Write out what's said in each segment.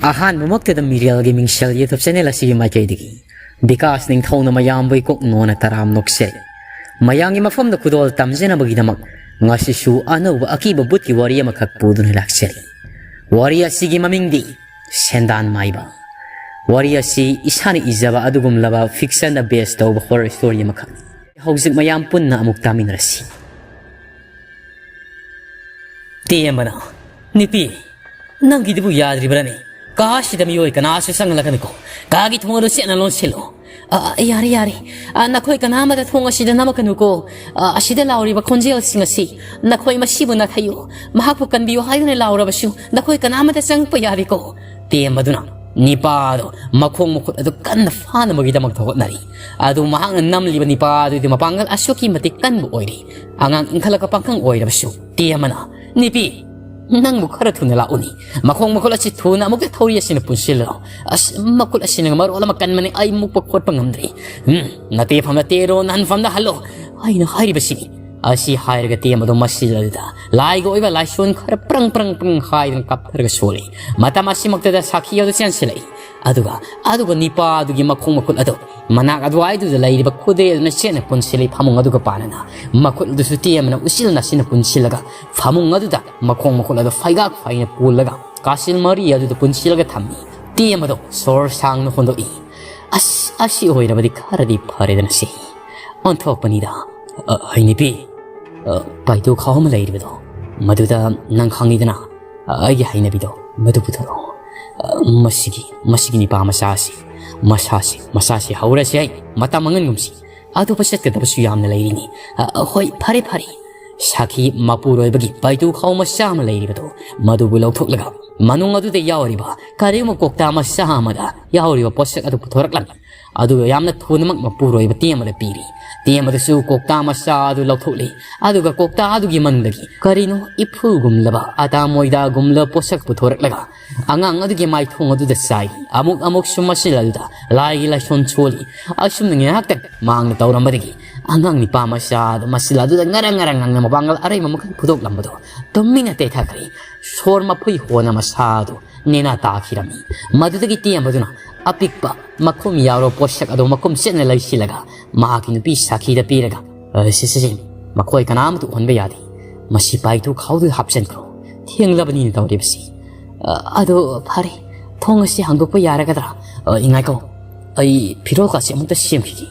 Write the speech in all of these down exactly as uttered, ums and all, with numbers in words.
ꯑꯍꯥꯟꯕꯃꯛꯇꯗ ꯃꯤꯔꯦꯜꯒꯤ ꯃꯤꯡꯁꯦꯜ YouTube channel ꯑꯁꯤꯒꯤ ꯃꯥꯏꯀꯩꯗꯒꯤ ꯕꯤꯀꯥꯁ ꯅꯤꯡꯊꯧꯅ ꯃꯌꯥꯝꯕꯨ ꯏꯀꯣꯛ ꯅꯣꯟꯅ ꯇꯔꯥꯝ ꯅꯣꯛꯆꯔꯤ꯫ ꯃꯌꯥꯝꯒꯤ ꯃꯐꯝꯗ ꯈꯨꯗꯣꯜ ꯇꯝꯖꯅꯕꯒꯤꯗꯃꯛ ꯉꯁꯤꯁꯨ ꯑꯅꯧꯕ ꯑꯀꯤꯕ ꯚꯨꯠꯀꯤ ꯋꯥꯔꯤ ꯑꯃꯈꯛ ꯄꯨꯗꯨꯅ ꯂꯥꯛꯆꯔꯤ꯫ ꯋꯥꯔꯤ ꯑꯁꯤꯒꯤ ꯃꯃꯤꯡꯗꯤ ꯁꯦꯟꯗꯥꯟ ꯃꯥꯏꯕ꯫ ꯋꯥꯔꯤ ꯑꯁꯤ ꯏꯁꯥꯅ ꯏꯖꯕ ꯑꯗꯨꯒꯨꯝꯂꯕ fictionꯗ base ꯇꯧꯕ horror story ꯑꯃꯈꯛ꯫ ꯍꯧꯖꯤꯛ ꯃꯌꯥꯝ ꯄꯨꯟꯅ ꯑꯃꯨꯛ ꯇꯥꯃꯤꯟꯅꯔꯁꯤ꯫ ꯇꯦꯝꯕꯅ, "ꯅꯨꯄꯤ, ꯅꯪꯒꯤꯗꯨꯕꯨ ꯌꯥꯗ꯭ꯔꯤꯕ꯭ꯔꯅꯦ? ꯀꯥ ꯑꯁꯤꯗ ꯃꯤꯑꯣꯏ ꯀꯅꯥꯁꯨ ꯆꯪꯂꯛꯀꯅꯨꯀꯣ꯫ ꯀꯥꯒꯤ ꯊꯣꯡ ꯑꯗꯨ ꯆꯦꯠꯅ ꯂꯣꯟꯁꯤꯜꯂꯨ꯫ ꯑ, ꯌꯥꯔꯦ, ꯌꯥꯔꯦ꯫ ꯑ, ꯅꯈꯣꯏ ꯀꯅꯥ ꯑꯃꯗ ꯊꯣꯡ ꯑꯁꯤꯗ ꯅꯝꯃꯛꯀꯅꯨꯀꯣ꯫ ꯑ, ꯑꯁꯤꯗ ꯂꯥꯎꯔꯤꯕ ꯈꯣꯟꯖꯦꯜꯁꯤꯡ ꯑꯁꯤ ꯅꯈꯣꯏ ꯃꯁꯤꯕꯨ ꯅꯥꯊꯩꯌꯨ꯫ ꯃꯍꯥꯛꯄꯨ ꯀꯟꯕꯤꯌꯨ ꯍꯥꯏꯗꯨꯅ ꯂꯥꯎꯔꯕꯁꯨ ꯅꯈꯣꯏ ꯀꯅꯥ ꯑꯃꯗ ꯆꯪꯉꯛꯄ ꯌꯥꯔꯦꯀꯣ꯫" ꯇꯦꯝꯕꯗꯨꯅ ꯅꯤꯄꯥꯗꯣ ꯃꯈꯣꯡ ꯃꯈꯨꯠ ꯑꯗꯨ ꯀꯟꯅ ꯐꯥꯅꯕꯒꯤꯗꯃꯛꯇ ꯍꯣꯠꯅꯔꯤ꯫ ꯑꯗꯨ ꯃꯍꯥꯛꯅ ꯅꯝꯂꯤꯕ ꯅꯤꯄꯥ ꯑꯗꯨꯗꯤ ꯃꯄꯥꯡꯒꯜ ꯑꯁꯨꯛꯀꯤ ꯃꯇꯤꯛ ꯀꯟꯕ ꯑꯣꯏꯔꯤ꯫ ꯑꯉꯥꯡ ꯏꯟꯈꯠꯂꯛꯄ ꯄꯥꯈꯪ ꯑꯣꯏꯔꯕꯁꯨ ꯇꯦꯝꯕꯅ, "ꯅꯨꯄꯤ, ꯅꯪꯕꯨ ꯈꯔ ꯊꯨꯅ ꯂꯥꯛꯎꯅꯤ꯫ ꯃꯈꯣꯡ ꯃꯈꯨꯠ ꯑꯁꯤ ꯊꯨꯅ ꯑꯃꯨꯛꯇ ꯊꯧꯔꯤ ꯑꯁꯤꯅ ꯄꯨꯟꯁꯤꯜꯂꯣ꯫ ꯑꯁ, ꯃꯈꯨꯠ ꯑꯁꯤꯅ ꯃꯔꯣꯜ ꯑꯃ ꯀꯟꯕꯅꯤ, ꯑꯩ ꯃꯨꯛꯄ ꯈꯣꯠꯄ ꯉꯝꯗ꯭ꯔꯤ꯫ ꯎꯝ, ꯅꯇꯦꯐꯝꯗ ꯇꯦꯔꯣ, ꯅꯍꯟꯐꯝꯗ ꯍꯜꯂꯣ꯫ ꯑꯩꯅ ꯍꯥꯏꯔꯤꯕꯁꯤꯅꯤ꯫" ꯑꯁꯤ ꯍꯥꯏꯔꯒ ꯇꯦꯝꯕꯗꯣ ꯃꯁꯤꯗ ꯂꯥꯏꯒ ꯑꯣꯏꯕ ꯂꯥꯏꯁꯣꯟ ꯈꯔ ꯄ꯭ꯔꯪ ꯄ꯭ꯔꯪ ꯄ꯭ꯔꯪ ꯍꯥꯏꯗꯅ ꯀꯥꯞꯊꯔꯒ ꯁꯣꯜꯂꯤ꯫ ꯃꯇꯝ ꯑꯁꯤꯃꯛꯇꯗ ꯁꯥꯈꯤ ꯑꯗꯨ ꯆꯦꯟꯁꯤꯜꯂꯛꯏ꯫ ꯑꯗꯨꯒ, ꯑꯗꯨꯒ ꯅꯤꯄꯥ ꯑꯗꯨꯒꯤ ꯃꯈꯣꯡ ꯃꯈꯨꯠ ꯑꯗꯨ ꯃꯅꯥꯛ ꯑꯗꯨꯋꯥꯏꯗꯨꯗ ꯂꯩꯔꯤꯕ ꯈꯨꯗꯩ ꯑꯗꯨꯅ ꯆꯦꯠꯅ ꯄꯨꯟꯁꯤꯜꯂꯤ꯫ ꯐꯃꯨꯡ ꯑꯗꯨꯒ ꯄꯥꯟꯅꯅ ꯃꯈꯨꯠ ꯑꯗꯨꯁꯨ ꯇꯦꯝꯕꯅ ꯎꯆꯤꯜ ꯅꯥꯆꯤꯟꯅ ꯄꯨꯟꯁꯤꯜꯂꯒ ꯐꯃꯨꯡ ꯑꯗꯨꯗ ꯃꯈꯣꯡ ꯃꯈꯨꯠ ꯑꯗꯨ ꯐꯩꯒꯥꯛ ꯐꯩꯅ ꯄꯨꯜꯂꯒ ꯀꯥꯁꯤꯜ ꯃꯔꯤ ꯑꯗꯨꯗ ꯄꯨꯟꯁꯤꯜꯂꯒ ꯊꯝꯃꯤ꯫ ꯇꯦꯝꯕꯗꯣ ꯁꯣꯔ ꯁꯥꯡꯅ ꯍꯣꯟꯗꯣꯛꯏ꯫ "ꯑꯁ, ꯑꯁꯤ ꯑꯣꯏꯔꯕꯗꯤ ꯈꯔꯗꯤ ꯐꯔꯦꯗꯅ ꯁꯤ꯫ ꯑꯣꯟꯊꯣꯛꯄꯅꯤꯗ꯫ ꯑ, ꯍꯩꯅꯕꯤ, ꯑ, ꯄꯥꯏꯇꯨ ꯈꯥꯎ ꯑꯃ ꯂꯩꯔꯤꯕꯗꯣ, ꯃꯗꯨꯗ ꯅꯪ ꯈꯪꯉꯤꯗꯅ, ꯑ, ꯑꯩꯒꯤ ꯍꯩꯅꯕꯤꯗꯣ, ꯃꯗꯨ ꯄꯨꯊꯣꯔꯛꯑꯣ꯫ ꯑ, ꯃꯁꯤꯒꯤ, ꯃꯁꯤꯒꯤ ꯅꯤꯄꯥ ꯃꯆꯥꯁꯤ, ꯃꯁꯥꯁꯤ, ꯃꯁꯥꯁꯤ ꯍꯧꯔꯁꯤ ꯑꯩ, ꯃꯇꯝ ꯃꯥꯡꯍꯟꯒꯨꯝꯁꯤ꯫ ꯑꯇꯣꯞꯄ ꯆꯠꯀꯗꯕꯁꯨ ꯌꯥꯝꯅ ꯂꯩꯔꯤꯅꯤ꯫ ꯑ, ꯑ, ꯍꯣꯏ, ꯐꯔꯦ, ꯐꯔꯦ꯫" ꯁꯥꯈꯤ ꯃꯄꯨꯔꯣꯏꯕꯒꯤ ꯄꯥꯏꯇꯨ ꯈꯥꯎ ꯃꯆꯥ ꯑꯃ ꯂꯩꯔꯤꯕꯗꯣ, ꯃꯗꯨꯕꯨ ꯂꯧꯊꯣꯛꯂꯒ ꯃꯅꯨꯡ ꯑꯗꯨꯗ ꯌꯥꯎꯔꯤꯕ ꯀꯔꯤꯒꯨꯝꯕ ꯀꯣꯛꯇꯥ ꯃꯆꯥ ꯑꯃꯗ ꯌꯥꯎꯔꯤꯕ ꯄꯣꯠꯁꯛ ꯑꯗꯨ ꯄꯨꯊꯣꯔꯛꯂꯝꯃꯤ꯫ ꯑꯗꯨꯒ ꯌꯥꯝꯅ ꯊꯨꯅꯃꯛ ꯃꯄꯨꯔꯣꯏꯕ ꯇꯦꯝꯕꯗ ꯄꯤꯔꯤ꯫ ꯇꯦꯝꯕꯗꯁꯨ ꯀꯣꯛꯇꯥ ꯃꯆꯥ ꯑꯗꯨ ꯂꯧꯊꯣꯛꯂꯤ꯫ ꯑꯗꯨꯒ ꯀꯣꯛꯇꯥ ꯑꯗꯨꯒꯤ ꯃꯅꯨꯡꯗꯒꯤ ꯀꯔꯤꯅꯣ ꯏꯐꯨꯒꯨꯝꯂꯕ, ꯑꯇꯥ ꯃꯣꯏꯗꯥꯒꯨꯝꯂꯕ ꯄꯣꯠꯁꯛ ꯄꯨꯊꯣꯔꯛꯂꯒ ꯑꯉꯥꯡ ꯑꯗꯨꯒꯤ ꯃꯥꯏꯊꯣꯡ ꯑꯗꯨꯗ ꯆꯥꯏ꯫ ꯑꯃꯨꯛ ꯑꯃꯨꯛꯁꯨ ꯃꯁꯤꯜ ꯑꯗꯨꯗ ꯂꯥꯏꯒꯤ ꯂꯥꯏꯁꯣꯟ ꯁꯣꯜꯂꯤ꯫ ꯑꯁꯨꯝꯅ ꯉꯥꯏꯍꯥꯛꯇꯪ ꯃꯥꯡꯅ ꯇꯧꯔꯝꯕꯗꯒꯤ ꯑꯉꯥꯡ ꯅꯤꯄꯥ ꯃꯆꯥ ꯑꯗꯨ ꯃꯁꯤꯜ ꯑꯗꯨꯗ ꯉꯔꯪ ꯉꯔꯪ ꯉꯪꯅ ꯃꯄꯥꯡꯒꯜ ꯑꯔꯩꯕ ꯃꯈꯩ ꯐꯨꯗꯣꯛꯂꯝꯕꯗꯣ ꯇꯨꯃꯤꯟꯅ ꯇꯦꯊꯈ꯭ꯔꯦ꯫ ꯁꯣꯔ ꯃꯐꯨꯏ ꯍꯣꯟꯅ ꯃꯁꯥ ꯑꯗꯨ ꯅꯦꯅꯥ ꯇꯥꯈꯤꯔꯝꯃꯤ꯫ ꯃꯗꯨꯗꯒꯤ ꯇꯦꯝꯕꯗꯨꯅ ꯑꯄꯤꯛꯄ ꯃꯈꯨꯝ ꯌꯥꯎꯔꯕ ꯄꯣꯠꯁꯛ ꯑꯗꯨ ꯃꯈꯨꯝ ꯆꯦꯠꯅ ꯂꯩꯁꯤꯜꯂꯒ ꯃꯍꯥꯛꯀꯤ ꯅꯨꯄꯤ ꯁꯥꯈꯤꯗ ꯄꯤꯔꯒ, "ꯑ, ꯁꯦ, ꯁꯦ, ꯁꯦ, ꯃꯈꯣꯏ ꯀꯅꯥꯃꯇ ꯎꯍꯟꯕ ꯌꯥꯗꯦ꯫ ꯃꯁꯤ ꯄꯥꯏꯊꯨ ꯈꯥꯎꯗꯨ ꯍꯥꯞꯆꯤꯟꯈ꯭ꯔꯣ꯫ ꯊꯦꯡꯂꯕꯅꯤꯅ ꯇꯧꯔꯤꯕꯁꯤ꯫ ꯑ, ꯑꯗꯣ ꯐꯔꯦ, ꯊꯣꯡ ꯑꯁꯤ ꯍꯥꯡꯗꯣꯛꯄ ꯌꯥꯔꯒꯗ꯭ꯔꯥ? ꯑ, ꯉꯥꯏꯈꯣ, ꯑꯩ ꯐꯤꯔꯣꯜ ꯀꯥꯁꯦ ꯑꯃꯨꯛꯇ ꯁꯦꯝꯈꯤꯒꯦ꯫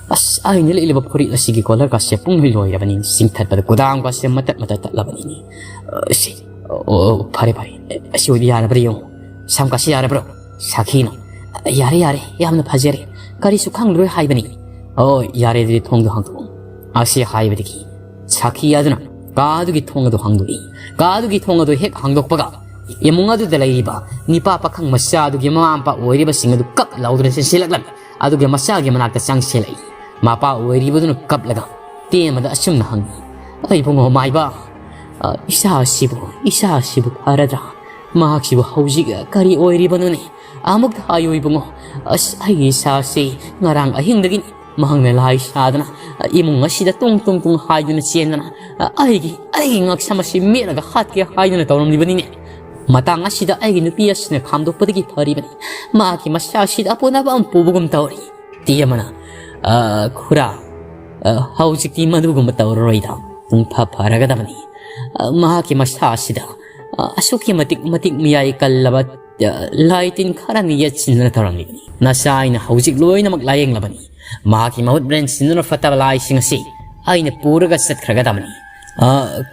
ꯑꯁ, ꯑꯩꯅ ꯂꯤꯠꯂꯤꯕ ꯐꯨꯔꯤꯠ ꯑꯁꯤꯒꯤ ꯀꯣꯂꯔ ꯀꯥꯁꯦ ꯄꯨꯡꯂꯣꯏ ꯂꯣꯏꯔꯕꯅꯤꯅꯦ, ꯆꯤꯡꯊꯠꯄꯗ ꯀꯨꯗꯥꯝ ꯀꯥꯁꯦ ꯃꯇꯠ ꯃꯇꯠ ꯇꯠꯂꯕꯅꯤꯅꯦ꯫ ꯑ, ꯁꯤ, ꯑꯣ, ꯑꯣ, ꯐꯔꯦ, ꯐꯔꯦ, ꯑꯁꯤ ꯑꯣꯏꯗꯤ ꯌꯥꯔꯕ꯭ꯔꯥ ꯌꯦꯡꯉꯨ꯫ ꯁꯝ ꯀꯥꯁꯦ ꯌꯥꯔꯕ꯭ꯔꯣ?" ꯁꯥꯈꯤꯅ, "ꯌꯥꯔꯦ, ꯌꯥꯔꯦ, ꯌꯥꯝꯅ ꯐꯖꯔꯦ, ꯀꯔꯤꯁꯨ ꯈꯪꯂꯔꯣꯏ ꯍꯥꯏꯕꯅꯤ꯫ ꯑꯣ, ꯌꯥꯔꯦ, ꯑꯗꯨꯗꯤ ꯊꯣꯡꯗꯣ ꯍꯥꯡꯗꯣꯛꯑꯣ꯫" ꯑꯁꯤ ꯍꯥꯏꯕꯗꯒꯤ ꯁꯥꯈꯤ ꯑꯗꯨꯅ ꯀꯥ ꯑꯗꯨꯒꯤ ꯊꯣꯡ ꯑꯗꯨ ꯍꯥꯡꯗꯣꯛꯏ꯫ ꯀꯥ ꯑꯗꯨꯒꯤ ꯊꯣꯡ ꯑꯗꯨ ꯍꯦꯛ ꯍꯥꯡꯗꯣꯛꯄꯒ, ꯏꯃꯨꯡ ꯑꯗꯨꯗ ꯂꯩꯔꯤꯕ ꯅꯤꯄꯥ ꯄꯥꯈꯪ ꯃꯆꯥ ꯑꯗꯨꯒꯤ ꯃꯃꯥ ꯃꯄꯥ ꯑꯣꯏꯔꯤꯕꯁꯤꯡ ꯑꯗꯨ ꯀꯛ ꯂꯥꯎꯗꯨꯅ ꯆꯦꯟꯁꯤꯜꯂꯛꯂꯝꯃꯤ꯫ ꯑꯗꯨꯒ ꯃꯆꯥꯒꯤ ꯃꯅꯥꯛꯇ ꯆꯪꯁꯤꯜꯂꯛꯏ꯫ ꯃꯄꯥ ꯑꯣꯏꯔꯤꯕꯗꯨꯅ ꯀꯞꯂꯒ ꯇꯦꯝꯕꯗ ꯑꯁꯨꯝꯅ ꯍꯪꯉꯤ, "ꯑꯩ ꯏꯕꯨꯡꯉꯣ ꯃꯥꯏꯕ, ꯑ, ꯏꯆꯥ ꯑꯁꯤꯕꯨ, ꯏꯆꯥ ꯑꯁꯤꯕꯨ ꯐꯔꯗ꯭ꯔꯥ? ꯃꯍꯥꯛꯁꯤꯕꯨ ꯍꯧꯖꯤꯛ ꯀꯔꯤ ꯑꯣꯏꯔꯤꯕꯅꯣꯅꯦ? ꯑꯃꯨꯛꯇ ꯍꯥꯏꯌꯨ ꯏꯕꯨꯡꯉꯣ꯫ ꯑꯁ, ꯑꯩꯒꯤ ꯏꯆꯥꯁꯤ ꯉꯔꯥꯡ ꯑꯍꯤꯡꯗꯒꯤꯅꯤ ꯃꯍꯥꯛꯅ ꯂꯥꯏ ꯁꯥꯗꯅ ꯏꯃꯨꯡ ꯑꯁꯤꯗ ꯇꯨꯡ ꯇꯨꯡ ꯇꯨꯡ ꯍꯥꯏꯗꯨꯅ ꯆꯦꯟꯗꯅ, ꯑꯩꯒꯤ, ꯑꯩꯒꯤ ꯉꯛꯁꯝ ꯑꯁꯤ ꯃꯦꯠꯂꯒ ꯍꯥꯠꯀꯦ ꯍꯥꯏꯗꯨꯅ ꯇꯧꯔꯝꯂꯤꯕꯅꯤꯅꯦ꯫ ꯃꯇꯥꯡ ꯑꯁꯤꯗ ꯑꯩꯒꯤ ꯅꯨꯄꯤ ꯑꯁꯤꯅ ꯈꯥꯝꯗꯣꯛꯄꯗꯒꯤ ꯐꯔꯤꯕꯅꯤ꯫ ꯃꯍꯥꯛꯀꯤ ꯃꯁꯥ ꯑꯁꯤꯗ ꯑꯄꯣꯅꯕ ꯑꯃ ꯄꯨꯕꯒꯨꯝ ꯇꯧꯔꯤ꯫" ꯇꯦꯝꯕꯅ, "ꯑ, ꯈꯨꯔꯥ, ꯑ, ꯍꯧꯖꯤꯛꯇꯤ ꯃꯗꯨꯒꯨꯝꯕ ꯇꯧꯔꯔꯣꯏꯗ꯫ ꯄꯨꯡ ꯐ ꯐꯔꯒꯗꯕꯅꯤ꯫ ꯑ, ꯃꯍꯥꯛꯀꯤ ꯃꯁꯥ ꯑꯁꯤꯗ, ꯑ, ꯑꯁꯨꯛꯀꯤ ꯃꯇꯤꯛ, ꯃꯇꯤꯛ ꯃꯌꯥꯏ ꯀꯜꯂꯕ, ꯑ, ꯂꯥꯏ ꯇꯤꯟ ꯈꯔꯅ ꯌꯦꯠꯁꯤꯟꯗꯨꯅ ꯇꯧꯔꯝꯂꯤꯕꯅꯤ꯫ ꯅꯆꯥ ꯑꯩꯅ ꯍꯧꯖꯤꯛ ꯂꯣꯏꯅꯃꯛ ꯂꯥꯌꯦꯡꯂꯕꯅꯤ꯫ ꯃꯍꯥꯛꯀꯤ ꯃꯍꯨꯠ ꯃꯔꯦꯟ ꯁꯤꯟꯗꯨꯅ ꯐꯠꯇꯕ ꯂꯥꯏꯁꯤꯡ ꯑꯁꯤ ꯑꯩꯅ ꯄꯨꯔꯒ ꯆꯠꯈ꯭ꯔꯒꯗꯕꯅꯤ꯫" ꯑ,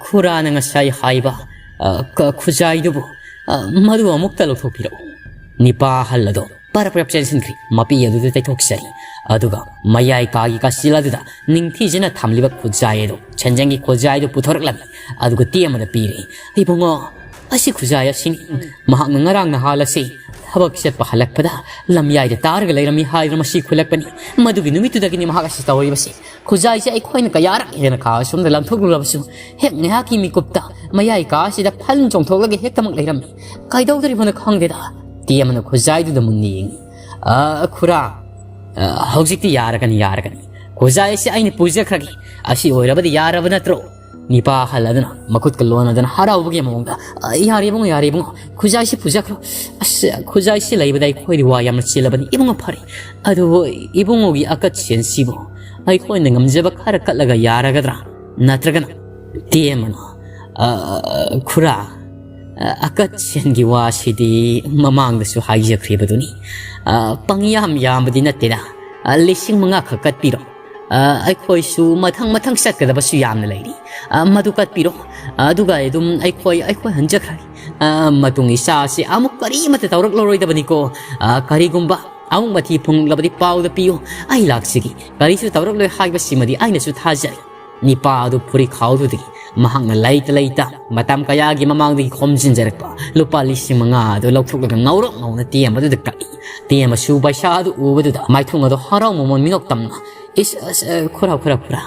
ꯈꯨꯔꯥꯅ ꯉꯁꯥꯏ ꯍꯥꯏꯕ, ꯑ, ꯈ-, ꯈꯨꯖꯥꯏꯗꯨꯕꯨ, ꯑ, ꯃꯗꯨ ꯑꯃꯨꯛꯇ ꯂꯧꯊꯣꯛꯄꯤꯔꯛꯎ꯫ ꯅꯤꯄꯥ ꯑꯍꯜ ꯑꯗꯣ ꯄꯔꯞ ꯄꯔꯞ ꯆꯦꯟꯁꯤꯟꯈ꯭ꯔꯦ꯫ ꯃꯄꯤ ꯑꯗꯨꯗ ꯇꯩꯊꯣꯛꯆꯔꯤ꯫ ꯑꯗꯨꯒ ꯃꯌꯥꯏ ꯀꯥꯒꯤ ꯀꯥꯆꯤꯜ ꯑꯗꯨꯗ ꯅꯤꯡꯊꯤꯖꯅ ꯊꯝꯂꯤꯕ ꯈꯨꯖꯥꯏ ꯑꯗꯨ, ꯁꯦꯟꯖꯦꯡꯒꯤ ꯈꯨꯖꯥꯏ ꯑꯗꯨ ꯄꯨꯊꯣꯔꯛꯂꯝꯃꯤ꯫ ꯑꯗꯨꯒ ꯇꯦꯝꯕꯗ ꯄꯤꯔꯦ꯫ "ꯏꯕꯨꯡꯉꯣ, ꯑꯁꯤ ꯈꯨꯖꯥꯏ ꯑꯁꯤꯅꯤ꯫ ꯃꯍꯥꯛꯅ ꯉꯔꯥꯡ ꯅꯍꯥꯜ ꯑꯁꯤ ꯊꯕꯛ ꯆꯠꯄ ꯍꯜꯂꯛꯄꯗ ꯂꯝꯌꯥꯏꯗ ꯇꯥꯔꯒ ꯂꯩꯔꯝꯃꯤ ꯍꯥꯏꯗꯨꯅ ꯃꯁꯤ ꯈꯨꯜꯂꯛꯄꯅꯤ꯫ ꯃꯗꯨꯒꯤ ꯅꯨꯃꯤꯠꯇꯨꯗꯒꯤꯅꯤ ꯃꯍꯥꯛ ꯑꯁꯤ ꯇꯧꯔꯤꯕꯁꯤ꯫ ꯈꯨꯖꯥꯏꯁꯦ ꯑꯩꯈꯣꯏꯅ ꯀꯌꯥꯔꯛ ꯍꯦꯟꯅ ꯀꯥ ꯑꯁꯣꯝꯗ ꯂꯪꯊꯣꯛꯂꯨꯔꯕꯁꯨ ꯍꯦꯛ ꯉꯥꯏꯍꯥꯛꯀꯤ ꯃꯤꯀꯨꯞꯇ ꯃꯌꯥꯏ ꯀꯥ ꯑꯁꯤꯗ ꯐꯟ ꯆꯣꯡꯊꯣꯛꯂꯒ ꯍꯦꯛꯇꯃꯛ ꯂꯩꯔꯝꯃꯤ꯫ ꯀꯩꯗꯧꯗꯣꯔꯤꯕꯅꯣ ꯈꯪꯗꯦꯗ꯫" ꯇꯦꯝꯕꯅ ꯈꯨꯖꯥꯏꯗꯨꯗ ꯃꯨꯟꯅ ꯌꯦꯡꯉꯤ꯫ "ꯑ, ꯈꯨꯔꯥ, ꯑ, ꯍꯧꯖꯤꯛꯇꯤ ꯌꯥꯔꯒꯅꯤ, ꯌꯥꯔꯒꯅꯤ꯫ ꯈꯨꯖꯥꯏ ꯑꯁꯤ ꯑꯩꯅ ꯄꯨꯖꯈ꯭ꯔꯒꯦ꯫ ꯑꯁꯤ ꯑꯣꯏꯔꯕꯗꯤ ꯌꯥꯔꯕ ꯅꯠꯇ꯭ꯔꯣ? ꯅꯤꯄꯥ ꯑꯍꯜ ꯑꯗꯨꯅ ꯃꯈꯨꯠꯀ ꯂꯣꯟꯅꯗꯅ ꯍꯔꯥꯎꯕꯒꯤ ꯃꯑꯣꯡꯗ, "ꯑ, ꯌꯥꯔꯦ ꯏꯕꯨꯡꯉꯣ, ꯌꯥꯔꯦ ꯏꯕꯨꯡꯉꯣ, ꯈꯨꯖꯥꯏꯁꯤ ꯄꯨꯖꯈ꯭ꯔꯣ꯫ ꯑꯁ, ꯈꯨꯖꯥꯏꯁꯤ ꯂꯩꯕꯗ ꯑꯩꯈꯣꯏꯗꯤ ꯋꯥ ꯌꯥꯝꯅ ꯆꯤꯜꯂꯕꯅꯤ ꯏꯕꯨꯡꯉꯣ꯫ ꯐꯔꯦ, ꯑꯗꯨꯕꯨ ꯏꯕꯨꯡꯉꯣꯒꯤ ꯑꯀꯠ ꯁꯦꯟꯁꯤꯕꯨ ꯑꯩꯈꯣꯏꯅ ꯉꯝꯖꯕ ꯈꯔ ꯀꯠꯂꯒ ꯌꯥꯔꯒꯗ꯭ꯔꯥ? ꯅꯠꯇ꯭ꯔꯒꯅ?" ꯇꯦꯝꯕꯅ, "ꯑ, ꯈꯨꯔꯥ, ꯑ, ꯑꯀꯠ ꯁꯦꯟꯒꯤ ꯋꯥꯁꯤꯗꯤ ꯃꯃꯥꯡꯗꯁꯨ ꯍꯥꯏꯖꯈ꯭ꯔꯤꯕꯗꯨꯅꯤ꯫ ꯑ, ꯄꯪꯌꯥꯝ ꯌꯥꯝꯕꯗꯤ ꯅꯠꯇꯦꯗ꯫ ꯑ, ꯂꯤꯁꯤꯡ ꯃꯉꯥ ꯈꯛ ꯀꯠꯄꯤꯔꯣ꯫ ꯑ, ꯑꯩꯈꯣꯏꯁꯨ ꯃꯊꯪ ꯃꯊꯪ ꯆꯠꯀꯗꯕꯁꯨ ꯌꯥꯝꯅ ꯂꯩꯔꯤ꯫ ꯑ, ꯃꯗꯨ ꯀꯠꯄꯤꯔꯣ꯫ ꯑꯗꯨꯒ ꯑꯗꯨꯝ ꯑꯩꯈꯣꯏ, ꯑꯩꯈꯣꯏ ꯍꯟꯖꯈ꯭ꯔꯒꯦ꯫ ꯑ, ꯃꯇꯨꯡ ꯏꯆꯥꯁꯤ ꯑꯃꯨꯛ ꯀꯔꯤꯃꯠꯇ ꯇꯧꯔꯛꯂꯔꯣꯏꯗꯕꯅꯤꯀꯣ꯫ ꯑ, ꯀꯔꯤꯒꯨꯝꯕ ꯑꯃꯨꯛ ꯃꯊꯤ ꯐꯨꯡꯂꯛꯂꯕꯗꯤ ꯄꯥꯎꯗ ꯄꯤꯌꯨ꯫ ꯑꯩ ꯂꯥꯛꯆꯒꯦ꯫ ꯀꯔꯤꯁꯨ ꯇꯧꯔꯛꯂꯣꯏ ꯍꯥꯏꯕꯁꯤꯃꯗꯤ ꯑꯩꯅꯁꯨ ꯊꯥꯖꯩ꯫" ꯅꯤꯄꯥ ꯑꯗꯨ ꯐꯨꯔꯤꯈꯥꯎꯗꯨꯗꯒꯤ ꯃꯍꯥꯛꯅ ꯂꯩꯇ ꯂꯩꯇ ꯃꯇꯝ ꯀꯌꯥꯒꯤ ꯃꯃꯥꯡꯗꯒꯤ ꯈꯣꯝꯖꯤꯟꯖꯔꯛꯄ ꯂꯨꯄꯥ ꯂꯤꯁꯤꯡ ꯃꯉꯥ ꯑꯗꯨ ꯂꯧꯊꯣꯛꯂꯒ ꯉꯧꯔꯣꯛ ꯉꯧꯅ ꯇꯦꯝꯕꯗꯨꯗ ꯀꯛꯏ꯫ ꯇꯦꯝꯕꯁꯨ ꯄꯩꯁꯥ ꯑꯗꯨ ꯎꯕꯗꯨꯗ ꯃꯥꯏꯊꯣꯡ ꯑꯗꯨ ꯍꯔꯥꯎ ꯃꯃꯣꯟ ꯃꯤꯅꯣꯛ ꯇꯝꯅ, "ꯏꯁ, ꯑꯁ, ꯑ, ꯈꯨꯔꯥ, ꯈꯨꯔꯥ, ꯈꯨꯔꯥ,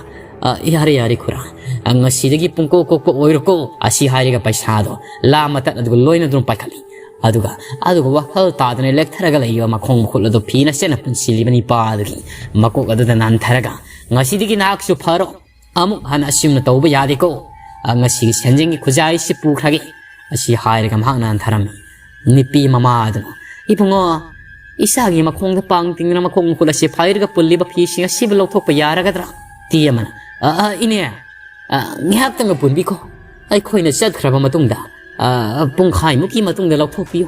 ꯑ, ꯌꯥꯔꯦ, ꯌꯥꯔꯦ, ꯈꯨꯔꯥ꯫ ꯑ, ꯉꯁꯤꯗꯒꯤ ꯄꯨꯡꯀꯣꯛ ꯀꯣꯛꯄ ꯑꯣꯏꯔꯣꯀꯣ꯫" ꯑꯁꯤ ꯍꯥꯏꯔꯒ ꯄꯩꯁꯥꯗꯣ ꯂꯥ ꯃꯇꯠ ꯑꯗꯨꯒ ꯂꯣꯏꯅꯗꯨꯅ ꯄꯥꯏꯈꯠꯂꯤ꯫ ꯑꯗꯨꯒ, ꯑꯗꯨꯒ ꯋꯥꯈꯜ ꯇꯥꯗꯅ ꯂꯦꯛꯊꯔꯒ ꯂꯩꯔꯤꯕ ꯃꯈꯣꯡ ꯃꯈꯨꯠ ꯑꯗꯨ ꯐꯤꯅ ꯆꯦꯠꯅ ꯄꯨꯟꯁꯤꯜꯂꯤꯕ ꯅꯤꯄꯥ ꯑꯗꯨꯒꯤ ꯃꯀꯣꯛ ꯑꯗꯨꯗ ꯅꯥꯟꯊꯔꯒ, "ꯉꯁꯤꯗꯒꯤ ꯅꯍꯥꯛꯁꯨ ꯐꯔꯣ꯫ ꯑꯃꯨꯛ ꯍꯟꯅ ꯑꯁꯨꯝꯅ ꯇꯧꯕ ꯌꯥꯗꯦꯀꯣ꯫ ꯑ, ꯉꯁꯤꯒꯤ ꯁꯦꯟꯖꯦꯡꯒꯤ ꯈꯨꯖꯥꯏꯁꯤ ꯄꯨꯈ꯭ꯔꯒꯦ꯫" ꯑꯁꯤ ꯍꯥꯏꯔꯒ ꯃꯍꯥꯛꯅ ꯍꯟꯊꯔꯝꯃꯤ꯫ ꯅꯨꯄꯤ ꯃꯃꯥ ꯑꯗꯨꯅ, "ꯏꯕꯨꯡꯉꯣ, ꯏꯆꯥꯒꯤ ꯃꯈꯣꯡꯗ ꯄꯥꯡ ꯇꯤꯡꯗꯨꯅ ꯃꯈꯣꯡ ꯃꯈꯨꯠ ꯑꯁꯤ ꯐꯥꯏꯔꯒ ꯄꯨꯜꯂꯤꯕ ꯐꯤꯁꯤꯡ ꯑꯁꯤꯕꯨ ꯂꯧꯊꯣꯛꯄ ꯌꯥꯔꯒꯗ꯭ꯔꯥ?" ꯇꯦꯝꯕꯅ, "ꯑ, ꯑ, ꯏꯅꯦ, ꯑ, ꯉꯥꯏꯍꯥꯛꯇꯪꯒ ꯄꯨꯟꯕꯤꯈꯣ꯫ ꯑꯩꯈꯣꯏꯅ ꯆꯠꯈ꯭ꯔꯕ ꯃꯇꯨꯡꯗ, ꯑ, ꯄꯨꯡꯈꯥꯏꯃꯨꯛꯀꯤ ꯃꯇꯨꯡꯗ ꯂꯧꯊꯣꯛꯄꯤꯌꯨ꯫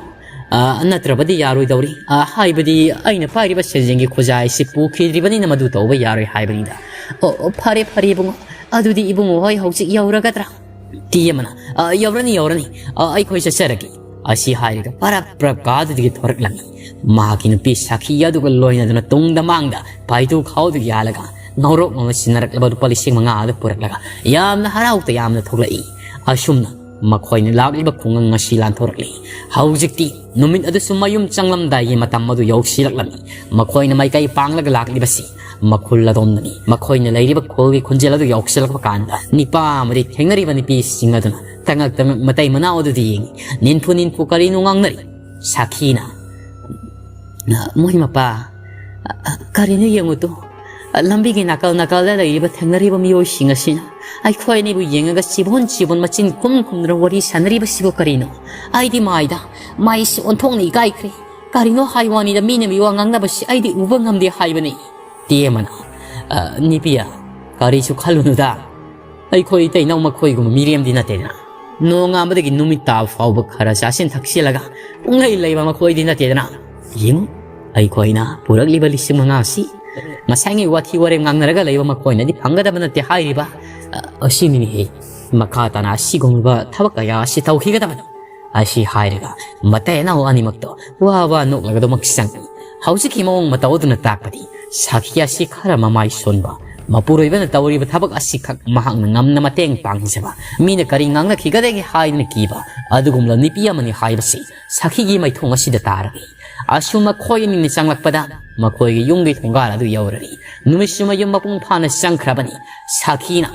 ꯑ, ꯅꯠꯇ꯭ꯔꯕꯗꯤ ꯌꯥꯔꯣꯏꯗꯧꯔꯤ꯫ ꯑ, ꯍꯥꯏꯕꯗꯤ ꯑꯩꯅ ꯄꯥꯏꯔꯤꯕ ꯁꯦꯟꯖꯦꯡꯒꯤ ꯈꯨꯖꯥꯏꯁꯤ ꯄꯨꯈꯤꯗ꯭ꯔꯤꯕꯅꯤꯅ ꯃꯗꯨ ꯇꯧꯕ ꯌꯥꯔꯣꯏ ꯍꯥꯏꯕꯅꯤꯗ꯫" "ꯑꯣ, ꯑꯣ, ꯐꯔꯦ, ꯐꯔꯦ ꯏꯕꯨꯡꯉꯣ꯫ ꯑꯗꯨꯗꯤ ꯏꯕꯨꯡꯉꯣ ꯍꯣꯏ ꯍꯧꯖꯤꯛ ꯌꯧꯔꯒꯗ꯭ꯔꯥ?" ꯇꯦꯝꯕꯅ, "ꯑ, ꯌꯧꯔꯅꯤ, ꯌꯧꯔꯅꯤ꯫ ꯑ, ꯑꯩꯈꯣꯏ ꯆꯠꯆꯔꯒꯦ꯫" ꯑꯁꯤ ꯍꯥꯏꯔꯒ ꯄꯔꯞ ꯄꯔꯞ ꯀꯥꯗꯨꯗꯒꯤ ꯊꯣꯔꯛꯂꯝꯃꯤ꯫ ꯃꯍꯥꯛꯀꯤ ꯅꯨꯄꯤ ꯁꯥꯈꯤ ꯑꯗꯨꯒ ꯂꯣꯏꯅꯗꯨꯅ ꯇꯨꯡꯗ ꯃꯥꯡꯗ ꯄꯥꯏꯇꯨ ꯈꯥꯎꯗꯨ ꯌꯥꯜꯂꯒ ꯉꯧꯔꯣꯛ ꯉꯧꯅ ꯁꯤꯟꯅꯔꯛꯂꯕ ꯂꯨꯄꯥ ꯂꯤꯁꯤꯡ ꯃꯉꯥ ꯑꯗꯨ ꯄꯨꯔꯛꯂꯒ ꯌꯥꯝꯅ ꯍꯔꯥꯎ ꯇꯌꯥꯝꯅ ꯊꯣꯛꯂꯛꯏ꯫ ꯑꯁꯨꯝꯅ ꯃꯈꯣꯏꯅ ꯂꯥꯛꯂꯤꯕ ꯈꯨꯡꯒꯪ ꯑꯁꯤ ꯂꯥꯟꯊꯣꯔꯛꯂꯤ꯫ ꯍꯧꯖꯤꯛꯇꯤ ꯅꯨꯃꯤꯠ ꯑꯗꯨꯁꯨ ꯃꯌꯨꯝ ꯆꯪꯂꯝꯗꯥꯏꯒꯤ ꯃꯇꯝ ꯑꯗꯨ ꯌꯧꯁꯤꯜꯂꯛꯂꯝꯃꯤ꯫ ꯃꯈꯣꯏꯅ ꯃꯥꯏꯀꯩ ꯄꯥꯡꯂꯒ ꯂꯥꯛꯂꯤꯕꯁꯤ ꯃꯈꯨꯜ ꯑꯗꯣꯝꯗꯅꯤ꯫ ꯃꯈꯣꯏꯅ ꯂꯩꯔꯤꯕ ꯈꯨꯜꯒꯤ ꯈꯨꯟꯖꯦꯜ ꯑꯗꯨ ꯌꯧꯁꯤꯜꯂꯛꯄ ꯀꯥꯟꯗ ꯅꯤꯄꯥ ꯑꯃꯗꯤ ꯊꯦꯡꯅꯔꯤꯕ ꯅꯨꯄꯤꯁꯤꯡ ꯑꯗꯨꯅ ꯇꯉꯛ ꯇꯉꯛ ꯃꯇꯩ ꯃꯅꯥꯎ ꯑꯗꯨꯗ ꯌꯦꯡꯉꯤ꯫ ꯅꯤꯟꯐꯨ ꯅꯤꯟꯐꯨ ꯀꯔꯤꯅꯣ ꯉꯥꯡꯅꯔꯤ꯫ ꯁꯥꯈꯤꯅ, "ꯃꯣꯏ ꯃꯄꯥ, ꯀꯔꯤꯅꯣ ꯌꯦꯡꯉꯨ ꯇꯨ, ꯂꯝꯕꯤꯒꯤ ꯅꯥꯀꯜ ꯅꯥꯀꯜꯗ ꯂꯩꯔꯤꯕ ꯊꯦꯡꯅꯔꯤꯕ ꯃꯤꯑꯣꯏꯁꯤꯡ ꯑꯁꯤꯅ ꯑꯩꯈꯣꯏ ꯑꯅꯤꯕꯨ ꯌꯦꯡꯉꯒ ꯆꯤꯕꯣꯟ ꯆꯤꯕꯣꯟ ꯃꯆꯤꯟ ꯈꯨꯝ ꯈꯨꯝꯗꯨꯅ ꯋꯥꯔꯤ ꯁꯥꯟꯅꯔꯤꯕꯁꯤꯕꯨ ꯀꯔꯤꯅꯣ? ꯑꯩꯗꯤ ꯃꯥꯏꯗ, ꯃꯥꯏꯁꯤ ꯑꯣꯟꯊꯣꯛꯅ ꯏꯀꯥꯏꯈ꯭ꯔꯦ꯫ ꯀꯔꯤꯅꯣ ꯍꯥꯏ ꯋꯥꯅꯤꯗ, ꯃꯤꯅ ꯃꯤꯋꯥ ꯉꯥꯡꯅꯕꯁꯤ ꯑꯩꯗꯤ ꯎꯕ ꯉꯝꯗꯦ ꯍꯥꯏꯕꯅꯤ꯫ ꯇꯦꯃꯅ, "ꯑ, ꯅꯤꯄꯤꯌꯥ, ꯀꯔꯤꯁꯨ ꯈꯜꯂꯨꯅꯨꯗ꯫ ꯑꯩꯈꯣꯏ ꯏꯇꯩꯅꯥꯎ ꯃꯈꯣꯏꯒꯨꯝꯕ ꯃꯤꯔꯦꯝꯗꯤ ꯅꯠꯇꯦꯗꯅ꯫ ꯅꯣꯡꯉꯥꯟꯕꯗꯒꯤ ꯅꯨꯃꯤꯠ ꯇꯥꯕ ꯐꯥꯎꯕ ꯈꯔ ꯆꯥꯁꯤꯟ ꯊꯛꯆꯤꯜꯂꯒ ꯄꯨꯡꯂꯩ ꯂꯩꯕ ꯃꯈꯣꯏꯗꯤ ꯅꯠꯇꯦꯗꯅ꯫ ꯌꯦꯡꯉꯨ, ꯑꯩꯈꯣꯏꯅ ꯄꯨꯔꯛꯂꯤꯕ ꯂꯤꯁꯤꯡ ꯃꯉꯥ ꯑꯁꯤ ꯉꯁꯥꯏꯒꯤ ꯋꯥꯊꯤ ꯋꯥꯔꯦꯝ ꯉꯥꯡꯅꯔꯒ ꯂꯩꯕ ꯃꯈꯣꯏꯅꯗꯤ ꯐꯪꯒꯗꯕ ꯅꯠꯇꯦ ꯍꯥꯏꯔꯤꯕ, ꯑ, ꯑꯁꯤꯅꯤꯅꯦꯍꯦ꯫ ꯃꯈꯥ ꯇꯥꯅ ꯑꯁꯤꯒꯨꯝꯂꯕ ꯊꯕꯛ ꯀꯌꯥ ꯑꯁꯤ ꯇꯧꯈꯤꯒꯗꯕꯅꯤ"꯫ ꯑꯁꯤ ꯍꯥꯏꯔꯒ ꯃꯇꯩ ꯅꯥꯎ ꯑꯅꯤꯃꯛꯇꯣ ꯋꯥ ꯋꯥ ꯅꯣꯛꯂꯒ ꯑꯗꯨꯃꯛ ꯆꯪꯉꯤ꯫ ꯍꯧꯖꯤꯛꯀꯤ ꯃꯑꯣꯡ ꯃꯇꯧ ꯑꯗꯨꯅ ꯇꯥꯛꯄꯗꯤ ꯁꯈꯤ ꯑꯁꯤ ꯈꯔ ꯃꯃꯥꯏ ꯁꯣꯟꯕ, ꯃꯄꯨꯔꯣꯏꯕꯅ ꯇꯧꯔꯤꯕ ꯊꯕꯛ ꯑꯁꯤꯈꯛ ꯃꯍꯥꯛꯅ ꯉꯝꯅ ꯃꯇꯦꯡ ꯄꯥꯡꯖꯕ, ꯃꯤꯅ ꯀꯔꯤ ꯉꯥꯡꯅꯈꯤꯒꯗꯒꯦ ꯍꯥꯏꯗꯨꯅ ꯀꯤꯕ ꯑꯗꯨꯒꯨꯝꯂꯕ ꯅꯨꯄꯤ ꯑꯃꯅꯤ ꯍꯥꯏꯕꯁꯤ ꯁꯈꯤꯒꯤ ꯃꯥꯏꯊꯣꯡ ꯑꯁꯤꯗ ꯇꯥꯔꯦ꯫ ꯑꯁꯨꯝ ꯃꯈꯣꯏ ꯑꯅꯤꯅ ꯆꯪꯂꯛꯄꯗ ꯃꯈꯣꯏꯒꯤ ꯌꯨꯝꯒꯤ ꯊꯣꯡꯒꯥꯜ ꯑꯗꯨ ꯌꯧꯔꯔꯤ꯫ ꯅꯨꯃꯤꯠꯁꯨ ꯃꯌꯨꯝ ꯃꯄꯨꯡ ꯐꯥꯅ ꯆꯪꯈ꯭ꯔꯕꯅꯤ꯫ ꯁꯈꯤꯅ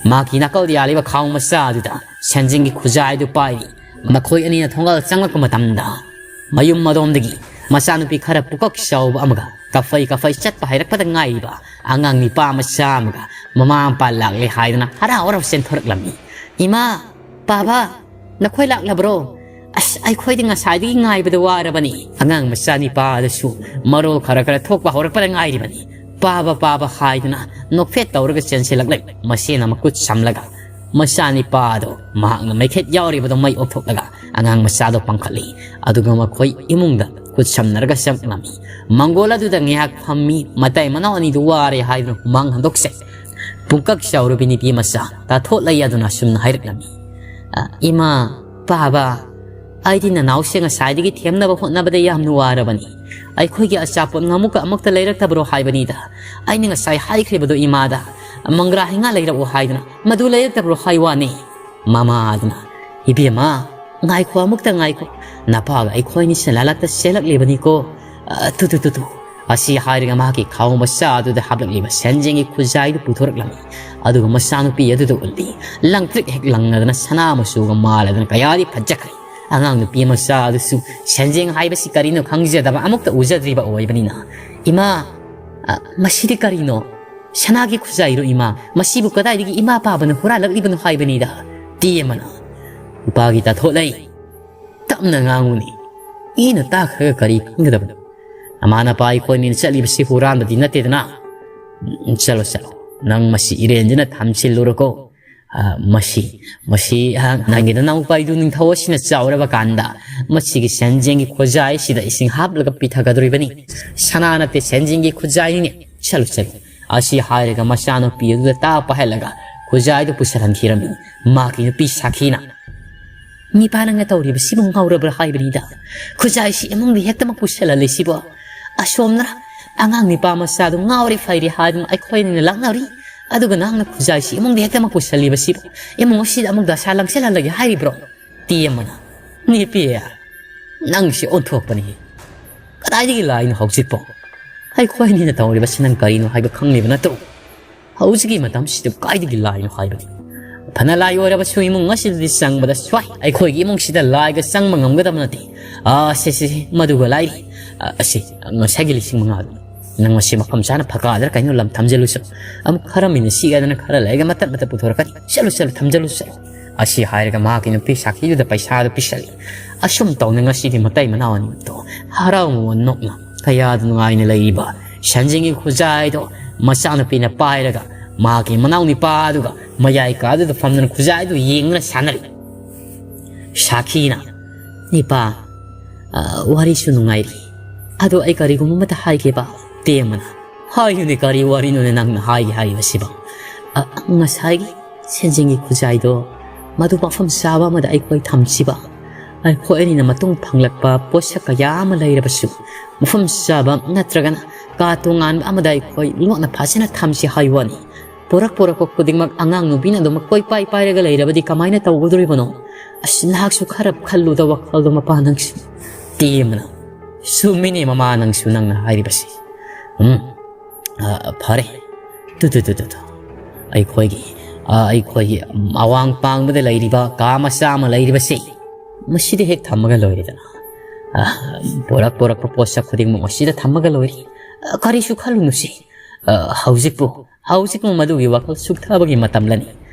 ꯃꯍꯥꯛꯀꯤ ꯅꯥꯀꯜꯗ ꯌꯥꯜꯂꯤꯕ ꯈꯥꯎ ꯃꯆꯥ ꯑꯗꯨꯗ ꯁꯦꯟꯖꯦꯡꯒꯤ ꯈꯨꯖꯥꯏꯗꯨ ꯄꯥꯏꯔꯤ꯫ ꯃꯈꯣꯏ ꯑꯅꯤꯅ ꯊꯣꯡꯒꯥꯜ ꯆꯪꯂꯛꯄ ꯃꯇꯝꯗ ꯃꯌꯨꯝ ꯑꯗꯣꯝꯗꯒꯤ ꯃꯆꯥꯅꯨꯄꯤ ꯈꯔ ꯄꯨꯀꯛ ꯆꯥꯎꯕ ꯑꯃꯒ ꯀꯐꯩ ꯀꯐꯩ ꯆꯠꯄ ꯍꯩꯔꯛꯄꯗ ꯉꯥꯏꯔꯤꯕ ꯑꯉꯥꯡ ꯅꯤꯄꯥ ꯃꯆꯥ ꯑꯃꯒ ꯃꯃꯥ ꯃꯄꯥ ꯂꯥꯛꯂꯦ ꯍꯥꯏꯗꯨꯅ ꯍꯔꯥꯎ ꯍꯔꯥꯎ ꯆꯦꯟꯊꯣꯔꯛꯂꯝꯃꯤ꯫ "ꯏꯃꯥ, ꯄꯥꯕ, ꯅꯈꯣꯏ ꯂꯥꯛꯂꯕ꯭ꯔꯣ? ꯑꯁ, ꯑꯩꯈꯣꯏꯗꯤ ꯉꯁꯥꯏꯗꯒꯤ ꯉꯥꯏꯕꯗ ꯋꯥꯔꯕꯅꯤ"꯫ ꯑꯉꯥꯡ ꯃꯆꯥ ꯅꯤꯄꯥ ꯑꯗꯨꯁꯨ ꯃꯔꯣꯜ ꯈꯔ ꯈꯔ ꯊꯣꯛꯄ ꯍꯧꯔꯛꯄꯗ ꯉꯥꯏꯔꯤꯕꯅꯤ꯫ "ꯄꯥꯕ, ꯄꯥꯕ" ꯍꯥꯏꯗꯨꯅ ꯅꯣꯛꯐꯦꯠ ꯇꯧꯔꯒ ꯆꯦꯟꯁꯤꯜꯂꯛꯂꯦ꯫ ꯃꯁꯦꯅ ꯃꯈꯨꯠ ꯁꯝꯂꯒ ꯃꯆꯥ ꯅꯤꯄꯥ ꯑꯗꯣ ꯃꯍꯥꯛꯅ ꯃꯩꯈꯦꯠ ꯌꯥꯎꯔꯤꯕꯗꯣ ꯃꯩ ꯑꯣꯛꯊꯣꯛꯂꯒ ꯑꯉꯥꯡ ꯃꯆꯥꯗꯣ ꯄꯥꯡꯈꯠꯂꯤ꯫ ꯑꯗꯨꯒ ꯃꯈꯣꯏ ꯏꯃꯨꯡꯗ ꯈꯨꯠ ꯁꯝꯅꯔꯒ ꯆꯪꯂꯝꯃꯤ꯫ ꯃꯪꯒꯣꯜ ꯑꯗꯨꯗ ꯉꯥꯏꯍꯥꯛ ꯐꯝꯃꯤ꯫ ꯃꯇꯩ ꯃꯅꯥꯎ ꯑꯅꯤꯗꯨ ꯋꯥꯔꯦ ꯍꯥꯏꯗꯨꯅ ꯍꯨꯃꯥꯡ ꯍꯟꯗꯣꯛꯆꯩ꯫ ꯄꯨꯡꯀꯛ ꯆꯥꯎꯔꯕꯤ ꯅꯨꯄꯤ ꯃꯆꯥ ꯇꯥꯊꯣꯠꯂꯩ ꯑꯗꯨꯅ ꯑꯁꯨꯝꯅ ꯍꯥꯏꯔꯛꯂꯝꯃꯤ꯫ "ꯑ, ꯏꯃꯥ, ꯄꯥꯕ, ꯑꯩꯗꯤ ꯅꯅꯥꯎꯁꯦ ꯉꯁꯥꯏꯗꯒꯤ ꯊꯦꯝꯅꯕ ꯍꯣꯠꯅꯕꯗ ꯌꯥꯝꯅ ꯋꯥꯔꯕꯅꯤ꯫ ꯑꯩꯈꯣꯏꯒꯤ ꯑꯆꯥꯄꯣꯠ ꯉꯥꯃꯨꯛꯀ ꯑꯃꯨꯛꯇ ꯂꯩꯔꯛꯇꯕ꯭ꯔꯣ ꯍꯥꯏꯕꯅꯤꯗ꯫ ꯑꯩꯅ ꯉꯁꯥꯏ ꯍꯥꯏꯈ꯭ꯔꯤꯕꯗꯣ ꯏꯃꯥꯗ, ꯃꯪꯒ꯭ꯔꯥ ꯍꯩꯉꯥ ꯂꯩꯔꯛꯑꯣ ꯍꯥꯏꯗꯨꯅ, ꯃꯗꯨ ꯂꯩꯔꯛꯇꯕ꯭ꯔꯣ ꯍꯥꯏ ꯋꯥꯅꯤ"꯫ ꯃꯃꯥ ꯑꯗꯨꯅ, "ꯏꯕꯦꯝꯃ, ꯉꯥꯏꯈꯣ, ꯑꯃꯨꯛꯇ ꯉꯥꯏꯈꯣ꯫ ꯅꯄꯥꯒ ꯑꯩꯈꯣꯏꯅꯤꯁꯦ ꯂꯥꯂꯛꯇ ꯆꯦꯜꯂꯛꯂꯤꯕꯅꯤꯀꯣ꯫ ꯑ, ꯇꯨ, ꯇꯨ, ꯇꯨ, ꯇꯨ"꯫ ꯑꯁꯤ ꯍꯥꯏꯔꯒ ꯃꯍꯥꯛꯀꯤ ꯈꯥꯎ ꯃꯆꯥ ꯑꯗꯨꯗ ꯍꯥꯞꯂꯛꯂꯤꯕ ꯁꯦꯟꯖꯦꯡꯒꯤ ꯈꯨꯖꯥꯏꯗꯨ ꯄꯨꯊꯣꯔꯛꯂꯝꯃꯤ꯫ ꯑꯗꯨꯒ ꯃꯆꯥꯅꯨꯄꯤ ꯑꯗꯨꯗ ꯎꯠꯂꯤ꯫ ꯂꯪꯇ꯭ꯔꯤꯛ ꯍꯦꯛ ꯂꯪꯉꯗꯅ ꯁꯅꯥ ꯃꯆꯨꯒ ꯃꯥꯜꯂꯗꯅ ꯀꯌꯥꯗꯤ ꯐꯖꯈ꯭ꯔꯦ꯫ ꯑꯉꯥꯡ ꯅꯨꯄꯤ ꯃꯆꯥ ꯑꯗꯨꯁꯨ ꯁꯦꯟꯖꯦꯡ ꯍꯥꯏꯕꯁꯤ ꯀꯔꯤꯅꯣ ꯈꯪꯖꯗꯕ, ꯑꯃꯨꯛꯇ ꯎꯖꯗ꯭ꯔꯤꯕ ꯑꯣꯏꯕꯅꯤꯅ, "ꯏꯃꯥ, ꯑ, ꯃꯁꯤꯗꯤ ꯀꯔꯤꯅꯣ?" "ꯁꯅꯥꯒꯤ ꯈꯨꯖꯥꯏꯔꯣ ꯏꯃꯥ? ꯃꯁꯤꯕꯨ ꯀꯗꯥꯏꯗꯒꯤ ꯏꯃꯥ ꯄꯥꯕꯅ ꯍꯨꯔꯥꯜꯂꯛꯂꯤꯕꯅꯣ ꯍꯥꯏꯕꯅꯤꯗ?" ꯇꯦꯝꯕꯅ, "ꯅꯨꯄꯥꯒꯤ ꯇꯥꯊꯣꯠꯂꯩ, ꯇꯞꯅ ꯉꯥꯡꯉꯨꯅꯦ꯫ ꯃꯤꯅ ꯇꯥꯈ꯭ꯔꯒ ꯀꯔꯤ ꯈꯪꯒꯗꯕꯅꯣ? ꯅꯃꯥ ꯅꯄꯥ ꯑꯩꯈꯣꯏꯅꯤꯅ ꯆꯠꯂꯤꯕꯁꯤ ꯍꯨꯔꯥꯟꯕꯗꯤ ꯅꯠꯇꯦꯗꯅ꯫ ꯎꯝ, ꯆꯠꯂꯣ, ꯆꯠꯂꯣ꯫ ꯅꯪ ꯃꯁꯤ ꯏꯔꯦꯟꯖꯅ ꯊꯝꯖꯤꯜꯂꯨꯔꯣꯀꯣ꯫ ꯑ, ꯃꯁꯤ, ꯃꯁꯤ, ꯑ, ꯅꯪꯒꯤ ꯅꯅꯥꯎꯄꯥꯗꯨ ꯅꯤꯡꯊꯧ ꯑꯁꯤꯅ ꯆꯥꯎꯔꯕ ꯀꯥꯟꯗ ꯃꯁꯤꯒꯤ ꯁꯦꯟꯖꯦꯡꯒꯤ ꯈꯨꯖꯥꯏꯁꯤꯗ ꯏꯁꯤꯡ ꯍꯥꯞꯂꯒ ꯄꯤꯊꯒꯗꯧꯔꯤꯕꯅꯤ꯫ ꯁꯅꯥ ꯅꯠꯇꯦ, ꯁꯦꯟꯖꯦꯡꯒꯤ ꯈꯨꯖꯥꯏꯅꯤꯅꯦ꯫ ꯆꯠꯂꯨ, ꯆꯠꯂꯨ꯫" ꯑꯁꯤ ꯍꯥꯏꯔꯒ ꯃꯆꯥꯅꯨꯄꯤ ꯑꯗꯨꯗ ꯇꯥꯛ ꯄꯥꯏꯍꯜꯂꯒ ꯈꯨꯖꯥꯏꯗꯨ ꯄꯨꯁꯤꯜꯍꯟꯈꯤꯔꯝꯃꯤ꯫ ꯃꯍꯥꯛꯀꯤ ꯅꯨꯄꯤ ꯁꯥꯈꯤꯅ, "ꯅꯤꯄꯥ, ꯅꯪꯅ ꯇꯧꯔꯤꯕꯁꯤꯕꯨ ꯉꯥꯎꯔꯕ꯭ꯔꯥ ꯍꯥꯏꯕꯅꯤꯗ? ꯈꯨꯖꯥꯏꯁꯤ ꯏꯃꯨꯡꯗ ꯍꯦꯛꯇꯃꯛ ꯄꯨꯁꯤꯜꯍꯜꯂꯤꯁꯤꯕꯣ? ꯑꯁꯣꯝꯅ ꯑꯉꯥꯡ ꯅꯤꯄꯥ ꯃꯆꯥꯗꯨ ꯉꯥꯎꯔꯦ ꯐꯩꯔꯦ ꯍꯥꯏꯗꯨꯅ ꯑꯩꯈꯣꯏꯅ ꯂꯥꯛꯅꯔꯤ, ꯑꯗꯨꯒ ꯅꯪꯅ ꯈꯨꯖꯥꯏꯁꯤ ꯏꯃꯨꯡꯗ ꯍꯦꯛꯇꯃꯛ ꯄꯨꯁꯤꯜꯂꯤꯕꯁꯤꯕꯨ? ꯏꯃꯨꯡ ꯑꯁꯤꯗ ꯑꯃꯨꯛ ꯗꯁꯥ ꯂꯪꯁꯤꯜꯍꯜꯂꯒꯦ ꯍꯥꯏꯔꯤꯕ꯭ꯔꯣ?" ꯇꯦꯝꯕꯅ, "ꯅꯤꯄꯤ, ꯅꯪꯁꯤ ꯑꯣꯟꯊꯣꯛꯄꯅꯤ꯫ ꯀꯗꯥꯏꯗꯒꯤ ꯂꯥꯛꯏꯅꯣ ꯍꯧꯖꯤꯛꯄꯣ? ꯑꯩꯈꯣꯏ ꯑꯅꯤꯅ ꯇꯧꯔꯤꯕꯁꯤ ꯅꯪ ꯀꯔꯤꯅꯣ ꯍꯥꯏꯕ ꯈꯪꯂꯤꯕ ꯅꯠꯇ꯭ꯔꯣ? ꯍꯧꯖꯤꯛꯀꯤ ꯃꯇꯝꯁꯤꯗ ꯀꯥꯏꯗꯒꯤ ꯂꯥꯛꯏꯅꯣ ꯍꯥꯏꯕꯅꯤ? ꯐꯅ ꯂꯥꯏ ꯑꯣꯏꯔꯕꯁꯨ ꯏꯃꯨꯡ ꯑꯁꯤꯗꯗꯤ ꯆꯪꯕꯗ ꯁ꯭ꯋꯥꯏ꯫ ꯑꯩꯈꯣꯏꯒꯤ ꯏꯃꯨꯡꯁꯤꯗ ꯂꯥꯏꯒ ꯆꯪꯕ ꯉꯝꯒꯗꯕ ꯅꯠꯇꯦ꯫ ꯑꯥ, ꯁꯦ, ꯁꯦ, ꯁꯦ, ꯃꯗꯨꯒ ꯂꯥꯏꯔꯤ꯫ ꯑꯥ, ꯑꯁꯤ, ꯉꯁꯥꯏꯒꯤ ꯂꯤꯁꯤꯡ ꯃꯉꯥꯗꯨ꯫ ꯅꯪ ꯃꯁꯤ ꯃꯐꯝ ꯆꯥꯅ ꯐꯀꯥꯗꯔ ꯀꯩꯅꯣ ꯂꯝ ꯊꯝꯖꯤꯜꯂꯨ ꯆꯠꯂꯨ꯫ ꯑꯃꯨꯛ ꯈꯔ ꯃꯤꯅ ꯁꯤꯒꯗꯅ ꯈꯔ ꯂꯩꯔꯒ ꯃꯇꯠ ꯃꯇꯠ ꯄꯨꯊꯣꯔꯛꯀꯅꯤ꯫ ꯆꯠꯂꯨ, ꯆꯠꯂꯨ, ꯊꯝꯖꯤꯜꯂꯨ ꯆꯠꯂꯨ꯫" ꯑꯁꯤ ꯍꯥꯏꯔꯒ ꯃꯍꯥꯛꯀꯤ ꯅꯨꯄꯤ ꯁꯥꯈꯤꯗꯨꯗ ꯄꯩꯁꯥꯗꯨ ꯄꯤꯁꯜꯂꯤ꯫ ꯑꯁꯨꯝ ꯇꯧꯅ ꯉꯁꯤꯗꯤ ꯃꯇꯩ ꯃꯅꯥꯎ ꯑꯅꯤꯃꯛꯇꯣ ꯍꯔꯥꯎ ꯃꯃꯣꯟ ꯅꯣꯛꯅ ꯀꯌꯥꯗ ꯅꯨꯡꯉꯥꯏꯅ ꯂꯩꯔꯤꯕ ꯁꯦꯟꯖꯦꯡꯒꯤ ꯈꯨꯖꯥꯏꯗꯣ ꯃꯆꯥꯅꯨꯄꯤꯅ ꯄꯥꯏꯔꯒ ꯃꯍꯥꯛꯀꯤ ꯃꯅꯥꯎ ꯅꯤꯄꯥ ꯑꯗꯨꯒ ꯃꯌꯥꯏ ꯀꯥꯗꯨꯗ ꯐꯝꯗꯨꯅ ꯈꯨꯖꯥꯏꯗꯨ ꯌꯦꯡꯗꯨꯅ ꯁꯥꯟꯅꯔꯤ꯫ ꯁꯥꯈꯤꯅ, "ꯅꯤꯄꯥ, ꯑ, ꯋꯥꯔꯤꯁꯨ ꯅꯨꯡꯉꯥꯏꯔꯤ꯫ ꯑꯗꯣ ꯑꯩ ꯀꯔꯤꯒꯨꯝꯕ ꯑꯃꯇ ꯍꯥꯏꯒꯦꯕ?" ꯇꯦꯝꯕꯅ, "ꯍꯥꯏꯌꯨꯅꯦ, ꯀꯔꯤ ꯋꯥꯔꯤꯅꯣꯅꯦ ꯅꯪꯅ ꯍꯥꯏꯒꯦ ꯍꯥꯏꯔꯤꯕꯁꯤꯕꯣ?" "ꯑ, ꯉꯁꯥꯏꯒꯤ ꯁꯦꯟꯖꯦꯡꯒꯤ ꯈꯨꯖꯥꯏꯗꯣ ꯃꯗꯨ ꯃꯐꯝ ꯆꯥꯕ ꯑꯃꯗ ꯑꯩꯈꯣꯏ ꯊꯝꯁꯤꯕ꯫ ꯑꯩꯈꯣꯏ ꯑꯅꯤꯅ ꯃꯇꯨꯡ ꯐꯪꯂꯛꯄ ꯄꯣꯠꯁꯛ ꯀꯌꯥ ꯑꯃ ꯂꯩꯔꯕꯁꯨ ꯃꯐꯝ ꯆꯥꯕ ꯅꯠꯇ꯭ꯔꯒꯅ ꯀꯥ ꯇꯣꯉꯥꯟꯕ ꯑꯃꯗ ꯑꯩꯈꯣꯏ ꯂꯣꯠꯅ ꯐꯖꯅ ꯊꯝꯁꯤ ꯍꯥꯏ ꯋꯥꯅꯤ꯫ ꯄꯨꯔꯛ ꯄꯨꯔꯛꯄ ꯈꯨꯗꯤꯡꯃꯛ ꯑꯉꯥꯡ ꯅꯨꯄꯤꯅ ꯑꯗꯨꯃꯛ ꯀꯣꯏꯄꯥꯏ ꯄꯥꯏꯔꯒ ꯂꯩꯔꯕꯗꯤ ꯀꯃꯥꯏꯅ ꯇꯧꯒꯗꯧꯔꯤꯕꯅꯣ? ꯑꯁ, ꯅꯍꯥꯛꯁꯨ ꯈꯔ ꯈꯜꯂꯨꯗ ꯋꯥꯈꯜꯗꯣ ꯃꯄꯥ ꯅꯪꯁꯨ꯫" ꯇꯦꯝꯕꯅ, "ꯆꯨꯝꯃꯤꯅꯦ ꯃꯃꯥ, ꯅꯪꯁꯨ ꯅꯪꯅ ꯍꯥꯏꯔꯤꯕꯁꯤ꯫ ꯎꯝ, ꯑ, ꯐꯔꯦ꯫ Two, two, two, two, two. ꯑꯩꯈꯣꯏꯒꯤ, ꯑ, ꯑꯩꯈꯣꯏꯒꯤ ꯑꯋꯥꯡ ꯄꯥꯡꯕꯗ ꯂꯩꯔꯤꯕ ꯀꯥ ꯃꯆꯥ ꯑꯃ ꯂꯩꯔꯤꯕꯁꯤ, ꯃꯁꯤꯗ ꯍꯦꯛ ꯊꯝꯃꯒ ꯂꯣꯏꯔꯦꯗꯅ꯫ ꯑ, ꯄꯨꯔꯛ ꯄꯨꯔꯛꯄ ꯄꯣꯠꯁꯛ ꯈꯨꯗꯤꯡꯃꯛ ꯃꯁꯤꯗ ꯊꯝꯃꯒ ꯂꯣꯏꯔꯦ꯫ ꯑ, ꯀꯔꯤꯁꯨ ꯈꯜꯂꯨꯅꯨꯁꯦ꯫ "ꯑ, ꯍꯧꯖꯤꯛꯄꯨ, ꯍꯧꯖꯤꯛꯄꯨ ꯃꯗꯨꯒꯤ ꯋꯥꯈꯜ ꯁꯨꯛꯊꯕꯒꯤ ꯃꯇꯝꯂꯅꯤ?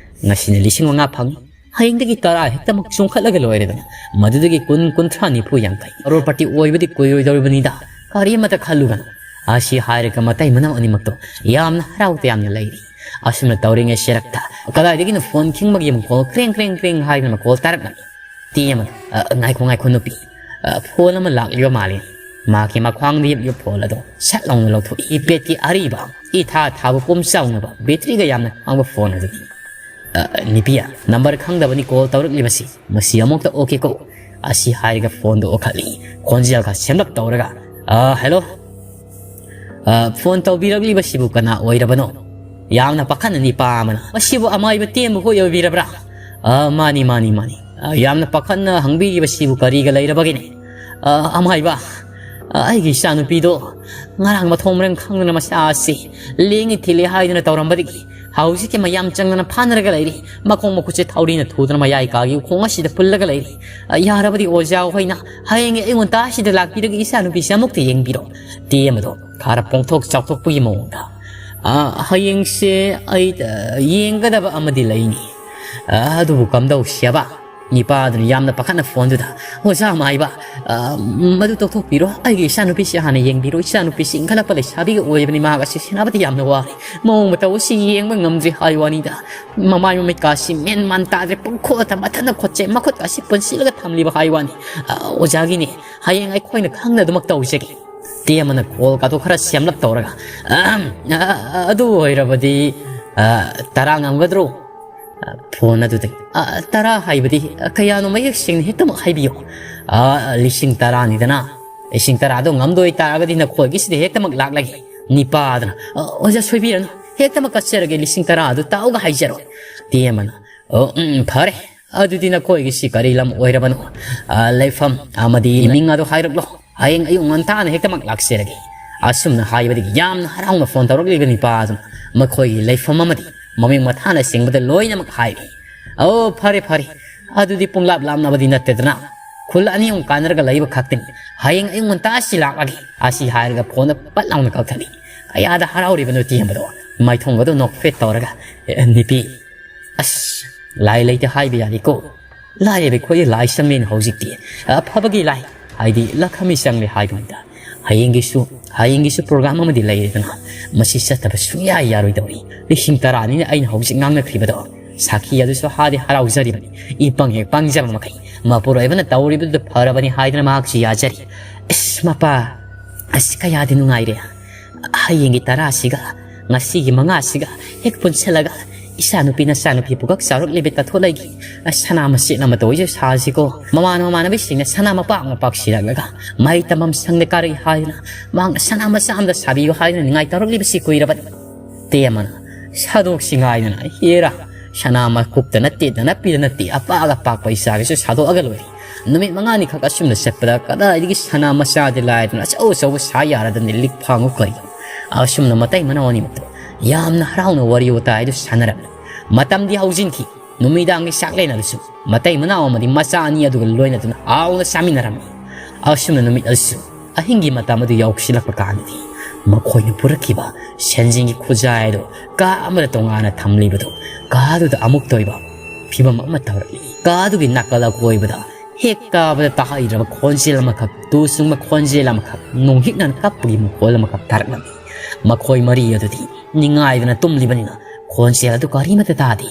ꯉꯁꯤꯅ ꯂꯤꯁꯤꯡ ꯃꯉꯥ ꯐꯪꯏ, ꯍꯌꯦꯡꯗꯒꯤ ꯇꯔꯥ ꯍꯦꯛꯇꯃꯛ ꯆꯣꯡꯈꯠꯂꯒ ꯂꯣꯏꯔꯦꯗꯅ꯫ ꯃꯗꯨꯗꯒꯤ ꯀꯨꯟ, ꯀꯨꯟꯊ꯭ꯔꯥ, ꯅꯤꯐꯨ, ꯌꯥꯡꯈꯩ꯫ ꯀꯔꯣꯔꯄꯇꯤ ꯑꯣꯏꯕꯗꯤ ꯀꯨꯏꯔꯣꯏꯗꯧꯔꯤꯕꯅꯤꯗ, ꯀꯔꯤꯃꯇ ꯈꯜꯂꯨꯒꯅꯨ"꯫ ꯑꯁꯤ ꯍꯥꯏꯔꯒ ꯃꯇꯩ ꯃꯅꯥꯎ ꯑꯅꯤꯃꯛꯇꯣ ꯌꯥꯝꯅ ꯍꯔꯥꯎ ꯇꯌꯥꯝꯅ ꯂꯩꯔꯤ꯫ ꯑꯁꯨꯝꯅ ꯇꯧꯔꯤꯉꯩ ꯁꯦꯔꯛꯇ ꯀꯗꯥꯏꯗꯒꯤꯅꯣ ꯐꯣꯟ ꯈꯤꯡꯕꯒꯤ ꯃꯈꯣꯜ ꯀ꯭ꯔꯦꯡ ꯀ꯭ꯔꯦꯡ ꯀ꯭ꯔꯦꯡ ꯍꯥꯏꯗꯨꯅ ꯃꯈꯣꯜ ꯇꯥꯔꯛꯂꯝꯃꯤ꯫ ꯇꯦꯝ ꯑꯗꯨ, "ꯑ, ꯉꯥꯏꯈꯣ, ꯉꯥꯏꯈꯣ ꯅꯨꯄꯤ, ꯑ, ꯐꯣꯟ ꯑꯃ ꯂꯥꯛꯂꯤꯕ ꯃꯥꯜꯂꯤ"꯫ ꯃꯍꯥꯛꯀꯤ ꯃꯈ꯭ꯋꯥꯡꯗ ꯌꯦꯞꯂꯤꯕ ꯐꯣꯟ ꯑꯗꯨ ꯁꯠ ꯂꯥꯎꯅ ꯂꯧꯊꯣꯛꯏ꯫ ꯏꯄꯦꯠꯀꯤ ꯑꯔꯤꯕ, ꯏꯊꯥ ꯊꯥꯕ ꯄꯣꯝ ꯆꯥꯎꯅꯕ, ꯕꯦꯇ꯭ꯔꯤꯒ ꯌꯥꯝꯅ ꯍꯥꯡꯕ ꯐꯣꯟ ꯑꯗꯨꯅꯤ꯫ "ꯑ, ꯅꯨꯄꯤ, ꯅꯝꯕꯔ ꯈꯪꯗꯕꯅꯤ ꯀꯣꯜ ꯇꯧꯔꯛꯂꯤꯕꯁꯤ, ꯃꯁꯤ ꯑꯃꯨꯛꯇ ꯑꯣꯀꯦꯀꯣ"꯫ ꯑꯁꯤ ꯍꯥꯏꯔꯒ ꯐꯣꯟꯗꯨ ꯑꯣꯛꯈꯠꯂꯤ꯫ ꯈꯣꯟꯖꯦꯜꯒ ꯁꯦꯝꯂꯞ ꯇꯧꯔꯒ, "ꯑ, ꯍꯦꯜꯂꯣ꯫ ꯑ, ꯐꯣꯟ ꯇꯧꯕꯤꯔꯛꯂꯤꯕꯁꯤꯕꯨ ꯀꯅꯥ ꯑꯣꯏꯔꯕꯅꯣ?" ꯌꯥꯝꯅ ꯄꯥꯈꯠꯅ ꯅꯤꯄꯥ ꯑꯃꯅ, "ꯃꯁꯤꯕꯨ ꯑꯃꯥꯏꯕ ꯇꯦꯝꯕ ꯍꯣꯏ ꯑꯣꯏꯕꯤꯔꯕ꯭ꯔꯥ?" "ꯑ, ꯃꯥꯅꯤ, ꯃꯥꯅꯤ, ꯃꯥꯅꯤ꯫ ꯑ, ꯌꯥꯝꯅ ꯄꯥꯈꯠꯅ ꯍꯪꯕꯤꯔꯤꯕꯁꯤꯕꯨ ꯀꯔꯤꯒ ꯂꯩꯔꯕꯒꯤꯅꯦ?" "ꯑ, ꯑꯃꯥꯏꯕ, ꯑ, ꯑꯩꯒꯤ ꯏꯆꯥꯅꯨꯄꯤꯗꯣ ꯉꯔꯥꯡ ꯃꯊꯣꯡ ꯃꯔꯝ ꯈꯪꯗꯅ ꯃꯁꯥ ꯑꯁꯤ ꯂꯦꯡꯉꯤ ꯊꯤꯜꯂꯤ ꯍꯥꯏꯗꯨꯅ ꯇꯧꯔꯝꯕꯗꯒꯤ ꯍꯧꯖꯤꯛꯀꯤ ꯃꯌꯥꯝ ꯆꯪꯗꯅ ꯐꯥꯅꯔꯒ ꯂꯩꯔꯤ꯫ ꯃꯈꯣꯡ ꯃꯈꯨꯠꯁꯦ ꯊꯧꯔꯤꯅ ꯊꯨꯗꯅ ꯃꯌꯥꯏ ꯀꯥꯒꯤ ꯎꯈꯣꯡ ꯑꯁꯤꯗ ꯄꯨꯜꯂꯒ ꯂꯩꯔꯤ꯫ ꯑ, ꯌꯥꯔꯕꯗꯤ ꯑꯣꯖꯥ ꯍꯣꯏꯅ ꯍꯌꯦꯡ ꯑꯌꯨꯛ ꯉꯟꯇꯥꯁꯤꯗ ꯂꯥꯛꯄꯤꯔꯒ ꯏꯆꯥꯅꯨꯄꯤꯁꯦ ꯑꯃꯨꯛꯇ ꯌꯦꯡꯕꯤꯔꯣ"꯫ ꯇꯦꯝ ꯑꯗꯣ ꯈꯔ ꯄꯣꯡꯊꯣꯛ ꯆꯥꯎꯊꯣꯛꯄꯒꯤ ꯃꯑꯣꯡꯗ, "ꯑ, ꯍꯌꯦꯡꯁꯦ ꯑꯩ, ꯑ, ꯌꯦꯡꯒꯗꯕ ꯑꯃꯗꯤ ꯂꯩꯅꯤ꯫ ꯑ, ꯑꯗꯨꯕꯨ ꯀꯝꯗꯧꯁꯦꯕ?" ꯅꯤꯄꯥꯗꯨꯅ ꯌꯥꯝꯅ ꯄꯥꯈꯠꯅ ꯐꯣꯟꯗꯨꯗ, "ꯑꯣꯖꯥ ꯑꯃꯥꯏꯕ, ꯑ, ꯃꯗꯨ ꯇꯣꯛꯊꯣꯛꯄꯤꯔꯣ, ꯑꯩꯒꯤ ꯏꯆꯥꯅꯨꯄꯤꯁꯦ ꯍꯥꯟꯅ ꯌꯦꯡꯕꯤꯔꯣ, ꯏꯆꯥꯅꯨꯄꯤꯁꯤ ꯏꯟꯈꯠꯂꯛꯄ ꯂꯩꯁꯥꯕꯤꯒ ꯑꯣꯏꯕꯅꯤ, ꯃꯍꯥꯛ ꯑꯁꯤ ꯁꯦꯟꯅꯕꯗ ꯌꯥꯝꯅ ꯋꯥꯔꯦ, ꯃꯑꯣꯡ ꯃꯇꯧ ꯑꯁꯤ ꯌꯦꯡꯕ ꯉꯝꯗ꯭ꯔꯦ" ꯍꯥꯏ ꯋꯥꯅꯤꯗ꯫ ꯃꯃꯥꯏ ꯃꯃꯤꯠꯀꯥꯁꯤ ꯃꯦꯟ ꯃꯥꯟ ꯇꯥꯗ꯭ꯔꯦ, ꯄꯨꯡꯈꯣꯠꯇ ꯃꯊꯟꯇ ꯈꯣꯠꯆꯩ, ꯃꯈꯨꯠꯀꯥꯁꯤ ꯄꯨꯟꯁꯤꯜꯂꯒ ꯊꯝꯂꯤꯕ ꯍꯥꯏ ꯋꯥꯅꯤ꯫ "ꯑ, ꯑꯣꯖꯥꯒꯤꯅꯦ, ꯍꯌꯦꯡ ꯑꯩꯈꯣꯏꯅ ꯈꯪꯅ ꯑꯗꯨꯃꯛ ꯇꯧꯖꯒꯦ"꯫ ꯇꯦꯝ ꯑꯃꯅ ꯀꯣꯜ ꯀꯥꯗꯣ ꯈꯔ ꯁꯦꯝꯂꯞ ꯇꯧꯔꯒ, "ꯑꯍꯝ, ꯑ, ꯑ, ꯑꯗꯨ ꯑꯣꯏꯔꯕꯗꯤ, ꯑ, ꯇꯔꯥ ꯉꯝꯒꯗ꯭ꯔꯣ?" ꯑ, ꯐꯣꯟ ꯑꯗꯨꯗꯒꯤ, "ꯑ, ꯇꯔꯥ ꯍꯥꯏꯕꯗꯤ, ꯑ, ꯀꯌꯥꯅꯣ ꯃꯌꯦꯛ ꯁꯦꯡꯅ ꯍꯦꯛꯇꯃꯛ ꯍꯥꯏꯕꯤꯌꯨ"꯫ "ꯑ, ꯂꯤꯁꯤꯡ ꯇꯔꯥꯅꯤꯗꯅ, ꯂꯤꯁꯤꯡ ꯇꯔꯥꯗꯣ ꯉꯝꯗꯣꯏ ꯇꯥꯔꯒꯗꯤ ꯅꯈꯣꯏꯒꯤꯁꯤꯗ ꯍꯦꯛꯇꯃꯛ ꯂꯥꯛꯂꯒꯦ"꯫ ꯅꯤꯄꯥꯗꯨꯅ, "ꯑ, ꯑꯣꯖꯥ ꯁꯣꯏꯕꯤꯔꯅꯨ, ꯍꯦꯛꯇꯃꯛ ꯀꯠꯆꯔꯒꯦ, ꯂꯤꯁꯤꯡ ꯇꯔꯥ ꯑꯗꯨ ꯇꯥꯎꯒ ꯍꯥꯏꯖꯔꯣ"꯫ ꯇꯦꯝ ꯑꯃꯅ, "ꯑꯣ, ꯎꯝ, ꯐꯔꯦ꯫ ꯑꯗꯨꯗꯤ ꯅꯈꯣꯏꯒꯤꯁꯤ ꯀꯔꯤ ꯂꯝ ꯑꯣꯏꯔꯕꯅꯣ? ꯑ, ꯂꯩꯐꯝ ꯑꯃꯗꯤ ꯃꯤꯡ ꯑꯗꯨ ꯍꯥꯏꯔꯛꯂꯣ꯫ ꯍꯌꯦꯡ ꯑꯌꯨꯛ ꯉꯟꯇꯥꯅ ꯍꯦꯛꯇꯃꯛ ꯂꯥꯛꯆꯔꯒꯦ"꯫ ꯑꯁꯨꯝꯅ ꯍꯥꯏꯕꯗꯒꯤ ꯌꯥꯝꯅ ꯍꯔꯥꯎꯅ ꯐꯣꯟ ꯇꯧꯔꯛꯂꯤꯕ ꯅꯤꯄꯥ ꯑꯗꯨꯅ ꯃꯈꯣꯏꯒꯤ ꯂꯩꯐꯝ ꯑꯃꯗꯤ ꯃꯃꯤꯡ ꯃꯊꯥꯅꯆꯤꯡꯕꯗ ꯂꯣꯏꯅꯃꯛ ꯍꯥꯏꯔꯤ꯫ "ꯑꯣ, ꯐꯔꯦ, ꯐꯔꯦ꯫ ꯑꯗꯨꯗꯤ ꯄꯨꯡꯂꯥꯞ ꯂꯥꯞꯅꯕꯗꯤ ꯅꯠꯇꯦꯗꯅ꯫ ꯈꯨꯜ ꯑꯅꯤ ꯑꯍꯨꯝ ꯀꯥꯟꯅꯔꯒ ꯂꯩꯕ ꯈꯛꯇꯅꯤ꯫ ꯍꯌꯦꯡ ꯑꯌꯨꯛ ꯉꯟꯇꯥ ꯑꯁꯤ ꯂꯥꯛꯂꯒꯦ"꯫ ꯑꯁꯤ ꯍꯥꯏꯔꯒ ꯐꯣꯟꯗ ꯄꯠ ꯂꯥꯎꯅ ꯀꯛꯊꯠꯂꯤ꯫ ꯀꯌꯥꯗ ꯍꯔꯥꯎꯔꯤꯕꯅꯣ ꯇꯦꯝꯕꯗꯣ꯫ ꯃꯥꯏꯊꯣꯡꯒꯗꯣ ꯅꯣꯛꯐꯦꯠ ꯇꯧꯔꯒ, "ꯑꯦ, ꯅꯨꯄꯤ, ꯑꯁ, ꯂꯥꯏ ꯂꯩꯇꯦ ꯍꯥꯏꯕ ꯌꯥꯗꯦꯀꯣ꯫ ꯂꯥꯏꯔꯕ ꯑꯩꯈꯣꯏꯗꯤ ꯂꯥꯏ ꯆꯪꯉꯦꯅ ꯍꯧꯖꯤꯛꯇꯤ꯫ ꯑꯐꯕꯒꯤ ꯂꯥꯏ, ꯍꯥꯏꯗꯤ ꯂꯈꯃꯤ ꯆꯪꯂꯦ ꯍꯥꯏꯕꯅꯤꯗ꯫ ꯍꯌꯦꯡꯒꯤꯁꯨ, ꯍꯌꯦꯡꯒꯤꯁꯨ ꯄ꯭ꯔꯣꯒ꯭ꯔꯥꯝ ꯑꯃꯗꯤ ꯂꯩꯔꯦꯗꯅ꯫ ꯃꯁꯤ ꯆꯠꯇꯕ ꯁꯨꯡꯌꯥ ꯌꯥꯔꯣꯏꯗꯧꯔꯤ꯫ ꯂꯤꯁꯤꯡ ꯇꯔꯥꯅꯤꯅ ꯑꯩꯅ ꯍꯧꯖꯤꯛ ꯉꯥꯡꯅꯈ꯭ꯔꯤꯕꯗꯣ꯫ ꯁꯥꯈꯤ ꯑꯗꯨꯁꯨ ꯍꯥꯗꯤ ꯍꯔꯥꯎꯖꯔꯤꯕꯅꯤ꯫ ꯏ ꯄꯪ ꯍꯦꯛ ꯄꯪꯖꯕ ꯃꯈꯩ ꯃꯄꯨꯔꯣꯏꯕꯅ ꯇꯧꯔꯤꯕꯗꯨꯗ ꯐꯔꯕꯅꯤ ꯍꯥꯏꯗꯅ ꯃꯍꯥꯛꯁꯨ ꯌꯥꯖꯔꯤ꯫ ꯑꯁ, ꯃꯄꯥ, ꯑꯁ, ꯀꯌꯥꯗꯤ ꯅꯨꯡꯉꯥꯏꯔꯦ꯫ ꯍꯌꯦꯡꯒꯤ ꯇꯔꯥꯁꯤꯒ ꯉꯁꯤꯒꯤ ꯃꯉꯥꯁꯤꯒ ꯍꯦꯛ ꯄꯨꯟꯁꯤꯜꯂꯒ ꯏꯆꯥꯅꯨꯄꯤ ꯅꯆꯥꯅꯨꯄꯤ ꯄꯨꯈꯛ ꯆꯥꯎꯔꯛꯂꯤꯕ ꯇꯥꯊꯣꯂꯩꯒꯤ ꯁꯅꯥ ꯃꯆꯦꯠ ꯑꯃ ꯇꯧꯔꯤꯁꯦ ꯁꯥꯁꯤꯀꯣ꯫ ꯃꯃꯥꯟ ꯃꯃꯥꯟꯅꯕꯤꯁꯤꯡꯅ ꯁꯅꯥ ꯃꯄꯥꯛ ꯃꯄꯥꯛ ꯁꯤꯔꯛꯂꯒ ꯃꯍꯩ ꯇꯝꯐꯝ ꯁꯪꯗ ꯀꯥꯔꯛꯏ ꯍꯥꯏꯗꯅ ꯃꯍꯥꯛꯅ ꯁꯅꯥ ꯃꯆꯥ ꯑꯃꯗ ꯁꯥꯕꯤꯌꯨ ꯍꯥꯏꯗꯅ ꯅꯤꯡꯉꯥꯏ ꯇꯧꯔꯛꯂꯤꯕꯁꯤ ꯀꯨꯏꯔꯕꯅꯤ꯫ ꯇꯦꯝꯃꯅ ꯁꯥꯗꯣꯛꯁꯤ ꯉꯥꯏꯗꯅ ꯍꯦꯔꯥ ꯁꯅꯥ ꯃꯀꯨꯞꯇ ꯅꯠꯇꯦ, ꯅꯅꯞꯄꯤꯗ ꯅꯠꯇꯦ, ꯑꯄꯥꯛ ꯑꯄꯥꯛꯄ ꯏꯆꯥꯒꯤꯁꯨ ꯁꯥꯗꯣꯛꯑꯒ ꯂꯣꯏꯔꯦ꯫ ꯅꯨꯃꯤꯠ ꯃꯉꯥꯅꯤ ꯈꯛ ꯑꯁꯨꯝꯅ ꯆꯠꯄꯗ ꯀꯗꯥꯏꯗꯒꯤ ꯁꯅꯥ ꯃꯆꯥꯗꯤ ꯂꯥꯏꯗꯅ ꯑꯆꯧ ꯑꯆꯧꯕ ꯁꯥ ꯌꯥꯔꯗꯅꯤ ꯂꯤꯛ ꯐꯥꯡꯉꯨ ꯀꯩꯅꯣ꯫ ꯑꯁꯨꯝꯅ ꯃꯇꯩ ꯃꯅꯥꯎ ꯑꯅꯤꯃꯛꯇꯣ ꯌꯥꯝꯅ ꯍꯔꯥꯎꯅ ꯋꯥꯔꯤ ꯋꯥꯇꯥꯏꯗꯨ ꯁꯥꯟꯅꯔꯝꯃꯤ꯫ ꯃꯇꯝꯗꯤ ꯍꯧꯖꯤꯟꯈꯤ꯫ ꯅꯨꯃꯤꯗꯥꯡꯒꯤ ꯆꯥꯛꯂꯦꯟ ꯑꯗꯨꯁꯨ ꯃꯇꯩ ꯃꯅꯥꯎ ꯑꯃꯗꯤ ꯃꯆꯥ ꯑꯅꯤ ꯑꯗꯨꯒ ꯂꯣꯏꯅꯗꯨꯅ ꯍꯥꯎꯅ ꯆꯥꯃꯤꯟꯅꯔꯝꯃꯤ꯫ ꯑꯁꯨꯝꯅ ꯅꯨꯃꯤꯠ ꯑꯗꯨꯁꯨ ꯑꯍꯤꯡꯒꯤ ꯃꯇꯝ ꯑꯗꯨ ꯌꯧꯁꯤꯜꯂꯛꯄ ꯀꯥꯟꯗꯗꯤ ꯃꯈꯣꯏꯅ ꯄꯨꯔꯛꯈꯤꯕ ꯁꯦꯟꯖꯦꯡꯒꯤ ꯈꯨꯖꯥꯏ ꯑꯗꯨ ꯀꯥ ꯑꯃꯗ ꯇꯣꯉꯥꯟꯅ ꯊꯝꯂꯤꯕꯗꯨ ꯀꯥꯗꯨꯗ ꯑꯃꯨꯛꯇ ꯑꯣꯏꯕ ꯐꯤꯕꯝ ꯑꯃ ꯇꯧꯔꯛꯂꯤ꯫ ꯀꯥꯗꯨꯒꯤ ꯅꯥꯀꯜ ꯑꯀꯣꯏꯕꯗ ꯍꯦꯛ ꯇꯥꯕꯗ ꯇꯥꯍꯩꯗ꯭ꯔꯕ ꯈꯣꯟꯖꯦꯜ ꯑꯃꯈꯛ, ꯇꯨ ꯆꯨꯡꯕ ꯈꯣꯟꯖꯦꯜ ꯑꯃꯈꯛ, ꯅꯣꯡꯍꯤꯛꯅꯅ ꯀꯞꯄꯒꯤ ꯃꯈꯣꯜ ꯑꯃꯈꯛ ꯇꯥꯔꯛꯂꯝꯃꯤ꯫ ꯃꯈꯣꯏ ꯃꯔꯤ ꯑꯗꯨꯗꯤ ꯅꯤꯡꯉꯥꯏꯗꯅ ꯇꯨꯝꯂꯤꯕꯅꯤꯅ ꯈꯣꯟꯖꯦꯜ ꯑꯗꯨ ꯀꯔꯤꯃꯠꯇ ꯇꯥꯗꯦ꯫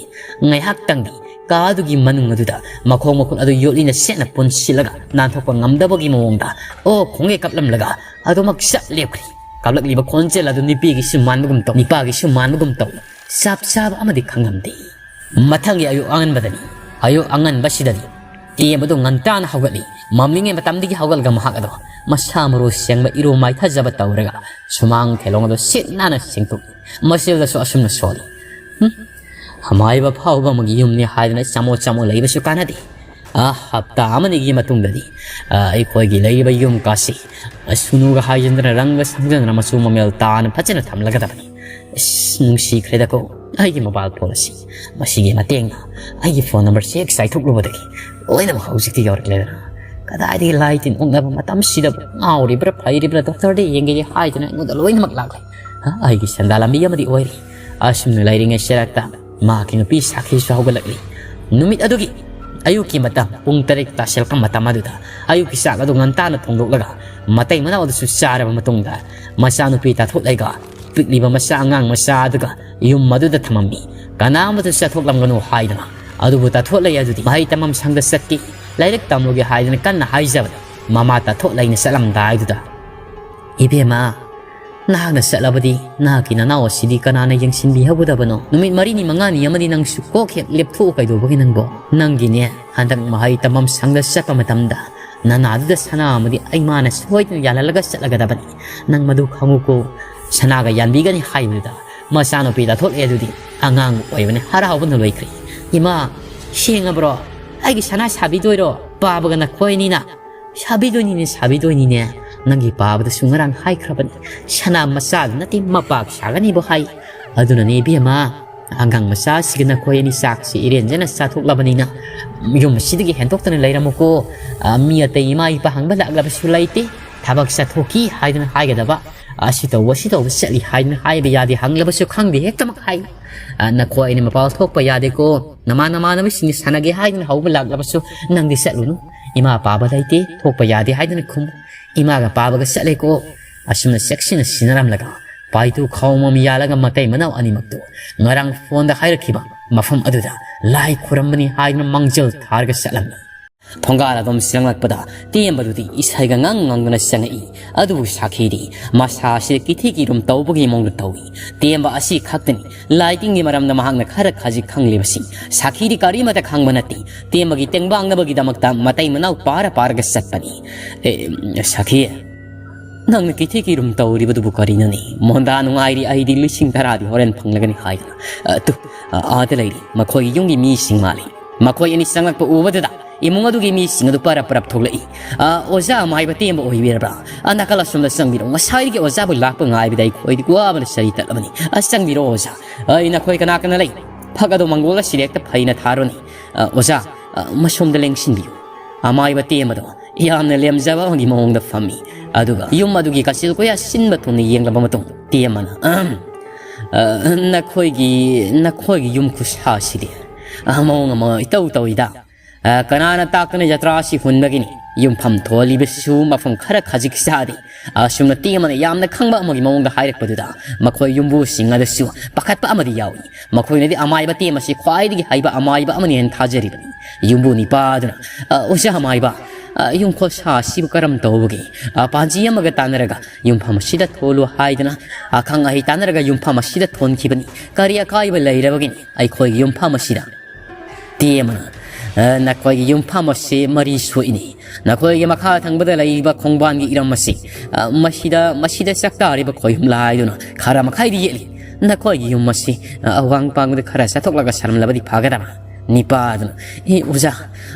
ꯉꯥꯏꯍꯥꯛꯇꯪꯗꯤ ꯀꯥꯗꯨꯒꯤ ꯃꯅꯨꯡ ꯑꯗꯨꯗ ꯃꯈꯣꯡ ꯃꯈꯨꯠ ꯑꯗꯨ ꯌꯣꯠꯂꯤꯅ ꯁꯦꯠꯅ ꯄꯨꯟꯁꯤꯜꯂꯒ ꯅꯥꯟꯊꯣꯛꯄ ꯉꯝꯗꯕꯒꯤ ꯃꯑꯣꯡꯗ ꯑꯣ ꯈꯣꯡꯉꯦ ꯀꯞꯂꯝꯂꯒ ꯑꯗꯨꯃꯛ ꯆꯞ ꯂꯦꯞꯈ꯭ꯔꯤ꯫ ꯀꯞꯂꯛꯂꯤꯕ ꯈꯣꯟꯖꯦꯜ ꯑꯗꯨ ꯅꯨꯄꯤꯒꯤꯁꯨ ꯃꯥꯟꯕꯒꯨꯝ ꯇꯧ, ꯅꯨꯄꯥꯒꯤꯁꯨ ꯃꯥꯟꯕꯒꯨꯝ ꯇꯧ, ꯆꯞ ꯆꯥꯕ ꯑꯃꯗꯤ ꯈꯪꯂꯝꯗꯦ꯫ ꯃꯊꯪꯒꯤ ꯑꯌꯨꯛ ꯑꯉꯟꯕꯗꯅꯤ꯫ ꯑꯌꯨꯛ ꯑꯉꯟꯕꯁꯤꯗꯗꯤ ꯇꯦꯝꯕꯗꯨ ꯉꯟꯇꯥꯅ ꯍꯧꯒꯠꯂꯤ꯫ ꯃꯝꯂꯤꯉꯩ ꯃꯇꯝꯗꯒꯤ ꯍꯧꯒꯠꯂꯒ ꯃꯍꯥꯛ ꯑꯗꯣ ꯃꯁꯥ ꯃꯔꯨ ꯁꯦꯡꯕ ꯏꯔꯨ ꯃꯥꯏꯊꯖꯕ ꯇꯧꯔꯒ ꯁꯨꯃꯥꯡ ꯊꯦꯂꯣꯡ ꯑꯗꯨ ꯁꯤꯠ ꯅꯥꯟꯅ ꯁꯦꯡꯗꯣꯛꯏ꯫ ꯃꯁꯤꯗꯁꯨ ꯑꯁꯨꯝꯅ ꯁꯣꯜꯂꯤ꯫ ꯍꯨꯝ, ꯃꯥꯏꯕ ꯐꯥꯎꯕ ꯑꯃꯒꯤ ꯌꯨꯝꯅꯤ ꯍꯥꯏꯗꯨꯅ ꯆꯃꯣ ꯆꯃꯣ ꯂꯩꯕꯁꯨ ꯀꯥꯟꯅꯗꯦ꯫ ꯑꯥ, ꯍꯞꯇꯥ ꯑꯃꯅꯤꯒꯤ ꯃꯇꯨꯡꯗꯗꯤ, ꯑꯥ, ꯑꯩꯈꯣꯏꯒꯤ ꯂꯩꯔꯤꯕ ꯌꯨꯝ ꯀꯥꯁꯤ, ꯑꯥ, ꯁꯨꯅꯨꯒ ꯍꯥꯏꯖꯤꯟꯗꯅ ꯔꯪꯒ ꯁꯪꯖꯟꯗꯅ ꯃꯆꯨ ꯃꯃꯦꯜ ꯇꯥꯅ ꯐꯖꯅ ꯊꯝꯂꯒꯗꯕꯅꯤ꯫ ꯑꯁ, ꯅꯨꯡꯁꯤꯈ꯭ꯔꯦꯗꯀꯣ ꯑꯩꯒꯤ ꯃꯣꯕꯥꯏꯜ ꯐꯣꯟ ꯑꯁꯤ꯫ ꯃꯁꯤꯒꯤ ꯃꯇꯦꯡꯅ ꯑꯩꯒꯤ ꯐꯣꯟ ꯅꯝꯕꯔꯁꯤ ꯍꯦꯛ ꯆꯥꯏꯊꯣꯛꯂꯨꯕꯗꯒꯤ ꯂꯣꯏꯅꯃꯛ ꯍꯧꯖꯤꯛꯇꯤ ꯌꯧꯔꯛꯂꯦꯗꯅ꯫ ꯀꯗꯥꯏꯗꯒꯤ ꯂꯥꯏ ꯇꯤꯟ ꯑꯣꯛꯅꯕ ꯃꯇꯝꯁꯤꯗꯕꯨ ꯉꯥꯎꯔꯤꯕ꯭ꯔꯥ ꯐꯩꯔꯤꯕ꯭ꯔꯥ ꯗꯣꯛꯇꯔꯗ ꯌꯦꯡꯒꯦꯗꯤ ꯍꯥꯏꯗꯨꯅ ꯑꯩꯉꯣꯟꯗ ꯂꯣꯏꯅꯃꯛ ꯂꯥꯛꯂꯦ꯫ ꯑꯩꯒꯤ ꯁꯦꯟꯗꯥ ꯂꯝꯕꯤ ꯑꯃꯗꯤ ꯑꯣꯏꯔꯤ꯫ ꯑꯁꯨꯝꯅ ꯂꯩꯔꯤꯉꯩ ꯁꯔꯛꯇ ꯃꯍꯥꯛꯀꯤ ꯅꯨꯄꯤ ꯁꯥꯈꯤꯁꯨ ꯍꯧꯒꯠꯂꯛꯂꯤ꯫ ꯅꯨꯃꯤꯠ ꯑꯗꯨꯒꯤ ꯑꯌꯨꯛꯀꯤ ꯃꯇꯝ ꯄꯨꯡ ꯇꯔꯦꯠ ꯇꯥꯁꯤꯜꯂꯛꯄ ꯃꯇꯝ ꯑꯗꯨꯗ ꯑꯌꯨꯛꯀꯤ ꯆꯥꯛ ꯑꯗꯨ ꯉꯟꯇꯥꯅ ꯊꯣꯡꯗꯣꯛꯂꯒ ꯃꯇꯩ ꯃꯅꯥꯎ ꯑꯗꯨꯁꯨ ꯆꯥꯔꯕ ꯃꯇꯨꯡꯗ ꯃꯆꯥꯅꯨꯄꯤ ꯇꯥꯊꯣꯛꯂꯒ ꯄꯤꯛꯂꯤꯕ ꯃꯆꯥ ꯑꯉꯥꯡ ꯃꯆꯥ ꯑꯗꯨꯒ ꯌꯨꯝ ꯑꯗꯨꯗ ꯊꯝꯃꯝꯃꯤ꯫ ꯀꯅꯥꯃꯠꯇ ꯆꯠꯊꯣꯛꯂꯝꯒꯅꯨ ꯍꯥꯏꯗꯅ꯫ ꯑꯗꯨꯕꯨ ꯇꯥꯊꯣꯠꯂꯩ ꯑꯗꯨꯗꯤ ꯃꯍꯩ ꯇꯝꯐꯝ ꯁꯪꯗ ꯆꯠꯀꯦ, ꯂꯥꯏꯔꯤꯛ ꯇꯝꯂꯨꯒꯦ ꯍꯥꯏꯗꯅ ꯀꯟꯅ ꯍꯥꯏꯖꯕꯗ ꯃꯃꯥ ꯇꯥꯊꯣꯠꯂꯩꯅ ꯆꯠꯂꯝꯗꯥꯏꯗꯨꯗ, "ꯏꯕꯦꯝꯃ, ꯅꯍꯥꯛꯅ ꯆꯠꯂꯕꯗꯤ ꯅꯍꯥꯛꯀꯤ ꯅꯅꯥꯎ ꯑꯁꯤꯗꯤ ꯀꯅꯥꯅ ꯌꯦꯡꯁꯤꯟꯕꯤꯍꯧꯒꯗꯕꯅꯣ? ꯅꯨꯃꯤꯠ ꯃꯔꯤꯅꯤ ꯃꯉꯥꯅꯤ ꯑꯃꯗꯤ ꯅꯪꯁꯨ ꯀꯣꯛ ꯍꯦꯛ ꯂꯦꯞꯊꯣꯛꯎ ꯀꯩꯗꯧꯕꯒꯤ ꯅꯪꯕꯣ? ꯅꯪꯒꯤꯅꯦ ꯍꯟꯗꯛ ꯃꯍꯩ ꯇꯝꯐꯝ ꯁꯪꯗ ꯆꯠꯄ ꯃꯇꯝꯗ ꯅꯅꯥꯗꯨꯗ ꯁꯅꯥ ꯑꯃꯗꯤ ꯑꯩꯃꯥꯅ ꯁꯣꯏꯗꯅ ꯌꯥꯜꯍꯜꯂꯒ ꯆꯠꯂꯒꯗꯕꯅꯤ꯫ ꯅꯪ ꯃꯗꯨ ꯈꯪꯉꯨꯀꯣ꯫ ꯁꯅꯥꯒ ꯌꯥꯟꯕꯤꯒꯅꯤ" ꯍꯥꯏꯕꯗꯨꯗ ꯃꯆꯥꯅꯨꯄꯤ ꯇꯥꯊꯣꯠꯂꯦ ꯑꯗꯨꯗꯤ ꯑꯉꯥꯡ ꯑꯣꯏꯕꯅꯤ ꯍꯔꯥꯎꯕꯅ ꯂꯣꯏꯈ꯭ꯔꯦ꯫ "ꯏꯃꯥ, ꯁꯦꯡꯉꯕ꯭ꯔꯣ? ꯑꯩꯒꯤ ꯁꯅꯥ ꯁꯥꯕꯤꯗꯣꯏꯔꯣ? ꯄꯥꯕꯒ ꯅꯈꯣꯏꯅꯤꯅ?" "ꯁꯥꯕꯤꯗꯣꯏꯅꯤꯅꯦ, ꯁꯥꯕꯤꯗꯣꯏꯅꯤꯅꯦ꯫ ꯅꯪꯒꯤ ꯄꯥꯕꯗꯁꯨ ꯉꯔꯥꯡ ꯍꯥꯏꯈ꯭ꯔꯕꯅꯤ꯫ ꯁꯅꯥ ꯃꯆꯥꯗꯨ ꯅꯠꯇꯦ, ꯃꯄꯥꯛ ꯁꯥꯒꯅꯤꯕꯨ ꯍꯥꯏ꯫ ꯑꯗꯨꯅꯅꯦ ꯏꯕꯦꯝꯃ, ꯑꯉꯥꯡ ꯃꯆꯥꯁꯤꯒ ꯅꯈꯣꯏ ꯑꯅꯤ ꯆꯥꯛꯁꯤ ꯏꯔꯦꯟꯖꯅ ꯆꯥꯊꯣꯛꯂꯕꯅꯤꯅ ꯌꯨꯝ ꯑꯁꯤꯗꯒꯤ ꯍꯦꯟꯗꯣꯛꯇꯅ ꯂꯩꯔꯝꯃꯨꯀꯣ꯫ ꯑ, ꯃꯤ ꯑꯇꯩ ꯏꯃꯥ ꯏꯄꯥ ꯍꯪꯕ ꯂꯥꯛꯂꯕꯁꯨ ꯂꯩꯇꯦ꯫ ꯊꯕꯛ ꯆꯠꯊꯣꯛꯈꯤ ꯍꯥꯏꯗꯨꯅ ꯍꯥꯏꯒꯗꯕ, ꯑꯁꯤ ꯇꯧꯕ, ꯁꯤ ꯇꯧꯕ ꯆꯠꯂꯤ ꯍꯥꯏꯗꯨꯅ ꯍꯥꯏꯕ ꯌꯥꯗꯦ, ꯍꯪꯂꯕꯁꯨ ꯈꯪꯗꯦ ꯍꯦꯛꯇꯃꯛ ꯍꯥꯏ꯫ ꯑ, ꯅꯈꯣꯏ ꯑꯅꯤ ꯃꯄꯥꯜ ꯊꯣꯛꯄ ꯌꯥꯗꯦꯀꯣ, ꯅꯃꯥꯟ ꯅꯃꯥꯟꯅꯕꯁꯤꯡꯅ ꯁꯥꯟꯅꯒꯦ ꯍꯥꯏꯗꯨꯅ ꯍꯧꯕ ꯂꯥꯛꯂꯕꯁꯨ ꯅꯪꯗꯤ ꯆꯠꯂꯨꯅꯨ꯫ ꯏꯃꯥ ꯄꯥꯕ ꯂꯩꯇꯦ, ꯊꯣꯛꯄ ꯌꯥꯗꯦ ꯍꯥꯏꯗꯨꯅ ꯈꯨꯝ꯫ ꯏꯃꯥꯒ ꯄꯥꯕꯒ ꯆꯠꯂꯦꯀꯣ꯫ ꯑꯁꯨꯝꯅ ꯆꯦꯛꯁꯤꯟꯅ ꯁꯤꯟꯅꯔꯝꯂꯒ ꯄꯥꯏꯇꯨ ꯈꯥꯎꯃꯝ ꯌꯥꯜꯂꯒ ꯃꯇꯩ ꯃꯅꯥꯎ ꯑꯅꯤꯃꯛꯇꯨ ꯉꯔꯥꯡ ꯐꯣꯟꯗ ꯍꯥꯏꯔꯛꯈꯤꯕ ꯃꯐꯝ ꯑꯗꯨꯗ ꯂꯥꯏ ꯈꯨꯔꯝꯕꯅꯤ ꯍꯥꯏꯗꯨꯅ ꯃꯥꯡꯖꯤꯜ ꯊꯥꯔꯒ ꯆꯠꯂꯝꯃꯤ꯫ ꯊꯣꯡꯒꯥꯜ ꯑꯗꯣꯝ ꯆꯪꯂꯛꯄꯗ ꯇꯦꯝꯕꯗꯨꯗꯤ ꯏꯁꯩꯒ ꯉꯪ ꯉꯪꯗꯨꯅ ꯆꯪꯉꯛꯏ꯫ ꯑꯗꯨꯕꯨ ꯁꯥꯈꯤꯗꯤ ꯃꯁꯥ ꯑꯁꯤꯗ ꯀꯤꯊꯤ ꯀꯤꯔꯨꯝ ꯇꯧꯕꯒꯤ ꯃꯑꯣꯡꯗ ꯇꯧꯏ꯫ ꯇꯦꯝꯕ ꯑꯁꯤ ꯈꯛꯇꯅꯤ ꯂꯥꯏꯇꯤꯟꯒꯤ ꯃꯔꯝꯗ ꯃꯍꯥꯛꯅ ꯈꯔ ꯈꯖꯤꯛ ꯈꯪꯂꯤꯕꯁꯤ꯫ ꯁꯥꯈꯤꯗꯤ ꯀꯔꯤꯃꯠꯇ ꯈꯪꯕ ꯅꯠꯇꯦ꯫ ꯇꯦꯝꯕꯒꯤ ꯇꯦꯡꯕꯥꯡꯅꯕꯒꯤꯗꯃꯛꯇ ꯃꯇꯩ ꯃꯅꯥꯎ ꯄꯥꯔ ꯄꯥꯔꯒ ꯆꯠꯄꯅꯤ꯫ "ꯑꯦ, ꯁꯥꯈꯤ, ꯅꯪꯅ ꯀꯤꯊꯤ ꯀꯤꯔꯨꯝ ꯇꯧꯔꯤꯕꯗꯨꯕꯨ ꯀꯔꯤꯅꯣꯅꯦ? ꯃꯣꯟꯗꯥ ꯅꯨꯡꯉꯥꯏꯔꯤ ꯑꯩꯗꯤ ꯂꯤꯁꯤꯡ ꯇꯔꯥꯗꯤ ꯍꯣꯔꯦꯟ ꯐꯪꯂꯒꯅꯤ" ꯍꯥꯏꯗꯅ꯫ "ꯑ, ꯇꯨ, ꯑ, ꯑꯥꯗ ꯂꯩꯔꯤ꯫ ꯃꯈꯣꯏꯒꯤ ꯌꯨꯝꯒꯤ ꯃꯤꯁꯤꯡ ꯃꯥꯜꯂꯤ"꯫ ꯃꯈꯣꯏ ꯑꯅꯤ ꯆꯪꯂꯛꯄ ꯎꯕꯗꯨꯗ ꯏꯃꯨꯡ ꯑꯗꯨꯒꯤ ꯃꯤꯁꯤꯡ ꯑꯗꯨ ꯄꯔꯞ ꯄꯔꯞ ꯊꯣꯛꯂꯛꯏ꯫ "ꯑ, ꯑꯣꯖꯥ ꯑꯃꯥꯏꯕ ꯇꯦꯝꯕ ꯑꯣꯏꯕꯤꯔꯕ꯭ꯔꯥ? ꯑ, ꯅꯥꯀꯜ ꯑꯁꯣꯝꯗ ꯆꯪꯕꯤꯔꯛꯎ꯫ ꯉꯁꯥꯏꯗꯒꯤ ꯑꯣꯖꯥꯕꯨ ꯂꯥꯛꯄ ꯉꯥꯏꯕꯗ ꯑꯩꯈꯣꯏꯗꯤ ꯋꯥꯕꯅ ꯆꯔꯤ ꯇꯠꯂꯕꯅꯤ꯫ ꯑ, ꯆꯪꯕꯤꯔꯛꯑꯣ ꯑꯣꯖꯥ꯫ ꯑꯩ ꯅꯈꯣꯏ ꯀꯅꯥ ꯀꯅꯥ ꯂꯩ? ꯐꯛ ꯑꯗꯨ ꯃꯪꯒꯣꯜ ꯑꯁꯤꯗ ꯍꯦꯛꯇ ꯐꯩꯅ ꯊꯥꯔꯣꯅꯦ꯫ ꯑ, ꯑꯣꯖꯥ, ꯑ, ꯃꯁꯣꯝꯗ ꯂꯦꯡꯁꯤꯟꯕꯤꯌꯨ"꯫ ꯑꯃꯥꯏꯕ ꯇꯦꯝꯕꯗꯣ ꯌꯥꯝꯅ ꯂꯦꯝꯖꯕ ꯑꯃꯒꯤ ꯃꯑꯣꯡꯗ ꯐꯝꯃꯤ꯫ ꯑꯗꯨꯒ ꯌꯨꯝ ꯑꯗꯨꯒꯤ ꯀꯥꯆꯤꯜ ꯀꯣꯌꯥ ꯁꯤꯟꯕ ꯊꯨꯡꯅ ꯌꯦꯡꯂꯕ ꯃꯇꯨꯡ ꯇꯦꯝꯃꯅ, "ꯑꯍꯝ, ꯑ, ꯅꯈꯣꯏꯒꯤ, ꯅꯈꯣꯏꯒꯤ ꯌꯨꯝ ꯈꯨꯁꯥꯁꯤꯗꯤ, ꯑ, ꯃꯑꯣꯡ ꯑꯃ ꯏꯇꯧ ꯇꯧꯏꯗ꯫ ꯑ, ꯀꯅꯥꯅ ꯇꯥꯛꯇꯅ ꯖꯇ꯭ꯔꯥ ꯑꯁꯤ ꯍꯨꯟꯕꯒꯤꯅꯤ? ꯌꯨꯝꯐꯝ ꯊꯣꯜꯂꯤꯕꯁꯤꯁꯨ ꯃꯐꯝ ꯈꯔ ꯈꯖꯤꯛ ꯆꯥꯗꯦ꯫" ꯑꯁꯨꯝꯅ ꯇꯦꯝꯃꯅ ꯌꯥꯝꯅ ꯈꯪꯕ ꯑꯃꯒꯤ ꯃꯑꯣꯡꯗ ꯍꯥꯏꯔꯛꯄꯗꯨꯗ ꯃꯈꯣꯏ ꯌꯨꯝꯕꯨꯁꯤꯡ ꯑꯗꯨꯁꯨ ꯄꯥꯈꯠꯄ ꯑꯃꯗꯤ ꯌꯥꯎꯏ꯫ ꯃꯈꯣꯏꯅꯗꯤ ꯑꯃꯥꯏꯕ ꯇꯦꯝ ꯑꯁꯤ ꯈ꯭ꯋꯥꯏꯗꯒꯤ ꯍꯩꯕ ꯑꯃꯥꯏꯕ ꯑꯃꯅꯤ ꯍꯥꯏꯅ ꯊꯥꯖꯔꯤꯕꯅꯤ꯫ ꯌꯨꯝꯕꯨ ꯅꯤꯄꯥ ꯑꯗꯨꯅ, "ꯑ, ꯑꯣꯖꯥ ꯑꯃꯥꯏꯕ, ꯑ, ꯌꯨꯝ ꯈꯨꯁꯥ ꯑꯁꯤꯕꯨ ꯀꯔꯝ ꯇꯧꯕꯒꯦ? ꯑ, ꯄꯥꯟꯖꯤ ꯑꯃꯒ ꯇꯥꯟꯅꯔꯒ ꯌꯨꯝꯐꯝ ꯑꯁꯤꯗ ꯊꯣꯜꯂꯨ ꯍꯥꯏꯗꯅ ꯑꯈꯪ ꯑꯍꯩ ꯇꯥꯟꯅꯔꯒ ꯌꯨꯝꯐꯝ ꯑꯁꯤꯗ ꯊꯣꯟꯈꯤꯕꯅꯤ꯫ ꯀꯔꯤ ꯑꯀꯥꯏꯕ ꯂꯩꯔꯕꯒꯤꯅꯤ ꯑꯩꯈꯣꯏꯒꯤ ꯌꯨꯝꯐꯝ ꯑꯁꯤꯗ?" ꯇꯦꯝꯃꯅ, "ꯑ, ꯅꯈꯣꯏꯒꯤ ꯌꯨꯝꯐꯝ ꯑꯁꯤ ꯃꯔꯤ ꯁꯣꯛꯏꯅꯤ꯫ ꯅꯈꯣꯏꯒꯤ ꯃꯈꯥ ꯊꯪꯕꯗ ꯂꯩꯔꯤꯕ ꯈꯣꯡꯕꯥꯟꯒꯤ ꯏꯔꯝ ꯑꯁꯤ, ꯑ, ꯃꯁꯤꯗ, ꯃꯁꯤꯗ ꯆꯥꯛꯇꯥꯔꯤꯕ ꯈꯣꯏꯍꯨꯝ ꯂꯥꯏꯗꯨꯅ ꯈꯔ ꯃꯈꯥꯏꯗꯤ ꯌꯦꯠꯂꯤ꯫ ꯅꯈꯣꯏꯒꯤ ꯌꯨꯝ ꯑꯁꯤ, ꯑ, ꯑꯋꯥꯡ ꯄꯥꯡꯕꯗ ꯈꯔ ꯆꯠꯊꯣꯛꯂꯒ ꯁꯥꯔꯝꯂꯕꯗꯤ ꯐꯒꯗꯕ꯫" ꯅꯤꯄꯥ ꯑꯗꯨꯅ, "ꯑꯦ ꯑꯣꯖꯥ,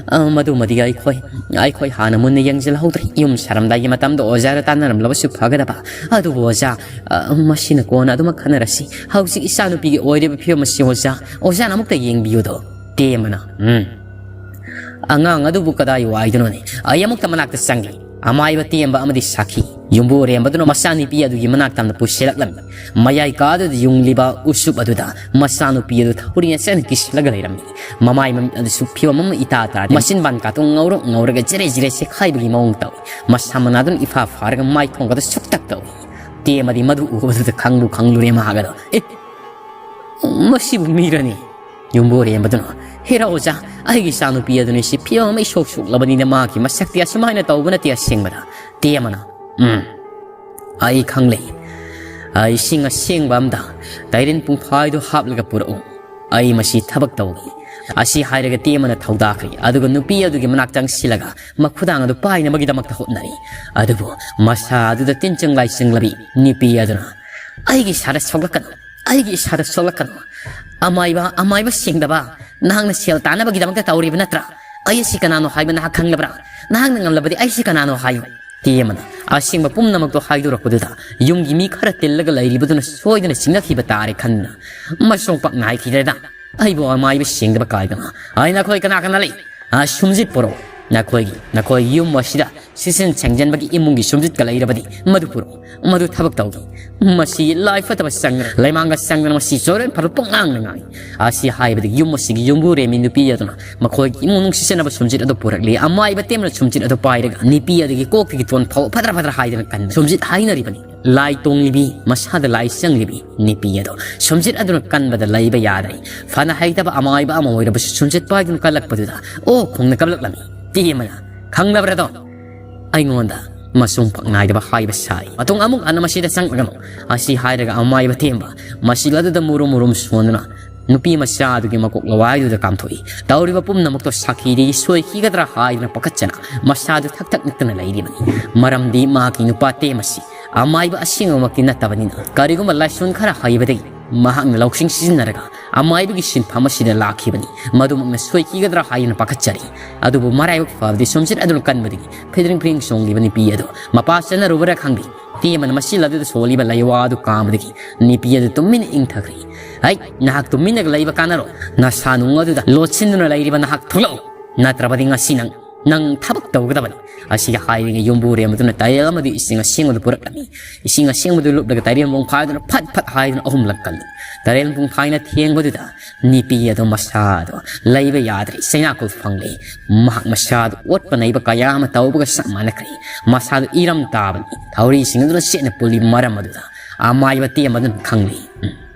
ꯑ, ꯃꯗꯨꯃꯗꯤ ꯑꯩꯈꯣꯏ, ꯑꯩꯈꯣꯏ ꯍꯥꯟꯅ ꯃꯨꯟꯅ ꯌꯦꯡꯁꯤꯜꯍꯧꯗ꯭ꯔꯦ꯫ ꯌꯨꯝ ꯁꯥꯔꯝꯗꯥꯏꯒꯤ ꯃꯇꯝꯗ ꯑꯣꯖꯥꯗ ꯇꯥꯟꯅꯔꯝꯂꯕꯁꯨ ꯐꯒꯗꯕ꯫ ꯑꯗꯨꯕꯨ ꯑꯣꯖꯥ, ꯑ, ꯃꯁꯤꯅ ꯀꯣꯟꯅ ꯑꯗꯨꯃꯛ ꯈꯟꯅꯔꯁꯤ꯫ ꯍꯧꯖꯤꯛ ꯏꯆꯥꯅꯨꯄꯤꯒꯤ ꯑꯣꯏꯔꯤꯕ ꯐꯤꯕꯝ ꯑꯁꯤ ꯑꯣꯖꯥ, ꯑꯣꯖꯥꯅ ꯑꯃꯨꯛꯇ ꯌꯦꯡꯕꯤꯌꯨꯗꯣ꯫" ꯇꯦꯝꯃꯅ, "ꯎꯝ꯫ ꯑꯉꯥꯡ ꯑꯗꯨꯕꯨ ꯀꯗꯥꯏ ꯋꯥꯏꯗꯅꯣꯅꯦ? ꯑꯩ ꯑꯃꯨꯛꯇ ꯃꯅꯥꯛꯇ ꯆꯪꯒꯦ꯫" ꯑꯃꯥꯏꯕ ꯇꯦꯝꯕ ꯑꯃꯗꯤ ꯁꯥꯈꯤ ꯌꯨꯝꯕꯨꯔꯦꯝꯕꯗꯨꯅ ꯃꯆꯥꯅꯨꯄꯤ ꯑꯗꯨꯒꯤ ꯃꯅꯥꯛ ꯇꯝꯅ ꯄꯨꯁꯤꯜꯂꯛꯂꯝꯃꯤ꯫ ꯃꯌꯥꯏ ꯀꯥꯗꯨꯗ ꯌꯨꯡꯂꯤꯕ ꯎꯁꯨꯞ ꯑꯗꯨꯗ ꯃꯆꯥꯅꯨꯄꯤ ꯑꯗꯨ ꯊꯧꯔꯤ ꯆꯦꯠꯅ ꯀꯤꯁꯤꯜꯂꯒ ꯂꯩꯔꯝꯃꯤ꯫ ꯃꯃꯥꯏ ꯃꯃꯤꯠ ꯑꯗꯨꯁꯨ ꯐꯤꯕꯝ ꯑꯃ ꯏꯇꯥ ꯇꯥꯗꯦ꯫ ꯃꯆꯤꯟꯕꯥꯟ ꯀꯥꯇꯨ ꯉꯧꯔꯣꯛ ꯉꯧꯔꯒ ꯖꯤꯔꯦ ꯖꯤꯔꯦ ꯆꯦꯈꯥꯏꯕꯒꯤ ꯃꯑꯣꯡ ꯇꯧꯏ꯫ ꯃꯁꯥ ꯃꯅꯥꯗꯨꯅ ꯏꯐꯥ ꯐꯥꯔꯒ ꯃꯥꯏꯊꯣꯡꯒꯗ ꯁꯨꯛꯇꯛ ꯇꯧꯏ꯫ ꯇꯦꯝꯃꯗꯤ ꯃꯗꯨ ꯎꯕꯗꯨꯗ ꯈꯪꯕꯨ ꯈꯪꯂꯨꯔꯦ ꯃꯍꯥꯛ ꯑꯗꯣ꯫ "ꯑꯦ, ꯃꯁꯤꯕꯨ ꯃꯤꯔꯅꯤ?" ꯌꯨꯝꯕꯨꯔꯦꯝꯕꯗꯨꯅ, "ꯍꯦꯔꯥ ꯑꯣꯖꯥ, ꯑꯩꯒꯤ ꯏꯆꯥꯅꯨꯄꯤ ꯑꯗꯨꯅꯤ꯫ ꯁꯤ ꯐꯤꯕꯝ ꯑꯃ ꯏꯁꯣꯛ ꯁꯣꯛꯂꯕꯅꯤꯅ ꯃꯥꯒꯤ ꯃꯁꯛꯇꯤ ꯑꯁꯨꯃꯥꯏꯅ ꯇꯧꯕ ꯅꯠꯇꯦ ꯑꯁꯦꯡꯕꯗ꯫" ꯇꯦꯝꯃꯅ, "ꯎꯝ, ꯑꯩ ꯈꯪꯂꯦ꯫ ꯑꯩ ꯏꯁꯤꯡ ꯑꯁꯦꯡꯕ ꯑꯝꯗ ꯇꯥꯏꯔꯦꯟ ꯄꯨꯡꯐꯥꯏꯗꯨ ꯍꯥꯞꯂꯒ ꯄꯨꯔꯛꯎ꯫ ꯑꯩ ꯃꯁꯤ ꯊꯕꯛ ꯇꯧꯒꯦ꯫" ꯑꯁꯤ ꯍꯥꯏꯔꯒ ꯇꯦꯝꯃꯅ ꯊꯧꯗꯥꯈ꯭ꯔꯦ꯫ ꯑꯗꯨꯒ ꯅꯨꯄꯤ ꯑꯗꯨꯒꯤ ꯃꯅꯥꯛ ꯆꯪꯁꯤꯜꯂꯒ ꯃꯈꯨꯗꯥꯡ ꯑꯗꯨ ꯄꯥꯏꯅꯕꯒꯤꯗꯃꯛꯇ ꯍꯣꯠꯅꯔꯤ꯫ ꯑꯗꯨꯕꯨ ꯃꯁꯥ ꯑꯗꯨꯗ ꯇꯤꯟ ꯆꯪꯂꯥꯏ ꯆꯪꯂꯕꯤ ꯅꯨꯄꯤ ꯑꯗꯨꯅ, "ꯑꯩꯒꯤ ꯏꯁꯥꯗ ꯁꯣꯛꯂꯛꯀꯅꯨ, ꯑꯩꯒꯤ ꯏꯁꯥꯗ ꯁꯣꯛꯂꯛꯀꯅꯨ꯫ ꯑꯃꯥꯏꯕ, ꯑꯃꯥꯏꯕ ꯁꯦꯡꯗꯕ, ꯅꯍꯥꯛꯅ ꯁꯦꯜ ꯇꯥꯟꯅꯕꯒꯤꯗꯃꯛꯇ ꯇꯧꯔꯤꯕ ꯅꯠꯇ꯭ꯔꯥ? ꯑꯩ ꯑꯁꯤ ꯀꯅꯥꯅꯣ ꯍꯥꯏꯕ ꯅꯍꯥꯛ ꯈꯪꯂꯕ꯭ꯔꯥ? ꯅꯍꯥꯛꯅ ꯉꯝꯂꯕꯗꯤ ꯑꯩꯁꯤ ꯀꯅꯥꯅꯣ ꯍꯥꯏꯌꯨ꯫" ꯇꯦꯝꯃꯅ ꯑꯁꯦꯡꯕ ꯄꯨꯝꯅꯃꯛꯇꯣ ꯍꯥꯏꯗꯣꯔꯛꯄꯗꯨꯗ ꯌꯨꯝꯒꯤ ꯃꯤ ꯈꯔ ꯇꯤꯜꯂꯒ ꯂꯩꯔꯤꯕꯗꯨꯅ ꯁꯣꯏꯗꯅ ꯆꯤꯡꯅꯈꯤꯕ ꯇꯥꯔꯦ ꯈꯟꯗꯨꯅ ꯃꯁꯣꯡ ꯄꯥꯛꯅ ꯍꯥꯏꯈꯤꯗ꯭ꯔꯦꯗ꯫ "ꯑꯩꯕꯨ ꯑꯃꯥꯏꯕ ꯁꯦꯡꯗꯕ ꯀꯥꯏꯗꯅ꯫ ꯑꯩ ꯅꯈꯣꯏ ꯀꯅꯥ ꯀꯅꯥ ꯂꯩ? ꯑ, ꯁꯨꯝꯖꯤꯠ ꯄꯨꯔꯛꯑꯣ꯫ "ꯅꯈꯣꯏꯒꯤ ꯅꯈꯣꯏꯒꯤ ꯌꯨꯝ ꯑꯁꯤꯗ ꯁꯤꯠꯁꯤꯟ ꯁꯦꯡꯖꯟꯕꯒꯤ ꯏꯃꯨꯡꯒꯤ ꯁꯨꯝꯖꯤꯠꯀ ꯂꯩꯔꯕꯗꯤ ꯃꯗꯨ ꯄꯨꯔꯛꯎ, ꯃꯗꯨ ꯊꯕꯛ ꯇꯧꯒꯦ꯫ ꯃꯁꯤ ꯂꯥꯏ ꯐꯠꯇꯕ ꯆꯪꯗꯅ, ꯂꯩꯃꯥꯡꯒ ꯆꯪꯗꯅ ꯃꯁꯤ ꯆꯣꯔꯦꯟ ꯐꯥꯔꯨ ꯄꯨꯡꯉꯥꯡꯅ ꯉꯥꯡꯏ"꯫ ꯑꯁꯤ ꯍꯥꯏꯕꯗꯒꯤ ꯌꯨꯝ ꯑꯁꯤꯒꯤ ꯌꯨꯝꯕꯨꯔꯦꯝꯕꯤ ꯅꯨꯄꯤ ꯑꯗꯨꯅ ꯃꯈꯣꯏꯒꯤ ꯏꯃꯨꯡ ꯃꯅꯨꯡ ꯁꯤꯖꯤꯟꯅꯕ ꯁꯨꯝꯖꯤꯠ ꯑꯗꯨ ꯄꯨꯔꯛꯂꯤ꯫ ꯑꯃꯥꯏꯕ ꯇꯦꯝꯅ ꯁꯨꯝꯖꯤꯠ ꯑꯗꯨ ꯄꯥꯏꯔꯒ ꯅꯨꯄꯤ ꯑꯗꯨꯒꯤ ꯀꯣꯛꯇꯒꯤ ꯇꯣꯟ ꯐꯥꯎ ꯐꯗ꯭ꯔ ꯐꯗ꯭ꯔ ꯍꯥꯏꯗꯅ ꯀꯟꯕ ꯁꯨꯝꯖꯤꯠ ꯍꯥꯏꯅꯔꯤꯕꯅꯤ꯫ ꯂꯥꯏ ꯇꯣꯡꯂꯤꯕꯤ, ꯃꯁꯥꯗ ꯂꯥꯏ ꯆꯪꯂꯤꯕꯤ ꯅꯨꯄꯤ ꯑꯗꯣ ꯁꯨꯝꯖꯤꯠ ꯑꯗꯨꯅ ꯀꯟꯕꯗ ꯂꯩꯕ ꯌꯥꯗ꯭ꯔꯦ꯫ ꯐꯅ ꯍꯩꯇꯕ ꯑꯃꯥꯏꯕ ꯑꯃ ꯑꯣꯏꯔꯕꯁꯨ ꯁꯨꯝꯖꯤꯠ ꯄꯥꯏꯗꯨꯅ ꯀꯜꯂꯛꯄꯗꯨꯗ ꯑꯣ ꯈꯣꯡꯅ ꯀꯞꯂꯛꯂꯝꯃꯤ꯫ "ꯇꯦꯝꯕꯅ, ꯈꯪꯂꯕ꯭ꯔꯗꯣ? ꯑꯩꯉꯣꯟꯗ ꯃꯆꯨꯝ ꯄꯛ ꯅꯥꯏꯗꯕ ꯍꯥꯏꯕ ꯁꯥꯏ꯫ ꯃꯇꯨꯡ ꯑꯃꯨꯛ ꯍꯟꯅ ꯃꯁꯤꯗ ꯆꯪꯂꯒꯅꯨ"꯫ ꯑꯁꯤ ꯍꯥꯏꯔꯒ ꯑꯃꯥꯏꯕ ꯇꯦꯝꯕ ꯃꯁꯤꯜ ꯑꯗꯨꯗ ꯃꯨꯔꯨꯝ ꯃꯨꯔꯨꯝ ꯁꯣꯟꯗꯨꯅ ꯅꯨꯄꯤ ꯃꯆꯥ ꯑꯗꯨꯒꯤ ꯃꯀꯣꯛ ꯂꯋꯥꯏꯗꯨꯗ ꯀꯥꯝꯊꯣꯛꯏ꯫ ꯇꯧꯔꯤꯕ ꯄꯨꯝꯅꯃꯛꯇꯣ ꯁꯥꯈꯤꯗꯤ ꯁꯣꯏꯈꯤꯒꯗ꯭ꯔꯥ ꯍꯥꯏꯗꯨꯅ ꯄꯥꯈꯠꯆꯅ ꯃꯁꯥꯗꯨ ꯊꯛ ꯊꯛ ꯅꯤꯛꯇꯅ ꯂꯩꯔꯤꯕꯅꯤ꯫ ꯃꯔꯝꯗꯤ ꯃꯍꯥꯛꯀꯤ ꯅꯨꯄꯥ ꯇꯦꯝꯕꯁꯤ ꯑꯃꯥꯏꯕ ꯑꯁꯦꯡꯕꯃꯛꯇꯤ ꯅꯠꯇꯕꯅꯤꯅ, ꯀꯔꯤꯒꯨꯝꯕ ꯂꯥꯏꯁꯣꯟ ꯈꯔ ꯍꯩꯕꯗꯒꯤ ꯃꯍꯥꯛꯅ ꯂꯧꯁꯤꯡ ꯁꯤꯖꯤꯟꯅꯔꯒ ꯑꯃꯥꯏꯕꯒꯤ ꯁꯤꯟꯐꯝ ꯑꯁꯤꯗ ꯂꯥꯛꯈꯤꯕꯅꯤ꯫ ꯃꯗꯨꯃꯛꯅ ꯁꯣꯏꯈꯤꯒꯗ꯭ꯔꯥ ꯍꯥꯏꯗꯨꯅ ꯄꯥꯈꯠꯆꯔꯤ꯫ ꯑꯗꯨꯕꯨ ꯃꯔꯥꯏꯕꯛ ꯐꯕꯗꯤ ꯁꯨꯝꯖꯤꯠ ꯑꯗꯨꯅ ꯀꯟꯕꯗꯒꯤ ꯐꯤꯗ꯭ꯔꯤꯡ ꯐꯤꯗ꯭ꯔꯤꯡ ꯆꯣꯡꯂꯤꯕ ꯅꯨꯄꯤ ꯑꯗꯨ ꯃꯄꯥ ꯆꯠꯅꯔꯨꯕꯔꯥ ꯈꯪꯗꯦ, ꯇꯦꯝꯕꯅ ꯃꯁꯤꯜ ꯑꯗꯨꯗ ꯁꯣꯜꯂꯤꯕ ꯂꯩꯋꯥ ꯑꯗꯨ ꯀꯥꯝꯕꯗꯒꯤ ꯅꯨꯄꯤ ꯑꯗꯨ ꯇꯨꯃꯤꯟꯅ ꯏꯪꯊꯈ꯭ꯔꯦ꯫ "ꯍꯩ, ꯅꯍꯥꯛ ꯇꯨꯃꯤꯟꯅꯒ ꯂꯩꯕ ꯀꯥꯟꯅꯔꯣꯏ꯫ ꯅꯁꯥ ꯅꯨꯡ ꯑꯗꯨꯗ ꯂꯣꯠꯁꯤꯟꯗꯨꯅ ꯂꯩꯔꯤꯕ ꯅꯍꯥꯛ ꯊꯣꯛꯂꯛꯎ꯫ ꯅꯠꯇ꯭ꯔꯕꯗꯤ ꯉꯁꯤ ꯅꯪ, ꯅꯪ ꯊꯕꯛ ꯇꯧꯒꯗꯕꯅꯤ"꯫ ꯑꯁꯤ ꯍꯥꯏꯔꯤꯉꯩ ꯌꯨꯝꯕꯨꯔꯦꯝꯕꯗꯨꯅ ꯇꯥꯏꯔꯦꯜ ꯑꯃꯗꯤ ꯏꯁꯤꯡ ꯑꯁꯦꯡꯕꯗꯨ ꯄꯨꯔꯛꯂꯝꯃꯤ꯫ ꯏꯁꯤꯡ ꯑꯁꯦꯡꯕꯗꯨ ꯂꯨꯞꯂꯒ ꯇꯥꯏꯔꯦꯜ ꯃꯄꯨꯡ ꯐꯥꯗꯨꯅ ꯐꯠ ꯐꯠ ꯍꯥꯏꯗꯨꯅ ꯑꯍꯨꯝꯂꯛ ꯀꯜꯂꯤ꯫ ꯇꯥꯏꯔꯦꯜ ꯃꯄꯨꯡ ꯐꯥꯅ ꯊꯦꯡꯕꯗꯨꯗ ꯅꯨꯄꯤ ꯑꯗꯨ ꯃꯁꯥꯗꯣ ꯂꯩꯕ ꯌꯥꯗ꯭ꯔꯦ, ꯆꯩꯅꯥ ꯀꯣꯜ ꯐꯪꯂꯦ꯫ ꯃꯍꯥꯛ ꯃꯁꯥꯗꯨ ꯑꯣꯠꯄ ꯅꯩꯕ ꯀꯌꯥ ꯑꯃ ꯇꯧꯕꯒ ꯆꯞ ꯃꯥꯟꯅꯈ꯭ꯔꯦ꯫ ꯃꯁꯥꯗꯨ ꯏꯔꯝ ꯇꯥꯕꯅꯤ꯫ ꯊꯧꯔꯤꯁꯤꯡ ꯑꯗꯨꯅ ꯆꯦꯠꯅ ꯄꯨꯜꯂꯤ꯫ ꯃꯔꯝ ꯑꯗꯨꯗ ꯑꯃꯥꯏꯕ ꯇꯦꯝꯕ ꯑꯗꯨꯅ ꯈꯪꯂꯤ꯫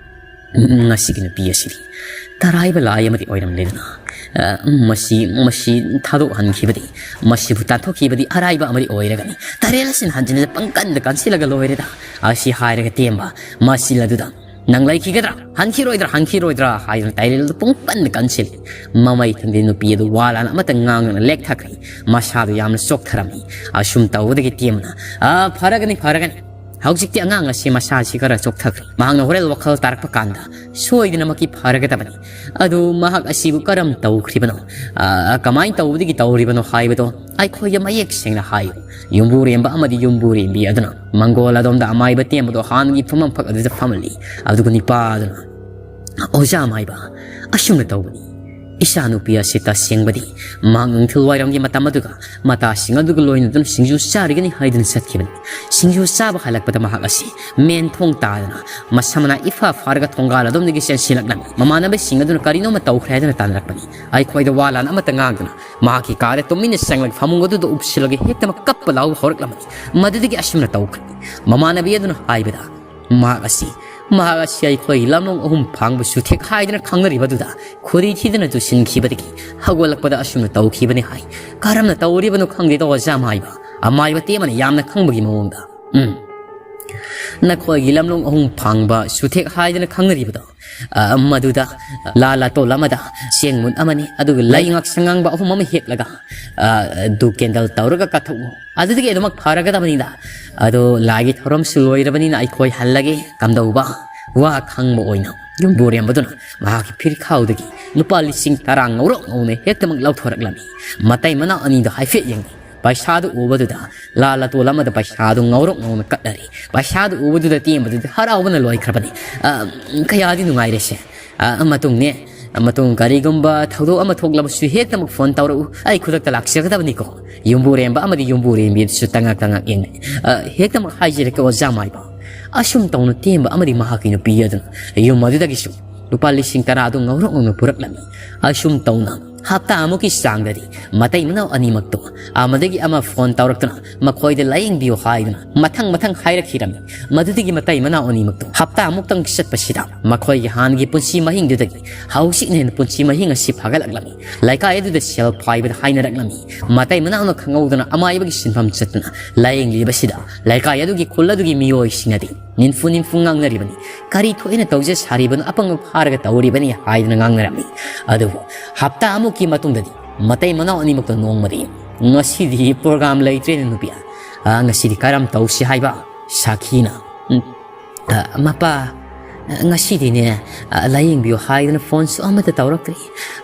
ꯎꯝ, ꯉꯁꯤꯒꯤ ꯅꯨꯄꯤ ꯑꯁꯤꯗꯤ ꯇꯔꯥꯏꯕ ꯂꯥꯏ ꯑꯃꯗꯤ ꯑꯣꯏꯔꯝꯂꯦꯗꯅ꯫ ꯑ, ꯃꯁꯤ, ꯃꯁꯤ ꯊꯥꯗꯣꯛꯍꯟꯈꯤꯕꯗꯤ, ꯃꯁꯤꯕꯨ ꯇꯥꯟꯊꯣꯛꯈꯤꯕꯗꯤ ꯑꯔꯥꯏꯕ ꯑꯃꯗꯤ ꯑꯣꯏꯔꯒꯅꯤ꯫ ꯇꯔꯦꯜ ꯑꯁꯤꯅ ꯍꯟꯖꯤꯟꯅ ꯄꯪꯀꯟꯗ ꯀꯟꯁꯤꯜꯂꯒ ꯂꯣꯏꯔꯦꯗ꯫ ꯑꯁꯤ ꯍꯥꯏꯔꯒ ꯇꯦꯝꯕ ꯃꯁꯤꯜ ꯑꯗꯨꯗ, "ꯅꯪ ꯂꯩꯈꯤꯒꯗ꯭ꯔꯥ? ꯍꯟꯈꯤꯔꯣꯏꯗ꯭ꯔꯥ? ꯍꯟꯈꯤꯔꯣꯏꯗ꯭ꯔꯥ?" ꯍꯥꯏꯗꯨꯅ ꯇꯥꯏꯔꯦꯜꯗꯨ ꯄꯨꯡꯀꯟꯗ ꯀꯟꯁꯤꯜꯂꯤ꯫ ꯃꯃꯩ ꯊꯪꯗꯦ ꯅꯨꯄꯤ ꯑꯗꯨ ꯋꯥ ꯂꯥꯟ ꯑꯃꯠꯇ ꯉꯥꯡꯗꯅ ꯂꯦꯛꯊꯈ꯭ꯔꯦ꯫ ꯃꯁꯥꯗꯨ ꯌꯥꯝꯅ ꯆꯣꯛꯊꯔꯝꯃꯤ꯫ ꯑꯁꯨꯝ ꯇꯧꯕꯗꯒꯤ ꯇꯦꯝꯅ, "ꯑ, ꯐꯔꯒꯅꯤ, ꯐꯔꯒꯅꯤ꯫ ꯍꯧꯖꯤꯛꯇꯤ ꯑꯉꯥꯡ ꯑꯁꯤ ꯃꯁꯥꯁꯤ ꯈꯔ ꯆꯣꯛꯊꯈ꯭ꯔꯦ꯫ ꯃꯍꯥꯛꯅ ꯍꯣꯔꯦꯟ ꯋꯥꯈꯜ ꯇꯥꯔꯛꯄ ꯀꯥꯟꯗ ꯁꯣꯏꯗꯅꯃꯛꯀꯤ ꯐꯔꯒꯗꯕꯅꯤ꯫ ꯑꯗꯨ ꯃꯍꯥꯛ ꯑꯁꯤꯕꯨ ꯀꯔꯝ ꯇꯧꯈ꯭ꯔꯤꯕꯅꯣ? ꯑ, ꯀꯃꯥꯏꯅ ꯇꯧꯕꯗꯒꯤ ꯇꯧꯔꯤꯕꯅꯣ ꯍꯥꯏꯕꯗꯣ ꯑꯩꯈꯣꯏꯗ ꯃꯌꯦꯛ ꯁꯦꯡꯅ ꯍꯥꯏꯌꯨ"꯫ ꯌꯨꯝꯕꯨꯔꯦꯝꯕ ꯑꯃꯗꯤ ꯌꯨꯝꯕꯨꯔꯦꯝꯕꯤ ꯑꯗꯨꯅ ꯃꯪꯒꯣꯜ ꯑꯗꯣꯝꯗ ꯑꯃꯥꯏꯕ ꯇꯦꯝꯕꯗꯣ ꯍꯥꯟꯅꯒꯤ ꯐꯝꯐꯝ ꯐꯛ ꯑꯗꯨꯗ ꯐꯝꯍꯜꯂꯤ꯫ ꯑꯗꯨꯒ ꯅꯤꯄꯥ ꯑꯗꯨꯅ, "ꯑꯣꯖꯥ ꯑꯃꯥꯏꯕ, ꯑꯁꯨꯝꯅ ꯇꯧꯕꯅꯤ꯫ ꯏꯆꯥꯅꯨꯄꯤ ꯑꯁꯤ ꯇꯁꯦꯡꯕꯗꯤ ꯃꯍꯥꯛ ꯅꯨꯡꯊꯤꯜ ꯋꯥꯏꯔꯝꯒꯤ ꯃꯇꯝ ꯑꯗꯨꯒ ꯃꯇꯥꯁꯤꯡ ꯑꯗꯨꯒ ꯂꯣꯏꯅꯗꯨꯅ ꯁꯤꯡꯖꯨ ꯆꯥꯔꯒꯅꯤ ꯍꯥꯏꯗꯨꯅ ꯆꯠꯈꯤꯕꯅꯤ꯫ ꯁꯤꯡꯖꯨ ꯆꯥꯕ ꯍꯜꯂꯛꯄꯗ ꯃꯍꯥꯛ ꯑꯁꯤ ꯃꯦꯟ ꯊꯣꯡ ꯇꯥꯗꯅ ꯃꯁꯝ ꯃꯅꯥ ꯏꯐꯥ ꯐꯥꯔꯒ ꯊꯣꯡꯒꯥꯜ ꯑꯗꯣꯝꯗꯒꯤ ꯆꯦꯟꯁꯤꯜꯂꯛꯂꯝꯃꯤ꯫ ꯃꯃꯥꯟꯅꯕꯁꯤꯡ ꯑꯗꯨꯅ ꯀꯔꯤꯅꯣꯃ ꯇꯧꯈ꯭ꯔꯦ ꯍꯥꯏꯗꯨꯅ ꯇꯥꯟꯅꯔꯛꯄꯅꯤ꯫ ꯑꯩꯈꯣꯏꯗ ꯋꯥ ꯂꯥꯟ ꯑꯃꯠꯇ ꯉꯥꯡꯗꯅ ꯃꯍꯥꯛꯀꯤ ꯀꯥꯗ ꯇꯨꯃꯤꯟꯅ ꯆꯪꯂꯒ ꯐꯃꯨꯡ ꯑꯗꯨꯗ ꯎꯞꯁꯤꯜꯂꯒ ꯍꯦꯛꯇꯃꯛ ꯀꯞꯄ ꯂꯥꯎꯕ ꯍꯧꯔꯛꯂꯝꯃꯤ꯫ ꯃꯗꯨꯗꯒꯤ ꯑꯁꯨꯝꯅ ꯇꯧꯈ꯭ꯔꯦ꯫ ꯃꯃꯥꯟꯅꯕꯤ ꯑꯗꯨꯅ ꯍꯥꯏꯕꯗ, ꯃꯍꯥꯛ ꯑꯁꯤ, ꯃꯍꯥꯛ ꯑꯁꯤ ꯑꯩꯈꯣꯏ ꯂꯝꯂꯣꯡ ꯑꯍꯨꯝ ꯐꯥꯡꯕ ꯆꯨꯊꯦꯛ ꯍꯥꯏꯗꯅ ꯈꯪꯅꯔꯤꯕꯗꯨꯗ ꯈꯣꯔꯤ ꯊꯤꯗꯅ ꯇꯨꯁꯤꯟꯈꯤꯕꯗꯒꯤ ꯍꯧꯒꯠꯂꯛꯄꯗ ꯑꯁꯨꯝꯅ ꯇꯧꯈꯤꯕꯅꯤ ꯍꯥꯏ꯫ ꯀꯔꯝꯅ ꯇꯧꯔꯤꯕꯅꯣ ꯈꯪꯗꯦꯗꯣ ꯑꯣꯖꯥ ꯃꯥꯏꯕ꯫ ꯑꯃꯥꯏꯕ ꯇꯦꯃꯅ ꯌꯥꯝꯅ ꯈꯪꯕꯒꯤ ꯃꯑꯣꯡꯗ, "ꯎꯝ, ꯅꯈꯣꯏꯒꯤ ꯂꯝꯂꯣꯡ ꯑꯍꯨꯝ ꯐꯥꯡꯕ ꯆꯨꯊꯦꯛ ꯍꯥꯏꯗꯅ ꯈꯪꯅꯔꯤꯕꯗꯣ, ꯑ, ꯃꯗꯨꯗ ꯂꯥ ꯂꯥꯇꯣꯜ ꯑꯃꯗ ꯆꯦꯡ ꯃꯨꯟ ꯑꯃꯅꯤ, ꯑꯗꯨꯒ ꯂꯩꯉꯥꯛ ꯁꯉꯥꯡꯕ ꯑꯍꯨꯝ ꯑꯃ ꯍꯦꯛꯂꯒ, ꯑ, ꯙꯨꯞ ꯀꯦꯟꯗꯜ ꯇꯧꯔꯒ ꯀꯠꯊꯣꯛꯎ꯫ ꯑꯗꯨꯗꯒꯤ ꯑꯗꯨꯃꯛ ꯐꯔꯒꯗꯕꯅꯤꯗ꯫ ꯑꯗꯣ ꯂꯥꯏꯒꯤ ꯊꯧꯔꯝꯁꯨ ꯂꯣꯏꯔꯕꯅꯤꯅ ꯑꯩꯈꯣꯏ ꯍꯜꯂꯒꯦ꯫ ꯀꯝꯗꯧꯕ?" ꯋꯥ ꯈꯪꯕ ꯑꯣꯏꯅ ꯌꯨꯝꯕꯨꯔꯦꯝꯕꯗꯨꯅ ꯃꯍꯥꯛꯀꯤ ꯐꯤꯔꯈꯥꯎꯗꯒꯤ ꯂꯨꯄꯥ ꯂꯤꯁꯤꯡ ꯇꯔꯥ ꯉꯧꯔꯣꯛ ꯉꯧꯅ ꯍꯦꯛꯇꯃꯛ ꯂꯧꯊꯣꯔꯛꯂꯝꯃꯤ꯫ ꯃꯇꯩ ꯃꯅꯥꯎ ꯑꯅꯤꯗꯣ ꯍꯥꯏꯐꯦꯠ ꯌꯦꯡꯉꯤ꯫ ꯄꯩꯁꯥꯗꯨ ꯎꯕꯗꯨꯗ ꯂꯥ ꯂꯥꯇꯣꯜ ꯑꯃꯗ ꯄꯩꯁꯥꯗꯨ ꯉꯧꯔꯣꯛ ꯉꯧꯅ ꯀꯠꯂꯔꯤ꯫ ꯄꯩꯁꯥꯗꯨ ꯎꯕꯗꯨꯗ ꯇꯦꯝꯕꯗꯨꯗꯤ ꯍꯔꯥꯎꯕꯅ ꯂꯣꯏꯈ꯭ꯔꯕꯅꯤ꯫ "ꯑ, ꯀꯌꯥꯗꯤ ꯅꯨꯡꯉꯥꯏꯔꯦꯁꯦ꯫ ꯑ, ꯃꯇꯨꯡꯅꯦ, ꯃꯇꯨꯡ ꯀꯔꯤꯒꯨꯝꯕ ꯊꯧꯗꯣꯛ ꯑꯃ ꯊꯣꯛꯂꯕꯁꯨ ꯍꯦꯛꯇꯃꯛ ꯐꯣꯟ ꯇꯧꯔꯛꯎ꯫ ꯑꯩ ꯈꯨꯗꯛꯇ ꯂꯥꯛꯆꯒꯗꯕꯅꯤꯀꯣ꯫" ꯌꯨꯝꯕꯨꯔꯦꯝꯕ ꯑꯃꯗꯤ ꯌꯨꯝꯕꯨꯔꯦꯝꯕꯤꯗꯨꯁꯨ ꯇꯉꯛ ꯇꯉꯛ ꯌꯦꯡꯅꯩ꯫ "ꯑ, ꯍꯦꯛꯇꯃꯛ ꯍꯥꯏꯖꯔꯛꯀꯦ ꯑꯣꯖꯥ ꯃꯥꯏꯕ꯫" ꯑꯁꯨꯝ ꯇꯧꯅ ꯇꯦꯝꯕ ꯑꯃꯗꯤ ꯃꯍꯥꯛꯀꯤ ꯅꯨꯄꯤ ꯑꯗꯨꯅ ꯌꯨꯝ ꯑꯗꯨꯗꯒꯤꯁꯨ ꯂꯨꯄꯥ ꯂꯤꯁꯤꯡ ꯇꯔꯥ ꯑꯗꯨ ꯉꯧꯔꯣꯛ ꯉꯧꯅ ꯄꯨꯔꯛꯂꯝꯃꯤ꯫ ꯑꯁꯨꯝ ꯇꯧꯅ ꯍꯞꯇꯥ ꯑꯃꯨꯛꯀꯤ ꯆꯥꯡꯗꯗꯤ ꯃꯇꯩ ꯃꯅꯥꯎ ꯑꯅꯤꯃꯛꯇꯣ ꯑꯃꯗꯒꯤ ꯑꯃ ꯐꯣꯟ ꯇꯧꯔꯛꯇꯨꯅ ꯃꯈꯣꯏꯗ ꯂꯥꯌꯦꯡꯕꯤꯌꯨ ꯍꯥꯏꯗꯨꯅ ꯃꯊꯪ ꯃꯊꯪ ꯍꯥꯏꯔꯛꯈꯤꯔꯝꯃꯤ꯫ ꯃꯗꯨꯗꯒꯤ ꯃꯇꯩ ꯃꯅꯥꯎ ꯑꯅꯤꯃꯛꯇꯣ ꯍꯞꯇꯥ ꯑꯃꯨꯛꯇꯪ ꯆꯠꯄꯁꯤꯗ ꯃꯈꯣꯏꯒꯤ ꯍꯥꯟꯅꯒꯤ ꯄꯨꯟꯁꯤ ꯃꯍꯤꯡꯗꯨꯗꯒꯤ ꯍꯧꯖꯤꯛꯅ ꯍꯦꯟꯅ ꯄꯨꯟꯁꯤ ꯃꯍꯤꯡ ꯑꯁꯤ ꯐꯒꯠꯂꯛꯂꯝꯃꯤ꯫ ꯂꯩꯀꯥꯏ ꯑꯗꯨꯗ ꯁꯦꯜ ꯄꯥꯏꯕꯗ ꯍꯥꯏꯅꯔꯛꯂꯝꯃꯤ꯫ ꯃꯇꯩ ꯃꯅꯥꯎꯅ ꯈꯪꯍꯧꯗꯅ ꯑꯃꯥꯏꯕꯒꯤ ꯁꯤꯟꯐꯝ ꯆꯠꯇꯨꯅ ꯂꯥꯌꯦꯡꯂꯤꯕꯁꯤꯗ ꯂꯩꯀꯥꯏ ꯑꯗꯨꯒꯤ ꯈꯨꯜ ꯑꯗꯨꯒꯤ ꯃꯤꯑꯣꯏꯁꯤꯡꯅꯗꯤ ꯅꯤꯟꯐꯨ ꯅꯤꯟꯐꯨ ꯉꯥꯡꯅꯔꯤꯕꯅꯤ꯫ "ꯀꯔꯤ ꯊꯣꯛꯏꯅ ꯇꯧꯖ ꯁꯥꯔꯤꯕꯅꯣ? ꯑꯄꯪꯕ ꯐꯥꯔꯒ ꯇꯧꯔꯤꯕꯅꯤ" ꯍꯥꯏꯗꯨꯅ ꯉꯥꯡꯅꯔꯝꯃꯤ꯫ ꯑꯗꯨꯕꯨ ꯍꯞꯇꯥ ꯑꯃꯨꯛꯀꯤ ꯃꯇꯨꯡꯗꯗꯤ ꯃꯇꯩ ꯃꯅꯥꯎ ꯑꯅꯤꯃꯛꯇ ꯅꯣꯡꯃꯗꯤ, "ꯉꯁꯤꯗꯤ ꯄ꯭ꯔꯣꯒ꯭ꯔꯥꯝ ꯂꯩꯇ꯭ꯔꯦꯅꯦ ꯅꯨꯄꯤ꯫ ꯑ, ꯉꯁꯤꯗꯤ ꯀꯔꯝ ꯇꯧꯁꯤ ꯍꯥꯏꯕ?" ꯁꯥꯈꯤꯅ, "ꯎꯝ, ꯑ, ꯃꯄꯥ, ꯑ, ꯉꯁꯤꯗꯤꯅꯦ, ꯑ, ꯂꯥꯌꯦꯡꯕꯤꯌꯨ ꯍꯥꯏꯗꯅ ꯐꯣꯟꯁꯨ ꯑꯃꯠꯇ ꯇꯧꯔꯛꯇ꯭ꯔꯤ꯫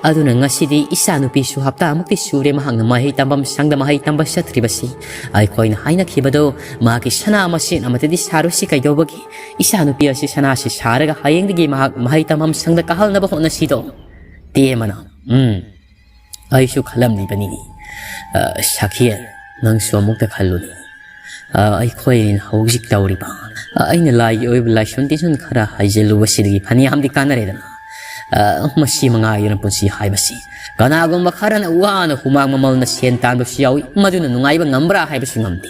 ꯑꯗꯨꯅ ꯉꯁꯤꯗꯤ ꯏꯆꯥ ꯅꯨꯄꯤꯁꯨ ꯍꯞꯇꯥꯃꯨꯛꯇꯤ ꯁꯨꯔꯦ ꯃꯍꯥꯛꯅ ꯃꯍꯩ ꯇꯝꯐꯝ ꯁꯪꯗ ꯃꯍꯩ ꯇꯝꯕ ꯆꯠꯇ꯭ꯔꯤꯕꯁꯤ꯫ ꯑꯩꯈꯣꯏꯅ ꯍꯥꯏꯅꯈꯤꯕꯗꯣ ꯃꯍꯥꯛꯀꯤ ꯁꯅꯥ ꯃꯁꯦꯟ ꯑꯃꯠꯇꯗꯤ ꯁꯥꯔꯨꯁꯤ ꯀꯩꯗꯧꯕꯒꯤ? ꯏꯆꯥ ꯅꯨꯄꯤ ꯑꯁꯤ ꯁꯅꯥꯁꯤ ꯁꯥꯔꯒ ꯍꯌꯦꯡꯗꯒꯤ ꯃꯍꯥꯛ ꯃꯍꯩ ꯇꯝꯐꯝ ꯁꯪꯗ ꯀꯥꯍꯜꯅꯕ ꯍꯣꯠꯅꯁꯤꯗꯣ꯫" ꯇꯦꯃꯅ ꯎꯝ, ꯑꯩꯁꯨ ꯈꯜꯂꯝꯂꯤꯕꯅꯤꯅꯦ꯫ ꯑ, ꯁꯈꯤ, ꯅꯪꯁꯨ ꯑꯃꯨꯛꯇ ꯈꯜꯂꯨꯅꯦ꯫ ꯑ, ꯑꯩꯈꯣꯏꯅ ꯍꯧꯖꯤꯛ ꯇꯧꯔꯤꯕ, ꯑ, ꯑꯩꯅ ꯂꯥꯏꯒꯤ ꯑꯣꯏꯕ ꯂꯥꯏꯁꯣꯟ ꯇꯤꯟꯁꯣꯟ ꯈꯔ ꯍꯩꯖꯤꯜꯂꯨꯕꯁꯤꯗꯒꯤ ꯐꯅꯌꯥꯝꯗꯤ ꯀꯥꯟꯅꯔꯦꯗꯅ꯫ ꯑ, ꯃꯁꯤ ꯃꯉꯥꯏꯗꯅ ꯄꯨꯟꯁꯤ ꯍꯥꯏꯕꯁꯤ꯫ ꯀꯅꯥꯒꯨꯝꯕ ꯈꯔꯅ ꯋꯥꯅ ꯍꯨꯃꯥꯡ ꯃꯃꯜꯅ ꯁꯦꯟ ꯇꯥꯟꯕꯁꯨ ꯌꯥꯎꯏ, ꯃꯗꯨꯅ ꯅꯨꯡꯉꯥꯏꯕ ꯉꯝꯕ꯭ꯔꯥ ꯍꯥꯏꯕꯁꯨ ꯉꯝꯗꯦ꯫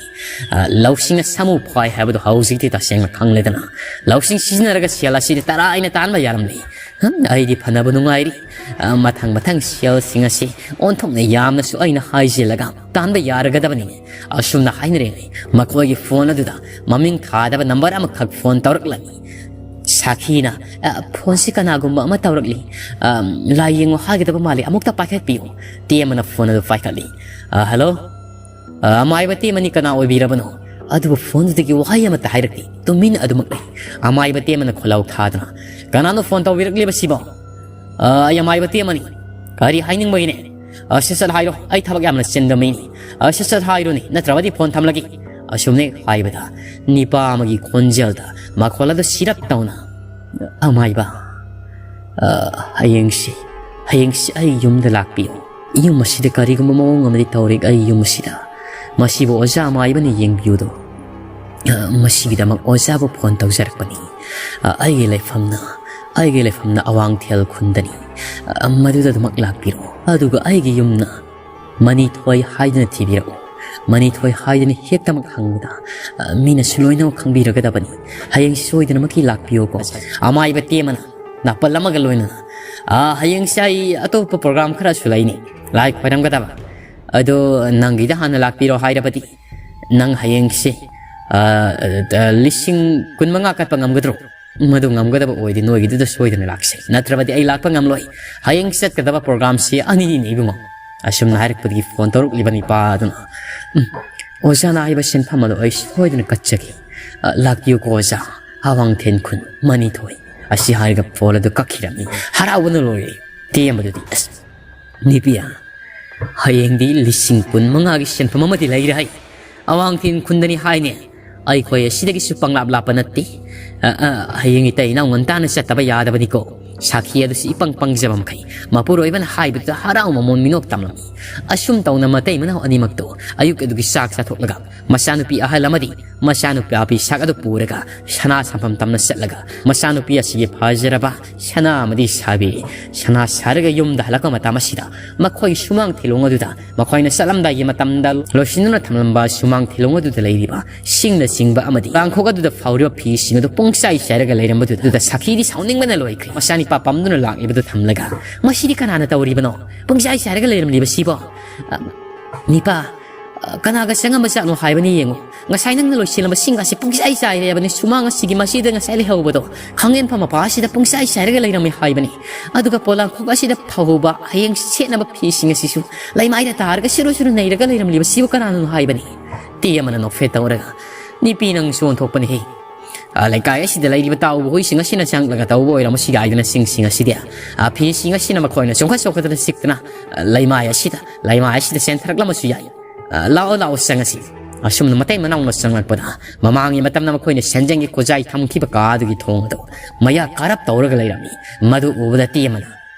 ꯑ, ꯂꯧꯁꯤꯡꯅ ꯁꯥꯃꯨ ꯐꯥꯏ ꯍꯥꯏꯕꯗꯨ ꯍꯧꯖꯤꯛꯇꯤ ꯇꯁꯦꯡꯅ ꯈꯪꯂꯦꯗꯅ꯫ ꯂꯧꯁꯤꯡ ꯁꯤꯖꯤꯟꯅꯔꯒ ꯁꯦꯜ ꯑꯁꯤꯗꯤ ꯇꯔꯥꯏꯅ ꯇꯥꯟꯕ ꯌꯥꯔꯝꯂꯦ꯫ ꯍꯝ, ꯑꯩꯗꯤ ꯐꯅꯕ ꯅꯨꯡꯉꯥꯏꯔꯤ꯫ ꯑ, ꯃꯊꯪ ꯃꯊꯪ ꯁꯦꯜꯁꯤꯡ ꯑꯁꯤ ꯑꯣꯟꯊꯣꯛꯅ ꯌꯥꯝꯅꯁꯨ ꯑꯩꯅ ꯍꯥꯏꯖꯤꯜꯂꯒ ꯇꯥꯟꯕ ꯌꯥꯔꯒꯗꯕꯅꯤꯅꯦ꯫ ꯑꯁꯨꯝꯅ ꯍꯥꯏꯅꯔꯤꯉꯩ ꯃꯈꯣꯏꯒꯤ ꯐꯣꯟ ꯑꯗꯨꯗ ꯃꯃꯤꯡ ꯊꯥꯗꯕ ꯅꯝꯕꯔ ꯑꯃꯈꯛ ꯐꯣꯟ ꯇꯧꯔꯛꯂꯝꯃꯤ꯫ ꯁꯥꯈꯤꯅ, "ꯑ, ꯐꯣꯟꯁꯤ ꯀꯅꯥꯒꯨꯝꯕ ꯑꯃ ꯇꯧꯔꯛꯂꯤ꯫ ꯑ, ꯂꯥꯏ ꯌꯦꯡꯉꯨ ꯍꯥꯏꯒꯗꯕ ꯃꯥꯜꯂꯤ, ꯑꯃꯨꯛꯇ ꯄꯥꯏꯈꯠꯄꯤꯌꯨ꯫" ꯇꯦꯝꯕꯅ ꯐꯣꯟ ꯑꯗꯨ ꯄꯥꯏꯈꯠꯂꯤ꯫ "ꯑ, ꯍꯜꯂꯣ? ꯑ, ꯑꯃꯥꯏꯕ ꯇꯦꯝꯕꯅꯤ, ꯀꯅꯥ ꯑꯣꯏꯕꯤꯔꯕꯅꯣ?" ꯑꯗꯨꯕꯨ ꯐꯣꯟꯗꯨꯗꯒꯤ ꯋꯥꯍꯩ ꯑꯃꯠꯇ ꯍꯥꯏꯔꯛꯇꯦ꯫ ꯇꯨꯃꯤꯟ ꯑꯗꯨꯃꯛ ꯂꯩ꯫ ꯑꯃꯥꯏꯕ ꯇꯦꯝꯕꯅ ꯈꯣꯜꯂꯥꯎ ꯊꯥꯗꯨꯅ, "ꯀꯅꯥꯅꯣ ꯐꯣꯟ ꯇꯧꯕꯤꯔꯛꯂꯤꯕꯁꯤꯕꯣ?" "ꯑ, ꯑꯩ ꯑꯃꯥꯏꯕ ꯇꯦꯝꯕꯅꯤ꯫ ꯀꯔꯤ ꯍꯥꯏꯅꯤꯡꯕꯒꯤꯅꯦ? ꯑ, ꯁꯠ ꯁꯠ ꯍꯥꯏꯔꯣ, ꯑꯩ ꯊꯕꯛ ꯌꯥꯝꯅ ꯆꯤꯟꯕ ꯃꯤꯅꯤ꯫ ꯑ, ꯁꯠ ꯁꯠ ꯍꯥꯏꯔꯣꯅꯦ, ꯅꯠꯇ꯭ꯔꯕꯗꯤ ꯐꯣꯟ ꯊꯝꯂꯒꯦ꯫" ꯑꯁꯨꯝꯅ ꯍꯥꯏꯕꯗ ꯅꯤꯄꯥ ꯑꯃꯒꯤ ꯈꯣꯟꯖꯦꯜꯗ ꯃꯈꯣꯜ ꯑꯗꯨ ꯁꯤꯔꯞ ꯇꯧꯅ, "ꯑꯃꯥꯏꯕ, ꯑ, ꯍꯌꯦꯡꯁꯤ, ꯍꯌꯦꯡꯁꯤ ꯑꯩ ꯌꯨꯝꯗ ꯂꯥꯛꯄꯤꯌꯨ꯫ ꯌꯨꯝ ꯑꯁꯤꯗ ꯀꯔꯤꯒꯨꯝꯕ ꯃꯑꯣꯡ ꯑꯃꯗꯤ ꯇꯧꯔꯦ ꯑꯩ ꯌꯨꯝ ꯑꯁꯤꯗ꯫ ꯃꯁꯤꯕꯨ ꯑꯣꯖꯥ ꯑꯃꯥꯏꯕꯅ ꯌꯦꯡꯕꯤꯌꯨꯗꯣ꯫ ꯑ, ꯃꯁꯤꯒꯤꯗꯃꯛ ꯑꯣꯖꯥꯕꯨ ꯐꯣꯟ ꯇꯧꯖꯔꯛꯄꯅꯤ꯫ ꯑ, ꯑꯩꯒꯤ ꯂꯩꯐꯝꯅ, ꯑꯩꯒꯤ ꯂꯩꯐꯝꯅ ꯑꯋꯥꯡꯊꯦꯜ ꯈꯨꯟꯗꯅꯤ꯫ ꯑ, ꯃꯗꯨꯗ ꯑꯗꯨꯃꯛ ꯂꯥꯛꯄꯤꯔꯣ꯫ ꯑꯗꯨꯒ ꯑꯩꯒꯤ ꯌꯨꯝꯅ ꯃꯅꯤꯊꯣꯏ ꯍꯥꯏꯗꯨꯅ ꯊꯤꯕꯤꯔꯛꯎ꯫ ꯃꯅꯤꯊꯣꯏ ꯍꯥꯏꯗꯨꯅ ꯍꯦꯛꯇꯃꯛ ꯍꯪꯕꯗ, ꯑ, ꯃꯤꯅꯁꯨ ꯂꯣꯏꯅꯃꯛ ꯈꯪꯕꯤꯔꯒꯗꯕꯅꯤ꯫ ꯍꯌꯦꯡ ꯁꯣꯏꯗꯅꯃꯛꯀꯤ ꯂꯥꯛꯄꯤꯌꯨꯀꯣ꯫" ꯑꯃꯥꯏꯕ ꯇꯦꯝꯕꯅ ꯅꯥꯄꯜ ꯑꯃꯒ ꯂꯣꯏꯅꯅ, "ꯑ, ꯍꯌꯦꯡꯁꯦ ꯑꯩ ꯑꯇꯣꯞꯄ ꯄ꯭ꯔꯣꯒ꯭ꯔꯥꯝ ꯈꯔꯁꯨ ꯂꯩꯅꯤ, ꯂꯥꯏ ꯈꯣꯏꯔꯝꯒꯗꯕ꯫ ꯑꯗꯣ ꯅꯪꯒꯤꯗ ꯍꯥꯟꯅ ꯂꯥꯛꯄꯤꯔꯣ ꯍꯥꯏꯔꯕꯗꯤ ꯅꯪ ꯍꯌꯦꯡꯁꯦ, ꯑ, ꯑ, ꯂꯤꯁꯤꯡ ꯀꯨꯟꯃꯉꯥ ꯀꯠꯄ ꯉꯝꯒꯗ꯭ꯔꯣ? ꯃꯗꯨ ꯉꯝꯒꯗꯕ ꯑꯣꯏꯗꯤ ꯅꯣꯏꯒꯤꯗꯨꯗ ꯁꯣꯏꯗꯅ ꯂꯥꯛꯁꯦ, ꯅꯠꯇ꯭ꯔꯕꯗꯤ ꯑꯩ ꯂꯥꯛꯄ ꯉꯝꯂꯣꯏ꯫ ꯍꯌꯦꯡ ꯆꯠꯀꯗꯕ ꯄ꯭ꯔꯣꯒ꯭ꯔꯥꯝꯁꯤ ꯑꯅꯤꯅꯤ ꯏꯕꯨꯡꯉꯣ꯫" ꯑꯁꯨꯝꯅ ꯍꯥꯏꯔꯛꯄꯗꯒꯤ ꯐꯣꯟ ꯇꯧꯔꯛꯂꯤꯕ ꯅꯤꯄꯥ ꯑꯗꯨꯅ, "ꯎꯝ, ꯑꯣꯖꯥꯅ ꯍꯥꯏꯕ ꯁꯦꯟꯐꯝ ꯑꯗꯣ ꯑꯩ ꯁꯣꯏꯗꯅ ꯀꯠꯆꯒꯦ꯫ ꯑ, ꯂꯥꯛꯄꯤꯌꯨꯀꯣ ꯑꯣꯖꯥ, ꯑꯋꯥꯡꯊꯦꯟ ꯈꯨꯟ ꯃꯅꯤꯊꯣꯏ꯫" ꯑꯁꯤ ꯍꯥꯏꯔꯒ ꯐꯣꯟ ꯑꯗꯨ ꯀꯛꯈꯤꯔꯝꯃꯤ꯫ ꯍꯔꯥꯎꯕꯅ ꯂꯣꯏꯔꯦ꯫ ꯇꯦꯝꯕꯗꯨꯗꯤ, "ꯑꯁ, ꯅꯤꯄꯤꯌꯥ, ꯍꯌꯦꯡꯗꯤ ꯂꯤꯁꯤꯡ ꯀꯨꯟ ꯃꯉꯥꯒꯤ ꯁꯦꯟꯐꯝ ꯑꯃꯗꯤ ꯂꯩꯔꯦ ꯍꯥꯏ꯫ ꯑꯋꯥꯡꯊꯦꯟ ꯈꯨꯟꯗꯅꯤ ꯍꯥꯏꯅꯦ꯫ ꯑꯩꯈꯣꯏ ꯑꯁꯤꯗꯒꯤꯁꯨ ꯄꯪꯂꯥꯞ ꯂꯥꯞꯄ ꯅꯠꯇꯦ꯫ ꯑ, ꯑ, ꯍꯌꯦꯡ ꯏꯇꯩ ꯏꯅꯥꯎ ꯉꯟꯇꯥꯅ ꯆꯠꯇꯕ ꯌꯥꯗꯕꯅꯤꯀꯣ꯫ ꯁꯥꯈꯤ ꯑꯗꯨꯁꯨ ꯏꯄꯪ ꯄꯪꯖꯕ ꯃꯈꯩ ꯃꯄꯨꯔꯣꯏꯕꯅ ꯍꯥꯏꯕꯗꯨꯗ ꯍꯔꯥꯎ ꯃꯃꯣꯟ ꯃꯤꯅꯣꯛ ꯇꯝꯂꯝꯃꯤ꯫ ꯑꯁꯨꯝ ꯇꯧꯅ ꯃꯇꯩ ꯃꯅꯥꯎ ꯑꯅꯤꯃꯛꯇꯨ ꯑꯌꯨꯛ ꯑꯗꯨꯒꯤ ꯆꯥꯛ ꯆꯥꯊꯣꯛꯂꯒ ꯃꯆꯥꯅꯨꯄꯤ ꯑꯍꯜ ꯑꯃꯗꯤ ꯃꯆꯥꯅꯨꯄꯥ ꯄꯤꯁꯛ ꯑꯗꯨ ꯄꯨꯔꯒ ꯁꯅꯥ ꯁꯥꯐꯝ ꯇꯝꯅ ꯆꯠꯂꯒ ꯃꯆꯥꯅꯨꯄꯤ ꯑꯁꯤꯒꯤ ꯐꯖꯔꯕ ꯁꯅꯥ ꯑꯃꯗꯤ ꯁꯥꯕꯤ ꯁꯅꯥ ꯁꯥꯔꯒ ꯌꯨꯝꯗ ꯍꯜꯂꯛꯄ ꯃꯇꯝ ꯑꯁꯤꯗ ꯃꯈꯣꯏ ꯁꯨꯃꯥꯡ ꯊꯤꯂꯣꯡ ꯑꯗꯨꯗ ꯃꯈꯣꯏꯅ ꯆꯠꯂꯝꯗꯥꯏꯒꯤ ꯃꯇꯝꯗ ꯂꯣꯏꯁꯤꯟꯗꯨꯅ ꯊꯝꯂꯝꯕ ꯁꯨꯃꯥꯡ ꯊꯤꯂꯣꯡ ꯑꯗꯨꯗ ꯂꯩꯔꯤꯕ ꯁꯤꯡꯅꯆꯤꯡꯕ ꯑꯃꯗꯤ ꯀꯥꯡꯈꯣꯛ ꯑꯗꯨꯗ ꯐꯧꯔꯤꯕ ꯐꯤꯁꯤꯡ ꯑꯗꯨ ꯄꯨꯡꯆꯥꯏ ꯆꯥꯏꯔꯒ ꯂꯩꯔꯝꯕꯗꯨꯗ ꯁꯥꯈꯤꯗꯤ ꯁꯥꯎꯅꯤꯡꯕꯅ ꯂꯣꯏꯈ꯭ꯔꯦ꯫ ꯃꯆꯥꯅꯤꯄꯥ ꯄꯝꯗꯨꯅ ꯂꯥꯛꯂꯤꯕꯗꯨ ꯊꯝꯂꯒ, "ꯃꯁꯤꯗꯤ ꯀꯅꯥꯅ ꯇꯧꯔꯤꯕꯅꯣ? ꯄꯨꯡꯆꯥꯏ ꯆꯥꯏꯔꯒ ꯂꯩꯔꯝꯂꯤꯕꯁꯤꯕꯣ? ꯑ, ꯅꯤꯄꯥ, ꯑ, ꯀꯅꯥꯒ ꯆꯪꯉꯝꯕ ꯖꯥꯠꯅꯣ ꯍꯥꯏꯕꯅꯤ ꯌꯦꯡꯉꯨ꯫ ꯉꯁꯥꯏ ꯅꯪꯅ ꯂꯣꯏꯁꯤꯜꯂꯝꯕ ꯁꯤꯡ ꯑꯁꯤ ꯄꯨꯡꯆꯥꯏ ꯆꯥꯏꯔꯦ ꯍꯥꯏꯕꯅꯤ꯫ ꯁꯨꯃꯥꯡ ꯑꯁꯤꯒꯤ ꯃꯁꯤꯗ ꯉꯁꯥꯏ ꯂꯩꯍꯧꯕꯗꯣ ꯈꯥꯡꯉꯦꯟꯐꯝ ꯃꯄꯥ ꯑꯁꯤꯗ ꯄꯨꯡꯆꯥꯏ ꯆꯥꯏꯔꯒ ꯂꯩꯔꯝꯃꯤ ꯍꯥꯏꯕꯅꯤ꯫ ꯑꯗꯨꯒ ꯄꯣꯂꯥꯡꯈꯣꯛ ꯑꯁꯤꯗ ꯐꯧꯕ ꯍꯌꯦꯡ ꯁꯦꯠꯅꯕ ꯐꯤꯁꯤꯡ ꯑꯁꯤꯁꯨ ꯂꯩꯃꯥꯏꯗ ꯇꯥꯔꯒ ꯁꯤꯔꯨ ꯁꯤꯔꯨ ꯅꯩꯔꯒ ꯂꯩꯔꯝꯂꯤꯕꯁꯤꯕꯨ ꯀꯅꯥꯅꯣ ꯍꯥꯏꯕꯅꯤ?" ꯇꯤ ꯑꯃꯅ ꯅꯣꯛꯐꯦꯠ ꯇꯧꯔꯒ, "ꯅꯤꯄꯤ ꯅꯪꯁꯨ ꯑꯣꯟꯊꯣꯛꯄꯅꯤꯍꯦ꯫ ꯑ, ꯂꯩꯀꯥꯏ ꯑꯁꯤꯗ ꯂꯩꯔꯤꯕ ꯇꯥꯎꯕ ꯍꯨꯏꯁꯤꯡ ꯑꯁꯤꯅ ꯆꯪꯂꯒ ꯇꯧꯕ ꯑꯣꯏꯔꯝꯃꯁꯤ" ꯍꯥꯏꯗꯨꯅ ꯁꯤꯡꯁꯤꯡ ꯑꯁꯤꯗꯤ, ꯑ, ꯐꯤꯁꯤꯡ ꯑꯁꯤꯅ ꯃꯈꯣꯏꯅ ꯆꯣꯡꯈꯠ ꯆꯣꯡꯈꯠꯇꯅ ꯆꯤꯛꯇꯅ, ꯑ, ꯂꯩꯃꯥꯏ ꯑꯁꯤꯗ, ꯂꯩꯃꯥꯏ ꯑꯁꯤꯗ ꯆꯦꯟꯊꯔꯛꯂꯝꯃꯁꯨ ꯌꯥꯏ꯫ "ꯑ, ꯂꯥꯛꯑꯣ, ꯂꯥꯛꯑꯣ, ꯆꯪꯉꯁꯤ꯫" ꯑꯁꯨꯝꯅ ꯃꯇꯩ ꯃꯅꯥꯎꯅ ꯆꯪꯂꯛꯄꯗ ꯃꯃꯥꯡꯒꯤ ꯃꯇꯝꯗ ꯃꯈꯣꯏꯅ ꯁꯦꯟꯖꯦꯡꯒꯤ ꯈꯨꯖꯥꯏ ꯊꯝꯈꯤꯕ ꯀꯥ ꯑꯗꯨꯒꯤ ꯊꯣꯡ ꯑꯗꯨ ꯃꯌꯥ ꯀꯥꯔꯞ ꯇꯧꯔꯒ ꯂꯩꯔꯝꯃꯤ꯫ ꯃꯗꯨ ꯎꯕꯗ ꯇꯤ ꯑꯃꯅ,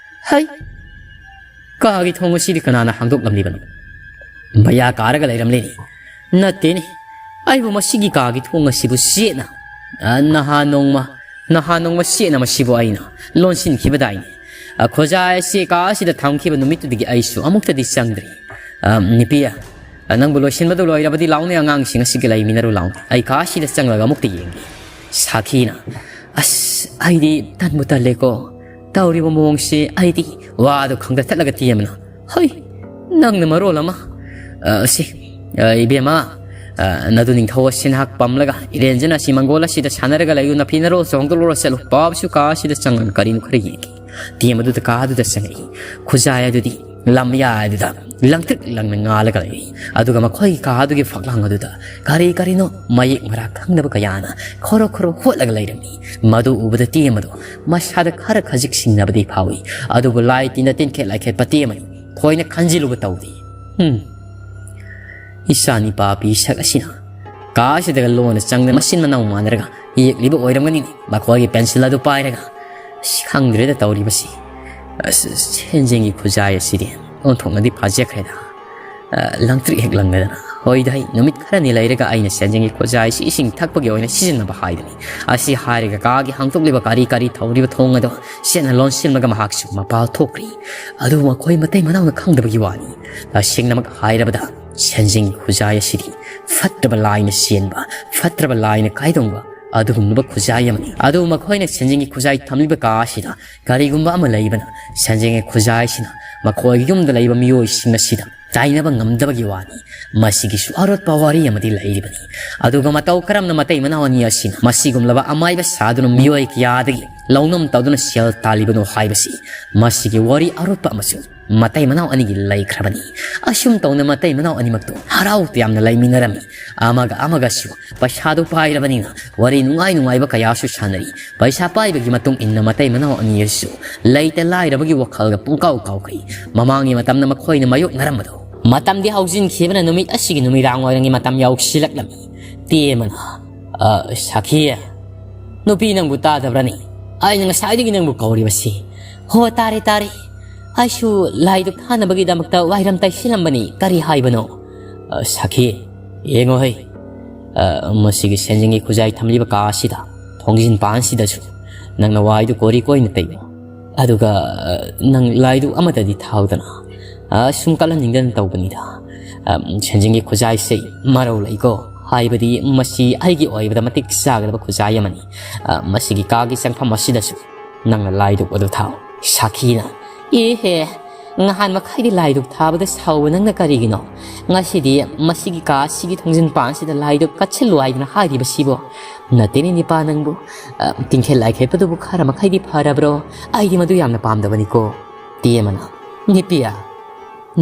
"ꯍꯩ! ꯀꯥꯒꯤ ꯊꯣꯡ ꯑꯁꯤꯗꯤ ꯀꯅꯥꯅ ꯍꯥꯡꯗꯣꯛꯂꯝꯂꯤꯕꯅꯣ? ꯃꯌꯥ ꯀꯥꯔꯒ ꯂꯩꯔꯝꯂꯦꯅꯦ꯫ ꯅꯠꯇꯦꯅꯦ, ꯑꯩꯕꯨ ꯃꯁꯤꯒꯤ ꯀꯥꯒꯤ ꯊꯣꯡ ꯑꯁꯤꯕꯨ ꯆꯦꯠꯅ, ꯑ, ꯅꯍꯥꯟ ꯅꯣꯡꯃ, ꯅꯍꯥꯟ ꯅꯣꯡꯃ ꯆꯦꯠꯅ ꯃꯁꯤꯕꯨ ꯑꯩꯅ ꯂꯣꯟꯁꯤꯟꯈꯤꯕꯗꯥꯏꯅꯦ꯫ ꯑ, ꯈꯨꯖꯥꯏ ꯑꯁꯤ ꯀꯥ ꯑꯁꯤꯗ ꯊꯝꯈꯤꯕ ꯅꯨꯃꯤꯠꯇꯨꯗꯒꯤ ꯑꯩꯁꯨ ꯑꯃꯨꯛꯇꯗꯤ ꯆꯪꯗ꯭ꯔꯤ꯫ ꯑ, ꯅꯤꯄꯤ, ꯑ, ꯅꯪꯕꯨ ꯂꯣꯏꯁꯤꯟꯕꯗꯨ ꯂꯣꯏꯔꯕꯗꯤ ꯂꯥꯎꯅꯦ, ꯑꯉꯥꯡꯁꯤꯡ ꯑꯁꯤꯒ ꯂꯩꯃꯤꯟꯅꯔꯨ ꯂꯥꯎꯅꯦ꯫ ꯑꯩ ꯀꯥ ꯑꯁꯤꯗ ꯆꯪꯂꯒ ꯑꯃꯨꯛꯇ ꯌꯦꯡꯒꯦ꯫" ꯁꯥꯈꯤꯅ, "ꯑꯁ, ꯑꯩꯗꯤ ꯇꯟꯕꯨ ꯇꯜꯂꯦꯀꯣ꯫ ꯇꯧꯔꯤꯕ ꯃꯑꯣꯡꯁꯦ ꯑꯩꯗꯤ" ꯋꯥꯗꯨ ꯈꯪꯗ ꯊꯠꯂꯒ ꯇꯤ ꯑꯃꯅ, "ꯍꯣꯏ, ꯅꯪꯅ ꯃꯔꯣꯜ ꯑꯃ, ꯑ, ꯁꯤ, ꯑ, ꯏꯕꯦꯝꯃ, ꯑ, ꯅꯗꯨ ꯅꯤꯡꯊꯧ ꯑꯁꯤ ꯅꯍꯥꯛ ꯄꯝꯂꯒ ꯏꯔꯦꯟꯖꯅ ꯑꯁꯤ ꯃꯪꯒꯣꯜ ꯑꯁꯤꯗ ꯁꯥꯟꯅꯔꯒ ꯂꯩꯌꯨ, ꯅꯐꯤ ꯅꯔꯣꯜꯁꯨ ꯍꯣꯡꯗꯣꯛꯂꯨꯔ ꯆꯠꯂꯨ, ꯄꯥꯕꯁꯨ ꯀꯥ ꯑꯁꯤꯗ ꯆꯪꯂꯒ ꯀꯔꯤꯅꯣ ꯈꯔ ꯌꯦꯡꯒꯦ꯫" ꯇꯤ ꯑꯃꯗꯨꯗ ꯀꯥ ꯑꯗꯨꯗ ꯆꯪꯉꯛꯏ꯫ ꯈꯨꯖꯥꯏ ꯑꯗꯨꯗꯤ ꯂꯝꯌꯥꯏ ꯑꯗꯨꯗ ꯂꯪꯇ꯭ꯔꯤꯛ ꯂꯪꯅ ꯉꯥꯜꯂꯒ ꯂꯩ꯫ ꯑꯗꯨꯒ ꯃꯈꯣꯏꯒꯤ ꯀꯥ ꯑꯗꯨꯒꯤ ꯐꯛꯂꯥꯡ ꯑꯗꯨꯗ ꯀꯔꯤ ꯀꯔꯤꯅꯣ ꯃꯌꯦꯛ ꯃꯔꯥ ꯈꯪꯗꯕ ꯀꯌꯥꯅ ꯈꯣꯔꯣ ꯈꯣꯔꯣ ꯍꯣꯠꯂꯒ ꯂꯩꯔꯝꯃꯤ꯫ ꯃꯗꯨ ꯎꯕꯗ ꯇꯤ ꯑꯃꯗꯨ ꯃꯁꯥꯗ ꯈꯔ ꯈꯖꯤꯛ ꯁꯤꯡꯅꯕꯗꯤ ꯐꯥꯎꯏ꯫ ꯑꯗꯨꯕꯨ ꯂꯥꯏ ꯇꯤꯟꯅ ꯇꯤꯟꯈꯦꯠ ꯂꯥꯏꯈꯦꯠꯄ ꯇꯤ ꯑꯃꯅꯤ꯫ ꯊꯣꯏꯅ ꯈꯟꯖꯤꯜꯂꯨꯕ ꯇꯧꯗꯦ꯫ ꯍꯨꯝ꯫ ꯏꯆꯥ ꯅꯤꯄꯥ ꯄꯤꯁꯛ ꯑꯁꯤꯅ ꯀꯥ ꯑꯁꯤꯗꯒ ꯂꯣꯟꯅ ꯆꯪꯗꯅ ꯃꯆꯤꯟ ꯃꯅꯥꯎ ꯃꯥꯟꯅꯔꯒ ꯌꯦꯛꯂꯤꯕ ꯑꯣꯏꯔꯝꯒꯅꯤꯅꯦ꯫ ꯃꯈꯣꯏꯒꯤ ꯄꯦꯟꯁꯤꯜ ꯑꯗꯨ ꯄꯥꯏꯔꯒ, ꯑꯁ, ꯈꯪꯗ꯭ꯔꯦꯗ ꯇꯧꯔꯤꯕꯁꯤ꯫ ꯑꯁ, ꯁꯦꯟꯖꯦꯡꯒꯤ ꯈꯨꯖꯥꯏ ꯑꯁꯤꯗꯤ ꯑꯣꯟꯊꯣꯛꯅꯗꯤ ꯐꯖꯈ꯭ꯔꯦꯗ꯫ ꯑ, ꯂꯪꯇ꯭ꯔꯤꯛ ꯍꯦꯛ ꯂꯪꯅꯗꯅ꯫ ꯍꯣꯏꯗ, ꯑꯩ ꯅꯨꯃꯤꯠ ꯈꯔꯅꯤ ꯂꯩꯔꯒ ꯑꯩꯅ ꯁꯦꯟꯖꯦꯡꯒꯤ ꯈꯨꯖꯥꯏꯁꯤ ꯏꯁꯤꯡ ꯊꯛꯄꯒꯤ ꯑꯣꯏꯅ ꯁꯤꯖꯤꯟꯅꯕ ꯍꯥꯏꯗꯨꯅꯤ꯫ ꯑꯁꯤ ꯍꯥꯏꯔꯒ ꯀꯥꯒꯤ ꯍꯥꯡꯗꯣꯛꯂꯤꯕ ꯀꯔꯤ ꯀꯔꯤ ꯊꯧꯔꯤꯕ ꯊꯣꯡ ꯑꯗꯣ ꯆꯦꯠꯅ ꯂꯣꯟꯁꯤꯜꯂꯒ ꯃꯍꯥꯛꯁꯨ ꯃꯄꯥꯜ ꯊꯣꯛꯈ꯭ꯔꯤ꯫ ꯑꯗꯨꯕꯨ ꯃꯈꯣꯏ ꯃꯇꯩ ꯃꯅꯥꯎꯅ ꯈꯪꯗꯕꯒꯤ ꯋꯥꯅꯤ꯫ ꯇꯁꯦꯡꯅꯃꯛ ꯍꯥꯏꯔꯕꯗ, ꯁꯦꯟꯖꯦꯡꯒꯤ ꯈꯨꯖꯥꯏ ꯑꯁꯤꯗꯤ ꯐꯠꯇ꯭ꯔꯕ ꯂꯥꯏꯅ ꯆꯦꯟꯕ, ꯐꯠꯇ꯭ꯔꯕ ꯂꯥꯏꯅ ꯀꯥꯏꯗꯣꯡꯕ ꯑꯗꯨꯒꯨꯝꯂꯕ ꯈꯨꯖꯥꯏ ꯑꯃꯅꯤ꯫ ꯑꯗꯨꯕꯨ ꯃꯈꯣꯏꯅ ꯁꯦꯟꯖꯦꯡꯒꯤ ꯈꯨꯖꯥꯏ ꯊꯝꯂꯤꯕ ꯀꯥ ꯑꯁꯤꯗ ꯀꯔꯤꯒꯨꯝꯕ ꯑꯃ ꯂꯩꯕꯅ, ꯁꯦꯟꯖꯦꯡꯒꯤ ꯈꯨꯖꯥꯏꯁꯤꯅ ꯃꯈꯣꯏꯒꯤ ꯌꯨꯝꯗ ꯂꯩꯕ ꯃꯤꯑꯣꯏꯁꯤꯡ ꯑꯁꯤꯗ ꯇꯥꯏꯅꯕ ꯉꯝꯗꯕꯒꯤ ꯋꯥꯅꯤ꯫ ꯃꯁꯤꯒꯤꯁꯨ ꯑꯔꯣꯠꯄ ꯋꯥꯔꯤ ꯑꯃꯗꯤ ꯂꯩꯔꯤꯕꯅꯤ꯫ ꯑꯗꯨꯒ ꯃꯇꯧ ꯀꯔꯝꯅ ꯃꯇꯩ ꯃꯅꯥꯎ ꯑꯅꯤ ꯑꯁꯤꯅ ꯃꯁꯤꯒꯨꯝꯂꯕ ꯑꯃꯥꯏꯕ ꯁꯥꯗꯨꯅ ꯃꯤꯑꯣꯏ ꯀꯌꯥꯗꯒꯤ ꯂꯧꯅꯝ ꯇꯧꯗꯨꯅ ꯁꯦꯜ ꯇꯥꯜꯂꯤꯕꯅꯣ ꯍꯥꯏꯕꯁꯤ, ꯃꯁꯤꯒꯤ ꯋꯥꯔꯤ ꯑꯔꯣꯠꯄ ꯑꯃꯁꯨ ꯃꯇꯩ ꯃꯅꯥꯎ ꯑꯅꯤꯒꯤ ꯂꯩꯈ꯭ꯔꯕꯅꯤ꯫ ꯑꯁꯨꯝ ꯇꯧꯅ ꯃꯇꯩ ꯃꯅꯥꯎ ꯑꯅꯤꯃꯛꯇꯨ ꯍꯔꯥꯎ ꯇꯌꯥꯝꯅ ꯂꯩꯃꯤꯟꯅꯔꯝꯃꯤ꯫ ꯑꯃꯒ ꯑꯃꯒꯁꯨ ꯄꯩꯁꯥꯗꯨ ꯄꯥꯏꯔꯕꯅꯤꯅ ꯋꯥꯔꯤ ꯅꯨꯡꯉꯥꯏ ꯅꯨꯡꯉꯥꯏꯕ ꯀꯌꯥꯁꯨ ꯁꯥꯟꯅꯔꯤ꯫ ꯄꯩꯁꯥ ꯄꯥꯏꯕꯒꯤ ꯃꯇꯨꯡ ꯏꯟꯅ ꯃꯇꯩ ꯃꯅꯥꯎ ꯑꯅꯤ ꯑꯁꯤꯁꯨ ꯂꯩꯇ ꯂꯥꯏꯔꯕꯒꯤ ꯋꯥꯈꯜꯒ ꯄꯨꯡꯀꯥꯎ ꯀꯥꯎꯈ꯭ꯔꯤ꯫ ꯃꯃꯥꯡꯒꯤ ꯃꯇꯝꯗ ꯃꯈꯣꯏꯅ ꯃꯥꯌꯣꯛꯅꯔꯝꯕꯗꯣ꯫ ꯃꯇꯝꯗꯤ ꯍꯧꯖꯤꯟꯈꯤꯕꯅ ꯅꯨꯃꯤꯠ ꯑꯁꯤꯒꯤ ꯅꯨꯃꯤꯗꯥꯡ ꯋꯥꯏꯔꯝꯒꯤ ꯃꯇꯝ ꯌꯧꯁꯤꯜꯂꯛꯂꯝꯃꯤ꯫ ꯇꯦꯝꯕꯅ, "ꯑ, ꯁꯥꯈꯤ, ꯅꯨꯄꯤ ꯅꯪꯕꯨ ꯇꯥꯗꯕ꯭ꯔꯅꯤ? ꯑꯩꯅ ꯉꯁꯥꯏꯗꯒꯤ ꯅꯪꯕꯨ ꯀꯧꯔꯤꯕꯁꯤ꯫" "ꯍꯣ, ꯇꯥꯔꯦ, ꯇꯥꯔꯦ꯫ ꯑꯩꯁꯨ ꯂꯥꯏꯗꯨꯛ ꯊꯥꯅꯕꯒꯤꯗꯃꯛꯇ ꯋꯥꯏꯔꯝ ꯇꯩꯁꯤꯜꯂꯝꯕꯅꯤ꯫ ꯀꯔꯤ ꯍꯥꯏꯕꯅꯣ?" "ꯑ, ꯁꯥꯈꯤ, ꯌꯦꯡꯉꯣ ꯍꯩ꯫ ꯑ, ꯃꯁꯤꯒꯤ ꯁꯦꯟꯖꯦꯡꯒꯤ ꯈꯨꯖꯥꯏ ꯊꯝꯂꯤꯕ ꯀꯥ ꯑꯁꯤꯗ, ꯊꯣꯡꯖꯤꯟ ꯄꯥꯟꯁꯤꯗꯁꯨ ꯅꯪꯅ ꯋꯥꯏꯗꯨ ꯀꯣꯔꯤ ꯀꯣꯏꯅ ꯇꯩꯌꯨ꯫ ꯑꯗꯨꯒ, ꯑ, ꯅꯪ ꯂꯥꯏꯗꯨꯛ ꯑꯃꯗꯗꯤ ꯊꯥꯎꯗꯅ꯫ ꯑ, ꯁꯨꯝ ꯀꯜꯍꯟꯅꯤꯡꯗꯅ ꯇꯧꯕꯅꯤꯗ꯫ ꯑ, ꯁꯦꯟꯖꯦꯡꯒꯤ ꯈꯨꯖꯥꯏꯁꯦ ꯃꯔꯧ ꯂꯩꯀꯣ꯫ ꯍꯥꯏꯕꯗꯤ ꯃꯁꯤ ꯑꯩꯒꯤ ꯑꯣꯏꯕꯗ ꯃꯇꯤꯛ ꯆꯥꯒꯗꯕ ꯈꯨꯖꯥꯏ ꯑꯃꯅꯤ꯫ ꯑ, ꯃꯁꯤꯒꯤ ꯀꯥꯒꯤ ꯆꯪꯐꯝ ꯑꯁꯤꯗꯁꯨ ꯅꯪꯅ ꯂꯥꯏꯗꯨꯛ ꯑꯗꯨ ꯊꯥꯎ꯫" ꯁꯥꯈꯤꯅ, "ꯑꯦꯍꯦ, ꯉꯍꯥꯟ ꯃꯈꯩꯗꯤ ꯂꯥꯏꯗꯨꯛ ꯊꯥꯕꯗ ꯁꯥꯎꯕ ꯅꯪꯅ ꯀꯔꯤꯒꯤꯅꯣ? ꯉꯁꯤꯗꯤ ꯃꯁꯤꯒꯤ ꯀꯥ ꯑꯁꯤꯒꯤ ꯊꯣꯡꯖꯤꯟ ꯄꯥꯟꯁꯤꯗ ꯂꯥꯏꯗꯨꯛ ꯀꯠꯁꯤꯜꯂꯨ ꯍꯥꯏꯗꯅ ꯍꯥꯏꯔꯤꯕꯁꯤꯕꯣ? ꯅꯠꯇꯦꯅꯦ ꯅꯤꯄꯥ ꯅꯪꯕꯨ, ꯑ, ꯇꯤꯡꯈꯦꯜ ꯂꯥꯏꯈꯦꯠꯄꯗꯨꯕꯨ ꯈꯔ ꯃꯈꯩꯗꯤ ꯐꯔꯕ꯭ꯔꯣ? ꯑꯩꯗꯤ ꯃꯗꯨ ꯌꯥꯝꯅ ꯄꯥꯝꯗꯕꯅꯤꯀꯣ꯫" ꯇꯦꯝꯕꯅ, "ꯅꯤꯄꯤꯌꯥ,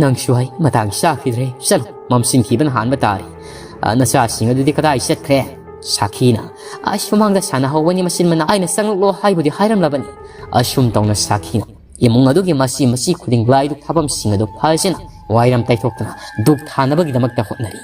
ꯅꯪꯁꯨ ꯍꯩ ꯃꯇꯥꯡ ꯆꯥꯈꯤꯗ꯭ꯔꯦ꯫ ꯆꯠꯂꯨ, ꯃꯝꯁꯤꯟꯈꯤꯕꯅ ꯍꯥꯟꯕ ꯇꯥꯔꯦ꯫ ꯑ, ꯅꯆꯥꯁꯤꯡ ꯑꯗꯨꯗꯤ ꯀꯗꯥꯏ ꯆꯠꯈ꯭ꯔꯦ?" ꯁꯥꯈꯤꯅ, "ꯑꯁ, ꯁꯨꯃꯥꯡꯗ ꯁꯥꯟꯅꯍꯧꯕꯅꯤ ꯃꯆꯤꯟ ꯃꯅꯥꯎ꯫ ꯑꯩꯅ ꯆꯪꯂꯛꯂꯣ ꯍꯥꯏꯕꯨꯗꯤ ꯍꯥꯏꯔꯝꯂꯕꯅꯤ꯫" ꯑꯁꯨꯝ ꯇꯧꯅ ꯁꯥꯈꯤꯅ ꯏꯃꯨꯡ ꯑꯗꯨꯒꯤ ꯃꯆꯤ ꯃꯆꯤ ꯈꯨꯗꯤꯡ ꯂꯥꯏꯗꯨꯛ ꯊꯥꯐꯝꯁꯤꯡ ꯑꯗꯨ ꯐꯖꯅ ꯋꯥꯏꯔꯝ ꯇꯩꯊꯣꯛꯇꯨꯅ ꯙꯨꯞ ꯊꯥꯅꯕꯒꯤꯗꯃꯛꯇ ꯍꯣꯠꯅꯔꯤ꯫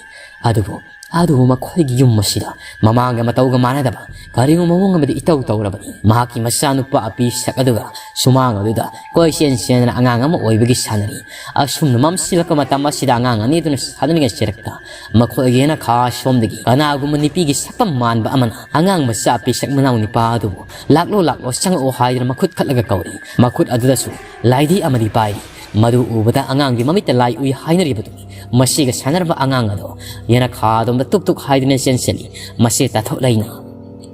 ꯑꯗꯨꯕꯨ ꯑꯗꯨꯕꯨ ꯃꯈꯣꯏꯒꯤ ꯌꯨꯝ ꯑꯁꯤꯗ ꯃꯃꯥꯡꯒ ꯃꯇꯧꯒ ꯃꯥꯟꯅꯗꯕ ꯀꯔꯤꯒꯨꯝꯕ ꯃꯑꯣꯡ ꯑꯃꯗ ꯏꯇꯧ ꯇꯧꯔꯕꯅꯤ꯫ ꯃꯍꯥꯛꯀꯤ ꯃꯆꯥꯅꯨꯄꯥ ꯑꯄꯤꯁꯛ ꯑꯗꯨꯒ ꯁꯨꯃꯥꯡ ꯑꯗꯨꯗ ꯀꯣꯏꯆꯦꯟ ꯆꯦꯟꯗꯅ ꯑꯉꯥꯡ ꯑꯃ ꯑꯣꯏꯕꯒꯤ ꯁꯥꯟꯅꯔꯤ꯫ ꯑꯁꯨꯝꯅ ꯃꯝꯁꯤꯜꯂꯛꯄ ꯃꯇꯝ ꯑꯁꯤꯗ ꯑꯉꯥꯡ ꯑꯅꯤ ꯑꯗꯨꯅ ꯁꯥꯟꯅꯔꯤꯉꯩ ꯆꯦꯔꯛꯇ ꯃꯈꯣꯏꯒꯤ ꯌꯦꯅꯈꯥ ꯁꯣꯝꯗꯒꯤ ꯀꯅꯥꯒꯨꯝꯕ ꯅꯨꯄꯤꯒꯤ ꯁꯛꯇꯝ ꯃꯥꯟꯕ ꯑꯃꯅ ꯑꯉꯥꯡ ꯃꯆꯥ ꯑꯄꯤꯁꯛ ꯃꯅꯥꯎ ꯅꯨꯄꯥ ꯑꯗꯨꯕꯨ "ꯂꯥꯛꯂꯣ, ꯂꯥꯛꯂꯣ, ꯆꯪꯉꯛꯑꯣ" ꯍꯥꯏꯗꯨꯅ ꯃꯈꯨꯠ ꯈꯠꯂꯒ ꯀꯧꯔꯤ꯫ ꯃꯈꯨꯠ ꯑꯗꯨꯗꯁꯨ ꯂꯥꯏꯙꯤ ꯑꯃꯗꯤ ꯄꯥꯏꯔꯤ꯫ ꯃꯗꯨ ꯎꯕꯗ ꯑꯉꯥꯡꯒꯤ ꯃꯃꯤꯠꯇ ꯂꯥꯏ ꯎꯏ ꯍꯥꯏꯅꯔꯤꯕꯗꯨꯅꯤ꯫ ꯃꯁꯤꯒ ꯁꯥꯟꯅꯔꯝꯕ ꯑꯉꯥꯡ ꯑꯗꯣ ꯌꯦꯅꯈꯥꯗꯣꯝꯗ ꯇꯨꯛ ꯇꯨꯛ ꯍꯥꯏꯗꯨꯅ ꯆꯦꯟꯁꯤꯜꯂꯤ꯫ ꯃꯁꯤ ꯇꯥꯊꯣꯛꯂꯩꯅ,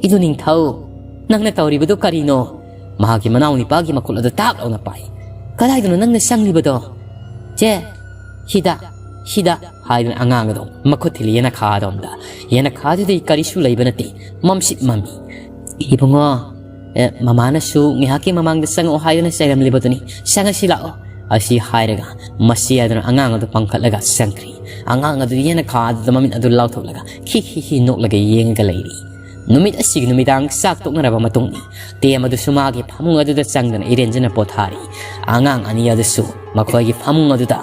"ꯏꯗꯨ ꯅꯤꯡꯊꯧ, ꯅꯪꯅ ꯇꯧꯔꯤꯕꯗꯨ ꯀꯔꯤꯅꯣ?" ꯃꯍꯥꯛꯀꯤ ꯃꯅꯥꯎ ꯅꯤꯄꯥꯒꯤ ꯃꯈꯨꯠ ꯑꯗꯨ ꯇꯥꯛ ꯂꯥꯎꯅ ꯄꯥꯏ꯫ "ꯀꯗꯥꯏꯗꯅꯣ ꯅꯪꯅ ꯆꯪꯂꯤꯕꯗꯣ?" "ꯆꯦ, ꯁꯤꯗ, ꯁꯤꯗ" ꯍꯥꯏꯗꯨꯅ ꯑꯉꯥꯡ ꯑꯗꯣ ꯃꯈꯨꯠ ꯊꯤꯜꯂꯤ ꯌꯦꯅꯈꯥꯗꯣꯝꯗ꯫ ꯌꯦꯅꯈꯥꯗꯨꯗꯤ ꯀꯔꯤꯁꯨ ꯂꯩꯕ ꯅꯠꯇꯦ, ꯃꯝꯁꯤꯠ ꯃꯝꯃꯤ꯫ "ꯏꯕꯨꯡꯉꯣ, ꯑꯦ, ꯃꯃꯥꯅꯁꯨ ꯉꯥꯏꯍꯥꯛꯀꯤ ꯃꯃꯥꯡꯗ ꯆꯪꯉꯛꯑꯣ ꯍꯥꯏꯗꯨꯅ ꯆꯩꯔꯝꯂꯤꯕꯗꯨꯅꯤ, ꯆꯪꯉꯁꯤ ꯂꯥꯛꯑꯣ" ꯑꯁꯤ ꯍꯥꯏꯔꯒ ꯃꯁꯤ ꯍꯥꯏꯗꯨꯅ ꯑꯉꯥꯡ ꯑꯗꯨ ꯄꯥꯡꯈꯠꯂꯒ ꯆꯪꯈ꯭ꯔꯤ꯫ ꯑꯉꯥꯡ ꯑꯗꯨ ꯌꯦꯅꯈꯥꯗꯨꯗ ꯃꯃꯤꯠ ꯑꯗꯨ ꯂꯥꯎꯊꯣꯛꯂꯒ ꯈꯤ ꯈꯤ ꯈꯤ ꯅꯣꯛꯂꯒ ꯌꯦꯡꯉꯒ ꯂꯩꯔꯤ꯫ ꯅꯨꯃꯤꯠ ꯑꯁꯤꯒꯤ ꯅꯨꯃꯤꯗꯥꯡ ꯆꯥꯛ ꯇꯣꯛꯅꯔꯕ ꯃꯇꯨꯡꯅꯤ꯫ ꯇꯦꯝ ꯑꯗꯨꯁꯨ ꯃꯥꯒꯤ ꯐꯃꯨꯡ ꯑꯗꯨꯗ ꯆꯪꯗꯅ ꯏꯔꯦꯟꯖꯅ ꯄꯣꯊꯥꯔꯤ꯫ ꯑꯉꯥꯡ ꯑꯅꯤ ꯑꯗꯨꯁꯨ ꯃꯈꯣꯏꯒꯤ ꯐꯃꯨꯡ ꯑꯗꯨꯗ,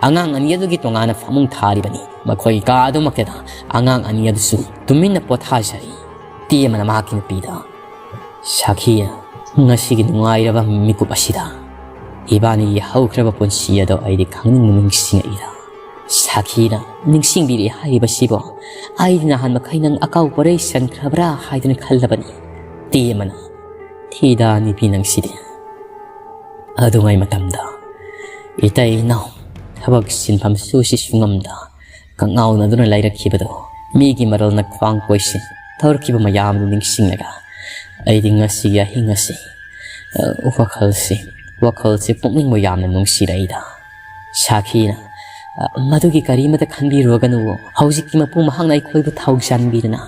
ꯑꯉꯥꯡ ꯑꯅꯤ ꯑꯗꯨꯒꯤ ꯇꯣꯉꯥꯟꯅ ꯐꯃꯨꯡ ꯊꯥꯔꯤꯕꯅꯤ꯫ ꯃꯈꯣꯏꯒꯤ ꯀꯥ ꯑꯗꯨꯃꯛꯇꯗ ꯑꯉꯥꯡ ꯑꯅꯤ ꯑꯗꯨꯁꯨ ꯇꯨꯃꯤꯟꯅ ꯄꯣꯊꯥꯖꯔꯤ꯫ ꯇꯦꯝ ꯑꯃꯅ ꯃꯍꯥꯛꯀꯤ ꯅꯨꯄꯤꯗ, "ꯁꯥꯈꯤ, ꯉꯁꯤꯒꯤ ꯅꯨꯡꯉꯥꯏꯔꯕ ꯃꯤꯀꯨꯞ ꯑꯁꯤꯗ ꯏꯕꯥꯅꯤꯒꯤ ꯍꯧꯈ꯭ꯔꯕ ꯄꯨꯟꯁꯤ ꯑꯗꯣ ꯑꯩꯗꯤ ꯈꯪꯅꯤꯡꯅ ꯅꯤꯡꯁꯤꯡꯉꯛꯏꯗ"꯫ "ꯁꯥꯈꯤꯅ ꯅꯤꯡꯁꯤꯡꯕꯤꯔꯛꯑꯦ ꯍꯥꯏꯔꯤꯕꯁꯤꯕꯣ? ꯑꯩꯗꯤ ꯅꯍꯥꯟ ꯃꯈꯩ ꯅꯪ ꯑꯀꯥꯎ ꯄꯔꯩ ꯁꯟꯈ꯭ꯔꯕ꯭ꯔꯥ ꯍꯥꯏꯗꯨꯅ ꯈꯜꯂꯕꯅꯤ"꯫ ꯇꯦꯝ ꯑꯃꯅ, "ꯊꯤꯗ ꯅꯨꯄꯤ ꯅꯪꯁꯤꯗꯤ꯫ ꯑꯗꯨꯉꯩ ꯃꯇꯝꯗ ꯏꯇꯩ ꯏꯅꯥꯎ ꯊꯕꯛ ꯁꯤꯟꯐꯝ ꯁꯨꯁꯤ ꯁꯨꯉꯝꯗ ꯀꯛꯉꯥꯎꯅꯗꯨꯅ ꯂꯩꯔꯛꯈꯤꯕꯗꯣ, ꯃꯤꯒꯤ ꯃꯔꯜꯅ ꯈ꯭ꯋꯥꯡ ꯀꯣꯏꯁꯤꯟ ꯇꯧꯔꯛꯈꯤꯕ ꯃꯌꯥꯝꯗꯨ ꯅꯤꯡꯁꯤꯡꯂꯒ ꯑꯩꯗꯤ ꯉꯁꯤꯒꯤ ꯑꯍꯤꯡ ꯑꯁꯤ, ꯑ, ꯋꯥꯈꯜꯁꯤ, ꯋꯥꯈꯜꯁꯤ ꯄꯨꯛꯅꯤꯡꯕꯨ ꯌꯥꯝꯅ ꯅꯨꯡꯁꯤꯔꯛꯏꯗ"꯫ ꯁꯥꯈꯤꯅ, "ꯑ, ꯃꯗꯨꯒꯤ ꯀꯔꯤꯃꯇ ꯈꯟꯕꯤꯔꯨꯔꯒꯅꯨ꯫ ꯍꯧꯖꯤꯛꯇꯤ ꯃꯄꯨ ꯃꯍꯥꯛꯅ ꯑꯩꯈꯣꯏꯕꯨ ꯊꯧꯖꯥꯟꯕꯤꯗꯨꯅ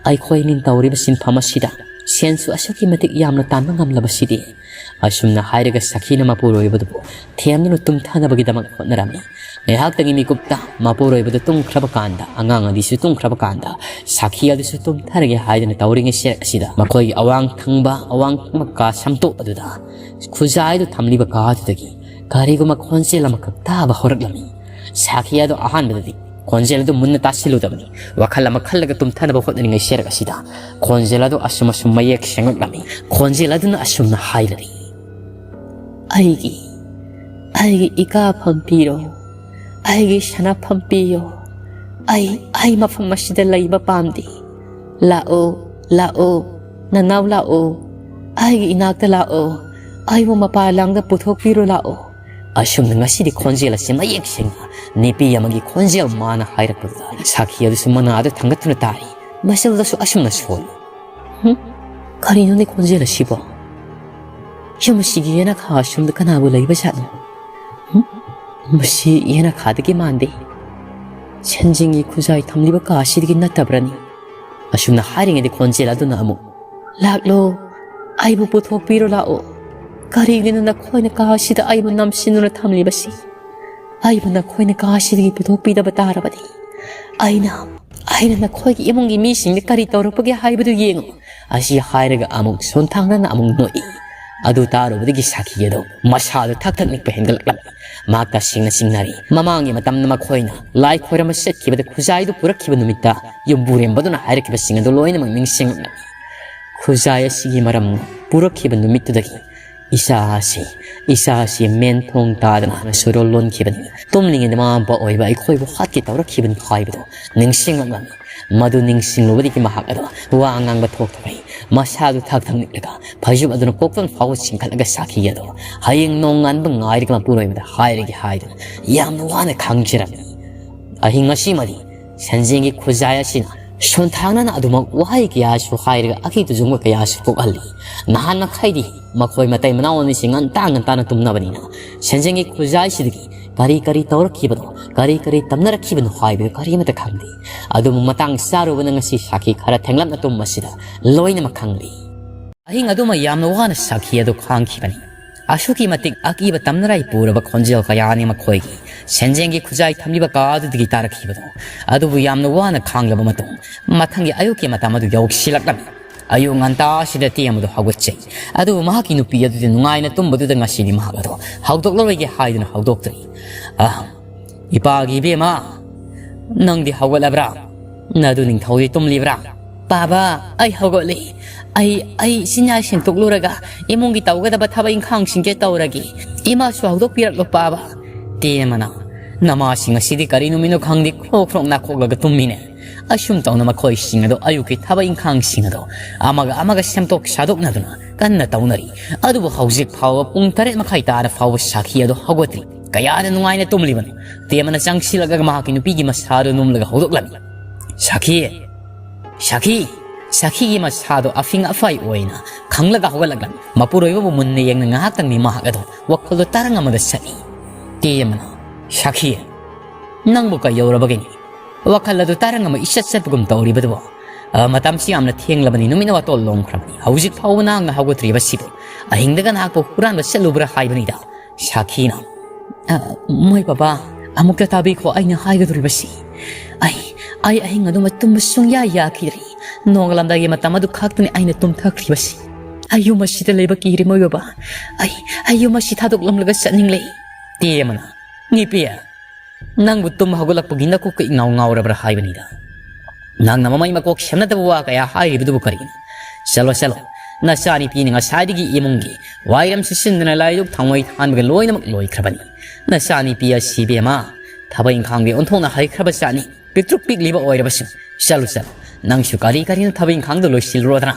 ꯑꯩꯈꯣꯏ ꯑꯅꯤꯅ ꯇꯧꯔꯤꯕ ꯁꯤꯟꯐꯝ ꯑꯁꯤꯗ ꯁꯦꯟꯁꯨ ꯑꯁꯨꯛꯀꯤ ꯃꯇꯤꯛ ꯌꯥꯝꯅ ꯇꯥꯟꯕ ꯉꯝꯂꯕꯁꯤꯗꯤ"꯫ ꯑꯁꯨꯝꯅ ꯍꯥꯏꯔꯒ ꯁꯥꯈꯤꯅ ꯃꯄꯨꯔꯣꯏꯕꯗꯨꯕꯨ ꯊꯦꯝꯗꯨꯅ ꯇꯨꯝꯊꯅꯕꯒꯤꯗꯃꯛ ꯍꯣꯠꯅꯔꯝꯃꯤ꯫ ꯉꯥꯏꯍꯥꯛꯇꯒꯤ ꯃꯤꯀꯨꯞꯇ ꯃꯄꯨꯔꯣꯏꯕꯗꯨ ꯇꯨꯝꯈ꯭ꯔꯕ ꯀꯥꯟꯗ, ꯑꯉꯥꯡ ꯑꯅꯤꯁꯨ ꯇꯨꯝꯈ꯭ꯔꯕ ꯀꯥꯟꯗ, ꯁꯥꯈꯤ ꯑꯗꯨꯁꯨ ꯇꯨꯝꯊꯔꯒꯦ ꯍꯥꯏꯗꯨꯅ ꯇꯧꯔꯤꯉꯩ ꯁꯦꯔꯦꯛ ꯑꯁꯤꯗ ꯃꯈꯣꯏꯒꯤ ꯑꯋꯥꯡ ꯊꯪꯕ, ꯑꯋꯥꯡ ꯊꯪꯕ ꯀꯥ ꯁꯝꯇꯣꯛ ꯑꯗꯨꯗ ꯈꯨꯖꯥꯏꯗꯨ ꯊꯝꯂꯤꯕ ꯀꯥ ꯑꯗꯨꯗꯒꯤ ꯀꯔꯤꯒꯨꯝꯕ ꯈꯣꯟꯖꯦꯜ ꯑꯃꯈꯛ ꯇꯥꯕ ꯍꯧꯔꯛꯂꯝꯃꯤ꯫ ꯁꯥꯈꯤ ꯑꯗꯨ ꯑꯍꯥꯟꯕꯗꯗꯤ ꯈꯣꯟꯖꯦꯜ ꯑꯗꯨ ꯃꯨꯟꯅ ꯇꯥꯁꯤꯜꯂꯨꯗꯕꯅꯤ꯫ ꯋꯥꯈꯜ ꯑꯃ ꯈꯜꯂꯒ ꯇꯨꯝꯊꯅꯕ ꯍꯣꯠꯅꯔꯤꯉꯩ ꯁꯦꯔꯛ ꯑꯁꯤꯗ ꯈꯣꯟꯖꯦꯜ ꯑꯗꯨ ꯑꯁꯨꯝ ꯑꯁꯨꯝ ꯃꯌꯦꯛ ꯁꯦꯡꯂꯛꯂꯝꯃꯤ꯫ ꯈꯣꯟꯖꯦꯜ ꯑꯗꯨꯅ ꯑꯁꯨꯝꯅ ꯍꯥꯏꯔꯛꯏ, "ꯑꯩꯒꯤ, ꯑꯩꯒꯤ ꯏꯀꯥꯐꯝ ꯄꯤꯔꯣ, ꯑꯩꯒꯤ ꯁꯅꯥꯐꯝ ꯄꯤꯌꯣ꯫ ꯑꯩ, ꯑꯩ ꯃꯐꯝ ꯑꯁꯤꯗ ꯂꯩꯕ ꯄꯥꯝꯗꯦ꯫ ꯂꯥꯛꯑꯣ, ꯂꯥꯛꯑꯣ, ꯅꯅꯥꯎ ꯂꯥꯛꯑꯣ, ꯑꯩꯒꯤ ꯏꯅꯥꯛꯇ ꯂꯥꯛꯑꯣ, ꯑꯩꯕꯨ ꯃꯄꯥꯟ ꯂꯝꯗ ꯄꯨꯊꯣꯛꯄꯤꯔꯣ ꯂꯥꯛꯑꯣ"꯫ ꯑꯁꯨꯝꯅ ꯉꯁꯤꯗꯤ ꯈꯣꯟꯖꯦꯜ ꯑꯁꯤ ꯃꯌꯦꯛ ꯁꯦꯡꯅ ꯅꯨꯄꯤ ꯑꯃꯒꯤ ꯈꯣꯟꯖꯦꯜ ꯃꯥꯅ ꯍꯥꯏꯔꯛꯄꯗꯨꯗ ꯁꯥꯈꯤ ꯑꯗꯨꯁꯨ ꯃꯅꯥ ꯑꯗꯨ ꯊꯥꯡꯒꯠꯇꯨꯅ ꯇꯥꯔꯤ꯫ ꯃꯆꯜꯗꯁꯨ ꯑꯁꯨꯝꯅ ꯁꯣꯜꯂꯤ꯫ "ꯍꯨꯝ? ꯀꯔꯤꯅꯣꯅꯦ ꯈꯣꯟꯖꯦꯜ ꯑꯁꯤꯕꯣ? ꯌꯨꯝ ꯑꯁꯤꯒꯤ ꯌꯦꯅꯈꯥ ꯑꯁꯣꯝꯗ ꯀꯅꯥꯕꯨ ꯂꯩꯕ ꯖꯥꯠꯅꯣ? ꯍꯨꯝ? ꯃꯁꯤ ꯌꯦꯅꯈꯥꯗꯒꯤ ꯃꯥꯟꯗꯦ꯫ ꯁꯦꯟꯖꯦꯡꯒꯤ ꯈꯨꯖꯥꯏ ꯊꯝꯂꯤꯕ ꯀꯥ ꯑꯁꯤꯗꯒꯤ ꯅꯠꯇꯕ꯭ꯔꯅꯤ?" ꯑꯁꯨꯝꯅ ꯍꯥꯏꯔꯤꯉꯩꯗ ꯈꯣꯟꯖꯦꯜ ꯑꯗꯨꯅ ꯑꯃꯨꯛ, "ꯂꯥꯛꯂꯣ, ꯑꯩꯕꯨ ꯄꯨꯊꯣꯛꯄꯤꯔꯣ ꯂꯥꯛꯑꯣ꯫ ꯀꯔꯤꯒꯤꯅꯣ ꯅꯈꯣꯏꯅ ꯀꯥ ꯑꯁꯤꯗ ꯑꯩꯕꯨ ꯅꯝꯁꯤꯟꯗꯨꯅ ꯊꯝꯂꯤꯕꯁꯤ? ꯑꯩꯕꯨ ꯅꯈꯣꯏꯅ ꯀꯥ ꯑꯁꯤꯗꯒꯤ ꯄꯨꯊꯣꯛꯄꯤꯗꯕ ꯇꯥꯔꯕꯗꯤ ꯑꯩꯅ, ꯑꯩꯅ ꯅꯈꯣꯏꯒꯤ ꯏꯃꯨꯡꯒꯤ ꯃꯤꯁꯤꯡꯗ ꯀꯔꯤ ꯇꯧꯔꯛꯄꯒꯦ ꯍꯥꯏꯕꯗꯨ ꯌꯦꯡꯉꯨ"꯫ ꯑꯁꯤ ꯍꯥꯏꯔꯒ ꯑꯃꯨꯛ ꯁꯣꯟꯊꯥꯡꯅꯅ ꯑꯃꯨꯛ ꯅꯣꯛꯏ꯫ ꯑꯗꯨ ꯇꯥꯔꯨꯕꯗꯒꯤ ꯁꯥꯈꯤ ꯑꯗꯣ ꯃꯁꯥꯗꯣ ꯊꯛ ꯊꯛ ꯅꯤꯛꯄ ꯍꯦꯟꯒꯠꯂꯛꯂꯝꯃꯤ꯫ ꯃꯍꯥꯛ ꯇꯁꯦꯡꯅ ꯆꯤꯡꯅꯔꯤ꯫ ꯃꯃꯥꯡꯒꯤ ꯃꯇꯝꯗ ꯃꯈꯣꯏꯅ ꯂꯥꯏ ꯈꯣꯏꯔꯝꯕ ꯆꯠꯈꯤꯕꯗ ꯈꯨꯖꯥꯏꯗꯨ ꯄꯨꯔꯛꯈꯤꯕ ꯅꯨꯃꯤꯠꯇ ꯌꯨꯝꯕꯨꯔꯦꯝꯕꯗꯨꯅ ꯍꯥꯏꯔꯛꯈꯤꯕꯁꯤꯡ ꯑꯗꯨ ꯂꯣꯏꯅꯃꯛ ꯅꯤꯡꯁꯤꯡꯂꯛꯂꯝꯃꯤ꯫ ꯈꯨꯖꯥꯏ ꯑꯁꯤꯒꯤ ꯃꯔꯝ ꯄꯨꯔꯛꯈꯤꯕ ꯅꯨꯃꯤꯠꯇꯨꯗꯒꯤ ꯏꯆꯥ ꯑꯁꯤ, ꯏꯆꯥ ꯑꯁꯤ ꯃꯦꯟ ꯊꯣꯡ ꯇꯥꯗꯅ ꯁꯨꯔꯣꯜ ꯂꯣꯟꯈꯤꯕꯅꯤ꯫ ꯇꯨꯝꯂꯤꯉꯩꯗ ꯃꯃꯥ ꯃꯄꯥ ꯑꯣꯏꯕ ꯑꯩꯈꯣꯏꯕꯨ ꯍꯥꯠꯀꯦ ꯇꯧꯔꯛꯈꯤꯕꯅꯤ ꯍꯥꯏꯕꯗꯨ ꯅꯤꯡꯁꯤꯡꯂꯛꯂꯝꯃꯤ꯫ ꯃꯗꯨ ꯅꯤꯡꯁꯤꯡꯂꯨꯕꯗꯒꯤ ꯃꯍꯥꯛ ꯑꯗꯣ ꯋꯥ ꯉꯥꯡꯕ ꯊꯣꯛꯇꯕꯩ ꯃꯁꯥꯗꯨ ꯊꯛ ꯊꯛ ꯅꯤꯛꯂꯒ ꯐꯩꯖꯨꯞ ꯑꯗꯨꯅ ꯀꯣꯛꯇꯪ ꯐꯥꯎꯕ ꯆꯤꯡꯈꯠꯂꯒ ꯁꯥꯈꯤ ꯑꯗꯣ, ꯍꯌꯦꯡ ꯅꯣꯡꯉꯥꯟꯕ ꯉꯥꯏꯔꯒ ꯃꯄꯨꯔꯣꯏꯕꯗ ꯍꯥꯏꯔꯒꯦ ꯍꯥꯏꯗꯨꯅ ꯌꯥꯝꯅ ꯋꯥꯅ ꯈꯥꯡꯖꯔꯝꯃꯤ꯫ ꯑꯍꯤꯡ ꯑꯁꯤꯃꯗꯤ ꯁꯦꯟꯖꯦꯡꯒꯤ ꯈꯨꯖꯥꯏ ꯑꯁꯤꯅ ꯁꯣꯟꯊꯥꯡꯅꯅ ꯑꯗꯨꯃꯛ ꯋꯥꯍꯩ ꯀꯌꯥꯁꯨ ꯍꯥꯏꯔꯒ ꯑꯀꯤ ꯇꯨꯖꯨꯡꯕ ꯀꯌꯥꯁꯨ ꯄꯣꯛꯍꯜꯂꯤ꯫ ꯅꯍꯥꯟ ꯃꯈꯩꯗꯤ ꯃꯈꯣꯏ ꯃꯇꯩ ꯃꯅꯥꯎ ꯑꯅꯤꯁꯤ ꯉꯟꯇꯥ ꯉꯟꯇꯥꯅ ꯇꯨꯝꯅꯕꯅꯤꯅ ꯁꯦꯟꯖꯦꯡꯒꯤ ꯈꯨꯖꯥꯏꯁꯤꯗꯒꯤ ꯀꯔꯤ ꯀꯔꯤ ꯇꯧꯔꯛꯈꯤꯕꯅꯣ, ꯀꯔꯤ ꯀꯔꯤ ꯇꯝꯅꯔꯛꯈꯤꯕꯅꯣ ꯍꯥꯏꯕꯗꯨ ꯀꯔꯤꯃꯠꯇ ꯈꯪꯗꯦ꯫ ꯑꯗꯨꯕꯨ ꯃꯇꯥꯡ ꯆꯥꯔꯨꯕꯅ ꯉꯁꯤ ꯁꯥꯈꯤ ꯈꯔ ꯊꯦꯡꯂꯞꯅ ꯇꯨꯝꯕꯁꯤꯗ ꯂꯣꯏꯅꯃꯛ ꯈꯪꯂꯤ꯫ ꯑꯍꯤꯡ ꯑꯗꯨꯃ ꯌꯥꯝꯅ ꯋꯥꯅ ꯁꯥꯈꯤ ꯑꯗꯨ ꯈꯥꯡꯈꯤꯕꯅꯤ꯫ ꯑꯁꯨꯛꯀꯤ ꯃꯇꯤꯛ ꯑꯀꯤꯕ ꯇꯝꯅꯔꯥꯏ ꯄꯨꯔꯕ ꯈꯣꯟꯖꯦꯜ ꯀꯌꯥꯅꯤ ꯃꯈꯣꯏꯒꯤ ꯁꯦꯟꯖꯦꯡꯒꯤ ꯈꯨꯖꯥꯏ ꯊꯝꯂꯤꯕ ꯀꯥ ꯑꯗꯨꯗꯒꯤ ꯇꯥꯔꯛꯈꯤꯕꯗꯣ꯫ ꯑꯗꯨꯕꯨ ꯌꯥꯝꯅ ꯋꯥꯅ ꯈꯥꯡꯂꯕ ꯃꯇꯨꯡ ꯃꯊꯪꯒꯤ ꯑꯌꯨꯛꯀꯤ ꯃꯇꯝ ꯑꯗꯨ ꯌꯧꯁꯤꯜꯂꯛꯂꯝꯃꯤ꯫ ꯑꯌꯨꯛ ꯉꯟꯇꯥ ꯑꯁꯤꯗ ꯇꯦꯝ ꯑꯗꯨ ꯍꯧꯒꯠꯆꯩ꯫ ꯑꯗꯨꯕꯨ ꯃꯍꯥꯛꯀꯤ ꯅꯨꯄꯤ ꯑꯗꯨꯗꯤ ꯅꯨꯡꯉꯥꯏꯅ ꯇꯨꯝꯕꯗꯨꯗ ꯉꯁꯤꯗꯤ ꯃꯍꯥꯛ ꯑꯗꯨ ꯍꯧꯗꯣꯛꯂꯔꯣꯏꯒꯦ ꯍꯥꯏꯗꯨꯅ ꯍꯧꯗꯣꯛꯇ꯭ꯔꯤ꯫ "ꯑꯍ, ꯏꯄꯥꯒꯤ ꯏꯕꯦꯝꯃ, "ꯅꯪꯗꯤ ꯍꯧꯒꯠꯂꯕ꯭ꯔꯥ? ꯅꯗꯨ ꯅꯤꯡꯊꯧꯗꯤ ꯇꯨꯝꯂꯤꯕ꯭ꯔꯥ?" "ꯄꯥꯕ, ꯑꯩ ꯍꯧꯒꯠꯂꯦ꯫ ꯑꯩ, ꯑꯩ ꯆꯤꯟꯌꯥ ꯁꯦꯡꯗꯣꯛꯂꯨꯔꯒ ꯏꯃꯨꯡꯒꯤ ꯇꯧꯒꯗꯕ ꯊꯕꯛ ꯏꯪꯈꯥꯡꯁꯤꯡꯁꯦ ꯇꯧꯔꯒꯦ꯫ ꯏꯃꯥꯁꯨ ꯍꯧꯗꯣꯛꯄꯤꯔꯛꯂꯣ, ꯄꯥꯕ꯫" ꯇꯦꯃꯅ, "ꯅꯃꯥꯁꯤꯡ ꯑꯁꯤꯗꯤ ꯀꯔꯤ ꯅꯨꯃꯤꯠꯅꯣ ꯈꯪꯗꯦ, ꯈ꯭ꯔꯣꯛ ꯈ꯭ꯔꯣꯛ ꯅꯥꯈꯣꯛꯂꯒ ꯇꯨꯝꯃꯤꯅꯦ꯫" ꯑꯁꯨꯝ ꯇꯧꯅ ꯃꯈꯣꯏꯁꯤꯡ ꯑꯗꯨ ꯑꯌꯨꯛꯀꯤ ꯊꯕꯛ ꯏꯪꯈꯥꯡꯁꯤꯡ ꯑꯗꯨ ꯑꯃꯒ ꯑꯃꯒ ꯁꯦꯝꯗꯣꯛ ꯁꯥꯗꯣꯛꯅꯗꯨꯅ ꯀꯟꯅ ꯇꯧꯅꯔꯤ꯫ ꯑꯗꯨꯕꯨ ꯍꯧꯖꯤꯛ ꯐꯥꯎꯕ ꯄꯨꯡ ꯇꯔꯦꯠ ꯃꯈꯥꯏ ꯇꯥꯔ ꯐꯥꯎꯕ ꯁꯥꯈꯤ ꯑꯗꯨ ꯍꯧꯒꯠꯇ꯭ꯔꯤ꯫ ꯀꯌꯥꯗ ꯅꯨꯡꯉꯥꯏꯅ ꯇꯨꯝꯂꯤꯕꯅꯣ꯫ ꯇꯦꯃꯅ ꯆꯪꯁꯤꯜꯂꯒ ꯃꯍꯥꯛꯀꯤ ꯅꯨꯄꯤꯒꯤ ꯃꯁꯥꯗꯨ ꯅꯨꯝꯂꯒ ꯍꯧꯗꯣꯛꯂꯝꯃꯤ꯫ "ꯁꯥꯈꯤ! ꯁꯥꯈꯤ!" ꯁꯥꯈꯤꯒꯤ ꯃꯁꯥꯗꯣ ꯑꯐꯤꯡ ꯑꯐꯥꯏ ꯑꯣꯏꯅ ꯈꯪꯂꯒ ꯍꯧꯒꯠꯂꯛꯂꯝꯃꯤ꯫ ꯃꯄꯨꯔꯣꯏꯕꯕꯨ ꯃꯨꯟꯅ ꯌꯦꯡꯅ ꯉꯥꯏꯍꯥꯛꯇꯪꯗꯤ ꯃꯍꯥꯛ ꯑꯗꯣ ꯋꯥꯈꯜꯗꯣ ꯇꯔꯪ ꯑꯃꯗ ꯆꯠꯂꯤ꯫ ꯇꯦꯃꯅ, "ꯁꯥꯈꯤ, ꯅꯪꯕꯨ ꯀꯩꯗꯧꯔꯕꯒꯤꯅꯤ? ꯋꯥꯈꯜ ꯑꯗꯨ ꯇꯔꯪ ꯑꯃ ꯏꯆꯠ ꯆꯠꯄꯒꯨꯝ ꯇꯧꯔꯤꯕꯗꯨꯕꯨ? ꯑ, ꯃꯇꯝꯁꯤ ꯌꯥꯝꯅ ꯊꯦꯡꯂꯕꯅꯤ, ꯅꯨꯃꯤꯠꯅ ꯋꯥꯇꯣꯜ ꯂꯣꯝꯈ꯭ꯔꯕꯅꯤ꯫ ꯍꯧꯖꯤꯛ ꯐꯥꯎꯕ ꯅꯍꯥꯛꯅ ꯍꯧꯒꯠꯇ꯭ꯔꯤꯕꯁꯤꯕꯨ? ꯑꯍꯤꯡꯗꯒ ꯅꯍꯥꯛꯄꯨ ꯍꯨꯔꯥꯟꯕ ꯆꯠꯂꯨꯕ꯭ꯔꯥ ꯍꯥꯏꯕꯅꯤꯗ꯫" ꯁꯥꯈꯤꯅ, "ꯑ, ꯃꯣꯏ ꯕꯕꯥ, ꯑꯃꯨꯛꯇ ꯇꯥꯕꯤꯈꯣ ꯑꯩꯅ ꯍꯥꯏꯒꯗꯧꯔꯤꯕꯁꯤ꯫ ꯑꯩ, ꯑꯩ ꯑꯍꯤꯡ ꯑꯗꯨꯃ ꯇꯨꯝꯕ ꯁꯨꯡꯌꯥ ꯌꯥꯈꯤꯗ꯭ꯔꯤ꯫ ꯅꯣꯡꯉꯥꯜꯂꯝꯗꯥꯏꯒꯤ ꯃꯇꯝ ꯑꯗꯨ ꯈꯛꯇꯅꯤ ꯑꯩꯅ ꯇꯨꯝꯊꯈ꯭ꯔꯤꯕꯁꯤ꯫ ꯑꯩ ꯌꯨꯝ ꯑꯁꯤꯗ ꯂꯩꯕ ꯀꯤꯔꯦ ꯃꯣꯏ ꯕꯕꯥ꯫ ꯑꯩ, ꯑꯩ ꯌꯨꯝ ꯑꯁꯤ ꯊꯥꯗꯣꯛꯂꯝꯂꯒ ꯆꯠꯅꯤꯡꯂꯦ꯫" ꯇꯦꯃꯅ, "ꯅꯨꯄꯤ, ꯅꯪꯕꯨ ꯇꯨꯝ ꯍꯧꯒꯠꯂꯛꯄꯒꯤ ꯅꯀꯣꯛꯀ ꯏꯉꯥꯎ ꯉꯥꯎꯔꯕ꯭ꯔꯥ ꯍꯥꯏꯕꯅꯤꯗ? ꯅꯪꯅ ꯃꯃꯩ ꯃꯀꯣꯛ ꯁꯦꯝꯅꯗꯕ ꯋꯥ ꯀꯌꯥ ꯍꯥꯏꯔꯤꯕꯗꯨꯕꯨ ꯀꯔꯤꯅꯣ? ꯆꯠꯂꯣ, ꯆꯠꯂꯣ꯫ ꯅꯆꯥꯅꯨꯄꯤꯅ ꯉꯁꯥꯏꯗꯒꯤ ꯏꯃꯨꯡꯒꯤ ꯋꯥꯏꯔꯝ ꯁꯤꯠꯆꯤꯟꯗꯅ ꯂꯥꯏꯗꯨꯛ ꯊꯥꯎꯃꯩ ꯊꯥꯟꯕꯒ ꯂꯣꯏꯅꯃꯛ ꯂꯣꯏꯈ꯭ꯔꯕꯅꯤ꯫ ꯅꯆꯥꯅꯨꯄꯤ ꯑꯁꯤ ꯏꯕꯦꯝꯃ ꯊꯕꯛ ꯏꯪꯈꯥꯡꯗꯤ ꯑꯣꯟꯊꯣꯛꯅ ꯍꯩꯈ꯭ꯔꯕ ꯖꯥꯠꯅꯤ꯫ ꯄꯤꯛꯇ꯭ꯔꯨꯛ ꯄꯤꯛꯂꯤꯕ ꯑꯣꯏꯔꯕꯁꯨ꯫ ꯆꯠꯂꯨ, ꯆꯠꯂꯨ꯫ ꯅꯪꯁꯨ ꯀꯔꯤ ꯀꯔꯤꯅꯣ ꯊꯕꯛ ꯏꯪꯈꯥꯡꯗꯣ ꯂꯣꯏꯁꯤꯜꯂꯨꯔꯣꯗꯅ꯫"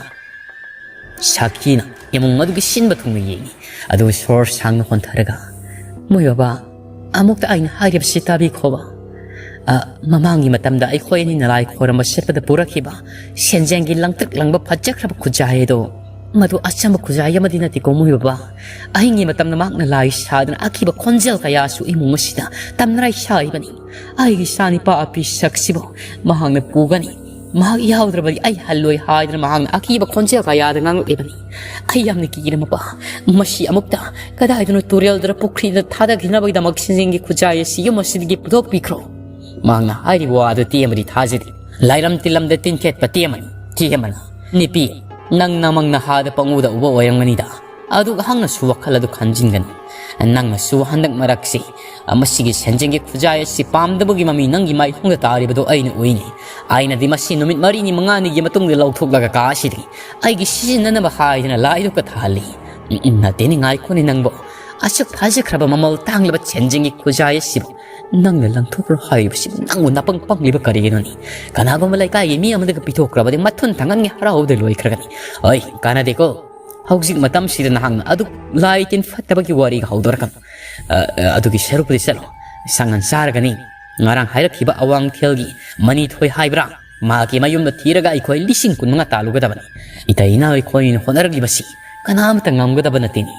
ꯁꯥꯈꯤꯅ ꯏꯃꯨꯡ ꯑꯗꯨꯒꯤ ꯁꯤꯟꯕ ꯊꯨꯡꯅ ꯌꯦꯡꯉꯤ꯫ ꯑꯗꯨꯒ ꯁꯣꯔ ꯁꯥꯡꯅ ꯍꯣꯟꯊꯔꯒ, "ꯃꯣꯏ ꯕꯕꯥ, ꯑꯃꯨꯛꯇ ꯑꯩꯅ ꯍꯥꯏꯔꯤꯕꯁꯤ ꯇꯥꯕꯤꯈꯣꯕ꯫ ꯑ, ꯃꯃꯥꯡꯒꯤ ꯃꯇꯝꯗ ꯑꯩꯈꯣꯏ ꯑꯅꯤꯅ ꯂꯥꯏ ꯈꯣꯏꯔꯝꯕ ꯆꯠꯄꯗ ꯄꯨꯔꯛꯈꯤꯕ ꯁꯦꯟꯖꯦꯡꯒꯤ ꯂꯪꯇ꯭ꯔꯤꯛ ꯂꯪꯕ ꯐꯖꯈ꯭ꯔꯕ ꯈꯨꯖꯥꯏ ꯑꯗꯣ, ꯃꯗꯨ ꯑꯆꯝꯕ ꯈꯨꯖꯥꯏ ꯑꯃꯗꯤ ꯅꯠꯇꯦꯀꯣ ꯃꯣꯏ ꯕꯕꯥ꯫ ꯑꯍꯤꯡꯒꯤ ꯃꯇꯝꯗ ꯃꯍꯥꯛꯅ ꯂꯥꯏ ꯁꯥꯗꯨꯅ ꯑꯈꯤꯕ ꯈꯣꯟꯖꯦꯜ ꯀꯌꯥꯁꯨ ꯏꯃꯨꯡ ꯑꯁꯤꯗ ꯇꯝꯅꯔꯥꯏ ꯁꯥꯔꯤꯕꯅꯤ꯫ ꯑꯩꯒꯤ ꯏꯆꯥꯅꯤꯄꯥ ꯑꯄꯤ ꯁꯛꯁꯤꯕꯨ ꯃꯍꯥꯛꯅ ꯄꯨꯒꯅꯤ꯫ ꯃꯍꯥꯛ ꯌꯥꯎꯗ꯭ꯔꯕꯗꯤ ꯑꯩ ꯍꯜꯂꯣꯏ ꯍꯥꯏꯗꯨꯅ ꯃꯍꯥꯛꯅ ꯑꯀꯤꯕ ꯈꯣꯟꯖꯦꯜ ꯀꯌꯥꯗ ꯉꯥꯡꯂꯛꯂꯤꯕꯅꯤ꯫ ꯑꯩ ꯌꯥꯝꯅ ꯀꯤꯔꯦ ꯃꯄꯥ꯫ ꯃꯁꯤ ꯑꯃꯨꯛꯇ ꯀꯗꯥꯏꯗꯅꯣ ꯇꯨꯔꯦꯜꯗꯔ ꯄꯨꯈ꯭ꯔꯤꯗ ꯊꯥꯗꯈꯤꯅꯕꯒꯤꯗꯃꯛ ꯁꯦꯟꯖꯦꯡꯒꯤ ꯈꯨꯖꯥꯏ ꯑꯁꯤ ꯌꯨꯝ ꯑꯁꯤꯗꯒꯤ ꯄꯨꯊꯣꯛꯄꯤꯈ꯭ꯔꯣ꯫" ꯃꯍꯥꯛꯅ ꯍꯥꯏꯔꯤꯕ ꯋꯥ ꯑꯗꯨ ꯇꯦꯃꯗꯤ ꯊꯥꯖꯗꯦ꯫ ꯂꯥꯏꯔꯝ ꯇꯤꯜꯂꯝꯗ ꯇꯤꯟꯊꯦꯠꯄ ꯇꯦꯃꯅꯤ꯫ ꯇꯦꯃꯅ, "ꯅꯨꯄꯤ, ꯅꯪ ꯅꯃꯪ ꯅꯍꯥꯗ ꯄꯪꯎꯗ ꯎꯕ ꯑꯣꯏꯔꯝꯒꯅꯤꯗ꯫ ꯑꯗꯨꯒ ꯍꯪꯅꯁꯨ ꯋꯥꯈꯜ ꯑꯗꯨ ꯈꯟꯖꯤꯟꯒꯅꯨ꯫ ꯅꯪꯅꯁꯨ ꯍꯟꯗꯛ ꯃꯔꯛꯁꯤ ꯃꯁꯤꯒꯤ ꯁꯦꯟꯖꯦꯡꯒꯤ ꯈꯨꯖꯥꯏ ꯑꯁꯤ ꯄꯥꯝꯗꯕꯒꯤ ꯃꯃꯤ ꯅꯪꯒꯤ ꯃꯥꯏꯊꯣꯡꯗ ꯇꯥꯔꯤꯕꯗꯨ ꯑꯩꯅ ꯎꯏꯅꯦ꯫ ꯑꯩꯅꯗꯤ ꯃꯁꯤ ꯅꯨꯃꯤꯠ ꯃꯔꯤꯅꯤ ꯃꯉꯥꯅꯤꯒꯤ ꯃꯇꯨꯡꯗ ꯂꯧꯊꯣꯛꯂꯒ ꯀꯥ ꯑꯁꯤꯗꯒꯤ ꯑꯩꯒꯤ ꯁꯤꯖꯤꯟꯅꯅꯕ ꯍꯥꯏꯗꯨꯅ ꯂꯥꯏꯗꯨ ꯀꯠꯊꯍꯜꯂꯤ꯫ ꯎꯝ, ꯎꯝ, ꯅꯠꯇꯦꯅꯦ, ꯉꯥꯏꯈꯣꯅꯦ ꯅꯪꯕꯣ꯫ ꯑꯁꯨꯛ ꯐꯖꯈ꯭ꯔꯕ ꯃꯃꯜ ꯇꯥꯡꯂꯕ ꯁꯦꯟꯖꯦꯡꯒꯤ ꯈꯨꯖꯥꯏ ꯑꯁꯤꯕꯨ ꯅꯪꯅ ꯂꯪꯊꯣꯛꯈ꯭ꯔꯣ ꯍꯥꯏꯔꯤꯕꯁꯤꯕꯨ ꯅꯪꯕꯨ ꯅꯄꯪ ꯄꯪꯂꯤꯕ ꯀꯔꯤꯒꯤꯅꯣꯅꯦ? ꯀꯅꯥꯒꯨꯝꯕ ꯂꯩꯀꯥꯏꯒꯤ ꯃꯤ ꯑꯃꯗꯒ ꯄꯤꯊꯣꯛꯈ꯭ꯔꯕꯗꯤ ꯃꯊꯨꯟ ꯊꯪꯒꯟꯒꯤ ꯍꯔꯥꯎꯕꯗ ꯂꯣꯏꯈ꯭ꯔꯒꯅꯤ꯫ ꯑꯩ ꯀꯥꯟꯅꯗꯦꯀꯣ꯫ ꯍꯧꯖꯤꯛ ꯃꯇꯝꯁꯤꯗ ꯅꯍꯥꯛꯅ ꯑꯗꯨꯛ ꯂꯥꯏ ꯇꯤꯟ ꯐꯠꯇꯕꯒꯤ ꯋꯥꯔꯤꯒ ꯍꯧꯗꯣꯔꯛꯀꯅꯨ꯫ ꯑ, ꯑ, ꯑꯗꯨꯒꯤ ꯁꯔꯨꯛꯄꯨꯗꯤ ꯆꯠꯂꯣ꯫ ꯁꯪꯒꯟ ꯆꯥꯔꯒꯅꯤ꯫ ꯉꯔꯥꯡ ꯍꯥꯏꯔꯛꯈꯤꯕ ꯑꯋꯥꯡꯊꯦꯜꯒꯤ ꯃꯅꯤꯊꯣꯏ ꯍꯥꯏꯕ꯭ꯔꯥ? ꯃꯍꯥꯛꯀꯤ ꯃꯌꯨꯝꯗ ꯊꯤꯔꯒ ꯑꯩꯈꯣꯏ ꯂꯤꯁꯤꯡ ꯀꯨꯟ ꯃꯉꯥ ꯇꯥꯜꯂꯨꯒꯗꯕꯅꯤ꯫ ꯏꯇꯩ ꯏꯅꯥꯎ ꯑꯩꯈꯣꯏꯅ ꯍꯣꯠꯅꯔꯛꯂꯤꯕꯁꯤ ꯀꯅꯥꯃꯇ ꯉꯝꯒꯗꯕ ꯅꯠꯇꯦꯅꯤ꯫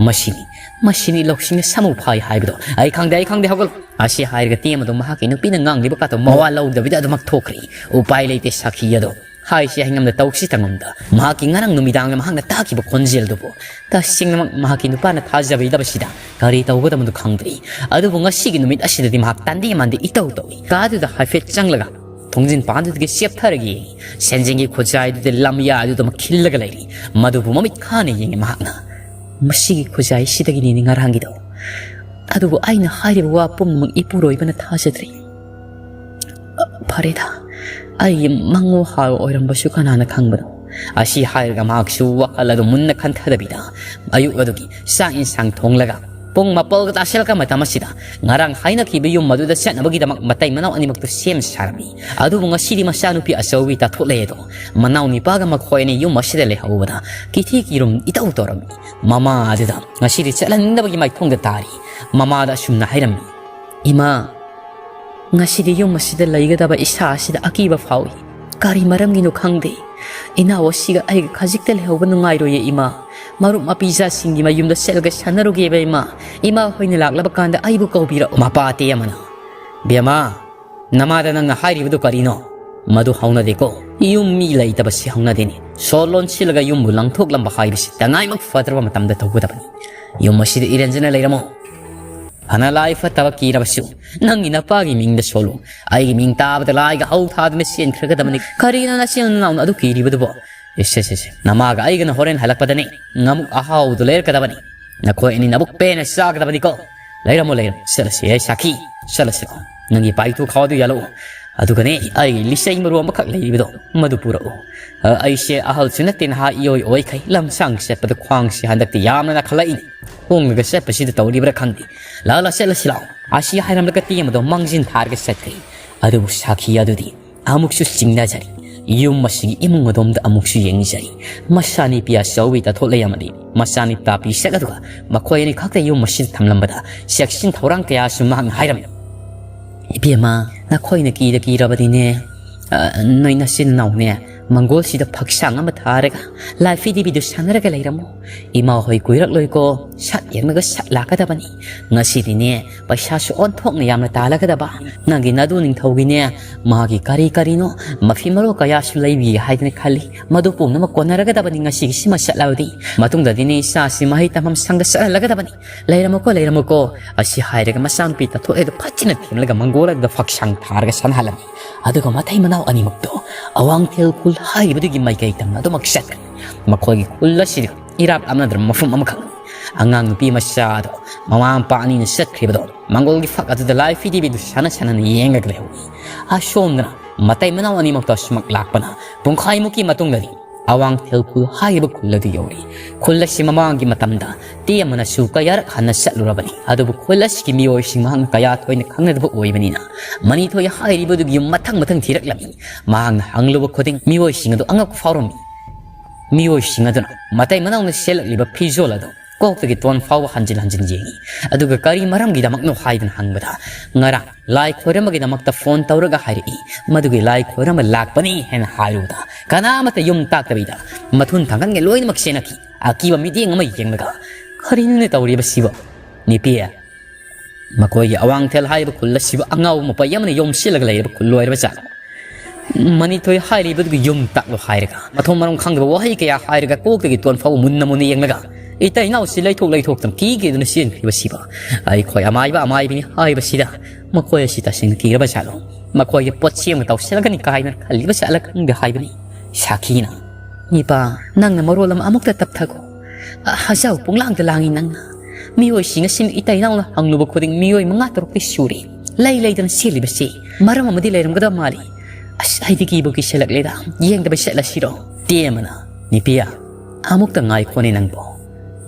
ꯃꯁꯤꯅꯤ, ꯃꯁꯤꯅꯤ ꯂꯧꯁꯤꯡꯅ ꯁꯥꯃꯨ ꯐꯥꯏ ꯍꯥꯏꯕꯗꯣ꯫ ꯑꯩ ꯈꯪꯗꯦ, ꯑꯩ ꯈꯪꯗꯦ, ꯍꯧꯒꯠꯂꯣ꯫ ꯑꯁꯤ ꯍꯥꯏꯔꯒ ꯇꯦꯝ ꯑꯗꯨ ꯃꯍꯥꯛꯀꯤ ꯅꯨꯄꯤꯅ ꯉꯥꯡꯂꯤꯕ ꯀꯥꯗꯣ ꯃꯋꯥ ꯂꯧꯗꯕꯤꯗ ꯑꯗꯨꯃꯛ ꯊꯣꯛꯈ꯭ꯔꯦ꯫ ꯎꯄꯥꯏ ꯂꯩꯇꯦ ꯁꯥꯈꯤ ꯑꯗꯣ꯫ ꯍꯥꯏꯁꯤ ꯍꯥꯏꯉꯝꯗ ꯇꯧꯁꯤ ꯇꯉꯝꯗ ꯃꯍꯥꯛꯀꯤ ꯉꯔꯥꯡ ꯅꯨꯃꯤꯗꯥꯡꯗ ꯃꯍꯥꯛꯅ ꯇꯥꯈꯤꯕ ꯈꯣꯟꯖꯦꯜꯗꯨꯕꯨ ꯇꯁꯦꯡꯅꯃꯛ ꯃꯍꯥꯛꯀꯤ ꯅꯨꯄꯥꯅ ꯊꯥꯖꯕꯤꯗꯕꯁꯤꯗ ꯀꯔꯤ ꯇꯧꯒꯗꯕꯅꯣ ꯈꯪꯗ꯭ꯔꯤ꯫ ꯑꯗꯨꯕꯨ ꯉꯁꯤꯒꯤ ꯅꯨꯃꯤꯠ ꯑꯁꯤꯗꯗꯤ ꯃꯍꯥꯛ ꯇꯟꯗꯦ ꯃꯥꯟꯗꯦ ꯏꯇꯧ ꯇꯧꯏ꯫ ꯀꯥꯗꯨꯗ ꯍꯥꯏꯐꯦꯠ ꯆꯪꯂꯒ ꯊꯣꯡꯖꯤꯟ ꯄꯥꯟꯗꯨꯗꯒꯤ ꯆꯦꯞꯊꯔꯒ ꯌꯦꯡꯏ꯫ ꯁꯦꯟꯖꯦꯡꯒꯤ ꯈꯨꯖꯥꯏꯗꯨꯗ ꯂꯝꯌꯥ ꯑꯗꯨꯗꯃꯛ ꯈꯤꯜꯂꯒ ꯂꯩꯔꯤ꯫ ꯃꯗꯨꯕꯨ ꯃꯃꯤꯠ ꯈꯥꯅ ꯌꯦꯡꯉꯤ ꯃꯍꯥꯛꯅ꯫ "ꯃꯁꯤꯒꯤ ꯈꯨꯖꯥꯏꯁꯤꯗꯒꯤꯅꯤꯅꯦ ꯉꯔꯥꯡꯒꯤꯗꯣ꯫ ꯑꯗꯨꯕꯨ ꯑꯩꯅ ꯍꯥꯏꯔꯤꯕ ꯋꯥ ꯄꯨꯝꯅꯃꯛ ꯏꯄꯨꯔꯣꯏꯕꯅ ꯊꯥꯖꯗ꯭ꯔꯤ꯫ ꯐꯔꯦꯗ, ꯑꯩꯒꯤ ꯃꯪꯉꯣ ꯍꯥꯔꯣ ꯑꯣꯏꯔꯝꯕꯁꯨ ꯀꯅꯥꯅ ꯈꯪꯕꯅꯣ?" ꯑꯁꯤ ꯍꯥꯏꯔꯒ ꯃꯍꯥꯛꯁꯨ ꯋꯥꯈꯜ ꯑꯗꯨ ꯃꯨꯟꯅ ꯈꯟꯊꯗꯕꯤꯗ ꯑꯌꯨꯛ ꯑꯗꯨꯒꯤ ꯆꯥꯛ ꯏꯟꯁꯥꯡ ꯊꯣꯡꯂꯒ ꯄꯨꯡ ꯃꯥꯄꯜꯒ ꯇꯥꯁꯤꯜꯂꯛꯄ ꯃꯇꯝ ꯑꯁꯤꯗ ꯉꯔꯥꯡ ꯍꯥꯏꯅꯈꯤꯕ ꯌꯨꯝ ꯑꯗꯨꯗ ꯆꯠꯅꯕꯒꯤꯗꯃꯛ ꯃꯇꯩ ꯃꯅꯥꯎ ꯑꯅꯤꯃꯛꯇꯨ ꯁꯦꯝ ꯁꯥꯔꯝꯃꯤ꯫ ꯑꯗꯨꯕꯨ ꯉꯁꯤꯗꯤ ꯃꯆꯥꯅꯨꯄꯤ ꯑꯆꯧꯕꯤ ꯇꯥꯊꯣꯛꯂꯦ ꯑꯗꯣ ꯃꯅꯥꯎ ꯅꯤꯄꯥꯒ ꯃꯈꯣꯏ ꯑꯅꯤ ꯌꯨꯝ ꯑꯁꯤꯗ ꯂꯩꯍꯧꯕꯗ ꯀꯤꯊꯤ ꯀꯤꯔꯨꯝ ꯏꯇꯧ ꯇꯧꯔꯝꯃꯤ꯫ ꯃꯃꯥ ꯑꯗꯨꯗ ꯉꯁꯤꯗꯤ ꯆꯠꯍꯟꯅꯤꯡꯗꯕꯒꯤ ꯃꯥꯏꯊꯣꯡꯗ ꯇꯥꯔꯤ꯫ ꯃꯃꯥꯗ ꯑꯁꯨꯝꯅ ꯍꯥꯏꯔꯝꯃꯤ, "ꯏꯃꯥ, ꯉꯁꯤꯗꯤ ꯌꯨꯝ ꯑꯁꯤꯗ ꯂꯩꯒꯗꯕ ꯏꯁꯥ ꯑꯁꯤꯗ ꯑꯀꯤꯕ ꯐꯥꯎꯏ꯫ ꯀꯔꯤ ꯃꯔꯝꯒꯤꯅꯣ ꯈꯪꯗꯦ꯫ ꯏꯅꯥꯎ ꯑꯁꯤꯒ ꯑꯩꯒ ꯈꯖꯤꯛꯇ ꯂꯩꯍꯧꯕ ꯅꯨꯡꯉꯥꯏꯔꯣꯏꯌꯦ ꯏꯃꯥ꯫ ꯃꯔꯨꯞ ꯃꯄꯤꯖꯥꯁꯤꯡꯒꯤ ꯃꯌꯨꯝꯗ ꯆꯠꯂꯒ ꯁꯥꯟꯅꯔꯨꯒꯦꯕ ꯏꯃꯥ꯫ ꯏꯃꯥ ꯍꯣꯏꯅ ꯂꯥꯛꯂꯕ ꯀꯥꯟꯗ ꯑꯩꯕꯨ ꯀꯧꯕꯤꯔꯛꯎ꯫" ꯃꯄꯥ ꯑꯇꯩ ꯑꯃꯅ, "ꯕꯦꯝꯃ, ꯅꯃꯥꯗ ꯅꯪꯅ ꯍꯥꯏꯔꯤꯕꯗꯨ ꯀꯔꯤꯅꯣ? ꯃꯗꯨ ꯍꯧꯅꯗꯦꯀꯣ꯫ ꯌꯨꯝ ꯃꯤ ꯂꯩꯇꯕꯁꯤ ꯍꯧꯅꯗꯦꯅꯦ꯫ ꯁꯣ ꯂꯣꯟꯁꯤꯜꯂꯒ ꯌꯨꯝꯕꯨ ꯂꯪꯊꯣꯛꯂꯝꯕ ꯍꯥꯏꯕꯁꯤ ꯇꯉꯥꯏꯃꯛ ꯐꯗ꯭ꯔꯕ ꯃꯇꯝꯗ ꯇꯧꯒꯗꯕꯅꯤ꯫ ꯌꯨꯝ ꯑꯁꯤꯗ ꯏꯔꯦꯟꯖꯅ ꯂꯩꯔꯝꯃꯣ꯫ ꯐꯅ ꯂꯥꯏ ꯐꯠꯇꯕ ꯀꯤꯔꯕꯁꯨ ꯅꯪꯒꯤ ꯅꯄꯥꯒꯤ ꯃꯤꯡꯗ ꯁꯣꯜꯂꯨ꯫ ꯑꯩꯒꯤ ꯃꯤꯡ ꯇꯥꯕꯗ ꯂꯥꯏꯒ ꯍꯧ ꯊꯥꯗꯨꯅ ꯆꯦꯟꯈ꯭ꯔꯒꯗꯕꯅꯤ꯫ ꯀꯔꯤꯅꯣ ꯅꯆꯤꯟ ꯅꯅꯥꯎꯅ ꯑꯗꯨ ꯀꯤꯔꯤꯕꯗꯨꯕꯣ? ꯏꯁ, ꯏꯁ, ꯏꯁ꯫ ꯅꯃꯥꯒ ꯑꯩꯒꯅ ꯍꯣꯔꯦꯟ ꯍꯜꯂꯛꯄꯗꯅꯦ ꯉꯥꯃꯨꯛ ꯑꯍꯥꯎꯗꯨ ꯂꯩꯔꯛꯀꯗꯕꯅꯤ꯫ ꯅꯈꯣꯏ ꯑꯅꯤ ꯅꯕꯨꯛ ꯄꯦꯟꯅ ꯆꯥꯒꯗꯕꯅꯤꯀꯣ꯫ "ꯂꯩꯔꯝꯃꯣ, ꯂꯩꯔꯝꯃꯣ, ꯆꯠꯂꯁꯤ, ꯑꯩ ꯁꯥꯈꯤ, ꯆꯠꯂꯁꯤ꯫ ꯅꯪꯒꯤ ꯄꯥꯏꯊꯨ ꯈꯥꯎꯗꯨ ꯌꯥꯜꯂꯛꯎ꯫ ꯑꯗꯨꯒꯅꯦ, ꯑꯩꯒꯤ ꯂꯤꯆꯩ ꯃꯔꯨ ꯑꯃꯈꯛ ꯂꯩꯔꯤꯕꯗꯣ, ꯃꯗꯨ ꯄꯨꯔꯛꯎ꯫ ꯑ, ꯑꯩꯁꯦ ꯑꯍꯜꯁꯨ ꯅꯠꯇꯦ, ꯅꯍꯥ ꯏꯑꯣꯏ ꯑꯣꯏꯈꯩ꯫ ꯂꯝꯁꯥꯡ ꯆꯠꯄꯗ ꯈ꯭ꯋꯥꯡꯁꯦ ꯍꯟꯗꯛꯇꯤ ꯌꯥꯝꯅ ꯅꯥꯈꯠꯂꯛꯏꯅꯦ꯫ ꯍꯣꯡꯂꯒ ꯆꯠꯄꯁꯤꯗ ꯇꯧꯔꯤꯕ꯭ꯔꯥ ꯈꯪꯗꯦ꯫ ꯂꯥꯛꯑꯣ, ꯂꯥꯛꯑꯣ, ꯆꯠꯂꯁꯤ ꯂꯥꯛꯑꯣ"꯫ ꯑꯁꯤ ꯍꯥꯏꯔꯝꯂꯒ ꯇꯦꯝꯕꯗꯣ ꯃꯥꯡꯖꯤꯟ ꯊꯥꯔꯒ ꯆꯠꯈ꯭ꯔꯦ꯫ ꯑꯗꯨꯕꯨ ꯁꯥꯈꯤ ꯑꯗꯨꯗꯤ ꯑꯃꯨꯛꯁꯨ ꯆꯤꯡꯅꯖꯔꯤ꯫ ꯌꯨꯝ ꯑꯁꯤꯒꯤ ꯏꯃꯨꯡ ꯑꯗꯣꯝꯗ ꯑꯃꯨꯛꯁꯨ ꯌꯦꯡꯖꯔꯤ꯫ ꯃꯆꯥꯅꯨꯄꯤ ꯑꯆꯧꯕꯤ ꯇꯥꯊꯣꯛ ꯂꯩꯔꯝꯃꯗꯤ, ꯃꯆꯥꯅꯨꯄꯥ ꯄꯤꯁꯛ ꯑꯗꯨꯒ ꯃꯈꯣꯏ ꯑꯅꯤꯈꯛꯇ ꯌꯨꯝ ꯑꯁꯤꯗ ꯊꯝꯂꯝꯕꯗ ꯆꯦꯛꯁꯤꯟ ꯊꯧꯔꯥꯡ ꯀꯌꯥꯁꯨ ꯃꯍꯥꯛꯅ ꯍꯥꯏꯔꯝꯃꯤ꯫ "ꯏꯕꯦꯝꯃ, ꯅꯈꯣꯏꯅ ꯀꯤꯗ ꯀꯤꯔꯕꯗꯤꯅꯦ, ꯑ, ꯅꯣꯏ ꯅꯆꯤꯟ ꯅꯅꯥꯎꯅꯦ, ꯃꯪꯒꯣꯜꯁꯤꯗ ꯐꯛꯁꯥꯡ ꯑꯃ ꯊꯥꯔꯒ ꯂꯥꯏꯐꯤ ꯗꯦꯕꯤꯗꯨ ꯁꯥꯟꯅꯔꯒ ꯂꯩꯔꯝꯃꯣ꯫ ꯏꯃꯥ ꯍꯣꯏ ꯀꯨꯏꯔꯛꯂꯣꯏꯀꯣ, ꯁꯠ ꯌꯦꯡꯂꯒ ꯁꯠ ꯂꯥꯛꯀꯗꯕꯅꯤ꯫ ꯉꯁꯤꯗꯤꯅꯦ, ꯄꯩꯁꯥꯁꯨ ꯑꯣꯟꯊꯣꯛꯅ ꯌꯥꯝꯅ ꯇꯥꯜꯂꯒꯗꯕ꯫ ꯅꯪꯒꯤ ꯅꯗꯨ ꯅꯤꯡꯊꯧꯒꯤꯅꯦ, ꯃꯥꯒꯤ ꯀꯔꯤ ꯀꯔꯤꯅꯣ, ꯃꯐꯤ ꯃꯔꯣꯜ ꯀꯌꯥꯁꯨ ꯂꯩꯕꯤꯒꯦ ꯍꯥꯏꯗꯅ ꯈꯜꯂꯤ꯫ ꯃꯗꯨ ꯄꯨꯝꯅꯃꯛ ꯀꯣꯟꯅꯔꯒꯗꯕꯅꯤ ꯉꯁꯤꯒꯤꯁꯤꯃ ꯆꯠꯂꯕꯗꯤ꯫ ꯃꯇꯨꯡꯗꯗꯤꯅꯦ, ꯏꯆꯥꯁꯤ ꯃꯍꯩ ꯇꯝꯐꯝ ꯁꯪꯗ ꯆꯠꯍꯜꯂꯒꯗꯕꯅꯤ꯫ ꯂꯩꯔꯝꯃꯨꯀꯣ, ꯂꯩꯔꯝꯃꯨꯀꯣ"꯫ ꯑꯁꯤ ꯍꯥꯏꯔꯒ ꯃꯆꯥꯅꯨꯄꯤ ꯇꯥꯊꯣꯛ ꯑꯗꯨ ꯐꯖꯅ ꯊꯦꯝꯂꯒ ꯃꯪꯒꯣꯜ ꯑꯗꯨꯗ ꯐꯛꯁꯥꯡ ꯊꯥꯔꯒ ꯁꯥꯟꯅꯍꯜꯂꯝꯃꯤ꯫ ꯑꯗꯨꯒ ꯃꯇꯩ ꯃꯅꯥꯎ ꯑꯅꯤꯃꯛꯇꯣ ꯑꯋꯥꯡꯊꯦꯜ ꯈꯨꯜ ꯍꯥꯏꯔꯤꯕꯗꯨꯒꯤ ꯃꯥꯏꯀꯩ ꯇꯝꯅ ꯑꯗꯨꯃꯛ ꯆꯠꯈ꯭ꯔꯦ꯫ ꯃꯈꯣꯏꯒꯤ ꯈꯨꯜ ꯑꯁꯤꯗ ꯏꯔꯥꯞ ꯂꯥꯞꯅꯗ꯭ꯔꯕ ꯃꯐꯝ ꯑꯃꯈꯛꯅꯤ꯫ ꯑꯉꯥꯡ ꯅꯨꯄꯤ ꯃꯆꯥ ꯑꯗꯣ ꯃꯃꯥ ꯃꯄꯥ ꯑꯅꯤꯅ ꯆꯠꯈ꯭ꯔꯤꯕꯗꯣ ꯃꯪꯒꯣꯜꯒꯤ ꯐꯛ ꯑꯗꯨꯗ ꯂꯥꯏꯐꯤ ꯗꯦꯕꯤꯗꯨ ꯁꯥꯟꯅ ꯁꯥꯟꯅꯅ ꯌꯦꯡꯂꯒ ꯂꯩꯍꯧꯏ꯫ ꯑꯁꯣꯝꯗꯅ ꯃꯇꯩ ꯃꯅꯥꯎ ꯑꯅꯤꯃꯛꯇꯣ ꯑꯁꯨꯃꯛ ꯂꯥꯛꯄꯅ ꯄꯨꯡꯈꯥꯏꯃꯨꯛꯀꯤ ꯃꯇꯨꯡꯗꯗꯤ ꯑꯋꯥꯡꯊꯦꯜ ꯈꯨꯜ ꯍꯥꯏꯔꯤꯕ ꯈꯨꯜ ꯑꯗꯨ ꯌꯧꯔꯦ꯫ ꯈꯨꯜ ꯑꯁꯤ ꯃꯃꯥꯡꯒꯤ ꯃꯇꯝꯗ ꯇꯦꯝꯕꯅꯁꯨ ꯀꯌꯥꯔꯛ ꯍꯟꯅ ꯆꯠꯂꯨꯔꯕꯅꯤ꯫ ꯑꯗꯨꯕꯨ ꯈꯨꯜ ꯑꯁꯤꯒꯤ ꯃꯤꯑꯣꯏꯁꯤꯡ ꯃꯍꯥꯛꯅ ꯀꯌꯥ ꯊꯣꯏꯅ ꯈꯪꯅꯗꯕ ꯑꯣꯏꯕꯅꯤꯅ ꯃꯅꯤꯊꯣꯏ ꯍꯥꯏꯔꯤꯕꯗꯨꯒꯤ ꯌꯨꯝ ꯃꯊꯪ ꯃꯊꯪ ꯊꯤꯔꯛꯂꯝꯃꯤ꯫ ꯃꯍꯥꯛꯅ ꯍꯪꯂꯨꯕ ꯈꯨꯗꯤꯡ ꯃꯤꯑꯣꯏꯁꯤꯡ ꯑꯗꯨ ꯑꯉꯛꯄ ꯐꯥꯎꯔꯝꯃꯤ꯫ ꯃꯤꯑꯣꯏꯁꯤꯡ ꯑꯗꯨꯅ ꯃꯇꯩ ꯃꯅꯥꯎꯅ ꯁꯦꯠꯂꯛꯂꯤꯕ ꯐꯤꯖꯣꯜ ꯑꯗꯨ ꯀꯣꯛꯇꯒꯤ ꯇꯣꯟ ꯐꯥꯎꯕ ꯍꯟꯖꯤꯟ ꯍꯟꯖꯤꯟ ꯌꯦꯡꯏ꯫ ꯑꯗꯨꯒ ꯀꯔꯤ ꯃꯔꯝꯒꯤꯗꯃꯛꯅꯣ ꯍꯥꯏꯗꯨꯅ ꯍꯪꯕꯗ, ꯉꯔꯥꯡ ꯂꯥꯏ ꯈꯣꯏꯔꯝꯕꯒꯤꯗꯃꯛꯇ ꯐꯣꯟ ꯇꯧꯔꯒ ꯍꯥꯏꯔꯛꯏ꯫ ꯃꯗꯨꯒꯤ ꯂꯥꯏ ꯈꯣꯏꯔꯝꯕ ꯂꯥꯛꯄꯅꯤ ꯍꯥꯏꯅ ꯍꯥꯏꯔꯨꯕꯗ, ꯀꯅꯥꯃꯠꯇ ꯌꯨꯝ ꯇꯥꯛꯇꯕꯤꯗ ꯃꯊꯨꯟ ꯊꯥꯡꯒꯟꯒ ꯂꯣꯏꯅꯃꯛ ꯆꯦꯟꯅꯈꯤ꯫ ꯑꯀꯤꯕ ꯃꯤꯠꯌꯦꯡ ꯑꯃ ꯌꯦꯡꯂꯒ, "ꯀꯔꯤꯅꯣꯅꯦ ꯇꯧꯔꯤꯕꯁꯤꯕꯣ? ꯅꯨꯄꯤ, ꯃꯈꯣꯏꯒꯤ ꯑꯋꯥꯡꯊꯦꯜ ꯍꯥꯏꯔꯤꯕ ꯈꯨꯜ ꯑꯁꯤꯕꯨ ꯑꯉꯥꯎꯕ ꯃꯄꯩ ꯑꯃꯅ ꯌꯣꯝꯁꯤꯜꯂꯒ ꯂꯩꯔꯕ ꯈꯨꯜ ꯑꯣꯏꯔꯕ ꯖꯥꯠꯂꯣ? ꯃꯅꯤꯊꯣꯏ ꯍꯥꯏꯔꯤꯕꯗꯨꯒꯤ ꯌꯨꯝ ꯇꯥꯛꯂꯣ" ꯍꯥꯏꯔꯒ, ꯃꯊꯣꯡ ꯃꯔꯝ ꯈꯪꯗꯕ ꯋꯥꯍꯩ ꯀꯌꯥ ꯍꯥꯏꯔꯒ, ꯀꯣꯛꯇꯒꯤ ꯇꯣꯟ ꯐꯥꯎꯕ ꯃꯨꯟꯅ ꯃꯨꯟꯅ ꯌꯦꯡꯂꯒ, ꯏꯇꯩ ꯏꯅꯥꯎꯁꯤ ꯂꯩꯊꯣꯛ ꯂꯩꯊꯣꯛꯇꯨꯅ ꯀꯤꯒꯦꯗꯨꯅ ꯆꯦꯟꯈꯤꯕꯁꯤꯕꯣ? ꯑꯩꯈꯣꯏ ꯑꯃꯥꯏꯕ ꯑꯃꯥꯏꯕꯤꯅꯤ ꯍꯥꯏꯕꯁꯤꯗ ꯃꯈꯣꯏ ꯑꯁꯤ ꯇꯁꯦꯡꯅ ꯀꯤꯔꯕ ꯖꯥꯠꯂꯣ? ꯃꯈꯣꯏꯒꯤ ꯄꯣꯠ ꯁꯦꯝꯒ ꯇꯧꯁꯤꯜꯂꯒꯅꯤ ꯀꯥꯏꯅ ꯈꯜꯂꯤꯕ ꯖꯥꯠꯂ ꯈꯪꯗꯦ ꯍꯥꯏꯕꯅꯤ꯫ ꯁꯥꯈꯤꯅ, "ꯅꯤꯄꯥ, ꯅꯪꯅ ꯃꯔꯣꯜ ꯑꯃ ꯑꯃꯨꯛꯇ ꯇꯞꯊꯈꯣ꯫ ꯑ, ꯍꯖꯥꯎ ꯄꯨꯡꯂꯥꯡꯗ ꯂꯥꯡꯉꯤ ꯅꯪꯅ꯫ ꯃꯤꯑꯣꯏꯁꯤꯡ ꯑꯁꯤꯅ ꯏꯇꯩ ꯏꯅꯥꯎꯅ ꯍꯪꯂꯨꯕ ꯈꯨꯗꯤꯡ ꯃꯤꯑꯣꯏ ꯃꯉꯥ ꯇꯔꯨꯛꯇꯤ ꯁꯨꯔꯦ꯫ ꯂꯩ ꯂꯩꯗꯅ ꯆꯦꯜꯂꯤꯕꯁꯤ ꯃꯔꯝ ꯑꯃꯗꯤ ꯂꯩꯔꯝꯒꯗꯕ ꯃꯥꯜꯂꯤ꯫ ꯑꯁ, ꯑꯩꯗꯤ ꯀꯤꯕꯨ ꯀꯤꯁꯜꯂꯛꯂꯦꯗ꯫ ꯌꯦꯡꯗꯕ ꯆꯠꯂꯁꯤꯔꯣ? ꯇꯦꯝꯕꯅ, "ꯅꯤꯄꯤꯌꯥ, ꯑꯃꯨꯛꯇ ꯉꯥꯏꯈꯣꯅꯦ ꯅꯪꯕꯣ꯫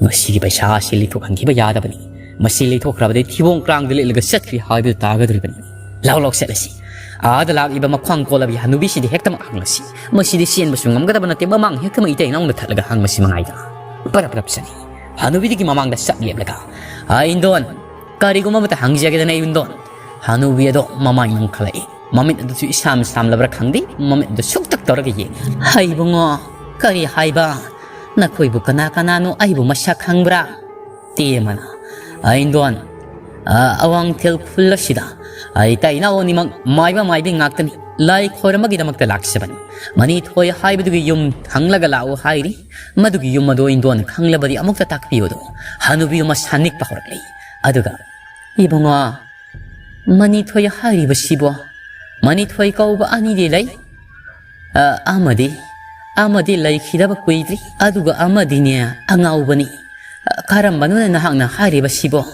ꯃꯁꯤꯒꯤ ꯄꯩꯁꯥ ꯑꯁꯤ ꯂꯩꯊꯣꯛꯍꯟꯈꯤꯕ ꯌꯥꯗꯕꯅꯤ꯫ ꯃꯁꯤ ꯂꯩꯊꯣꯛꯈ꯭ꯔꯕꯗꯤ ꯊꯤꯕꯣꯡ ꯀ꯭ꯔꯥꯡꯗ ꯂꯤꯠꯂꯒ ꯆꯠꯈ꯭ꯔꯦ ꯍꯥꯏꯕꯗꯨ ꯇꯥꯒꯗꯧꯔꯤꯕꯅꯤ꯫ ꯂꯥꯎ, ꯂꯥꯎ, ꯆꯠꯂꯁꯤ꯫ ꯑꯥꯗ ꯂꯥꯛꯂꯤꯕ ꯃꯈ꯭ꯋꯥꯡ ꯀꯣꯜꯂꯕꯤ ꯍꯅꯨꯕꯤꯁꯤꯗ ꯍꯦꯛꯇꯃꯛ ꯍꯪꯂꯁꯤ꯫ ꯃꯁꯤꯗꯤ ꯆꯦꯟꯕꯁꯨ ꯉꯝꯒꯗꯕ ꯅꯠꯇꯦ, ꯃꯃꯥꯡ ꯍꯦꯛꯇꯃꯛ ꯏꯇꯩ ꯏꯅꯥꯎꯅ ꯊꯠꯂꯒ ꯍꯪꯕꯁꯤ ꯃꯉꯥꯏꯗ꯫" ꯄꯔꯞ ꯄꯔꯞ ꯆꯠꯂꯤ꯫ ꯍꯅꯨꯕꯤꯗꯨꯒꯤ ꯃꯃꯥꯡꯗ ꯆꯞ ꯂꯦꯞꯂꯒ, "ꯑ, ꯏꯟꯗꯣꯟ, ꯀꯔꯤꯒꯨꯝꯕ ꯑꯃꯇ ꯍꯪꯖꯒꯦꯗꯅ, ꯏꯟꯗꯣꯟ꯫" ꯍꯅꯨꯕꯤ ꯑꯗꯣ ꯃꯃꯥꯏ ꯅꯣꯡꯈꯠꯂꯛꯏ꯫ ꯃꯃꯤꯠ ꯑꯗꯨꯁꯨ ꯏꯁꯥꯝ ꯁꯥꯝꯂꯕ꯭ꯔꯥ ꯈꯪꯗꯦ, ꯃꯃꯤꯠ ꯑꯗꯨ ꯁꯨꯛꯇꯛ ꯇꯧꯔꯒ ꯌꯦꯡꯉꯤ꯫ "ꯍꯩ ꯏꯕꯨꯡꯉꯣ, ꯀꯔꯤ ꯍꯥꯏꯕ? ꯅꯈꯣꯏꯕꯨ ꯀꯅꯥ ꯀꯅꯥꯅꯣ? ꯑꯩꯕꯨ ꯃꯁꯛ ꯈꯪꯕ꯭ꯔꯥ?" ꯇꯦꯝꯕꯅ, "ꯑ, ꯏꯟꯗꯣꯟ, ꯑ, ꯑꯋꯥꯡꯊꯦꯜ ꯈꯨꯜ ꯑꯁꯤꯗ ꯑꯩ ꯏꯇꯩ ꯏꯅꯥꯎ ꯑꯅꯤꯃꯛ ꯃꯥꯏꯕ ꯃꯥꯏꯕꯤ ꯉꯥꯛꯇꯅꯤ꯫ ꯂꯥꯏ ꯈꯣꯏꯔꯝꯕꯒꯤꯗꯃꯛꯇ ꯂꯥꯛꯆꯕꯅꯤ꯫ ꯃꯅꯤꯊꯣꯏ ꯍꯥꯏꯕꯗꯨꯒꯤ ꯌꯨꯝ ꯈꯪꯂꯒ ꯂꯥꯛꯎ ꯍꯥꯏꯔꯤ꯫ ꯃꯗꯨꯒꯤ ꯌꯨꯝ ꯑꯗꯣ ꯏꯟꯗꯣꯟꯅ ꯈꯪꯂꯕꯗꯤ ꯑꯃꯨꯛꯇ ꯇꯥꯛꯄꯤꯌꯨ꯫" ꯑꯗꯣ ꯍꯅꯨꯕꯤꯗꯨ ꯃꯁꯥ ꯅꯤꯛꯄ ꯍꯧꯔꯛꯂꯤ꯫ ꯑꯗꯨꯒ, "ꯏꯕꯨꯡꯉꯣ, ꯃꯅꯤꯊꯣꯏ ꯍꯥꯏꯔꯤꯕꯁꯤꯕꯣ? ꯃꯅꯤꯊꯣꯏ ꯀꯧꯕ ꯑꯅꯤꯗꯤ ꯂꯩ꯫ ꯑ, ꯑꯃꯗꯤ, ꯑꯃꯗꯤ ꯂꯩꯈꯤꯗꯕ ꯀꯨꯏꯗ꯭ꯔꯤ꯫ ꯑꯗꯨꯒ ꯑꯃꯗꯤꯅꯦ, ꯑꯉꯥꯎꯕꯅꯤ꯫ ꯑ, ꯀꯔꯝꯕꯅꯣꯅꯦ ꯅꯍꯥꯛꯅ ꯍꯥꯏꯔꯤꯕꯁꯤꯕꯣ?"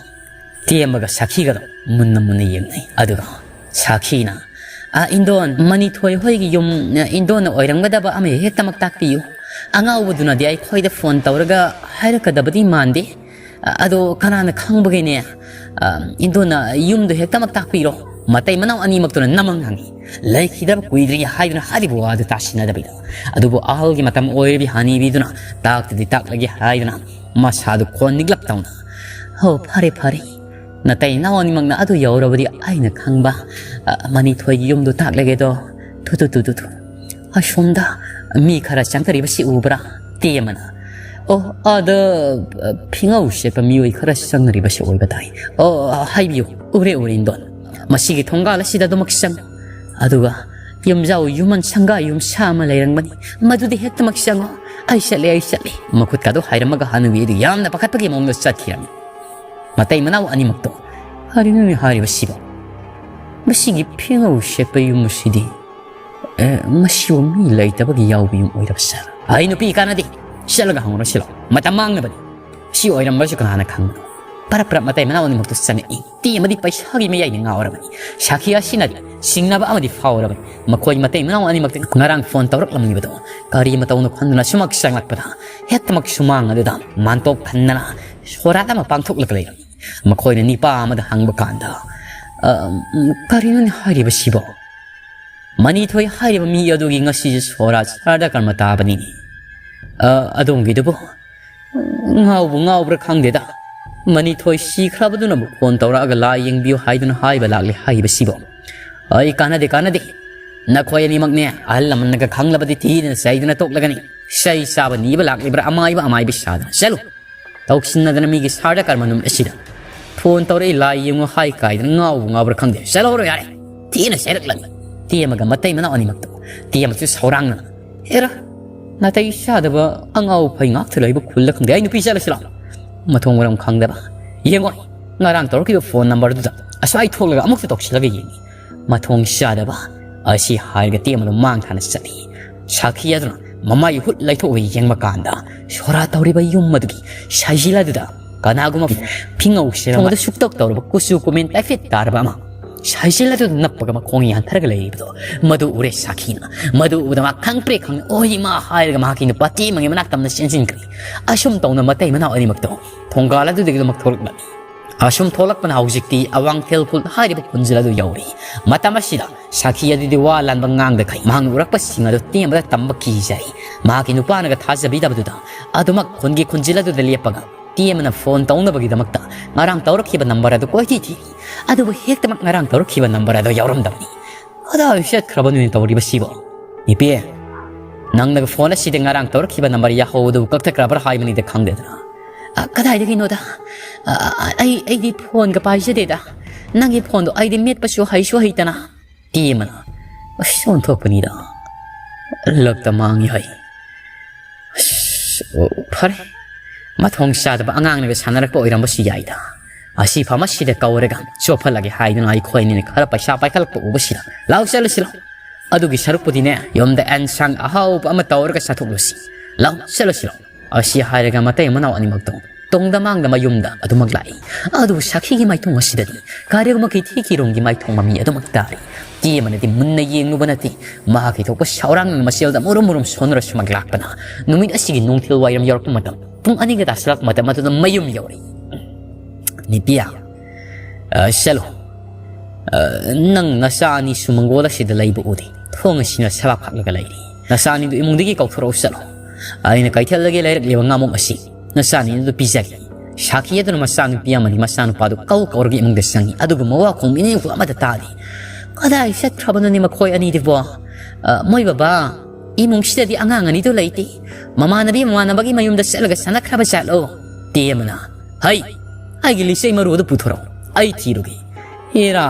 ꯇꯦꯝꯕꯒ ꯁꯥꯈꯤꯒꯗꯣ ꯃꯨꯟꯅ ꯃꯨꯟꯅ ꯌꯦꯡꯅꯩ꯫ ꯑꯗꯨꯒ ꯁꯥꯈꯤꯅ, "ꯑ, ꯏꯟꯗꯣꯟ, ꯃꯅꯤꯊꯣꯏ ꯍꯣꯏꯒꯤ ꯌꯨꯝ, ꯑ, ꯏꯟꯗꯣꯟꯅ ꯑꯣꯏꯔꯝꯒꯗꯕ ꯑꯃ ꯍꯦꯛꯇꯃꯛ ꯇꯥꯛꯄꯤꯌꯨ꯫ ꯑꯉꯥꯎꯕꯗꯨꯅꯗꯤ ꯑꯩꯈꯣꯏꯗ ꯐꯣꯟ ꯇꯧꯔꯒ ꯍꯥꯏꯔꯛꯀꯗꯕꯗꯤ ꯃꯥꯟꯗꯦ꯫ ꯑ, ꯑꯗꯣ ꯀꯅꯥꯅ ꯈꯪꯕꯒꯦꯅꯦ? ꯑ, ꯏꯟꯗꯣꯟꯅ ꯌꯨꯝꯗꯣ ꯍꯦꯛꯇꯃꯛ ꯇꯥꯛꯄꯤꯔꯣ꯫" ꯃꯇꯩ ꯃꯅꯥꯎ ꯑꯅꯤꯃꯛꯇꯨꯅ ꯅꯃꯪ ꯍꯪꯉꯤ꯫ "ꯂꯩꯈꯤꯗꯕ ꯀꯨꯏꯗ꯭ꯔꯤ" ꯍꯥꯏꯗꯨꯅ ꯍꯥꯏꯔꯤꯕ ꯋꯥꯗꯨ ꯇꯥꯁꯤꯟꯅꯗꯕꯤꯗ꯫ ꯑꯗꯨꯕꯨ ꯑꯍꯜꯒꯤ ꯃꯇꯝ ꯑꯣꯏꯔꯕꯤ ꯍꯅꯤꯕꯤꯗꯨꯅ ꯇꯥꯛꯇꯗꯤ ꯇꯥꯛꯂꯒꯦ ꯍꯥꯏꯗꯨꯅ ꯃꯁꯥꯗꯨ ꯈꯣꯟ ꯅꯤꯛꯂꯞ ꯇꯧꯅ, "ꯍꯣ, ꯐꯔꯦ, ꯐꯔꯦ꯫ ꯅꯇꯩ ꯅꯥꯎ ꯑꯅꯤꯃꯛꯅ ꯑꯗꯨ ꯌꯧꯔꯕꯗꯤ ꯑꯩꯅ ꯈꯪꯕ, ꯑ, ꯃꯅꯤꯊꯣꯏꯒꯤ ꯌꯨꯝꯗꯨ ꯇꯥꯛꯂꯒꯦꯗꯣ꯫ ꯊꯨ, ꯊꯨ, ꯊꯨ, ꯊꯨ, ꯊꯨ꯫ ꯑꯁꯣꯝꯗ ꯃꯤ ꯈꯔ ꯆꯪꯊꯔꯤꯕꯁꯤ ꯎꯕ꯭ꯔꯥ?" ꯇꯦꯝꯕꯅ, "ꯑꯣ, ꯑꯥꯗ, ꯑ, ꯐꯤꯉꯧ ꯁꯦꯠꯄ ꯃꯤꯑꯣꯏ ꯈꯔ ꯆꯪꯅꯔꯤꯕꯁꯤ ꯑꯣꯏꯕ ꯇꯥꯏ꯫ ꯑꯣ, ꯍꯥꯏꯕꯤꯌꯨ, ꯎꯔꯦ, ꯎꯔꯦ, ꯏꯟꯗꯣꯟ꯫ ꯃꯁꯤꯒꯤ ꯊꯣꯡꯒꯥꯜ ꯑꯁꯤꯗ ꯑꯗꯨꯃꯛ ꯆꯪꯉꯨ꯫ ꯑꯗꯨꯒ ꯌꯨꯝꯖꯥꯎ ꯌꯨꯝꯃꯟ ꯁꯪꯒꯥ ꯌꯨꯝꯁꯥ ꯑꯃ ꯂꯩꯔꯝꯒꯅꯤ, ꯃꯗꯨꯗ ꯍꯦꯛꯇꯃꯛ ꯆꯪꯉꯨ꯫ ꯑꯩ ꯆꯠꯂꯦ, ꯑꯩ ꯆꯠꯂꯦ꯫" ꯃꯈꯨꯠꯀꯥꯗꯣ ꯍꯥꯏꯔꯝꯃꯒ ꯍꯅꯨꯕꯤ ꯑꯗꯨ ꯌꯥꯝꯅ ꯄꯥꯈꯠꯄꯒꯤ ꯃꯑꯣꯡꯗ ꯆꯠꯈꯤꯔꯝꯃꯤ꯫ ꯃꯇꯩ ꯃꯅꯥꯎ ꯑꯅꯤꯃꯛꯇꯣ, "ꯀꯔꯤꯅꯣꯅꯦ ꯍꯥꯏꯔꯤꯕꯁꯤꯕꯣ? ꯃꯁꯤꯒꯤ ꯐꯤꯉꯧ ꯁꯦꯠꯄ ꯌꯨꯝ ꯑꯁꯤꯗꯤ, ꯑꯦ, ꯃꯁꯤꯕꯨ ꯃꯤ ꯂꯩꯇꯕꯒꯤ ꯌꯥꯎꯕ ꯌꯨꯝ ꯑꯣꯏꯔꯕ ꯖꯥꯠꯂꯥ? ꯑꯩ ꯅꯨꯄꯤ ꯀꯥꯟꯅꯗꯦ, ꯆꯠꯂꯒ ꯍꯪꯉꯨꯔꯁꯤ ꯂꯥꯎ, ꯃꯇꯝ ꯃꯥꯡꯅꯕꯅꯤ꯫ ꯁꯤ ꯑꯣꯏꯔꯝꯕꯁꯨ ꯀꯅꯥꯅ ꯈꯪꯕꯅꯣ?" ꯄꯔꯞ ꯄꯔꯞ ꯃꯇꯩ ꯃꯅꯥꯎ ꯑꯅꯤꯃꯛꯇꯨ ꯆꯪꯉꯛꯏ꯫ ꯇꯦꯝꯃꯗꯤ ꯄꯩꯁꯥꯒꯤ ꯃꯌꯥꯏꯗ ꯉꯥꯎꯔꯕꯅꯤ꯫ ꯁꯥꯈꯤ ꯑꯁꯤꯅꯗꯤ ꯁꯤꯡꯅꯕ ꯑꯃꯗꯤ ꯐꯥꯎꯔꯕꯅꯤ꯫ ꯃꯈꯣꯏ ꯃꯇꯩ ꯃꯅꯥꯎ ꯑꯅꯤꯃꯛꯇ ꯉꯔꯥꯡ ꯐꯣꯟ ꯇꯧꯔꯛꯂꯝꯂꯤꯕꯗꯣ ꯀꯔꯤ ꯃꯇꯧꯅꯣ ꯈꯟꯗꯨꯅ ꯁꯨꯃꯛ ꯆꯪꯂꯛꯄꯗ ꯍꯦꯛꯇꯃꯛ ꯁꯨꯃꯥꯡ ꯑꯗꯨꯗ ꯃꯥꯟꯇꯣꯞ ꯈꯟꯗꯅ ꯁꯣꯔꯥꯠ ꯑꯃ ꯄꯥꯡꯊꯣꯛꯂꯒ ꯂꯩꯔꯝꯃꯤ꯫ ꯃꯈꯣꯏꯅ ꯅꯤꯄꯥ ꯑꯃꯗ ꯍꯪꯕ ꯀꯥꯟꯗ, "ꯑ, ꯎꯝ, ꯀꯔꯤꯅꯣꯅꯦ ꯍꯥꯏꯔꯤꯕꯁꯤꯕꯣ? ꯃꯅꯤꯊꯣꯏ ꯍꯥꯏꯔꯤꯕ ꯃꯤ ꯑꯗꯨꯒꯤ ꯉꯁꯤꯁꯦ ꯁꯣꯔꯥꯠ ꯁꯥꯔꯗ ꯀꯔꯃ ꯇꯥꯕꯅꯤꯅꯦ꯫ ꯑ, ꯑꯗꯣꯝꯒꯤꯗꯨꯕꯨ ꯉꯥꯎꯕꯨ ꯉꯥꯎꯕ꯭ꯔꯥ ꯈꯪꯗꯦꯗ꯫ ꯃꯅꯤꯊꯣꯏ ꯁꯤꯈ꯭ꯔꯕꯗꯨꯅꯕꯨ ꯐꯣꯟ ꯇꯧꯔꯛꯑꯒ ꯂꯥꯏ ꯌꯦꯡꯕꯤꯌꯨ ꯍꯥꯏꯗꯨꯅ ꯍꯥꯏꯕ ꯂꯥꯛꯂꯤ ꯍꯥꯏꯕꯁꯤꯕꯣ꯫ ꯑꯩ ꯀꯥꯟꯅꯗꯦ, ꯀꯥꯟꯅꯗꯦ꯫ ꯅꯈꯣꯏ ꯑꯅꯤꯃꯛꯅꯦ ꯑꯍꯜ ꯂꯃꯟꯅꯒ ꯈꯪꯂꯕꯗꯤ ꯊꯤꯗꯅ ꯆꯩꯗꯅ ꯇꯣꯛꯂꯒꯅꯤ꯫ ꯆꯩ ꯆꯥꯕ ꯅꯤꯕ ꯂꯥꯛꯂꯤꯕ꯭ꯔꯥ ꯑꯃꯥꯏꯕ ꯑꯃꯥꯏꯕꯤ ꯁꯥꯗꯅ꯫ ꯆꯠꯂꯨ꯫ ꯇꯧꯁꯤꯟꯅꯗꯅ ꯃꯤꯒꯤ ꯁꯥꯔꯗ ꯀꯔꯃ ꯅꯨꯃꯤꯠ ꯑꯁꯤꯗ ꯐꯣꯟ ꯇꯧꯔꯛꯏ ꯂꯥꯏ ꯌꯦꯡꯉꯨ ꯍꯥꯏ ꯀꯥꯏꯗꯅ ꯉꯥꯎꯕꯨ ꯉꯥꯎꯕ꯭ꯔꯥ ꯈꯪꯗꯦ꯫ ꯆꯠꯍꯧꯔꯣ ꯌꯥꯔꯦ꯫ ꯊꯤꯅ ꯆꯩꯔꯛꯂꯅꯤ꯫ ꯇꯦꯝꯃꯒ ꯃꯇꯩ ꯃꯅꯥꯎ ꯑꯅꯤꯃꯛꯇꯣ꯫ ꯇꯦꯝꯃꯁꯨ ꯁꯧꯔꯥꯡꯅ, "ꯍꯦꯔꯥ, ꯅꯥꯇꯩ ꯆꯥꯗꯕ ꯑꯉꯥꯎ ꯐꯩ ꯉꯥꯛꯇ ꯂꯩꯕ ꯈꯨꯜꯂ ꯈꯪꯗꯦ꯫ ꯑꯩ ꯅꯨꯄꯤ ꯆꯠꯂꯁꯤ ꯂꯥꯛꯑꯣ꯫" ꯃꯊꯣꯡ ꯃꯔꯝ ꯈꯪꯗꯕ꯫ "ꯌꯦꯡꯉꯣ, ꯉꯔꯥꯡ ꯇꯧꯔꯛꯈꯤꯕ ꯐꯣꯟ ꯅꯝꯕꯔꯗꯨꯗ ꯑꯁ꯭ꯋꯥꯏ ꯊꯣꯛꯂꯒ ꯑꯃꯨꯛꯁꯨ ꯇꯧꯁꯤꯜꯂꯒ ꯌꯦꯡꯉꯤ꯫ ꯃꯊꯣꯡ ꯆꯥꯗꯕ꯫" ꯑꯁꯤ ꯍꯥꯏꯔꯒ ꯇꯦꯝꯃꯗꯨ ꯃꯥꯡ ꯊꯥꯅ ꯆꯠꯂꯤ꯫ ꯁꯥꯈꯤ ꯑꯗꯨꯅ ꯃꯃꯥꯏ ꯍꯨꯠ ꯂꯩꯊꯣꯛꯑꯒ ꯌꯦꯡꯕ ꯀꯥꯟꯗ ꯁꯣꯔꯥ ꯇꯧꯔꯤꯕ ꯌꯨꯝ ꯑꯗꯨꯒꯤ ꯁꯥꯏꯖꯤꯜ ꯑꯗꯨꯗ ꯀꯅꯥꯒꯨꯝꯕ ꯐꯤꯉꯧ ꯁꯦꯔꯝꯗ ꯁꯨꯛꯇꯧ ꯇꯧꯔꯕ ꯀꯨꯆꯨ ꯀꯨꯃꯦꯟ ꯇꯥꯏꯐꯦꯠ ꯇꯥꯔꯕ ꯑꯃ ꯁꯥꯏꯖꯤꯜ ꯑꯗꯨꯗ ꯅꯞꯄꯒ ꯃꯈꯣꯡ ꯌꯥꯟꯊꯔꯒ ꯂꯩꯔꯤꯕꯗꯣ ꯃꯗꯨ ꯎꯔꯦ ꯁꯥꯈꯤꯅ꯫ ꯃꯗꯨ ꯎꯕꯗ ꯃꯥ ꯈꯪꯄ꯭ꯔꯦ ꯈꯪ "ꯑꯣꯏ ꯏꯃꯥ" ꯍꯥꯏꯔꯒ ꯃꯍꯥꯛꯀꯤ ꯅꯨꯄꯥ ꯇꯦꯝꯃꯒꯤ ꯃꯅꯥꯛ ꯇꯝꯅ ꯆꯦꯟꯁꯤꯟꯈ꯭ꯔꯦ꯫ ꯑꯁꯨꯝ ꯇꯧꯅ ꯃꯇꯩ ꯃꯅꯥꯎ ꯑꯅꯤꯃꯛꯇꯣ ꯊꯣꯡꯒꯥꯜ ꯑꯗꯨꯗꯒꯤ ꯑꯗꯨꯃꯛ ꯊꯣꯛꯂꯛꯂꯝꯃꯤ꯫ ꯑꯁꯨꯝ ꯊꯣꯛꯂꯛꯄꯅ ꯍꯧꯖꯤꯛꯇꯤ ꯑꯋꯥꯡꯊꯦꯜ ꯈꯨꯜ ꯍꯥꯏꯔꯤꯕ ꯈꯨꯟꯖꯤꯜ ꯑꯗꯨ ꯌꯧꯔꯦ꯫ ꯃꯇꯝ ꯑꯁꯤꯗ ꯁꯥꯈꯤ ꯑꯗꯨꯗꯤ ꯋꯥ ꯂꯥꯟꯕ ꯉꯥꯡꯗꯈꯩ ꯃꯍꯥꯛꯅ ꯎꯔꯛꯄꯁꯤꯡ ꯑꯗꯨ ꯇꯦꯝꯕꯗ ꯇꯝꯕ ꯀꯤꯖꯩ꯫ ꯃꯍꯥꯛꯀꯤ ꯅꯨꯄꯥꯅꯒ ꯊꯥꯖꯕꯤꯗꯕꯗꯨꯗ ꯑꯗꯨꯃꯛ ꯈꯨꯟꯒꯤ ꯈꯨꯟꯖꯤꯜ ꯑꯗꯨꯗ ꯂꯦꯞꯄꯒ ꯇꯦꯝꯕꯅ ꯐꯣꯟ ꯇꯧꯅꯕꯒꯤꯗꯃꯛꯇ ꯉꯔꯥꯡ ꯇꯧꯔꯛꯈꯤꯕ ꯅꯝꯕꯔ ꯑꯗꯨ ꯀꯣꯏꯊꯤ ꯊꯤꯔꯤ꯫ ꯑꯗꯨꯕꯨ ꯍꯦꯛꯇꯃꯛ ꯉꯔꯥꯡ ꯇꯧꯔꯛꯈꯤꯕ ꯅꯝꯕꯔ ꯑꯗꯨ ꯌꯥꯎꯔꯝꯗꯕꯅꯤ꯫ ꯀꯗꯥꯏ ꯆꯠꯈ꯭ꯔꯕꯅꯣꯅꯦ ꯇꯧꯔꯤꯕꯁꯤꯕꯣ? ꯅꯨꯄꯤ, ꯅꯪꯅꯒ ꯐꯣꯟ ꯑꯁꯤꯗ ꯉꯔꯥꯡ ꯇꯧꯔꯛꯈꯤꯕ ꯅꯝꯕꯔ ꯌꯥꯍꯧꯕꯗꯨ ꯀꯛꯊꯠꯈ꯭ꯔꯕ꯭ꯔꯥ ꯍꯥꯏꯕꯅꯤꯗ ꯈꯪꯗꯦꯗꯅ꯫ ꯑ, ꯀꯗꯥꯏꯗꯒꯤꯅꯣꯗ? ꯑ, ꯑ, ꯑꯩ, ꯑꯩꯗꯤ ꯐꯣꯟꯒ ꯄꯥꯏꯖꯗꯦꯗ꯫ ꯅꯪꯒꯤ ꯐꯣꯟꯗꯣ ꯑꯩꯗꯤ ꯃꯦꯠꯄꯁꯨ ꯍꯩꯁꯨ ꯍꯩꯇꯅ꯫ ꯇꯦꯝꯕꯅ, ꯑꯁ, ꯑꯣꯟꯊꯣꯛꯄꯅꯤꯗ꯫ ꯂꯛꯇ ꯃꯥꯡꯉꯤ ꯍꯥꯏ꯫ ꯑꯁ, ꯑꯣ, ꯐꯔꯦ꯫ ꯃꯊꯣꯡ ꯆꯥꯗꯕ ꯑꯉꯥꯡꯅꯒ ꯁꯥꯟꯅꯔꯛꯄ ꯑꯣꯏꯔꯝꯕꯁꯨ ꯌꯥꯏꯗ꯫ ꯑꯁꯤ ꯐꯝ ꯑꯁꯤꯗ ꯀꯧꯔꯒ ꯆꯣꯞꯍꯜꯂꯒꯦ ꯍꯥꯏꯗꯨꯅ ꯑꯩꯈꯣꯏ ꯑꯅꯤꯅ ꯈꯔ ꯄꯩꯁꯥ ꯄꯥꯏꯈꯠꯂꯛꯄ ꯎꯕꯁꯤꯗ, "ꯂꯥꯎ ꯆꯠꯂꯁꯤ ꯂꯥꯎ꯫ ꯑꯗꯨꯒꯤ ꯁꯔꯨꯛꯄꯨꯗꯤꯅꯦ, ꯌꯨꯝꯗ ꯑꯦꯟꯁꯥꯡ ꯑꯍꯥꯎꯕ ꯑꯃ ꯇꯧꯔꯒ ꯆꯥꯊꯣꯛꯂꯁꯤ꯫ ꯂꯥꯎ ꯆꯠꯂꯁꯤ ꯂꯥꯎ꯫" ꯑꯁꯤ ꯍꯥꯏꯔꯒ ꯃꯇꯩ ꯃꯅꯥꯎ ꯑꯅꯤꯃꯛꯇꯣ ꯇꯨꯡꯗ ꯃꯥꯡꯗ ꯃꯌꯨꯝꯗ ꯑꯗꯨꯃꯛ ꯂꯥꯛꯏ꯫ ꯑꯗꯨꯕꯨ ꯁꯥꯈꯤꯒꯤ ꯃꯥꯏꯊꯣꯡ ꯑꯁꯤꯗꯗꯤ ꯀꯔꯤꯒꯨꯝꯕ ꯀꯩꯊꯦꯜꯒꯤ ꯔꯣꯝꯒꯤ ꯃꯥꯏꯊꯣꯡ ꯃꯃꯤ ꯑꯗꯨꯃꯛ ꯇꯥꯔꯤ꯫ ꯇꯦꯝꯕꯅꯗꯤ ꯃꯨꯟꯅ ꯌꯦꯡꯂꯨꯕ ꯅꯠꯇꯦ꯫ ꯃꯍꯥꯛꯀꯤ ꯊꯣꯛꯄ ꯁꯥꯎꯔꯥꯡꯅ ꯃꯁꯦꯜꯗ ꯃꯨꯔꯨꯝ ꯃꯨꯔꯨꯝ ꯁꯣꯟꯅꯔ ꯁꯨꯃꯥꯡ ꯂꯥꯛꯄꯅ ꯅꯨꯃꯤꯠ ꯑꯁꯤꯒꯤ ꯅꯨꯡꯊꯤꯜ ꯋꯥꯏꯔꯝ ꯌꯧꯔꯛꯄ ꯃꯇꯝ, ꯄꯨꯡ ꯑꯅꯤꯒ ꯇꯥꯁꯤꯜꯂꯛꯄ ꯃꯇꯝ ꯑꯗꯨꯗ ꯃꯌꯨꯝ ꯌꯧꯔꯛꯏ꯫ "ꯅꯤꯄꯤꯌꯥ, ꯑ, ꯆꯠꯂꯣ꯫ ꯑ, ꯅꯪ ꯅꯆꯥ ꯑꯅꯤꯁꯨ ꯃꯪꯒꯣꯜ ꯑꯁꯤꯗ ꯂꯩꯕ ꯎꯗꯦ꯫ ꯊꯣꯡ ꯑꯁꯤꯅ ꯁꯕꯥꯛ ꯐꯥꯛꯂꯒ ꯂꯩꯔꯤ꯫ ꯅꯆꯥ ꯑꯅꯤꯗꯨ ꯏꯃꯨꯡꯗꯒꯤ ꯀꯧꯊꯣꯔꯛꯎ ꯆꯠꯂꯣ꯫ ꯑꯩꯅ ꯀꯩꯊꯦꯜꯗꯒꯤ ꯂꯩꯔꯛꯂꯤꯕ ꯉꯥꯃꯣꯛ ꯑꯁꯤ ꯅꯆꯥ ꯑꯅꯤꯗꯨꯗ ꯄꯤꯖꯒꯦ꯫" ꯁꯥꯈꯤ ꯑꯗꯨꯅ ꯃꯆꯥꯅꯨꯄꯤ ꯑꯃꯗꯤ ꯃꯆꯥꯅꯨꯄꯥꯗꯨ ꯀꯧ ꯀꯧꯔꯒ ꯏꯃꯨꯡꯗ ꯆꯪꯉꯤ꯫ ꯑꯗꯨꯕꯨ ꯃꯋꯥ ꯈꯣꯡ ꯃꯤꯅꯤꯡꯐꯨ ꯑꯃꯠꯇ ꯇꯥꯗꯦ꯫ "ꯀꯗꯥꯏ ꯆꯠꯈ꯭ꯔꯕꯅꯣꯅꯦ ꯃꯈꯣꯏ ꯑꯅꯤꯗꯨꯕꯣ? ꯑ, ꯃꯣꯏ ꯕꯕꯥ ꯏꯃꯨꯡꯁꯤꯗꯗꯤ ꯑꯉꯥꯡ ꯑꯅꯤꯗꯨ ꯂꯩꯇꯦ꯫ ꯃꯃꯥꯟꯅꯕꯤ ꯃꯃꯥꯟꯅꯕꯒꯤ ꯃꯌꯨꯝꯗ ꯆꯠꯂꯒ ꯁꯥꯟꯅꯈ꯭ꯔꯕ ꯖꯥꯠꯂꯣ?" ꯇꯦꯝꯕꯅ, "ꯍꯩ, ꯑꯩꯒꯤ ꯂꯤꯆꯩ ꯃꯔꯨ ꯑꯗꯨ ꯄꯨꯊꯣꯔꯛꯎ, ꯑꯩ ꯊꯤꯔꯨꯒꯦ꯫ ꯍꯦꯔꯥ,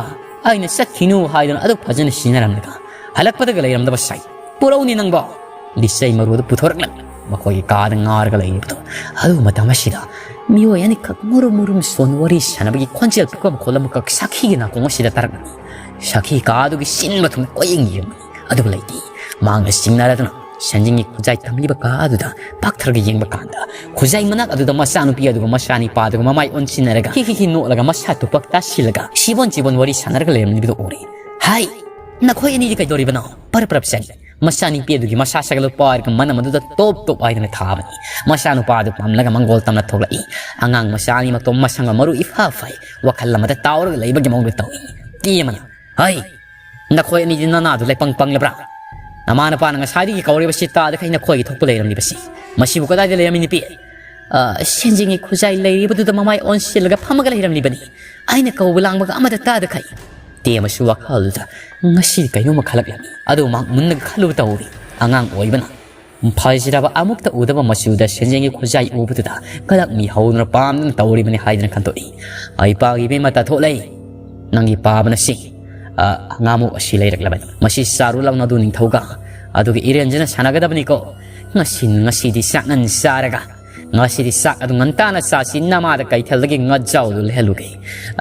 ꯑꯩꯅ ꯆꯠꯈꯤꯅꯨ ꯍꯥꯏꯗꯨꯅ ꯑꯗꯨꯛ ꯐꯖꯅ ꯁꯤꯟꯅꯔꯝꯂꯒ ꯍꯜꯂꯛꯄꯗꯒ ꯂꯩꯔꯝꯗꯕ ꯁꯥꯏ꯫ ꯄꯨꯔꯛꯎꯅꯦ ꯅꯪꯕꯣ!" ꯂꯤꯆꯩ ꯃꯔꯨ ꯑꯗꯨ ꯄꯨꯊꯣꯔꯛꯂꯝꯃꯤ꯫ ꯃꯈꯣꯏꯒꯤ ꯀꯥꯗ ꯉꯥꯔꯒ ꯂꯩꯔꯤꯕꯗꯣ꯫ ꯑꯗꯨ ꯃꯇꯝ ꯑꯁꯤꯗ ꯃꯤꯑꯣꯏ ꯑꯅꯤꯈꯛ ꯃꯨꯔꯨꯝ ꯃꯨꯔꯨꯝ ꯁꯣꯟ ꯋꯥꯔꯤ ꯁꯥꯟꯅꯕꯒꯤ ꯈꯣꯟꯖꯦꯜ ꯄꯤꯛꯄ ꯃꯈꯣꯜ ꯑꯃꯈꯛ ꯁꯥꯈꯤꯒꯤ ꯅꯥꯀꯣꯡ ꯑꯁꯤꯗ ꯇꯥꯔꯛꯂꯝꯃꯤ꯫ ꯁꯥꯈꯤ ꯀꯥ ꯑꯗꯨꯒꯤ ꯁꯤꯟꯕ ꯊꯨꯡꯅ ꯀꯣꯏꯌꯦꯡ ꯌꯦꯡꯕꯅꯤ꯫ ꯑꯗꯨꯕꯨ ꯂꯩꯇꯦ꯫ ꯃꯥꯡꯗ ꯆꯤꯡꯅꯔꯗꯨꯅ ꯁꯦꯟꯖꯦꯡꯒꯤ ꯈꯨꯖꯥꯏ ꯊꯝꯂꯤꯕ ꯀꯥ ꯑꯗꯨꯗ ꯄꯥꯛꯊꯔꯒ ꯌꯦꯡꯕ ꯀꯥꯟꯗ, ꯈꯨꯖꯥꯏ ꯃꯅꯥꯛ ꯑꯗꯨꯗ ꯃꯆꯥꯅꯨꯄꯤ ꯑꯗꯨꯒ ꯃꯆꯥꯅꯤꯄꯥ ꯑꯗꯨꯒ ꯃꯃꯥꯏ ꯑꯣꯟꯁꯤꯟꯅꯔꯒ ꯍꯤ ꯍꯤ ꯍꯤ ꯅꯣꯛꯂꯒ ꯃꯁꯥ ꯇꯨꯄꯛ ꯇꯥꯁꯤꯜꯂꯒ ꯁꯤꯕꯣꯟ ꯆꯤꯕꯣꯟ ꯋꯥꯔꯤ ꯁꯥꯟꯅꯔꯒ ꯂꯩꯔꯝꯂꯤꯕꯗꯨ ꯎꯔꯦ꯫ "ꯍꯥꯏ, ꯅꯈꯣꯏ ꯑꯅꯤꯗꯤ ꯀꯩꯗꯧꯔꯤꯕꯅꯣ? ꯄꯔꯞ ꯄꯔꯞ ꯆꯠꯂꯤ꯫" ꯃꯆꯥꯅꯨꯄꯤ ꯑꯗꯨꯒꯤ ꯃꯁꯥ ꯁꯥꯒꯠꯂꯨ ꯄꯥꯏꯔꯒ ꯃꯅꯝ ꯑꯗꯨꯗ ꯇꯣꯞ ꯇꯣꯞ ꯍꯥꯏꯗꯅ ꯊꯥꯕꯅꯤ꯫ ꯃꯆꯥꯅꯨꯄꯥ ꯑꯗꯨ ꯄꯥꯝꯂꯒ ꯃꯪꯒꯣꯜ ꯇꯝꯅ ꯊꯣꯛꯂꯛꯏ꯫ ꯑꯉꯥꯡ ꯃꯆꯥ ꯑꯅꯤꯃꯛꯇꯣ ꯃꯁꯪꯒ ꯃꯔꯨ ꯏꯐ ꯐꯩ, ꯋꯥꯈꯜ ꯑꯃꯗ ꯇꯥꯎꯔꯒ ꯂꯩꯕꯒꯤ ꯃꯑꯣꯡꯗ ꯇꯧꯏ꯫ ꯇꯦꯝꯕꯅ, "ꯍꯩ, ꯅꯈꯣꯏ ꯑꯅꯤꯗꯤ ꯅꯅꯥꯗꯨ ꯂꯩꯄꯪ ꯄꯪꯂꯕ꯭ꯔꯥ? ꯅꯃꯥ ꯅꯄꯥꯅ ꯉꯁꯥꯏꯗꯒꯤ ꯀꯧꯔꯤꯕꯁꯤ ꯇꯥꯗꯈꯩ ꯅꯈꯣꯏꯒꯤ ꯊꯣꯛꯄ ꯂꯩꯔꯝꯂꯤꯕꯁꯤ꯫ ꯃꯁꯤꯕꯨ ꯀꯗꯥꯏꯗ ꯂꯩꯔꯝꯃꯤ ꯅꯨꯄꯤ?" "ꯑ, ꯁꯦꯟꯖꯦꯡꯒꯤ ꯈꯨꯖꯥꯏ ꯂꯩꯔꯤꯕꯗꯨꯗ ꯃꯃꯥꯏ ꯑꯣꯟꯁꯤꯜꯂꯒ ꯐꯝꯃꯒ ꯂꯩꯔꯝꯂꯤꯕꯅꯤ꯫ ꯑꯩꯅ ꯀꯧꯕ ꯂꯥꯡꯕꯒ ꯑꯃꯠꯇ ꯇꯥꯗꯈꯩ꯫" ꯇꯦꯝꯕꯁꯨ ꯋꯥꯈꯜꯗꯨꯗ ꯉꯁꯤ ꯀꯩꯅꯣꯝꯃ ꯈꯜꯂꯛꯂꯝꯃꯤ꯫ ꯑꯗꯨ ꯃꯍꯥꯛ ꯃꯨꯟꯅ ꯈꯜꯂꯨꯕ ꯇꯧꯔꯤ꯫ ꯑꯉꯥꯡ ꯑꯣꯏꯕꯅ ꯐꯖꯔꯕ ꯑꯃꯨꯛꯇ ꯎꯗꯕ ꯃꯆꯨꯗ ꯁꯦꯟꯖꯦꯡꯒꯤ ꯈꯨꯖꯥꯏ ꯎꯕꯗꯨꯗ ꯀꯂꯛ ꯃꯤ ꯍꯧꯗꯨꯅ ꯄꯥꯝꯗꯨꯅ ꯇꯧꯔꯤꯕꯅꯤ ꯍꯥꯏꯗꯅ ꯈꯟꯗꯣꯛꯏ꯫ "ꯑꯩ ꯄꯥꯒꯤ ꯏꯕꯦꯝꯃ ꯇꯥꯊꯣꯛꯂꯩ, ꯅꯪꯒꯤ ꯄꯥꯕꯅ ꯁꯤ, ꯑ, ꯉꯥꯃꯣꯛ ꯑꯁꯤ ꯂꯩꯔꯛꯂꯕꯅꯤ꯫ ꯃꯁꯤ ꯆꯥꯔꯨ ꯂꯥꯎꯅ ꯑꯗꯨ ꯅꯤꯡꯊꯧꯒ ꯑꯗꯨꯒ ꯏꯔꯦꯟꯖꯅ ꯁꯥꯟꯅꯒꯗꯕꯅꯤꯀꯣ꯫ ꯉꯁꯤ, ꯉꯁꯤꯗꯤ ꯆꯥꯛ ꯉꯟ ꯆꯥꯔꯒ, ꯉꯁꯤꯗꯤ ꯆꯥꯛ ꯑꯗꯨ ꯉꯟꯇꯥꯅ ꯆꯥꯁꯤ, ꯅꯃꯥꯗ ꯀꯩꯊꯦꯜꯗꯒꯤ ꯉꯥꯖꯥꯎꯗꯨ ꯂꯩꯍꯜꯂꯨꯒꯦ꯫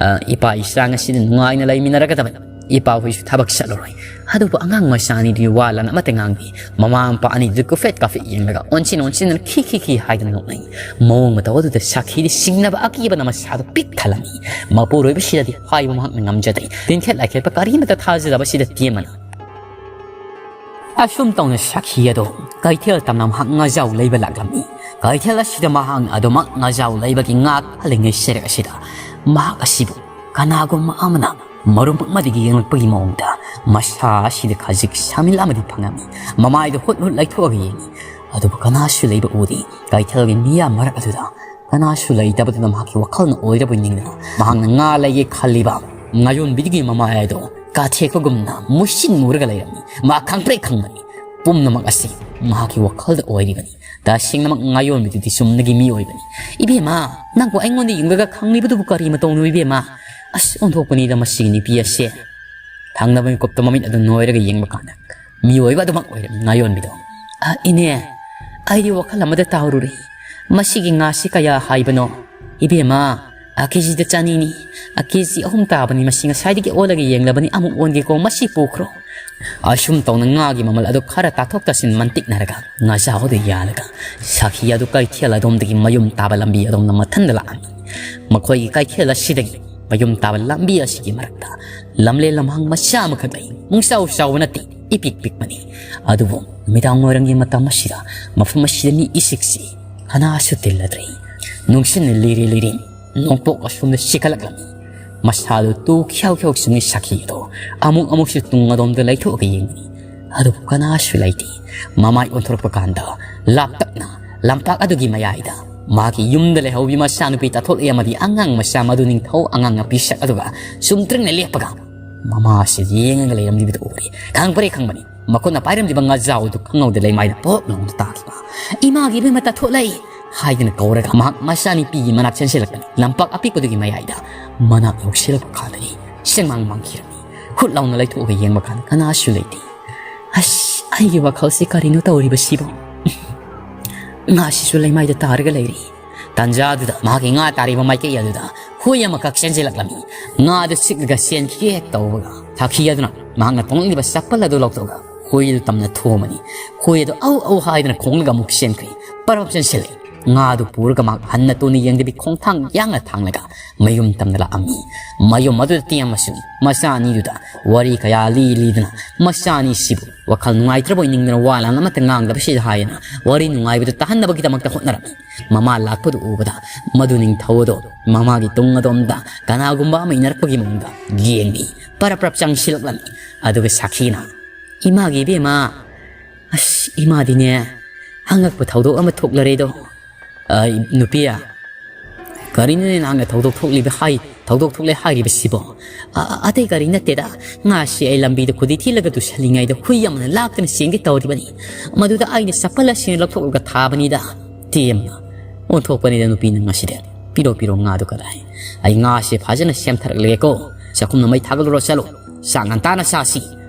ꯑ, ꯏꯄꯥ ꯏꯆꯥ ꯉꯁꯤꯗꯤ ꯅꯨꯡꯉꯥꯏꯅ ꯂꯩꯃꯤꯟꯅꯔꯒꯗꯕꯅꯤ꯫" ꯏꯄꯥꯍꯣꯏꯁꯨ ꯊꯕꯛ ꯆꯠꯂꯔꯣꯏ꯫ ꯑꯗꯨꯕꯨ ꯑꯉꯥꯡ ꯃꯆꯥ ꯑꯅꯤꯗꯨꯗꯤ ꯋꯥ ꯂꯥꯟ ꯑꯃꯠꯇ ꯉꯥꯡꯗꯦ꯫ ꯃꯃꯥ ꯃꯄꯥ ꯑꯅꯤꯗꯨ ꯀꯨꯐꯦꯠ ꯀꯥꯐꯦꯠ ꯌꯦꯡꯂꯒ ꯑꯣꯟꯁꯤꯟ ꯑꯣꯟꯁꯤꯟꯗꯨꯅ ꯈꯤ ꯈꯤ ꯈꯤ ꯍꯥꯏꯗꯨꯅ ꯅꯣꯛꯅꯩ꯫ ꯃꯑꯣꯡ ꯃꯇꯧ ꯑꯗꯨꯗ ꯁꯥꯈꯤꯗꯤ ꯁꯤꯡꯅꯕ ꯑꯀꯤꯕꯅ ꯃꯁꯥꯗꯨ ꯄꯤꯛ ꯊꯜꯂꯝꯃꯤ꯫ ꯃꯄꯨꯔꯣꯏꯕꯁꯤꯗꯗꯤ ꯍꯥꯏꯕ ꯃꯍꯥꯛꯅ ꯉꯝꯖꯗꯦ꯫ ꯇꯤꯟꯈꯦꯠ ꯂꯥꯏꯈꯦꯠꯄ ꯀꯔꯤꯃꯠꯇ ꯊꯥꯖꯗꯕꯁꯤꯗ ꯇꯦꯝꯃꯅ ꯑꯁꯨꯝ ꯇꯧꯅ ꯁꯥꯈꯤ ꯑꯗꯣ ꯀꯩꯊꯦꯜ ꯇꯝꯅ ꯃꯍꯥꯛ ꯉꯥꯖꯥꯎ ꯂꯩꯕ ꯂꯥꯛꯂꯝꯃꯤ꯫ ꯀꯩꯊꯦꯜ ꯑꯁꯤꯗ ꯃꯍꯥꯛꯅ ꯑꯗꯨꯃꯛ ꯉꯥꯖꯥꯎ ꯂꯩꯕꯒꯤ ꯉꯥ ꯈꯜꯂꯤꯉꯩ ꯁꯔꯦꯛ ꯑꯁꯤꯗ ꯃꯍꯥꯛ ꯑꯁꯤꯕꯨ ꯀꯅꯥꯒꯨꯝꯕ ꯑꯃꯅ ꯃꯔꯨꯝ ꯑꯃꯗꯒꯤ ꯌꯦꯡꯂꯛꯄꯒꯤ ꯃꯑꯣꯡꯗ ꯃꯁꯥ ꯑꯁꯤꯗ ꯈꯖꯤꯛ ꯁꯥꯃꯤꯜ ꯑꯃꯗꯤ ꯐꯪꯉꯝꯃꯤ꯫ ꯃꯃꯥꯏꯗꯨ ꯍꯨꯠ ꯍꯨꯠ ꯂꯩꯊꯣꯛꯑꯒ ꯌꯦꯡꯉꯤ꯫ ꯑꯗꯨꯕꯨ ꯀꯅꯥꯁꯨ ꯂꯩꯕ ꯎꯗꯦ꯫ ꯀꯩꯊꯦꯜꯒꯤ ꯃꯤꯌꯥꯝ ꯃꯔꯛ ꯑꯗꯨꯗ ꯀꯅꯥꯁꯨ ꯂꯩꯇꯕꯗꯨꯗ ꯃꯍꯥꯛꯀꯤ ꯋꯥꯈꯜꯅ ꯑꯣꯏꯔꯕꯣꯏ ꯅꯤꯡꯗꯨꯅ ꯃꯍꯥꯛꯅ ꯉꯥ ꯂꯩꯒꯦ ꯈꯜꯂꯤꯕ ꯉꯥꯌꯣꯟꯕꯤꯗꯨꯒꯤ ꯃꯃꯥꯏ ꯑꯗꯨ ꯀꯥꯊꯦꯛꯄꯒꯨꯝꯅ ꯃꯨꯁꯤꯟ ꯃꯨꯔꯒ ꯂꯩꯔꯝꯃꯤ꯫ ꯃꯍꯥꯛ ꯈꯪꯄ꯭ꯔꯦꯛ ꯈꯪꯕꯅꯤ꯫ ꯄꯨꯝꯅꯃꯛ ꯑꯁꯤ ꯃꯍꯥꯛꯀꯤ ꯋꯥꯈꯜꯗ ꯑꯣꯏꯔꯤꯕꯅꯤ꯫ ꯇꯁꯦꯡꯅꯃꯛ ꯉꯥꯌꯣꯟꯕꯤꯗꯨꯗꯤ ꯆꯨꯝꯅꯒꯤ ꯃꯤ ꯑꯣꯏꯕꯅꯤ꯫ "ꯏꯕꯦꯝꯃ, ꯅꯪꯕꯨ ꯑꯩꯉꯣꯟꯗ ꯌꯦꯡꯂꯒ ꯈꯪꯂꯤꯕꯗꯨꯕꯨ ꯀꯔꯤ ꯃꯇꯧꯅꯣ ꯏꯕꯦꯝꯃ? ꯑꯁ, ꯑꯣꯟꯊꯣꯛꯄꯅꯤꯗ ꯃꯁꯤꯒꯤ ꯅꯨꯄꯤ ꯑꯁꯦ꯫ ꯊꯪꯅꯕ ꯃꯤꯀꯨꯞꯇ ꯃꯃꯤꯠ ꯑꯗꯨ ꯅꯣꯏꯔꯒ ꯌꯦꯡꯕ ꯀꯥꯟꯗ ꯃꯤꯑꯣꯏꯕ ꯑꯗꯨꯃꯛ ꯑꯣꯏꯔꯝꯃꯤ ꯉꯥꯌꯣꯟꯕꯤꯗꯣ꯫ "ꯑ, ꯏꯅꯦ, ꯑꯩꯗꯤ ꯋꯥꯈꯜ ꯑꯃꯗ ꯇꯥꯎꯔꯨꯔꯦ꯫ ꯃꯁꯤꯒꯤ ꯉꯥꯁꯤ ꯀꯌꯥ ꯍꯥꯏꯕꯅꯣ?" "ꯏꯕꯦꯝꯃ, ꯑ, ꯀꯦꯖꯤꯗ ꯆꯅꯤꯅꯤ꯫ ꯑ, ꯀꯦꯖꯤ ꯑꯍꯨꯝ ꯇꯥꯕꯅꯤ꯫ ꯃꯁꯤ ꯉꯁꯥꯏꯗꯒꯤ ꯑꯣꯜꯂꯒ ꯌꯦꯡꯂꯕꯅꯤ꯫ ꯑꯃꯨꯛ ꯑꯣꯟꯒꯦꯀꯣ, ꯃꯁꯤ ꯄꯨꯈ꯭ꯔꯣ꯫" ꯑꯁꯨꯝ ꯇꯧꯅ ꯉꯥꯒꯤ ꯃꯃꯜ ꯑꯗꯨ ꯈꯔ ꯇꯥꯊꯣꯛ ꯇꯥꯁꯤꯟ ꯃꯟꯇꯤꯛꯅꯔꯒ ꯉꯥꯖꯥꯎ ꯑꯗꯨ ꯌꯥꯜꯂꯒ ꯁꯥꯈꯤ ꯑꯗꯨ ꯀꯩꯊꯦꯜ ꯑꯗꯣꯝꯗꯒꯤ ꯃꯌꯨꯝ ꯇꯥꯕ ꯂꯝꯕꯤ ꯑꯗꯣꯝꯗ ꯃꯊꯟꯗ ꯂꯥꯛꯑꯝꯃꯤ꯫ ꯃꯈꯣꯏꯒꯤ ꯀꯩꯊꯦꯜ ꯑꯁꯤꯗꯒꯤ ꯃꯌꯨꯝ ꯇꯥꯕ ꯂꯝꯕꯤ ꯑꯁꯤꯒꯤ ꯃꯔꯛꯇ ꯂꯝꯂꯦꯟ ꯂꯝꯍꯥꯡ ꯃꯆꯥ ꯑꯃꯈꯛ ꯂꯩ꯫ ꯄꯨꯡꯆꯥꯎ ꯆꯥꯎꯕ ꯅꯠꯇꯦ, ꯏꯄꯤꯛ ꯄꯤꯛꯄꯅꯤ꯫ ꯑꯗꯨꯕꯨ ꯅꯨꯃꯤꯗꯥꯡ ꯋꯥꯏꯔꯝꯒꯤ ꯃꯇꯝ ꯑꯁꯤꯗ ꯃꯐꯝ ꯑꯁꯤꯗ ꯃꯤ ꯏꯆꯤꯛ ꯆꯤꯛꯏ꯫ ꯀꯅꯥꯁꯨ ꯇꯤꯜꯂꯗ꯭ꯔꯦ꯫ ꯅꯨꯡꯁꯤꯠꯅ ꯂꯤꯔꯤ ꯂꯤꯔꯤ ꯅꯣꯡꯄꯣꯛ ꯑꯁꯣꯝꯗ ꯆꯤꯛꯈꯠꯂꯛꯂꯝꯃꯤ꯫ ꯃꯁꯥꯗꯨ ꯇꯨ ꯈ꯭ꯌꯥꯎ ꯈ꯭ꯌꯥꯎ ꯆꯨꯡꯉꯤ ꯁꯥꯈꯤ ꯑꯗꯣ ꯑꯃꯨꯛ ꯑꯃꯨꯛꯁꯨ ꯇꯨꯡ ꯑꯗꯣꯝꯗ ꯂꯩꯊꯣꯛꯑꯒ ꯌꯦꯡꯕꯅꯤ꯫ ꯑꯗꯨꯕꯨ ꯀꯅꯥꯁꯨ ꯂꯩꯇꯦ꯫ ꯃꯃꯥꯏ ꯑꯣꯟꯊꯣꯔꯛꯄ ꯀꯥꯟꯗ ꯂꯥꯞꯇꯛꯅ ꯂꯝꯄꯥꯛ ꯑꯗꯨꯒꯤ ꯃꯌꯥꯏꯗ ꯃꯥꯒꯤ ꯌꯨꯝꯗ ꯂꯩꯍꯧꯕꯤ ꯃꯆꯥꯅꯨꯄꯤ ꯇꯥꯊꯣꯛꯂꯛꯏ ꯑꯃꯗꯤ ꯑꯉꯥꯡ ꯃꯆꯥ ꯃꯗꯨ ꯅꯤꯡꯊꯧ ꯑꯉꯥꯡꯅ ꯄꯤꯁꯛ ꯑꯗꯨꯒ ꯆꯨꯝꯗ꯭ꯔꯤꯡꯅ ꯂꯦꯞꯄꯒ ꯃꯃꯥꯁꯤ ꯌꯦꯡꯉꯒ ꯂꯩꯔꯝꯂꯤꯕꯗꯨ ꯎꯔꯦ꯫ ꯈꯪꯕ꯭ꯔꯦ ꯈꯪꯕꯅꯤ꯫ ꯃꯈꯨꯠꯅ ꯄꯥꯏꯔꯝꯂꯤꯕ ꯉꯥꯖꯥꯎ ꯑꯗꯨ ꯈꯪꯍꯧꯗ ꯂꯩꯃꯥꯏꯗ ꯄꯣꯞ ꯂꯥꯎꯅ ꯇꯥꯈꯤꯕ꯫ "ꯏꯃꯥꯒꯤ ꯏꯕꯦꯝꯃ ꯇꯥꯊꯣꯛꯂꯛꯏ!" ꯍꯥꯏꯗꯨꯅ ꯀꯧꯔꯒ ꯃꯍꯥꯛ ꯃꯆꯥꯅꯨꯄꯤꯒꯤ ꯃꯅꯥꯛ ꯆꯦꯟꯁꯤꯜꯂꯛꯄꯅꯤ꯫ ꯂꯝꯄꯥꯛ ꯑꯄꯤꯛꯄꯗꯨꯒꯤ ꯃꯌꯥꯏꯗ ꯃꯅꯥꯛ ꯌꯧꯁꯤꯜꯂꯛꯄ ꯀꯥꯟꯗꯗꯤ ꯁꯦꯡꯃꯥꯡ ꯃꯥꯡꯈꯤꯔꯝꯃꯤ꯫ ꯍꯨꯠ ꯂꯥꯎꯅ ꯂꯩꯊꯣꯛꯑꯒ ꯌꯦꯡꯕ ꯀꯥꯟꯗ ꯀꯅꯥꯁꯨ ꯂꯩꯇꯦ꯫ "ꯑꯁ, ꯑꯩꯒꯤ ꯋꯥꯈꯜꯁꯤ ꯀꯔꯤꯅꯣ ꯇꯧꯔꯤꯕꯁꯤꯕꯨ? ꯉꯥꯁꯤꯁꯨ ꯂꯩꯃꯥꯏꯗ ꯇꯥꯔꯒ ꯂꯩꯔꯤ꯫" ꯇꯥꯟꯖꯥꯗꯨꯗ ꯃꯍꯥꯛꯀꯤ ꯉꯥ ꯇꯥꯔꯤꯕ ꯃꯥꯏꯀꯩ ꯑꯗꯨꯗ ꯍꯨꯏ ꯑꯃꯈꯛ ꯆꯦꯟꯁꯤꯜꯂꯛꯂꯝꯃꯤ꯫ ꯉꯥꯗꯨ ꯆꯤꯛꯂꯒ ꯆꯦꯟꯈꯤꯒꯦ ꯍꯦꯛ ꯇꯧꯕꯒ, ꯁꯥꯈꯤ ꯑꯗꯨꯅ ꯃꯍꯥꯛꯅ ꯇꯣꯡꯂꯛꯂꯤꯕ ꯆꯄꯜ ꯑꯗꯨ ꯂꯧꯊꯣꯛꯂꯒ ꯍꯨꯏꯗꯨ ꯇꯝꯅ ꯊꯣꯝꯃꯅꯤ꯫ ꯍꯨꯏ ꯑꯗꯨ "ꯑꯧ ꯑꯧ" ꯍꯥꯏꯗꯨꯅ ꯈꯣꯡꯂꯒ ꯑꯃꯨꯛ ꯆꯦꯟꯈ꯭ꯔꯦ꯫ ꯄꯔꯞ ꯆꯦꯟꯁꯤꯜꯂꯦ꯫ ꯉꯥꯗꯨ ꯄꯨꯔꯒ ꯃꯍꯥꯛ ꯍꯟꯅ ꯇꯨꯅ ꯌꯦꯡꯗꯕꯤ ꯈꯣꯡꯊꯥꯡ ꯌꯥꯡꯅ ꯊꯥꯡꯂꯒ ꯃꯌꯨꯝ ꯇꯝꯅ ꯂꯥꯛꯑꯝꯃꯤ꯫ ꯃꯌꯨꯝ ꯑꯗꯨꯗ ꯇꯦꯝ ꯑꯃꯁꯨꯡ ꯃꯆꯥ ꯑꯅꯤꯗꯨꯗ ꯋꯥꯔꯤ ꯀꯌꯥ ꯂꯤ ꯂꯤꯗꯨꯅ ꯃꯆꯥ ꯑꯅꯤꯁꯤꯕꯨ ꯋꯥꯈꯜ ꯅꯨꯡꯉꯥꯏꯇ꯭ꯔꯕꯣꯏ ꯅꯤꯡꯗꯅ ꯋꯥ ꯂꯥꯟ ꯑꯃꯠꯇ ꯉꯥꯡꯗꯕꯁꯤꯗ ꯍꯥꯏꯗꯨꯅ ꯋꯥꯔꯤ ꯅꯨꯡꯉꯥꯏꯕꯗꯨ ꯇꯥꯍꯟꯅꯕꯒꯤꯗꯃꯛꯇ ꯍꯣꯠꯅꯔꯝꯃꯤ꯫ ꯃꯃꯥ ꯂꯥꯛꯄꯗꯨ ꯎꯕꯗ ꯃꯗꯨ ꯅꯤꯡꯊꯧ ꯑꯗꯣ ꯃꯃꯥꯒꯤ ꯇꯨꯡ ꯑꯗꯣꯝꯗ ꯀꯅꯥꯒꯨꯝꯕ ꯑꯃ ꯏꯟꯅꯔꯛꯄꯒꯤ ꯃꯑꯣꯡꯗ ꯌꯦꯡꯂꯤ꯫ ꯄꯔꯞ ꯄꯔꯞ ꯆꯪꯁꯤꯜꯂꯛꯂꯝꯃꯤ꯫ ꯑꯗꯨꯒ ꯁꯥꯈꯤꯅ, "ꯏꯃꯥꯒꯤ ꯏꯕꯦꯝꯃ, ꯑꯁ, ꯏꯃꯥꯗꯤꯅꯦ ꯑꯉꯛꯄ ꯊꯧꯗꯣꯛ ꯑꯃ ꯊꯣꯛꯂꯔꯦꯗꯣ꯫ ꯑ, ꯅꯨꯄꯤ, ꯀꯔꯤꯅꯣꯅꯦ ꯅꯍꯥꯛꯅ ꯊꯧꯗꯣꯛ ꯊꯣꯛꯂꯤꯕ ꯍꯥꯏ, ꯊꯧꯗꯣꯛ ꯊꯣꯛꯂꯦ ꯍꯥꯏꯔꯤꯕꯁꯤꯕꯣ? ꯑ, ꯑ, ꯑꯇꯩ ꯀꯔꯤ ꯅꯠꯇꯦꯗ꯫ ꯉꯥꯁꯤ ꯑꯩ ꯂꯝꯕꯤꯗ ꯈꯨꯗꯤ ꯊꯤꯜꯂꯒ ꯇꯨꯁꯜꯂꯤꯉꯩꯗ ꯍꯨꯏ ꯑꯃꯅ ꯂꯥꯛꯇꯅ ꯆꯦꯟꯒꯦ ꯇꯧꯔꯤꯕꯅꯤ꯫ ꯃꯗꯨꯗ ꯑꯩꯅ ꯆꯄꯜ ꯑꯁꯤꯅ ꯂꯧꯊꯣꯛꯂꯒ ꯊꯥꯕꯅꯤꯗ꯫ ꯇꯦꯝꯅ ꯑꯣꯟꯊꯣꯛꯄꯅꯤꯗ ꯅꯨꯄꯤ ꯅꯪ ꯉꯁꯤꯗꯤ꯫ ꯄꯤꯔꯣ, ꯄꯤꯔꯣ ꯉꯥꯗꯨ ꯀꯗꯥꯏ? ꯑꯩ ꯉꯥꯁꯤ ꯐꯖꯅ ꯁꯦꯝꯊꯔꯛꯂꯒꯦꯀꯣ꯫ ꯆꯥꯛꯈꯨꯝꯗ ꯃꯩ ꯊꯥꯒꯠꯂꯨꯔꯣ ꯆꯠꯂꯣ꯫ ꯆꯥꯛ ꯉꯟꯇꯥꯅ ꯆꯥꯁꯤ꯫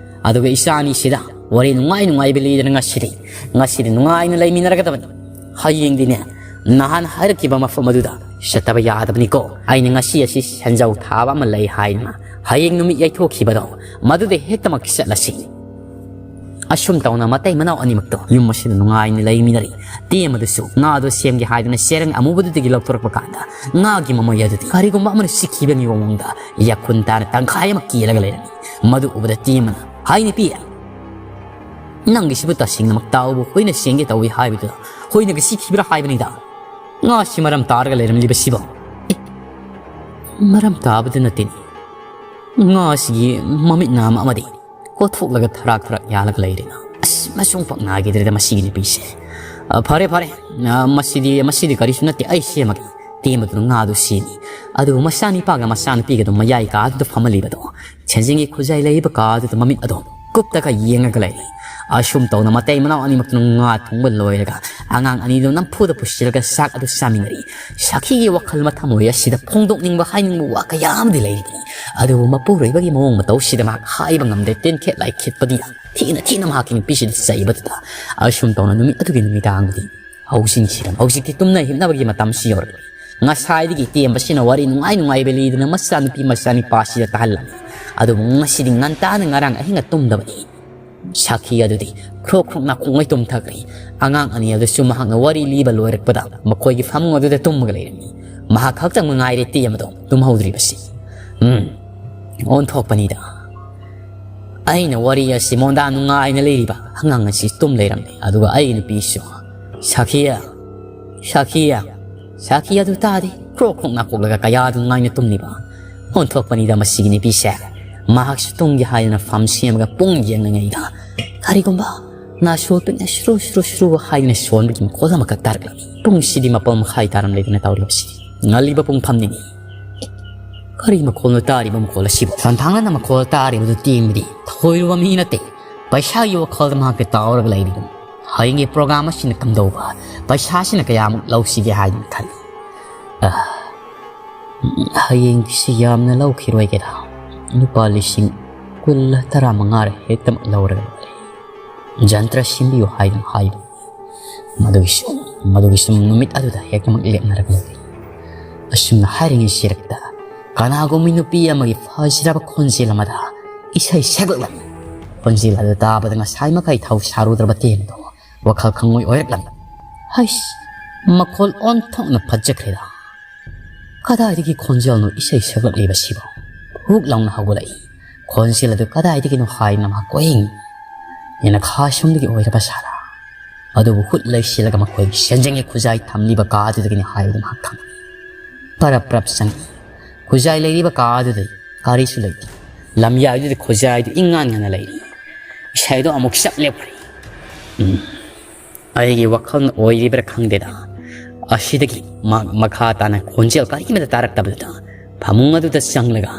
ꯑꯗꯨꯒ ꯏꯆꯥ ꯑꯅꯤꯁꯤꯗ ꯋꯥꯔꯤ ꯅꯨꯡꯉꯥꯏ ꯅꯨꯡꯉꯥꯏꯕ ꯂꯤꯗꯅ ꯉꯁꯤꯗꯤ, ꯉꯁꯤꯗꯤ ꯅꯨꯡꯉꯥꯏꯅ ꯂꯩꯃꯤꯟꯅꯔꯒꯗꯕꯅꯤ꯫ ꯍꯌꯦꯡꯗꯤꯅꯦ, ꯅꯍꯥꯟ ꯍꯥꯏꯔꯛꯈꯤꯕ ꯃꯐꯝ ꯑꯗꯨꯗ ꯆꯠꯇꯕ ꯌꯥꯗꯕꯅꯤꯀꯣ꯫ ꯑꯩꯅ ꯉꯁꯤ ꯑꯁꯤ ꯁꯦꯟꯖꯥꯎ ꯊꯥꯕ ꯑꯃ ꯂꯩ ꯍꯥꯏꯗꯅ ꯍꯌꯦꯡ ꯅꯨꯃꯤꯠ ꯌꯩꯊꯣꯛꯈꯤꯕꯗꯣ, ꯃꯗꯨꯗ ꯍꯦꯛꯇꯃꯛ ꯆꯠꯂꯁꯤ꯫" ꯑꯁꯨꯝ ꯇꯧꯅ ꯃꯇꯩ ꯃꯅꯥꯎ ꯑꯅꯤꯃꯛꯇꯣ ꯌꯨꯝ ꯑꯁꯤꯗ ꯅꯨꯡꯉꯥꯏꯅ ꯂꯩꯃꯤꯟꯅꯔꯤ꯫ ꯇꯦꯝ ꯑꯗꯨꯁꯨ ꯉꯥꯗꯣ ꯁꯦꯝꯒꯦ ꯍꯥꯏꯗꯨꯅ ꯆꯦꯔꯪ ꯑꯃꯨꯕꯗꯨꯗꯒꯤ ꯂꯧꯊꯣꯔꯛꯄ ꯀꯥꯟꯗ, ꯉꯥꯒꯤ ꯃꯃꯩ ꯑꯗꯨꯗꯤ ꯀꯔꯤꯒꯨꯝꯕ ꯑꯃꯅ ꯆꯤꯛꯈꯤꯕꯒꯤ ꯃꯑꯣꯡꯗ ꯌꯥꯈꯨꯟ ꯇꯥꯅ ꯇꯪꯈꯥꯏ ꯑꯃ ꯀꯦꯜꯂꯒ ꯂꯩꯔꯝꯃꯤ꯫ ꯃꯗꯨ ꯎꯕꯗ ꯇꯦꯝꯕꯅ, "ꯍꯥꯏ ꯅꯨꯄꯤ, ꯅꯪꯒꯤꯁꯤꯕꯨ ꯇꯁꯦꯡꯅꯃꯛ ꯇꯥꯎꯕ ꯍꯨꯏꯅ ꯆꯦꯟꯒꯦ ꯇꯧꯏ ꯍꯥꯏꯕꯗꯨꯗ ꯍꯨꯏꯅꯒ ꯆꯤꯛꯈꯤꯕ꯭ꯔꯥ ꯍꯥꯏꯕꯅꯤꯗ꯫ ꯉꯥꯁꯤ ꯃꯔꯝ ꯇꯥꯔꯒ ꯂꯩꯔꯝꯂꯤꯕꯁꯤꯕꯣ?" "ꯑꯦ, ꯃꯔꯝ ꯇꯥꯕꯗꯨ ꯅꯠꯇꯦꯅꯦ꯫ ꯉꯥꯁꯤꯒꯤ ꯃꯃꯤꯠ ꯅꯥꯝꯃ ꯑꯃꯗꯤ ꯀꯣꯠꯊꯣꯛꯂꯒ ꯊꯔꯥꯛ ꯊꯔꯥꯛ ꯌꯥꯜꯂꯒ ꯂꯩꯔꯦꯅ꯫ ꯑꯁ, ꯃꯁꯨꯡ ꯄꯥꯛ ꯅꯥꯈꯤꯗ꯭ꯔꯦꯗ ꯃꯁꯤꯒꯤ ꯅꯨꯄꯤꯁꯦ꯫ ꯑ, ꯐꯔꯦ, ꯐꯔꯦ꯫ ꯑ, ꯃꯁꯤꯗꯤ, ꯃꯁꯤꯗꯤ ꯀꯔꯤꯁꯨ ꯅꯠꯇꯦ, ꯑꯩ ꯁꯦꯝꯃꯒꯦ꯫" ꯇꯦꯝꯕꯗꯨꯅ ꯉꯥꯗꯨ ꯁꯦꯝꯃꯤ꯫ ꯑꯗꯨꯕꯨ ꯃꯆꯥꯅꯤꯄꯥꯒ ꯃꯆꯥꯅꯨꯄꯤꯒꯗꯨ ꯃꯌꯥꯏ ꯀꯥꯗꯨꯗ ꯐꯝꯍꯜꯂꯤꯕꯗꯣ, ꯁꯦꯟꯖꯦꯡꯒꯤ ꯈꯨꯖꯥꯏ ꯂꯩꯕ ꯀꯥꯗꯨꯗ ꯃꯃꯤꯠ ꯑꯗꯣ ꯀꯨꯞꯇꯒ ꯌꯦꯡꯉꯒ ꯂꯩꯔꯤ꯫ ꯑꯁꯨꯝ ꯇꯧꯅ ꯃꯇꯩ ꯃꯅꯥꯎ ꯑꯅꯤꯃꯛꯇꯨꯅ ꯉꯥ ꯊꯣꯡꯕ ꯂꯣꯏꯔꯒ ꯑꯉꯥꯡ ꯑꯅꯤꯗꯨ ꯅꯝꯐꯨꯗ ꯄꯨꯁꯤꯜꯂꯒ ꯆꯥꯛ ꯑꯗꯨ ꯆꯥꯃꯤꯟꯅꯔꯤ꯫ ꯁꯥꯈꯤꯒꯤ ꯋꯥꯈꯜ ꯃꯊꯃꯣꯏ ꯑꯁꯤꯗ ꯐꯣꯡꯗꯣꯛꯅꯤꯡꯕ ꯍꯥꯏꯅꯤꯡꯕ ꯋꯥ ꯀꯌꯥ ꯑꯃꯗꯤ ꯂꯩꯔꯤꯕꯅꯤ꯫ ꯑꯗꯨꯕꯨ ꯃꯄꯨꯔꯣꯏꯕꯒꯤ ꯃꯑꯣꯡ ꯃꯇꯧꯁꯤꯗ ꯃꯍꯥꯛ ꯍꯥꯏꯕ ꯉꯝꯗꯦ꯫ ꯇꯦꯟꯈꯦꯠ ꯂꯥꯏꯈꯦꯠꯄꯗꯤ ꯊꯤꯅ ꯊꯤꯅ ꯃꯍꯥꯛꯀꯤ ꯅꯨꯄꯤꯁꯤꯗ ꯆꯩꯕꯗꯨꯗ ꯑꯁꯨꯝ ꯇꯧꯅ ꯅꯨꯃꯤꯠ ꯑꯗꯨꯒꯤ ꯅꯨꯃꯤꯗꯥꯡꯗꯤ ꯍꯧꯖꯤꯟꯈꯤꯔꯝꯃꯤ꯫ ꯍꯧꯖꯤꯛꯇꯤ ꯇꯨꯝꯅ ꯍꯤꯞꯅꯕꯒꯤ ꯃꯇꯝꯁꯤ ꯌꯧꯔꯛꯂꯦ꯫ ꯉꯁꯥꯏꯗꯒꯤ ꯇꯦꯝꯕꯁꯤꯅ ꯋꯥꯔꯤ ꯅꯨꯡꯉꯥꯏ ꯅꯨꯡꯉꯥꯏꯕ ꯂꯤꯗꯨꯅ ꯃꯆꯥꯅꯨꯄꯤ ꯃꯆꯥꯅꯨꯄꯥꯁꯤꯗ ꯇꯥꯍꯜꯂꯝꯃꯤ꯫ ꯑꯗꯨꯕꯨ ꯉꯁꯤꯗꯤ ꯉꯟꯇꯥꯅ ꯉꯔꯥꯡ ꯑꯍꯤꯡꯅ ꯇꯨꯝꯗꯕꯅꯤ꯫ ꯁꯥꯈꯤ ꯑꯗꯨꯗꯤ ꯈ꯭ꯔꯣꯛ ꯈ꯭ꯔꯣꯛ ꯅꯥꯀꯣꯡꯉꯩ ꯇꯨꯝꯊꯈ꯭ꯔꯦ꯫ ꯑꯉꯥꯡ ꯑꯅꯤ ꯑꯗꯨꯁꯨ ꯃꯍꯥꯛꯅ ꯋꯥꯔꯤ ꯂꯤꯕ ꯂꯣꯏꯔꯛꯄꯗ ꯃꯈꯣꯏꯒꯤ ꯐꯃꯨꯡ ꯑꯗꯨꯗ ꯇꯨꯝꯃꯒ ꯂꯩꯔꯝꯃꯤ꯫ ꯃꯍꯥꯛ ꯈꯛꯇꯪ ꯃꯉꯥꯏꯔꯦ ꯇꯦꯝꯕꯗꯣ ꯇꯨꯝꯍꯧꯗ꯭ꯔꯤꯕꯁꯤ꯫ ꯎꯝ, ꯑꯣꯟꯊꯣꯛꯄꯅꯤꯗ꯫ ꯑꯩꯅ ꯋꯥꯔꯤ ꯑꯁꯤ ꯃꯣꯟꯗꯥ ꯅꯨꯡꯉꯥꯏꯅ ꯂꯤꯔꯤꯕ ꯑꯉꯥꯡ ꯑꯁꯤ ꯇꯨꯝ ꯂꯩꯔꯝꯃꯤ꯫ ꯑꯗꯨꯒ ꯑꯩꯒꯤ ꯅꯨꯄꯤꯁꯨ, "ꯁꯥꯈꯤꯌꯥ, ꯁꯥꯈꯤꯌꯥ, ꯁꯥꯈꯤ ꯑꯗꯨ ꯇꯥꯗꯦ, ꯈ꯭ꯔꯣꯛ ꯈ꯭ꯔꯣꯛ ꯅꯥꯀꯣꯛꯂꯒ ꯀꯌꯥꯗ ꯅꯨꯡꯉꯥꯏꯅ ꯇꯨꯝꯂꯤꯕ?" ꯑꯣꯟꯊꯣꯛꯄꯅꯤꯗ ꯃꯁꯤꯒꯤ ꯅꯨꯄꯤꯁꯦ꯫ ꯃꯍꯥꯛꯁꯨ ꯇꯨꯝꯒꯦ ꯍꯥꯏꯗꯅ ꯐꯝ ꯁꯦꯝꯃꯒ ꯄꯨꯡ ꯌꯦꯡꯂꯤꯉꯩꯗ, ꯀꯔꯤꯒꯨꯝꯕ ꯅꯥꯁꯣꯠ ꯄꯤꯛꯅ ꯁꯨꯔꯨ ꯁꯨꯔꯨ ꯁꯨꯔꯨ ꯍꯥꯏꯗꯅ ꯁꯣꯟꯕꯒꯤ ꯃꯈꯣꯜ ꯑꯃꯈꯛ ꯇꯥꯔꯛꯂꯝꯃꯤ꯫ ꯄꯨꯡꯁꯤꯗꯤ ꯃꯥꯄꯜ ꯃꯈꯥꯏ ꯇꯥꯔꯝꯂꯦꯗꯅ ꯇꯧꯔꯤꯕꯁꯤ꯫ ꯉꯜꯂꯤꯕ ꯄꯨꯡ ꯐꯝꯅꯤꯅꯤ꯫ ꯀꯔꯤ ꯃꯈꯣꯜꯅꯣ ꯇꯥꯔꯤꯕ ꯃꯈꯣꯜ ꯑꯁꯤꯕꯨ? ꯁꯟꯊꯥꯡꯅꯅ ꯃꯈꯣꯜ ꯇꯥꯔꯤꯕꯗꯨ ꯇꯦꯝꯕꯗꯤ ꯊꯣꯏꯔꯨꯕ ꯃꯤ ꯅꯠꯇꯦ꯫ ꯄꯩꯁꯥꯒꯤ ꯋꯥꯈꯜꯗ ꯃꯍꯥꯛꯇꯤ ꯇꯥꯎꯔꯒ ꯂꯩꯔꯤꯕꯅꯤ꯫ ꯍꯌꯦꯡꯒꯤ ꯄ꯭ꯔꯣꯒ꯭ꯔꯥꯝ ꯑꯁꯤꯅ ꯀꯝꯗꯧꯕ? ꯄꯩꯁꯥꯁꯤꯅ ꯀꯌꯥꯃꯨꯛ ꯂꯧꯁꯤꯒꯦ ꯍꯥꯏꯗꯨꯅ ꯈꯜꯂꯤ꯫ ꯑ, ꯍꯌꯦꯡꯒꯤꯁꯤ ꯌꯥꯝꯅ ꯂꯧꯈꯤꯔꯣꯏꯒꯦꯗ꯫ ꯂꯨꯄꯥ ꯂꯤꯁꯤꯡ ꯀꯨꯜꯂ ꯇꯔꯥꯃꯉꯥꯔ ꯍꯦꯛꯇꯃꯛ ꯂꯧꯔꯒ ꯂꯣꯏꯔꯦ꯫ ꯖꯟꯇ꯭ꯔ ꯁꯦꯝꯕꯤꯌꯨ ꯍꯥꯏꯗꯨꯅ ꯍꯥꯏꯕ꯫ ꯃꯗꯨꯒꯤꯁꯨ, ꯃꯗꯨꯒꯤꯁꯨ ꯅꯨꯃꯤꯠ ꯑꯗꯨꯗ ꯍꯦꯛꯇꯃꯛ ꯂꯦꯞꯅꯔꯒ ꯂꯩꯔꯦ꯫ ꯑꯁꯨꯝꯅ ꯍꯥꯏꯔꯤꯉꯩ ꯁꯤꯔꯛꯇ ꯀꯅꯥꯒꯨꯝꯕꯤ ꯅꯨꯄꯤ ꯑꯃꯒꯤ ꯐꯖꯔꯕ ꯈꯣꯟꯖꯦꯜ ꯑꯃꯗ ꯏꯁꯩ ꯁꯛꯂꯛꯂꯝꯃꯤ꯫ ꯈꯣꯟꯖꯦꯜ ꯑꯗꯨ ꯇꯥꯕꯗ ꯉꯁꯥꯏ ꯃꯈꯩ ꯊꯧ ꯁꯥꯔꯨꯗ꯭ꯔꯕ ꯇꯦꯝꯗꯣ ꯋꯥꯈꯜ ꯈꯪꯉꯣꯏ ꯑꯣꯏꯔꯛꯂꯝꯃꯤ꯫ ꯍꯩꯁ, ꯃꯈꯣꯜ ꯑꯣꯟꯊꯣꯛꯅ ꯐꯖꯈ꯭ꯔꯦꯗ꯫ ꯀꯗꯥꯏꯗꯒꯤ ꯈꯣꯟꯖꯦꯜꯅꯣ ꯏꯁꯩ ꯁꯛꯂꯛꯂꯤꯕꯁꯤꯕꯣ? ꯍꯨꯛ ꯂꯥꯎꯅ ꯍꯧꯒꯠꯂꯛꯏ꯫ ꯈꯣꯟꯖꯦꯜ ꯑꯗꯨ ꯀꯗꯥꯏꯗꯒꯤꯅꯣ ꯍꯥꯏꯅ ꯃꯍꯥꯛ ꯀꯣꯏꯌꯦꯡ꯫ ꯌꯦꯅꯈꯥ ꯁꯣꯝꯗꯒꯤ ꯑꯣꯏꯔꯕ ꯁꯥꯔꯥ꯫ ꯑꯗꯨꯕꯨ ꯍꯨꯠ ꯂꯩꯁꯤꯜꯂꯒ ꯃꯈꯣꯏꯒꯤ ꯁꯦꯟꯖꯪꯒꯤ ꯈꯨꯖꯥꯏ ꯊꯝꯂꯤꯕ ꯀꯥ ꯑꯗꯨꯗꯒꯤꯅꯤ ꯍꯥꯏꯕꯗꯨ ꯃꯍꯥꯛ ꯈꯪꯏ꯫ ꯄꯔꯞ ꯄꯔꯞ ꯆꯪꯏ꯫ ꯈꯨꯖꯥꯏ ꯂꯩꯔꯤꯕ ꯀꯥ ꯑꯗꯨꯗ ꯀꯔꯤꯁꯨ ꯂꯩꯇꯦ꯫ ꯂꯝꯌꯥꯏꯗꯨꯗ ꯈꯨꯖꯥꯏꯗꯨ ꯏꯉꯥꯟ ꯉꯥꯟꯅ ꯂꯩꯔꯤ꯫ ꯏꯁꯩꯗꯣ ꯑꯃꯨꯛ ꯆꯞ ꯂꯦꯞꯈ꯭ꯔꯦ꯫ ꯎꯝ꯫ ꯑꯩꯒꯤ ꯋꯥꯈꯜꯅ ꯑꯣꯏꯔꯤꯕ꯭ꯔꯥ ꯈꯪꯗꯦꯗ꯫ ꯑꯁꯤꯗꯒꯤ ꯃꯍꯥꯛ ꯃꯈꯥ ꯇꯥꯅ ꯈꯣꯟꯖꯦꯜ ꯀꯔꯤꯃꯠꯇ ꯇꯥꯔꯛꯇꯕꯗꯨꯗ ꯐꯃꯨꯡ ꯑꯗꯨꯗ ꯆꯪꯂꯒ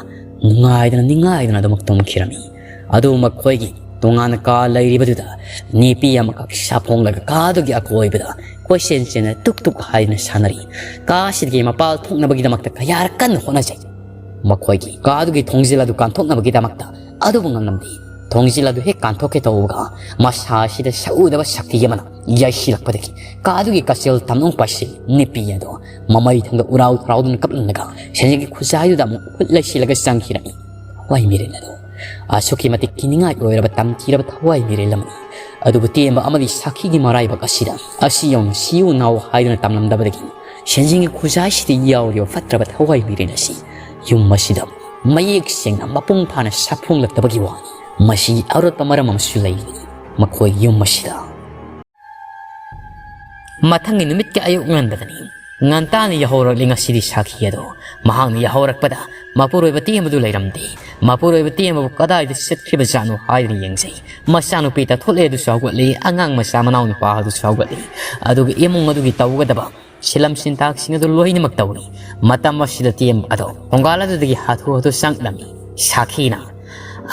ꯅꯨꯡꯉꯥꯏꯗꯅ ꯅꯤꯡꯉꯥꯏꯗꯅ ꯑꯗꯨꯃꯛ ꯇꯨꯝꯈꯤꯔꯝꯃꯤ꯫ ꯑꯗꯨ ꯃꯈꯣꯏꯒꯤ ꯇꯣꯉꯥꯟꯅ ꯀꯥ ꯂꯩꯔꯤꯕꯗꯨꯗ ꯅꯨꯄꯤ ꯑꯃꯈꯛ ꯁꯥꯐꯣꯡꯂꯒ ꯀꯥꯗꯨꯒꯤ ꯑꯀꯣꯏꯕꯗ ꯀꯣꯏꯆꯦꯟ ꯆꯦꯟꯅ ꯇꯨꯛ ꯇꯨꯛ ꯍꯥꯏꯗꯨꯅ ꯁꯥꯟꯅꯔꯤ꯫ ꯀꯥꯁꯤꯗꯒꯤ ꯃꯄꯥꯜ ꯊꯣꯛꯅꯕꯒꯤꯗꯃꯛꯇ ꯀꯌꯥꯔꯛ ꯀꯟꯅ ꯍꯣꯠꯅꯖꯩ꯫ ꯃꯈꯣꯏꯒꯤ ꯀꯥꯗꯨꯒꯤ ꯊꯣꯡꯖꯤꯜ ꯑꯗꯨ ꯀꯥꯟꯊꯣꯛꯅꯕꯒꯤꯗꯃꯛꯇ ꯑꯗꯨꯕꯨ ꯉꯝꯂꯝꯗꯦ꯫ ꯊꯣꯡꯖꯤꯜ ꯑꯗꯨ ꯍꯦꯛ ꯀꯥꯟꯊꯣꯛꯀꯦ ꯇꯧꯕꯒ, ꯃꯁꯥ ꯑꯁꯤꯗ ꯁꯛꯎꯗꯕ ꯁꯛꯇꯤ ꯑꯃꯅ ꯌꯩꯁꯤꯜꯂꯛꯄꯗꯒꯤ ꯀꯥꯗꯨꯒꯤ ꯀꯥꯆꯦꯜ ꯇꯝꯂꯣꯡ ꯄꯥꯏꯁꯤꯜ ꯅꯨꯄꯤ ꯑꯗꯣ ꯃꯃꯩ ꯊꯪꯗ ꯎꯔꯥꯎ ꯊꯔꯥꯎꯗꯨꯅ ꯀꯞꯂꯝꯂꯒ ꯁꯦꯟꯖꯦꯡꯒꯤ ꯈꯨꯖꯥꯏꯗꯨꯗ ꯑꯃꯨꯛ ꯈꯨꯠ ꯂꯩꯁꯤꯜꯂꯒ ꯆꯪꯈꯤꯔꯛꯏ꯫ ꯊꯋꯥꯏ ꯃꯤꯔꯦꯜ ꯑꯗꯣ ꯑꯁꯨꯛꯀꯤ ꯃꯇꯤꯛ ꯀꯤꯅꯤꯡꯉꯥꯏ ꯑꯣꯏꯔꯕ ꯇꯝꯊꯤꯔꯕ ꯊꯋꯥꯏ ꯃꯤꯔꯦꯜ ꯑꯃꯅꯤ꯫ ꯑꯗꯨꯕꯨ ꯇꯦꯝꯕ ꯑꯃꯗꯤ ꯁꯥꯈꯤꯒꯤ ꯃꯔꯥꯏꯕꯛ ꯑꯁꯤꯗ ꯑꯁꯤ ꯌꯧꯅ ꯁꯤꯌꯨ ꯅꯥꯎ ꯍꯥꯏꯗꯨꯅ ꯇꯝꯂꯝꯗꯕꯗꯒꯤ ꯁꯦꯟꯖꯦꯡꯒꯤ ꯈꯨꯖꯥꯏꯁꯤꯗ ꯌꯥꯎꯔꯤꯕ ꯐꯠꯇ꯭ꯔꯕ ꯊꯋꯥꯏ ꯃꯤꯔꯦꯜ ꯑꯁꯤ ꯌꯨꯝ ꯑꯁꯤꯗ ꯃꯌꯦꯛ ꯁꯦꯡꯅ ꯃꯄꯨꯡ ꯐꯥꯅ ꯁꯥꯐꯣꯡꯂꯛꯇꯕꯒꯤ ꯋꯥꯅꯤ꯫ ꯃꯁꯤ ꯑꯔꯣꯠꯄ ꯃꯔꯝ ꯑꯃꯁꯨ ꯂꯩꯔꯤ ꯃꯈꯣꯏ ꯌꯨꯝ ꯑꯁꯤꯗ꯫ ꯃꯊꯪꯒꯤ ꯅꯨꯃꯤꯠꯀꯤ ꯑꯌꯨꯛ ꯉꯟꯕꯗꯅꯤ꯫ ꯉꯟꯇꯥꯅ ꯌꯥꯍꯧꯔꯛꯂꯤ ꯉꯁꯤꯗꯤ ꯁꯥꯈꯤ ꯑꯗꯣ꯫ ꯃꯍꯥꯛꯅ ꯌꯥꯍꯧꯔꯛꯄꯗ ꯃꯄꯨꯔꯣꯏꯕ ꯇꯦꯝꯕꯗꯨ ꯂꯩꯔꯝꯗꯦ꯫ ꯃꯄꯨꯔꯣꯏꯕ ꯇꯦꯝꯕꯕꯨ ꯀꯗꯥꯏꯗ ꯆꯠꯈ꯭ꯔꯤꯕꯖꯥꯠꯅꯣ ꯍꯥꯏꯗꯨꯅ ꯌꯦꯡꯖꯩ꯫ ꯃꯆꯥꯅꯨꯄꯤ ꯇꯥꯊꯣꯛꯂꯦ ꯑꯗꯨꯁꯨ ꯍꯧꯒꯠꯂꯤ, ꯑꯉꯥꯡ ꯃꯆꯥ ꯃꯅꯥꯎ ꯅꯨꯄꯥ ꯑꯗꯨꯁꯨ ꯍꯧꯒꯠꯂꯤ꯫ ꯑꯗꯨꯒ ꯏꯃꯨꯡ ꯑꯗꯨꯒꯤ ꯇꯧꯒꯗꯕ ꯁꯤꯂꯝ ꯁꯤꯟꯊꯥꯛꯁꯤꯡ ꯑꯗꯨ ꯂꯣꯏꯅꯃꯛ ꯇꯧꯔꯤ꯫ ꯃꯇꯝ ꯑꯁꯤꯗ ꯇꯦꯝ ꯑꯗꯣ ꯊꯣꯡꯒꯥꯜ ꯑꯗꯨꯗꯒꯤ ꯍꯥꯊꯨ ꯍꯥꯊꯨ ꯆꯪꯂꯝꯃꯤ꯫ ꯁꯥꯈꯤꯅ,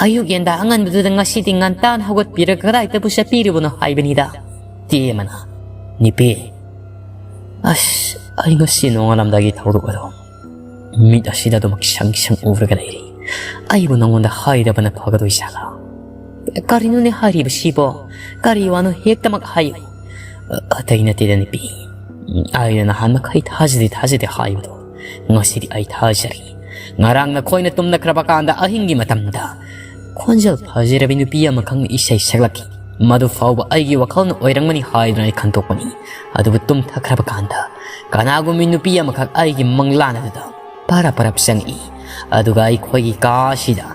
"ꯑꯌꯨꯛ ꯌꯦꯟꯗꯥ ꯑꯉꯟꯕꯗꯨꯗ ꯉꯁꯤꯗꯤ ꯉꯟꯇꯥꯅ ꯍꯧꯒꯠꯄꯤꯔꯒ ꯀꯗꯥꯏꯗꯕꯨ ꯆꯠꯄꯤꯔꯨꯕꯅꯣ ꯍꯥꯏꯕꯅꯤꯗ?" ꯇꯦꯝ ꯑꯃꯅ, "ꯅꯨꯄꯤ, ꯑꯁ, ꯑꯩ ꯉꯁꯤ ꯅꯣꯡꯉꯥꯜꯂꯝꯗꯥꯏꯒꯤ ꯊꯧꯗꯣꯛ ꯑꯗꯣ ꯃꯤꯠ ꯑꯁꯤꯗ ꯑꯗꯨꯃꯛ ꯁꯪ ꯁꯪ ꯎꯔꯒ ꯂꯩꯔꯤ꯫ ꯑꯩꯕꯨ ꯅꯉꯣꯟꯗ ꯍꯥꯏꯗꯕꯅ ꯐꯒꯗꯣꯏ ꯖꯥꯠꯂꯥ?" "ꯀꯔꯤꯅꯣꯅꯦ ꯍꯥꯏꯔꯤꯕꯁꯤꯕꯣ? ꯀꯔꯤ ꯋꯥꯅꯣ ꯍꯦꯛꯇꯃꯛ ꯍꯥꯏꯌꯨ꯫" "ꯑ-, ꯑꯇꯩ ꯅꯠꯇꯦꯗ ꯅꯨꯄꯤ꯫ ꯑꯩꯅ ꯅꯍꯥꯟ ꯃꯈꯩ ꯊꯥꯖꯗꯦ ꯊꯥꯖꯗꯦ ꯍꯥꯏꯕꯗꯣ ꯉꯁꯤꯗꯤ ꯑꯩ ꯊꯥꯖꯔꯦ꯫ ꯉꯔꯥꯡ ꯅꯈꯣꯏꯅ ꯇꯨꯝꯅꯈ꯭ꯔꯕ ꯀꯥꯟꯗ ꯑꯍꯤꯡꯒꯤ ꯃꯇꯝꯗ ꯈꯣꯟꯖꯦꯜ ꯐꯖꯔꯕꯤ ꯅꯨꯄꯤ ꯑꯃꯈꯛꯅ ꯏꯁꯩ ꯁꯛꯂꯛꯈꯤ꯫ ꯃꯗꯨ ꯐꯥꯎꯕ ꯑꯩꯒꯤ ꯋꯥꯈꯜꯅ ꯑꯣꯏꯔꯝꯒꯅꯤ ꯍꯥꯏꯗꯨꯅ ꯑꯩ ꯈꯟꯇꯣꯛꯄꯅꯤ꯫ ꯑꯗꯨꯕꯨ ꯇꯨꯝꯊꯈ꯭ꯔꯕ ꯀꯥꯟꯗ ꯀꯅꯥꯒꯨꯝꯕꯤ ꯅꯨꯄꯤ ꯑꯃꯈꯛ ꯑꯩꯒꯤ ꯃꯪꯂꯥꯟ ꯑꯗꯨꯗ ꯄꯔꯞ ꯄꯔꯞ ꯆꯪꯉꯛꯏ꯫ ꯑꯗꯨꯒ ꯑꯩꯈꯣꯏꯒꯤ ꯀꯥ ꯑꯁꯤꯗ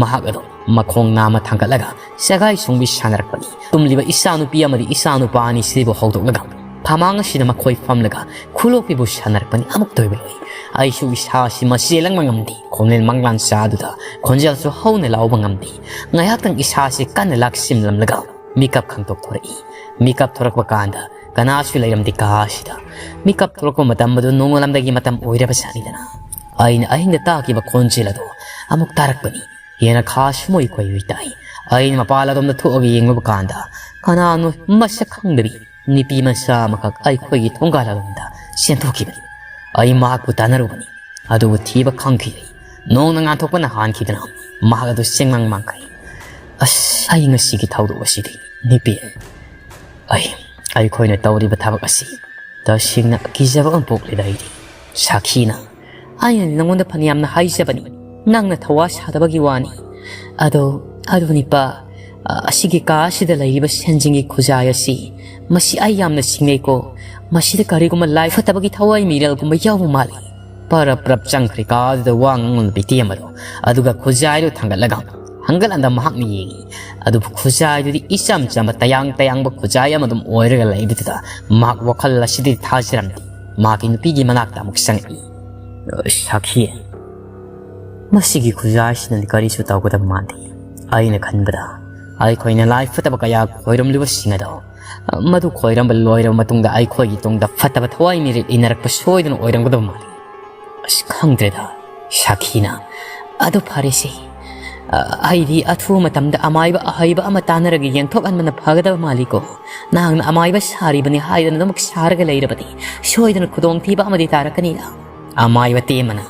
ꯃꯍꯥꯛ ꯑꯗꯨ ꯃꯈꯣꯡ ꯅꯥꯝꯃ ꯊꯥꯡꯒꯠꯂꯒ ꯁꯒꯥꯏ ꯁꯣꯡꯕꯤ ꯁꯥꯟꯅꯔꯛꯄꯅꯤ꯫ ꯇꯨꯝꯂꯤꯕ ꯏꯆꯥꯅꯨꯄꯤ ꯑꯃꯗꯤ ꯏꯆꯥꯅꯨꯄꯥ ꯑꯅꯤ ꯁꯤꯕꯨ ꯍꯧꯗꯣꯛꯂꯒ ꯐꯃꯥꯡ ꯑꯁꯤꯗ ꯃꯈꯣꯏ ꯐꯝꯂꯒ ꯈꯨꯂꯣꯛꯄꯤꯕꯨ ꯁꯥꯟꯅꯔꯛꯄꯅꯤ꯫ ꯑꯃꯨꯛꯇ ꯑꯣꯏꯕ ꯂꯣꯏ꯫ ꯑꯩꯁꯨ ꯏꯁꯥꯁꯤ ꯃꯆꯦꯜꯂꯝꯕ ꯉꯝꯗꯦ꯫ ꯈꯣꯝꯂꯦꯟ ꯃꯪꯂꯥꯟ ꯆꯥꯗꯨꯗ ꯈꯣꯟꯖꯦꯜꯁꯨ ꯍꯧꯅ ꯂꯥꯎꯕ ꯉꯝꯗꯦ꯫ ꯉꯥꯏꯍꯥꯛꯇꯪ ꯏꯁꯥꯁꯤ ꯀꯟꯅ ꯂꯥꯛꯁꯤꯝꯂꯝꯂꯒ ꯃꯤꯀꯞ ꯈꯪꯇꯣꯛ ꯊꯣꯔꯛꯏ꯫ ꯃꯤꯀꯞ ꯊꯣꯔꯛꯄ ꯀꯥꯟꯗ ꯀꯅꯥꯁꯨ ꯂꯩꯔꯝꯗꯦ ꯀꯥ ꯑꯁꯤꯗ꯫ ꯃꯤꯀꯞ ꯊꯣꯔꯛꯄ ꯃꯇꯝ ꯑꯗꯨ ꯅꯣꯡꯉꯥꯜꯂꯝꯗꯥꯏꯒꯤ ꯃꯇꯝ ꯑꯣꯏꯔꯕ ꯖꯥꯠꯅꯤꯗꯅ꯫ ꯑꯩꯅ ꯑꯍꯤꯡꯗ ꯇꯥꯈꯤꯕ ꯈꯣꯟꯖꯦꯜ ꯑꯗꯨ ꯑꯃꯨꯛ ꯇꯥꯔꯛꯄꯅꯤ꯫ ꯍꯦꯟꯅ ꯈꯥ ꯁꯨꯃꯣꯏ ꯀꯣꯏ ꯇꯥꯏ꯫ ꯑꯩꯅ ꯃꯄꯥꯟ ꯑꯗꯣꯝꯗ ꯊꯣꯛꯑꯒ ꯌꯦꯡꯂꯨꯕ ꯀꯥꯟꯗ ꯀꯅꯥꯅꯣ ꯃꯁꯛ ꯈꯪꯗꯕꯤ ꯅꯨꯄꯤ ꯃꯆꯥ ꯑꯃꯈꯛ ꯑꯩꯈꯣꯏꯒꯤ ꯊꯣꯡꯒꯥꯜ ꯑꯗꯣꯝꯗ ꯆꯦꯟꯊꯣꯛꯈꯤꯕꯅꯤ꯫ ꯑꯩ ꯃꯍꯥꯛꯄꯨ ꯇꯥꯟꯅꯔꯨꯕꯅꯤ, ꯑꯗꯨꯕꯨ ꯊꯤꯕ ꯈꯪꯈꯤꯗꯦ꯫ ꯅꯣꯡꯅ ꯉꯥꯟꯊꯣꯛꯄꯅ ꯍꯥꯟꯈꯤꯗꯅ ꯃꯍꯥꯛ ꯑꯗꯨ ꯆꯦꯡꯃꯥꯡ ꯃꯥꯡꯈ꯭ꯔꯦ꯫ ꯑꯁ, ꯑꯩ ꯉꯁꯤꯒꯤ ꯊꯧꯗꯣꯛ ꯑꯁꯤꯗꯤ, ꯅꯨꯄꯤ, ꯑꯩ, ꯑꯩꯈꯣꯏꯅ ꯇꯧꯔꯤꯕ ꯊꯕꯛ ꯑꯁꯤ ꯇꯁꯦꯡꯅ ꯀꯤꯖꯕ ꯑꯃ ꯄꯣꯛꯂꯦꯗ ꯑꯩꯗꯤ꯫ ꯁꯥꯈꯤꯅ, ꯑꯩꯅ ꯅꯉꯣꯟꯗ ꯐꯅꯌꯥꯝꯅ ꯍꯥꯏꯖꯕꯅꯤ, ꯅꯪꯅ ꯊꯋꯥ ꯁꯥꯗꯕꯒꯤ ꯋꯥꯅꯤ꯫ ꯑꯗꯣ, ꯑꯗꯨ ꯅꯨꯄꯥ, ꯑ, ꯑꯁꯤꯒꯤ ꯀꯥ ꯑꯁꯤꯗ ꯂꯩꯔꯤꯕ ꯁꯦꯟꯖꯤꯡꯒꯤ ꯈꯨꯖꯥꯏ ꯑꯁꯤ, ꯃꯁꯤ ꯑꯩ ꯌꯥꯝꯅ ꯁꯤꯡꯅꯩꯀꯣ꯫ ꯃꯁꯤꯗ ꯀꯔꯤꯒꯨꯝꯕ ꯂꯥꯏ ꯐꯠꯇꯕꯒꯤ ꯊꯋꯥꯏ ꯃꯤꯔꯦꯜꯒꯨꯝꯕ ꯌꯥꯎꯕ ꯃꯥꯜꯂꯤ꯫ ꯄꯔꯞ ꯄꯔꯞ ꯆꯪꯈ꯭ꯔꯦ ꯀꯥꯗꯨꯗ ꯋꯥ ꯉꯥꯡꯂꯝꯕ ꯏꯇꯦꯝ ꯑꯗꯣ꯫ ꯑꯗꯨꯒ ꯈꯨꯖꯥꯏꯗꯨ ꯊꯥꯡꯒꯠꯂꯒ, ꯍꯪꯒꯠ ꯍꯟꯗ ꯃꯍꯥꯛꯅ ꯌꯦꯡꯉꯤ꯫ ꯑꯗꯨꯕꯨ ꯈꯨꯖꯥꯏꯗꯨꯗꯤ ꯏꯆꯝ ꯆꯝꯕ ꯇꯌꯥꯡ ꯇꯌꯥꯡꯕ ꯈꯨꯖꯥꯏ ꯑꯃ ꯑꯗꯨꯝ ꯑꯣꯏꯔꯒ ꯂꯩꯕꯗꯨꯗ ꯃꯍꯥꯛ ꯋꯥꯈꯜ ꯑꯁꯤꯗꯤ ꯊꯥꯖꯔꯝꯗꯦ꯫ ꯃꯍꯥꯛꯀꯤ ꯅꯨꯄꯤꯒꯤ ꯃꯅꯥꯛꯇ ꯑꯃꯨꯛ ꯆꯪꯉꯛꯏ꯫ "ꯁꯥꯈꯤ, ꯃꯁꯤꯒꯤ ꯈꯨꯖꯥꯏꯁꯤꯅꯗꯤ ꯀꯔꯤꯁꯨ ꯇꯧꯒꯗꯕ ꯃꯥꯟꯗꯦ꯫ ꯑꯩꯅ ꯈꯟꯕꯗ ꯑꯩꯈꯣꯏꯅ ꯂꯥꯏ ꯐꯠꯇꯕ ꯀꯌꯥ ꯈꯣꯏꯔꯝꯂꯤꯕꯁꯤꯡ ꯑꯗꯣ, ꯃꯗꯨ ꯈꯣꯏꯔꯝꯕ ꯂꯣꯏꯔꯕ ꯃꯇꯨꯡꯗ ꯑꯩꯈꯣꯏꯒꯤ ꯇꯨꯡꯗ ꯐꯠꯇꯕ ꯊꯋꯥꯏ ꯃꯤꯔꯦꯜ ꯏꯟꯅꯔꯛꯄ ꯁꯣꯏꯗꯅ ꯑꯣꯏꯔꯝꯒꯗꯕ ꯃꯥꯜꯂꯤ꯫ ꯑꯁ, ꯈꯪꯗ꯭ꯔꯦꯗ, ꯁꯥꯈꯤꯅ꯫ ꯑꯗꯨ ꯐꯔꯦꯁꯦ, ꯑ, ꯑꯩꯗꯤ ꯑꯊꯨꯕ ꯃꯇꯝꯗ ꯑꯃꯥꯏꯕ ꯑꯍꯩꯕ ꯑꯃ ꯇꯥꯟꯅꯔꯒ ꯌꯦꯟꯊꯣꯛꯍꯟꯕꯅ ꯐꯒꯗꯕ ꯃꯥꯜꯂꯤꯀꯣ꯫ ꯅꯍꯥꯛꯅ ꯑꯃꯥꯏꯕ ꯁꯥꯔꯤꯕꯅꯤ ꯍꯥꯏꯗꯨꯅ ꯑꯗꯨꯃꯛ ꯁꯥꯔꯒ ꯂꯩꯔꯕꯗꯤ ꯁꯣꯏꯗꯅ ꯈꯨꯗꯣꯡꯊꯤꯕ ꯑꯃꯗꯤ ꯇꯥꯔꯛꯀꯅꯤꯗ꯫" ꯑꯃꯥꯏꯕ ꯇꯦꯝꯕꯅ,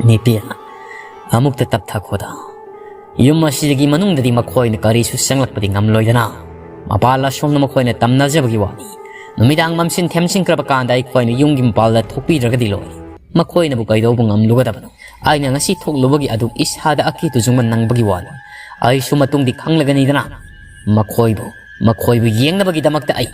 "ꯅꯨꯄꯤ, ꯑꯃꯨꯛꯇ ꯇꯞꯊꯈꯣꯗ꯫ ꯌꯨꯝ ꯑꯁꯤꯗꯒꯤ ꯃꯅꯨꯡꯗꯗꯤ ꯃꯈꯣꯏꯅ ꯀꯔꯤꯁꯨ ꯆꯪꯂꯛꯄꯗꯤ ꯉꯝꯂꯣꯏꯗꯅ꯫ ꯃꯄꯥꯜ ꯑꯁꯣꯝꯗ ꯃꯈꯣꯏꯅ ꯇꯝꯅꯖꯕꯒꯤ ꯋꯥꯅꯤ꯫ ꯅꯨꯃꯤꯗꯥꯡ ꯃꯝꯁꯤꯟ ꯊꯦꯝꯖꯤꯟꯈ꯭ꯔꯕ ꯀꯥꯟꯗ ꯑꯩꯈꯣꯏꯅ ꯌꯨꯝꯒꯤ ꯃꯄꯥꯜꯗ ꯊꯣꯛꯄꯤꯗ꯭ꯔꯒꯗꯤ ꯂꯣꯏꯔꯦ꯫ ꯃꯈꯣꯏꯅꯕꯨ ꯀꯩꯗꯧꯕ ꯉꯝꯂꯨꯒꯗꯕꯅꯣ? ꯑꯩꯅ ꯉꯁꯤ ꯊꯣꯛꯂꯨꯕꯒꯤ ꯑꯗꯨ ꯏꯁꯥꯗ ꯑꯀꯤ ꯇꯨꯖꯨꯡꯕ ꯅꯪꯕꯒꯤ ꯋꯥꯅꯤ꯫ ꯑꯩꯁꯨ ꯃꯇꯨꯡꯗꯤ ꯈꯪꯂꯒꯅꯤꯗꯅ꯫ ꯃꯈꯣꯏꯕꯨ, ꯃꯈꯣꯏꯕꯨ ꯌꯦꯡꯅꯕꯒꯤꯗꯃꯛꯇ ꯑꯩ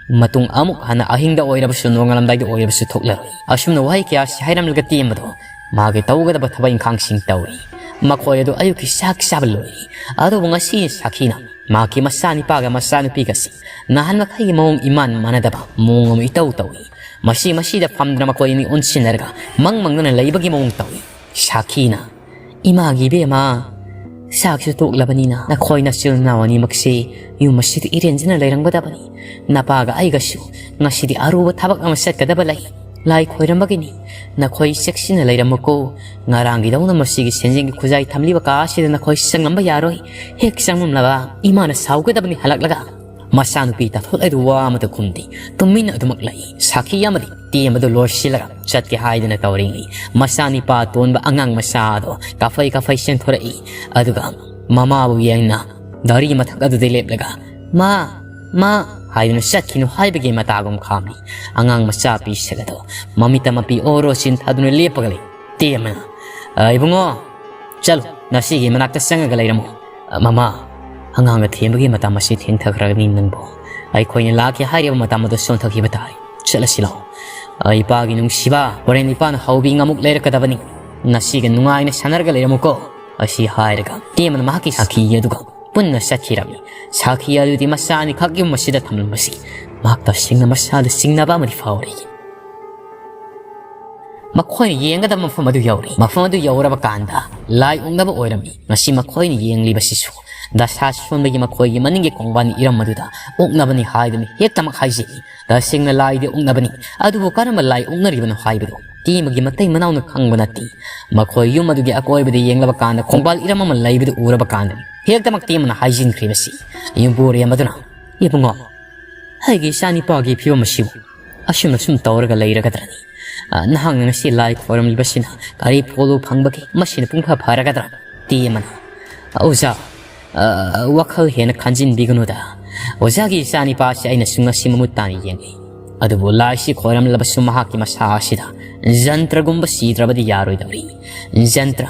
ꯃꯇꯨꯡ ꯑꯃꯨꯛ ꯍꯟꯅ ꯑꯍꯤꯡꯗ ꯑꯣꯏꯔꯕꯁꯨ, ꯅꯣꯡꯉꯥꯜꯂꯝꯗꯥꯏꯗ ꯑꯣꯏꯔꯕꯁꯨ ꯊꯣꯛꯂꯔꯣꯏ꯫" ꯑꯁꯨꯝꯅ ꯋꯥꯍꯩ ꯀꯌꯥꯁꯤ ꯍꯥꯏꯔꯝꯂꯒ ꯇꯦꯝꯕꯗꯣ ꯃꯥꯒꯤ ꯇꯧꯒꯗꯕ ꯊꯕꯛ ꯏꯪꯈꯥꯡꯁꯤꯡ ꯇꯧꯔꯤ꯫ ꯃꯈꯣꯏ ꯑꯗꯨ ꯑꯌꯨꯛꯀꯤ ꯆꯥꯛ ꯆꯥꯕ ꯂꯣꯏꯔꯤ꯫ ꯑꯗꯨꯕꯨ ꯉꯁꯤ ꯁꯥꯈꯤꯅ ꯃꯍꯥꯛꯀꯤ ꯃꯆꯥꯅꯤꯄꯥꯒ ꯃꯆꯥꯅꯨꯄꯤꯒꯁꯤ ꯅꯍꯥꯟ ꯃꯈꯩꯒꯤ ꯃꯑꯣꯡ ꯏꯃꯥꯟ ꯃꯥꯟꯅꯗꯕ ꯃꯑꯣꯡ ꯑꯃ ꯏꯇꯧ ꯇꯧꯏ꯫ ꯃꯁꯤ ꯃꯁꯤꯗ ꯐꯝꯗꯨꯅ ꯃꯈꯣꯏ ꯑꯅꯤ ꯑꯣꯟꯁꯤꯟꯅꯔꯒ ꯃꯪ ꯃꯪꯗꯨꯅ ꯂꯩꯕꯒꯤ ꯃꯑꯣꯡ ꯇꯧꯏ꯫ ꯁꯥꯈꯤꯅ, "ꯏꯃꯥꯒꯤ ꯏꯕꯦꯝꯃ, ꯆꯥꯛꯁꯨ ꯇꯣꯛꯂꯕꯅꯤꯅ ꯅꯈꯣꯏ ꯅꯆꯤꯜ ꯅꯅꯥꯎ ꯑꯅꯤꯃꯛꯁꯤ ꯌꯨꯝ ꯑꯁꯤꯗ ꯏꯔꯦꯟꯖꯅ ꯂꯩꯔꯝꯒꯗꯕꯅꯤ꯫ ꯅꯄꯥꯒ ꯑꯩꯒꯁꯨ ꯉꯁꯤꯗꯤ ꯑꯔꯨꯕ ꯊꯕꯛ ꯑꯃ ꯆꯠꯀꯗꯕ ꯂꯩ꯫ ꯂꯥꯏ ꯈꯣꯏꯔꯝꯕꯒꯤꯅꯤ꯫ ꯅꯈꯣꯏ ꯆꯦꯛꯁꯤꯟꯅ ꯂꯩꯔꯝꯃꯨꯀꯣ꯫ ꯉꯔꯥꯡꯒꯤꯗꯧꯅ ꯃꯁꯤꯒꯤ ꯁꯦꯟꯖꯦꯡꯒꯤ ꯈꯨꯖꯥꯏ ꯊꯝꯂꯤꯕ ꯀꯥ ꯑꯁꯤꯗ ꯅꯈꯣꯏ ꯆꯪꯂꯝꯕ ꯌꯥꯔꯣꯏ꯫ ꯍꯦꯛ ꯆꯪꯂꯝꯂꯕ ꯏꯃꯥꯅ ꯁꯥꯎꯒꯗꯕꯅꯤ ꯍꯜꯂꯛꯂꯒ꯫" ꯃꯆꯥꯅꯨꯄꯤ ꯇꯥꯊꯣꯛ ꯑꯗꯨ ꯋꯥ ꯑꯃꯇ ꯈꯨꯝꯗꯦ꯫ ꯇꯨꯃꯤꯟꯅ ꯑꯗꯨꯃꯛ ꯂꯩ꯫ ꯁꯥꯈꯤ ꯑꯃꯗꯤ ꯇꯦꯝꯕꯗꯨ ꯂꯣꯏꯁꯤꯜꯂꯒ ꯆꯠꯀꯦ ꯍꯥꯏꯗꯅ ꯇꯧꯔꯤꯉꯩ, ꯃꯆꯥꯅꯤꯄꯥ ꯑꯇꯣꯟꯕ ꯑꯉꯥꯡ ꯃꯆꯥ ꯑꯗꯣ ꯀꯥꯐꯩ ꯀꯥꯐꯩ ꯆꯦꯟꯊꯣꯔꯛꯏ꯫ ꯑꯗꯨꯒ ꯃꯃꯥꯕꯨ ꯌꯦꯡꯅ ꯒꯥꯔꯤ ꯃꯊꯛ ꯑꯗꯨꯗ ꯂꯦꯞꯂꯒ, "ꯃꯥ, ꯃꯥ" ꯍꯥꯏꯗꯨꯅ ꯆꯠꯈꯤꯅꯨ ꯍꯥꯏꯕꯒꯤ ꯃꯇꯥꯒꯨꯝ ꯈꯥꯝꯃꯤ꯫ ꯑꯉꯥꯡ ꯃꯆꯥ ꯄꯤꯁꯛ ꯑꯗꯣ ꯃꯃꯤꯠꯇ ꯃꯄꯤ ꯑꯣꯔꯣ ꯆꯤꯟ ꯊꯥꯗꯨꯅ ꯂꯦꯞꯄꯒ ꯂꯩ꯫ ꯇꯦꯝꯕꯅ, "ꯑ, ꯏꯕꯨꯡꯉꯣ, ꯆꯠꯂꯨ, ꯅꯁꯤꯒꯤ ꯃꯅꯥꯛꯇ ꯆꯪꯉꯒ ꯂꯩꯔꯝꯃꯨ"꯫ "ꯑ, ꯃꯃꯥ, ꯑꯉꯥꯡꯒ ꯊꯦꯝꯕꯒꯤ ꯃꯇꯝ ꯑꯁꯤ ꯊꯦꯡꯊꯈ꯭ꯔꯒꯅꯤ ꯅꯪꯕꯨ꯫ ꯑꯩꯈꯣꯏꯅ ꯂꯥꯛꯀꯦ ꯍꯥꯏꯔꯤꯕ ꯃꯇꯝ ꯑꯗꯨ ꯁꯣꯟꯊꯈꯤꯕ ꯇꯥꯔꯦ꯫ ꯆꯠꯂꯁꯤ ꯂꯥꯛꯑꯣ꯫ ꯑ, ꯏꯄꯥꯒꯤ ꯅꯨꯡꯁꯤꯕ, ꯍꯣꯔꯦꯟ ꯏꯄꯥꯅ ꯍꯧꯕꯤ ꯉꯥꯃꯨꯛ ꯂꯩꯔꯛꯀꯗꯕꯅꯤ꯫ ꯅꯁꯤꯒ ꯅꯨꯡꯉꯥꯏꯅ ꯁꯥꯟꯅꯔꯒ ꯂꯩꯔꯝꯃꯨꯀꯣ"꯫ ꯑꯁꯤ ꯍꯥꯏꯔꯒ ꯇꯦꯝꯕꯅ ꯃꯍꯥꯛꯀꯤ ꯁꯥꯈꯤ ꯑꯗꯨꯒ ꯄꯨꯟꯅ ꯆꯠꯈꯤꯔꯝꯃꯤ꯫ ꯁꯥꯈꯤ ꯑꯗꯨꯗꯤ ꯃꯆꯥ ꯑꯅꯤꯈꯛ ꯌꯨꯝ ꯑꯁꯤꯗ ꯊꯝꯂꯝꯕꯁꯤ ꯃꯍꯥꯛ ꯇꯁꯦꯡꯅ ꯃꯁꯥꯗ ꯆꯤꯡꯅꯕ ꯑꯃꯗꯤ ꯐꯥꯎꯔꯤ꯫ ꯃꯈꯣꯏꯅ ꯌꯦꯡꯒꯗꯕ ꯃꯐꯝ ꯑꯗꯨ ꯌꯧꯔꯦ꯫ ꯃꯐꯝ ꯑꯗꯨ ꯌꯧꯔꯕ ꯀꯥꯟꯗ ꯂꯥꯏ ꯑꯣꯛꯅꯕ ꯑꯣꯏꯔꯝꯃꯤ꯫ ꯉꯁꯤ ꯃꯈꯣꯏꯅ ꯌꯦꯡꯂꯤꯕꯁꯤꯁꯨ ꯗꯁꯥ ꯁꯣꯟꯕꯒꯤ ꯃꯈꯣꯏꯒꯤ ꯃꯅꯤꯡꯒꯤ ꯈꯣꯡꯕꯥꯟ ꯏꯔꯝ ꯑꯗꯨꯗ ꯑꯣꯛꯅꯕꯅꯤ ꯍꯥꯏꯗꯨꯅ ꯍꯦꯛꯇꯃꯛ ꯍꯥꯏꯖꯩ꯫ ꯇꯁꯦꯡꯅ ꯂꯥꯏꯗꯤ ꯑꯣꯛꯅꯕꯅꯤ, ꯑꯗꯨꯕꯨ ꯀꯔꯝꯕ ꯂꯥꯏ ꯑꯣꯛꯅꯔꯤꯕꯅꯣ ꯍꯥꯏꯕꯗꯨ ꯇꯦꯝꯕꯒꯤ ꯃꯇꯩ ꯃꯅꯥꯎꯅ ꯈꯪꯕ ꯅꯠꯇꯦ꯫ ꯃꯈꯣꯏ ꯌꯨꯝ ꯑꯗꯨꯒꯤ ꯑꯀꯣꯏꯕꯗ ꯌꯦꯡꯂꯕ ꯀꯥꯟꯗ ꯈꯣꯡꯕꯥꯜ ꯏꯔꯝ ꯑꯃ ꯂꯩꯕꯗꯨ ꯎꯔꯕ ꯀꯥꯟꯗꯅꯤ ꯍꯦꯛꯇꯃꯛ ꯇꯦꯝꯕꯅ ꯍꯥꯏꯖꯤꯟꯈ꯭ꯔꯤꯕꯁꯤ꯫ ꯌꯨꯝꯕꯨꯔꯦꯝꯕꯗꯨꯅ, "ꯏꯕꯨꯡꯉꯣ, ꯑꯩꯒꯤ ꯏꯆꯥꯅꯤꯄꯥꯒꯤ ꯐꯤꯕꯝ ꯑꯁꯤꯕꯨ ꯑꯁꯨꯝꯅ ꯁꯨꯝ ꯇꯧꯔꯒ ꯂꯩꯔꯒꯗ꯭ꯔꯅꯤ? ꯑ, ꯅꯍꯥꯛꯅ ꯉꯁꯤ ꯂꯥꯏ ꯈꯣꯏꯔꯝꯂꯤꯕꯁꯤꯅ ꯀꯔꯤ ꯐꯣꯜꯂꯨ ꯐꯪꯕꯒꯦ? ꯃꯁꯤꯅ ꯄꯨꯡꯐ ꯐꯔꯒꯗ꯭ꯔꯥ?" ꯇꯦꯝꯕꯅ, "ꯑꯣꯖꯥ, ꯑ, ꯋꯥꯈꯜ ꯍꯦꯟꯅ ꯈꯟꯖꯤꯟꯕꯤꯒꯅꯨꯗ꯫ ꯑꯣꯖꯥꯒꯤ ꯏꯆꯥꯅꯤꯄꯥꯁꯤ ꯑꯩꯅꯁꯨ ꯉꯁꯤ ꯃꯃꯨꯠ ꯇꯥꯅ ꯌꯦꯡꯂꯤ꯫ ꯑꯗꯨꯕꯨ ꯂꯥꯏꯁꯤ ꯈꯣꯏꯔꯝꯂꯕꯁꯨ ꯃꯍꯥꯛꯀꯤ ꯃꯁꯥ ꯑꯁꯤꯗ ꯖꯟꯇ꯭ꯔꯒꯨꯝꯕ ꯁꯤꯗ꯭ꯔꯕꯗꯤ ꯌꯥꯔꯣꯏꯗꯧꯔꯤ꯫ ꯖꯟꯇ꯭ꯔ,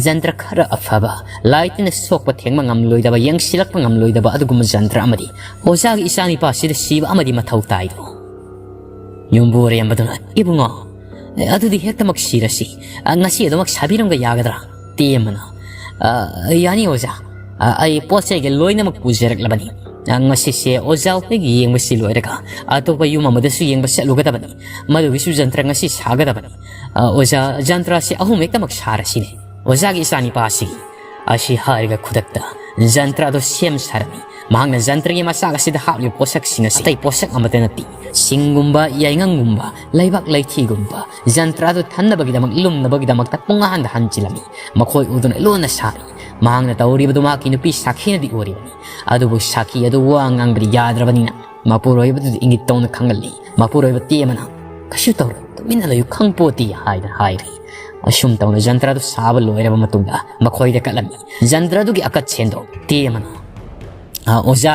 ꯖꯟꯇ꯭ꯔ ꯈꯔ ꯑꯐꯕ, ꯂꯥꯏ ꯇꯤꯟꯅ ꯁꯣꯛꯄ ꯊꯦꯡꯕ ꯉꯝꯂꯣꯏꯗꯕ, ꯌꯦꯡꯁꯤꯜꯂꯛꯄ ꯉꯝꯂꯣꯏꯗꯕ ꯑꯗꯨꯒꯨꯝꯕ ꯖꯟꯇ꯭ꯔ ꯑꯃꯗꯤ ꯑꯣꯖꯥꯒꯤ ꯏꯆꯥꯅꯤꯄꯥꯁꯤꯗ ꯁꯤꯕ ꯑꯃꯗꯤ ꯃꯊꯧ ꯇꯥꯏꯗꯣ"꯫ ꯌꯨꯝꯕꯨꯔꯦꯝꯕꯗꯨꯅ, "ꯏꯕꯨꯡꯉꯣ, ꯑꯦ, ꯑꯗꯨꯗꯤ ꯍꯦꯛꯇꯃꯛ ꯁꯤꯔꯁꯤ꯫ ꯑ, ꯉꯁꯤ ꯑꯗꯨꯃꯛ ꯁꯥꯕꯤꯔꯝꯕ ꯌꯥꯒꯗ꯭ꯔꯥ?" ꯇꯦꯝꯕꯅ, "ꯑ, ꯌꯥꯅꯤ ꯑꯣꯖꯥ꯫ ꯑ, ꯑꯩ ꯄꯣꯠ ꯆꯩꯒ ꯂꯣꯏꯅꯃꯛ ꯄꯨꯖꯔꯛꯂꯕꯅꯤ꯫ ꯑ, ꯉꯁꯤꯁꯦ ꯑꯣꯖꯥ ꯍꯣꯏꯒꯤ ꯌꯦꯡꯕꯁꯤ ꯂꯣꯏꯔꯒ ꯑꯇꯣꯞꯄ ꯌꯨꯝ ꯑꯃꯗꯁꯨ ꯌꯦꯡꯕ ꯆꯠꯂꯨꯒꯗꯕꯅꯤ꯫ ꯃꯗꯨꯒꯤꯁꯨ ꯖꯟꯇ꯭ꯔ ꯉꯁꯤ ꯁꯥꯒꯗꯕꯅꯤ꯫ ꯑ, ꯑꯣꯖꯥ, ꯖꯟꯇ꯭ꯔꯁꯤ ꯑꯍꯨꯝ ꯍꯦꯛꯇꯃꯛ ꯁꯥꯔꯁꯤꯅꯦ꯫ ꯑꯣꯖꯥꯒꯤ ꯏꯆꯥꯅꯤꯄꯥꯁꯤ"꯫ ꯑꯁꯤ ꯍꯥꯏꯔꯒ ꯈꯨꯗꯛꯇ ꯖꯟꯇ꯭ꯔ ꯑꯗꯨ ꯁꯦꯝ ꯁꯥꯔꯝꯃꯤ꯫ ꯃꯍꯥꯛꯅ ꯖꯟꯇ꯭ꯔꯒꯤ ꯃꯆꯥꯛ ꯑꯁꯤꯗ ꯍꯥꯞꯂꯤꯕ ꯄꯣꯠꯁꯛꯁꯤꯡ ꯑꯁꯤ ꯑꯇꯩ ꯄꯣꯠꯁꯛ ꯑꯃꯠꯇ ꯅꯠꯇꯦ꯫ ꯁꯤꯡꯒꯨꯝꯕ, ꯌꯥꯏꯉꯪꯒꯨꯝꯕ, ꯂꯩꯕꯥꯛ ꯂꯩꯊꯤꯒꯨꯝꯕ, ꯖꯟꯇ꯭ꯔ ꯑꯗꯨ ꯊꯟꯅꯕꯒꯤꯗꯃꯛ, ꯂꯨꯝꯅꯕꯒꯤꯗꯃꯛꯇ ꯄꯨꯡꯍꯥꯟꯗ ꯍꯟꯖꯤꯜꯂꯝꯃꯤ꯫ ꯃꯈꯣꯏ ꯎꯗꯨꯅ ꯂꯣꯟꯅ ꯁꯥꯔꯤ꯫ ꯃꯍꯥꯛꯅ ꯇꯧꯔꯤꯕꯗꯨ ꯃꯍꯥꯛꯀꯤ ꯅꯨꯄꯤ ꯁꯥꯈꯤꯅꯗꯤ ꯎꯔꯤꯕꯅꯤ꯫ ꯑꯗꯨꯕꯨ ꯁꯥꯈꯤ ꯑꯗꯨ ꯋꯥ ꯉꯥꯡꯕꯗꯤ ꯌꯥꯗ꯭ꯔꯕꯅꯤꯅ ꯃꯄꯨꯔꯣꯏꯕꯗꯨꯗ ꯏꯪꯒꯤꯠ ꯇꯧꯅ ꯈꯪꯍꯜꯂꯤ꯫ ꯃꯄꯨꯔꯣꯏꯕ ꯇꯦꯝꯕꯅ, "ꯀꯩꯁꯨ ꯇꯧꯔꯣꯏ, ꯇꯨꯃꯤꯟꯅ ꯂꯩꯌꯨ, ꯈꯪꯄꯣꯠꯇꯦ ꯍꯥꯏꯗꯅ ꯍꯥꯏꯔꯦ꯫ ꯑꯁꯨꯝ ꯇꯧꯅ ꯖꯟꯇ꯭ꯔꯗꯨ ꯁꯥꯕ ꯂꯣꯏꯔꯕ ꯃꯇꯨꯡꯗ ꯃꯈꯣꯏꯗ ꯀꯠꯂꯝꯃꯤ꯫ ꯖꯟꯇ꯭ꯔꯗꯨꯒꯤ ꯑꯀꯠ ꯁꯦꯟꯗꯣ ꯇꯦ ꯑꯃꯅ, "ꯑ, ꯑꯣꯖꯥ,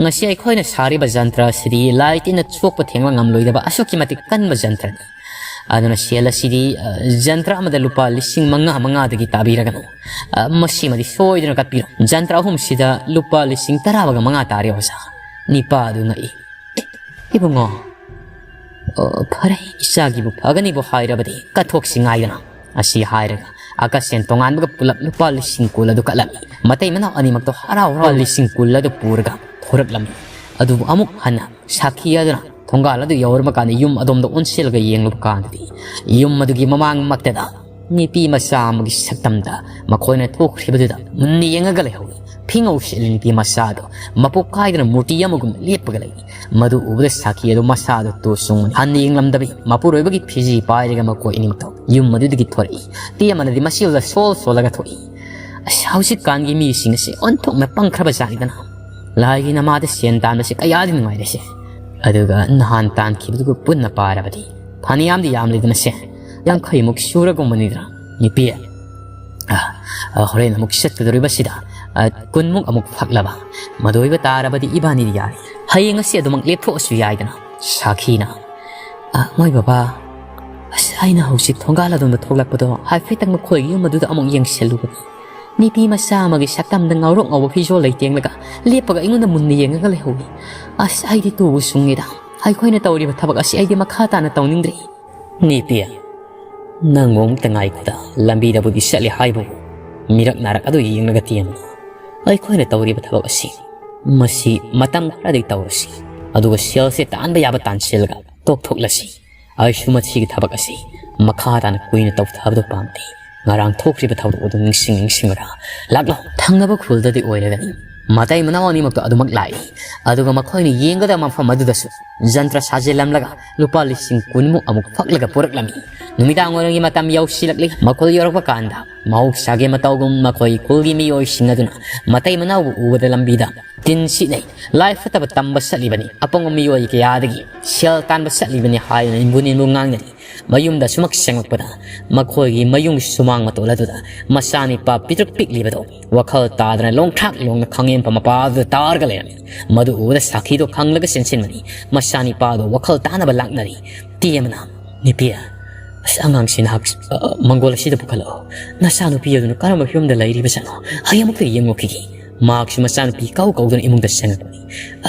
ꯉꯁꯤ ꯑꯩꯈꯣꯏꯅ ꯁꯥꯔꯤꯕ ꯖꯟꯇ꯭ꯔ ꯑꯁꯤꯗꯤ ꯂꯥꯏ ꯇꯤꯟꯅ ꯁꯣꯛꯄ ꯊꯦꯡꯕ ꯉꯝꯂꯣꯏꯗꯕ ꯑꯁꯨꯛꯀꯤ ꯃꯇꯤꯛ ꯀꯟꯕ ꯖꯟꯇ꯭ꯔꯅꯤ꯫ ꯑꯗꯨꯅ ꯁꯦꯜ ꯑꯁꯤꯗꯤ, ꯑ, ꯖꯟꯇ꯭ꯔ ꯑꯃꯗ ꯂꯨꯄꯥ ꯂꯤꯁꯤꯡ ꯃꯉꯥ ꯃꯉꯥꯗꯒꯤ ꯇꯥꯕꯤꯔꯒꯅꯨ꯫ ꯑ, ꯃꯁꯤꯃꯗꯤ ꯁꯣꯏꯗꯅ ꯀꯠꯄꯤꯔꯣ꯫ ꯖꯟꯇ꯭ꯔ ꯑꯍꯨꯝꯁꯤꯗ ꯂꯨꯄꯥ ꯂꯤꯁꯤꯡ ꯇꯔꯥꯒ ꯃꯉꯥ ꯇꯥꯔꯦ, ꯑꯣꯖꯥ꯫" ꯅꯤꯄꯥ ꯑꯗꯨ ꯉꯛꯏ꯫ "ꯑꯦ, ꯏꯕꯨꯡꯉꯣ, ꯑꯣ, ꯐꯔꯦ, ꯏꯆꯥꯒꯤꯕꯨ ꯐꯒꯅꯤꯕꯨ ꯍꯥꯏꯔꯕꯗꯤ ꯀꯠꯊꯣꯛꯁꯤ ꯉꯥꯏꯗꯅ," ꯑꯁꯤ ꯍꯥꯏꯔꯒ ꯑꯀꯠꯁꯦꯟ ꯇꯣꯉꯥꯟꯕꯒ ꯄꯨꯂꯞ ꯂꯨꯄꯥ ꯂꯤꯁꯤꯡ ꯀꯨꯟ ꯑꯗꯨ ꯀꯠꯂꯝꯃꯤ꯫ ꯃꯇꯩ ꯃꯅꯥꯎ ꯑꯅꯤꯃꯛꯇꯣ ꯍꯔꯥꯎ ꯍꯔꯥꯎ ꯂꯤꯁꯤꯡ ꯀꯨꯟ ꯑꯗꯨ ꯄꯨꯔꯒ ꯊꯣꯔꯛꯂꯝꯃꯤ꯫ ꯑꯗꯨꯕꯨ ꯑꯃꯨꯛ ꯍꯟꯅ ꯁꯥꯈꯤ ꯑꯗꯨꯅ ꯊꯣꯡꯒꯥꯜ ꯑꯗꯨ ꯌꯧꯔꯕ ꯀꯥꯟꯗ ꯌꯨꯝ ꯑꯗꯣꯝꯗ ꯑꯣꯟꯁꯤꯜꯂꯒ ꯌꯦꯡꯂꯨꯕ ꯀꯥꯟꯗꯗꯤ ꯌꯨꯝ ꯑꯗꯨꯒꯤ ꯃꯃꯥꯡꯃꯛꯇꯗ ꯅꯨꯄꯤ ꯃꯆꯥ ꯑꯃꯒꯤ ꯁꯛꯇꯝꯗ ꯃꯈꯣꯏꯅ ꯊꯣꯛꯈ꯭ꯔꯤꯕꯗꯨꯗ ꯃꯨꯟꯅ ꯌꯦꯡꯉꯒ ꯂꯩꯍꯧꯏ꯫ ꯐꯤꯉꯧ ꯁꯦꯠꯂꯤ ꯅꯨꯄꯤ ꯃꯆꯥ ꯑꯗꯨ ꯃꯄꯣꯛ ꯀꯥꯏꯗꯅ ꯃꯨꯔꯇꯤ ꯑꯃꯒꯨꯝꯅ ꯂꯦꯞꯄꯒ ꯂꯩ꯫ ꯃꯗꯨ ꯎꯕꯗ ꯁꯥꯈꯤ ꯑꯗꯨ ꯃꯁꯥꯗꯨ ꯇꯨ ꯆꯨꯡꯕꯅꯤ꯫ ꯍꯟꯅ ꯌꯦꯡꯂꯝꯗꯕꯒꯤ ꯃꯄꯨꯔꯣꯏꯕꯒꯤ ꯐꯤꯖꯤ ꯄꯥꯏꯔꯒ ꯃꯈꯣꯏ ꯑꯅꯤꯃꯛꯇꯣ ꯌꯨꯝ ꯑꯗꯨꯗꯒꯤ ꯊꯣꯔꯛꯏ꯫ ꯇꯦ ꯑꯃꯅꯗꯤ ꯃꯁꯤ ꯎꯕꯗ ꯁꯣꯜ ꯁꯣꯜꯂꯒ ꯊꯣꯛꯏ꯫ "ꯑꯁ, ꯍꯧꯖꯤꯛꯀꯥꯟꯒꯤ ꯃꯤꯁꯤꯡ ꯑꯁꯤ ꯑꯣꯟꯊꯣꯛꯅ ꯄꯪꯈ꯭ꯔꯕ ꯖꯥꯠꯅꯤꯗꯅ꯫ ꯂꯥꯏꯒꯤ ꯅꯃꯥꯗ ꯁꯦꯟ ꯇꯥꯟꯕꯁꯤ ꯀꯌꯥꯗꯤ ꯅꯨꯡꯉꯥꯏꯔꯦꯁꯦ꯫ ꯑꯗꯨꯒ ꯅꯍꯥꯟ ꯇꯥꯟꯈꯤꯕꯗꯨꯒ ꯄꯨꯟꯅ ꯄꯥꯔꯕꯗꯤ ꯐꯅꯌꯥꯝꯗꯤ ꯌꯥꯝꯂꯤꯗꯅꯁꯦ꯫ ꯌꯥꯡꯈꯩꯃꯨꯛ ꯁꯨꯔꯒꯨꯝꯕꯅꯤꯗꯅ, ꯅꯨꯄꯤ꯫ ꯑ, ꯑ, ꯍꯣꯔꯦꯟ ꯑꯃꯨꯛ ꯆꯠꯀꯗꯧꯔꯤꯕꯁꯤꯗ, ꯑ, ꯀꯨꯟꯃꯨꯛ ꯑꯃꯨꯛ ꯐꯛꯂꯕ꯫ ꯃꯗꯨ ꯑꯣꯏꯕ ꯇꯥꯔꯕꯗꯤ ꯏꯕꯥꯅꯤꯗꯤ ꯌꯥꯔꯦ꯫ ꯍꯌꯦꯡ ꯑꯁꯤ ꯑꯗꯨꯃꯛ ꯂꯦꯞꯊꯣꯛꯑꯁꯨ ꯌꯥꯏꯗꯅ꯫" ꯁꯥꯈꯤꯅ, "ꯑ, ꯃꯣꯏ ꯕꯕꯥ, ꯑꯁ, ꯑꯩꯅ ꯍꯧꯖꯤꯛ ꯊꯣꯡꯒꯥꯜ ꯑꯗꯣꯝꯗ ꯊꯣꯛꯂꯛꯄꯗꯣ ꯍꯥꯏꯐꯦꯠꯇꯪ ꯃꯈꯣꯏꯒꯤ ꯌꯨꯝ ꯑꯗꯨꯗ ꯑꯃꯨꯛ ꯌꯦꯡꯁꯤꯜꯂꯨꯕꯅꯤ꯫ ꯅꯨꯄꯤ ꯃꯆꯥ ꯑꯃꯒꯤ ꯁꯛꯇꯝꯗ ꯉꯧꯔꯣꯛ ꯉꯧꯕ ꯐꯤꯖꯣꯜ ꯂꯩꯇꯦꯡꯂꯒ ꯂꯦꯞꯄꯒ ꯑꯩꯉꯣꯟꯗ ꯃꯨꯟꯅ ꯌꯦꯡꯉꯒ ꯂꯩꯍꯧꯏ꯫ ꯑꯁ, ꯑꯩꯗꯤ ꯇꯨꯕꯨ ꯁꯨꯡꯉꯦꯗ꯫ ꯑꯩꯈꯣꯏꯅ ꯇꯧꯔꯤꯕ ꯊꯕꯛ ꯑꯁꯤ ꯑꯩꯗꯤ ꯃꯈꯥ ꯇꯥꯅ ꯇꯧꯅꯤꯡꯗ꯭ꯔꯦ꯫" "ꯅꯨꯄꯤ, ꯅꯪꯕꯨ ꯑꯃꯨꯛꯇ ꯉꯥꯏꯈꯣꯗ, ꯂꯝꯕꯤꯗꯕꯨꯗꯤ ꯆꯠꯂꯤ ꯍꯥꯏꯕꯨ ꯃꯤꯔꯛ ꯅꯥꯔꯛ ꯑꯗꯨ ꯌꯦꯡꯂꯒ ꯇꯦꯝꯃꯨ꯫ ꯑꯩꯈꯣꯏꯅ ꯇꯧꯔꯤꯕ ꯊꯕꯛ ꯑꯁꯤ ꯃꯁꯤ ꯃꯇꯝ ꯈꯔꯗꯤ ꯇꯧꯔꯁꯤ, ꯑꯗꯨꯒ ꯁꯦꯜꯁꯦ ꯇꯥꯟꯕ ꯌꯥꯕ ꯇꯥꯟꯁꯤꯜꯂꯒ ꯇꯣꯛꯊꯣꯛꯂꯁꯤ꯫ ꯑꯩꯁꯨ ꯃꯁꯤꯒꯤ ꯊꯕꯛ ꯑꯁꯤ ꯃꯈꯥ ꯇꯥꯅ ꯀꯨꯏꯅ ꯇꯧꯊꯕꯗꯨ ꯄꯥꯝꯗꯦ꯫ ꯉꯔꯥꯡ ꯊꯣꯛꯈ꯭ꯔꯤꯕ ꯊꯧꯗꯣꯛ ꯑꯗꯨ ꯅꯤꯡꯁꯤꯡ ꯅꯤꯡꯁꯤꯡꯂꯒ ꯂꯥꯛꯂꯣ꯫" ꯊꯪꯅꯕ ꯈꯨꯜꯗꯗꯤ ꯑꯣꯏꯔꯒꯅꯤ꯫ ꯃꯇꯩ ꯃꯅꯥꯎ ꯑꯅꯤꯃꯛꯇꯣ ꯑꯗꯨꯃꯛ ꯂꯥꯛꯏ꯫ ꯑꯗꯨꯒ ꯃꯈꯣꯏꯅ ꯌꯦꯡꯒꯗꯕ ꯃꯐꯝ ꯑꯗꯨꯗꯁꯨ ꯖꯟꯇ꯭ꯔ ꯁꯥꯖꯤꯜꯂꯝꯂꯒ ꯂꯨꯄꯥ ꯂꯤꯁꯤꯡ ꯀꯨꯟꯃꯨꯛ ꯑꯃꯨꯛ ꯐꯛꯂꯒ ꯄꯨꯔꯛꯂꯝꯃꯤ꯫ ꯅꯨꯃꯤꯗꯥꯡ ꯋꯥꯏꯔꯝꯒꯤ ꯃꯇꯝ ꯌꯧꯁꯤꯜꯂꯛꯂꯤ꯫ ꯃꯈꯣꯏ ꯌꯧꯔꯛꯄ ꯀꯥꯟꯗ ꯃꯍꯧꯁꯥꯒꯤ ꯃꯇꯧꯒꯨꯝ ꯃꯈꯣꯏ ꯈꯨꯜꯒꯤ ꯃꯤꯑꯣꯏꯁꯤꯡ ꯑꯗꯨꯅ ꯃꯇꯩ ꯃꯅꯥꯎꯕꯨ ꯎꯕꯗ ꯂꯝꯕꯤꯗ ꯇꯤꯟ ꯁꯤꯠꯅꯩ꯫ ꯂꯥꯏ ꯐꯠꯇꯕ ꯇꯝꯕ ꯆꯠꯂꯤꯕꯅꯤ꯫ ꯑꯄꯪꯕ ꯃꯤꯑꯣꯏ ꯀꯌꯥꯗꯒꯤ ꯁꯦꯜ ꯇꯥꯟꯕ ꯆꯠꯂꯤꯕꯅꯤ ꯍꯥꯏꯗꯨꯅ ꯏꯟꯕꯨ ꯅꯤꯟꯕꯨ ꯉꯥꯡꯅꯔꯤ꯫ ꯃꯌꯨꯝꯗ ꯁꯨꯃꯛ ꯆꯪꯂꯛꯄꯗ ꯃꯈꯣꯏꯒꯤ ꯃꯌꯨꯝꯒꯤ ꯁꯨꯃꯥꯡ ꯃꯇꯣꯜ ꯑꯗꯨꯗ ꯃꯆꯥꯅꯤꯄꯥ ꯄꯤꯛꯇ꯭ꯔꯨꯛ ꯄꯤꯛꯂꯤꯕꯗꯣ ꯋꯥꯈꯜ ꯇꯥꯗꯅ ꯂꯣꯡꯊ꯭ꯔꯥꯛ ꯂꯣꯡꯅ ꯈꯥꯡꯉꯦꯝꯄ ꯃꯄꯥ ꯑꯗꯨꯗ ꯇꯥꯔꯒ ꯂꯩꯔꯝꯃꯤ꯫ ꯃꯗꯨ ꯎꯕꯗ ꯁꯥꯈꯤꯗꯣ ꯈꯪꯂꯒ ꯆꯦꯟꯁꯤꯟꯕꯅꯤ꯫ ꯃꯆꯥꯅꯤꯄꯥꯗꯣ ꯋꯥꯈꯜ ꯇꯥꯅꯕ ꯂꯥꯛꯅꯔꯤ꯫ ꯇꯦꯝꯅ, "ꯅꯨꯄꯤ, ꯑꯁ, ꯑꯉꯥꯡꯁꯤ ꯅꯍꯥꯛ, ꯑ, ꯃꯪꯒꯣꯜ ꯑꯁꯤꯗ ꯄꯨꯈꯠꯂꯛꯑꯣ꯫ ꯅꯆꯥꯅꯨꯄꯤ ꯑꯗꯨꯅ ꯀꯔꯝꯕ ꯐꯤꯕꯝꯗ ꯂꯩꯔꯤꯕꯖꯥꯠꯅꯣ? ꯑꯩ ꯑꯃꯨꯛꯇ ꯌꯦꯡꯉꯨꯈꯤꯒꯦ꯫" ꯃꯍꯥꯛꯁꯨ ꯃꯆꯥꯅꯨꯄꯤ ꯀꯧ ꯀꯧꯗꯨꯅ ꯏꯃꯨꯡꯗ ꯆꯪꯉꯛꯄꯅꯤ꯫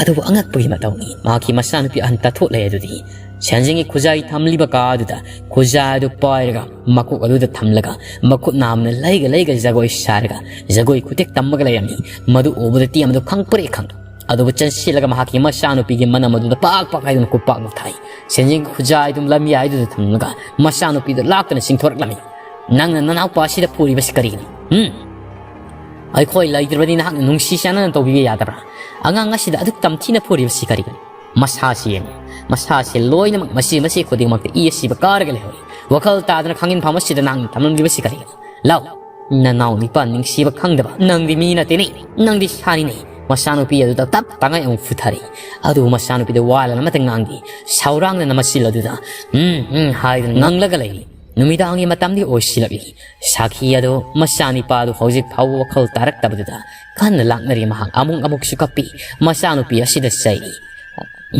ꯑꯗꯨꯕꯨ ꯑꯉꯛꯄꯒꯤ ꯃꯇꯧꯅꯤ, ꯃꯍꯥꯛꯀꯤ ꯃꯆꯥꯅꯨꯄꯤ ꯑꯍꯟ ꯇꯥꯊꯣꯛꯂꯦ ꯑꯗꯨꯗꯤ꯫ ꯁꯦꯟꯖꯦꯡꯒꯤ ꯈꯨꯖꯥꯏ ꯊꯝꯂꯤꯕ ꯀꯥ ꯑꯗꯨꯗ ꯈꯨꯖꯥꯏ ꯑꯗꯨ ꯄꯥꯏꯔꯒ ꯃꯀꯣꯛ ꯑꯗꯨꯗ ꯊꯝꯂꯒ ꯃꯈꯨꯠ ꯅꯥꯝꯅ ꯂꯩꯒ ꯂꯩꯒ ꯖꯒꯣꯏ ꯁꯥꯔꯒ ꯖꯒꯣꯏ ꯈꯨꯇꯦꯛ ꯇꯝꯕꯒ ꯂꯩꯔꯝꯃꯤ꯫ ꯃꯗꯨ ꯎꯕꯗ ꯇꯦꯝ ꯑꯗꯨ ꯈꯪ ꯄꯨꯔꯦ ꯈꯪ꯫ ꯑꯗꯨꯕꯨ ꯆꯦꯟꯁꯤꯜꯂꯒ ꯃꯍꯥꯛꯀꯤ ꯃꯆꯥꯅꯨꯄꯤꯒꯤ ꯃꯅꯝ ꯑꯗꯨꯗ ꯄꯥꯛ ꯄꯥꯛ ꯍꯥꯏꯗꯨꯅ ꯈꯨꯄꯥꯛꯅ ꯊꯥꯏ꯫ ꯁꯦꯟꯖꯦꯡꯒꯤ ꯈꯨꯖꯥꯏ ꯑꯗꯨ ꯂꯝꯌꯥꯏꯗꯨꯗ ꯊꯝꯂꯒ ꯃꯆꯥꯅꯨꯄꯤꯗꯨ ꯂꯥꯛꯇꯨꯅ ꯆꯤꯡꯊꯣꯔꯛꯂꯝꯃꯤ꯫ "ꯅꯪꯅ ꯅꯅꯥꯎꯄꯥ ꯑꯁꯤꯗ ꯐꯨꯔꯤꯕꯁꯤ ꯀꯔꯤꯒꯤꯅꯣ? ꯎꯝ? ꯑꯩꯈꯣꯏ ꯂꯩꯇ꯭ꯔꯕꯗꯤ ꯅꯍꯥꯛꯅ ꯅꯨꯡꯁꯤ ꯆꯥꯟꯅꯅ ꯇꯧꯕꯤꯕ ꯌꯥꯗꯕ꯭ꯔꯥ? ꯑꯉꯥꯡ ꯑꯁꯤꯗ ꯑꯗꯨꯛ ꯇꯝꯊꯤꯅ ꯐꯨꯔꯤꯕꯁꯤ ꯀꯔꯤꯒꯤꯅꯣ? ꯃꯁꯥꯁꯤ ꯌꯦꯡꯉꯨ꯫ ꯃꯁꯥꯁꯤ ꯂꯣꯏꯅꯃꯛ ꯃꯆꯤ ꯃꯆꯤ ꯈꯨꯗꯤꯡꯃꯛꯇ ꯏ ꯑꯁꯤꯕ ꯀꯥꯔꯒ ꯂꯩꯍꯧꯔꯤ꯫ ꯋꯥꯈꯜ ꯇꯥꯗꯅ ꯈꯥꯡꯉꯤꯟꯐꯝ ꯑꯁꯤꯗ ꯅꯍꯥꯛꯅ ꯊꯝꯂꯝꯂꯤꯕꯁꯤ ꯀꯔꯤꯒꯤꯅꯣ? ꯂꯥꯎ, ꯅꯅꯥꯎ ꯅꯤꯄꯥ ꯅꯤꯡꯁꯤꯕ ꯈꯪꯗꯕ꯫ ꯅꯪꯗꯤ ꯃꯤ ꯅꯠꯇꯦꯅꯦ꯫ ꯅꯪꯗꯤ ꯁꯥꯅꯤꯅꯦ꯫" ꯃꯆꯥꯅꯨꯄꯤ ꯑꯗꯨꯗ ꯇꯞ ꯇꯉꯥꯏ ꯑꯃꯨꯛ ꯐꯨꯊꯔꯦ꯫ ꯑꯗꯨꯕꯨ ꯃꯆꯥꯅꯨꯄꯤꯗ ꯋꯥ ꯂꯥꯟ ꯑꯃꯠꯇ ꯉꯥꯡꯗꯦ꯫ ꯁꯥꯎꯔꯥꯡꯗꯅ ꯃꯆꯤꯜ ꯑꯗꯨꯗ "ꯎꯝ, ꯎꯝ" ꯍꯥꯏꯗꯨꯅ ꯉꯥꯡꯂꯒ ꯂꯩꯔꯤ꯫ ꯅꯨꯃꯤꯗꯥꯡꯒꯤ ꯃꯇꯝꯗꯤ ꯑꯣꯏꯁꯤꯜꯂꯛꯂꯤ꯫ ꯁꯥꯈꯤ ꯑꯗꯨ ꯃꯆꯥꯅꯤꯄꯥꯗꯨ ꯍꯧꯖꯤꯛ ꯐꯥꯎꯕ ꯋꯥꯈꯜ ꯇꯥꯔꯛꯇꯕꯗꯨꯗ ꯀꯟꯅ ꯂꯥꯛꯅꯔꯤ꯫ ꯃꯍꯥꯛ ꯑꯃꯨꯛ ꯑꯃꯨꯛꯁꯨ ꯀꯞꯄꯤ꯫ ꯃꯆꯥꯅꯨꯄꯤ ꯑꯁꯤꯗ ꯆꯩꯔꯤ꯫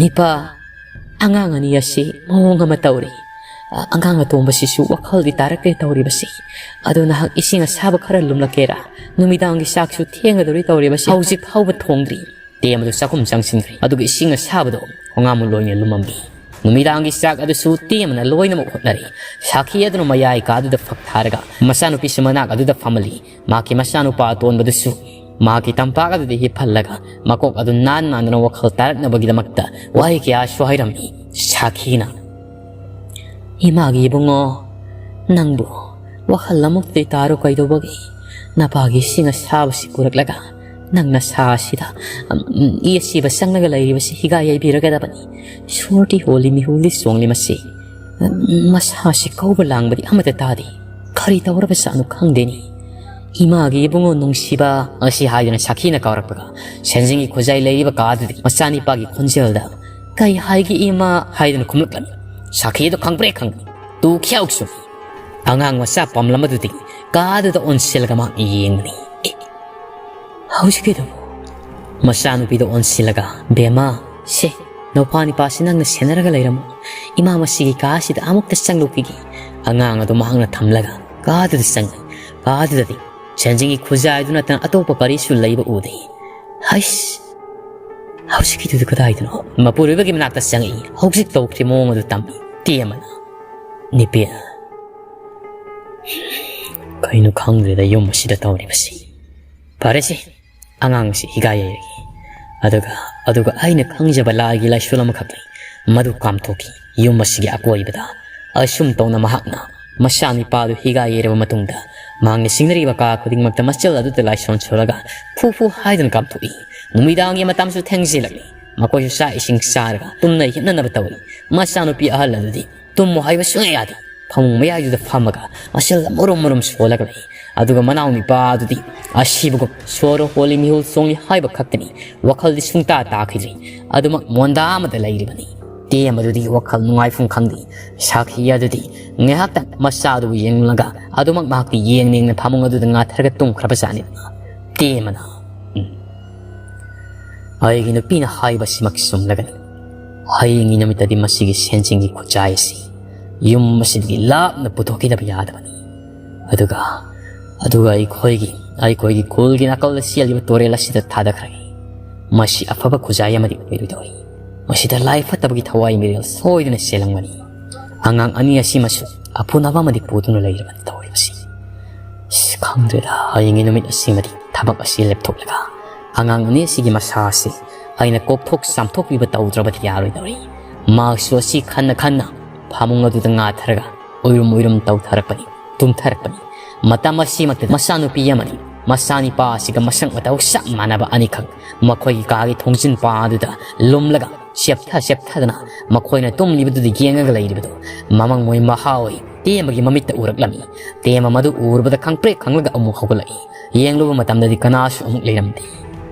"ꯅꯤꯄꯥ, ꯑꯉꯥꯡ ꯑꯅꯤ ꯑꯁꯤ ꯃꯑꯣꯡ ꯑꯃ ꯇꯧꯔꯤ꯫ ꯑ-, ꯑꯉꯥꯡ ꯑꯇꯣꯝꯕꯁꯤꯁꯨ ꯋꯥꯈꯜꯗꯤ ꯇꯥꯔꯛꯇꯦ ꯇꯧꯔꯤꯕꯁꯤ꯫ ꯑꯗꯣ ꯅꯍꯥꯛ ꯏꯁꯤꯡ ꯑꯁꯥꯕ ꯈꯔ ꯂꯨꯝꯂꯛꯀꯦꯔꯥ? ꯅꯨꯃꯤꯗꯥꯡꯒꯤ ꯆꯥꯛꯁꯨ ꯊꯦꯡꯒꯗꯧꯔꯤ ꯇꯧꯔꯤꯕꯁꯤ꯫ ꯍꯧꯖꯤꯛ ꯐꯥꯎꯕ ꯊꯣꯡꯗ꯭ꯔꯤ꯫" ꯇꯦꯝ ꯑꯗꯨ ꯆꯥꯛꯈꯨꯝ ꯆꯪꯁꯤꯟꯈ꯭ꯔꯦ꯫ ꯑꯗꯨꯒ ꯏꯁꯤꯡ ꯑꯁꯥꯕꯗꯣ ꯈꯣꯡꯉꯥꯝ ꯂꯣꯏꯅ ꯂꯨꯝꯃꯝꯃꯤ꯫ ꯅꯨꯃꯤꯗꯥꯡꯒꯤ ꯆꯥꯛ ꯑꯗꯨꯁꯨ ꯇꯦꯝꯅ ꯂꯣꯏꯅꯃꯛ ꯍꯣꯠꯅꯔꯦ꯫ ꯁꯥꯈꯤ ꯑꯗꯨꯅ ꯃꯌꯥꯏ ꯀꯥꯗꯨꯗ ꯐꯛ ꯊꯥꯔꯒ ꯃꯆꯥꯅꯨꯄꯤꯁꯨ ꯃꯅꯥꯛ ꯑꯗꯨꯗ ꯐꯝꯍꯜꯂꯤ꯫ ꯃꯍꯥꯛꯀꯤ ꯃꯆꯥꯅꯨꯄꯥ ꯑꯇꯣꯟꯕꯗꯨꯁꯨ ꯃꯍꯥꯛꯀꯤ ꯇꯝꯄꯥꯛ ꯑꯗꯨꯗ ꯍꯤꯞꯍꯜꯂꯒ ꯃꯀꯣꯛ ꯑꯗꯨ ꯅꯥꯟ ꯅꯥꯟꯗꯅ ꯋꯥꯈꯜ ꯇꯥꯔꯛꯅꯕꯒꯤꯗꯃꯛꯇ ꯋꯥꯍꯩ ꯀꯌꯥꯁꯨ ꯍꯥꯏꯔꯝꯃꯤ꯫ ꯁꯥꯈꯤꯅ, "ꯏꯃꯥꯒꯤ ꯏꯕꯨꯡꯉꯣ, ꯅꯪꯕꯨ ꯋꯥꯈꯜ ꯑꯃꯨꯛꯇꯤ ꯇꯥꯔꯣ ꯀꯩꯗꯧꯕꯒꯤ? ꯅꯄꯥꯒꯤ ꯏꯁꯤꯡ ꯑꯁꯥꯕꯁꯤ ꯄꯨꯔꯛꯂꯒ "ꯅꯪ ꯅꯁꯥ ꯑꯁꯤꯗ, ꯎꯝ, ꯏ ꯑꯁꯤꯕ ꯆꯪꯂꯒ ꯂꯩꯔꯤꯕꯁꯤ ꯍꯤꯒꯥꯏ ꯌꯩꯕꯤꯔꯒꯗꯕꯅꯤ꯫ ꯁꯣꯔꯗꯤ ꯍꯣꯜꯂꯤ, ꯃꯤꯍꯨꯜꯗꯤ ꯆꯣꯡꯂꯤ ꯃꯁꯤ꯫ ꯎꯝ, ꯃꯁꯥꯁꯤ ꯀꯧꯕ ꯂꯥꯡꯕꯗꯤ ꯑꯃꯠꯇ ꯇꯥꯗꯦ꯫ ꯀꯔꯤ ꯇꯧꯔꯕꯖꯥꯠꯅꯣ ꯈꯪꯗꯦꯅꯤ꯫ ꯏꯃꯥꯒꯤ ꯏꯕꯨꯡꯉꯣ ꯅꯨꯡꯁꯤꯕ" ꯑꯁꯤ ꯍꯥꯏꯗꯨꯅ ꯁꯥꯈꯤꯅ ꯀꯧꯔꯛꯄꯒ, ꯁꯦꯟꯖꯤꯡꯒꯤ ꯈꯨꯖꯥꯏ ꯂꯩꯔꯤꯕ ꯀꯥꯗꯨꯗꯒꯤ ꯃꯆꯥꯅꯤꯄꯥꯒꯤ ꯈꯣꯟꯖꯦꯜꯗ, "ꯀꯩ ꯍꯥꯏꯒꯦ ꯏꯃꯥ?" ꯍꯥꯏꯗꯨꯅ ꯈꯨꯝꯂꯛꯂꯝꯃꯤ꯫ ꯁꯥꯈꯤ ꯑꯗꯨ ꯈꯪꯕ꯭ꯔꯦ ꯈꯪꯕ꯭ꯔꯦ꯫ ꯇꯨ ꯈ꯭ꯌꯥꯎ ꯆꯨꯝꯃꯤ꯫ ꯑꯉꯥꯡ ꯃꯆꯥ ꯄꯝꯂꯝꯕꯗꯨꯗꯒꯤ ꯀꯥꯗꯨꯗ ꯑꯣꯟꯁꯤꯜꯂꯒ ꯃꯍꯥꯛ ꯌꯦꯡꯕꯅꯤ꯫ "ꯑꯦ, ꯍꯧꯖꯤꯛꯀꯤꯗꯨꯕꯨ?" ꯃꯆꯥꯅꯨꯄꯤꯗ ꯑꯣꯟꯁꯤꯜꯂꯒ, "ꯕꯦꯝꯃ, ꯁꯦ, ꯅꯨꯄꯥ ꯅꯤꯄꯥꯁꯤ ꯅꯪꯅ ꯁꯦꯟꯅꯔꯒ ꯂꯩꯔꯝꯃꯨ꯫ ꯏꯃꯥ ꯃꯁꯤꯒꯤ ꯀꯥ ꯑꯁꯤꯗ ꯑꯃꯨꯛꯇ ꯆꯪꯂꯨꯈꯤꯒꯦ꯫" ꯑꯉꯥꯡ ꯑꯗꯨ ꯃꯍꯥꯛꯅ ꯊꯝꯂꯒ ꯀꯥꯗꯨꯗ ꯆꯪꯉꯤ꯫ ꯀꯥꯗꯨꯗꯗꯤ ꯁꯦꯟꯖꯤꯡꯒꯤ ꯈꯨꯖꯥꯏꯗꯨ ꯅꯠꯇꯅ ꯑꯇꯣꯞꯄ ꯀꯔꯤꯁꯨ ꯂꯩꯕ ꯎꯗꯦ꯫ "ꯍꯩꯁ, ꯍꯧꯖꯤꯛꯀꯤꯗꯨꯗꯤ ꯀꯗꯥꯏꯗꯅꯣ?" ꯃꯄꯨꯔꯣꯏꯕꯒꯤ ꯃꯅꯥꯛꯇ ꯆꯪꯉꯛꯏ꯫ ꯍꯧꯖꯤꯛ ꯇꯧꯈ꯭ꯔꯤ ꯃꯑꯣꯡ ꯑꯗꯨ ꯇꯝꯃꯤ꯫ ꯇꯦꯝꯕꯅ, "ꯅꯤꯄꯦ, ꯀꯩꯅꯣ ꯈꯪꯗ꯭ꯔꯦꯗ ꯌꯨꯝ ꯑꯁꯤꯗ ꯇꯧꯔꯤꯕꯁꯤ꯫ ꯐꯔꯦꯁꯦ, ꯑꯉꯥꯡꯁꯤ ꯍꯤꯒꯥꯏ ꯌꯩꯔꯒꯦ꯫ ꯑꯗꯨꯒ, ꯑꯗꯨꯒ ꯑꯩꯅ ꯈꯪꯖꯕ ꯂꯥꯏꯒꯤ ꯂꯥꯏꯁꯣꯟ ꯑꯃꯈꯛ ꯂꯩ, ꯃꯗꯨ ꯀꯥꯝꯊꯣꯛꯈꯤ꯫ ꯌꯨꯝ ꯑꯁꯤꯒꯤ ꯑꯀꯣꯏꯕꯗ ꯑꯁꯨꯝ ꯇꯧꯅ ꯃꯍꯥꯛꯅ ꯃꯆꯥꯅꯤꯄꯥꯗꯨ ꯍꯤꯒꯥꯏ ꯌꯩꯔꯕ ꯃꯇꯨꯡꯗ, ꯃꯍꯥꯛꯅ ꯁꯤꯡꯅꯔꯤꯕ ꯀꯥ ꯈꯨꯗꯤꯡꯃꯛꯇ ꯃꯆꯜ ꯑꯗꯨꯗ ꯂꯥꯏꯁꯣꯟ ꯁꯣꯜꯂꯒ ꯐꯨ ꯐꯨ ꯍꯥꯏꯗꯨꯅ ꯀꯥꯝꯊꯣꯛꯏ꯫ ꯅꯨꯃꯤꯗꯥꯡꯒꯤ ꯃꯇꯝꯁꯨ ꯊꯦꯡꯖꯤꯜꯂꯛꯂꯤ꯫ ꯃꯈꯣꯏꯁꯨ ꯆꯥꯛ ꯏꯁꯤꯡ ꯆꯥꯔꯒ ꯇꯨꯝꯅ ꯍꯤꯞꯅꯅꯕ ꯇꯧꯏ꯫ ꯃꯆꯥꯅꯨꯄꯤ ꯑꯍꯜ ꯑꯗꯨꯗꯤ ꯇꯨꯝꯃꯨ ꯍꯥꯏꯕ ꯁꯨꯡꯌꯥ ꯌꯥꯗꯦ꯫ ꯐꯃꯨꯡ ꯃꯌꯥꯏꯗꯨꯗ ꯐꯝꯃꯒ ꯃꯆꯜ ꯃꯔꯨꯝ ꯃꯔꯨꯝ ꯁꯣꯜꯂꯒ ꯂꯩ꯫ ꯑꯗꯨꯒ ꯃꯅꯥꯎ ꯅꯤꯄꯥ ꯑꯗꯨꯗꯤ ꯑꯁꯤꯕꯒꯨꯝ ꯁꯣꯔ ꯍꯣꯜꯂꯤ, ꯃꯤꯍꯨꯜ ꯆꯣꯡꯂꯤ ꯍꯥꯏꯕ ꯈꯛꯇꯅꯤ꯫ ꯋꯥꯈꯜꯗꯤ ꯁꯨꯡꯇꯥ ꯇꯥꯈꯤꯗ꯭ꯔꯤ꯫ ꯑꯗꯨꯃꯛ ꯃꯣꯟꯗꯥ ꯑꯃꯗ ꯂꯩꯔꯤꯕꯅꯤ꯫ ꯇꯦꯝꯕꯗꯨꯗꯤ ꯋꯥꯈꯜ ꯅꯨꯡꯉꯥꯏꯐꯝ ꯈꯪꯗꯦ꯫ ꯁꯥꯈꯤ ꯑꯗꯨꯗꯤ ꯉꯥꯏꯍꯥꯛꯇꯪ ꯃꯆꯥꯗꯨꯕꯨ ꯌꯦꯡꯂꯒ ꯑꯗꯨꯃꯛ ꯃꯍꯥꯛꯇꯤ ꯌꯦꯡ ꯌꯦꯡꯅ ꯐꯃꯨꯡ ꯑꯗꯨꯗ ꯉꯥꯊꯔꯒ ꯇꯨꯝꯈ꯭ꯔꯕꯖꯥꯠꯅꯤ꯫ ꯇꯦꯝꯕꯅ, "ꯎꯝ, ꯑꯩꯒꯤ ꯅꯨꯄꯤꯅ ꯍꯥꯏꯕꯁꯤꯃꯛ ꯆꯨꯝꯂꯒꯅꯤ꯫ ꯍꯌꯦꯡꯒꯤ ꯅꯨꯃꯤꯠꯇꯗꯤ ꯃꯁꯤꯒꯤ ꯁꯦꯟꯖꯤꯡꯒꯤ ꯈꯨꯠꯆꯥꯏ ꯑꯁꯤ ꯌꯨꯝ ꯑꯁꯤꯗꯒꯤ ꯂꯥꯞꯅ ꯄꯨꯊꯣꯛꯈꯤꯗꯕ ꯌꯥꯗꯕꯅꯤ꯫ ꯑꯗꯨꯒ, ꯑꯗꯨꯒ ꯑꯩꯈꯣꯏꯒꯤ, ꯑꯩꯈꯣꯏꯒꯤ ꯈꯨꯜꯒꯤ ꯅꯥꯀꯜꯗ ꯆꯦꯜꯂꯤꯕ ꯇꯨꯔꯦꯜ ꯑꯁꯤꯗ ꯊꯥꯗꯈ꯭ꯔꯒꯦ꯫ ꯃꯁꯤ ꯑꯐꯕ ꯈꯨꯖꯥꯏ ꯑꯃꯗꯤ ꯑꯣꯏꯔꯣꯏꯗꯧꯔꯤ꯫ ꯃꯁꯤꯗ ꯂꯥꯏ ꯐꯠꯇꯕꯒꯤ ꯊꯋꯥꯏ ꯃꯤꯔꯦꯜ ꯁꯣꯏꯗꯅ ꯆꯦꯜꯂꯝꯒꯅꯤ꯫ ꯑꯉꯥꯡ ꯑꯅꯤ ꯑꯁꯤꯃꯁꯨ ꯑꯐꯨꯅꯕ ꯑꯃꯗꯤ ꯄꯨꯗꯨꯅ ꯂꯩꯔꯕꯅꯤ ꯇꯧꯔꯤꯕꯁꯤ꯫ ꯑꯁ, ꯈꯪꯗ꯭ꯔꯦꯗ, ꯍꯌꯦꯡꯒꯤ ꯅꯨꯃꯤꯠ ꯑꯁꯤꯃꯗꯤ ꯊꯕꯛ ꯑꯁꯤ ꯂꯦꯞꯊꯣꯛꯂꯒ ꯑꯉꯥꯡ ꯑꯅꯤ ꯑꯁꯤꯒꯤ ꯃꯁꯥ ꯑꯁꯤ ꯑꯩꯅ ꯀꯣꯛꯊꯣꯛ ꯆꯥꯝꯊꯣꯛꯄꯤꯕ ꯇꯧꯗ꯭ꯔꯕꯗꯤ ꯌꯥꯔꯣꯏꯗꯧꯔꯤ꯫ ꯃꯍꯥꯛꯁꯨ ꯑꯁꯤ ꯈꯟꯅ ꯈꯟꯅ ꯐꯃꯨꯡ ꯑꯗꯨꯗ ꯉꯥꯊꯔꯒ ꯎꯏꯔꯨꯝ ꯎꯏꯔꯨꯝ ꯇꯧꯊꯔꯛꯄꯅꯤ, ꯇꯨꯝꯊꯔꯛꯄꯅꯤ꯫ ꯃꯇꯝ ꯑꯁꯤꯃꯛꯇꯗ ꯃꯆꯥꯅꯨꯄꯤ ꯑꯃꯗꯤ ꯃꯆꯥꯅꯤꯄꯥ ꯑꯁꯤꯒ ꯃꯁꯛ ꯃꯇꯧ ꯆꯞ ꯃꯥꯟꯅꯕ ꯑꯅꯤꯈꯛ ꯃꯈꯣꯏꯒꯤ ꯀꯥꯒꯤ ꯊꯣꯡꯖꯤꯟ ꯄꯥꯗꯨꯗ ꯂꯨꯝꯂꯒ ꯆꯦꯞꯊ ꯆꯦꯞꯊꯗꯅ ꯃꯈꯣꯏꯅ ꯇꯨꯝꯂꯤꯕꯗꯨꯗ ꯌꯦꯡꯉꯒ ꯂꯩꯔꯤꯕꯗꯨ ꯃꯃꯪ ꯃꯣꯏ ꯃꯍꯥ ꯑꯣꯏ ꯇꯦꯝꯕꯒꯤ ꯃꯃꯤꯠꯇ ꯎꯔꯛꯂꯝꯃꯤ꯫ ꯇꯦꯝꯕ ꯃꯗꯨ ꯎꯔꯨꯕꯗ ꯈꯪꯄ꯭ꯔꯦꯛ ꯈꯪꯂꯒ ꯑꯃꯨꯛ ꯍꯧꯒꯠꯂꯛꯏ꯫ ꯌꯦꯡꯂꯨꯕ ꯃꯇꯝꯗꯗꯤ ꯀꯅꯥꯁꯨ ꯑꯃꯨꯛ ꯂꯩꯔꯝꯗꯦ꯫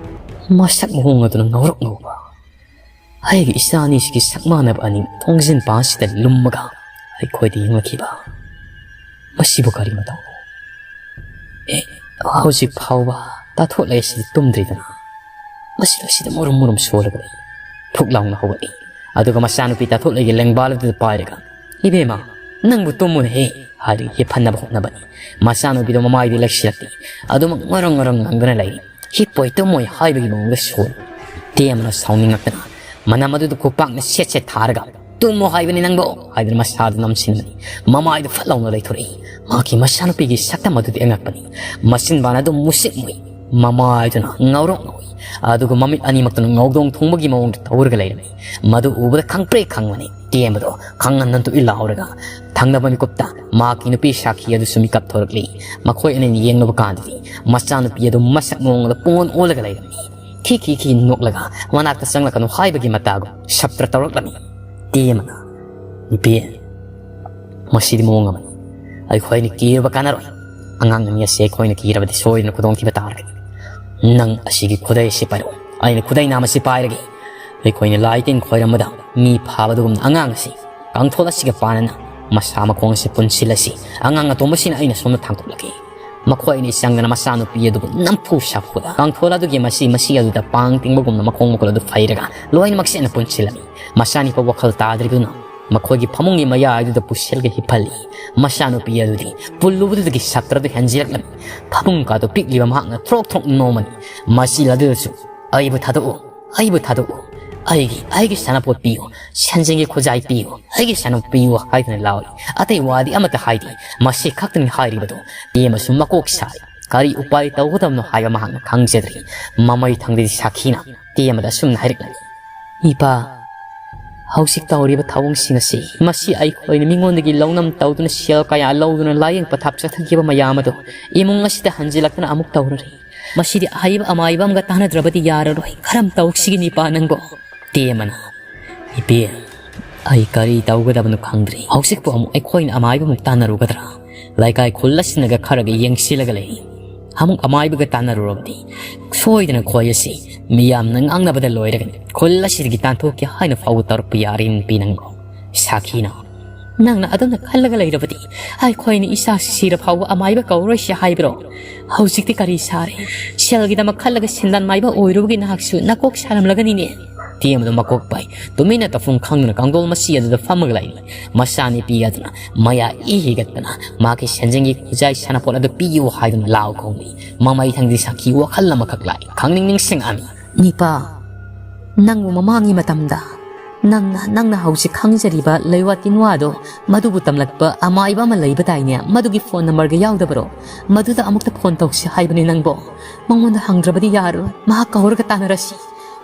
ꯃꯁꯛ ꯃꯑꯣꯡ ꯑꯗꯨꯅ ꯉꯧꯔꯣꯛ ꯉꯧꯕ꯫ ꯑꯩꯒꯤ ꯏꯆꯥ ꯑꯅꯤꯁꯤꯒꯤ ꯁꯛ ꯃꯥꯟꯅꯕ ꯑꯅꯤ ꯊꯣꯡꯖꯤꯟ ꯄꯥꯁꯤꯗ ꯂꯨꯝꯃꯒ ꯑꯩꯈꯣꯏꯗ ꯌꯦꯡꯂꯛꯈꯤꯕ꯫ ꯃꯁꯤꯕꯨ ꯀꯔꯤ ꯃꯇꯧꯅꯣ? ꯑꯦ, ꯍꯧꯖꯤꯛ ꯐꯥꯎꯕ ꯇꯥꯊꯣꯛꯂꯦ ꯁꯤꯗ ꯇꯨꯝꯗ꯭ꯔꯤꯗꯅ꯫ ꯃꯁꯤ ꯑꯁꯤꯗ ꯃꯨꯔꯨꯝ ꯃꯨꯔꯨꯝ ꯁꯣꯜꯂꯒ ꯂꯩ꯫ ꯐꯨꯛ ꯂꯥꯎꯅ ꯍꯧꯒꯠꯂꯤ꯫ ꯑꯗꯨꯒ ꯃꯆꯥꯅꯨꯄꯤ ꯇꯥꯊꯣꯛꯂꯦꯒꯤ ꯂꯦꯡꯕꯥꯜ ꯑꯗꯨꯗ ꯄꯥꯏꯔꯒ, "ꯏꯕꯦꯝꯃ, ꯅꯪꯕꯨ ꯇꯨꯝꯃꯨꯅꯦꯍꯦ" ꯍꯥꯏꯔꯒ ꯍꯤꯞꯍꯟꯅꯕ ꯍꯣꯠꯅꯕꯅꯤ꯫ ꯃꯆꯥꯅꯨꯄꯤꯗꯣ ꯃꯃꯥꯏꯗꯤ ꯂꯩꯁꯤꯜꯂꯛꯇꯦ꯫ ꯑꯗꯨꯃꯛ ꯉꯔꯪ ꯉꯔꯪ ꯉꯪꯗꯨꯅ ꯂꯩꯔꯤ꯫ ꯍꯤꯞꯄꯣꯏ ꯇꯨꯝꯃꯣꯏ ꯍꯥꯏꯕꯒꯤ ꯃꯑꯣꯡꯗ ꯁꯣꯜꯂꯤ꯫ ꯇꯦꯝꯕꯅ ꯁꯥꯎꯅꯤꯡꯉꯛꯇꯅ ꯃꯅꯝ ꯑꯗꯨꯗ ꯈꯨꯄꯥꯛꯅ ꯁꯦꯠ ꯁꯦꯠ ꯊꯥꯔꯒ, "ꯇꯨꯝꯃꯣ ꯍꯥꯏꯕꯅꯤ ꯅꯪꯕꯨ" ꯍꯥꯏꯗꯨꯅ ꯃꯁꯥꯗꯨ ꯅꯝꯁꯤꯟꯕꯅꯤ꯫ ꯃꯃꯥꯏꯗꯨ ꯐꯠ ꯂꯥꯎꯅ ꯂꯩꯊꯣꯔꯛꯏ꯫ ꯃꯍꯥꯛꯀꯤ ꯃꯆꯥꯅꯨꯄꯤꯒꯤ ꯁꯛꯇꯝ ꯑꯗꯨꯗꯤ ꯑꯉꯛꯄꯅꯤ꯫ ꯃꯆꯤꯟꯕꯥꯟ ꯑꯗꯨ ꯃꯨꯁꯤꯛ ꯃꯨꯏ꯫ ꯃꯃꯥꯏꯗꯨꯅ ꯉꯧꯔꯣꯛ ꯉꯧꯏ꯫ ꯑꯗꯨꯒ ꯃꯃꯤꯠ ꯑꯅꯤꯃꯛꯇꯨꯅ ꯉꯧꯗꯣꯡ ꯊꯣꯡꯕꯒꯤ ꯃꯑꯣꯡꯗ ꯇꯧꯔꯒ ꯂꯩꯔꯝꯃꯤ꯫ ꯃꯗꯨ ꯎꯕꯗ ꯈꯪꯄ꯭ꯔꯦꯛ ꯈꯪꯕꯅꯤ꯫ ꯇꯦꯝꯕꯗꯣ ꯈꯪꯍꯟꯗꯅ ꯇꯨꯏ ꯂꯥꯎꯔꯒ ꯊꯪꯅꯕ ꯃꯤꯀꯨꯞꯇ ꯃꯍꯥꯛꯀꯤ ꯅꯨꯄꯤ ꯁꯥꯈꯤ ꯑꯗꯨꯁꯨ ꯃꯤꯀꯞ ꯊꯣꯔꯛꯂꯤ꯫ ꯃꯈꯣꯏ ꯑꯅꯤꯅ ꯌꯦꯡꯂꯨꯕ ꯀꯥꯟꯗꯗꯤ ꯃꯆꯥꯅꯨꯄꯤ ꯑꯗꯨ ꯃꯁꯛ ꯃꯑꯣꯡꯗ ꯄꯨꯡꯑꯣꯟ ꯑꯣꯜꯂꯒ ꯂꯩꯔꯝꯃꯤ꯫ ꯈꯤ ꯈꯤ ꯈꯤ ꯅꯣꯛꯂꯒ ꯃꯅꯥꯛꯇ ꯆꯪꯂꯛꯀꯅꯨ ꯍꯥꯏꯕꯒꯤ ꯃꯇꯥꯒꯨꯝ ꯁꯞꯇ꯭ꯔ ꯇꯧꯔꯛꯂꯝꯃꯤ꯫ ꯇꯦꯝꯕꯅ, "ꯅꯨꯄꯤ, ꯃꯁꯤꯗꯤ ꯃꯑꯣꯡ ꯑꯃꯅꯤ꯫ ꯑꯩꯈꯣꯏꯅ ꯀꯤꯔꯨꯕ ꯀꯥꯟꯅꯔꯣꯏ꯫ ꯑꯉꯥꯡ ꯑꯅꯤ ꯑꯁꯤ ꯑꯩꯈꯣꯏꯅ ꯀꯤꯔꯕꯗꯤ ꯁꯣꯏꯗꯅ ꯈꯨꯗꯣꯡꯊꯤꯕ ꯇꯥꯔꯒꯅꯤ꯫ ꯅꯪ ꯑꯁꯤꯒꯤ ꯈꯨꯗꯩ ꯑꯁꯤ ꯄꯥꯏꯔꯛꯎ꯫ ꯑꯩꯅ ꯈꯨꯗꯩ ꯅꯥꯝ ꯑꯁꯤ ꯄꯥꯏꯔꯒꯦ꯫ ꯑꯩꯈꯣꯏꯅ ꯂꯥꯏ ꯇꯤꯟ ꯈꯣꯏꯔꯝꯕꯗ ꯃꯤ ꯐꯥꯕꯗꯨꯒꯨꯝꯅ ꯑꯉꯥꯡ ꯑꯁꯤ ꯀꯥꯡꯊꯣꯜ ꯑꯁꯤꯒ ꯄꯥꯟꯅꯅ ꯃꯁꯥ ꯃꯈꯣꯡ ꯑꯁꯤ ꯄꯨꯟꯁꯤꯜꯂꯁꯤ꯫ ꯑꯉꯥꯡ ꯑꯇꯣꯝꯕꯁꯤꯅ ꯑꯩꯅ ꯁꯣꯝꯗ ꯊꯥꯡꯗꯣꯛꯂꯒꯦ"꯫ ꯃꯈꯣꯏ ꯑꯅꯤ ꯆꯪꯗꯅ ꯃꯆꯥꯅꯨꯄꯤ ꯑꯗꯨꯕꯨ ꯅꯝꯐꯨ ꯁꯥꯐꯨꯗ ꯀꯥꯡꯊꯣꯜ ꯑꯗꯨꯒꯤ ꯃꯁꯤ ꯃꯁꯤ ꯑꯗꯨꯗ ꯄꯥꯡ ꯇꯤꯡꯕꯒꯨꯝꯅ ꯃꯈꯣꯡ ꯃꯈꯨꯠ ꯑꯗꯨ ꯐꯩꯔꯒ ꯂꯣꯏꯅꯃꯛ ꯆꯦꯠꯅ ꯄꯨꯟꯁꯤꯜꯂꯝꯃꯤ꯫ ꯃꯆꯥꯅꯤꯄꯥ ꯋꯥꯈꯜ ꯇꯥꯗ꯭ꯔꯤꯗꯨꯅ ꯃꯈꯣꯏꯒꯤ ꯐꯃꯨꯡꯒꯤ ꯃꯌꯥꯏꯗꯨꯗ ꯄꯨꯁꯤꯜꯂꯒ ꯍꯤꯞꯍꯜꯂꯤ꯫ ꯃꯆꯥꯅꯨꯄꯤ ꯑꯗꯨꯗꯤ ꯄꯨꯜꯂꯨꯕꯗꯨꯗꯒꯤ ꯁꯞꯇ꯭ꯔꯗꯨ ꯍꯦꯟꯖꯤꯜꯂꯛꯂꯝꯃꯤ꯫ ꯐꯃꯨꯡ ꯀꯥꯗꯨ ꯄꯤꯛꯂꯤꯕ ꯃꯍꯥꯛꯅ ꯊ꯭ꯔꯣꯛ ꯊ꯭ꯔꯣꯛ ꯅꯣꯝꯃꯅꯤ꯫ ꯃꯆꯤꯜ ꯑꯗꯨꯗꯁꯨ, "ꯑꯩꯕꯨ ꯊꯥꯗꯣꯛꯎ, ꯑꯩꯕꯨ ꯊꯥꯗꯣꯛꯎ, ꯑꯩꯒꯤ, ꯑꯩꯒꯤ ꯁꯥꯟꯅꯄꯣꯠ ꯄꯤꯌꯨ, ꯁꯦꯟꯖꯦꯡꯒꯤ ꯈꯨꯖꯥꯏ ꯄꯤꯌꯨ, ꯑꯩꯒꯤ ꯁꯥꯟꯅꯄꯣꯠ ꯄꯤꯌꯨ" ꯍꯥꯏꯗꯨꯅ ꯂꯥꯎꯔꯤ꯫ ꯑꯇꯩ ꯋꯥꯗꯤ ꯑꯃꯠꯇ ꯍꯥꯏꯗꯦ꯫ ꯃꯁꯤ ꯈꯛꯇꯅꯤ ꯍꯥꯏꯔꯤꯕꯗꯨ꯫ ꯇꯦꯝꯕꯁꯨ ꯃꯀꯣꯛ ꯁꯥꯔꯤ꯫ ꯀꯔꯤ ꯎꯄꯥꯏ ꯇꯧꯒꯗꯕꯅꯣ ꯍꯥꯏꯕ ꯃꯍꯥꯛꯅ ꯈꯪꯖꯗ꯭ꯔꯤ꯫ ꯃꯃꯩ ꯊꯪꯗꯗꯤ ꯁꯥꯈꯤꯅ ꯇꯦꯝꯕꯗ ꯑꯁꯨꯝꯅ ꯍꯥꯏꯔꯛꯂꯝꯃꯤ, "ꯏꯄꯥ, ꯍꯧꯖꯤꯛ ꯇꯧꯔꯤꯕ ꯊꯧꯑꯣꯡꯁꯤꯡ ꯑꯁꯤ, ꯃꯁꯤ ꯑꯩꯈꯣꯏꯅ ꯃꯤꯉꯣꯟꯗꯒꯤ ꯂꯧꯅꯝ ꯇꯧꯗꯨꯅ ꯁꯦꯜ ꯀꯌꯥ ꯂꯧꯗꯨꯅ ꯂꯥꯌꯦꯡ ꯄꯊꯥꯞ ꯆꯠꯊꯈꯤꯕ ꯃꯌꯥꯝ ꯑꯗꯨ ꯏꯃꯨꯡ ꯑꯁꯤꯗ ꯍꯟꯖꯤꯜꯂꯛꯇꯅ ꯑꯃꯨꯛ ꯇꯧꯔꯔꯤ꯫ ꯃꯁꯤꯗꯤ ꯑꯍꯩꯕ ꯑꯃꯥꯏꯕ ꯑꯃꯒ ꯇꯥꯟꯅꯗ꯭ꯔꯕꯗꯤ ꯌꯥꯔꯔꯣꯏ꯫ ꯀꯔꯝ ꯇꯧꯁꯤꯒꯦ ꯅꯤꯄꯥ ꯅꯪꯕꯣ? ꯇꯦꯃꯅ, "ꯏꯕꯦꯝ, ꯑꯩ ꯀꯔꯤ ꯇꯧꯒꯗꯕꯅꯣ ꯈꯪꯗ꯭ꯔꯦ꯫ ꯍꯧꯖꯤꯛꯄꯨ ꯑꯃꯨꯛ ꯑꯩꯈꯣꯏꯅ ꯑꯃꯥꯏꯕ ꯑꯃꯨꯛ ꯇꯥꯟꯅꯔꯨꯒꯗ꯭ꯔꯥ? ꯂꯩꯀꯥꯏ ꯈꯨꯜ ꯑꯁꯤꯅꯒ ꯈꯔꯒ ꯌꯦꯡꯁꯤꯜꯂꯒ ꯂꯩ꯫ ꯑꯃꯨꯛ ꯑꯃꯥꯏꯕꯒ ꯇꯥꯟꯅꯔꯨꯔꯕꯗꯤ ꯁꯣꯏꯗꯅ ꯈꯣꯏ ꯑꯁꯤ ꯃꯤꯌꯥꯝꯅ ꯉꯥꯡꯅꯕꯗ ꯂꯣꯏꯔꯒꯅꯤ꯫ ꯈꯨꯜ ꯑꯁꯤꯗꯒꯤ ꯇꯥꯟꯊꯣꯛꯀꯦ ꯍꯥꯏꯅ ꯐꯥꯎꯕ ꯇꯧꯔꯛꯄ ꯌꯥꯔꯦ ꯅꯨꯄꯤ ꯅꯪꯕꯨ꯫" ꯁꯥꯈꯤꯅ, "ꯅꯪꯅ ꯑꯗꯨꯝꯅ ꯈꯜꯂꯒ ꯂꯩꯔꯕꯗꯤ ꯑꯩꯈꯣꯏꯅ ꯏꯆꯥ ꯁꯤꯔ ꯐꯥꯎꯕ ꯑꯃꯥꯏꯕ ꯀꯧꯔꯣꯏꯁꯤ ꯍꯥꯏꯕ꯭ꯔꯣ? ꯍꯧꯖꯤꯛꯇꯤ ꯀꯔꯤ ꯁꯥꯔꯦ? ꯁꯦꯜꯒꯤꯗꯃꯛ ꯈꯜꯂꯒ ꯁꯦꯟꯗꯥꯟ ꯃꯥꯏꯕ ꯑꯣꯏꯔꯨꯕꯒꯤ ꯅꯍꯥꯛꯁꯨ ꯅꯀꯣꯛ ꯁꯥꯔꯝꯂꯒꯅꯤꯅꯦ꯫" ꯇꯦꯝꯕꯗꯣ ꯃꯀꯣꯛ ꯄꯥꯏ꯫ ꯇꯨꯃꯤꯟꯅ ꯇꯧꯐꯝ ꯈꯪꯗꯅ ꯀꯥꯡꯗꯣꯜ ꯃꯆꯤ ꯑꯗꯨꯗ ꯐꯝꯃꯒ ꯂꯩꯔꯤ꯫ ꯃꯆꯥꯅꯨꯄꯤ ꯑꯗꯨꯅ ꯃꯌꯥ ꯏ ꯍꯤꯒꯠꯇꯅ ꯃꯍꯥꯛꯀꯤ ꯁꯦꯟꯖꯦꯡꯒꯤ ꯈꯨꯖꯥꯏ ꯁꯥꯟꯅꯄꯣꯠ ꯑꯗꯨ ꯄꯤꯌꯨ ꯍꯥꯏꯗꯨꯅ ꯂꯥꯎ ꯈꯣꯡꯂꯤ꯫ ꯃꯃꯩ ꯊꯪꯗꯤ ꯁꯥꯈꯤ ꯋꯥꯈꯜ ꯑꯃꯈꯛ ꯂꯥꯛꯏ꯫ ꯈꯪꯅꯤꯡ ꯅꯤꯡꯁꯤꯡꯉꯛꯑꯝꯃꯤ꯫ "ꯅꯤꯄꯥ, ꯅꯪꯕꯨ ꯃꯃꯥꯡꯒꯤ ꯃꯇꯝꯗ ꯅꯪꯅ, ꯅꯪꯅ ꯍꯧꯖꯤꯛ ꯈꯪꯖꯔꯤꯕ ꯂꯩꯋꯥ ꯇꯤꯟꯋꯥꯗꯣ, ꯃꯗꯨꯕꯨ ꯇꯝꯂꯛꯄ ꯑꯃꯥꯏꯕ ꯑꯃ ꯂꯩꯕ ꯇꯥꯏꯅꯦ, ꯃꯗꯨꯒꯤ ꯐꯣꯟ ꯅꯝꯕꯔꯒ ꯌꯥꯎꯗꯕꯔꯣ? ꯃꯗꯨꯗ ꯑꯃꯨꯛꯇ ꯐꯣꯟ ꯇꯧꯁꯤ ꯍꯥꯏꯕꯅꯤ ꯅꯪꯕꯣ꯫ ꯃꯉꯣꯟꯗ ꯍꯪꯗ꯭ꯔꯕꯗꯤ ꯌꯥꯔꯣꯏ꯫ ꯃꯍꯥꯛ ꯀꯧꯔꯒ ꯇꯥꯟꯅꯔꯁꯤ꯫"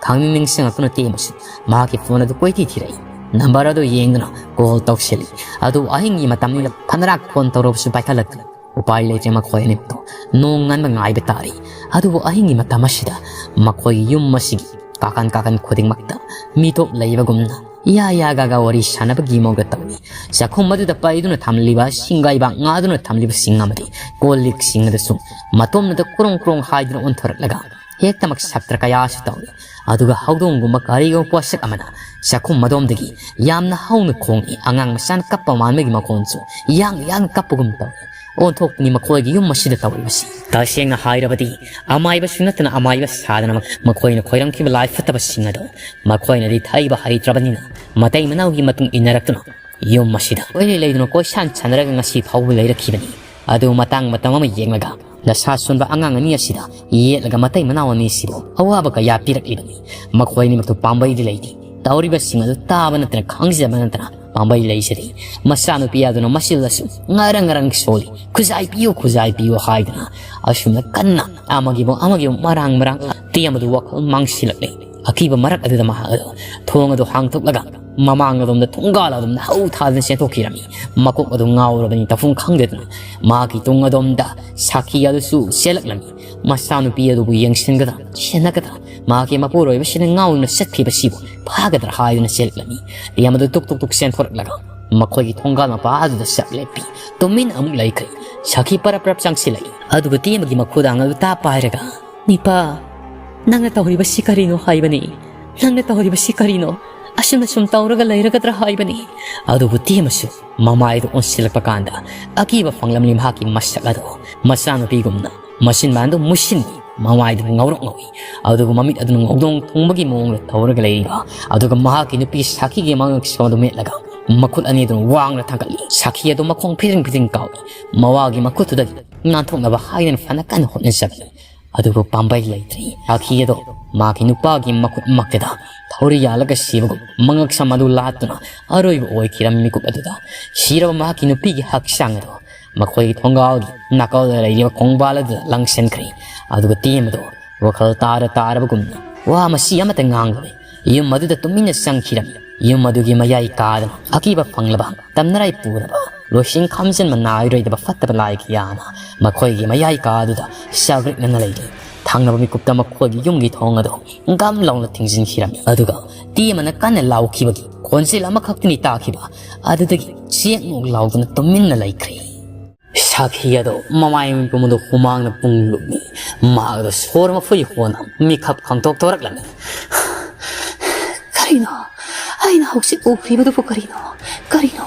ꯈꯪꯅꯤꯡ ꯅꯤꯡꯁꯤꯡꯉꯛꯇꯨꯅ ꯇꯦꯝꯕꯁꯨ ꯃꯍꯥꯛꯀꯤ ꯐꯣꯟ ꯑꯗꯨ ꯀꯣꯏꯊꯤ ꯊꯤꯔꯛꯏ꯫ ꯅꯝꯕꯔ ꯑꯗꯨ ꯌꯦꯡꯗꯨꯅ ꯀꯣꯜ ꯇꯧꯁꯤꯜꯂꯤ꯫ ꯑꯗꯨꯕꯨ ꯑꯍꯤꯡꯒꯤ ꯃꯇꯝꯅꯤꯅ ꯐꯅꯔꯥꯛ ꯐꯣꯟ ꯇꯧꯔꯕꯁꯨ ꯄꯥꯏꯈꯠꯂꯛꯇꯦ꯫ ꯎꯄꯥꯏ ꯂꯩꯇ꯭ꯔꯦ, ꯃꯈꯣꯏ ꯑꯅꯤꯃꯛꯇꯣ ꯅꯣꯡ ꯉꯟꯕ ꯉꯥꯏꯕ ꯇꯥꯔꯤ꯫ ꯑꯗꯨꯕꯨ ꯑꯍꯤꯡꯒꯤ ꯃꯇꯝ ꯑꯁꯤꯗ ꯃꯈꯣꯏꯒꯤ ꯌꯨꯝ ꯑꯁꯤꯒꯤ ꯀꯥꯀꯟ ꯀꯥꯀꯟ ꯈꯨꯗꯤꯡꯃꯛꯇ ꯃꯤꯇꯣꯞ ꯂꯩꯕꯒꯨꯝꯅ ꯌꯥ ꯌꯥꯒꯥꯒ ꯋꯥꯔꯤ ꯁꯥꯟꯅꯕꯒꯤ ꯃꯑꯣꯡꯗ ꯇꯧꯏ꯫ ꯆꯥꯛꯈꯨꯝ ꯑꯗꯨꯗ ꯄꯩꯗꯨꯅ ꯊꯝꯂꯤꯕ ꯁꯤꯡꯒꯥꯏꯕꯥꯛ ꯉꯥꯗꯨꯅ ꯊꯝꯂꯤꯕꯁꯤꯡ ꯑꯃꯗꯤ ꯀꯣꯜ ꯂꯤꯛꯁꯤꯡ ꯑꯗꯨꯁꯨ ꯃꯇꯣꯝꯅꯗ ꯀ꯭ꯔꯣꯡ ꯀ꯭ꯔꯣꯡ ꯍꯥꯏꯗꯨꯅ ꯑꯣꯟꯊꯣꯔꯛꯂꯒ ꯍꯦꯛꯇꯃꯛ ꯁꯛꯇ꯭ꯔ ꯀꯌꯥꯁꯨ ꯇꯧꯏ꯫ ꯑꯗꯨꯒ ꯍꯧꯗꯣꯡꯒꯨꯝꯕ ꯀꯔꯤꯒꯨꯝꯕ ꯄꯣꯠꯁꯛ ꯑꯃꯅ ꯆꯥꯛꯈꯨꯝ ꯑꯗꯣꯝꯗꯒꯤ ꯌꯥꯝꯅ ꯍꯧꯅ ꯈꯣꯡꯏ꯫ ꯑꯉꯥꯡ ꯃꯆꯥꯅ ꯀꯞꯄ ꯃꯥꯟꯕꯒꯤ ꯃꯈꯣꯟꯁꯨ ꯌꯥꯡꯅ ꯌꯥꯡꯅ ꯀꯞꯄꯒꯨꯝ ꯇꯧꯏ꯫ ꯑꯣꯟꯊꯣꯛꯄꯅꯤ ꯃꯈꯣꯏꯒꯤ ꯌꯨꯝ ꯑꯁꯤꯗ ꯇꯧꯔꯤꯕꯁꯤ꯫ ꯇꯁꯦꯡꯅ ꯍꯥꯏꯔꯕꯗꯤ ꯑꯃꯥꯏꯕꯁꯨ ꯅꯠꯇꯅ ꯑꯃꯥꯏꯕ ꯁꯥꯗꯅ ꯃꯈꯣꯏꯅ ꯈꯣꯏꯔꯝꯈꯤꯕ ꯂꯥꯏ ꯐꯠꯇꯕꯁꯤꯡ ꯑꯗꯨ ꯃꯈꯣꯏꯅꯗꯤ ꯊꯩꯕ ꯍꯩꯇ꯭ꯔꯕꯅꯤꯅ ꯃꯇꯩ ꯃꯅꯥꯎꯒꯤ ꯃꯇꯨꯡ ꯏꯟꯅꯔꯛꯇꯨꯅ ꯌꯨꯝ ꯑꯁꯤꯗ ꯀꯣꯏꯂꯩ ꯂꯩꯗꯨꯅ ꯀꯣꯏꯁꯥꯟ ꯁꯥꯟꯅꯔꯒ ꯉꯁꯤ ꯐꯥꯎꯕ ꯂꯩꯔꯛꯈꯤꯕꯅꯤ꯫ ꯑꯗꯨ ꯃꯇꯥꯡ ꯃꯇꯝ ꯑꯃ ꯌꯦꯡꯂꯒ ꯅꯁꯥ ꯁꯣꯟꯕ ꯑꯉꯥꯡ ꯑꯅꯤ ꯑꯁꯤꯗ ꯌꯦꯠꯂꯒ ꯃꯇꯩ ꯃꯅꯥꯎ ꯑꯅꯤꯁꯤꯕꯨ ꯑꯋꯥꯕ ꯀꯌꯥ ꯄꯤꯔꯛꯂꯤꯕꯅꯤ꯫ ꯃꯈꯣꯏ ꯑꯅꯤꯃꯛꯇꯨ ꯄꯥꯝꯕꯩꯗꯤ ꯂꯩꯇꯦ꯫ ꯇꯧꯔꯤꯕꯁꯤꯡ ꯑꯗꯨ ꯇꯥꯕ ꯅꯠꯇꯅ ꯈꯪꯖꯕ ꯅꯠꯇꯅ ꯄꯥꯝꯕꯩ ꯂꯩꯖꯗꯦ꯫ ꯃꯆꯥꯅꯨꯄꯤ ꯑꯗꯨꯅ ꯃꯆꯤꯜꯗꯁꯨ ꯉꯔꯪ ꯉꯔꯪ ꯁꯣꯜꯂꯤ꯫ "ꯈꯨꯖꯥꯏ ꯄꯤꯌꯨ, ꯈꯨꯖꯥꯏ ꯄꯤꯌꯨ" ꯍꯥꯏꯗꯨꯅ ꯑꯁꯨꯝꯅ ꯀꯟꯅ ꯑꯃꯒꯤꯕꯨ ꯑꯃꯒꯤꯕꯨ ꯃꯔꯥꯡ ꯃꯔꯥꯡ ꯇꯦꯝꯕꯗꯨ ꯋꯥꯈꯜ ꯃꯥꯡꯁꯤꯜꯂꯛꯂꯤ꯫ ꯑꯀꯤꯕ ꯃꯔꯛ ꯑꯗꯨꯗ ꯃꯍꯥꯛ ꯑꯗꯨ ꯊꯣꯡ ꯑꯗꯨ ꯍꯥꯡꯗꯣꯛꯂꯒ ꯃꯃꯥꯡ ꯑꯗꯣꯝꯗ ꯊꯣꯡꯒꯥꯜ ꯑꯗꯣꯝꯗ ꯍꯧ ꯊꯥꯗꯨꯅ ꯆꯦꯟꯊꯣꯛꯈꯤꯔꯝꯃꯤ꯫ ꯃꯀꯣꯛ ꯑꯗꯨ ꯉꯥꯎꯔꯕꯅꯤ, ꯇꯧꯐꯝ ꯈꯪꯗꯗꯨꯅ ꯃꯍꯥꯛꯀꯤ ꯇꯨꯡ ꯑꯗꯣꯝꯗ ꯁꯥꯈꯤ ꯑꯗꯨꯁꯨ ꯆꯦꯜꯂꯛꯂꯝꯃꯤ꯫ ꯃꯆꯥꯅꯨꯄꯤ ꯑꯗꯨꯕꯨ ꯌꯦꯡꯁꯤꯟꯒꯗ꯭ꯔꯥ, ꯁꯦꯟꯅꯒꯗ꯭ꯔꯥ, ꯃꯍꯥꯛꯀꯤ ꯃꯄꯨꯔꯣꯏꯕꯁꯤꯅ ꯉꯥꯎꯗꯨꯅ ꯆꯠꯈꯤꯕꯁꯤꯕꯨ ꯐꯥꯒꯗ꯭ꯔꯥ ꯍꯥꯏꯗꯨꯅ ꯆꯦꯜꯂꯛꯂꯝꯃꯤ꯫ ꯇꯦꯝ ꯑꯗꯨ ꯇꯨꯛ ꯇꯨꯛ ꯇꯨꯛ ꯆꯦꯟꯊꯣꯔꯛꯂꯒ ꯃꯈꯣꯏꯒꯤ ꯊꯣꯡꯒꯥꯜ ꯃꯄꯥ ꯑꯗꯨꯗ ꯆꯞ ꯂꯦꯞꯄꯤ꯫ ꯇꯨꯃꯤꯟꯅ ꯑꯃꯨꯛ ꯂꯩꯈ꯭ꯔꯦ꯫ ꯁꯥꯈꯤ ꯄꯔꯞ ꯄꯔꯞ ꯆꯪꯁꯤꯜꯂꯛꯏ꯫ ꯑꯗꯨꯒ ꯇꯦꯝꯕꯒꯤ ꯃꯈꯨꯗꯥꯡ ꯑꯗꯨ ꯇꯥꯞ ꯄꯥꯏꯔꯒ, "ꯅꯤꯄꯥ, ꯅꯪꯅ ꯇꯧꯔꯤꯕꯁꯤ ꯀꯔꯤꯅꯣ ꯍꯥꯏꯕꯅꯤ? ꯅꯪꯅ ꯇꯧꯔꯤꯕꯁꯤ ꯀꯔꯤꯅꯣ? ꯑꯁꯨꯝꯅ ꯁꯨꯝ ꯇꯧꯔꯒ ꯂꯩꯔꯒꯗ꯭ꯔꯥ ꯍꯥꯏꯕꯅꯤ?" ꯑꯗꯨꯕꯨ ꯇꯦꯝꯕꯁꯨ ꯃꯃꯥꯏꯗꯨ ꯑꯣꯟꯁꯤꯜꯂꯛꯄ ꯀꯥꯟꯗ ꯑꯀꯤꯕ ꯐꯪꯂꯝꯂꯤ꯫ ꯃꯍꯥꯛꯀꯤ ꯃꯁꯛ ꯑꯗꯨ ꯃꯆꯥꯅꯨꯄꯤꯒꯨꯝꯅ ꯃꯆꯤꯟꯕꯥꯟꯗꯨ ꯃꯨꯁꯤꯟ, ꯃꯃꯥꯏꯗꯨ ꯉꯧꯔꯣꯛ ꯉꯧꯏ꯫ ꯑꯗꯨꯒ ꯃꯃꯤꯠ ꯑꯗꯨꯅ ꯉꯧꯗꯣꯡ ꯊꯨꯡꯕꯒꯤ ꯃꯑꯣꯡꯗ ꯇꯧꯔꯒ ꯂꯩꯔꯤꯕ, ꯑꯗꯨꯒ ꯃꯍꯥꯛꯀꯤ ꯅꯨꯄꯤ ꯁꯥꯈꯤꯒꯤ ꯃꯉꯛꯁꯝ ꯑꯗꯨ ꯃꯦꯠꯂꯒ ꯃꯈꯨꯠ ꯑꯅꯤꯗꯨꯅ ꯋꯥꯡꯅ ꯊꯥꯡꯒꯠꯂꯤ꯫ ꯁꯥꯈꯤ ꯑꯗꯨ ꯃꯈꯣꯡ ꯐꯤꯔꯤꯡ ꯐꯤꯔꯤꯡ ꯀꯥꯎꯏ꯫ ꯃꯋꯥꯒꯤ ꯃꯈꯨꯠꯇꯨꯗꯒꯤ ꯅꯥꯟꯊꯣꯛꯅꯕ ꯍꯥꯏꯗꯅ ꯐꯅ ꯀꯟꯅ ꯍꯣꯠꯅꯖꯕꯅꯤ꯫ ꯑꯗꯨꯕꯨ ꯄꯥꯝꯕꯩ ꯂꯩꯇ꯭ꯔꯤ꯫ ꯁꯥꯈꯤ ꯑꯗꯣ ꯃꯍꯥꯛꯀꯤ ꯅꯨꯄꯥꯒꯤ ꯃꯈꯨꯠꯃꯛꯇꯗ ꯊꯧꯔꯤ ꯌꯥꯜꯂꯒ ꯁꯤꯕꯒꯨꯝ ꯃꯉꯛꯁꯝ ꯑꯗꯨ ꯂꯥꯠꯇꯨꯅ ꯑꯔꯣꯏꯕ ꯑꯣꯏꯈꯤꯔꯝꯃꯤ꯫ ꯃꯤꯀꯨꯞ ꯑꯗꯨꯗ ꯁꯤꯔꯕ ꯃꯍꯥꯛꯀꯤ ꯅꯨꯄꯤꯒꯤ ꯍꯛꯆꯥꯡ ꯑꯗꯣ ꯃꯈꯣꯏꯒꯤ ꯊꯣꯡꯒꯥꯜꯒꯤ ꯅꯥꯀꯜꯗ ꯂꯩꯔꯤꯕ ꯈꯣꯡꯕꯥꯜ ꯑꯗꯨꯗ ꯂꯪꯁꯤꯟꯈ꯭ꯔꯦ꯫ ꯑꯗꯨꯒ ꯇꯦꯝꯕꯗꯣ ꯋꯥꯈꯜ ꯇꯥꯔ ꯇꯥꯔꯕꯒꯨꯝꯅ ꯋꯥ ꯃꯁꯤ ꯑꯃꯠꯇ ꯉꯥꯡꯗꯕ ꯌꯨꯝ ꯑꯗꯨꯗ ꯇꯨꯃꯤꯟꯅ ꯆꯪꯈꯤꯔꯝꯃꯤ꯫ ꯌꯨꯝ ꯑꯗꯨꯒꯤ ꯃꯌꯥꯏ ꯀꯥꯗꯅ ꯑꯀꯤꯕ ꯐꯪꯂꯕ ꯇꯝꯅꯔꯥꯏ ꯄꯨꯔꯕ ꯂꯣꯏꯁꯤꯡ ꯈꯝꯖꯟꯕ ꯅꯥꯏꯔꯣꯏꯗꯕ ꯐꯠꯇꯕ ꯂꯥꯏ ꯀꯌꯥꯅ ꯃꯈꯣꯏꯒꯤ ꯃꯌꯥꯏ ꯀꯥꯗꯨꯗ ꯆꯥꯒ꯭ꯔꯤꯛꯅꯅ ꯂꯩꯔꯤ꯫ ꯊꯪꯅꯕ ꯃꯤꯀꯨꯞꯇ ꯃꯈꯣꯏꯒꯤ ꯌꯨꯝꯒꯤ ꯊꯣꯡ ꯑꯗꯨ ꯒꯝ ꯂꯥꯎꯅ ꯊꯤꯡꯖꯤꯟꯈꯤꯔꯝꯃꯤ꯫ ꯑꯗꯨꯒ ꯇꯦꯝꯕꯅ ꯀꯟꯅ ꯂꯥꯎꯈꯤꯕꯒꯤ ꯈꯣꯟꯖꯦꯜ ꯑꯃꯈꯛꯇꯅꯤ ꯇꯥꯈꯤꯕ꯫ ꯑꯗꯨꯗꯒꯤ ꯆꯦꯛ ꯅꯣꯛ ꯂꯥꯎꯗꯨꯅ ꯇꯨꯃꯤꯟꯅ ꯂꯩꯈ꯭ꯔꯦ꯫ ꯁꯥꯈꯤ ꯑꯗꯣ ꯃꯃꯥꯏ ꯄꯨꯝꯕꯗꯣ ꯍꯨꯃꯥꯡꯅ ꯄꯨꯡ ꯂꯨꯞꯅꯤ꯫ ꯃꯍꯥꯛ ꯑꯗꯣ ꯁꯣꯔ ꯃꯐꯨꯒꯤ ꯍꯣꯟꯅ ꯃꯤꯈꯞ ꯈꯪꯊꯣꯛ ꯊꯣꯔꯛꯂꯝꯃꯤ꯫ "ꯀꯔꯤꯅꯣ? ꯑꯩꯅ ꯍꯧꯖꯤꯛ ꯎꯈ꯭ꯔꯤꯕꯗꯨꯕꯨ ꯀꯔꯤꯅꯣ? ꯀꯔꯤꯅꯣ?"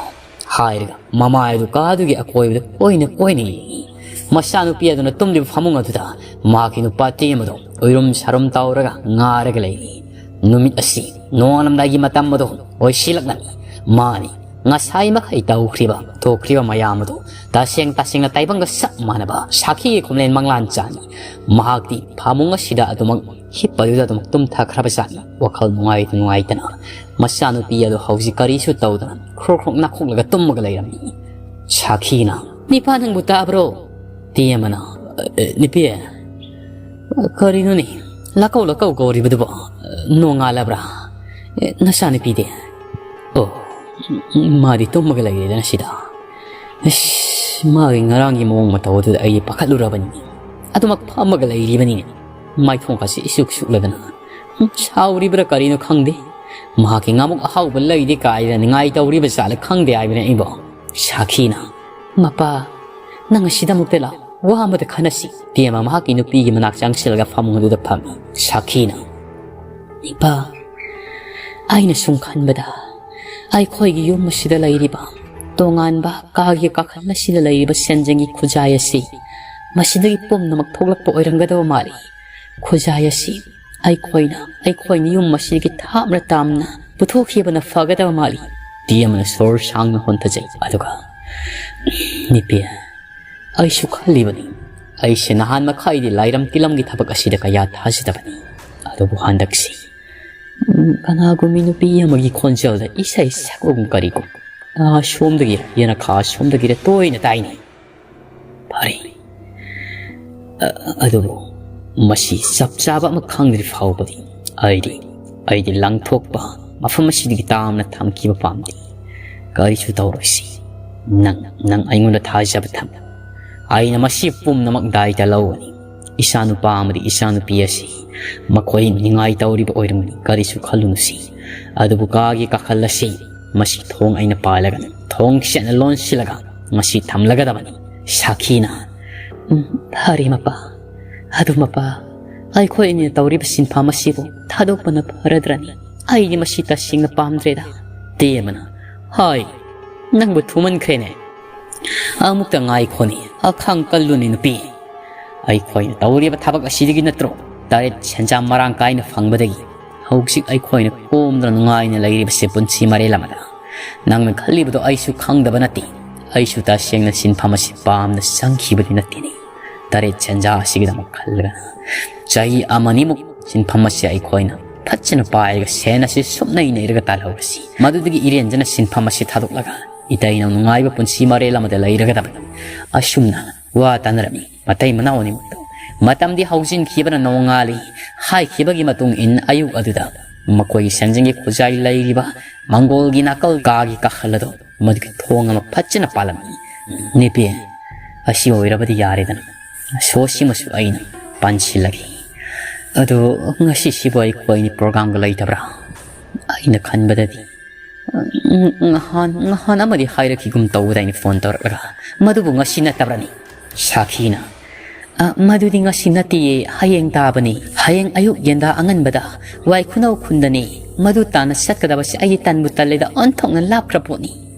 ꯍꯥꯏꯔꯒ ꯃꯃꯥꯏ ꯑꯗꯨ ꯀꯥꯗꯨꯒꯤ ꯑꯀꯣꯏꯕꯗ ꯀꯣꯏꯅ ꯀꯣꯏꯅ ꯌꯦꯡꯏ꯫ ꯃꯆꯥꯅꯨꯄꯤ ꯑꯗꯨꯅ ꯇꯨꯝꯂꯤꯕ ꯐꯃꯨꯡ ꯑꯗꯨꯗ ꯃꯍꯥꯛꯀꯤ ꯅꯨꯄꯥ ꯇꯦꯝꯕꯗꯣ ꯎꯏꯔꯨꯝ ꯁꯥꯔꯨꯝ ꯇꯧꯔꯒ ꯉꯥꯔꯒ ꯂꯩꯔꯤ꯫ ꯅꯨꯃꯤꯠ ꯑꯁꯤ ꯅꯣꯡꯉꯥꯜꯂꯝꯗꯥꯏꯒꯤ ꯃꯇꯝ ꯑꯗꯨ ꯑꯣꯏꯁꯤꯜꯂꯛꯂꯝꯃꯤ꯫ ꯃꯥꯅꯤ, ꯉꯁꯥꯏ ꯃꯈꯩ ꯇꯧꯈ꯭ꯔꯤꯕ ꯊꯣꯛꯈ꯭ꯔꯤꯕ ꯃꯌꯥꯝ ꯑꯗꯨ ꯇꯁꯦꯡ ꯇꯁꯦꯡꯅ ꯇꯥꯏꯕꯪꯒ ꯆꯞ ꯃꯥꯟꯅꯕ ꯁꯥꯈꯤꯒꯤ ꯈꯨꯝꯂꯦꯟ ꯃꯪꯂꯥꯟ ꯆꯥꯅꯤ꯫ ꯃꯍꯥꯛꯇꯤ ꯐꯃꯨꯡ ꯑꯁꯤꯗ ꯑꯗꯨꯃꯛ ꯍꯤꯞꯄꯗꯨꯗ ꯑꯗꯨꯃꯛ ꯇꯨꯝꯊꯈ꯭ꯔꯕ ꯖꯥꯠꯅꯤ꯫ ꯋꯥꯈꯜ ꯅꯨꯡꯉꯥꯏꯇ ꯅꯨꯡꯉꯥꯏꯇꯅ ꯃꯆꯥꯅꯨꯄꯤ ꯑꯗꯨ ꯍꯧꯖꯤꯛ ꯀꯔꯤꯁꯨ ꯇꯧꯗꯅ ꯈ꯭ꯔꯣꯛ ꯈ꯭ꯔꯣꯛ ꯅꯥꯈꯣꯛꯂꯒ ꯇꯨꯝꯃꯒ ꯂꯩꯔꯝꯃꯤ꯫ ꯁꯥꯈꯤꯅ, "ꯅꯤꯄꯥ, ꯅꯪꯕꯨ ꯇꯥꯕ꯭ꯔꯣ?" ꯇꯦꯝꯕꯅ, "ꯑꯦ, ꯅꯨꯄꯤ, ꯀꯔꯤꯅꯣꯅꯦ? "ꯂꯥꯛꯀꯧ, ꯂꯥꯛꯀꯧ ꯀꯧꯔꯤꯕꯗꯨꯕꯣ ꯅꯣꯡꯉꯥꯜꯂꯕ꯭ꯔꯥ? ꯑꯦ, ꯅꯆꯥꯅꯨꯄꯤꯗꯤ?" "ꯑꯣ, ꯃꯥꯗꯤ ꯇꯨꯝꯃꯒ ꯂꯩꯔꯦꯗꯅ ꯁꯤꯗ꯫ ꯑꯁ, ꯃꯥꯒꯤ ꯉꯔꯥꯡꯒꯤ ꯃꯑꯣꯡ ꯃꯇꯧ ꯑꯗꯨꯗ ꯑꯩ ꯄꯥꯈꯠꯂꯨꯔꯕꯅꯤ꯫ ꯑꯗꯨꯃꯛ ꯐꯝꯃꯒ ꯂꯩꯔꯤꯕꯅꯤꯅꯦ꯫ ꯃꯥꯏꯊꯣꯡꯀꯥꯁꯦ ꯏꯁꯨꯛ ꯁꯨꯛꯂꯗꯅ꯫ ꯎꯝ, ꯁꯥꯎꯔꯤꯕ꯭ꯔꯥ ꯀꯔꯤꯅꯣ ꯈꯪꯗꯦ꯫ ꯃꯍꯥꯛꯀꯤ ꯉꯥꯃꯨꯛ ꯑꯍꯥꯎꯕ ꯂꯩꯗꯦ ꯀꯥꯏꯗꯅ ꯅꯤꯡꯉꯥꯏ ꯇꯧꯔꯤꯕ ꯖꯥꯠꯂ ꯈꯪꯗꯦ ꯍꯥꯏꯕꯅꯦ ꯑꯩꯕꯣ꯫" ꯁꯥꯈꯤꯅ, "ꯃꯄꯥ, ꯅꯪ ꯑꯁꯤꯗ ꯑꯃꯨꯛꯇ ꯂꯥꯛ, ꯋꯥ ꯑꯃꯇ ꯈꯟꯅꯁꯤ꯫" ꯇꯦꯝꯃ ꯃꯍꯥꯛꯀꯤ ꯅꯨꯄꯤꯒꯤ ꯃꯅꯥꯛ ꯆꯪꯁꯤꯜꯂꯒ ꯐꯃꯨꯡ ꯑꯗꯨꯗ ꯐꯝꯃꯤ꯫ ꯁꯥꯈꯤꯅ, "ꯏꯄꯥ, ꯑꯩꯅ ꯁꯨꯝ ꯈꯟꯕꯗ ꯑꯩꯈꯣꯏꯒꯤ ꯌꯨꯝ ꯑꯁꯤꯗ ꯂꯩꯔꯤꯕ ꯇꯣꯉꯥꯟꯕ ꯀꯥꯒꯤ ꯀꯥꯈꯜ ꯑꯁꯤꯗ ꯂꯩꯔꯤꯕ ꯁꯦꯟꯖꯦꯡꯒꯤ ꯈꯨꯖꯥꯏ ꯑꯁꯤ ꯃꯁꯤꯗꯒꯤ ꯄꯨꯝꯅꯃꯛ ꯊꯣꯛꯂꯛꯄ ꯑꯣꯏꯔꯝꯒꯗꯕ ꯃꯥꯜꯂꯤ꯫ ꯈꯨꯖꯥꯏ ꯑꯁꯤ ꯑꯩꯈꯣꯏꯅ, ꯑꯩꯈꯣꯏꯅ ꯌꯨꯝ ꯑꯁꯤꯒꯤ ꯊꯥꯞꯅ ꯇꯥꯝꯅ ꯄꯨꯊꯣꯛꯈꯤꯕꯅ ꯐꯒꯗꯕ ꯃꯥꯜꯂꯤ꯫" ꯇꯦꯝꯃꯅ ꯁꯣꯔ ꯁꯥꯡꯅ ꯍꯣꯟꯊꯖꯩ꯫ ꯑꯗꯨꯒ, "ꯅꯨꯄꯤ, ꯑꯩꯁꯨ ꯈꯜꯂꯤꯕꯅꯤ꯫ ꯑꯩꯁꯦ ꯅꯍꯥꯟ ꯃꯈꯥꯏꯗꯤ ꯂꯥꯏꯔꯝ ꯇꯤꯂꯝꯒꯤ ꯊꯕꯛ ꯑꯁꯤꯗ ꯀꯌꯥ ꯊꯥꯖꯗꯕꯅꯤ꯫ ꯑꯗꯨꯕꯨ ꯍꯟꯗꯛꯁꯤ, ꯎꯝ, ꯀꯅꯥꯒꯨꯝꯕꯤ ꯅꯨꯄꯤ ꯑꯃꯒꯤ ꯈꯣꯟꯖꯦꯜꯗ ꯏꯁꯩ ꯁꯛꯄꯒꯨꯝ ꯀꯔꯤꯒꯨꯝ, ꯑꯥ, ꯁꯣꯝꯗꯒꯤꯔ, ꯌꯦꯅꯈꯥ ꯁꯣꯝꯗꯒꯤꯔ ꯇꯣꯏꯅ ꯇꯥꯏꯅꯦ꯫ ꯐꯔꯦ꯫ ꯑ-, ꯑꯗꯨꯕꯨ ꯃꯁꯤ ꯆꯞ ꯆꯥꯕ ꯑꯃ ꯈꯪꯗ꯭ꯔꯤ ꯐꯥꯎꯕꯗꯤ ꯑꯩꯗꯤ, ꯑꯩꯗꯤ ꯂꯪꯊꯣꯛꯄ ꯃꯐꯝ ꯑꯁꯤꯗꯒꯤ ꯇꯥꯝꯅ ꯊꯝꯈꯤꯕ ꯄꯥꯝꯗꯦ꯫ ꯀꯔꯤꯁꯨ ꯇꯧꯔꯣꯏꯁꯤ꯫ ꯅꯪ, ꯅꯪ ꯑꯩꯉꯣꯟꯗ ꯊꯥꯖꯕ ꯊꯝꯃꯨ꯫ ꯑꯩꯅ ꯃꯁꯤ ꯄꯨꯝꯅꯃꯛ ꯗꯥꯏꯇ ꯂꯧꯒꯅꯤ꯫ ꯏꯆꯥꯅꯨꯄꯥ ꯑꯃꯗꯤ ꯏꯆꯥꯅꯨꯄꯤ ꯑꯁꯤ ꯃꯈꯣꯏ ꯅꯤꯡꯉꯥꯏ ꯇꯧꯔꯤꯕ ꯑꯣꯏꯔꯝꯒꯅꯤ꯫ ꯀꯔꯤꯁꯨ ꯈꯜꯂꯨꯅꯨꯁꯤ꯫ ꯑꯗꯨꯕꯨ ꯀꯥꯒꯤ ꯀꯥꯈꯜ ꯑꯁꯤ ꯃꯁꯤ ꯊꯣꯡ ꯑꯩꯅ ꯄꯥꯜꯂꯒ ꯊꯣꯡ ꯆꯦꯠꯅ ꯂꯣꯟꯁꯤꯜꯂꯒ ꯃꯁꯤ ꯊꯝꯂꯒꯗꯕꯅꯤ꯫ ꯁꯥꯈꯤꯅ, "ꯎꯝ, ꯐꯔꯦ ꯃꯄꯥ꯫ ꯑꯗꯨ ꯃꯄꯥ, ꯑꯩꯈꯣꯏ ꯑꯅꯤꯅ ꯇꯧꯔꯤꯕ ꯁꯤꯟꯐꯝ ꯑꯁꯤꯕꯨ ꯊꯥꯗꯣꯛꯄꯅ ꯐꯔꯗ꯭ꯔꯅꯤ? ꯑꯩꯗꯤ ꯃꯁꯤ ꯇꯁꯦꯡꯅ ꯄꯥꯝꯗ꯭ꯔꯦꯗ꯫" ꯇꯦꯝꯃꯅ, "ꯍꯥꯏ, ꯅꯪꯕꯨ ꯊꯨꯃꯟꯈ꯭ꯔꯦꯅꯦ꯫ ꯑꯃꯨꯛꯇ ꯉꯥꯏꯈꯣꯅꯦ, ꯑꯈꯥꯡ ꯀꯜꯂꯨꯅꯦ ꯅꯨꯄꯤ꯫ ꯑꯩꯈꯣꯏꯅ ꯇꯧꯔꯤꯕ ꯊꯕꯛ ꯑꯁꯤꯗꯒꯤ ꯅꯠꯇ꯭ꯔꯣ ꯇꯔꯦꯠ ꯁꯦꯟꯖꯥ ꯃꯔꯥꯡ ꯀꯥꯏꯅ ꯐꯪꯕꯗꯒꯤ ꯍꯧꯖꯤꯛ ꯑꯩꯈꯣꯏꯅ ꯀꯣꯝꯗꯨꯅ ꯅꯨꯡꯉꯥꯏꯅ ꯂꯩꯔꯤꯕꯁꯦ ꯄꯨꯟꯁꯤ ꯃꯔꯦꯜ ꯑꯃꯗ? ꯅꯪꯅ ꯈꯜꯂꯤꯕꯗꯣ ꯑꯩꯁꯨ ꯈꯪꯗꯕ ꯅꯠꯇꯦ꯫ ꯑꯩꯁꯨ ꯇꯁꯦꯡꯅ ꯁꯤꯟꯐꯝ ꯑꯁꯤ ꯄꯥꯝꯅ ꯆꯪꯈꯤꯕꯗꯤ ꯅꯠꯇꯦꯅꯦ꯫ ꯇꯔꯦꯠ ꯁꯦꯟꯖꯥ ꯑꯁꯤꯒꯤꯗꯃꯛ ꯈꯜꯂꯒ ꯆꯍꯤ ꯑꯃꯅꯤꯃꯨꯛ ꯁꯤꯟꯐꯝ ꯑꯁꯤ ꯑꯩꯈꯣꯏꯅ ꯐꯖꯅ ꯄꯥꯏꯔꯒ ꯁꯦꯟ ꯑꯁꯤ ꯁꯨꯞꯅꯩ ꯅꯩꯔꯒ ꯇꯥꯜꯍꯧꯔꯁꯤ꯫ ꯃꯗꯨꯗꯒꯤ ꯏꯔꯦꯟꯖꯅ ꯁꯤꯟꯐꯝ ꯑꯁꯤ ꯊꯥꯗꯣꯛꯂꯒ ꯏꯇꯩꯅ ꯅꯨꯡꯉꯥꯏꯕ ꯄꯨꯟꯁꯤ ꯃꯔꯦꯜ ꯑꯃꯗ ꯂꯩꯔꯒꯗꯕꯅꯤ꯫ ꯑꯁꯨꯝꯅ ꯋꯥ ꯇꯥꯅꯔꯝꯃꯤ ꯃꯇꯩ ꯃꯅꯥꯎ ꯑꯅꯤꯃꯛꯇ꯫ ꯃꯇꯝꯗꯤ ꯍꯧꯖꯤꯟꯈꯤꯕꯅ ꯅꯣꯡꯉꯥꯜꯂꯤ꯫ ꯍꯥꯏꯈꯤꯕꯒꯤ ꯃꯇꯨꯡ ꯏꯟ ꯑꯌꯨꯛ ꯑꯗꯨꯗ ꯃꯈꯣꯏꯒꯤ ꯁꯟꯖꯦꯟꯒꯤ ꯈꯨꯖꯥꯏ ꯂꯩꯔꯤꯕ ꯃꯪꯒꯣꯜꯒꯤ ꯅꯥꯀꯜ ꯀꯥꯒꯤ ꯀꯥꯈꯜ ꯑꯗꯣ ꯃꯗꯨꯒꯤ ꯊꯣꯡ ꯑꯃ ꯐꯖꯅ ꯄꯥꯜꯂꯝꯃꯤ꯫ "ꯅꯦꯄꯦ, ꯑꯁꯤ ꯑꯣꯏꯔꯕꯗꯤ ꯌꯥꯔꯦꯗꯅ꯫ ꯁꯣꯁꯤꯃꯁꯨ ꯑꯩꯅ ꯄꯥꯟꯁꯤꯜꯂꯒꯦ꯫ ꯑꯗꯣ ꯉꯁꯤꯁꯤꯕꯨ ꯑꯩꯈꯣꯏ ꯑꯅꯤ ꯄ꯭ꯔꯣꯒ꯭ꯔꯥꯝꯒ ꯂꯩꯇꯕ꯭ꯔꯥ? ꯑꯩꯅ ꯈꯟꯕꯗꯗꯤ ꯎꯝ, ꯅꯍꯥꯟ, ꯅꯍꯥꯟ ꯑꯃꯗꯤ ꯍꯥꯏꯔꯛꯈꯤꯒꯨꯝ ꯇꯧꯕꯗ ꯑꯩꯅ ꯐꯣꯟ ꯇꯧꯔꯛꯂꯒ, ꯃꯗꯨꯕꯨ ꯉꯁꯤ ꯅꯠꯇꯕ꯭ꯔꯅꯤ?" ꯁꯥꯈꯤꯅ, "ꯑ, ꯃꯗꯨꯗꯤ ꯉꯁꯤ ꯅꯠꯇꯦꯌꯦ, ꯍꯌꯦꯡ ꯇꯥꯕꯅꯤ꯫ ꯍꯌꯦꯡ ꯑꯌꯨꯛ ꯌꯦꯟꯗꯥ ꯑꯉꯟꯕꯗ ꯋꯥꯏ ꯈꯨꯅꯧ ꯈꯨꯟꯗꯅꯤ꯫ ꯃꯗꯨ ꯇꯥꯟꯅ ꯆꯠꯀꯗꯕꯁꯦ ꯑꯩꯗꯤ ꯇꯟꯕꯨ ꯇꯜꯂꯦꯗ, ꯑꯣꯟꯊꯣꯛꯅ ꯂꯥꯞꯈ꯭ꯔ ꯄꯣꯠꯅꯤ"꯫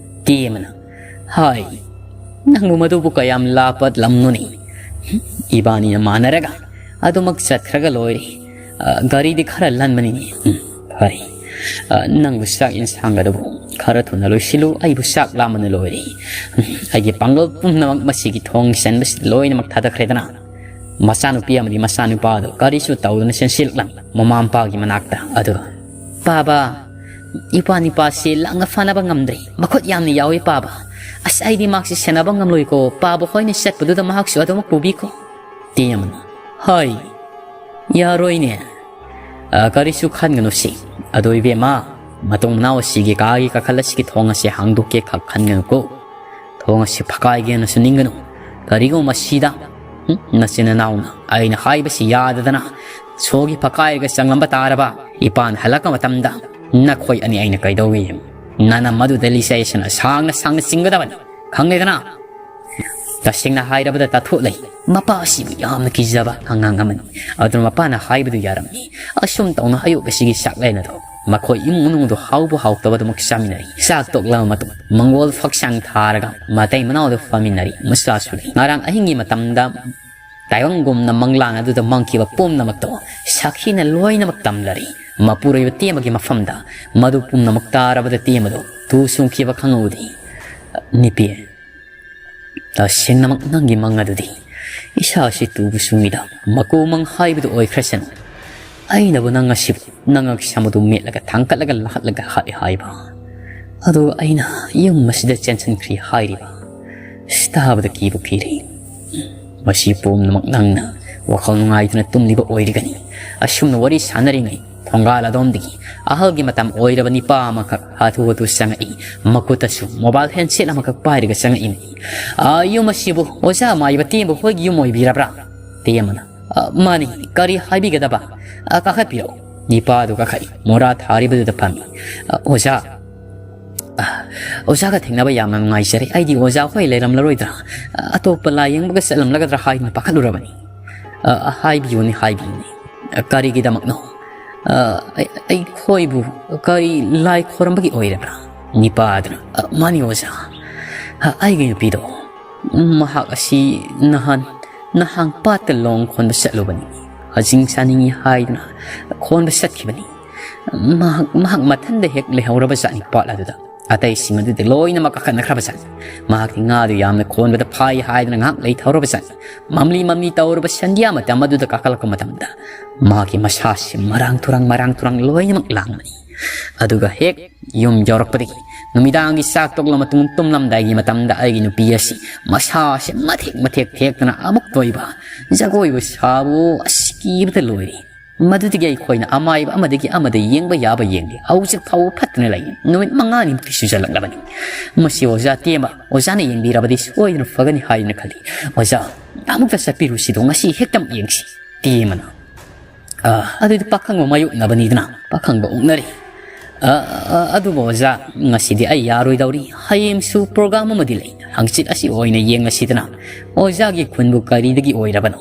ꯇꯦꯃꯅ, "ꯍꯥꯏ, ꯅꯪꯕꯨ ꯃꯗꯨꯕꯨ ꯀꯌꯥꯝ ꯂꯥꯞꯄ ꯂꯝꯅꯣꯅꯤ? ꯏꯕꯥꯅꯤꯅ ꯃꯥꯟꯅꯔꯒ ꯑꯗꯨꯃꯛ ꯆꯠꯈ꯭ꯔꯒ ꯂꯣꯏꯔꯦ꯫ ꯑ, ꯒꯥꯔꯤꯗꯤ ꯈꯔ ꯂꯟꯕꯅꯤꯅꯦ꯫ ꯎꯝ, ꯐꯔꯦ꯫ ꯑ, ꯅꯪꯕꯨ ꯆꯥꯛ ꯌꯦꯟꯁꯥꯡ ꯑꯗꯨꯕꯨ ꯈꯔ ꯊꯨꯅ ꯂꯣꯏꯁꯤꯜꯂꯨ, ꯑꯩꯕꯨ ꯆꯥꯛ ꯂꯥꯝꯕꯅ ꯂꯣꯏꯔꯦ꯫ ꯎꯝ, ꯑꯩꯒꯤ ꯄꯥꯡꯒꯜ ꯄꯨꯝꯅꯃꯛ ꯃꯁꯤꯒꯤ ꯊꯣꯡ ꯆꯟꯕꯁꯤꯗ ꯂꯣꯏꯅꯃꯛ ꯊꯥꯗꯈ꯭ꯔꯦꯗꯅ꯫ ꯃꯆꯥꯅꯨꯄꯤ ꯑꯃꯗꯤ ꯃꯆꯥꯅꯨꯄꯥ ꯑꯗꯨ ꯀꯔꯤꯁꯨ ꯇꯧꯗꯅ ꯆꯦꯟꯁꯤꯜꯂꯛꯂꯝꯃꯤ ꯃꯃꯥ ꯃꯄꯥꯒꯤ ꯃꯅꯥꯛꯇ꯫ ꯑꯗꯨꯒ, "ꯄꯥꯕ, ꯏꯄꯥ ꯅꯤꯄꯥꯁꯤ ꯂꯥꯡꯅ ꯐꯥꯅꯕ ꯉꯝꯗ꯭ꯔꯦ, ꯃꯈꯨꯠ ꯌꯥꯝꯅ ꯌꯥꯎꯏ ꯄꯥꯕ꯫ ꯑꯁ, ꯑꯩꯗꯤ ꯃꯍꯥꯛꯁꯤ ꯁꯦꯟꯅꯕ ꯉꯝꯂꯣꯏꯀꯣ, ꯄꯥꯕ ꯍꯣꯏꯅ ꯆꯠꯄꯗꯨꯗ ꯃꯍꯥꯛꯁꯨ ꯑꯗꯨꯃꯛ ꯄꯨꯕꯤꯈꯣ"꯫ ꯇꯦꯃꯅ, "ꯍꯥꯏ, ꯌꯥꯔꯣꯏꯅꯦ꯫ ꯑ, ꯀꯔꯤꯁꯨ ꯈꯟꯒꯅꯨꯁꯤ꯫ ꯑꯗꯣ ꯏꯕꯦꯝꯃ, ꯃꯇꯨꯡ ꯃꯅꯥꯎ ꯑꯁꯤꯒꯤ ꯀꯥꯒꯤ ꯀꯥꯈꯜ ꯑꯁꯤꯒꯤ ꯊꯣꯡ ꯑꯁꯤ ꯍꯥꯡꯗꯣꯛꯀꯦ ꯈꯛ ꯈꯟꯒꯅꯨꯀꯣ꯫ ꯊꯣꯡ ꯑꯁꯤ ꯐꯛꯀꯥꯏꯒꯦꯅꯁꯨ ꯅꯤꯡꯒꯅꯨ꯫ ꯀꯔꯤꯒꯨꯝꯕ ꯁꯤꯗ, ꯍꯨꯝ, ꯅꯆꯤꯟ ꯅꯅꯥꯎꯅ ꯑꯩꯅ ꯍꯥꯏꯕꯁꯤ ꯌꯥꯗꯗꯅ ꯁꯣꯒꯤ ꯐꯛꯀꯥꯏꯔꯒ ꯆꯪꯂꯝꯕ ꯇꯥꯔꯕ, ꯏꯄꯥꯅ ꯍꯜꯂꯛꯄ ꯃꯇꯝꯗ ꯅꯈꯣꯏ ꯑꯅꯤ ꯑꯩꯅ ꯀꯩꯗꯧꯏ? ꯅꯅꯝ ꯑꯗꯨꯗ ꯂꯤꯆꯩꯁꯤꯅ ꯁꯥꯡꯅ ꯁꯥꯡꯅ ꯆꯤꯡꯒꯗꯕꯅꯤ꯫ ꯈꯪꯂꯦꯗꯅ?" ꯇꯁꯦꯡꯅ ꯍꯥꯏꯔꯕꯗ ꯇꯥꯊꯣꯛꯂꯩ ꯃꯄꯥ ꯑꯁꯤꯕꯨ ꯌꯥꯝꯅ ꯀꯤꯖꯕ ꯑꯉꯥꯡ ꯑꯃꯅꯤ꯫ ꯑꯗꯨꯅ ꯃꯄꯥꯅ ꯍꯥꯏꯕꯗꯨ ꯌꯥꯔꯝꯃꯤ꯫ ꯑꯁꯨꯝ ꯇꯧꯅ ꯑꯌꯨꯛ ꯑꯁꯤꯒꯤ ꯆꯥꯛꯂꯦꯟ ꯑꯗꯨ ꯃꯈꯣꯏ ꯏꯃꯨꯡ ꯃꯅꯨꯡꯗꯨ ꯍꯥꯎꯕ ꯍꯥꯎꯇꯕꯗꯨꯃꯛ ꯆꯥꯃꯤꯟꯅꯔꯤ꯫ ꯆꯥꯛ ꯇꯣꯛꯂꯕ ꯃꯇꯨꯡ ꯃꯪꯒꯣꯜ ꯐꯛꯁꯥꯡ ꯊꯥꯔꯒ ꯃꯇꯩ ꯃꯅꯥꯎꯗꯨ ꯐꯝꯃꯤꯟꯅꯔꯤ꯫ ꯃꯆꯥꯁꯨ ꯂꯩ꯫ ꯉꯔꯥꯡ ꯑꯍꯤꯡꯒꯤ ꯃꯇꯝꯗ ꯇꯥꯏꯕꯪꯒꯨꯝꯅ ꯃꯪꯂꯥꯟ ꯑꯗꯨꯗ ꯃꯪꯈꯤꯕ ꯄꯨꯝꯅꯃꯛꯇꯣ ꯁꯥꯈꯤꯅ ꯂꯣꯏꯅꯃꯛ ꯇꯝꯂꯔꯤ꯫ ꯃꯄꯨꯔꯣꯏꯕ ꯇꯦꯝꯕꯒꯤ ꯃꯐꯝꯗ ꯃꯗꯨ ꯄꯨꯝꯅꯃꯛ ꯇꯥꯔꯕꯗ ꯇꯦꯝꯕꯗꯨ ꯇꯨ ꯆꯨꯡꯈꯤꯕ ꯈꯪꯍꯧꯗꯦ꯫ "ꯅꯤꯄꯤ, ꯇꯁꯦꯡꯅꯃꯛ ꯅꯪꯒꯤ ꯃꯪ ꯑꯗꯨꯗꯤ ꯏꯁꯥꯁꯤ ꯇꯨꯕ ꯆꯨꯡꯉꯤꯗ, ꯃꯀꯨ ꯃꯪ ꯍꯥꯏꯕꯗꯨ ꯑꯣꯏꯈ꯭ꯔꯁꯅꯨ꯫ ꯑꯩꯅꯕꯨ ꯅꯪ ꯑꯁꯤꯕꯨ ꯅꯉꯛ ꯁꯝ ꯑꯗꯨ ꯃꯦꯠꯂꯒ ꯊꯥꯡꯀꯠꯂꯒ ꯂꯥꯛꯂꯒ ꯍꯥꯠꯂꯦ ꯍꯥꯏꯕ꯫ ꯑꯗꯨꯒ ꯑꯩꯅ ꯌꯨꯝ ꯑꯁꯤꯗ ꯆꯦꯟꯁꯤꯟꯈ꯭ꯔꯤ ꯍꯥꯏꯔꯤꯕ꯫ ꯑꯁ, ꯇꯥꯕꯗ ꯀꯤꯕꯨ ꯀꯤꯔꯦ꯫ ꯃꯁꯤ ꯄꯨꯝꯅꯃꯛ ꯅꯪꯅ ꯋꯥꯈꯜ ꯅꯨꯡꯉꯥꯏꯇꯅ ꯇꯨꯝꯂꯤꯕ ꯑꯣꯏꯔꯒꯅꯤ꯫ ꯑꯁꯨꯝꯅ ꯋꯥꯔꯤ ꯁꯥꯟꯅꯔꯤꯉꯩ ꯊꯣꯡꯒꯥꯜ ꯑꯗꯣꯝꯗꯒꯤ ꯑꯍꯜꯒꯤ ꯃꯇꯝ ꯑꯣꯏꯔꯕ ꯅꯤꯄꯥ ꯑꯃꯈꯛ ꯍꯥꯊꯨ ꯍꯥꯊꯨ ꯆꯪꯉꯛꯏ꯫ ꯃꯈꯨꯠꯇꯁꯨ ꯃꯣꯕꯥꯏꯜ ꯍꯦꯟꯁꯦꯠ ꯑꯃꯈꯛ ꯄꯥꯏꯔꯒ ꯆꯪꯉꯛꯏ꯫ "ꯑꯥ, ꯌꯨꯝ ꯑꯁꯤꯕꯨ ꯑꯣꯖꯥ ꯃꯥꯏꯕ ꯇꯦꯝꯕ ꯍꯣꯏꯒꯤ ꯌꯨꯝ ꯑꯣꯏꯕꯤꯔꯕ꯭ꯔꯥ?" ꯇꯦꯝꯕꯅ, "ꯑꯥ, ꯃꯥꯅꯤ, ꯀꯔꯤ ꯍꯥꯏꯕꯤꯒꯗꯕ? ꯑꯥ, ꯀꯥꯈꯠꯄꯤꯔꯛꯎ꯫" ꯅꯤꯄꯥꯗꯨ ꯀꯥꯈꯠꯂꯤ꯫ ꯃꯣꯔꯥ ꯊꯥꯔꯤꯕꯗꯨꯗ ꯐꯝꯃꯤ꯫ "ꯑꯥ, ꯑꯣꯖꯥ, ꯑꯥ, ꯑꯣꯖꯥꯒ ꯊꯦꯡꯅꯕ ꯌꯥꯝꯅ ꯅꯨꯡꯉꯥꯏꯖꯔꯦ꯫ ꯑꯩꯗꯤ ꯑꯣꯖꯥ ꯍꯣꯏ ꯂꯩꯔꯝꯂꯔꯣꯏꯗ꯭ꯔꯥ, ꯑꯥ, ꯑꯇꯣꯞꯄ ꯂꯥꯏꯌꯦꯡꯕꯒ ꯆꯠꯂꯝꯂꯒꯗ꯭ꯔꯥ ꯍꯥꯏꯗꯨꯅ ꯄꯥꯈꯠꯂꯨꯔꯕꯅꯤ꯫" "ꯑꯥ, ꯍꯥꯏꯕꯤꯌꯨꯅꯦ, ꯍꯥꯏꯕꯤꯌꯨꯅꯦ꯫ ꯑꯥ, ꯀꯔꯤꯒꯤꯗꯃꯛꯅꯣ? ꯑꯥ, ꯑꯩ-, ꯑꯩꯈꯣꯏꯕꯨ ꯀꯔꯤ ꯂꯥꯏ ꯈꯣꯏꯔꯝꯕꯒꯤ ꯑꯣꯏꯔꯕ꯭ꯔꯥ?" ꯅꯤꯄꯥꯗꯨꯅ, "ꯑꯥ, ꯃꯥꯅꯤ ꯑꯣꯖꯥ꯫ ꯑꯥ, ꯑꯩꯒꯤ ꯅꯨꯄꯤꯗꯣ, ꯃꯍꯥꯛ ꯑꯁꯤ ꯅꯍꯥꯟ, ꯅꯍꯥꯟ ꯄꯥꯠꯇ ꯂꯣꯡ ꯈꯣꯟꯕ ꯆꯠꯂꯨꯕꯅꯤ꯫ ꯍꯖꯤꯡ ꯆꯥꯅꯤꯡꯏ ꯍꯥꯏꯗꯨꯅ ꯈꯣꯟꯕ ꯆꯠꯈꯤꯕꯅꯤ꯫ ꯃꯍꯥꯛ, ꯃꯍꯥꯛ ꯃꯊꯟꯗ ꯍꯦꯛ ꯂꯩꯍꯧꯔꯕ ꯖꯥꯠꯅꯤ ꯄꯥꯠ ꯑꯗꯨꯗ꯫ ꯑꯇꯩꯁꯤꯡ ꯑꯗꯨꯗꯤ ꯂꯣꯏꯅꯃꯛ ꯀꯥꯈꯠꯅꯈ꯭ꯔꯕ ꯖꯥꯠꯅꯤ꯫ ꯃꯍꯥꯛꯇꯤ ꯉꯥꯗꯨ ꯌꯥꯝꯅ ꯈꯣꯟꯕꯗ ꯐꯥꯏ ꯍꯥꯏꯗꯨꯅ ꯉꯥꯏꯍꯥꯛ ꯂꯩꯊꯍꯧꯔꯕ ꯖꯥꯠꯅꯤ꯫ ꯃꯝꯂꯤ ꯃꯝꯂꯤ ꯇꯧꯔꯕ ꯁꯟꯙ꯭ꯌꯥ ꯃꯇꯝ ꯑꯗꯨꯗ ꯀꯥꯈꯠꯂꯛꯄ ꯃꯇꯝꯗ ꯃꯍꯥꯛꯀꯤ ꯃꯁꯥꯁꯤ ꯃꯔꯥꯡ ꯇꯨꯔꯥꯡ, ꯃꯔꯥꯡ ꯇꯨꯔꯥꯡ ꯂꯣꯏꯅꯃꯛ ꯂꯥꯡꯕꯅꯤ꯫ ꯑꯗꯨꯒ ꯍꯦꯛ ꯌꯨꯝ ꯌꯧꯔꯛꯄꯗꯒꯤ ꯅꯨꯃꯤꯗꯥꯡꯒꯤ ꯆꯥꯛ ꯇꯣꯛꯂ ꯃꯇꯨꯡ ꯇꯨꯝꯂꯝꯗꯥꯏꯒꯤ ꯃꯇꯝꯗ ꯑꯩꯒꯤ ꯅꯨꯄꯤ ꯑꯁꯤ ꯃꯁꯥꯁꯦ ꯃꯊꯦꯛ ꯃꯊꯦꯛ ꯊꯦꯛꯇꯅ ꯑꯃꯨꯛꯇ ꯑꯣꯏꯕ ꯖꯒꯣꯏꯕꯨ ꯁꯥꯕꯨ ꯑꯁ ꯀꯤꯕꯗ ꯂꯣꯏꯔꯦ꯫ ꯃꯗꯨꯗꯒꯤ ꯑꯩꯈꯣꯏꯅ ꯑꯃꯥꯏꯕ ꯑꯃꯗꯒꯤ ꯑꯃꯗ ꯌꯦꯡꯕ ꯌꯥꯕ ꯌꯦꯡꯂꯤ꯫ ꯍꯧꯖꯤꯛ ꯐꯥꯎꯕ ꯐꯠꯇꯅ ꯂꯩ꯫ ꯅꯨꯃꯤꯠ ꯃꯉꯥꯅꯤꯃꯨꯛꯇꯤ ꯁꯨꯖꯜꯂꯛꯂꯕꯅꯤ꯫ ꯃꯁꯤ ꯑꯣꯖꯥ ꯇꯦꯝꯕ, ꯑꯣꯖꯥꯅ ꯌꯦꯡꯕꯤꯔꯕꯗꯤ ꯁꯣꯏꯗꯅ ꯐꯒꯅꯤ ꯍꯥꯏꯗꯨꯅ ꯈꯜꯂꯤ꯫ ꯑꯣꯖꯥ, ꯑꯃꯨꯛꯇ ꯆꯠꯄꯤꯔꯨꯁꯤꯗꯣ, ꯉꯁꯤ ꯍꯦꯛꯇꯃꯛ ꯌꯦꯡꯁꯤ꯫ ꯇꯦꯝꯕꯅ, "ꯑ, ꯑꯗꯨꯗꯤ ꯄꯥꯈꯪꯕ ꯃꯥꯌꯣꯛꯅꯕꯅꯤꯗꯅ, ꯄꯥꯈꯪꯕ ꯑꯣꯛꯅꯔꯤ꯫ ꯑ, ꯑ, ꯑꯗꯨꯕꯨ ꯑꯣꯖꯥ, ꯉꯁꯤꯗꯤ ꯑꯩ ꯌꯥꯔꯣꯏꯗꯧꯔꯤ꯫ ꯍꯌꯦꯡꯁꯨ ꯄ꯭ꯔꯣꯒ꯭ꯔꯥꯝ ꯑꯃꯗꯤ ꯂꯩ꯫ ꯍꯪꯆꯤꯠ ꯑꯁꯤ ꯑꯣꯏꯅ ꯌꯦꯡꯉꯁꯤꯗꯅ꯫ ꯑꯣꯖꯥꯒꯤ ꯈꯨꯟꯕꯨ ꯀꯔꯤꯗꯒꯤ ꯑꯣꯏꯔꯕꯅꯣ?"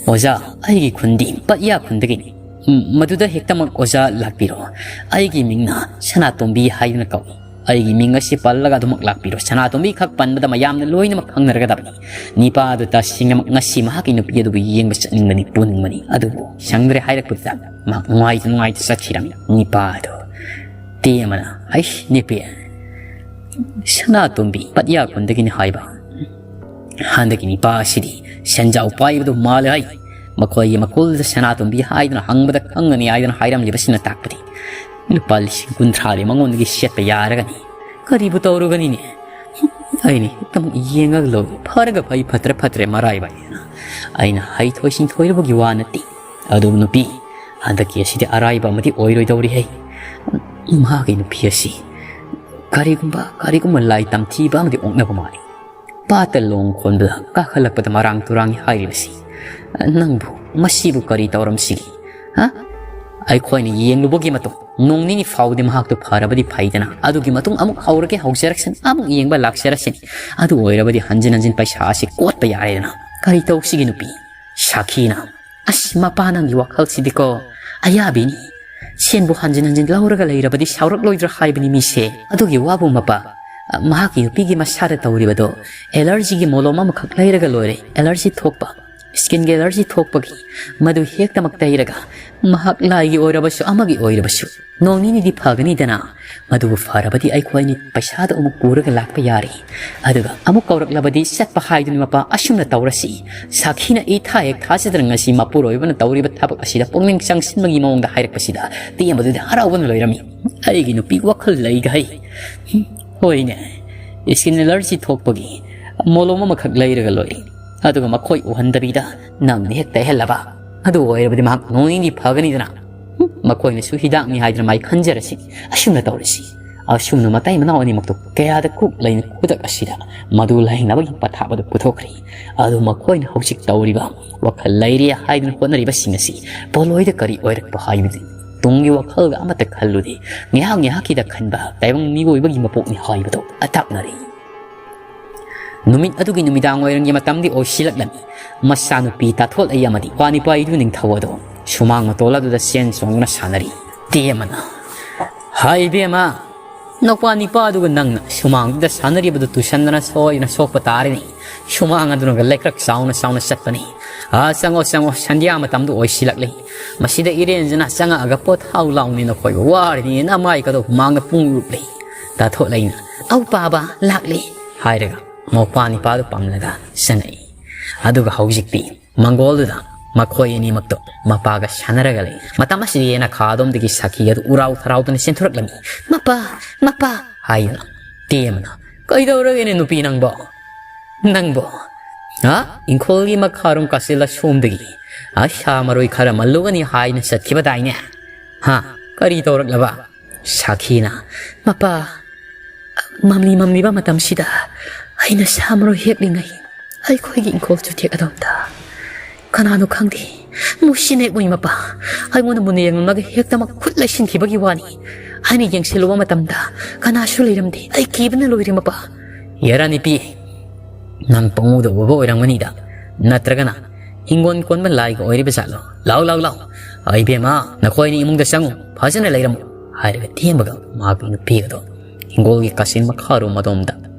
"ꯑꯣꯖꯥ, ꯑꯩꯒꯤ ꯈꯨꯟꯗꯤ ꯄꯠꯌꯥ ꯈꯨꯟꯗꯒꯤꯅꯤ꯫ ꯎꯝ, ꯃꯗꯨꯗ ꯍꯦꯛꯇꯃꯛ ꯑꯣꯖꯥ ꯂꯥꯛꯄꯤꯔꯣ꯫ ꯑꯩꯒꯤ ꯃꯤꯡꯅ ꯁꯅꯥꯇꯣꯝꯕꯤ ꯍꯥꯏꯗꯨꯅ ꯀꯧꯏ꯫ ꯑꯩꯒꯤ ꯃꯤꯡ ꯑꯁꯤ ꯄꯜꯂꯒ ꯑꯗꯨꯃꯛ ꯂꯥꯛꯄꯤꯔꯣ꯫ ꯁꯅꯥꯇꯣꯝꯕꯤ ꯈꯛ ꯄꯟꯕꯗ ꯃꯌꯥꯝꯅ ꯂꯣꯏꯅꯃꯛ ꯈꯪꯅꯔꯒꯗꯕꯅꯤ꯫ ꯅꯤꯄꯥ ꯑꯗꯨ ꯇꯁꯦꯡꯅꯃꯛ ꯉꯁꯤ ꯃꯍꯥꯛꯀꯤ ꯅꯨꯄꯤ ꯑꯗꯨꯕꯨ ꯌꯦꯡꯕ ꯆꯠꯅꯤꯡꯕꯅꯤ, ꯄꯨꯅꯤꯡꯕꯅꯤ꯫ ꯑꯗꯨꯕꯨ ꯁꯪꯗ꯭ꯔꯦ ꯍꯥꯏꯔꯛꯄꯗꯨꯗ ꯃꯍꯥꯛ ꯅꯨꯡꯉꯥꯏꯇ ꯅꯨꯡꯉꯥꯏꯇ ꯆꯠꯈꯤꯔꯝꯃꯤ꯫" ꯅꯤꯄꯥ ꯑꯗꯨ ꯇꯦꯝꯕꯅ, "ꯍꯩꯁ, ꯅꯨꯄꯤ, ꯁꯅꯥꯇꯣꯝꯕꯤ ꯄꯠꯌꯥ ꯈꯨꯟꯗꯒꯤꯅꯤ ꯍꯥꯏꯕ꯫ ꯍꯟꯗꯛꯀꯤ ꯅꯤꯄꯥ ꯑꯁꯤꯗꯤ ꯁꯦꯟꯖꯥꯎ ꯄꯥꯏꯕꯗꯨ ꯃꯥꯜꯂꯦ ꯍꯥꯏ꯫ ꯃꯈꯣꯏꯒꯤ ꯃꯈꯨꯜꯗ ꯁꯅꯥꯇꯣꯝꯕꯤ ꯍꯥꯏꯗꯨꯅ ꯍꯪꯕꯗ ꯈꯪꯒꯅꯤ ꯍꯥꯏꯗꯨꯅ ꯍꯥꯏꯔꯝꯂꯤꯕꯁꯤꯅ ꯇꯥꯛꯄꯗꯤ ꯂꯨꯄꯥ ꯂꯤꯁꯤꯡ ꯀꯨꯟꯊ꯭ꯔꯥꯗꯤ ꯃꯉꯣꯟꯗꯒꯤ ꯁꯦꯠꯄ ꯌꯥꯔꯒꯅꯤ꯫ ꯀꯔꯤꯕꯨ ꯇꯧꯔꯨꯒꯅꯤꯅꯦ? ꯑꯩꯅ ꯍꯦꯛꯇꯃꯛ ꯌꯦꯡꯉꯒ ꯂꯧꯏ꯫ ꯐꯔꯒ ꯐꯩ, ꯐꯠꯇ꯭ꯔ ꯐꯠꯇ꯭ꯔꯦ, ꯃꯔꯥꯏꯕꯛ ꯍꯥꯏꯅ꯫ ꯑꯩꯅ ꯍꯩꯊꯣꯏ ꯁꯤꯡꯊꯣꯏꯔꯨꯕꯒꯤ ꯋꯥ ꯅꯠꯇꯦ꯫ ꯑꯗꯨꯕꯨ ꯅꯨꯄꯤ, ꯍꯟꯗꯛꯀꯤ ꯑꯁꯤꯗꯤ ꯑꯔꯥꯏꯕ ꯑꯃꯗꯤ ꯑꯣꯏꯔꯣꯏꯗꯧꯔꯤꯍꯦ꯫ ꯃꯍꯥꯛꯀꯤ ꯅꯨꯄꯤ ꯑꯁꯤ ꯀꯔꯤꯒꯨꯝꯕ, ꯀꯔꯤꯒꯨꯝꯕ ꯂꯥꯏ ꯇꯝꯊꯤꯕ ꯑꯃꯗꯤ ꯑꯣꯛꯅꯕ ꯃꯥꯜꯂꯤ꯫ ꯄꯥꯠꯇ ꯂꯣꯡ ꯈꯣꯟꯕꯗ ꯀꯥꯈꯠꯂꯛꯄꯗ ꯃꯔꯥꯡ ꯇꯨꯔꯥꯡꯉꯤ ꯍꯥꯏꯔꯤꯕꯁꯤ꯫ ꯅꯪꯕꯨ, ꯃꯁꯤꯕꯨ ꯀꯔꯤ ꯇꯧꯔꯝꯁꯤꯒꯦ? ꯍꯥ? ꯑꯩꯈꯣꯏꯅ ꯌꯦꯡꯂꯨꯕꯒꯤ ꯃꯇꯨꯡ ꯅꯣꯡ ꯅꯤꯅꯤ ꯐꯥꯎꯕꯗꯤ ꯃꯍꯥꯛꯇꯨ ꯐꯔꯕꯗꯤ ꯐꯩꯗꯅ, ꯑꯗꯨꯒꯤ ꯃꯇꯨꯡ ꯑꯃꯨꯛ ꯍꯧꯔꯒꯦ ꯍꯧꯖꯔꯛꯁꯅꯤ, ꯑꯃꯨꯛ ꯌꯦꯡꯕ ꯂꯥꯛꯆꯔꯛꯁꯅꯤ꯫ ꯑꯗꯨ ꯑꯣꯏꯔꯕꯗꯤ ꯍꯟꯖꯤꯟ ꯍꯟꯖꯤꯟ ꯄꯩꯁꯥ ꯑꯁꯤ ꯀꯣꯠꯄ ꯌꯥꯔꯦꯗꯅ꯫ ꯀꯔꯤ ꯇꯧꯁꯤꯒꯦ ꯅꯨꯄꯤ? ꯁꯥꯈꯤꯅ, "ꯑꯁ ꯃꯄꯥ, ꯅꯪꯒꯤ ꯋꯥꯈꯜꯁꯤꯗꯤꯀꯣ ꯑꯌꯥꯕꯤꯅꯤ꯫ ꯁꯦꯟꯕꯨ ꯍꯟꯖꯤꯟ ꯍꯟꯖꯤꯟ ꯂꯧꯔꯒ ꯂꯩꯔꯕꯗꯤ ꯁꯥꯎꯔꯛꯂꯣꯏꯗ꯭ꯔꯥ ꯍꯥꯏꯕꯅꯤ ꯃꯤꯁꯦ꯫ ꯑꯗꯨꯒꯤ ꯋꯥꯕꯨ ꯃꯄꯥ, ꯃꯍꯥꯛꯀꯤ ꯅꯨꯄꯤꯒꯤ ꯃꯁꯥꯗ ꯇꯧꯔꯤꯕꯗꯣ ꯑꯦꯂꯔꯖꯤꯒꯤ ꯃꯣꯂꯣꯝ ꯑꯃꯈꯛ ꯂꯩꯔꯒ ꯂꯣꯏꯔꯦ꯫ ꯑꯦꯂꯔꯖꯤ ꯊꯣꯛꯄ, ꯁ꯭ꯀꯤꯟꯒꯤ ꯑꯦꯂꯔꯖꯤ ꯊꯣꯛꯄꯒꯤ, ꯃꯗꯨ ꯍꯦꯛꯇꯃꯛ ꯇꯩꯔꯒ ꯃꯍꯥꯛ ꯂꯥꯏꯒꯤ ꯑꯣꯏꯔꯕꯁꯨ ꯑꯃꯒꯤ ꯑꯣꯏꯔꯕꯁꯨ ꯅꯣꯡ ꯅꯤꯅꯤꯗꯤ ꯐꯒꯅꯤꯗꯅ꯫ ꯃꯗꯨꯕꯨ ꯐꯔꯕꯗꯤ ꯑꯩꯈꯣꯏꯅꯤ ꯄꯩꯁꯥꯗꯣ ꯑꯃꯨꯛ ꯄꯨꯔꯒ ꯂꯥꯛꯄ ꯌꯥꯔꯦ꯫ ꯑꯗꯨꯒ ꯑꯃꯨꯛ ꯀꯧꯔꯛꯂꯕꯗꯤ ꯆꯠꯄ ꯍꯥꯏꯗꯨꯅꯤ ꯃꯄꯥ, ꯑꯁꯨꯝꯅ ꯇꯧꯔꯁꯤ꯫" ꯁꯥꯈꯤꯅ ꯏꯊꯥ ꯍꯦꯛ ꯊꯥꯖꯗꯅ ꯉꯁꯤ ꯃꯄꯨꯔꯣꯏꯕꯅ ꯇꯧꯔꯤꯕ ꯊꯕꯛ ꯑꯁꯤꯗ ꯄꯨꯛꯅꯤꯡ ꯆꯪꯁꯤꯟꯕꯒꯤ ꯃꯑꯣꯡꯗ ꯍꯥꯏꯔꯛꯄꯁꯤꯗ ꯇꯦꯝꯕꯗꯨꯗꯤ ꯍꯔꯥꯎꯕꯅ ꯂꯣꯏꯔꯝꯃꯤ꯫ "ꯑꯩꯒꯤ ꯅꯨꯄꯤ ꯋꯥꯈꯜ ꯂꯩꯒ ꯍꯩ꯫ ꯍꯣꯏꯅꯦ, ꯁ꯭ꯀꯤꯟ ꯑꯦꯂꯔꯖꯤ ꯊꯣꯛꯄꯒꯤ ꯃꯣꯂꯣꯝ ꯑꯃꯈꯛ ꯂꯩꯔꯒ ꯂꯣꯏꯔꯦ꯫ ꯑꯗꯨꯒ ꯃꯈꯣꯏ ꯎꯍꯟꯗꯕꯤꯗ ꯅꯪꯗꯤ ꯍꯦꯛ ꯇꯩꯍꯜꯂꯕ꯫ ꯑꯗꯨ ꯑꯣꯏꯔꯕꯗꯤ ꯃꯍꯥꯛ ꯅꯣꯡ ꯅꯤꯅꯤ ꯐꯒꯅꯤꯗꯅ꯫ ꯍꯨꯝ, ꯃꯈꯣꯏꯅꯁꯨ ꯍꯤꯗꯥꯛꯅꯤ ꯍꯥꯏꯗꯅ ꯃꯥꯏ ꯈꯟꯖꯔꯁꯤ꯫ ꯑꯁꯨꯝꯅ ꯇꯧꯔꯁꯤ꯫" ꯑꯁꯨꯝꯅ ꯃꯇꯩ ꯃꯅꯥꯎ ꯑꯅꯤꯃꯛꯇꯨ ꯀꯌꯥꯗ ꯀꯨꯛ ꯂꯩꯅ ꯈꯨꯗꯛ ꯑꯁꯤꯗ ꯃꯗꯨ ꯂꯥꯌꯦꯡꯅꯕꯒꯤ ꯄꯊꯥꯞ ꯑꯗꯨ ꯄꯨꯊꯣꯛꯈ꯭ꯔꯦ꯫ ꯑꯗꯨ ꯃꯈꯣꯏꯅ ꯍꯧꯖꯤꯛ ꯇꯧꯔꯤꯕ ꯋꯥꯈꯜ ꯂꯩꯔꯦ ꯍꯥꯏꯗꯨꯅ ꯍꯣꯠꯅꯔꯤꯕꯁꯤꯡ ꯑꯁꯤ ꯄꯣꯠꯂꯣꯏꯗ ꯀꯔꯤ ꯑꯣꯏꯔꯛꯄ ꯍꯥꯏꯕꯗꯨ ꯇꯨꯡꯒꯤ ꯋꯥꯈꯜꯒ ꯑꯃꯠꯇ ꯈꯜꯂꯨꯗꯦ꯫ ꯉꯥꯏꯍꯥꯛ ꯉꯥꯏꯍꯥꯛꯀꯤꯗ ꯈꯟꯕ ꯇꯥꯏꯕꯪ ꯃꯤꯑꯣꯏꯕꯒꯤ ꯃꯄꯣꯛꯅꯤ ꯍꯥꯏꯕꯗꯨ ꯑꯇꯥꯛꯅꯔꯦ꯫ ꯅꯨꯃꯤꯠ ꯑꯗꯨꯒꯤ ꯅꯨꯃꯤꯗꯥꯡ ꯋꯥꯏꯔꯝꯒꯤ ꯃꯇꯝꯗꯤ ꯑꯣꯏꯁꯤꯜꯂꯛꯂꯝꯃꯤ꯫ ꯃꯆꯥꯅꯨꯄꯤ ꯇꯥꯊꯣꯠꯂꯩ ꯑꯃꯗꯤ ꯅꯨꯄꯥ ꯅꯤꯄꯥ ꯏꯗꯨ ꯅꯤꯡꯊꯧ ꯑꯗꯣ ꯁꯨꯃꯥꯡ ꯃꯇꯣꯜ ꯑꯗꯨꯗ ꯆꯦꯟ ꯆꯣꯡꯗꯨꯅ ꯁꯥꯟꯅꯔꯤ꯫ ꯇꯦꯝꯕꯅ, "ꯍꯥꯏ ꯏꯕꯦꯝꯃ, ꯅꯨꯄꯥ ꯅꯤꯄꯥ ꯑꯗꯨꯒ ꯅꯪꯅ ꯁꯨꯃꯥꯡꯗꯨꯗ ꯁꯥꯟꯅꯔꯤꯕꯗꯨ ꯇꯨꯁꯟꯗꯅ ꯁꯣꯏꯗꯅ ꯁꯣꯛꯄ ꯇꯥꯔꯅꯤ꯫ ꯁꯨꯃꯥꯡ ꯑꯗꯨꯅꯒ ꯂꯩꯀ꯭ꯔꯛ ꯆꯥꯎꯅ ꯆꯥꯎꯅ ꯆꯠꯄꯅꯤ꯫ ꯑꯥ, ꯆꯪꯉꯣ, ꯆꯪꯉꯣ, ꯁꯟꯙ꯭ꯌꯥ ꯃꯇꯝꯗꯨ ꯑꯣꯏꯁꯤꯜꯂꯛꯂꯤ꯫ ꯃꯁꯤꯗ ꯏꯔꯦꯟꯖꯅ ꯆꯪꯉꯛꯑꯒ ꯄꯣꯊꯥꯎ ꯂꯥꯎꯅꯤ ꯅꯈꯣꯏꯕꯨ꯫ ꯋꯥꯔꯅꯤ, ꯅꯃꯥꯏꯒꯗꯣ ꯍꯨꯃꯥꯡꯅ ꯄꯨꯡ ꯂꯨꯞꯂꯤ꯫" ꯇꯥꯊꯣꯠꯂꯩꯅ, "ꯑꯧ ꯄꯥꯕ, ꯂꯥꯛꯂꯦ" ꯍꯥꯏꯔꯒ ꯅꯨꯄꯥ ꯅꯤꯄꯥꯗꯨ ꯄꯝꯂꯒ ꯆꯪꯉꯛꯏ꯫ ꯑꯗꯨꯒ ꯍꯧꯖꯤꯛꯇꯤ ꯃꯪꯒꯣꯜꯗꯨꯗ ꯃꯈꯣꯏ ꯑꯅꯤꯃꯛꯇꯣ ꯃꯄꯥꯒ ꯁꯥꯟꯅꯔꯒ ꯂꯩ꯫ ꯃꯇꯝ ꯑꯁꯤꯗ ꯌꯦꯅꯈꯥ ꯑꯗꯣꯝꯗꯒꯤ ꯁꯥꯈꯤ ꯑꯗꯨ ꯎꯔꯥꯎ ꯊꯔꯥꯎꯗꯨꯅ ꯆꯦꯟꯊꯣꯔꯛꯂꯝꯃꯤ꯫ "ꯃꯄꯥ! ꯃꯄꯥ!" ꯍꯥꯏꯗꯨꯅ ꯇꯦꯝꯕꯅ "ꯀꯩꯗꯧꯔꯒꯦꯅꯦ ꯅꯨꯄꯤ ꯅꯪꯕꯣ? ꯅꯪꯕꯣ? ꯍꯥ? ꯏꯪꯈꯣꯜꯒꯤ ꯃꯈꯥꯔꯣꯝ ꯀꯥꯁꯤꯜꯂ ꯁꯣꯝꯗꯒꯤ, ꯑ, ꯁꯥ ꯃꯔꯣꯏ ꯈꯔ ꯃꯜꯂꯨꯒꯅꯤ ꯍꯥꯏꯅ ꯆꯠꯈꯤꯕꯗꯥꯏꯅꯦ? ꯍꯥ? ꯀꯔꯤ ꯇꯧꯔꯛꯂꯕ?" ꯁꯥꯈꯤꯅ, "ꯃꯄꯥ, ꯃꯝꯂꯤ ꯃꯝꯂꯤꯕ ꯃꯇꯝꯁꯤꯗ ꯑꯩꯅ ꯁꯥ ꯃꯔꯣꯏ ꯍꯦꯛꯂꯤꯉꯩ ꯑꯩꯈꯣꯏꯒꯤ ꯏꯪꯈꯣꯜ ꯆꯨꯊꯦꯛ ꯑꯗꯣꯝꯗ ꯀꯅꯥꯅꯣ ꯈꯪꯗꯦ, ꯃꯨꯁꯤꯟ ꯍꯦꯛ ꯃꯨꯏ ꯃꯄꯥ꯫ ꯑꯩꯉꯣꯟꯗ ꯃꯨꯟꯅ ꯌꯦꯡꯂꯝꯂꯒ ꯍꯦꯛꯇ ꯃꯈꯨꯠ ꯂꯩꯁꯤꯟꯈꯤꯕꯒꯤ ꯋꯥꯅꯤ꯫ ꯑꯩꯅ ꯌꯦꯡꯁꯤꯜꯂꯨꯕ ꯃꯇꯝꯗ ꯀꯅꯥꯁꯨ ꯂꯩꯔꯝꯗꯦ꯫ ꯑꯩ ꯀꯤꯕꯅ ꯂꯣꯏꯔꯦ ꯃꯄꯥ꯫" "ꯌꯥꯔꯥ ꯅꯨꯄꯤ, ꯅꯪ ꯄꯪꯎꯗ ꯎꯕ ꯑꯣꯏꯔꯝꯒꯅꯤꯗ꯫ ꯅꯠꯇ꯭ꯔꯒꯅ ꯍꯤꯡꯒꯣꯜ ꯀꯣꯟꯕ ꯂꯥꯏꯒ ꯑꯣꯏꯔꯤꯕ ꯖꯥꯠꯂꯣ? ꯂꯥꯎ, ꯂꯥꯎ, ꯂꯥꯎ꯫ ꯑꯩ ꯏꯕꯦꯝꯃ, ꯅꯈꯣꯏ ꯑꯅꯤ ꯏꯃꯨꯡꯗ ꯆꯪꯉꯨ, ꯐꯖꯅ ꯂꯩꯔꯝꯃꯨ," ꯍꯥꯏꯔꯒ ꯇꯦꯝꯕꯒ ꯃꯍꯥꯛꯀꯤ ꯅꯨꯄꯤꯒꯗꯣ ꯍꯤꯡꯒꯣꯜꯒꯤ ꯀꯥꯆꯤꯟ ꯃꯈꯥꯔꯣꯝ ꯑꯗꯣꯝꯗ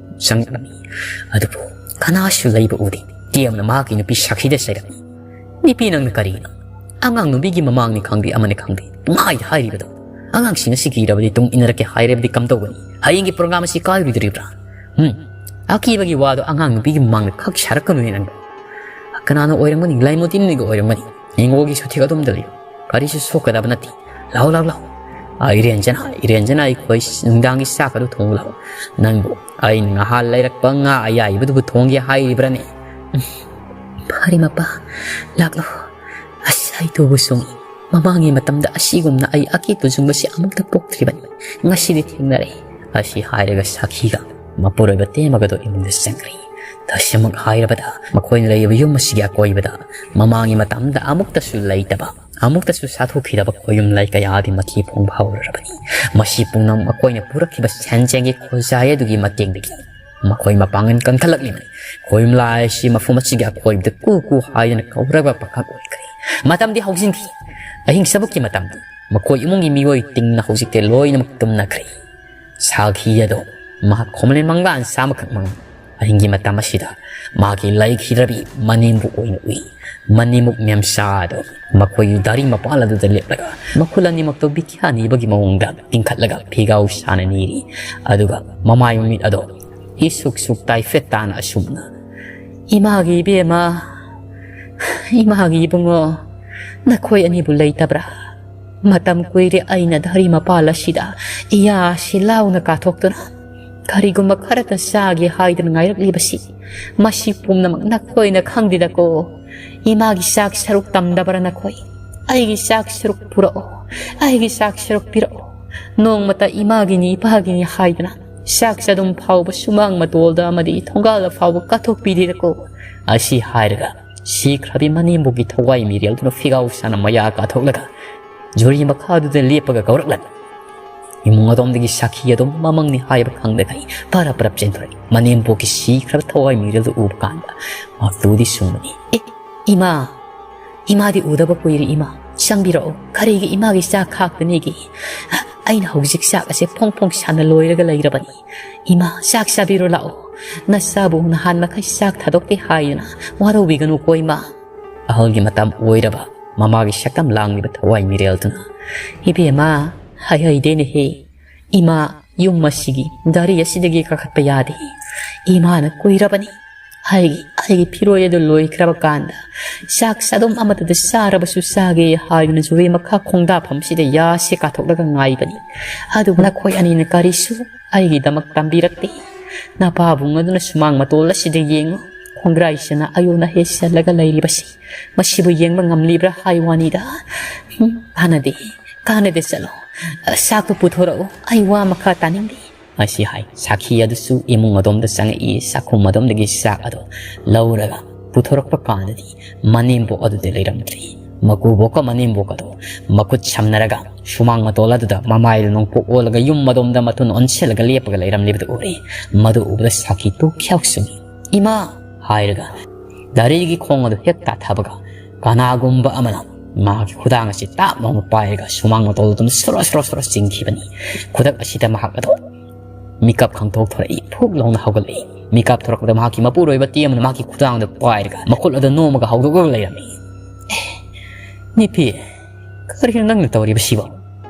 ꯆꯪꯂꯛꯂꯝꯃꯤ꯫ ꯑꯗꯨꯕꯨ ꯀꯅꯥꯁꯨ ꯂꯩꯕ ꯎꯗꯦ꯫ ꯇꯦꯝꯕꯅ ꯃꯍꯥꯛꯀꯤ ꯅꯨꯄꯤ ꯁꯥꯈꯤꯗ ꯆꯩꯔꯛꯏ꯫ "ꯅꯨꯄꯤ, ꯅꯪꯅ ꯀꯔꯤꯒꯤꯅꯣ ꯑꯉꯥꯡ ꯅꯨꯄꯤꯒꯤ ꯃꯃꯥꯡꯅꯤ ꯈꯪꯗꯦ, ꯑꯃꯅꯤ ꯈꯪꯗꯦ, ꯄꯨꯡꯍꯥꯏꯗ ꯍꯥꯏꯔꯤꯕꯗꯣ? ꯑꯉꯥꯡꯁꯤꯡ ꯑꯁꯤ ꯀꯤꯔꯕꯗꯤ ꯇꯨꯡ ꯏꯟꯅꯔꯛꯀꯦ ꯍꯥꯏꯔꯕꯗꯤ ꯀꯝꯗꯧꯒꯅꯤ? ꯍꯌꯦꯡꯒꯤ ꯄ꯭ꯔꯣꯒ꯭ꯔꯥꯝ ꯑꯁꯤ ꯀꯥꯏꯔꯣꯏꯗꯣꯔꯤꯕ꯭ꯔꯥ? ꯎꯝ, ꯑꯀꯤꯕꯒꯤ ꯋꯥꯗꯣ ꯑꯉꯥꯡ ꯅꯨꯄꯤꯒꯤ ꯃꯃꯥꯡꯗ ꯈꯛ ꯁꯥꯔꯛꯀꯅꯨꯅꯦ ꯅꯪꯕꯣ꯫ ꯀꯅꯥꯅ ꯑꯣꯏꯔꯝꯒꯅꯤ? ꯂꯥꯏꯃꯣꯇꯤꯟꯅꯤꯒ ꯑꯣꯏꯔꯝꯒꯅꯤ꯫ ꯍꯤꯡꯒꯣꯜꯒꯤ ꯆꯨꯊꯦꯛ ꯑꯗꯣꯝꯗ ꯂꯩꯌꯨ꯫ ꯀꯔꯤꯁꯨ ꯁꯣꯛꯀꯗꯕ ꯅꯠꯇꯦ꯫ ꯂꯥꯎ, ꯂꯥꯎ, ꯂꯥꯎ꯫ ꯑ, ꯏꯔꯦꯟꯖꯅ, ꯏꯔꯦꯟꯖꯅ, ꯑꯩꯈꯣꯏ ꯅꯨꯡꯗꯥꯡꯒꯤ ꯆꯥꯛ ꯑꯗꯨ ꯊꯣꯡꯂꯨ ꯂꯥꯎ꯫ ꯅꯪꯕꯨ ꯑꯩꯅ ꯉꯍꯥꯟ ꯂꯩꯔꯛꯄ ꯉꯥ ꯑꯌꯥꯏꯕꯗꯨꯕꯨ ꯊꯣꯡꯒꯦ ꯍꯥꯏꯔꯤꯕ꯭ꯔꯥꯅꯦ?" "ꯐꯔꯦ ꯃꯄꯥ, ꯂꯥꯛꯂꯣ꯫ ꯑꯁ, ꯑꯩ ꯇꯨꯕꯨ ꯆꯣꯡꯉꯤ꯫ ꯃꯃꯥꯡꯒꯤ ꯃꯇꯝꯗ ꯑꯁꯤꯒꯨꯝꯅ ꯑꯩ ꯑꯀꯤ ꯇꯨꯖꯨꯡꯕꯁꯤ ꯑꯃꯨꯛꯇ ꯄꯣꯛꯇ꯭ꯔꯤꯕꯅꯤ꯫ ꯉꯁꯤꯗꯤ ꯊꯦꯡꯅꯔꯦ꯫" ꯑꯁꯤ ꯍꯥꯏꯔꯒ ꯁꯥꯈꯤꯒ ꯃꯄꯨꯔꯣꯏꯕ ꯇꯦꯝꯃꯒꯗꯣ ꯏꯃꯨꯡꯗ ꯆꯪꯈ꯭ꯔꯦ꯫ ꯇꯁꯦꯡꯃꯛ ꯍꯥꯏꯔꯕꯗ, ꯃꯈꯣꯏꯅ ꯂꯩꯔꯤꯕ ꯌꯨꯝ ꯑꯁꯤꯒꯤ ꯑꯀꯣꯏꯕꯗ ꯃꯃꯥꯡꯒꯤ ꯃꯇꯝꯗ ꯑꯃꯨꯛꯇꯁꯨ ꯂꯩꯇꯕ, ꯑꯃꯨꯛꯇꯁꯨ ꯁꯥꯊꯣꯛꯈꯤꯗꯕ ꯈꯣꯌꯨꯝ ꯂꯩ ꯀꯌꯥꯗꯤ ꯃꯊꯤ ꯐꯣꯡꯕ ꯍꯧꯔꯔꯕꯅꯤ꯫ ꯃꯁꯤ ꯄꯨꯝꯅꯃꯛ ꯃꯈꯣꯏꯅ ꯄꯨꯔꯛꯈꯤꯕ ꯁꯦꯟꯖꯦꯡꯒꯤ ꯈꯣꯜꯖꯥꯏ ꯑꯗꯨꯒꯤ ꯃꯇꯦꯡꯗꯒꯤ ꯃꯈꯣꯏ ꯃꯄꯥꯡꯒꯜ ꯀꯟꯈꯠꯂꯛꯂꯤꯕꯅꯤ꯫ ꯈꯣꯌꯨꯝ ꯂꯥꯏ ꯑꯁꯤ ꯃꯐꯝ ꯑꯁꯤꯒꯤ ꯑꯀꯣꯏꯕꯗ ꯀꯨ ꯀꯨ ꯍꯥꯏꯗꯨꯅ ꯀꯧꯔꯒ ꯄꯥꯈꯛ ꯑꯣꯏꯈ꯭ꯔꯦ꯫ ꯃꯇꯝꯗꯤ ꯍꯧꯖꯤꯟꯈꯤ꯫ ꯑꯍꯤꯡ ꯆꯕꯨꯛꯀꯤ ꯃꯇꯝ꯫ ꯃꯈꯣꯏ ꯏꯃꯨꯡꯒꯤ ꯃꯤꯑꯣꯏ ꯇꯤꯡꯅ ꯍꯧꯖꯤꯛꯇꯤ ꯂꯣꯏꯅꯃꯛ ꯇꯨꯝꯅꯈ꯭ꯔꯦ꯫ ꯁꯥꯈꯤ ꯑꯗꯣ ꯃꯍꯥꯛ ꯈꯣꯝꯂꯦꯟ ꯃꯪꯂꯥꯟ ꯆꯥꯝꯃꯈꯛ ꯃꯉꯥ꯫ ꯑꯍꯤꯡꯒꯤ ꯃꯇꯝ ꯑꯁꯤꯗ ꯃꯥꯒꯤ ꯂꯩꯈꯤꯗ꯭ꯔꯕꯤ ꯃꯅꯦꯝꯕꯨ ꯑꯣꯏꯅ ꯎꯏ꯫ ꯃꯅꯦꯝꯕꯨ ꯃꯦꯝꯆꯥ ꯑꯗꯣ ꯃꯈꯣꯏꯒꯤ ꯗꯥꯔꯤ ꯃꯄꯥꯜ ꯑꯗꯨꯗ ꯂꯦꯞꯂꯒ ꯃꯈꯨꯜ ꯑꯅꯤꯃꯛꯇꯣ ꯕꯤꯈ꯭ꯌꯥ ꯅꯤꯕꯒꯤ ꯃꯑꯣꯡꯗ ꯇꯤꯡꯈꯠꯂꯒ ꯐꯤꯒꯥꯎ ꯁꯥꯅ ꯅꯤꯔꯤ꯫ ꯑꯗꯨꯒ ꯃꯃꯥꯏ ꯃꯃꯤꯠ ꯑꯗꯣ ꯏꯁꯨꯛ ꯁꯨꯛ ꯇꯥꯏꯐꯦꯠ ꯇꯥꯅ ꯑꯁꯨꯝꯅ, "ꯏꯃꯥꯒꯤ ꯏꯕꯦꯝꯃ, ꯏꯃꯥꯒꯤ ꯏꯕꯨꯡꯉꯣ, ꯅꯈꯣꯏ ꯑꯅꯤꯕꯨ ꯂꯩꯇꯕ꯭ꯔꯥ? ꯃꯇꯝ ꯀꯨꯏꯔꯦ ꯑꯩꯅ ꯙꯔꯤ ꯃꯄꯥꯜ ꯑꯁꯤꯗ ꯏꯌꯥꯁꯤ ꯂꯥꯎꯅ ꯀꯥꯊꯣꯛꯇꯨꯅ ꯀꯔꯤꯒꯨꯝꯕ ꯈꯔꯇ ꯆꯥꯒꯦ ꯍꯥꯏꯗꯨꯅ ꯉꯥꯏꯔꯛꯂꯤꯕꯁꯤ, ꯃꯁꯤ ꯄꯨꯝꯅꯃꯛ ꯅꯈꯣꯏꯅ ꯈꯪꯗꯦꯗꯀꯣ꯫ ꯏꯃꯥꯒꯤ ꯆꯥꯛ ꯁꯔꯨꯛ ꯇꯝꯗꯕꯔꯥ ꯅꯈꯣꯏ? ꯑꯩꯒꯤ ꯆꯥꯛ ꯁꯔꯨꯛ ꯄꯨꯔꯛꯑꯣ, ꯑꯩꯒꯤ ꯆꯥꯛ ꯁꯔꯨꯛ ꯄꯤꯔꯛꯑꯣ꯫ ꯅꯣꯡꯃꯇ ꯏꯃꯥꯒꯤꯅꯤ, ꯏꯄꯥꯒꯤꯅꯤ ꯍꯥꯏꯗꯨꯅ ꯆꯥꯛ ꯆꯥꯗꯨꯝ ꯐꯥꯎꯕ ꯁꯨꯃꯥꯡ ꯃꯇꯣꯜꯗ ꯑꯃꯗꯤ ꯊꯣꯡꯒꯥꯜꯗ ꯐꯥꯎꯕ ꯀꯥꯊꯣꯛꯄꯤꯗꯦꯗꯀꯣ꯫ ꯑꯁꯤ ꯍꯥꯏꯔꯒ ꯁꯤꯈ꯭ꯔꯕꯤ ꯃꯅꯦꯝꯕꯣꯛꯀꯤ ꯊꯋꯥꯏ ꯃꯤꯔꯦꯜꯗꯨꯅ ꯐꯤꯒꯥꯎ ꯁꯥꯅ ꯃꯌꯥ ꯀꯥꯊꯣꯛꯂꯒ ꯖꯨꯔꯤ ꯃꯈꯥꯗꯨꯗ ꯂꯦꯞꯄꯒ ꯀꯧꯔꯛꯂꯝꯃꯤ꯫ ꯏꯃꯨꯡ ꯑꯗꯣꯝꯗꯒꯤ ꯁꯥꯈꯤ ꯑꯗꯨꯝ ꯃꯃꯪꯅꯤ ꯍꯥꯏꯕ ꯈꯪꯗꯈꯩ ꯄꯔꯞ ꯄꯔꯞ ꯆꯦꯟꯊꯣꯔꯛꯏ꯫ ꯃꯅꯦꯝꯕꯣꯛꯀꯤ ꯁꯤꯈ꯭ꯔꯕ ꯊꯋꯥꯏ ꯃꯤꯔꯦꯜꯗꯨ ꯎꯕ ꯀꯥꯟꯗ ꯃꯇꯨꯗꯤ ꯁꯨꯝꯕꯅꯤ꯫ "ꯑꯦ, ꯏꯃꯥ! ꯏꯃꯥꯗꯤ ꯎꯗꯕ ꯀꯨꯏꯔꯦ ꯏꯃꯥ꯫ ꯆꯪꯕꯤꯔꯛꯑꯣ꯫ ꯀꯔꯤꯒꯤ ꯏꯃꯥꯒꯤ ꯆꯥꯛ ꯈꯥꯛꯇꯅꯤꯒꯦ? ꯑꯩꯅ ꯍꯧꯖꯤꯛ ꯆꯥꯛ ꯑꯁꯦ ꯐꯣꯡ ꯐꯣꯡ ꯁꯥꯅ ꯂꯣꯏꯔꯒ ꯂꯩꯔꯕꯅꯤ꯫ ꯏꯃꯥ, ꯆꯥꯛ ꯆꯥꯕꯤꯔꯣ ꯂꯥꯛꯑꯣ꯫ ꯅꯆꯥꯕꯨ ꯅꯍꯥꯟ ꯃꯈꯩ ꯆꯥꯛ ꯊꯥꯗꯣꯛꯇꯦ ꯍꯥꯏꯗꯨꯅ ꯋꯥꯔꯧꯕꯤꯒꯅꯨꯀꯣ ꯏꯃꯥ"꯫ ꯑꯍꯜꯒꯤ ꯃꯇꯝ ꯑꯣꯏꯔꯕ ꯃꯃꯥꯒꯤ ꯁꯛꯇꯝ ꯂꯥꯡꯂꯤꯕ ꯊꯋꯥꯏ ꯃꯤꯔꯦꯜꯗꯨꯅ, "ꯏꯕꯦꯝꯃ, ꯍꯥꯏꯍꯩꯗꯦꯅꯦꯍꯦ꯫ ꯏꯃꯥ, ꯌꯨꯝ ꯑꯁꯤꯒꯤ ꯗꯥꯔꯤ ꯑꯁꯤꯗꯒꯤ ꯀꯥꯈꯠꯄ ꯌꯥꯗꯦ꯫ ꯏꯃꯥꯅ ꯀꯨꯏꯔꯕꯅꯤ꯫ ꯑꯩꯒꯤ, ꯑꯩꯒꯤ ꯐꯤꯔꯣꯏ ꯑꯗꯨ ꯂꯣꯏꯈ꯭ꯔꯕ ꯀꯥꯟꯗ ꯆꯥꯛ ꯆꯥꯗꯨꯝ ꯑꯃꯠꯇꯗ ꯆꯥꯔꯕꯁꯨ ꯆꯥꯒꯦ ꯍꯥꯏꯗꯨꯅ ꯖꯨꯔꯤ ꯃꯈꯥ ꯈꯣꯡꯗꯥꯐꯝꯁꯤꯗ ꯌꯥꯁꯦ ꯀꯥꯊꯣꯛꯂꯒ ꯉꯥꯏꯕꯅꯤ꯫ ꯑꯗꯨꯕꯨ ꯅꯈꯣꯏ ꯑꯅꯤꯅ ꯀꯔꯤꯁꯨ ꯑꯩꯒꯤꯗꯃꯛ ꯇꯝꯕꯤꯔꯛꯇꯦ꯫ ꯅꯄꯥꯕꯨꯡ ꯑꯗꯨꯅ ꯁꯨꯃꯥꯡ ꯃꯇꯣꯜ ꯑꯁꯤꯗ ꯌꯦꯡꯉꯨ꯫ ꯈꯣꯡꯒ꯭ꯔꯥꯏꯁꯤꯅ ꯑꯌꯨꯅ ꯍꯦꯠꯁꯜꯂꯒ ꯂꯩꯔꯤꯕꯁꯤ, ꯃꯁꯤꯕꯨ ꯌꯦꯡꯕ ꯉꯝꯂꯤꯕ꯭ꯔꯥ ꯍꯥꯏ ꯋꯥꯅꯤꯗ꯫ ꯍꯨꯝ, ꯀꯥꯟꯅꯗꯦ, ꯀꯥꯟꯅꯗꯦ, ꯆꯠꯂꯣ꯫ ꯆꯥꯛꯇꯨ ꯄꯨꯊꯣꯔꯛꯎ, ꯑꯩ ꯋꯥ ꯃꯈꯥ ꯇꯥꯅꯤꯡꯗꯦ"꯫ ꯑꯁꯤ ꯍꯥꯏ ꯁꯥꯈꯤ ꯑꯗꯨꯁꯨ ꯏꯃꯨꯡ ꯑꯗꯣꯝꯗ ꯆꯪꯉꯛꯏ꯫ ꯆꯥꯛꯈꯨꯝ ꯑꯗꯣꯝꯗꯒꯤ ꯆꯥꯛ ꯑꯗꯨ ꯂꯧꯔꯒ ꯄꯨꯊꯣꯔꯛꯄ ꯀꯥꯟꯗꯗꯤ ꯃꯅꯦꯝꯕꯣꯛ ꯑꯗꯨꯗꯤ ꯂꯩꯔꯝꯗ꯭ꯔꯦ꯫ ꯃꯀꯨꯕꯣꯛꯀ ꯃꯅꯦꯝꯕꯣꯛ ꯑꯗꯨ ꯃꯈꯨꯠ ꯁꯝꯅꯔꯒ ꯁꯨꯃꯥꯡ ꯃꯇꯣꯜ ꯑꯗꯨꯗ ꯃꯃꯥꯏꯗ ꯅꯣꯡꯄꯣꯛ ꯑꯣꯜꯂꯒ ꯌꯨꯝ ꯑꯗꯣꯝꯗ ꯃꯇꯨꯟ ꯑꯣꯟꯁꯤꯜꯂꯒ ꯂꯦꯞꯄꯒ ꯂꯩꯔꯝꯂꯤꯕꯗꯨ ꯎꯔꯦ꯫ ꯃꯗꯨ ꯎꯕꯗ ꯁꯥꯈꯤ ꯇꯨ ꯈ꯭ꯌꯥꯎ ꯆꯨꯝꯃꯤ꯫ "ꯏꯃꯥ!" ꯍꯥꯏꯔꯒ ꯗꯥꯔꯤꯒꯤ ꯈꯣꯡ ꯑꯗꯨ ꯍꯦꯛ ꯇꯥꯊꯕꯒ ꯀꯅꯥꯒꯨꯝꯕ ꯑꯃꯅ ꯃꯍꯥꯛꯀꯤ ꯈꯨꯗꯥꯡ ꯑꯁꯤ ꯇꯥꯞ ꯂꯥꯎꯅ ꯄꯥꯏꯔꯒ ꯁꯨꯃꯥꯡ ꯃꯇꯣꯜ ꯑꯗꯨꯝ ꯁꯣꯔꯣ ꯁꯣꯔꯣ ꯁꯣꯔꯣ ꯆꯤꯡꯈꯤꯕꯅꯤ꯫ ꯈꯨꯗꯛ ꯑꯁꯤꯗ ꯃꯍꯥꯛ ꯑꯗꯨ ꯃꯤꯀꯞ ꯈꯪꯊꯣꯛ ꯊꯣꯔꯛꯏ꯫ ꯐꯨꯛ ꯂꯥꯎꯅ ꯍꯧꯒꯠꯂꯛꯏ꯫ ꯃꯤꯀꯞ ꯊꯣꯔꯛꯄꯗ ꯃꯍꯥꯛꯀꯤ ꯃꯄꯨꯔꯣꯏꯕ ꯇꯤ ꯑꯃꯅ ꯃꯍꯥꯛꯀꯤ ꯈꯨꯗꯥꯡꯗ ꯄꯥꯏꯔꯒ ꯃꯈꯨꯠ ꯑꯗꯨ ꯅꯣꯝꯃꯒ ꯍꯧꯗꯣꯛꯂꯒ ꯂꯩꯔꯝꯃꯤ꯫ "ꯑꯦ, ꯅꯨꯄꯤ, ꯀꯔꯤꯅꯣ ꯅꯪꯅ ꯇꯧꯔꯤꯕꯁꯤꯕꯣ?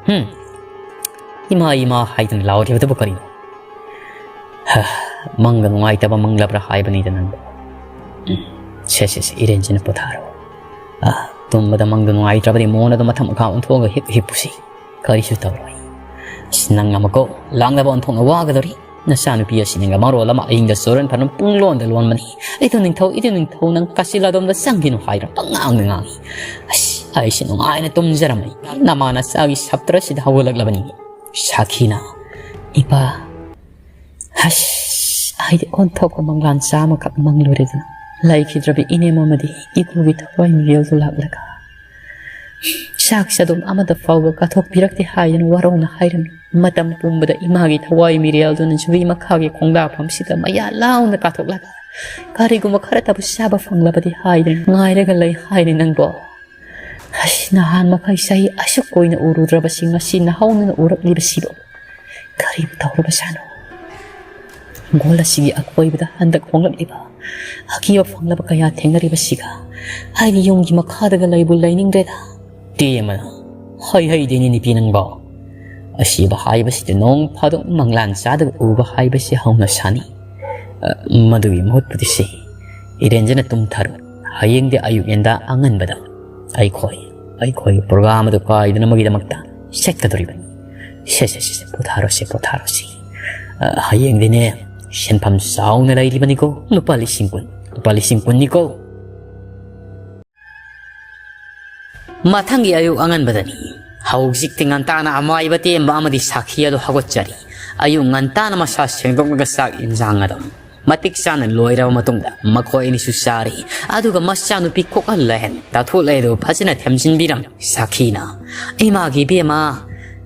ꯍꯨꯝ? ꯏꯃꯥ, ꯏꯃꯥ ꯍꯥꯏꯗꯨꯅ ꯂꯥꯎꯔꯤꯕꯗꯨꯕꯨ ꯀꯔꯤꯅꯣ? ꯍ, ꯃꯪꯗ ꯅꯨꯡꯉꯥꯏꯇꯕ ꯃꯪꯂꯕ꯭ꯔꯥ ꯍꯥꯏꯕꯅꯤꯗ ꯅꯪꯕꯨ꯫ ꯎꯝ, ꯁꯦ, ꯁꯦ, ꯁꯦ, ꯏꯔꯦꯟꯁꯤꯅ ꯄꯣꯊꯥꯔꯣ꯫ ꯑ, ꯇꯨꯝꯕꯗ ꯃꯪꯗ ꯅꯨꯡꯉꯥꯏꯇ꯭ꯔꯕꯗꯤ ꯃꯣꯟ ꯑꯗꯨ ꯃꯊꯛ ꯃꯈꯥ ꯑꯣꯟꯊꯣꯛꯑꯒ ꯍꯤꯞ, ꯍꯤꯞꯄꯨꯁꯤ꯫ ꯀꯔꯤꯁꯨ ꯇꯧꯔꯣꯏ꯫ ꯑꯁ, ꯅꯪ ꯑꯃꯀꯣ ꯂꯥꯡꯗꯕ ꯑꯣꯟꯊꯣꯛꯅ ꯋꯥꯒꯗꯧꯔꯤ"꯫ ꯅꯆꯥꯅꯨꯄꯤ ꯑꯁꯤꯅꯒ ꯃꯔꯣꯜ ꯑꯃ ꯑꯍꯤꯡꯗ ꯆꯨꯔꯟ ꯐꯔꯟ ꯄꯨꯡꯂꯣꯟꯗ ꯂꯣꯟꯕꯅꯤ꯫ "ꯏꯇꯨ ꯅꯤꯡꯊꯧ, ꯏꯇꯨ ꯅꯤꯡꯊꯧ, ꯅꯪ ꯀꯥꯁꯤꯜ ꯑꯗꯣꯝꯗ ꯆꯪꯈꯤꯅꯨ" ꯍꯥꯏꯗꯨꯅ ꯄꯪꯉꯥꯡꯗ ꯉꯥꯡꯉꯤ꯫ ꯑꯁ, ꯑꯩꯁꯦ ꯅꯨꯡꯉꯥꯏꯅ ꯇꯨꯝꯖꯔꯝꯃꯤ꯫ ꯅꯃꯥ ꯅꯆꯥꯒꯤ ꯁꯞꯇ꯭ꯔꯁꯤꯗ ꯍꯧꯒꯠꯂꯛꯂꯕꯅꯤ꯫ ꯁꯥꯈꯤꯅ, "ꯏꯄꯥ, ꯑꯁ, ꯑꯩꯗꯤ ꯑꯣꯟꯊꯣꯛꯄ ꯃꯪꯂꯥꯟ ꯆꯥ ꯑꯃꯈꯛ ꯃꯪꯂꯨꯔꯦꯗꯅ꯫ ꯂꯩꯈꯤꯗ꯭ꯔꯕ ꯏꯅꯦꯝ ꯑꯃꯗꯤ ꯏꯄꯨꯒꯤ ꯊꯋꯥꯏ ꯃꯤꯔꯦꯜꯗꯨ ꯂꯥꯛꯂꯒ ꯆꯥꯛ ꯆꯗꯨꯝ ꯑꯃꯗ ꯐꯥꯎꯕ ꯀꯠꯊꯣꯛꯄꯤꯔꯛꯇꯦ ꯍꯥꯏꯗꯨꯅ ꯋꯥꯔꯧꯅ ꯍꯥꯏꯔꯝꯃꯤ꯫ ꯃꯇꯝ ꯄꯨꯝꯕꯗ ꯏꯃꯥꯒꯤ ꯊꯋꯥꯏ ꯃꯤꯔꯦꯜꯗꯨꯅ ꯖꯨꯔꯤ ꯃꯈꯥꯒꯤ ꯈꯣꯡꯗꯥꯐꯝꯁꯤꯗ ꯃꯌꯥ ꯂꯥꯎꯅ ꯀꯥꯊꯣꯛꯂꯒ ꯀꯔꯤꯒꯨꯝꯕ ꯈꯔꯇꯕꯨ ꯆꯥꯕ ꯐꯪꯂꯕꯗꯤ ꯍꯥꯏꯗꯨꯅ ꯉꯥꯏꯔꯒ ꯂꯩ ꯍꯥꯏꯔꯦ ꯅꯪꯕꯣ꯫ ꯑꯁ, ꯅꯍꯥꯟ ꯃꯈꯩ ꯆꯍꯤ ꯑꯁꯨꯛ ꯀꯨꯏꯅ ꯎꯔꯨꯗ꯭ꯔꯕꯁꯤ ꯉꯁꯤ ꯅꯍꯧꯅꯅ ꯎꯔꯛꯂꯤꯕꯁꯤꯕꯨ ꯀꯔꯤꯕꯨ ꯇꯧꯔꯕꯖꯥꯠꯅꯣ? ꯍꯤꯡꯒꯣꯜ ꯑꯁꯤꯒꯤ ꯑꯀꯣꯏꯕꯗ ꯍꯟꯗꯛ ꯍꯣꯡꯂꯛꯂꯤꯕ ꯑꯀꯤꯕ ꯐꯪꯂꯕ ꯀꯌꯥ ꯊꯦꯡꯅꯔꯤꯕꯁꯤꯒ ꯑꯩꯒꯤ ꯌꯨꯝꯒꯤ ꯃꯈꯥꯗꯒ ꯂꯩꯕꯨ ꯂꯩꯅꯤꯡꯗ꯭ꯔꯦꯗ꯫ ꯇꯦꯝꯃꯅ, "ꯍꯩ ꯍꯩꯗꯦꯅꯦ ꯅꯨꯄꯤ ꯅꯪꯕꯣ꯫ ꯑꯁꯤꯕ ꯍꯥꯏꯕꯁꯤꯗꯤ ꯅꯣꯡ ꯐꯥꯗꯣꯛ ꯃꯪꯂꯥꯟ ꯆꯥꯗꯒ ꯎꯕ ꯍꯥꯏꯕꯁꯤ ꯍꯧꯅ ꯁꯥꯅꯤ꯫ ꯑ, ꯃꯗꯨꯒꯤ ꯃꯍꯨꯠꯄꯨꯗꯤ ꯁꯤ, ꯏꯔꯦꯟꯖꯅ ꯇꯨꯝꯊꯔꯣ꯫ ꯍꯌꯦꯡꯗꯤ ꯑꯌꯨꯛ ꯉꯟꯇꯥ ꯑꯉꯟꯕꯗ ꯑꯩꯈꯣꯏ, ꯑꯩꯈꯣꯏꯒꯤ ꯄ꯭ꯔꯣꯒ꯭ꯔꯥꯝ ꯑꯗꯨ ꯀꯥꯏꯗꯅꯕꯒꯤꯗꯃꯛꯇ ꯆꯠꯀꯗꯧꯔꯤꯕꯅꯤ꯫ ꯁꯦ, ꯁꯦ, ꯁꯦ, ꯁꯦ, ꯄꯣꯊꯥꯔꯣꯁꯦ, ꯄꯣꯊꯥꯔꯣꯁꯦ꯫ ꯑ, ꯍꯌꯦꯡꯗꯤꯅꯦ, ꯁꯦꯟꯐꯝ ꯆꯥꯎꯅ ꯂꯩꯔꯤꯕꯅꯤꯀꯣ, ꯂꯨꯄꯥ ꯂꯤꯁꯤꯡ ꯀꯨꯟ, ꯂꯨꯄꯥ ꯂꯤꯁꯤꯡ ꯀꯨꯟꯅꯤꯀꯣ꯫" ꯃꯊꯪꯒꯤ ꯑꯌꯨꯛ ꯑꯉꯟꯕꯗꯅꯤ꯫ ꯍꯧꯖꯤꯛꯇꯤ ꯉꯟꯇꯥꯅ ꯑꯃꯥꯏꯕ ꯇꯦꯝꯕ ꯑꯃꯗꯤ ꯁꯥꯈꯤ ꯑꯗꯨ ꯍꯧꯒꯠꯆꯔꯤ꯫ ꯑꯌꯨꯛ ꯉꯟꯇꯥꯅ ꯃꯁꯥ ꯁꯦꯡꯗꯣꯛꯂꯒ ꯆꯥꯛ ꯏꯟꯁꯥꯡ ꯑꯗꯨ ꯃꯇꯤꯛ ꯆꯥꯅ ꯂꯣꯏꯔꯕ ꯃꯇꯨꯡꯗ ꯃꯈꯣꯏ ꯑꯅꯤꯁꯨ ꯆꯥꯔꯤ꯫ ꯑꯗꯨꯒ ꯃꯆꯥꯅꯨꯄꯤ ꯀꯣꯛꯍꯜꯂꯍꯦꯟ ꯇꯥꯊꯣꯛꯂꯦ ꯑꯗꯨ ꯐꯖꯅ ꯊꯦꯝꯖꯤꯟꯕꯤꯔꯝꯃꯤ ꯁꯥꯈꯤꯅ꯫ "ꯏꯃꯥꯒꯤ ꯏꯕꯦꯝꯃ,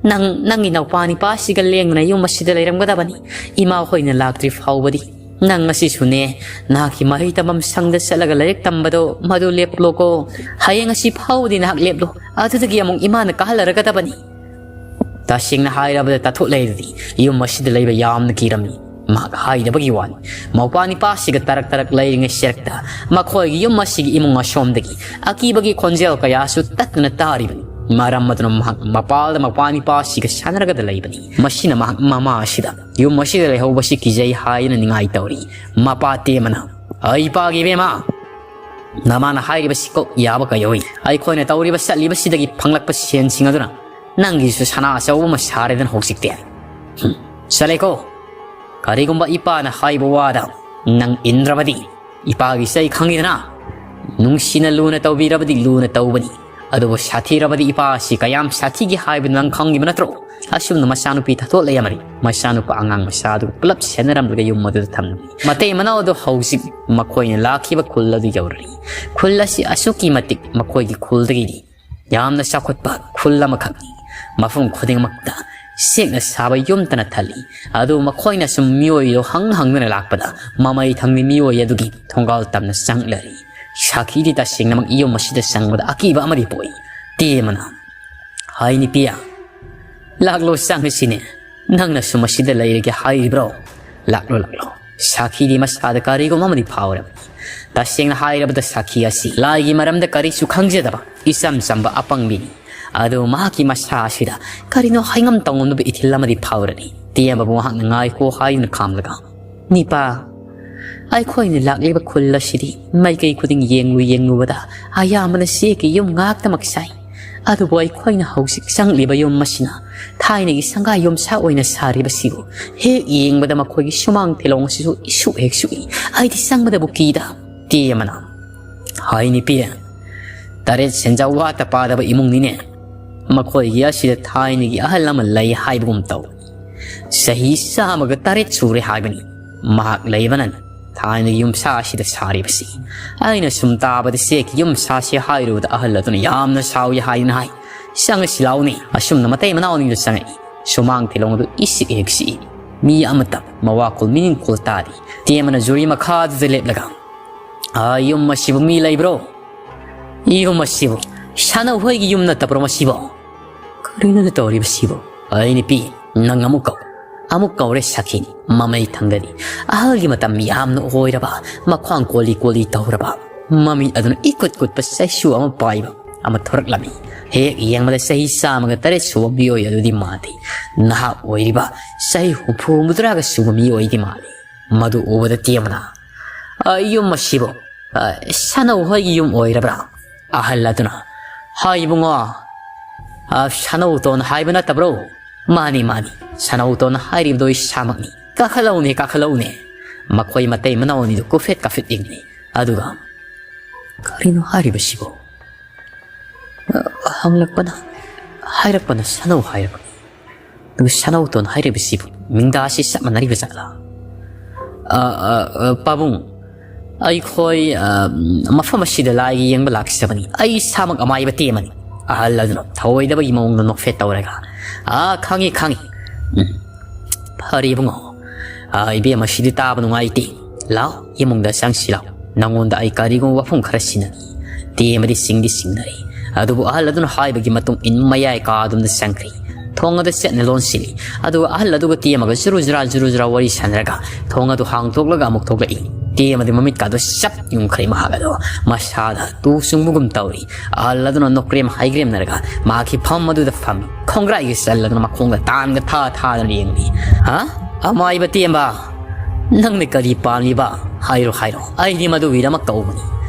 ꯅꯪ ꯅꯪꯒꯤ ꯅꯧꯄꯥ ꯅꯤꯄꯥꯁꯤꯒ ꯂꯦꯡꯗꯅ ꯌꯨꯝ ꯑꯁꯤꯗ ꯂꯩꯔꯝꯒꯗꯕꯅꯤ꯫ ꯏꯃꯥ ꯍꯣꯏꯅ ꯂꯥꯛꯇ꯭ꯔꯤ ꯐꯥꯎꯕꯗꯤ ꯅꯪ ꯉꯁꯤꯁꯨꯅꯦ, ꯅꯍꯥꯛꯀꯤ ꯃꯍꯩ ꯇꯝꯐꯝ ꯁꯪꯗ ꯆꯠꯂꯒ ꯂꯥꯏꯔꯤꯛ ꯇꯝꯕꯗꯣ ꯃꯗꯨ ꯂꯦꯞꯂꯣꯀꯣ꯫ ꯍꯌꯦꯡ ꯑꯁꯤ ꯐꯥꯎꯕꯗꯤ ꯅꯍꯥꯛ ꯂꯦꯞꯂꯣ, ꯑꯗꯨꯗꯒꯤ ꯑꯃꯨꯛ ꯏꯃꯥꯅ ꯀꯥꯍꯜꯂꯔꯒꯗꯕꯅꯤ꯫" ꯇꯁꯦꯡꯅ ꯍꯥꯏꯔꯕꯗ ꯇꯥꯊꯣꯛꯂꯦ ꯑꯗꯨꯗꯤ ꯌꯨꯝ ꯑꯁꯤꯗ ꯂꯩꯕ ꯌꯥꯝꯅ ꯀꯤꯔꯝꯃꯤ꯫ ꯃꯍꯥꯛ ꯍꯥꯏꯗꯕꯒꯤ ꯋꯥꯅꯤ꯫ ꯃꯧꯄꯥ ꯅꯤꯄꯥꯁꯤꯒ ꯇꯔꯛ ꯇꯔꯛ ꯂꯩꯔꯤꯉꯩ ꯁꯦꯔꯛꯇ ꯃꯈꯣꯏꯒꯤ ꯌꯨꯝ ꯑꯁꯤꯒꯤ ꯏꯃꯨꯡ ꯑꯁꯣꯝꯗꯒꯤ ꯑꯀꯤꯕꯒꯤ ꯈꯣꯟꯖꯦꯜ ꯀꯌꯥꯁꯨ ꯇꯠꯇꯅ ꯇꯥꯔꯤꯕꯅꯤ꯫ ꯃꯔꯝ ꯑꯗꯨꯅ ꯃꯍꯥꯛ ꯃꯄꯥꯜꯗ ꯃꯧꯄꯥ ꯅꯤꯄꯥꯁꯤꯒ ꯁꯥꯟꯅꯔꯒꯗ ꯂꯩꯕꯅꯤ꯫ ꯃꯁꯤꯅ ꯃꯍꯥꯛ ꯃꯃꯥ ꯑꯁꯤꯗ ꯌꯨꯝ ꯑꯁꯤꯗ ꯂꯩꯍꯧꯕꯁꯤ ꯀꯤꯖꯩ ꯍꯥꯏꯗꯨꯅ ꯅꯤꯡꯉꯥꯏ ꯇꯧꯔꯤ꯫ ꯃꯄꯥ ꯇꯦꯝꯃꯅ, "ꯑꯩ ꯄꯥꯒꯦ ꯏꯕꯦꯝꯃ, ꯅꯃꯥꯅ ꯍꯥꯏꯔꯤꯕꯁꯤ ꯀꯣꯛ ꯌꯥꯕ ꯀꯩꯗꯧꯏ? ꯑꯩꯈꯣꯏꯅ ꯇꯧꯔꯤꯕ ꯆꯠꯂꯤꯕꯁꯤꯗꯒꯤ ꯐꯪꯂꯛꯄ ꯁꯦꯟꯁꯤꯡ ꯑꯗꯨꯅ ꯅꯪꯒꯤꯁꯨ ꯁꯅꯥ ꯑꯆꯧꯕ ꯑꯃ ꯁꯥꯔꯦꯗꯅ ꯍꯧꯖꯤꯛꯇꯤ꯫ ꯍꯨꯝ, ꯆꯠꯂꯦꯀꯣ꯫" ꯀꯔꯤꯒꯨꯝꯕ ꯏꯄꯥꯅ ꯍꯥꯏꯕ ꯋꯥꯗ ꯅꯪ ꯏꯟꯗ꯭ꯔꯕꯗꯤ, ꯏꯄꯥꯒꯤꯁꯦ ꯑꯩ ꯈꯪꯉꯤꯗꯅ, ꯅꯨꯡꯁꯤꯅ ꯂꯨꯅ ꯇꯧꯕꯤꯔꯕꯗꯤ ꯂꯨꯅ ꯇꯧꯕꯅꯤ, ꯑꯗꯨꯕꯨ ꯁꯥꯊꯤꯔꯕꯗꯤ ꯏꯄꯥ ꯑꯁꯤ ꯀꯌꯥꯝ ꯁꯥꯊꯤꯒꯦ ꯍꯥꯏꯕꯗꯨ ꯅꯪ ꯈꯪꯉꯤꯕ ꯅꯠꯇ꯭ꯔꯣ? ꯑꯁꯨꯝꯅ ꯃꯆꯥꯅꯨꯄꯤ ꯊꯥꯗꯣꯛꯂꯦ ꯑꯃꯗꯤ ꯃꯆꯥꯅꯨꯄꯥ ꯑꯉꯥꯡ ꯃꯆꯥꯗꯨ ꯄꯨꯂꯞ ꯁꯦꯟꯅꯔꯝꯂꯒ ꯌꯨꯝ ꯑꯗꯨꯗ ꯊꯝꯂꯝꯃꯤ꯫ ꯃꯇꯩ ꯃꯅꯥꯎ ꯑꯗꯨ ꯍꯧꯖꯤꯛ ꯃꯈꯣꯏꯅ ꯂꯥꯛꯈꯤꯕ ꯈꯨꯜ ꯑꯗꯨ ꯌꯧꯔꯔꯤ꯫ ꯈꯨꯜ ꯑꯁꯤ ꯑꯁꯨꯛꯀꯤ ꯃꯇꯤꯛ ꯃꯈꯣꯏꯒꯤ ꯈꯨꯜꯗꯒꯤꯗꯤ ꯌꯥꯝꯅ ꯆꯥꯎꯈꯠꯄ ꯈꯨꯜ ꯑꯃꯈꯛꯅꯤ꯫ ꯃꯐꯝ ꯈꯨꯗꯤꯡꯃꯛꯇ ꯆꯦꯛꯅ ꯁꯥꯕ ꯌꯨꯝꯇꯅ ꯊꯜꯂꯤ꯫ ꯑꯗꯨ ꯃꯈꯣꯏꯅ ꯁꯨꯝ ꯃꯤꯑꯣꯏꯗꯣ ꯍꯪ ꯍꯪꯗꯨꯅ ꯂꯥꯛꯄꯗ, ꯃꯃꯩ ꯊꯪꯕꯤ ꯃꯤꯑꯣꯏ ꯑꯗꯨꯒꯤ ꯊꯣꯡꯒꯥꯜ ꯇꯝꯅ ꯆꯪꯂꯔꯤ꯫ ꯁꯥꯈꯤꯗꯤ ꯇꯁꯦꯡꯅꯃꯛ ꯌꯨꯝ ꯑꯁꯤꯗ ꯆꯪꯕꯗ ꯑꯀꯤꯕ ꯑꯃꯗꯤ ꯄꯣꯛꯏ꯫ ꯇꯦꯃꯅ, "ꯍꯥꯏ ꯅꯨꯄꯤ, ꯂꯥꯛꯂꯣ, ꯆꯪꯉꯁꯤꯅꯦ꯫ ꯅꯪꯅꯁꯨ ꯃꯁꯤꯗ ꯂꯩꯔꯒꯦ ꯍꯥꯏꯔꯤꯕ꯭ꯔꯣ? ꯂꯥꯛꯂꯣ, ꯂꯥꯛꯂꯣ꯫" ꯁꯥꯈꯤꯗꯤ ꯃꯁꯥꯗ ꯀꯔꯤꯒꯨꯝꯕ ꯑꯃꯗꯤ ꯐꯥꯎꯔꯕꯅꯤ꯫ ꯇꯁꯦꯡꯅ ꯍꯥꯏꯔꯕꯗ, ꯁꯥꯈꯤ ꯑꯁꯤ ꯂꯥꯏꯒꯤ ꯃꯔꯝꯗ ꯀꯔꯤꯁꯨ ꯈꯪꯖꯗꯕ ꯏꯆꯝ ꯆꯝꯕ ꯑꯄꯪꯕꯤꯅꯤ꯫ ꯑꯗꯨ ꯃꯍꯥꯛꯀꯤ ꯃꯁꯥ ꯑꯁꯤꯗ ꯀꯔꯤꯅꯣ ꯍꯥꯏꯉꯝ ꯇꯧꯉꯝꯗꯕ ꯏꯊꯤꯜ ꯑꯃꯗꯤ ꯐꯥꯎꯔꯅꯤ꯫ ꯇꯦꯝꯕꯕꯨ ꯃꯍꯥꯛꯅ "ꯉꯥꯏꯈꯣ" ꯍꯥꯏꯗꯨꯅ ꯈꯥꯝꯂꯒ, "ꯅꯤꯄꯥ, ꯑꯩꯈꯣꯏꯅ ꯂꯥꯛꯂꯤꯕ ꯈꯨꯜ ꯑꯁꯤꯗꯤ ꯃꯥꯏꯀꯩ ꯈꯨꯗꯤꯡ ꯌꯦꯡꯂꯨ ꯌꯦꯡꯂꯨꯕꯗ ꯑꯌꯥꯝꯕꯅ ꯆꯦꯛꯀꯤ ꯌꯨꯝ ꯉꯥꯛꯇꯃꯛ ꯁꯥꯏ꯫ ꯑꯗꯨꯕꯨ ꯑꯩꯈꯣꯏꯅ ꯍꯧꯖꯤꯛ ꯆꯪꯂꯤꯕ ꯌꯨꯝ ꯑꯁꯤꯅ ꯊꯥꯏꯅꯒꯤ ꯁꯪꯒꯥꯏ ꯌꯨꯝꯁꯥ ꯑꯣꯏꯅ ꯁꯥꯔꯤꯕꯁꯤꯕꯨ ꯍꯦꯛ ꯌꯦꯡꯕꯗ ꯃꯈꯣꯏꯒꯤ ꯁꯨꯃꯥꯡ ꯊꯤꯂꯣꯡ ꯑꯁꯤꯁꯨ ꯏꯁꯨꯛ ꯍꯦꯛ ꯁꯨꯛꯏ꯫ ꯑꯩꯗꯤ ꯆꯪꯕꯗꯕꯨ ꯀꯤꯗ꯫" ꯇꯦꯝꯕꯅ, "ꯍꯥꯏ ꯅꯨꯄꯤ, ꯇꯔꯦꯠ ꯁꯦꯟꯖꯥ ꯋꯥꯠꯇ ꯄꯥꯗꯕ ꯏꯃꯨꯡꯅꯤꯅꯦ꯫ ꯃꯈꯣꯏꯒꯤ ꯑꯁꯤꯗ ꯊꯥꯏꯅꯒꯤ ꯑꯍꯜ ꯑꯃ ꯂꯩ ꯍꯥꯏꯕꯒꯨꯝ ꯇꯧ꯫ ꯆꯍꯤ ꯆꯥꯝꯃꯒ ꯇꯔꯦꯠ ꯁꯨꯔꯦ ꯍꯥꯏꯕꯅꯤ ꯃꯍꯥꯛ ꯂꯩꯕꯅ ꯊꯥꯏꯅꯒꯤ ꯌꯨꯝꯁꯥ ꯑꯁꯤꯗ ꯁꯥꯔꯤꯕꯁꯤ꯫ ꯑꯩꯅ ꯁꯨꯝ ꯇꯥꯕꯗ ꯆꯦꯛꯀꯤ ꯌꯨꯝ ꯁꯥꯁꯤ ꯍꯥꯏꯔꯨꯕꯗ ꯑꯍꯜ ꯑꯗꯨꯅ ꯌꯥꯝꯅ ꯁꯥꯎꯏ ꯍꯥꯏꯅ ꯍꯥꯏ꯫ ꯆꯪꯉꯁꯤ ꯂꯥꯎꯅꯦ꯫" ꯑꯁꯨꯝꯅ ꯃꯇꯩ ꯃꯅꯥꯎ ꯑꯅꯤꯗꯨ ꯆꯪꯉꯛꯏ꯫ ꯁꯨꯃꯥꯡ ꯊꯤꯂꯣꯡ ꯑꯗꯨ ꯏꯁꯤꯛ ꯍꯦꯛ ꯁꯤꯛꯏ꯫ ꯃꯤ ꯑꯃꯠꯇ ꯃꯋꯥ ꯈꯨꯜ ꯃꯤꯅꯤꯡ ꯈꯨꯜ ꯇꯥꯗꯦ꯫ ꯇꯦꯝꯕꯅ ꯖꯨꯔꯤ ꯃꯈꯥꯗꯨꯗ ꯂꯦꯞꯂꯒ, "ꯑꯥ, ꯌꯨꯝ ꯑꯁꯤꯕꯨ ꯃꯤ ꯂꯩꯕ꯭ꯔꯣ? ꯌꯨꯝ ꯑꯁꯤꯕꯨ ꯁꯥꯅꯧ ꯍꯣꯏꯒꯤ ꯌꯨꯝ ꯅꯠꯇꯕ꯭ꯔꯣ ꯃꯁꯤꯕꯣ? ꯀꯔꯤꯅꯣꯗ ꯇꯧꯔꯤꯕꯁꯤꯕꯣ? ꯑꯩ ꯅꯨꯄꯤ, ꯅꯪ ꯑꯃꯨꯛ ꯀꯧ꯫" ꯑꯃꯨꯛ ꯀꯧꯔꯦ ꯁꯥꯈꯤꯅꯤ꯫ ꯃꯃꯩ ꯊꯪꯒꯅꯤ꯫ ꯑꯍꯜꯒꯤ ꯃꯇꯝ ꯌꯥꯝꯅ ꯑꯣꯏꯔꯕ, ꯃꯈ꯭ꯋꯥꯡ ꯀꯣꯜꯂꯤ ꯀꯣꯜꯂꯤ ꯇꯧꯔꯕ, ꯃꯃꯤꯠ ꯑꯗꯨꯅ ꯏꯀꯨꯠ ꯀꯨꯠꯄ ꯆꯩꯁꯨ ꯑꯃ ꯄꯥꯏꯕ ꯑꯃ ꯊꯣꯔꯛꯂꯝꯃꯤ꯫ ꯍꯦꯛ ꯌꯦꯡꯕꯗ ꯆꯍꯤ ꯆꯥꯝꯃꯒ ꯇꯔꯦꯠ ꯁꯨꯕ ꯃꯤꯑꯣꯏ ꯑꯗꯨꯗꯤ ꯃꯥꯟꯗꯦ꯫ ꯅꯍꯥ ꯑꯣꯏꯔꯤꯕ ꯆꯍꯤ ꯍꯨꯝꯐꯨ ꯍꯨꯝꯐꯨꯇꯔꯥꯒ ꯁꯨꯕ ꯃꯤꯑꯣꯏꯗꯤ ꯃꯥꯜꯂꯤ꯫ ꯃꯗꯨ ꯎꯕꯗ ꯇꯦꯝꯕꯅ, "ꯑ, ꯌꯨꯝ ꯑꯁꯤꯕꯨ, ꯑ, ꯁꯥꯅꯧ ꯍꯣꯏꯒꯤ ꯌꯨꯝ ꯑꯣꯏꯔꯕ꯭ꯔꯥ?" ꯑꯍꯜ ꯑꯗꯨꯅ, "ꯍꯥꯏ ꯏꯕꯨꯡꯉꯣ, ꯑ, ꯁꯥꯅꯧꯇꯣꯟ ꯍꯥꯏꯕ ꯅꯠꯇꯕ꯭ꯔꯣ?" "ꯃꯥꯅꯤ, ꯃꯥꯅꯤ, ꯁꯥꯅꯧꯇꯣꯟ ꯍꯥꯏꯔꯤꯕꯗꯣ ꯏꯁꯥꯃꯛꯅꯤ꯫ "ꯀꯥꯈꯠꯂꯛꯎꯅꯦ, ꯀꯥꯈꯠꯂꯛꯎꯅꯦ"꯫ ꯃꯈꯣꯏ ꯃꯇꯩ ꯃꯅꯥꯎ ꯑꯅꯤꯗꯨ ꯀꯨꯐꯦꯠ ꯀꯥꯐꯦꯠ ꯌꯦꯡꯂꯤ꯫ ꯑꯗꯨꯒ, "ꯀꯔꯤꯅꯣ ꯍꯥꯏꯔꯤꯕꯁꯤꯕꯨ?" ꯑ, ꯍꯪꯂꯛꯄꯅ, ꯍꯥꯏꯔꯛꯄꯅ ꯁꯥꯅꯧ ꯍꯥꯏꯔꯕꯅꯤ꯫ ꯑꯗꯨꯒ ꯁꯥꯅꯧꯇꯣꯟ ꯍꯥꯏꯔꯤꯕꯁꯤꯕꯨ ꯃꯤꯡꯗꯥꯁꯤ ꯆꯞ ꯃꯥꯟꯅꯔꯤꯕ ꯖꯥꯠꯂꯥ? "ꯑ, ꯑ, ꯑ, ꯄꯥꯕꯨꯡ, ꯑꯩꯈꯣꯏ, ꯑ, ꯃꯐꯝ ꯑꯁꯤꯗ ꯂꯥꯏꯒꯤ ꯌꯦꯡꯕ ꯂꯥꯛꯆꯕꯅꯤ꯫ ꯑꯩ ꯏꯁꯥꯃꯛ ꯑꯃꯥꯏꯕ ꯇꯦꯝꯃꯅꯤ"꯫ ꯑꯍꯜ ꯑꯗꯨꯅ ꯊꯧꯑꯣꯏꯗꯕꯒꯤ ꯃꯑꯣꯡꯗ ꯅꯣꯛꯐꯦꯠ ꯇꯧꯔꯒ, "ꯑꯥ, ꯈꯪꯉꯤ, ꯈꯪꯉꯤ꯫ ꯎꯝ, ꯐꯔꯦ ꯏꯕꯨꯡꯉꯣ꯫ ꯑꯥ, ꯏꯕꯦꯝꯃ, ꯁꯤꯗꯤ ꯇꯥꯕ ꯅꯨꯡꯉꯥꯏꯇꯦ꯫ ꯂꯥꯎ, ꯏꯃꯨꯡꯗ ꯆꯪꯁꯤ ꯂꯥꯎ꯫ ꯅꯉꯣꯟꯗ ꯑꯩ ꯀꯔꯤꯒꯨꯝꯕ ꯋꯥꯐꯝ ꯈꯔ ꯁꯤꯟꯅꯒꯦ"꯫ ꯇꯦꯝꯃꯗꯤ ꯁꯤꯡꯗꯤ ꯁꯤꯡꯅꯔꯦ꯫ ꯑꯗꯨꯕꯨ ꯑꯍꯜ ꯑꯗꯨꯅ ꯍꯥꯏꯕꯒꯤ ꯃꯇꯨꯡ ꯏꯟ ꯃꯌꯥꯏ ꯀꯥ ꯑꯗꯨꯝꯗ ꯆꯪꯈ꯭ꯔꯦ꯫ ꯊꯣꯡ ꯑꯗꯨ ꯆꯦꯠꯅ ꯂꯣꯟꯁꯤꯜꯂꯤ꯫ ꯑꯗꯨꯒ ꯑꯍꯜ ꯑꯗꯨꯒ ꯇꯦꯝꯃꯒ ꯖꯨꯔꯨ ꯖꯨꯔꯥ, ꯖꯨꯔꯨ ꯖꯨꯔꯥ ꯋꯥꯔꯤ ꯁꯥꯟꯅꯔꯒ ꯊꯣꯡ ꯑꯗꯨ ꯍꯥꯡꯗꯣꯛꯂꯒ ꯑꯃꯨꯛ ꯊꯣꯛꯂꯛꯏ꯫ ꯇꯦꯝꯃꯗꯤ ꯃꯃꯤꯠꯀꯥꯗꯨ ꯆꯞ ꯌꯨꯡꯈ꯭ꯔꯦ ꯃꯍꯥꯛ ꯑꯗꯣ꯫ ꯃꯁꯥꯗ ꯇꯨ ꯆꯨꯡꯕꯒꯨꯝ ꯇꯧꯔꯤ꯫ ꯑꯍꯜ ꯑꯗꯨꯅ ꯅꯣꯛꯀ꯭ꯔꯦꯝ ꯍꯥꯏꯒ꯭ꯔꯦꯝꯅꯔꯒ ꯃꯍꯥꯛꯀꯤ ꯐꯝ ꯑꯗꯨꯗ ꯐꯝꯃꯤ꯫ ꯈꯣꯡꯒ꯭ꯔꯥꯏꯒꯤ ꯆꯜ ꯑꯗꯨꯅ ꯃꯈꯣꯡꯗ ꯇꯥꯟꯒ ꯊꯥ ꯊꯥꯗꯅ ꯌꯦꯡꯂꯤ꯫ "ꯍꯥ? ꯑꯃꯥꯏꯕ ꯇꯦꯝꯕ? ꯅꯪꯅ ꯀꯔꯤ ꯄꯥꯝꯂꯤꯕ? ꯍꯥꯏꯔꯣ, ꯍꯥꯏꯔꯣ꯫ ꯑꯩꯗꯤ ꯃꯗꯨꯒꯤꯗꯃꯛ ꯇꯧꯕꯅꯤ"꯫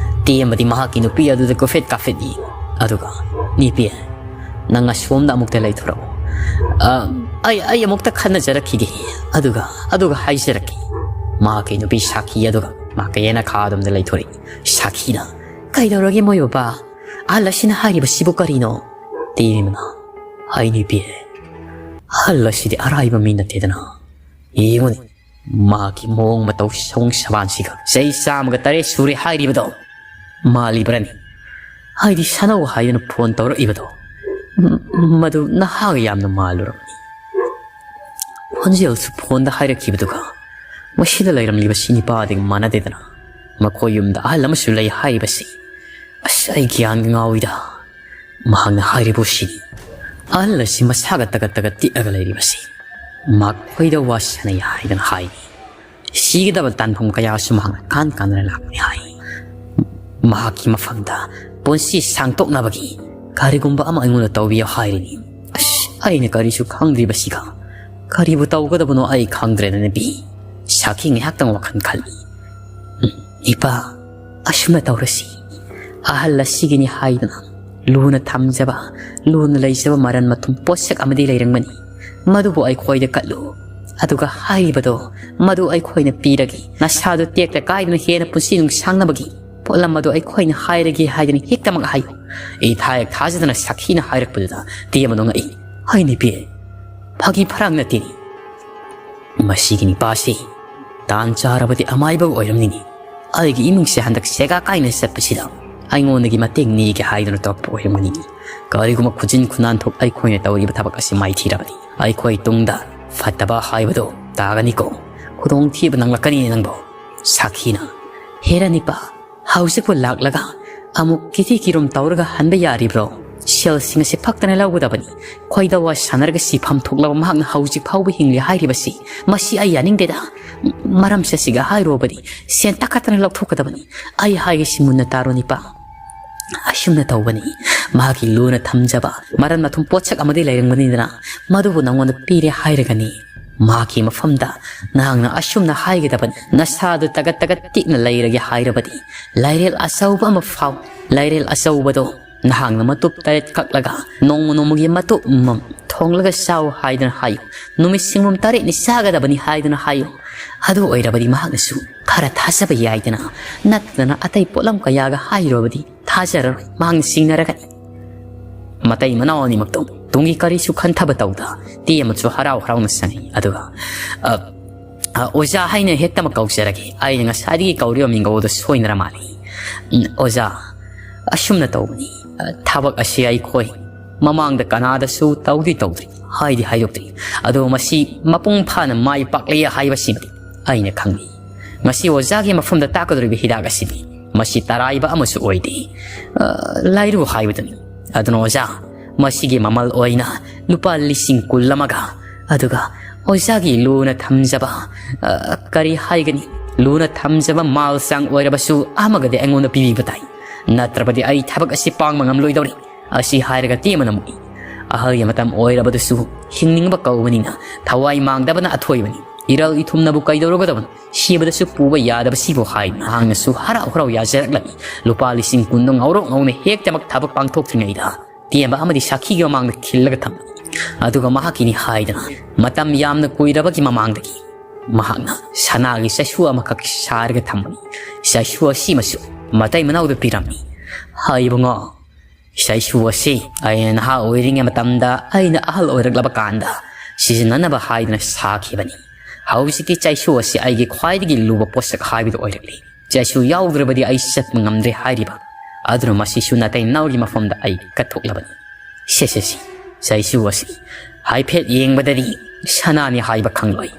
ꯇꯦꯝꯕꯗꯤ ꯃꯍꯥꯛꯀꯤ ꯅꯨꯄꯤ ꯑꯗꯨꯗ ꯀꯨꯐꯦꯠ ꯀꯥꯐꯦꯠ ꯌꯦꯡꯂꯤ꯫ ꯑꯗꯨꯒ, "ꯅꯨꯄꯤ, ꯅꯪ ꯑꯁꯣꯝꯗ ꯑꯃꯨꯛꯇ ꯂꯩꯊꯣꯔꯛꯎ꯫ ꯑ, ꯑꯩ, ꯑꯩ ꯑꯃꯨꯛꯇ ꯈꯟꯅꯖꯔꯛꯈꯤꯒꯦ꯫ ꯑꯗꯨꯒ, ꯑꯗꯨꯒ ꯍꯥꯏꯖꯔꯛꯀꯦ"꯫ ꯃꯍꯥꯛꯀꯤ ꯅꯨꯄꯤ ꯁꯥꯈꯤ ꯑꯗꯨꯒ ꯃꯍꯥꯛꯀꯤ ꯌꯦꯅꯈꯥ ꯑꯗꯨꯝꯗ ꯂꯩꯊꯣꯔꯛꯏ꯫ ꯁꯥꯈꯤꯅ, "ꯀꯩꯗꯧꯔꯒꯦ ꯃꯣꯏ ꯕꯕꯥ? ꯑꯍꯜ ꯑꯁꯤꯅ ꯍꯥꯏꯔꯤꯕꯁꯤꯕꯨ ꯀꯔꯤꯅꯣ?" ꯇꯦꯝꯕꯅ, "ꯍꯥꯏ ꯅꯨꯄꯤ, ꯑꯍꯜ ꯑꯁꯤꯗꯤ ꯑꯔꯥꯏꯕ ꯃꯤ ꯅꯠꯇꯦꯗꯅ꯫ ꯌꯦꯡꯉꯨꯅꯦ, ꯃꯍꯥꯛꯀꯤ ꯃꯑꯣꯡ ꯃꯇꯧ, ꯁꯑꯣꯡ ꯁꯕꯥꯟꯁꯤꯒ ꯆꯍꯤ ꯆꯥꯝꯃꯒ ꯇꯔꯦꯠ ꯁꯨꯔꯦ ꯍꯥꯏꯔꯤꯕꯗꯣ ꯃꯥꯜꯂꯤꯕ꯭ꯔꯅꯤ? ꯍꯥꯏꯗꯤ ꯁꯥꯅꯧ ꯍꯥꯏꯗꯨꯅ ꯐꯣꯟ ꯇꯧꯔꯛꯏꯕꯗꯣ, ꯃ-, ꯃꯗꯨ ꯅꯍꯥꯒ ꯌꯥꯝꯅ ꯃꯥꯜꯂꯨꯔꯕꯅꯤ꯫ ꯈꯣꯟꯖꯦꯜꯁꯨ ꯐꯣꯟꯗ ꯍꯥꯏꯔꯛꯈꯤꯕꯗꯨꯒ ꯃꯁꯤꯗ ꯂꯩꯔꯝꯂꯤꯕ ꯁꯤ ꯅꯤꯄꯥꯗꯤ ꯃꯥꯟꯅꯗꯦꯗꯅ꯫ ꯃꯈꯣꯏ ꯌꯨꯝꯗ ꯑꯍꯜ ꯑꯃꯁꯨ ꯂꯩ ꯍꯥꯏꯔꯤꯕꯁꯤ꯫ ꯑꯁ, ꯑꯩ ꯒ꯭ꯌꯥꯟ ꯉꯥꯎꯏꯗ"꯫ ꯃꯍꯥꯛꯅ ꯍꯥꯏꯔꯤꯕꯁꯤ꯫ ꯑꯍꯜ ꯑꯁꯤ ꯃꯁꯥꯒ ꯇꯒꯠ ꯇꯒꯠ ꯇꯤꯛꯑꯒ ꯂꯩꯔꯤꯕꯁꯤ ꯃꯈꯣꯏꯗ ꯋꯥ ꯁꯥꯟꯅꯩ ꯍꯥꯏꯗꯅ ꯍꯥꯏꯔꯤ꯫ ꯁꯤꯒꯗꯕ ꯇꯥꯟꯐꯝ ꯀꯌꯥꯁꯨ ꯃꯍꯥꯛꯅ ꯀꯥꯟ ꯀꯥꯟꯗꯅ ꯂꯥꯛꯄꯅꯤ ꯍꯥꯏ꯫ ꯃꯍꯥꯛꯀꯤ ꯃꯐꯝꯗ ꯄꯨꯟꯁꯤ ꯁꯥꯡꯇꯣꯛꯅꯕꯒꯤ ꯀꯔꯤꯒꯨꯝꯕ ꯑꯃ ꯑꯩꯉꯣꯟꯗ ꯇꯧꯕꯤꯌꯨ ꯍꯥꯏꯔꯤꯅꯤ꯫ ꯑꯁ, ꯑꯩꯅ ꯀꯔꯤꯁꯨ ꯈꯪꯗ꯭ꯔꯤꯕꯁꯤꯒ ꯀꯔꯤꯕꯨ ꯇꯧꯒꯗꯕꯅꯣ ꯑꯩ ꯈꯪꯗ꯭ꯔꯦꯗ ꯅꯨꯄꯤ꯫ ꯁꯥꯈꯤ ꯉꯥꯏꯍꯥꯛꯇꯪ ꯋꯥꯈꯜ ꯈꯜꯂꯤ꯫ ꯎꯝ, ꯏꯄꯥ, ꯑꯁꯨꯝꯅ ꯇꯧꯔꯁꯤ꯫ ꯑꯍꯜ ꯑꯁꯤꯒꯤꯅꯤ ꯍꯥꯏꯗꯨꯅ ꯂꯨꯅ ꯊꯝꯖꯕ, ꯂꯨꯅ ꯂꯩꯖꯕ ꯃꯔꯟ ꯃꯊꯨꯝ ꯄꯣꯠꯁꯛ ꯑꯃꯗꯤ ꯂꯩꯔꯝꯒꯅꯤ꯫ ꯃꯗꯨꯕꯨ ꯑꯩꯈꯣꯏꯗ ꯀꯠꯂꯨ꯫ ꯑꯗꯨꯒ ꯍꯥꯏꯔꯤꯕꯗꯣ ꯃꯗꯨ ꯑꯩꯈꯣꯏꯅ ꯄꯤꯔꯒꯦ꯫ ꯅꯁꯥꯗꯨ ꯇꯦꯛꯇ ꯀꯥꯏꯗꯅ ꯍꯦꯟꯅ ꯄꯨꯟꯁꯤ ꯅꯨꯡꯁꯥꯡꯅꯕꯒꯤ ꯄꯣꯠꯂꯝ ꯑꯗꯨ ꯑꯩꯈꯣꯏꯅ ꯍꯥꯏꯔꯒꯦ ꯍꯥꯏꯗꯅ ꯍꯦꯛꯇꯃꯛ ꯍꯥꯏꯌꯨ꯫ ꯑꯩ ꯊꯥꯌꯦꯛ ꯊꯥꯖꯗꯅ ꯁꯥꯈꯤꯅ ꯍꯥꯏꯔꯛꯄꯗꯨꯗ ꯇꯦꯝꯕꯗꯣ ꯉꯛꯏ꯫ ꯍꯣꯏ ꯅꯨꯄꯤ, ꯐꯥꯒꯤ ꯐꯔꯥꯡ ꯅꯠꯇꯦꯅꯦ꯫ ꯃꯁꯤꯒꯤ ꯅꯤꯄꯥꯁꯤ ꯇꯥꯟ ꯆꯥꯔꯕꯗꯤ ꯑꯃꯥꯏꯕ ꯑꯣꯏꯔꯝꯅꯤꯅꯦ꯫ ꯑꯩꯒꯤ ꯏꯃꯨꯡꯁꯦ ꯍꯟꯗꯛ ꯁꯦꯒꯥ ꯀꯥꯏꯅ ꯆꯠꯄꯁꯤꯗ ꯑꯩꯉꯣꯟꯗꯒꯤ ꯃꯇꯦꯡ ꯅꯤꯒꯦ ꯍꯥꯏꯗꯨꯅ ꯇꯧꯔꯛꯄ ꯑꯣꯏꯔꯝꯒꯅꯤ꯫ ꯀꯔꯤꯒꯨꯝꯕ ꯈꯨꯖꯤꯟ ꯈꯨꯅꯥꯟꯊꯣꯛ ꯑꯩꯈꯣꯏꯅ ꯇꯧꯔꯤꯕ ꯊꯕꯛ ꯑꯁꯤ ꯃꯥꯏꯊꯤꯔꯕꯗꯤ ꯑꯩꯈꯣꯏ ꯇꯨꯡꯗ ꯐꯠꯇꯕ ꯍꯥꯏꯕꯗꯣ ꯇꯥꯒꯅꯤꯀꯣ꯫ ꯈꯨꯗꯣꯡꯊꯤꯕ ꯅꯪꯂꯛꯀꯅꯤ ꯅꯪꯕꯨ꯫ ꯁꯥꯈꯤꯅ, ꯍꯦꯔꯥ ꯅꯤꯄꯥ, ꯍꯧꯖꯤꯛꯄꯨ ꯂꯥꯛꯂꯒ ꯑꯃꯨꯛ ꯀꯤꯊꯤ ꯀꯤꯔꯨꯝ ꯇꯧꯔꯒ ꯍꯟꯕ ꯌꯥꯔꯤꯕ꯭ꯔꯣ? ꯁꯦꯜꯁꯤꯡ ꯑꯁꯤ ꯐꯛꯇꯅ ꯂꯧꯒꯗꯕꯅꯤ꯫ ꯈꯣꯏꯗꯧ ꯋꯥ ꯁꯥꯟꯅꯔꯒ ꯁꯤꯐꯝ ꯊꯣꯛꯂꯕ ꯃꯍꯥꯛꯅ ꯍꯧꯖꯤꯛ ꯐꯥꯎꯕ ꯍꯤꯡꯂꯤ ꯍꯥꯏꯔꯤꯕꯁꯤ, ꯃꯁꯤ ꯑꯩ ꯌꯥꯅꯤꯡꯗꯦꯗ꯫ ꯃꯔꯝ ꯆꯠꯁꯤꯒ ꯍꯥꯏꯔꯨꯕꯗꯤ ꯁꯦꯟ ꯇꯛꯈꯠꯇꯅ ꯂꯧꯊꯣꯛꯀꯗꯕꯅꯤ꯫ ꯑꯩ ꯍꯥꯏꯒꯦꯁꯤ ꯃꯨꯟꯅ ꯇꯥꯔꯣ ꯅꯤꯄꯥ꯫ ꯑꯁꯨꯝꯅ ꯇꯧꯕꯅꯤ꯫ ꯃꯍꯥꯛꯀꯤ ꯂꯨꯅ ꯊꯝꯖꯕ ꯃꯔꯟ ꯃꯊꯨꯝ ꯄꯣꯠꯁꯛ ꯑꯃꯗꯤ ꯂꯩꯔꯝꯒꯅꯤꯗꯅ, ꯃꯗꯨꯕꯨ ꯅꯉꯣꯟꯗ ꯄꯤꯔꯦ ꯍꯥꯏꯔꯒꯅꯤ꯫ ꯃꯍꯥꯛꯀꯤ ꯃꯐꯝꯗ ꯅꯍꯥꯛꯅ ꯑꯁꯨꯝꯅ ꯍꯥꯏꯒꯗꯕꯅꯤ, ꯅꯁꯥꯗꯨ ꯇꯒꯠ ꯇꯒꯠ ꯇꯤꯛꯅ ꯂꯩꯔꯒꯦ ꯍꯥꯏꯔꯕꯗꯤ ꯂꯥꯏꯔꯦꯜ ꯑꯆꯧꯕ ꯑꯃ ꯐꯥꯎ꯫ ꯂꯥꯏꯔꯦꯜ ꯑꯆꯧꯕꯗꯣ ꯅꯍꯥꯛꯅ ꯃꯇꯨꯞ ꯇꯔꯦꯠ ꯀꯛꯂꯒ ꯅꯣꯡꯃ ꯅꯣꯡꯃꯒꯤ ꯃꯇꯨꯞ ꯑꯃꯃꯝ ꯊꯣꯡꯂꯒ ꯆꯥꯎ ꯍꯥꯏꯗꯨꯅ ꯍꯥꯏꯌꯨ꯫ ꯅꯨꯃꯤꯠ ꯁꯤꯡꯒꯨꯝ ꯇꯔꯦꯠꯅꯤ ꯆꯥꯒꯗꯕꯅꯤ ꯍꯥꯏꯗꯨꯅ ꯍꯥꯏꯌꯨ꯫ ꯑꯗꯨ ꯑꯣꯏꯔꯕꯗꯤ ꯃꯍꯥꯛꯅꯁꯨ ꯈꯔ ꯊꯥꯖꯕ ꯌꯥꯏꯗꯅ꯫ ꯅꯠꯇꯅ ꯑꯇꯩ ꯄꯣꯠꯂꯝ ꯀꯌꯥꯒ ꯍꯥꯏꯔꯨꯔꯕꯗꯤ ꯊꯥꯖꯔꯔꯣꯏ, ꯃꯍꯥꯛꯅ ꯆꯤꯡꯅꯔꯒꯅꯤ꯫ ꯃꯇꯩ ꯃꯅꯥꯎ ꯑꯅꯤꯃꯛꯇꯣ ꯇꯨꯡꯒꯤ ꯀꯔꯤꯁꯨ ꯈꯟꯊꯕ ꯇꯧꯗ ꯇꯦꯝꯃꯁꯨ ꯍꯔꯥꯎ ꯍꯔꯥꯎꯅ ꯆꯪꯉꯤ꯫ ꯑꯗꯨꯒ, "ꯑ, ꯑ, ꯑꯣꯖꯥ ꯍꯥꯏꯅ ꯍꯦꯛꯇꯃꯛ ꯀꯧꯖꯔꯒꯦ꯫ ꯑꯩꯅ ꯉꯁꯥꯏꯗꯒꯤ ꯀꯧꯔꯤꯕ ꯃꯤꯡꯒꯧ ꯑꯗꯨ ꯁꯣꯏꯅꯔ ꯃꯥꯜꯂꯤ꯫ ꯎꯝ, ꯑꯣꯖꯥ, ꯑꯁꯨꯝꯅ ꯇꯧꯕꯅꯤ꯫ ꯑ, ꯊꯕꯛ ꯑꯁꯤ ꯑꯩꯈꯣꯏ ꯃꯃꯥꯡꯗ ꯀꯅꯥꯗꯁꯨ ꯇꯧꯗꯤ ꯇꯧꯗ꯭ꯔꯤ, ꯍꯥꯏꯗꯤ ꯍꯥꯏꯗꯣꯛꯇ꯭ꯔꯤ꯫ ꯑꯗꯣ ꯃꯁꯤ ꯃꯄꯨꯡ ꯐꯥꯅ ꯃꯥꯏ ꯄꯥꯛꯂꯦ ꯍꯥꯏꯕꯁꯤꯃꯗꯤ ꯑꯩꯅ ꯈꯪꯏ꯫ ꯉꯁꯤ ꯑꯣꯖꯥꯒꯤ ꯃꯐꯝꯗ ꯇꯥꯛꯀꯗꯧꯔꯤꯕ ꯍꯤꯗꯥꯛ ꯑꯁꯤꯗꯤ ꯃꯁꯤ ꯇꯔꯥꯏꯕ ꯑꯃꯁꯨ ꯑꯣꯏꯗꯦ꯫ ꯑ, ꯂꯥꯏꯔꯨ ꯍꯥꯏꯕꯗꯨꯅꯤ꯫ ꯑꯗꯨꯅ ꯑꯣꯖꯥ, ꯃꯁꯤꯒꯤ ꯃꯃꯜ ꯑꯣꯏꯅ ꯂꯨꯄꯥ ꯂꯤꯁꯤꯡ ꯀꯨꯟ ꯑꯃꯒ, ꯑꯗꯨꯒ ꯑꯣꯖꯥꯒꯤ ꯂꯨꯅ ꯊꯝꯖꯕ, ꯑ, ꯀꯔꯤ ꯍꯥꯏꯒꯅꯤ, ꯂꯨꯅ ꯊꯝꯖꯕ ꯃꯥꯜ ꯆꯥꯡ ꯑꯣꯏꯔꯕꯁꯨ ꯑꯃꯒꯗꯤ ꯑꯩꯉꯣꯟꯗ ꯄꯤꯕꯤꯕ ꯇꯥꯏ꯫ ꯅꯠꯇ꯭ꯔꯕꯗꯤ ꯑꯩ ꯊꯕꯛ ꯑꯁꯤ ꯄꯥꯡꯕ ꯉꯝꯂꯣꯏꯗꯧꯔꯤ꯫" ꯑꯁꯤ ꯍꯥꯏꯔꯒ ꯇꯦꯝꯕꯅ ꯃꯨꯛꯏ꯫ ꯑꯍꯜꯒꯤ ꯃꯇꯝ ꯑꯣꯏꯔꯕꯗꯨꯁꯨ ꯍꯤꯡꯅꯤꯡꯕ ꯀꯧꯕꯅꯤꯅ ꯊꯋꯥꯏ ꯃꯥꯡꯗꯕꯅ ꯑꯊꯣꯏꯕꯅꯤ꯫ ꯏꯔꯜ ꯏꯊꯨꯝꯅꯕꯨ ꯀꯩꯗꯧꯔꯨꯒꯗꯕꯅꯣ? ꯁꯤꯕꯗꯁꯨ ꯄꯨꯕ ꯌꯥꯗꯕꯁꯤꯕꯨ ꯍꯥꯏꯗꯨꯅ ꯃꯍꯥꯛꯅꯁꯨ ꯍꯔꯥꯎ ꯍꯔꯥꯎ ꯌꯥꯖꯔꯛꯂꯝꯃꯤ꯫ ꯂꯨꯄꯥ ꯂꯤꯁꯤꯡ ꯀꯨꯟꯗꯣ ꯉꯧꯔꯣꯛ ꯉꯧꯅ ꯍꯦꯛꯇꯃꯛ ꯊꯕꯛ ꯄꯥꯡꯊꯣꯛꯇ꯭ꯔꯤꯉꯩꯗ ꯇꯦꯝꯕ ꯑꯃꯗꯤ ꯁꯥꯈꯤꯒꯤ ꯃꯃꯥꯡꯗ ꯈꯤꯜꯂꯒ ꯊꯝꯃꯤ꯫ ꯑꯗꯨꯒ ꯃꯍꯥꯛꯀꯤꯅꯤ ꯍꯥꯏꯗꯅ ꯃꯇꯝ ꯌꯥꯝꯅ ꯀꯨꯏꯔꯕꯒꯤ ꯃꯃꯥꯡꯗꯒꯤ ꯃꯍꯥꯛꯅ ꯁꯅꯥꯒꯤ ꯆꯩꯁꯨ ꯑꯃꯈꯛ ꯁꯥꯔꯒ ꯊꯝꯕꯅꯤ꯫ ꯆꯩꯁꯨ ꯑꯁꯤꯃꯁꯨ ꯃꯇꯩ ꯃꯅꯥꯎꯗ ꯄꯤꯔꯝꯃꯤ꯫ "ꯍꯥꯏ ꯏꯕꯨꯡꯉꯣ, ꯆꯩꯁꯨ ꯑꯁꯤ ꯑꯩꯅ ꯅꯍꯥ ꯑꯣꯏꯔꯤꯉꯩ ꯃꯇꯝꯗ ꯑꯩꯅ ꯑꯍꯜ ꯑꯣꯏꯔꯛꯂꯕ ꯀꯥꯟꯗ ꯁꯤꯖꯤꯟꯅꯅꯕ ꯍꯥꯏꯗꯨꯅ ꯁꯥꯈꯤꯕꯅꯤ꯫ ꯍꯧꯖꯤꯛꯀꯤ ꯆꯩꯁꯨ ꯑꯁꯤ ꯑꯩꯒꯤ ꯈ꯭ꯋꯥꯏꯗꯒꯤ ꯂꯨꯕ ꯄꯣꯠꯁꯛ ꯍꯥꯏꯕꯗꯨ ꯑꯣꯏꯔꯛꯂꯤ꯫ ꯆꯩꯁꯨ ꯌꯥꯎꯗ꯭ꯔꯕꯗꯤ ꯑꯩ ꯆꯠꯄ ꯉꯝꯗ꯭ꯔꯦ ꯍꯥꯏꯔꯤꯕ꯫ ꯑꯗꯨꯅ ꯃꯁꯤꯁꯨ ꯅꯇꯩ ꯅꯥꯎꯒꯤ ꯃꯐꯝꯗ ꯑꯩ ꯀꯠꯊꯣꯛꯂꯕꯅꯤ꯫ ꯁꯦ, ꯁꯦ, ꯁꯦ, ꯆꯩꯁꯨ ꯑꯁꯤ ꯍꯥꯏꯐꯦꯠ ꯌꯦꯡꯕꯗꯗꯤ ꯁꯅꯥꯅꯤ ꯍꯥꯏꯕ ꯈꯪꯂꯣꯏ꯫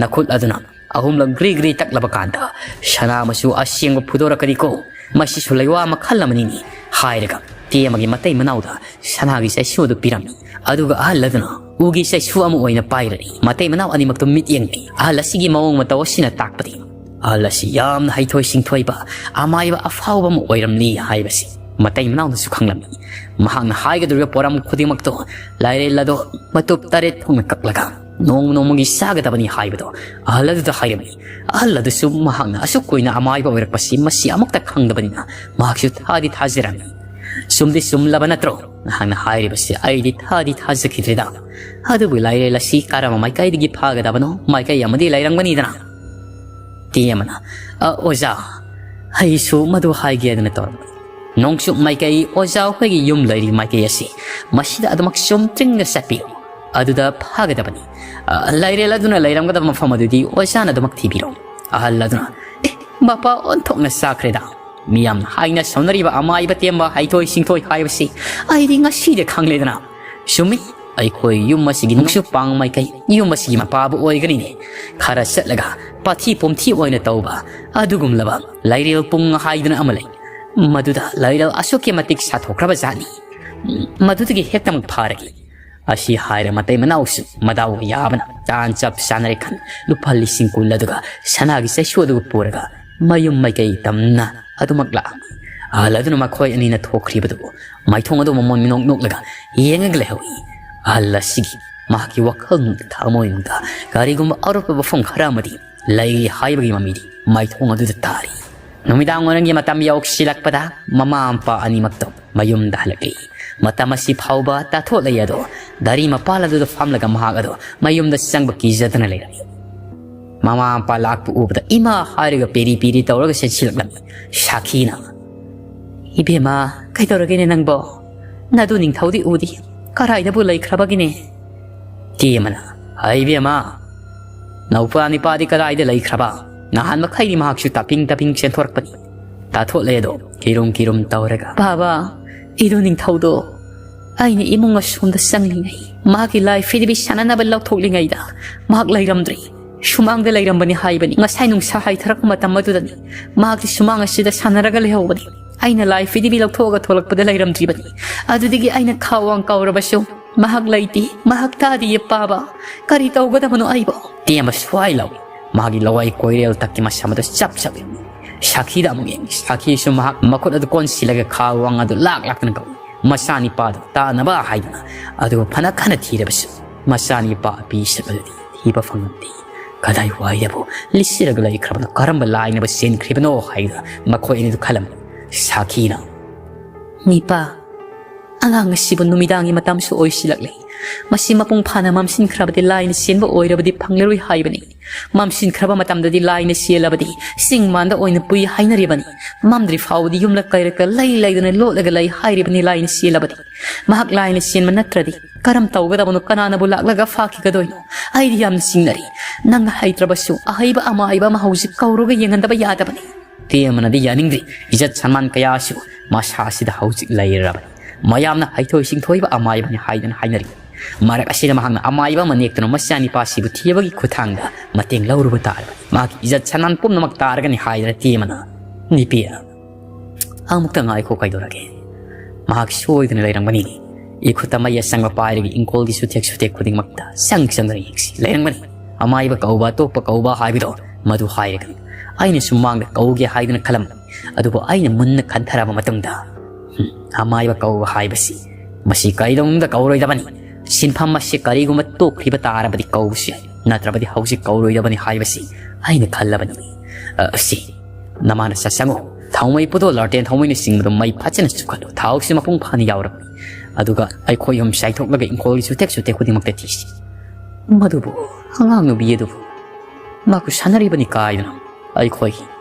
ꯅꯈꯨꯠ ꯑꯗꯨꯅ ꯑꯍꯨꯝꯂꯛ ꯒ꯭ꯔꯤ ꯒ꯭ꯔꯤ ꯇꯛꯂꯕ ꯀꯥꯟꯗ ꯁꯅꯥ ꯃꯆꯨ ꯑꯁꯦꯡꯕ ꯐꯨꯗꯣꯔꯛꯀꯅꯤꯀꯣ꯫ ꯃꯁꯤꯁꯨ ꯂꯩꯋꯥ ꯃꯈꯜ ꯑꯃꯅꯤꯅꯦ" ꯍꯥꯏꯔꯒ ꯇꯦꯝꯃꯒꯤ ꯃꯇꯩ ꯃꯅꯥꯎꯗ ꯁꯅꯥꯒꯤ ꯆꯩꯁꯨ ꯑꯗꯨ ꯄꯤꯔꯝꯃꯤ꯫ ꯑꯗꯨꯒ ꯑꯍꯜ ꯑꯗꯨꯅ ꯎꯒꯤ ꯆꯩꯁꯨ ꯑꯃ ꯑꯣꯏꯅ ꯄꯥꯏꯔꯅꯤ꯫ ꯃꯇꯩ ꯃꯅꯥꯎ ꯑꯅꯤꯃꯛꯇꯨ ꯃꯤꯠ ꯌꯦꯡꯂꯤ꯫ ꯑꯍꯜ ꯑꯁꯤꯒꯤ ꯃꯑꯣꯡ ꯃꯇꯧ ꯑꯁꯤꯅ ꯇꯥꯛꯄꯗꯤ ꯑꯍꯜ ꯑꯁꯤ ꯌꯥꯝꯅ ꯍꯩꯊꯣꯏ ꯁꯤꯡꯊꯣꯏꯕ, ꯑꯃꯥꯏꯕ ꯑꯐꯥꯎꯕ ꯑꯃ ꯑꯣꯏꯔꯝꯂꯤ ꯍꯥꯏꯕꯁꯤ ꯃꯇꯩ ꯃꯅꯥꯎꯅꯁꯨ ꯈꯪꯂꯝꯃꯤ꯫ ꯃꯍꯥꯛꯅ ꯍꯥꯏꯒꯗꯧꯔꯤꯕ ꯄꯣꯔꯝ ꯈꯨꯗꯤꯡꯃꯛꯇꯣ ꯂꯥꯏꯔꯦꯜ ꯑꯗꯣ ꯃꯇꯨꯞ ꯇꯔꯦꯠ ꯊꯣꯛꯅ ꯀꯛꯂꯒ ꯅꯣꯡꯃ ꯅꯣꯡꯃꯒꯤ ꯆꯥꯒꯗꯕꯅꯤ ꯍꯥꯏꯕꯗꯣ ꯑꯍꯜ ꯑꯗꯨꯗ ꯍꯥꯏꯔꯝꯃꯤ꯫ ꯑꯍꯜ ꯑꯗꯨꯁꯨ ꯃꯍꯥꯛꯅ ꯑꯁꯨꯛ ꯀꯨꯏꯅ ꯑꯃꯥꯏꯕ ꯑꯣꯏꯔꯛꯄꯁꯤ ꯃꯁꯤ ꯑꯃꯨꯛꯇ ꯈꯪꯗꯕꯅꯤꯅ ꯃꯍꯥꯛꯁꯨ ꯊꯥꯗꯤ ꯊꯥꯖꯔꯝꯃꯤ꯫ "ꯆꯨꯝꯗꯤ ꯆꯨꯝꯂꯕ ꯅꯠꯇ꯭ꯔꯣ ꯅꯍꯥꯛꯅ ꯍꯥꯏꯔꯤꯕꯁꯤ? ꯑꯩꯗꯤ ꯊꯥꯗꯤ ꯊꯥꯖꯈꯤꯗ꯭ꯔꯦꯗ꯫ ꯑꯗꯨꯕꯨ ꯂꯥꯏꯔꯦꯜ ꯑꯁꯤ ꯀꯔꯝꯕ ꯃꯥꯏꯀꯩꯗꯒꯤ ꯐꯥꯒꯗꯕꯅꯣ? ꯃꯥꯏꯀꯩ ꯑꯃꯗꯤ ꯂꯩꯔꯝꯒꯅꯤꯗꯅ?" ꯇꯦꯝꯃꯅ, "ꯑ, ꯑꯣꯖꯥ, ꯑꯩꯁꯨ ꯃꯗꯨ ꯍꯥꯏꯒꯦꯗꯅ ꯇꯧꯔꯝꯕꯅꯤ꯫ ꯅꯣꯡꯆꯨꯞ ꯃꯥꯏꯀꯩ, ꯑꯣꯖꯥ ꯍꯣꯏꯒꯤ ꯌꯨꯝ ꯂꯩꯔꯤ ꯃꯥꯏꯀꯩ ꯑꯁꯤ, ꯃꯁꯤꯗ ꯑꯗꯨꯃꯛ ꯆꯨꯝꯇ꯭ꯔꯤꯡꯅ ꯆꯠꯄꯤꯌꯨ꯫ ꯑꯗꯨꯗ ꯐꯥꯒꯗꯕꯅꯤ꯫ ꯑ, ꯂꯥꯏꯔꯦꯜ ꯑꯗꯨꯅ ꯂꯩꯔꯝꯒꯗꯕ ꯃꯐꯝ ꯑꯗꯨꯗꯤ ꯑꯣꯖꯥꯅ ꯑꯗꯨꯃꯛ ꯊꯤꯕꯤꯔꯣ꯫" ꯑꯍꯜ ꯑꯗꯨꯅ, "ꯑꯦ, ꯃꯄꯥ ꯑꯣꯟꯊꯣꯛꯅ ꯆꯥꯈ꯭ꯔꯦꯗ꯫ ꯃꯤꯌꯥꯝꯅ ꯍꯥꯏꯅ ꯁꯥꯎꯅꯔꯤꯕ ꯑꯃꯥꯏꯕ ꯇꯦꯝꯕ ꯍꯩꯊꯣꯏ ꯁꯤꯡꯊꯣꯏ ꯍꯥꯏꯕꯁꯤ ꯑꯩꯗꯤ ꯉꯁꯤꯗ ꯈꯪꯂꯦꯗꯅ꯫ ꯆꯨꯝꯃꯤ, ꯑꯩꯈꯣꯏ ꯌꯨꯝ ꯑꯁꯤꯒꯤ ꯅꯣꯡꯆꯨꯞ ꯄꯥꯡ ꯃꯥꯏꯀꯩ, ꯌꯨꯝ ꯑꯁꯤꯒꯤ ꯃꯄꯥꯕꯨ ꯑꯣꯏꯒꯅꯤꯅꯦ꯫ ꯈꯔ ꯆꯠꯂꯒ ꯄꯥꯊꯤ ꯄꯨꯝꯊꯤ ꯑꯣꯏꯅ ꯇꯧꯕ ꯑꯗꯨꯒꯨꯝꯂꯕ ꯂꯥꯏꯔꯦꯜ ꯄꯨꯡ ꯍꯥꯏꯗꯨꯅ ꯑꯃ ꯂꯩ꯫ ꯃꯗꯨꯗ ꯂꯥꯏꯔꯦꯜ ꯑꯁꯨꯛꯀꯤ ꯃꯇꯤꯛ ꯁꯥꯊꯣꯛꯈ꯭ꯔꯕ ꯖꯥꯠꯅꯤ꯫ ꯃꯗꯨꯗꯒꯤ ꯍꯦꯛꯇꯃꯛ ꯐꯥꯔꯒꯦ꯫" ꯑꯁꯤ ꯍꯥꯏꯔ ꯃꯇꯩ ꯃꯅꯥꯎꯁꯨ ꯃꯗꯥꯎ ꯌꯥꯕꯅ ꯇꯥꯟ ꯆꯞ ꯆꯥꯅꯔꯦ ꯈꯟ ꯂꯨꯄꯥ ꯂꯤꯁꯤꯡ ꯀꯨꯟ ꯑꯗꯨꯒ ꯁꯅꯥꯒꯤ ꯆꯩꯁꯨ ꯑꯗꯨꯒ ꯄꯨꯔꯒ ꯃꯌꯨꯝ ꯃꯥꯏꯀꯩ ꯇꯝꯅ ꯑꯗꯨꯃꯛ ꯂꯥꯛꯑꯝꯃꯤ꯫ ꯑꯍꯜ ꯑꯗꯨꯅ ꯃꯈꯣꯏ ꯑꯅꯤꯅ ꯊꯣꯛꯈ꯭ꯔꯤꯕꯗꯨ ꯃꯥꯏꯊꯣꯡ ꯑꯗꯨ ꯃꯃꯣꯟ ꯃꯤꯅꯣꯛ ꯅꯣꯛꯂꯒ ꯌꯦꯡꯉꯒ ꯂꯩꯍꯧꯏ꯫ ꯑꯍꯜ ꯑꯁꯤꯒꯤ ꯃꯍꯥꯛꯀꯤ ꯋꯥꯈꯜ ꯊꯃꯣꯏꯅꯨꯡꯗ ꯀꯔꯤꯒꯨꯝꯕ ꯑꯔꯨꯞꯄ ꯋꯥꯐꯝ ꯈꯔ ꯑꯃꯗꯤ ꯂꯩꯔꯤ ꯍꯥꯏꯕꯒꯤ ꯃꯃꯤꯗꯤ ꯃꯥꯏꯊꯣꯡ ꯑꯗꯨꯗ ꯇꯥꯔꯤ꯫ ꯅꯨꯃꯤꯗꯥꯡ ꯋꯥꯏꯔꯝꯒꯤ ꯃꯇꯝ ꯌꯧꯁꯤꯜꯂꯛꯄꯗ ꯃꯃꯥ ꯃꯄꯥ ꯑꯅꯤꯃꯛꯇꯣ ꯃꯌꯨꯝꯗ ꯍꯜꯂꯛꯂꯤ꯫ ꯃꯇꯝ ꯑꯁꯤ ꯐꯥꯎꯕ ꯇꯥꯊꯣꯠꯂꯩ ꯑꯗꯣ ꯒꯥꯔꯤ ꯃꯄꯥꯜ ꯑꯗꯨꯗ ꯐꯝꯂꯒ ꯃꯍꯥꯛ ꯑꯗꯣ ꯃꯌꯨꯝꯗ ꯆꯪꯕ ꯀꯤꯖꯗꯅ ꯂꯩꯔꯝꯃꯤ꯫ ꯃꯃꯥ ꯃꯄꯥ ꯂꯥꯛꯄ ꯎꯕꯗ ꯏꯃꯥ ꯍꯥꯏꯔꯒ ꯄꯦꯔꯤ ꯄꯦꯔꯤ ꯇꯧꯔꯒ ꯆꯦꯟꯁꯤꯜꯂꯛꯂꯝꯃꯤ꯫ ꯁꯥꯈꯤꯅ, "ꯏꯕꯦꯝꯃ, ꯀꯩꯗꯧꯔꯒꯦꯅꯦ ꯅꯪꯕꯣ? ꯅꯗꯨ ꯅꯤꯡꯊꯧꯗꯤ ꯎꯗꯦ꯫ ꯀꯔꯥꯏꯗꯕꯨ ꯂꯩꯈ꯭ꯔꯕꯒꯤꯅꯦ?" ꯇꯦꯃꯅ, "ꯍꯩ ꯏꯕꯦꯝꯃ, ꯅꯧꯄꯥ ꯅꯤꯄꯥꯗꯤ ꯀꯗꯥꯏꯗ ꯂꯩꯈ꯭ꯔꯕ? ꯅꯍꯥꯟ ꯃꯈꯩꯗꯤ ꯃꯍꯥꯛꯁꯨ ꯇꯥꯄꯤꯡ ꯇꯥꯄꯤꯡ ꯆꯦꯟꯊꯣꯔꯛꯄꯅꯤ꯫" ꯇꯥꯊꯣꯠꯂꯦ ꯑꯗꯣ ꯀꯤꯔꯨꯝ ꯀꯤꯔꯨꯝ ꯇꯧꯔꯒ, "ꯕꯥꯕꯥ, ꯏꯗꯨ ꯅꯤꯡꯊꯧꯗꯣ ꯑꯩꯅ ꯏꯃꯨꯡ ꯑꯁꯣꯝꯗ ꯆꯪꯂꯤꯉꯩ, ꯃꯍꯥꯛꯀꯤ ꯂꯥꯏ ꯐꯤꯗꯤꯕꯤ ꯁꯥꯟꯅꯅꯕ ꯂꯧꯊꯣꯛꯂꯤꯉꯩꯗ ꯃꯍꯥꯛ ꯂꯩꯔꯝꯗ꯭ꯔꯤ꯫ ꯁꯨꯃꯥꯡꯗ ꯂꯩꯔꯝꯕꯅꯤ ꯍꯥꯏꯕꯅꯤ꯫ ꯉꯁꯥꯏ ꯅꯨꯡꯁꯥ ꯍꯥꯏꯊꯔꯛꯄ ꯃꯇꯝ ꯑꯗꯨꯗꯅꯤ ꯃꯍꯥꯛꯇꯤ ꯁꯨꯃꯥꯡ ꯑꯁꯤꯗ ꯁꯥꯟꯅꯔꯒ ꯂꯩꯍꯧꯕꯅꯤ꯫ ꯑꯩꯅ ꯂꯥꯏ ꯐꯤꯗꯤꯕꯤ ꯂꯧꯊꯣꯛꯑꯒ ꯊꯣꯛꯂꯛꯄꯗ ꯂꯩꯔꯝꯗ꯭ꯔꯤꯕꯅꯤ꯫ ꯑꯗꯨꯗꯒꯤ ꯑꯩꯅ ꯈꯥ ꯋꯥꯡ ꯀꯧꯔꯕꯁꯨ ꯃꯍꯥꯛ ꯂꯩꯇꯦ, ꯃꯍꯥꯛ ꯇꯥꯗꯤꯌꯦ ꯄꯥꯕ꯫ ꯀꯔꯤ ꯇꯧꯒꯗꯕꯅꯣ ꯑꯩꯕꯣ?" ꯇꯦꯝꯕ ꯁ꯭ꯋꯥꯏ ꯂꯥꯎꯏ꯫ ꯃꯍꯥꯛꯀꯤ ꯂꯋꯥꯏ ꯀꯣꯏꯔꯦꯜ ꯇꯛꯀꯤ ꯃꯁꯝ ꯑꯗꯨ ꯆꯞ ꯆꯞ ꯌꯦꯡꯏ꯫ ꯁꯥꯈꯤꯗ ꯑꯃꯨꯛ ꯌꯦꯡꯏ꯫ ꯁꯥꯈꯤꯁꯨ ꯃꯍꯥꯛ ꯃꯈꯨꯠ ꯑꯗꯨ ꯀꯣꯟꯁꯤꯜꯂꯒ ꯈꯥ ꯋꯥꯡ ꯑꯗꯨ ꯂꯥꯛ ꯂꯥꯛꯇꯅ ꯀꯧꯏ꯫ ꯃꯆꯥꯅꯤꯄꯥꯗꯨ ꯇꯥꯅꯕ ꯍꯥꯏꯗꯨꯅ꯫ ꯑꯗꯨꯕꯨ ꯐꯅ ꯀꯟꯅ ꯊꯤꯔꯕꯁꯨ ꯃꯆꯥꯅꯤꯄꯥ ꯑꯄꯤ ꯁꯛ ꯑꯗꯨꯗꯤ ꯊꯤꯕ ꯐꯪꯂꯝꯗꯦ꯫ ꯀꯗꯥꯏ ꯋꯥꯏꯗꯕꯨ ꯂꯤꯠꯁꯤꯜꯂꯒ ꯂꯩꯈ꯭ꯔꯕꯅꯣ, ꯀꯔꯝꯕ ꯂꯥꯏꯅꯕꯨ ꯆꯦꯟꯈ꯭ꯔꯤꯕꯅꯣ ꯍꯥꯏꯗꯨꯅ ꯃꯈꯣꯏ ꯑꯅꯤꯗꯨ ꯈꯜꯂꯝꯃꯤ꯫ ꯁꯥꯈꯤꯅ, "ꯅꯤꯄꯥ, ꯑꯉꯥꯡ ꯑꯁꯤꯕꯨ ꯅꯨꯃꯤꯗꯥꯡꯒꯤ ꯃꯇꯝꯁꯨ ꯑꯣꯏꯁꯤꯜꯂꯛꯂꯦ꯫ ꯃꯁꯤ ꯃꯄꯨꯡ ꯐꯥꯅ ꯃꯝꯁꯤꯟꯈ꯭ꯔꯕꯗꯤ ꯂꯥꯏꯅ ꯆꯦꯟꯕ ꯑꯣꯏꯔꯕꯗꯤ ꯐꯪꯂꯔꯣꯏ ꯍꯥꯏꯕꯅꯤ꯫ ꯃꯝꯁꯤꯟꯈ꯭ꯔꯕ ꯃꯇꯝꯗꯗꯤ ꯂꯥꯏꯅ ꯆꯦꯜꯂꯕꯗꯤ ꯆꯤꯡ ꯃꯥꯟꯗ ꯑꯣꯏꯅ ꯄꯨꯏ ꯍꯥꯏꯅꯔꯤꯕꯅꯤ꯫ ꯃꯝꯗ꯭ꯔꯤ ꯐꯥꯎꯕꯗꯤ ꯌꯨꯝꯂꯛ ꯀꯩꯔꯛꯇ ꯂꯩ ꯂꯩꯗꯅ ꯂꯣꯠꯂꯒ ꯂꯩ ꯍꯥꯏꯔꯤꯕꯅꯤ ꯂꯥꯏꯅ ꯆꯦꯜꯂꯕꯗꯤ꯫ ꯃꯍꯥꯛ ꯂꯥꯏꯅ ꯆꯦꯟꯕ ꯅꯠꯇ꯭ꯔꯗꯤ ꯀꯔꯝ ꯇꯧꯒꯗꯕꯅꯣ? ꯀꯅꯥꯅꯕꯨ ꯂꯥꯛꯂꯒ ꯐꯥꯈꯤꯒꯗꯣꯏꯅꯣ? ꯑꯩꯗꯤ ꯌꯥꯝꯅ ꯆꯤꯡꯅꯔꯤ꯫ ꯅꯪꯅ ꯍꯩꯇ꯭ꯔꯕꯁꯨ ꯑꯍꯩꯕ ꯑꯃꯥꯏꯕ ꯑꯃ ꯍꯧꯖꯤꯛ ꯀꯧꯔꯒ ꯌꯦꯡꯍꯟꯗꯕ ꯌꯥꯗꯕꯅꯤ꯫" ꯇꯦꯝꯕꯅꯗꯤ ꯌꯥꯅꯤꯡꯗ꯭ꯔꯤ꯫ ꯏꯖꯠ ꯁꯟꯃꯥꯟ ꯀꯌꯥꯁꯨ ꯃꯁꯥ ꯑꯁꯤꯗ ꯍꯧꯖꯤꯛ ꯂꯩꯔꯕꯅꯤ꯫ ꯃꯌꯥꯝꯅ ꯍꯩꯊꯣꯏ ꯁꯤꯡꯊꯣꯏꯕ ꯑꯃꯥꯏꯕꯅꯤ ꯍꯥꯏꯗꯨꯅ ꯍꯥꯏꯅꯔꯤ꯫ ꯃꯔꯛ ꯑꯁꯤꯗ ꯃꯍꯥꯛꯅ ꯑꯃꯥꯏꯕ ꯑꯃ ꯅꯦꯛꯇꯨꯅ ꯃꯆꯥꯅꯤꯄꯥꯁꯤꯕꯨ ꯊꯤꯕꯒꯤ ꯈꯨꯠꯊꯥꯡꯗ ꯃꯇꯦꯡ ꯂꯧꯔꯨꯕ ꯇꯥꯔꯕꯅꯤ꯫ ꯃꯍꯥꯛꯀꯤ ꯏꯖꯠ ꯁꯟꯃꯥꯟ ꯄꯨꯝꯅꯃꯛ ꯇꯥꯔꯒꯅꯤ ꯍꯥꯏꯗꯅ ꯇꯦꯝꯕꯅ, "ꯅꯤꯄꯤ, ꯑꯃꯨꯛꯇ ꯉꯥꯏꯈꯣ, ꯀꯩꯗꯧꯔꯒꯦ? ꯃꯍꯥꯛ ꯁꯣꯏꯗꯅ ꯂꯩꯔꯝꯒꯅꯤ꯫ ꯏꯈꯨꯠꯇ ꯃꯩ ꯑꯁꯪꯕ ꯄꯥꯏꯔꯒ ꯏꯪꯈꯣꯜꯒꯤ ꯆꯨꯊꯦꯛ ꯆꯨꯊꯦꯛ ꯈꯨꯗꯤꯡꯃꯛꯇ ꯆꯪ ꯆꯪꯗꯨꯅ ꯌꯦꯡꯁꯤ꯫ ꯂꯩꯔꯝꯒꯅꯤ꯫ ꯑꯃꯥꯏꯕ ꯀꯧꯕ, ꯑꯇꯣꯞꯄ ꯀꯧꯕ ꯍꯥꯏꯕꯗꯣ ꯃꯗꯨ ꯍꯥꯏꯔꯒꯅꯤ꯫ ꯑꯩꯅꯁꯨ ꯃꯥꯡꯗ ꯀꯧꯒꯦ ꯍꯥꯏꯗꯨꯅ ꯈꯜꯂꯝꯕꯅꯤ꯫ ꯑꯗꯨꯕꯨ ꯑꯩꯅ ꯃꯨꯟꯅ ꯈꯟꯊꯔꯕ ꯃꯇꯨꯡꯗ, ꯍꯨꯝ, ꯑꯃꯥꯏꯕ ꯀꯧꯕ ꯍꯥꯏꯕꯁꯤ ꯃꯁꯤ ꯀꯩꯗꯧꯅꯨꯡꯗ ꯀꯧꯔꯣꯏꯗꯕꯅꯤ꯫ ꯁꯤꯟꯐꯝ ꯑꯁꯤ ꯀꯔꯤꯒꯨꯝꯕ ꯇꯣꯛꯈꯤꯕ ꯇꯥꯔꯕꯗꯤ ꯀꯧꯕꯁꯨ ꯌꯥꯏ, ꯅꯠꯇ꯭ꯔꯕꯗꯤ ꯍꯧꯖꯤꯛ ꯀꯧꯔꯣꯏꯗꯕꯅꯤ ꯍꯥꯏꯕꯁꯤ ꯑꯩꯅ ꯈꯜꯂꯕꯅꯤ꯫ ꯑ, ꯁꯤ, ꯅꯃꯥꯅ ꯆꯠꯁꯪꯉꯨ꯫ ꯊꯥꯎꯃꯩ ꯄꯨꯗꯣ, ꯂꯥꯇꯦꯟ ꯊꯥꯎꯃꯩꯅꯆꯤꯡꯕꯗꯨ ꯃꯩ ꯐꯖꯅ ꯆꯨꯈꯠꯂꯨ꯫ ꯊꯥꯎꯁꯤ ꯃꯄꯨꯡ ꯐꯥꯅ ꯌꯥꯎꯔꯕꯅꯤ꯫ ꯑꯗꯨꯒ ꯑꯩꯈꯣꯏ ꯑꯍꯨꯝ ꯆꯥꯏꯊꯣꯛꯂꯒ ꯏꯪꯈꯣꯜꯒꯤ ꯆꯨꯊꯦꯛ ꯆꯨꯊꯦꯛ ꯈꯨꯗꯤꯡꯃꯛꯇ ꯊꯤꯁꯤ꯫ ꯃꯗꯨꯕꯨ ꯑꯉꯥꯡ ꯅꯨꯄꯤ ꯑꯗꯨꯕꯨ ꯃꯍꯥꯛꯄꯨ ꯁꯥꯟꯅꯔꯤꯕꯅꯤ ꯀꯥꯏꯗꯨꯅ ꯑꯩꯈꯣꯏ,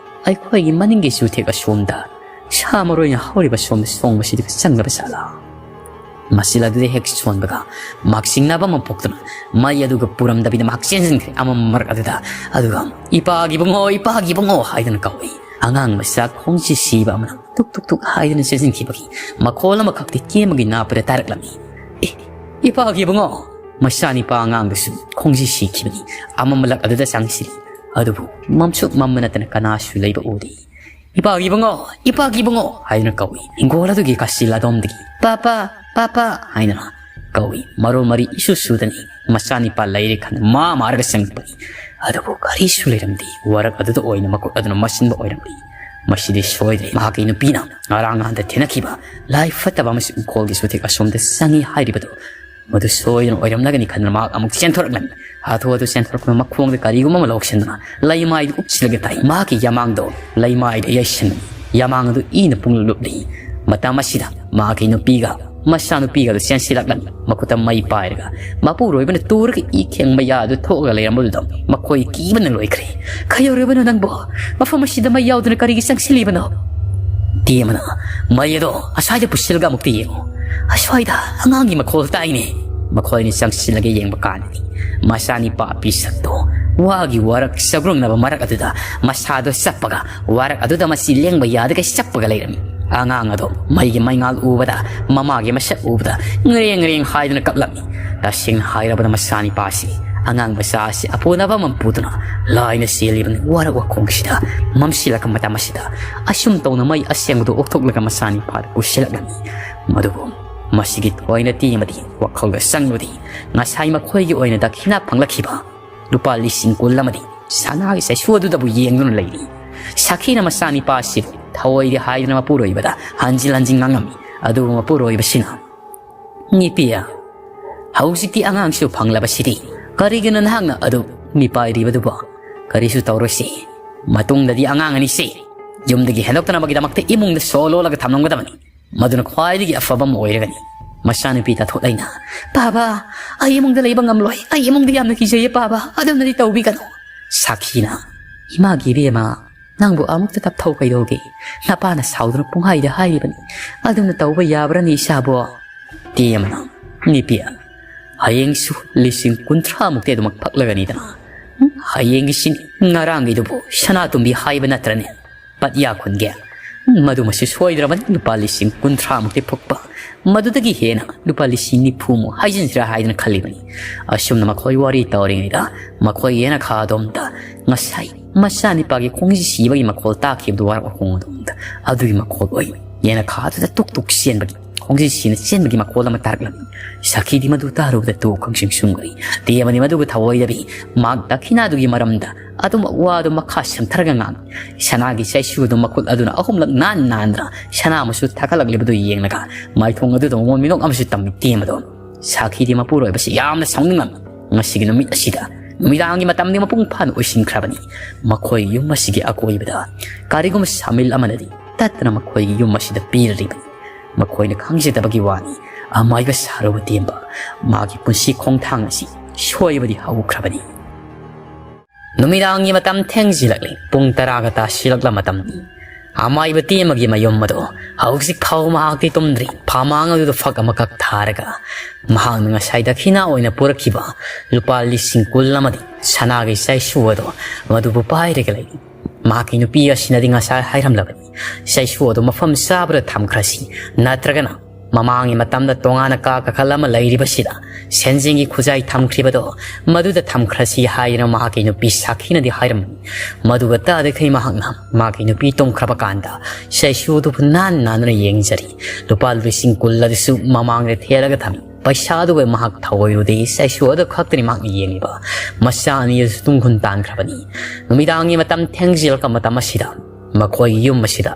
ꯑꯩꯈꯣꯏꯒꯤ ꯃꯅꯤꯡꯒꯤ ꯆꯨꯊꯦꯛ ꯑꯁꯣꯝꯗ ꯁꯥ ꯃꯔꯣꯏꯅ ꯍꯧꯔꯤꯕ ꯁꯣꯝꯗ ꯁꯣꯡꯕꯁꯤꯗ ꯆꯪꯂꯕ ꯖꯥꯠꯂꯥ? ꯃꯁꯤꯜ ꯑꯗꯨꯗ ꯍꯦꯛ ꯁꯣꯟꯕꯒ ꯃꯍꯥꯛ ꯆꯤꯡꯅꯕ ꯑꯃ ꯄꯣꯛꯇꯨꯅ ꯃꯩ ꯑꯗꯨꯒ ꯄꯨꯔꯝꯗꯕꯤꯗ ꯃꯍꯥꯛ ꯆꯦꯟꯁꯤꯟꯈ꯭ꯔꯦ ꯑꯃꯝ ꯃꯔꯛ ꯑꯗꯨꯗ꯫ ꯑꯗꯨꯒ "ꯏꯄꯥꯒꯤ ꯏꯕꯨꯡꯉꯣ, ꯏꯄꯥꯒꯤ ꯏꯕꯨꯡꯉꯣ" ꯍꯥꯏꯗꯨꯅ ꯀꯧꯏ꯫ ꯑꯉꯥꯡ ꯃꯆꯥ ꯈꯣꯡꯖꯤ ꯁꯤꯕ ꯑꯃꯅ ꯇꯨꯛ ꯇꯨꯛ ꯇꯨꯛ ꯍꯥꯏꯗꯨꯅ ꯆꯦꯟꯁꯤꯟꯈꯤꯕꯒꯤ ꯃꯈꯣꯜ ꯑꯃꯈꯛꯇꯤ ꯀꯦꯝꯕꯒꯤ ꯅꯥꯞꯄꯗ ꯇꯥꯔꯛꯂꯝꯃꯤ꯫ "ꯑꯦ, ꯏꯄꯥꯒꯤ ꯏꯕꯨꯡꯉꯣ!" ꯃꯆꯥꯅꯤꯄꯥ ꯑꯉꯥꯡꯗꯨꯁꯨ ꯈꯣꯡꯖꯤ ꯁꯤꯈꯤꯕꯒꯤ ꯑꯃꯝꯕ ꯂꯛ ꯑꯗꯨꯗ ꯆꯪꯁꯤꯜꯂꯤ꯫ ꯑꯗꯨꯕꯨ ꯃꯝꯁꯨ ꯃꯝꯕ ꯅꯠꯇꯅ ꯀꯅꯥꯁꯨ ꯂꯩꯕ ꯎꯗꯦ꯫ "ꯏꯄꯥꯒꯤ ꯏꯕꯨꯡꯉꯣ, ꯏꯄꯥꯒꯤ ꯏꯕꯨꯡꯉꯣ" ꯍꯥꯏꯗꯨꯅ ꯀꯧꯏ꯫ ꯍꯤꯡꯒꯣꯜ ꯑꯗꯨꯒꯤ ꯀꯥꯆꯤꯜ ꯑꯗꯣꯝꯗꯒꯤ "ꯄꯥꯄꯥ, ꯄꯥꯄꯥ" ꯍꯥꯏꯗꯨꯅ ꯀꯧꯏ꯫ ꯃꯔꯣꯜ ꯃꯔꯤ ꯏꯁꯨ ꯁꯨꯗꯅ ꯃꯆꯥꯅꯤꯄꯥ ꯂꯩꯔꯦ ꯈꯟꯗꯨꯅ ꯃꯥ ꯃꯥꯔꯒ ꯆꯪꯂꯛꯄꯅꯤ꯫ ꯑꯗꯨꯕꯨ ꯀꯔꯤꯁꯨ ꯂꯩꯔꯝꯗꯦ꯫ ꯋꯥꯔꯛ ꯑꯗꯨꯗ ꯑꯣꯏꯅ ꯃꯈꯨꯠ ꯑꯗꯨꯅ ꯃꯁꯤꯟꯕ ꯑꯣꯏꯔꯝꯂꯤ꯫ ꯃꯁꯤꯗꯤ ꯁꯣꯏꯗ꯭ꯔꯦ꯫ ꯃꯍꯥꯛꯀꯤ ꯅꯨꯄꯤꯅ ꯉꯔꯥꯡ ꯅꯍꯥꯟꯗ ꯊꯦꯡꯅꯈꯤꯕ ꯂꯥꯏ ꯐꯠꯇꯕ ꯑꯃꯁꯨ ꯏꯪꯈꯣꯜꯒꯤ ꯆꯨꯊꯦꯛ ꯑꯁꯣꯝꯗ ꯆꯪꯉꯤ ꯍꯥꯏꯔꯤꯕꯗꯨ ꯃꯗꯨ ꯁꯣꯏꯗꯅ ꯑꯣꯏꯔꯝꯂꯒꯅꯤ ꯈꯟꯗꯨꯅ ꯃꯍꯥꯛ ꯑꯃꯨꯛ ꯆꯦꯟꯊꯣꯔꯛꯂꯝꯃꯤ꯫ ꯍꯥꯊꯨ ꯍꯥꯊꯨ ꯆꯦꯟꯊꯣꯔꯛꯇꯨꯅ ꯃꯈꯣꯡꯗ ꯀꯔꯤꯒꯨꯝꯕ ꯑꯃ ꯂꯧꯁꯤꯟꯗꯨꯅ ꯂꯩꯃꯥꯏꯗ ꯎꯞꯁꯤꯜꯂꯒ ꯇꯥꯏ꯫ ꯃꯍꯥꯛꯀꯤ ꯌꯥꯃꯥꯡꯗꯣ ꯂꯩꯃꯥꯏꯗ ꯌꯩꯁꯟꯕꯅꯤ꯫ ꯌꯥꯃꯥꯡ ꯑꯗꯨ ꯏꯅ ꯄꯨꯡꯂꯨꯞ ꯂꯨꯞꯂꯤ꯫ ꯃꯇꯝ ꯑꯁꯤꯗ ꯃꯍꯥꯛꯀꯤ ꯅꯨꯄꯤꯒ ꯃꯆꯥꯅꯨꯄꯤꯒ ꯑꯗꯨ ꯆꯦꯟꯁꯤꯜꯂꯛꯂꯝꯃꯤ꯫ ꯃꯈꯨꯠꯇ ꯃꯩ ꯄꯥꯏꯔꯒ ꯃꯄꯨꯔꯣꯏꯕꯅ ꯇꯨꯔꯒ ꯏ ꯈꯦꯡ ꯃꯌꯥ ꯑꯗꯨ ꯊꯣꯛꯑꯒ ꯂꯩꯔꯝꯕꯗꯨꯗ ꯃꯈꯣꯏ ꯀꯤꯕꯅ ꯂꯣꯏꯈ꯭ꯔꯦ꯫ "ꯀꯩꯗꯧꯔꯤꯕꯅꯣ ꯅꯪꯕꯨ? ꯃꯐꯝ ꯑꯁꯤꯗ ꯃꯩ ꯌꯥꯎꯗꯅ ꯀꯔꯤꯒꯤ ꯆꯪꯁꯤꯜꯂꯤꯕꯅꯣ?" ꯇꯦꯝꯕꯅ, "ꯃꯩ ꯑꯗꯣ ꯑꯁ꯭ꯋꯥꯏꯗ ꯄꯨꯁꯤꯜꯂꯒ ꯑꯃꯨꯛꯇ ꯌꯦꯡꯉꯨ꯫ ꯑꯁ꯭ꯋꯥꯏꯗ ꯑꯉꯥꯡꯒꯤ ꯃꯈꯣꯜ ꯇꯥꯏꯅꯦ꯫" ꯃꯈꯣꯏꯅ ꯆꯪꯁꯤꯜꯂꯒ ꯌꯦꯡꯕ ꯀꯥꯟꯗꯗꯤ ꯃꯆꯥꯅꯤꯄꯥ ꯄꯤꯁꯛꯇꯣ ꯋꯥꯒꯤ ꯋꯥꯔꯛ ꯆꯒ꯭ꯔꯨꯡꯅꯕ ꯃꯔꯛ ꯑꯗꯨꯗ ꯃꯁꯥꯗꯣ ꯆꯞꯄꯒ ꯋꯥꯔꯛ ꯑꯗꯨꯗ ꯃꯁꯤ ꯂꯦꯡꯕ ꯌꯥꯗꯒꯩ ꯆꯞꯄꯒ ꯂꯩꯔꯝꯃꯤ꯫ ꯑꯉꯥꯡ ꯑꯗꯣ ꯃꯩꯒꯤ ꯃꯩꯉꯥꯜ ꯎꯕꯗ, ꯃꯃꯥꯒꯤ ꯃꯁꯛ ꯎꯕꯗ ꯉꯔꯦꯡ ꯉꯔꯦꯡ ꯍꯥꯏꯗꯨꯅ ꯀꯞꯂꯝꯃꯤ꯫ ꯇꯁꯦꯡꯅ ꯍꯥꯏꯔꯕꯗ ꯃꯆꯥꯅꯤꯄꯥꯁꯤ, ꯑꯉꯥꯡ ꯃꯆꯥ ꯑꯁꯤ ꯑꯄꯨꯅꯕ ꯑꯃ ꯄꯨꯗꯨꯅ ꯂꯥꯏꯅ ꯆꯦꯜꯂꯤꯕꯅꯤ꯫ ꯋꯥꯔꯛ ꯋꯥꯈꯣꯡꯁꯤꯗ ꯃꯝꯁꯤꯜꯂꯛꯄ ꯃꯇꯝ ꯑꯁꯤꯗ ꯑꯁꯨꯝ ꯇꯧꯅ ꯃꯩ ꯑꯁꯦꯡꯕꯗꯨ ꯑꯣꯛꯊꯣꯛꯂꯒ ꯃꯆꯥꯅꯤꯄꯥꯗ ꯄꯨꯁꯤꯜꯂꯛꯂꯝꯃꯤ꯫ ꯃꯗꯨꯕꯨ ꯃꯁꯤꯒꯤ ꯊꯣꯏꯅ ꯇꯦꯝꯕꯗꯤ ꯋꯥꯈꯜꯗ ꯆꯪꯂꯨꯗꯦ꯫ ꯉꯁꯥꯏ ꯃꯈꯣꯏꯒꯤ ꯑꯣꯏꯅ ꯗꯈꯤꯅꯥ ꯐꯪꯂꯛꯈꯤꯕ ꯂꯨꯄꯥ ꯂꯤꯁꯤꯡ ꯀꯨꯟ ꯑꯃꯗꯤ ꯁꯅꯥꯒꯤ ꯆꯩꯁꯨ ꯑꯗꯨꯗꯕꯨ ꯌꯦꯡꯗꯨꯅ ꯂꯩꯔꯤ꯫ ꯁꯥꯈꯤꯅ ꯃꯆꯥꯅꯤꯄꯥ ꯑꯁꯤꯕꯨ ꯊꯑꯣꯏꯗꯦ ꯍꯥꯏꯗꯨꯅ ꯃꯄꯨꯔꯣꯏꯕꯗ ꯍꯟꯖꯤꯟ ꯍꯟꯖꯤꯟ ꯉꯥꯡꯉꯝꯃꯤ꯫ ꯑꯗꯨꯕꯨ ꯃꯄꯨꯔꯣꯏꯕꯁꯤꯅ, "ꯅꯨꯄꯤ, ꯍꯧꯖꯤꯛꯇꯤ ꯑꯉꯥꯡꯁꯨ ꯐꯪꯂꯕꯁꯤꯗꯤ ꯀꯔꯤꯒꯤꯅꯣ ꯅꯍꯥꯛꯅ ꯑꯗꯨ ꯃꯤꯄꯥꯏꯔꯤꯕꯗꯨꯕꯣ? ꯀꯔꯤꯁꯨ ꯇꯧꯔꯣꯏꯁꯤ꯫ ꯃꯇꯨꯡꯗꯗꯤ ꯑꯉꯥꯡ ꯑꯅꯤꯁꯤ ꯌꯨꯝꯗꯒꯤ ꯍꯦꯟꯗꯣꯛꯇꯅꯕꯒꯤꯗꯃꯛꯇ ꯏꯃꯨꯡꯗ ꯁꯣ ꯂꯣꯜꯂꯒ ꯊꯝꯂꯝꯒꯗꯕꯅꯤ꯫ ꯃꯗꯨꯅ ꯈ꯭ꯋꯥꯏꯗꯒꯤ ꯑꯐꯕ ꯑꯃ ꯑꯣꯏꯔꯒꯅꯤ꯫" ꯃꯆꯥꯅꯨꯄꯤ ꯇꯥꯊꯣꯠꯂꯩꯅ, "ꯄꯥꯕ, ꯑꯩ ꯏꯃꯨꯡꯗ ꯂꯩꯕ ꯉꯝꯂꯣꯏ꯫ ꯑꯩ ꯏꯃꯨꯡꯗ ꯌꯥꯝꯅ ꯀꯤꯖꯩꯌꯦ ꯄꯥꯕ꯫ ꯑꯗꯨꯝꯅꯗꯤ ꯇꯧꯕꯤꯒꯅꯨ꯫" ꯁꯥꯈꯤꯅ, "ꯏꯃꯥꯒꯤ ꯏꯕꯦꯝꯃ, ꯅꯪꯕꯨ ꯑꯃꯨꯛꯇ ꯇꯞꯊꯧ ꯀꯩꯗꯧꯒꯦ? ꯅꯄꯥꯅ ꯁꯥꯎꯗꯨꯅ ꯄꯨꯡꯍꯥꯏꯗ ꯍꯥꯏꯔꯤꯕꯅꯤ꯫ ꯑꯗꯨꯝꯅ ꯇꯧꯕ ꯌꯥꯕ꯭ꯔꯅꯤ ꯏꯆꯥꯕꯣ?" ꯇꯦꯝꯅ, "ꯅꯨꯄꯤ, ꯍꯌꯦꯡꯁꯨ ꯂꯤꯁꯤꯡ ꯀꯨꯟꯊ꯭ꯔꯥ ꯃꯨꯛꯇꯤ ꯑꯗꯨꯃꯛ ꯐꯛꯂꯒꯅꯤꯗꯅ꯫ ꯍꯌꯦꯡꯒꯤꯁꯤꯅꯤ, ꯉꯔꯥꯡꯒꯤꯗꯨꯕꯨ ꯁꯅꯥꯇꯣꯝꯕꯤ ꯍꯥꯏꯕ ꯅꯠꯇ꯭ꯔꯅꯦ? ꯄꯠꯌꯥ ꯈꯨꯟꯒꯦ꯫ ꯃꯗꯨꯃꯁꯨ ꯁꯣꯏꯗ꯭ꯔꯕꯅꯤ, ꯂꯨꯄꯥ ꯂꯤꯁꯤꯡ ꯀꯨꯟꯊ꯭ꯔꯥ ꯃꯨꯛꯇꯤ ꯐꯨꯛꯄ꯫ ꯃꯗꯨꯗꯒꯤ ꯍꯦꯟꯅ ꯂꯨꯄꯥ ꯂꯤꯁꯤꯡ ꯅꯤꯐꯨ ꯃꯨꯛ ꯍꯥꯏꯖꯤꯟꯁꯤꯔꯥ ꯍꯥꯏꯗꯅ ꯈꯜꯂꯤꯕꯅꯤ꯫" ꯑꯁꯨꯝꯅ ꯃꯈꯣꯏ ꯋꯥꯔꯤ ꯇꯧꯔꯤꯉꯩꯗ ꯃꯈꯣꯏ ꯌꯦꯅꯈꯥꯗꯣꯝꯗ ꯉꯁꯥꯏ ꯃꯆꯥꯅꯤꯄꯥꯒꯤ ꯈꯣꯡꯖꯤ ꯁꯤꯕꯒꯤ ꯃꯈꯣꯜ ꯇꯥꯈꯤꯕꯗꯨ ꯋꯥꯔꯛ ꯃꯈꯣꯡ ꯑꯗꯣꯝꯗ ꯑꯗꯨꯒꯤ ꯃꯈꯣꯜ ꯑꯣꯏ꯫ ꯌꯦꯅꯈꯥꯗꯨꯗ ꯇꯨꯛ ꯇꯨꯛ ꯆꯦꯟꯕꯒꯤ, ꯈꯣꯡꯖꯤ ꯁꯤꯅ ꯆꯦꯟꯕꯒꯤ ꯃꯈꯣꯜ ꯑꯃ ꯇꯥꯔꯛꯂꯝꯃꯤ꯫ ꯁꯥꯈꯤꯗꯤ ꯃꯗꯨ ꯇꯥꯔꯨꯕꯗ ꯇꯨ ꯈꯪꯁꯤꯡ ꯁꯨꯡꯒ꯭ꯔꯤ꯫ ꯇꯦꯝꯕꯗꯤ ꯃꯗꯨꯒ ꯊꯑꯣꯏꯗꯕꯤ ꯃꯍꯥꯛ ꯗꯈꯤꯅꯥꯗꯨꯒꯤ ꯃꯔꯝꯗ ꯑꯗꯨꯃꯛ ꯋꯥꯗꯨ ꯃꯈꯥ ꯁꯝꯊꯔꯒ ꯉꯥꯡꯏ꯫ ꯁꯅꯥꯒꯤ ꯆꯩꯁꯨ ꯑꯗꯨ ꯃꯈꯨꯠ ꯑꯗꯨꯅ ꯑꯍꯨꯝꯂꯛ ꯅꯥꯟ ꯅꯥꯟꯗꯅ ꯁꯅꯥ ꯃꯆꯨ ꯊꯥꯒꯠꯂꯛꯂꯤꯕꯗꯨ ꯌꯦꯡꯂꯒ ꯃꯥꯏꯊꯣꯡ ꯑꯗꯨꯗ ꯃꯣꯃꯣꯟ ꯃꯤꯅꯣꯛ ꯑꯃꯁꯨ ꯇꯝꯃꯤ꯫ ꯇꯦꯝꯕꯗꯣ ꯁꯥꯈꯤꯗꯤ ꯃꯄꯨꯔꯣꯏꯕꯁꯤ ꯌꯥꯝꯅ ꯁꯥꯎꯅꯤꯡꯂꯝꯃꯤ꯫ ꯉꯁꯤꯒꯤ ꯅꯨꯃꯤꯠ ꯑꯁꯤꯗ ꯅꯨꯃꯤꯗꯥꯡꯒꯤ ꯃꯇꯝꯗꯤ ꯃꯄꯨꯡ ꯐꯥꯅ ꯑꯣꯏꯁꯤꯟꯈ꯭ꯔꯕꯅꯤ꯫ ꯃꯈꯣꯏ ꯌꯨꯝ ꯑꯁꯤꯒꯤ ꯑꯀꯣꯏꯕꯗ ꯀꯔꯤꯒꯨꯝꯕ ꯁꯥꯃꯤꯜ ꯑꯃꯅꯗꯤ ꯇꯠꯇꯅ ꯃꯈꯣꯏꯒꯤ ꯌꯨꯝ ꯑꯁꯤꯗ ꯄꯤꯔꯤꯕꯅꯤ꯫ ꯃꯈꯣꯏꯅ ꯈꯪꯖꯗꯕꯒꯤ ꯋꯥꯅꯤ, ꯑꯃꯥꯏꯕ ꯁꯥꯔꯨꯕ ꯇꯦꯝꯕ ꯃꯥꯒꯤ ꯄꯨꯟꯁꯤ ꯈꯣꯡꯊꯥꯡ ꯑꯁꯤ ꯁꯣꯏꯕꯗꯤ ꯍꯧꯈ꯭ꯔꯕꯅꯤ꯫ ꯅꯨꯃꯤꯗꯥꯡꯒꯤ ꯃꯇꯝ ꯊꯦꯡꯖꯤꯜꯂꯛꯂꯤ꯫ ꯄꯨꯡ ꯇꯔꯥꯒ ꯇꯥꯁꯤꯜꯂꯛꯂ ꯃꯇꯝꯅꯤ꯫ ꯑꯃꯥꯏꯕ ꯇꯦꯝꯕꯒꯤ ꯃꯌꯨꯝ ꯑꯗꯣ ꯍꯧꯖꯤꯛ ꯐꯥꯎ ꯃꯍꯥꯛꯇꯤ ꯇꯨꯝꯗ꯭ꯔꯤ꯫ ꯐꯃꯥꯡ ꯑꯗꯨꯗ ꯐꯛ ꯑꯃꯈꯛ ꯊꯥꯔꯒ ꯃꯍꯥꯛꯅ ꯉꯁꯥꯏ ꯗꯈꯤꯅꯥ ꯑꯣꯏꯅ ꯄꯨꯔꯛꯈꯤꯕ ꯂꯨꯄꯥ ꯂꯤꯁꯤꯡ ꯀꯨꯟ ꯑꯃꯗꯤ ꯁꯅꯥꯒꯤ ꯆꯩꯁꯨ ꯑꯗꯣ ꯃꯗꯨꯕꯨ ꯄꯥꯏꯔꯒ ꯂꯩꯔꯤ꯫ ꯃꯍꯥꯛꯀꯤ ꯅꯨꯄꯤ ꯑꯁꯤꯅꯗꯤ ꯉꯁꯥꯏ ꯍꯥꯏꯔꯝꯂꯕꯅꯤ, ꯆꯩꯁꯨ ꯑꯗꯨ ꯃꯐꯝ ꯆꯥꯕꯗ ꯊꯝꯈ꯭ꯔꯁꯤ, ꯅꯠꯇ꯭ꯔꯒꯅ ꯃꯃꯥꯡꯒꯤ ꯃꯇꯝꯗ ꯇꯣꯉꯥꯟꯅ ꯀꯥ ꯀꯥꯈꯜ ꯑꯃ ꯂꯩꯔꯤꯕꯁꯤꯗ ꯁꯦꯟꯖꯦꯡꯒꯤ ꯈꯨꯖꯥꯏ ꯊꯝꯈ꯭ꯔꯤꯕꯗꯣ ꯃꯗꯨꯗ ꯊꯝꯈ꯭ꯔꯁꯤ ꯍꯥꯏꯗꯨꯅ ꯃꯍꯥꯛꯀꯤ ꯅꯨꯄꯤ ꯁꯥꯈꯤꯅꯗꯤ ꯍꯥꯏꯔꯝꯕꯅꯤ꯫ ꯃꯗꯨꯒ ꯇꯥꯗꯈꯩ ꯃꯍꯥꯛꯅ ꯃꯍꯥꯛꯀꯤ ꯅꯨꯄꯤ ꯇꯨꯝꯈ꯭ꯔꯕ ꯀꯥꯟꯗ ꯆꯩꯁꯨ ꯑꯗꯨꯕꯨ ꯅꯥꯟ ꯅꯥꯟꯗꯨꯅ ꯌꯦꯡꯖꯔꯤ꯫ ꯂꯨꯄꯥ ꯂꯤꯁꯤꯡ ꯀꯨꯟ ꯑꯗꯨꯁꯨ ꯃꯃꯥꯡꯗ ꯊꯦꯠꯂꯒ ꯊꯝꯃꯤ꯫ ꯄꯩꯁꯥ ꯑꯗꯨꯕꯨ ꯃꯍꯥꯛ ꯊꯧꯑꯣꯏꯔꯨꯗꯦ꯫ ꯆꯩꯁꯨ ꯑꯗꯨ ꯈꯛꯇꯅꯤ ꯃꯍꯥꯛꯅ ꯌꯦꯡꯂꯤꯕ꯫ ꯃꯆꯥ ꯑꯅꯤ ꯑꯗꯨꯁꯨ ꯇꯨꯡ ꯍꯨꯟ ꯇꯥꯟꯈ꯭ꯔꯕꯅꯤ꯫ ꯅꯨꯃꯤꯗꯥꯡꯒꯤ ꯃꯇꯝ ꯊꯦꯡꯖꯤꯜꯂꯛꯄ ꯃꯇꯝ ꯑꯁꯤꯗ ꯃꯈꯣꯏꯒꯤ ꯌꯨꯝ ꯑꯁꯤꯗ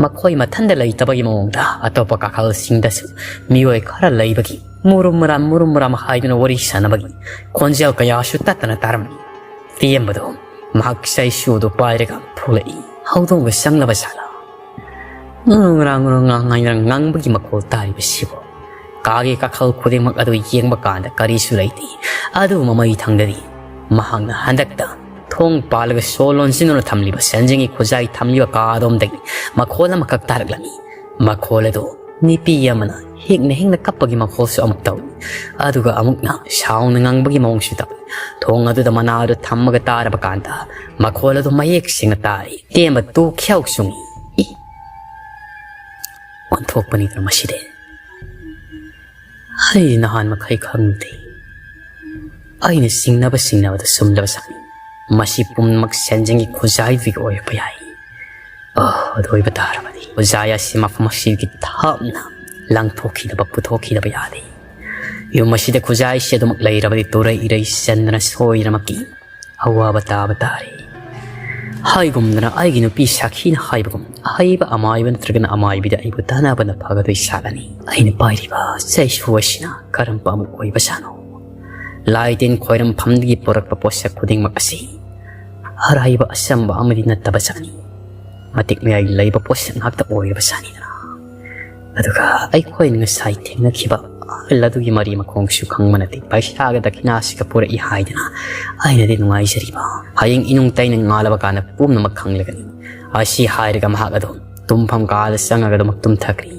ꯃꯈꯣꯏ ꯃꯊꯟꯗ ꯂꯩꯇꯕꯒꯤ ꯃꯑꯣꯡꯗ ꯑꯇꯣꯞꯄ ꯀꯥꯈꯜꯁꯤꯡꯗꯁꯨ ꯃꯤꯑꯣꯏ ꯈꯔ ꯂꯩꯕꯒꯤ ꯃꯨꯔꯨꯝ ꯃꯨꯔꯥꯝ ꯃꯨꯔꯨꯝ ꯃꯨꯔꯥꯝ ꯍꯥꯏꯗꯨꯅ ꯋꯥꯔꯤ ꯁꯥꯟꯅꯕꯒꯤ ꯈꯣꯟꯖꯦꯜ ꯀꯌꯥꯁꯨ ꯇꯠꯇꯅ ꯇꯥꯔꯝꯃꯤ꯫ ꯇꯦꯝꯕꯗꯣ ꯃꯍꯥꯛ ꯆꯩꯁꯨ ꯑꯗꯨ ꯄꯥꯏꯔꯒ ꯊꯣꯛꯂꯛꯏ꯫ ꯍꯧꯗꯣꯡꯒ ꯆꯪꯂꯕ ꯖꯥꯠꯂꯥ? ꯉꯔꯥꯡ ꯉꯔꯥꯡ ꯉꯥꯡ ꯉꯥꯡꯕꯒꯤ ꯃꯈꯣꯜ ꯇꯥꯔꯤꯕꯁꯤꯕꯨ? ꯀꯥꯒꯤ ꯀꯥꯈꯜ ꯈꯨꯗꯤꯡꯃꯛ ꯑꯗꯨ ꯌꯦꯡꯕ ꯀꯥꯟꯗ ꯀꯔꯤꯁꯨ ꯂꯩꯇꯦ꯫ ꯑꯗꯨꯕꯨ ꯃꯃꯩꯊꯪꯗꯗꯤ ꯃꯍꯥꯛꯅ ꯍꯟꯗꯛꯇ ꯊꯣꯡ ꯄꯥꯜꯂꯒ ꯁꯣ ꯂꯣꯟꯁꯤꯟꯗꯨꯅ ꯊꯝꯂꯤꯕ ꯁꯦꯟꯖꯦꯡꯒꯤ ꯈꯨꯖꯥꯏ ꯊꯝꯂꯤꯕ ꯀꯥ ꯑꯗꯣꯝꯗꯒꯤ ꯃꯈꯣꯜ ꯑꯃꯈꯛ ꯇꯥꯔꯛꯂꯝꯃꯤ꯫ ꯃꯈꯣꯜ ꯑꯗꯨ ꯅꯨꯄꯤ ꯑꯃꯅ ꯍꯤꯡꯅ ꯍꯤꯡꯅ ꯀꯞꯄꯒꯤ ꯃꯈꯣꯜꯁꯨ ꯑꯃꯨꯛ ꯇꯧꯏ꯫ ꯑꯗꯨꯒ ꯑꯃꯨꯛꯅ ꯁꯥꯎꯅ ꯉꯪꯕꯒꯤ ꯃꯑꯣꯡꯁꯨ ꯇꯧꯏ꯫ ꯊꯣꯡ ꯑꯗꯨꯗ ꯃꯅꯥ ꯑꯗꯨ ꯊꯝꯃꯒ ꯇꯥꯔꯕ ꯀꯥꯟꯗ ꯃꯈꯣꯜ ꯑꯗꯨ ꯃꯌꯦꯛ ꯁꯦꯡꯅ ꯇꯥꯔꯤ꯫ ꯇꯦꯝꯕ ꯇꯨ ꯈ꯭ꯌꯥꯎ ꯆꯨꯡꯏ꯫ ꯏ! ꯑꯣꯟꯊꯣꯛꯄꯅꯤꯗ ꯃꯁꯤꯗꯤ꯫ ꯑꯩ ꯅꯍꯥꯟ ꯃꯈꯩ ꯈꯪꯗꯦ꯫ ꯑꯩꯅ ꯆꯤꯡꯅꯕ ꯆꯤꯡꯅꯕꯗ ꯆꯨꯝꯂꯕ ꯁꯥꯅꯤ꯫ ꯃꯁꯤ ꯄꯨꯝꯅꯃꯛ ꯁꯦꯟꯖꯦꯡꯒꯤ ꯈꯨꯖꯥꯏꯗꯨꯒꯤ ꯑꯣꯏꯔꯛꯄ ꯌꯥꯏ꯫ ꯑꯣ, ꯑꯗꯨ ꯑꯣꯏꯕ ꯇꯥꯔꯕꯗꯤ ꯈꯨꯖꯥꯏ ꯑꯁꯤ ꯃꯐꯝ ꯑꯁꯤꯒꯤ ꯊꯥꯞꯅ ꯂꯪꯊꯣꯛꯈꯤꯗꯕ, ꯄꯨꯊꯣꯛꯈꯤꯗꯕ ꯌꯥꯗꯦ꯫ ꯌꯨꯝ ꯑꯁꯤꯗ ꯈꯨꯖꯥꯏꯁꯤ ꯑꯗꯨꯃꯛ ꯂꯩꯔꯕꯗꯤ ꯇꯨꯔꯩ ꯏꯔꯩ ꯆꯟꯗꯅ ꯁꯣꯏꯗꯅꯃꯛꯀꯤ ꯑꯋꯥꯕ ꯇꯥꯕ ꯇꯥꯔꯦ꯫ ꯍꯥꯏꯒꯨꯝꯗꯅ ꯑꯩꯒꯤ ꯅꯨꯄꯤ ꯁꯥꯈꯤꯅ ꯍꯥꯏꯕꯒꯨꯝ ꯑꯍꯩꯕ ꯑꯃꯥꯏꯕ ꯅꯠꯇ꯭ꯔꯒꯅ ꯑꯃꯥꯏꯕꯤꯗ ꯑꯩꯕꯨ ꯇꯥꯟꯅꯕꯅ ꯐꯒꯗꯣꯏ ꯁꯥꯠꯂꯅꯤ꯫ ꯑꯩꯅ ꯄꯥꯏꯔꯤꯕ ꯆꯩꯁꯨ ꯑꯁꯤꯅ ꯀꯔꯝꯕ ꯑꯃ ꯑꯣꯏꯕꯖꯥꯠꯅꯣ? ꯂꯥꯏ ꯇꯤꯟ ꯈꯣꯏꯔꯝꯐꯝꯗꯒꯤ ꯄꯨꯔꯛꯄ ꯄꯣꯠꯁꯛ ꯈꯨꯗꯤꯡꯃꯛ ꯑꯁꯤ ꯑꯔꯥꯏꯕ ꯑꯆꯝꯕ ꯑꯃꯗꯤ ꯅꯠꯇꯕ ꯖꯥꯠꯅꯤ꯫ ꯃꯇꯤꯛ ꯃꯌꯥꯏ ꯂꯩꯕ ꯄꯣꯠꯁꯛ ꯉꯥꯛꯇ ꯑꯣꯏꯔꯕ ꯖꯥꯠꯅꯤꯗꯅ꯫ ꯑꯗꯨꯒ ꯑꯩꯈꯣꯏꯅ ꯉꯁꯥꯏ ꯊꯦꯡꯅꯈꯤꯕ ꯑꯍꯜ ꯑꯗꯨꯒꯤ ꯃꯔꯤ ꯃꯈꯣꯡꯁꯨ ꯈꯪꯕ ꯅꯠꯇꯦ꯫ ꯄꯩꯁꯥꯒ ꯗꯈꯤꯅꯥꯁꯤꯒ ꯄꯨꯔꯛꯏ ꯍꯥꯏꯗꯅ ꯑꯩꯅꯗꯤ ꯅꯨꯡꯉꯥꯏꯖꯔꯤꯕ꯫ ꯍꯌꯦꯡ ꯏꯅꯨꯡ ꯇꯩꯅ ꯉꯥꯜꯂꯕ ꯀꯥꯟꯗ ꯄꯨꯝꯅꯃꯛ ꯈꯪꯂꯒꯅꯤ꯫ ꯑꯁꯤ ꯍꯥꯏꯔꯒ ꯃꯍꯥꯛ ꯑꯗꯨ ꯇꯨꯝꯐꯝ ꯀꯥꯗ ꯆꯪꯉꯒ ꯑꯗꯨꯃꯛ ꯇꯨꯝꯊꯈ꯭ꯔꯤ꯫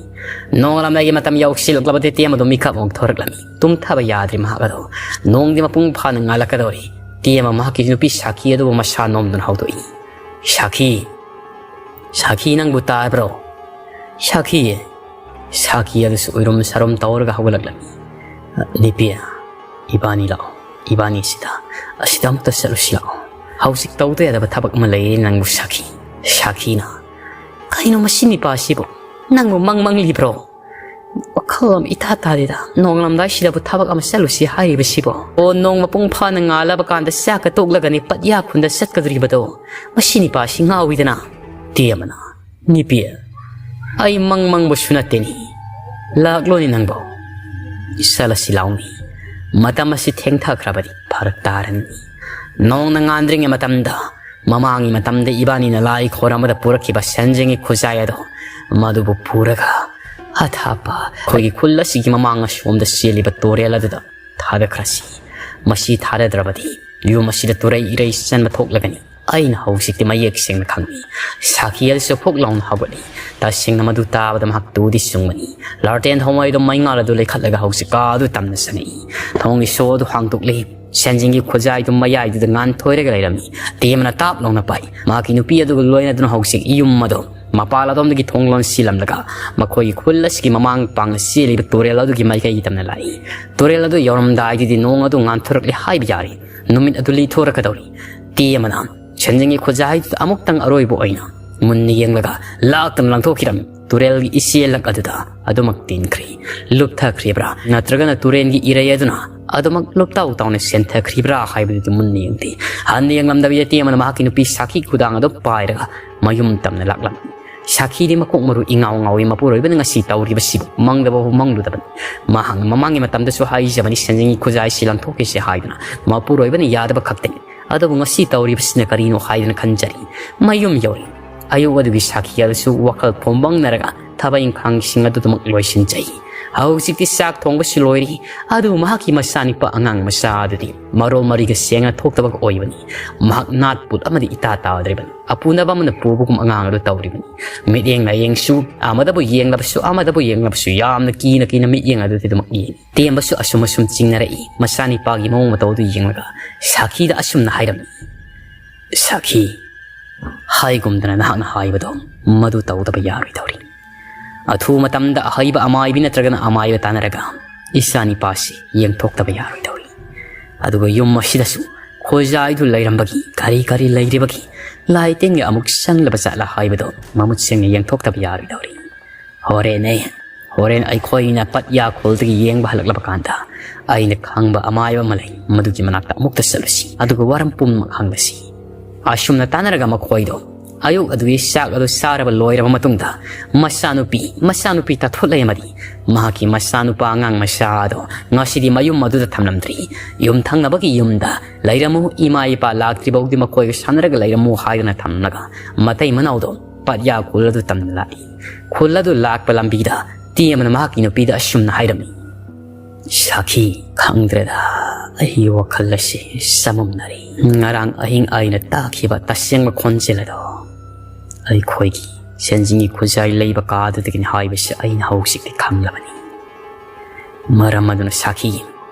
ꯅꯣꯡꯉꯥꯜꯂꯝꯗꯥꯏꯒꯤ ꯃꯇꯝ ꯌꯧꯁꯤꯜꯂꯛꯂꯕꯗꯤ ꯇꯦꯝ ꯑꯗꯨ ꯃꯤꯀꯞ ꯑꯃꯨꯛ ꯊꯣꯔꯛꯂꯝꯃꯤ꯫ ꯇꯨꯝꯊꯕ ꯌꯥꯗ꯭ꯔꯤ ꯃꯍꯥꯛ ꯑꯗꯣ꯫ ꯅꯣꯡꯗꯤ ꯃꯄꯨꯡ ꯐꯥꯅ ꯉꯥꯜꯂꯛꯀꯗꯧꯔꯤ꯫ ꯇꯦꯝ ꯃꯍꯥꯛꯀꯤ ꯅꯨꯄꯤ ꯁꯥꯈꯤ ꯑꯗꯨꯕꯨ ꯃꯁꯥ ꯅꯣꯝꯗꯨꯅ ꯍꯧꯗꯣꯛꯏ꯫ "ꯁꯥꯈꯤ! ꯁꯥꯈꯤ, ꯅꯪꯕꯨ ꯇꯥꯕ꯭ꯔꯣ? ꯁꯥꯈꯤ!" ꯁꯥꯈꯤ ꯑꯗꯨꯁꯨ ꯎꯏꯔꯨꯝ ꯁꯥꯔꯨꯝ ꯇꯧꯔꯒ ꯍꯧꯒꯠꯂꯛꯂꯝꯃꯤ꯫ "ꯅꯨꯄꯤ, ꯏꯕꯥꯅꯤ ꯂꯥꯛꯑꯣ꯫ ꯏꯕꯥꯅꯤ ꯁꯤꯗ, ꯑꯁꯤꯗ ꯑꯃꯨꯛꯇ ꯆꯠꯂꯨꯁꯤ ꯂꯥꯛꯑꯣ꯫ ꯍꯧꯖꯤꯛ ꯇꯧꯗ ꯌꯥꯗꯕ ꯊꯕꯛ ꯑꯃ ꯂꯩꯌꯦ ꯅꯪꯕꯨ ꯁꯥꯈꯤ꯫" ꯁꯥꯈꯤꯅ, "ꯀꯩꯅꯣ ꯃꯁꯤ ꯅꯤꯄꯥꯁꯤꯕꯨ? ꯅꯪꯕꯨ ꯃꯪ ꯃꯪꯂꯤꯕ꯭ꯔꯣ? ꯋꯥꯈꯜ ꯑꯃ ꯏꯊꯥ ꯊꯥꯗꯦꯗ꯫ ꯅꯣꯡꯉꯥꯜꯂꯝꯗꯥꯏꯁꯤꯗꯕꯨ ꯊꯕꯛ ꯑꯃ ꯆꯠꯂꯨꯁꯤ ꯍꯥꯏꯔꯤꯕꯁꯤꯕꯣ? ꯑꯣ, ꯅꯣꯡ ꯃꯄꯨꯡ ꯐꯥꯅ ꯉꯥꯜꯂꯕ ꯀꯥꯟꯗ ꯆꯥꯛꯀ ꯇꯣꯛꯂꯒꯅꯤ ꯄꯠꯌꯥ ꯈꯨꯟꯗ ꯆꯠꯀꯗꯧꯔꯤꯕꯗꯣ꯫ ꯃꯁꯤ ꯅꯤꯄꯥꯁꯤ ꯉꯥꯎꯏꯗꯅ꯫" ꯇꯦꯝꯕꯅ, "ꯅꯨꯄꯤ, ꯑꯩ ꯃꯪ ꯃꯪꯕꯁꯨ ꯅꯠꯇꯦꯅꯤ꯫ ꯂꯥꯛꯂꯣꯅꯤ ꯅꯪꯕꯣ꯫ ꯆꯠꯂꯁꯤ ꯂꯥꯎꯅꯤ꯫ ꯃꯇꯝ ꯑꯁꯤ ꯊꯦꯡꯊꯈ꯭ꯔꯕꯗꯤ ꯐꯔꯛ ꯇꯥꯔꯅꯤ꯫ ꯅꯣꯡꯅ ꯉꯥꯟꯗ꯭ꯔꯤꯉꯩ ꯃꯇꯝꯗ, ꯃꯃꯥꯡꯒꯤ ꯃꯇꯝꯗ ꯏꯕꯥꯅꯤꯅ ꯂꯥꯏ ꯈꯣꯏꯔꯝꯕꯗ ꯄꯨꯔꯛꯈꯤꯕ ꯁꯦꯟꯖꯦꯡꯒꯤ ꯈꯨꯖꯥꯏ ꯑꯗꯣ, ꯃꯗꯨꯕꯨ ꯄꯨꯔꯒ ꯑꯊꯥꯞꯄ ꯑꯩꯈꯣꯏꯒꯤ ꯈꯨꯜ ꯑꯁꯤꯒꯤ ꯃꯃꯥꯡ ꯑꯁꯣꯝꯗ ꯆꯦꯜꯂꯤꯕ ꯇꯨꯔꯦꯜ ꯑꯗꯨꯗ ꯊꯥꯗꯈ꯭ꯔꯁꯤ꯫ ꯃꯁꯤ ꯊꯥꯗꯗ꯭ꯔꯕꯗꯤ ꯌꯨꯝ ꯑꯁꯤꯗ ꯇꯨꯔꯩ ꯏꯔꯩ ꯆꯟꯕ ꯊꯣꯛꯂꯒꯅꯤ꯫ ꯑꯩꯅ ꯍꯧꯖꯤꯛꯇꯤ ꯃꯌꯦꯛ ꯁꯦꯡꯅ ꯈꯪꯏ꯫ ꯁꯥꯈꯤ ꯑꯗꯨꯁꯨ ꯐꯨꯛ ꯂꯥꯎꯅ ꯍꯧꯒꯠꯂꯤ꯫ ꯇꯁꯦꯡꯅ ꯃꯗꯨ ꯇꯥꯕꯗ ꯃꯍꯥꯛ ꯇꯨꯗꯤ ꯆꯨꯡꯕꯅꯤ꯫ ꯂꯥꯔꯇꯦꯟ ꯊꯧꯃꯩꯗꯣ ꯃꯩꯉꯥꯜ ꯑꯗꯨ ꯂꯩꯈꯠꯂꯒ ꯍꯧꯖꯤꯛ ꯀꯥ ꯑꯗꯨ ꯇꯝꯅ ꯆꯪꯉꯛꯏ꯫ ꯊꯣꯡꯒꯤ ꯁꯣ ꯑꯗꯨ ꯍꯥꯡꯗꯣꯛꯂꯤ꯫ ꯁꯦꯟꯖꯤꯡꯒꯤ ꯈꯨꯖꯥꯏꯗꯨ ꯃꯌꯥꯏꯗꯨꯗ ꯉꯥꯟꯊꯣꯏꯔꯒ ꯂꯩꯔꯝꯃꯤ꯫ ꯇꯦꯝꯕꯅ ꯇꯥꯞ ꯂꯥꯎꯅ ꯄꯥꯏ꯫ ꯃꯍꯥꯛꯀꯤ ꯅꯨꯄꯤ ꯑꯗꯨꯒ ꯂꯣꯏꯅꯗꯨꯅ ꯍꯧꯖꯤꯛ ꯌꯨꯝ ꯑꯗꯨ ꯃꯄꯥꯜ ꯑꯗꯣꯝꯗꯒꯤ ꯊꯣꯡ ꯂꯣꯟꯁꯤꯜꯂꯝꯂꯒ ꯃꯈꯣꯏꯒꯤ ꯈꯨꯜ ꯑꯁꯤꯒꯤ ꯃꯃꯥꯡ ꯄꯥꯡꯅ ꯆꯦꯜꯂꯤꯕ ꯇꯨꯔꯦꯜ ꯑꯗꯨꯒꯤ ꯃꯥꯏꯀꯩ ꯇꯝꯅ ꯂꯥꯛꯏ꯫ ꯇꯨꯔꯦꯜ ꯑꯗꯨ ꯌꯧꯔꯝꯗꯥꯏꯗꯗꯤ ꯅꯣꯡ ꯑꯗꯨ ꯉꯥꯟꯊꯣꯔꯛꯂꯦ ꯍꯥꯏꯕ ꯌꯥꯔꯤ꯫ ꯅꯨꯃꯤꯠ ꯑꯗꯨ ꯂꯤꯊꯣꯔꯛꯀꯗꯧꯔꯤ꯫ ꯇꯦꯝꯕꯅ ꯁꯦꯟꯖꯤꯡꯒꯤ ꯈꯨꯖꯥꯏꯗꯨꯗ ꯑꯃꯨꯛꯇꯪ ꯑꯔꯣꯏꯕ ꯑꯣꯏꯅ ꯃꯨꯟꯅ ꯌꯦꯡꯂꯒ ꯂꯥꯛꯇꯨꯅ ꯂꯪꯊꯣꯛꯈꯤꯔꯝꯃꯤ꯫ ꯇꯨꯔꯦꯜꯒꯤ ꯏꯆꯦꯜꯂꯛ ꯑꯗꯨꯗ ꯑꯗꯨꯃꯛ ꯇꯤꯟꯈ꯭ꯔꯤ꯫ ꯂꯨꯞꯊꯈ꯭ꯔꯤꯕ꯭ꯔꯥ ꯅꯠꯇ꯭ꯔꯒꯅ ꯇꯨꯔꯦꯜꯒꯤ ꯏꯔꯩ ꯑꯗꯨꯅ ꯑꯗꯨꯃꯛ ꯂꯨꯞꯇꯥꯎ ꯇꯥꯎꯅ ꯆꯦꯟꯊꯈ꯭ꯔꯤꯕ꯭ꯔꯥ ꯍꯥꯏꯕꯗꯨꯗꯤ ꯃꯨꯟꯅ ꯌꯦꯡꯗꯦ꯫ ꯍꯟꯅ ꯌꯦꯡꯂꯝꯗꯕ ꯌꯦꯇꯦꯝ ꯑꯃꯅ ꯃꯍꯥꯛꯀꯤ ꯅꯨꯄꯤ ꯁꯥꯈꯤ ꯈꯨꯗꯥꯡ ꯑꯗꯨ ꯄꯥꯏꯔꯒ ꯃꯌꯨꯝ ꯇꯝꯅ ꯂꯥꯛꯂꯝꯃꯤ꯫ ꯁꯥꯈꯤꯗꯤ ꯃꯀꯣꯛ ꯃꯔꯨ ꯏꯉꯥꯎ ꯉꯥꯎꯏ꯫ ꯃꯄꯨꯔꯣꯏꯕꯅ ꯉꯁꯤ ꯇꯧꯔꯤꯕꯁꯤꯕꯨ ꯃꯪꯗꯕꯕꯨ ꯃꯪꯂꯨꯗꯕꯅꯤ꯫ ꯃꯍꯥꯛꯅ ꯃꯃꯥꯡꯒꯤ ꯃꯇꯝꯗꯁꯨ ꯍꯥꯏꯖꯕꯅꯤ, ꯁꯦꯟꯖꯤꯡꯒꯤ ꯈꯨꯖꯥꯏꯁꯤ ꯂꯪꯊꯣꯛꯈꯤꯁꯤ ꯍꯥꯏꯗꯨꯅ꯫ ꯃꯄꯨꯔꯣꯏꯕꯅ ꯌꯥꯗꯕ ꯈꯛꯇꯅꯤ꯫ ꯑꯗꯨꯕꯨ ꯉꯁꯤ ꯇꯧꯔꯤꯕꯁꯤꯅ ꯀꯔꯤꯅꯣ ꯍꯥꯏꯗꯨꯅ ꯈꯟꯖꯔꯤ꯫ ꯃꯌꯨꯝ ꯌꯧꯔꯤ꯫ ꯑꯌꯨꯛ ꯑꯗꯨꯒꯤ ꯁꯥꯈꯤ ꯑꯗꯨꯁꯨ ꯋꯥꯈꯜ ꯐꯣꯡꯕꯪꯅꯔꯒ ꯊꯕꯛ ꯏꯪꯈꯥꯡꯁꯤꯡ ꯑꯗꯨꯗꯃꯛ ꯂꯣꯏꯁꯤꯟꯖꯩ꯫ ꯍꯧꯖꯤꯛꯇꯤ ꯆꯥꯛ ꯊꯣꯡꯕꯁꯨ ꯂꯣꯏꯔꯤ꯫ ꯑꯗꯨꯕꯨ ꯃꯍꯥꯛꯀꯤ ꯃꯆꯥꯅꯨꯄꯥ ꯑꯉꯥꯡ ꯃꯆꯥ ꯑꯗꯨꯗꯤ ꯃꯔꯣꯜ ꯃꯔꯤꯒ ꯁꯦꯡꯅ ꯊꯣꯛꯇꯕ ꯑꯣꯏꯕꯅꯤ꯫ ꯃꯍꯥꯛ ꯅꯥꯠ ꯄꯨꯠ ꯑꯃꯗꯤ ꯏꯇꯥ ꯇꯥꯗ꯭ꯔꯤꯕꯅꯤ꯫ ꯑꯄꯨꯅꯕ ꯑꯃꯅ ꯄꯨꯕꯒꯨꯝ ꯑꯉꯥꯡ ꯑꯗꯨ ꯇꯧꯔꯤꯕꯅꯤ꯫ ꯃꯤꯠꯌꯦꯡ ꯂꯥꯏꯌꯦꯡꯁꯨ ꯑꯃꯗꯕꯨ ꯌꯦꯡꯂꯕꯁꯨ ꯑꯃꯗꯕꯨ ꯌꯦꯡꯂꯕꯁꯨ ꯌꯥꯝꯅ ꯀꯤꯅ ꯀꯤꯅ ꯃꯤꯠꯌꯦꯡ ꯑꯗꯨꯗꯤ ꯑꯗꯨꯃꯛ ꯌꯦꯡꯉꯤ꯫ ꯇꯦꯝꯕꯁꯨ ꯑꯁꯨꯝ ꯑꯁꯨꯝ ꯆꯤꯡꯅꯔꯛꯏ꯫ ꯃꯆꯥꯅꯤꯄꯥꯒꯤ ꯃꯑꯣꯡ ꯃꯇꯧ ꯑꯗꯨ ꯌꯦꯡꯂꯒ ꯁꯥꯈꯤꯗ ꯑꯁꯨꯝꯅ ꯍꯥꯏꯔꯝꯃꯤ, "ꯁꯥꯈꯤ, ꯍꯥꯏꯒꯨꯝꯗꯅ ꯅꯍꯥꯛꯅ ꯍꯥꯏꯕꯗꯣ ꯃꯗꯨ ꯇꯧꯗꯕ ꯌꯥꯔꯣꯏꯗꯧꯔꯤ꯫ ꯑꯊꯨꯕ ꯃꯇꯝꯗ ꯑꯍꯩꯕ ꯑꯃꯥꯏꯕꯤ ꯅꯠꯇ꯭ꯔꯒꯅ ꯑꯃꯥꯏꯕ ꯇꯥꯟꯅꯔꯒ ꯏꯆꯥꯅꯤꯄꯥꯁꯤ ꯌꯦꯡꯊꯣꯛꯇꯕ ꯌꯥꯔꯣꯏꯗꯧꯔꯤ꯫ ꯑꯗꯨꯒ ꯌꯨꯝ ꯑꯁꯤꯗꯁꯨ ꯈꯣꯏꯖꯥꯏꯗꯨ ꯂꯩꯔꯝꯕꯒꯤ ꯀꯔꯤ ꯀꯔꯤ ꯂꯩꯔꯤꯕꯒꯤ ꯂꯥꯏ ꯇꯤꯟꯒꯤ ꯑꯃꯨꯛ ꯆꯪꯂꯕ ꯖꯥꯠꯂ ꯍꯥꯏꯕꯗꯣ ꯃꯃꯨꯠ ꯁꯦꯡꯅ ꯌꯦꯡꯊꯣꯛꯇꯕ ꯌꯥꯔꯣꯏꯗꯧꯔꯤ꯫ ꯍꯣꯔꯦꯟꯅꯦ, ꯍꯣꯔꯦꯟ ꯑꯩꯈꯣꯏꯅ ꯄꯠꯌꯥ ꯈꯨꯜꯗꯒꯤ ꯌꯦꯡꯕ ꯍꯜꯂꯛꯂꯕ ꯀꯥꯟꯗ ꯑꯩꯅ ꯈꯪꯕ ꯑꯃꯥꯏꯕ ꯑꯃ ꯂꯩ꯫ ꯃꯗꯨꯒꯤ ꯃꯅꯥꯛꯇ ꯑꯃꯨꯛꯇ ꯆꯠꯂꯨꯁꯤ꯫ ꯑꯗꯨꯒ ꯋꯥꯔꯝ ꯄꯨꯝꯅꯃꯛ ꯍꯪꯂꯁꯤ꯫" ꯑꯁꯨꯝꯅ ꯇꯥꯟꯅꯔꯒ ꯃꯈꯣꯏꯗꯣ ꯑꯌꯨꯛ ꯑꯗꯨꯒꯤ ꯆꯥꯛ ꯑꯗꯨ ꯆꯥꯔꯕ ꯂꯣꯏꯔꯕ ꯃꯇꯨꯡꯗ ꯃꯆꯥꯅꯨꯄꯤ, ꯃꯆꯥꯅꯨꯄꯤ ꯇꯥꯊꯣꯠꯂꯦ ꯑꯃꯗꯤ ꯃꯍꯥꯛꯀꯤ ꯃꯆꯥꯅꯨꯄꯥ ꯑꯉꯥꯡ ꯃꯆꯥ ꯑꯗꯣ ꯉꯁꯤꯗꯤ ꯃꯌꯨꯝ ꯑꯗꯨꯗ ꯊꯝꯂꯝꯗ꯭ꯔꯤ꯫ ꯌꯨꯝ ꯊꯪꯅꯕꯒꯤ ꯌꯨꯝꯗ ꯂꯩꯔꯝꯃꯨ, ꯏꯃꯥ ꯏꯄꯥ ꯂꯥꯛꯇ꯭ꯔꯤꯐꯥꯎꯗꯤ ꯃꯈꯣꯏꯒ ꯁꯥꯟꯅꯔꯒ ꯂꯩꯔꯝꯃꯨ ꯍꯥꯏꯗꯨꯅ ꯊꯝꯂꯒ ꯃꯇꯩ ꯃꯅꯥꯎꯗꯣ ꯄꯠꯌꯥ ꯈꯨꯜ ꯑꯗꯨ ꯇꯝꯅ ꯂꯥꯛꯏ꯫ ꯈꯨꯜ ꯑꯗꯨ ꯂꯥꯛꯄ ꯂꯝꯕꯤꯗ ꯇꯦꯝꯕꯅ ꯃꯍꯥꯛꯀꯤ ꯅꯨꯄꯤꯗ ꯑꯁꯨꯝꯅ ꯍꯥꯏꯔꯝꯃꯤ, "ꯁꯥꯈꯤ, ꯈꯪꯗ꯭ꯔꯦꯗ, ꯑꯩꯒꯤ ꯋꯥꯈꯜ ꯑꯁꯤ ꯆꯃꯝꯅꯔꯤ꯫ ꯉꯔꯥꯡ ꯑꯍꯤꯡ ꯑꯩꯅ ꯇꯥꯈꯤꯕ ꯇꯁꯦꯡꯕ ꯈꯣꯟꯖꯦꯜ ꯑꯗꯣ ꯑꯩꯈꯣꯏꯒꯤ ꯁꯦꯟꯖꯤꯡꯒꯤ ꯈꯨꯖꯥꯏ ꯂꯩꯕ ꯀꯥꯗꯨꯗꯒꯤꯅꯤ ꯍꯥꯏꯕꯁꯤ ꯑꯩꯅ ꯍꯧꯖꯤꯛꯇꯤ ꯈꯪꯂꯕꯅꯤ꯫ ꯃꯔꯝ ꯑꯗꯨꯅ ꯁꯥꯈꯤ,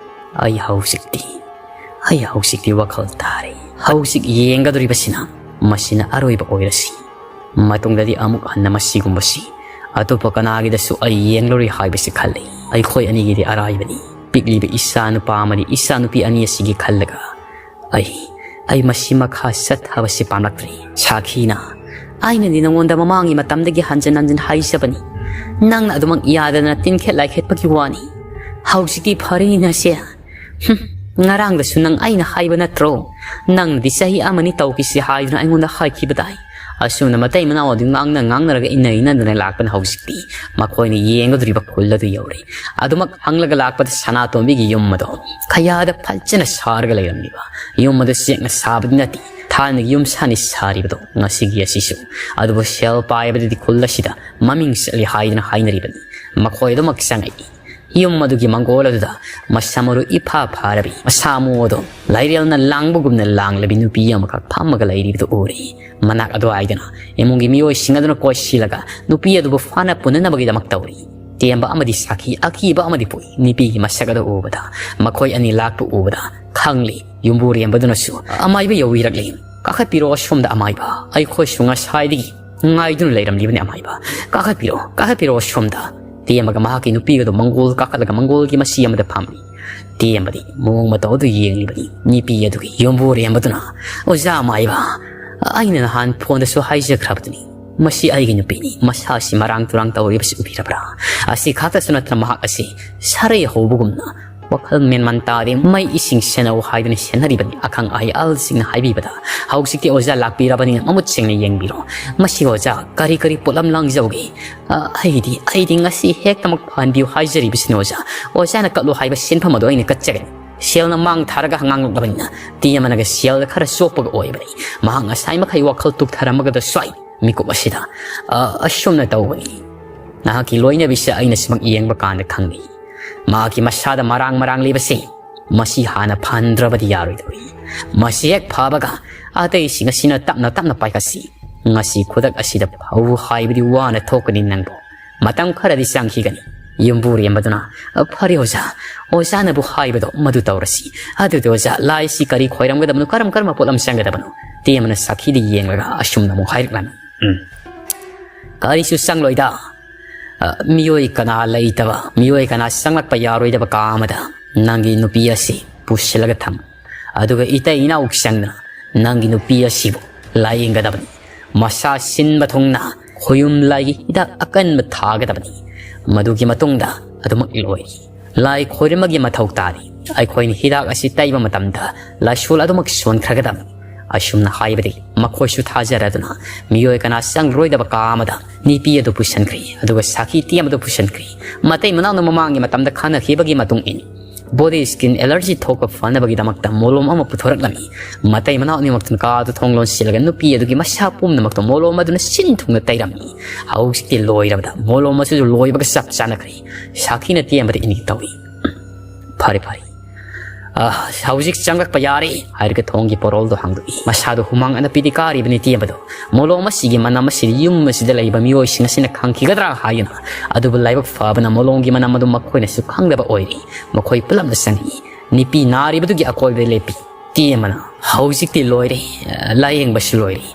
ꯑꯩ ꯍꯧꯖꯤꯛꯇꯤ, ꯑꯩ ꯍꯧꯖꯤꯛꯇꯤ ꯋꯥꯈꯜ ꯇꯥꯔꯦ꯫ ꯍꯧꯖꯤꯛ ꯌꯦꯡꯒꯗꯧꯔꯤꯕꯁꯤꯅ ꯃꯁꯤꯅ ꯑꯔꯣꯏꯕ ꯑꯣꯏꯔꯁꯤ꯫ ꯃꯇꯨꯡꯗꯗꯤ ꯑꯃꯨꯛ ꯍꯟꯅ ꯃꯁꯤꯒꯨꯝꯕꯁꯤ ꯑꯇꯣꯞꯄ ꯀꯅꯥꯒꯤꯗꯁꯨ ꯑꯩ ꯌꯦꯡꯂꯔꯣꯏ ꯍꯥꯏꯕꯁꯤ ꯈꯜꯂꯤ꯫ ꯑꯩꯈꯣꯏ ꯑꯅꯤꯒꯤꯗꯤ ꯑꯔꯥꯏꯕꯅꯤ꯫ ꯄꯤꯛꯂꯤꯕ ꯏꯆꯥ ꯅꯨꯄꯥ ꯑꯃꯗꯤ ꯏꯆꯥ ꯅꯨꯄꯤ ꯑꯅꯤ ꯑꯁꯤꯒꯤ ꯈꯜꯂꯒ ꯑꯩ, ꯑꯩ ꯃꯁꯤ ꯃꯈꯥ ꯆꯠꯊꯕꯁꯤ ꯄꯥꯝꯂꯛꯇ꯭ꯔꯦ꯫ ꯁꯥꯈꯤꯅ, ꯑꯩꯅꯗꯤ ꯅꯉꯣꯟꯗ ꯃꯃꯥꯡꯒꯤ ꯃꯇꯝꯗꯒꯤ ꯍꯟꯖꯤꯟ ꯍꯟꯖꯤꯟ ꯍꯥꯏꯖꯕꯅꯤ꯫ ꯅꯪꯅ ꯑꯗꯨꯃꯛ ꯌꯥꯗꯗꯅ ꯇꯤꯟꯈꯦꯠ ꯂꯥꯏꯈꯦꯠꯄꯒꯤ ꯋꯥꯅꯤ꯫ ꯍꯧꯖꯤꯛꯇꯤ ꯐꯔꯦꯅꯦ ꯅꯁꯦ꯫ ꯍꯨꯝ, ꯉꯔꯥꯡꯗꯁꯨ ꯅꯪ ꯑꯩꯅ ꯍꯥꯏꯕ ꯅꯠꯇ꯭ꯔꯣ? ꯅꯪꯅꯗꯤ ꯆꯍꯤ ꯑꯃꯅꯤ ꯇꯧꯈꯤꯁꯤ ꯍꯥꯏꯗꯨꯅ ꯑꯩꯉꯣꯟꯗ ꯍꯥꯏꯈꯤꯕꯗꯥꯏ?" ꯑꯁꯨꯝꯅ ꯃꯇꯩ ꯃꯅꯥꯎ ꯑꯗꯨ ꯉꯥꯡꯅ ꯉꯥꯡꯅꯔꯒ ꯏꯟꯅ ꯏꯟꯅꯗꯨꯅ ꯂꯥꯛꯄꯅ ꯍꯧꯖꯤꯛꯇꯤ ꯃꯈꯣꯏꯅ ꯌꯦꯡꯒꯗꯧꯔꯤꯕ ꯈꯨꯜ ꯑꯗꯨ ꯌꯧꯔꯦ꯫ ꯑꯗꯨꯃꯛ ꯍꯪꯂꯒ ꯂꯥꯛꯄꯗ ꯁꯅꯥꯇꯣꯝꯕꯤꯒꯤ ꯌꯨꯝ ꯑꯗꯣ ꯀꯌꯥꯗ ꯐꯖꯅ ꯁꯥꯔꯒ ꯂꯩꯔꯝꯂꯤꯕ꯫ ꯌꯨꯝ ꯑꯗꯨ ꯆꯦꯛꯅ ꯁꯥꯕꯗꯤ ꯅꯠꯇꯦ, ꯊꯥꯏꯅꯒꯤ ꯌꯨꯝ ꯁꯥꯅꯤ ꯁꯥꯔꯤꯕꯗꯣ ꯉꯁꯤꯒꯤ ꯑꯁꯤꯁꯨ꯫ ꯑꯗꯨꯕꯨ ꯁꯦꯜ ꯄꯥꯏꯕꯗꯗꯤ ꯈꯨꯜ ꯑꯁꯤꯗ ꯃꯃꯤꯡ ꯆꯠꯂꯤ ꯍꯥꯏꯗꯨꯅ ꯍꯥꯏꯅꯔꯤꯕꯅꯤ꯫ ꯃꯈꯣꯏ ꯑꯗꯨꯃꯛ ꯆꯪꯉꯛꯏ꯫ ꯌꯨꯝ ꯑꯗꯨꯒꯤ ꯃꯪꯒꯣꯜ ꯑꯗꯨꯗ ꯃꯁꯥ ꯃꯔꯨ ꯏꯐꯥ ꯐꯥꯔꯕꯤ, ꯃꯁꯥ ꯃꯎ ꯑꯗꯨ ꯂꯥꯏꯔꯦꯜꯅ ꯂꯥꯡꯕꯒꯨꯝꯅ ꯂꯥꯡꯂꯕꯤ ꯅꯨꯄꯤ ꯑꯃꯈꯛ ꯐꯝꯃꯒ ꯂꯩꯔꯤꯕꯗꯨ ꯎꯔꯦ꯫ ꯃꯅꯥꯛ ꯑꯗꯨꯋꯥꯏꯗꯅ ꯏꯃꯨꯡꯒꯤ ꯃꯤꯑꯣꯏꯁꯤꯡ ꯑꯗꯨꯅ ꯀꯣꯏꯁꯤꯜꯂꯒ ꯅꯨꯄꯤ ꯑꯗꯨꯕꯨ ꯐꯥꯅ ꯄꯨꯅꯅꯕꯒꯤꯗꯃꯛ ꯇꯧꯔꯤ꯫ ꯇꯦꯝꯕ ꯑꯃꯗꯤ ꯁꯥꯈꯤ ꯑꯀꯤꯕ ꯑꯃꯗꯤ ꯄꯣꯛꯏ꯫ ꯅꯨꯄꯤꯒꯤ ꯃꯁꯛ ꯑꯗꯨ ꯎꯕꯗ, ꯃꯈꯣꯏ ꯑꯅꯤ ꯂꯥꯛꯄ ꯎꯕꯗ ꯈꯪꯂꯤ꯫ ꯌꯨꯝꯕꯨꯔꯦꯝꯕꯗꯨꯅꯁꯨ ꯑꯃꯥꯏꯕ ꯌꯧꯕꯤꯔꯛꯂꯤ꯫ "ꯀꯥꯈꯠꯄꯤꯔꯣ ꯑꯁꯣꯝꯗ ꯑꯃꯥꯏꯕ, ꯑꯩꯈꯣꯏꯁꯨ ꯉꯁꯥꯏꯗꯒꯤ ꯉꯥꯏꯗꯨꯅ ꯂꯩꯔꯝꯂꯤꯕꯅꯤ ꯑꯃꯥꯏꯕ꯫ ꯀꯥꯈꯠꯄꯤꯔꯣ, ꯀꯥꯈꯠꯄꯤꯔꯣ ꯑꯁꯣꯝꯗ꯫" ꯇꯦꯝꯕꯒ ꯃꯍꯥꯛꯀꯤ ꯅꯨꯄꯤꯒꯗꯨ ꯃꯪꯒꯣꯜ ꯀꯥꯈꯠꯂꯒ ꯃꯪꯒꯣꯜꯒꯤ ꯃꯆꯤ ꯑꯃꯗ ꯐꯝꯂꯤ꯫ ꯇꯦꯝꯕꯗꯤ ꯃꯑꯣꯡ ꯃꯇꯧ ꯑꯗꯨ ꯌꯦꯡꯂꯤꯕꯅꯤ꯫ ꯅꯨꯄꯤ ꯑꯗꯨꯒꯤ ꯌꯨꯝꯕꯨꯔꯦꯝꯕꯗꯨꯅ, "ꯑꯣꯖꯥ ꯑꯃꯥꯏꯕ, ꯑꯩꯅ ꯅꯍꯥꯟ ꯐꯣꯟꯗꯁꯨ ꯍꯥꯏꯖꯈ꯭ꯔꯕꯗꯨꯅꯤ, ꯃꯁꯤ ꯑꯩꯒꯤ ꯅꯨꯄꯤꯅꯤ, ꯃꯁꯥꯁꯤ ꯃꯔꯥꯡ ꯇꯨꯔꯥꯡ ꯇꯧꯔꯤꯕꯁꯤ ꯎꯕꯤꯔꯕ꯭ꯔꯥ? ꯑꯁꯤ ꯈꯛꯇꯁꯨ ꯅꯠꯇꯅ ꯃꯍꯥꯛ ꯑꯁꯤ ꯁꯥꯔꯩ ꯍꯧꯕꯒꯨꯝꯅ ꯋꯥꯈꯜ ꯃꯦꯟꯃꯥꯟ ꯇꯥꯗꯦ, ꯃꯩ ꯏꯁꯤꯡ ꯁꯦꯟꯅꯧ ꯍꯥꯏꯗꯨꯅ ꯁꯦꯟꯅꯔꯤꯕꯅꯤ ꯑꯈꯪ ꯑꯍꯩ ꯑꯍꯜꯁꯤꯡꯅ ꯍꯥꯏꯕꯤꯕꯗ꯫ ꯍꯧꯖꯤꯛꯇꯤ ꯑꯣꯖꯥ ꯂꯥꯛꯄꯤꯔꯕꯅꯤꯅ ꯃꯃꯨꯠ ꯁꯦꯡꯅ ꯌꯦꯡꯕꯤꯔꯣ꯫ ꯃꯁꯤ ꯑꯣꯖꯥ ꯀꯔꯤ ꯀꯔꯤ ꯄꯣꯠꯂꯝ ꯂꯥꯡꯖꯧꯒꯦ? ꯑ, ꯑꯩꯗꯤ, ꯑꯩꯗꯤ ꯉꯁꯤ ꯍꯦꯛꯇꯃꯛ ꯐꯍꯟꯕꯤꯌꯨ ꯍꯥꯏꯖꯔꯤꯕꯁꯤꯅꯤ ꯑꯣꯖꯥ꯫ ꯑꯣꯖꯥꯅ ꯀꯠꯂꯨ ꯍꯥꯏꯕ ꯁꯤꯟꯐꯝ ꯑꯗꯨ ꯑꯩꯅ ꯀꯠꯆꯒꯅꯤ꯫ ꯁꯦꯜꯅ ꯃꯥꯡ ꯊꯥꯔꯒ ꯉꯥꯡꯂꯛꯂꯕꯅꯤꯅ ꯇꯦꯝꯕꯅꯒ ꯁꯦꯜꯗ ꯈꯔ ꯆꯣꯞꯄꯒ ꯑꯣꯏꯕꯅꯤ꯫ ꯃꯍꯥꯛ ꯉꯁꯥꯏ ꯃꯈꯩ ꯋꯥꯈꯜ ꯇꯨꯛꯊꯔꯝꯃꯒꯗ ꯁ꯭ꯋꯥꯏ ꯃꯤꯀꯨꯞ ꯑꯁꯤꯗ, ꯑ, ꯑꯁꯨꯝꯅ ꯇꯧꯕꯅꯤ꯫ ꯅꯍꯥꯛꯀꯤ ꯂꯣꯏꯅꯕꯤꯁꯦ ꯑꯩꯅ ꯁꯨꯃꯛ ꯌꯦꯡꯕ ꯀꯥꯟꯗ ꯈꯪꯅꯩ꯫ ꯃꯍꯥꯛꯀꯤ ꯃꯁꯥꯗ ꯃꯔꯥꯡ ꯃꯔꯥꯡ ꯂꯩꯕꯁꯦ ꯃꯁꯤ ꯍꯥꯟꯅ ꯐꯍꯟꯗ꯭ꯔꯕꯗꯤ ꯌꯥꯔꯣꯏꯗꯧꯔꯤ꯫ ꯃꯁꯤ ꯍꯦꯛ ꯐꯕꯒ ꯑꯇꯩꯁꯤꯡ ꯑꯁꯤꯅ ꯇꯞꯅ ꯇꯞꯅ ꯄꯥꯏꯈꯠꯁꯤ꯫ ꯉꯁꯤ ꯈꯨꯗꯛ ꯑꯁꯤꯗ ꯐꯧ ꯍꯥꯏꯕꯗꯤ ꯋꯥꯅ ꯊꯣꯛꯀꯅꯤ ꯅꯪꯕꯨ꯫ ꯃꯇꯝ ꯈꯔꯗꯤ ꯆꯪꯈꯤꯒꯅꯤ꯫ ꯌꯨꯝꯕꯨꯔꯦꯝꯕꯗꯨꯅ, "ꯐꯔꯦ ꯑꯣꯖꯥ, ꯑꯣꯖꯥꯅꯕꯨ ꯍꯥꯏꯕꯗꯣ ꯃꯗꯨ ꯇꯧꯔꯁꯤ꯫ ꯑꯗꯨꯗꯤ ꯑꯣꯖꯥ, ꯂꯥꯏꯁꯤ ꯀꯔꯤ ꯈꯣꯏꯔꯝꯒꯗꯕꯅꯣ, ꯀꯔꯝ ꯀꯔꯝꯕ ꯄꯣꯠꯂꯝ ꯆꯪꯒꯗꯕꯅꯣ?" ꯇꯦꯝꯕꯅ ꯁꯥꯈꯤꯗ ꯌꯦꯡꯂꯒ ꯑꯁꯨꯝꯅ ꯑꯃꯨꯛ ꯍꯥꯏꯔꯛꯂꯝꯃꯤ꯫ "ꯎꯝ, ꯀꯔꯤꯁꯨ ꯆꯪꯂꯣꯏꯗ꯫ ꯑ, ꯃꯤꯑꯣꯏ ꯀꯅꯥ ꯂꯩꯇꯕ, ꯃꯤꯑꯣꯏ ꯀꯅꯥ ꯆꯪꯂꯛꯄ ꯌꯥꯔꯣꯏꯗꯕ ꯀꯥ ꯑꯃꯗ ꯅꯪꯒꯤ ꯅꯨꯄꯤ ꯑꯁꯤ ꯄꯨꯁꯤꯜꯂꯒ ꯊꯝ꯫ ꯑꯗꯨꯒ ꯏꯇꯩ ꯏꯅꯥꯎ ꯆꯪꯅ ꯅꯪꯒꯤ ꯅꯨꯄꯤ ꯑꯁꯤꯕꯨ ꯂꯥꯌꯦꯡꯒꯗꯕꯅꯤ꯫ ꯃꯁꯥ ꯁꯤꯟꯕ ꯊꯨꯡꯅ ꯈꯣꯌꯨꯝ ꯂꯥꯏꯒꯤ ꯍꯤꯗꯥꯛ ꯑꯀꯟꯕ ꯊꯥꯒꯗꯕꯅꯤ꯫ ꯃꯗꯨꯒꯤ ꯃꯇꯨꯡꯗ ꯑꯗꯨꯃꯛ ꯂꯣꯏꯔꯦ꯫ ꯂꯥꯏ ꯈꯣꯏꯔꯝꯕꯒꯤ ꯃꯊꯧ ꯇꯥꯗꯦ꯫ ꯑꯩꯈꯣꯏꯅ ꯍꯤꯗꯥꯛ ꯑꯁꯤ ꯇꯩꯕ ꯃꯇꯝꯗ ꯂꯥꯏꯁꯣꯜ ꯑꯗꯨꯃꯛ ꯁꯣꯟꯈ꯭ꯔꯒꯗꯕꯅꯤ꯫" ꯑꯁꯨꯝꯅ ꯍꯥꯏꯕꯗꯒꯤ ꯃꯈꯣꯏꯁꯨ ꯊꯥꯖꯔꯗꯨꯅ ꯃꯤꯑꯣꯏ ꯀꯅꯥ ꯆꯪꯂꯔꯣꯏꯗꯕ ꯀꯥ ꯑꯃꯗ ꯅꯨꯄꯤ ꯑꯗꯨ ꯄꯨꯁꯤꯟꯈ꯭ꯔꯦ꯫ ꯑꯗꯨꯒ ꯁꯥꯈꯤ ꯇꯦꯝꯕꯗꯨ ꯄꯨꯁꯤꯟꯈ꯭ꯔꯦ꯫ ꯃꯇꯩ ꯃꯅꯥꯎꯅ ꯃꯃꯥꯡꯒꯤ ꯃꯇꯝꯗ ꯈꯟꯅꯈꯤꯕꯒꯤ ꯃꯇꯨꯡ ꯏꯟꯅ ꯕꯣꯗꯤ ꯁ꯭ꯀꯤꯟ ꯑꯦꯂꯔꯖꯤ ꯊꯣꯛꯄ ꯐꯅꯕꯒꯤꯗꯃꯛꯇ ꯃꯣꯂꯣꯝ ꯑꯃ ꯄꯨꯊꯣꯔꯛꯂꯝꯃꯤ꯫ ꯃꯇꯩ ꯃꯅꯥꯎ ꯑꯅꯤꯃꯛꯇꯨꯅ ꯀꯥꯗꯨ ꯊꯣꯡ ꯂꯣꯟꯁꯤꯜꯂꯒ ꯅꯨꯄꯤ ꯑꯗꯨꯒꯤ ꯃꯁꯥ ꯄꯨꯝꯅꯃꯛꯇ ꯃꯣꯂꯣꯝ ꯑꯗꯨꯅ ꯁꯤꯟ ꯊꯨꯡꯅ ꯇꯩꯔꯝꯃꯤ꯫ ꯍꯧꯖꯤꯛꯇꯤ ꯂꯣꯏꯔꯕꯗ ꯃꯣꯂꯣꯝ ꯑꯁꯤꯁꯨ ꯂꯣꯏꯕꯒ ꯆꯞ ꯆꯥꯅꯈ꯭ꯔꯦ꯫ ꯁꯥꯈꯤꯅ ꯇꯦꯝꯕꯗ ꯏꯅꯤꯡ ꯇꯧꯏ꯫ "ꯐꯔꯦ, ꯐꯔꯦ꯫ ꯑ, ꯍꯧꯖꯤꯛ ꯆꯪꯂꯛꯄ ꯌꯥꯔꯦ," ꯍꯥꯏꯔꯒ ꯊꯣꯡꯒꯤ ꯄꯣꯔꯣꯜꯗꯣ ꯍꯥꯡꯗꯣꯛꯏ꯫ ꯃꯁꯥꯗꯣ ꯍꯨꯃꯥꯡ ꯑꯅꯞꯄꯤꯗ ꯀꯥꯔꯤꯕꯅꯤ ꯇꯦꯝꯕꯗꯣ꯫ ꯃꯣꯂꯣꯝ ꯑꯁꯤꯒꯤ ꯃꯅꯝ ꯑꯁꯤꯗꯤ ꯌꯨꯝ ꯑꯁꯤꯗ ꯂꯩꯕ ꯃꯤꯑꯣꯏꯁꯤꯡ ꯑꯁꯤꯅ ꯈꯪꯈꯤꯒꯗ꯭ꯔꯥ ꯍꯥꯏꯗꯨꯅ꯫ ꯑꯗꯨꯕꯨ ꯂꯥꯏꯕꯛ ꯐꯕꯅ ꯃꯣꯂꯣꯝꯒꯤ ꯃꯅꯝ ꯑꯗꯨ ꯃꯈꯣꯏꯅꯁꯨ ꯈꯪꯗꯕ ꯑꯣꯏꯔꯦ꯫ ꯃꯈꯣꯏ ꯄꯨꯂꯞꯅ ꯆꯪꯏ꯫ ꯅꯨꯄꯤ ꯅꯥꯔꯤꯕꯗꯨꯒꯤ ꯑꯀꯣꯏꯕꯗ ꯂꯦꯞꯄꯤ꯫ ꯇꯦꯝꯕꯅ, "ꯍꯧꯖꯤꯛꯇꯤ ꯂꯣꯏꯔꯦ, ꯂꯥꯌꯦꯡꯕꯁꯨ ꯂꯣꯏꯔꯦ꯫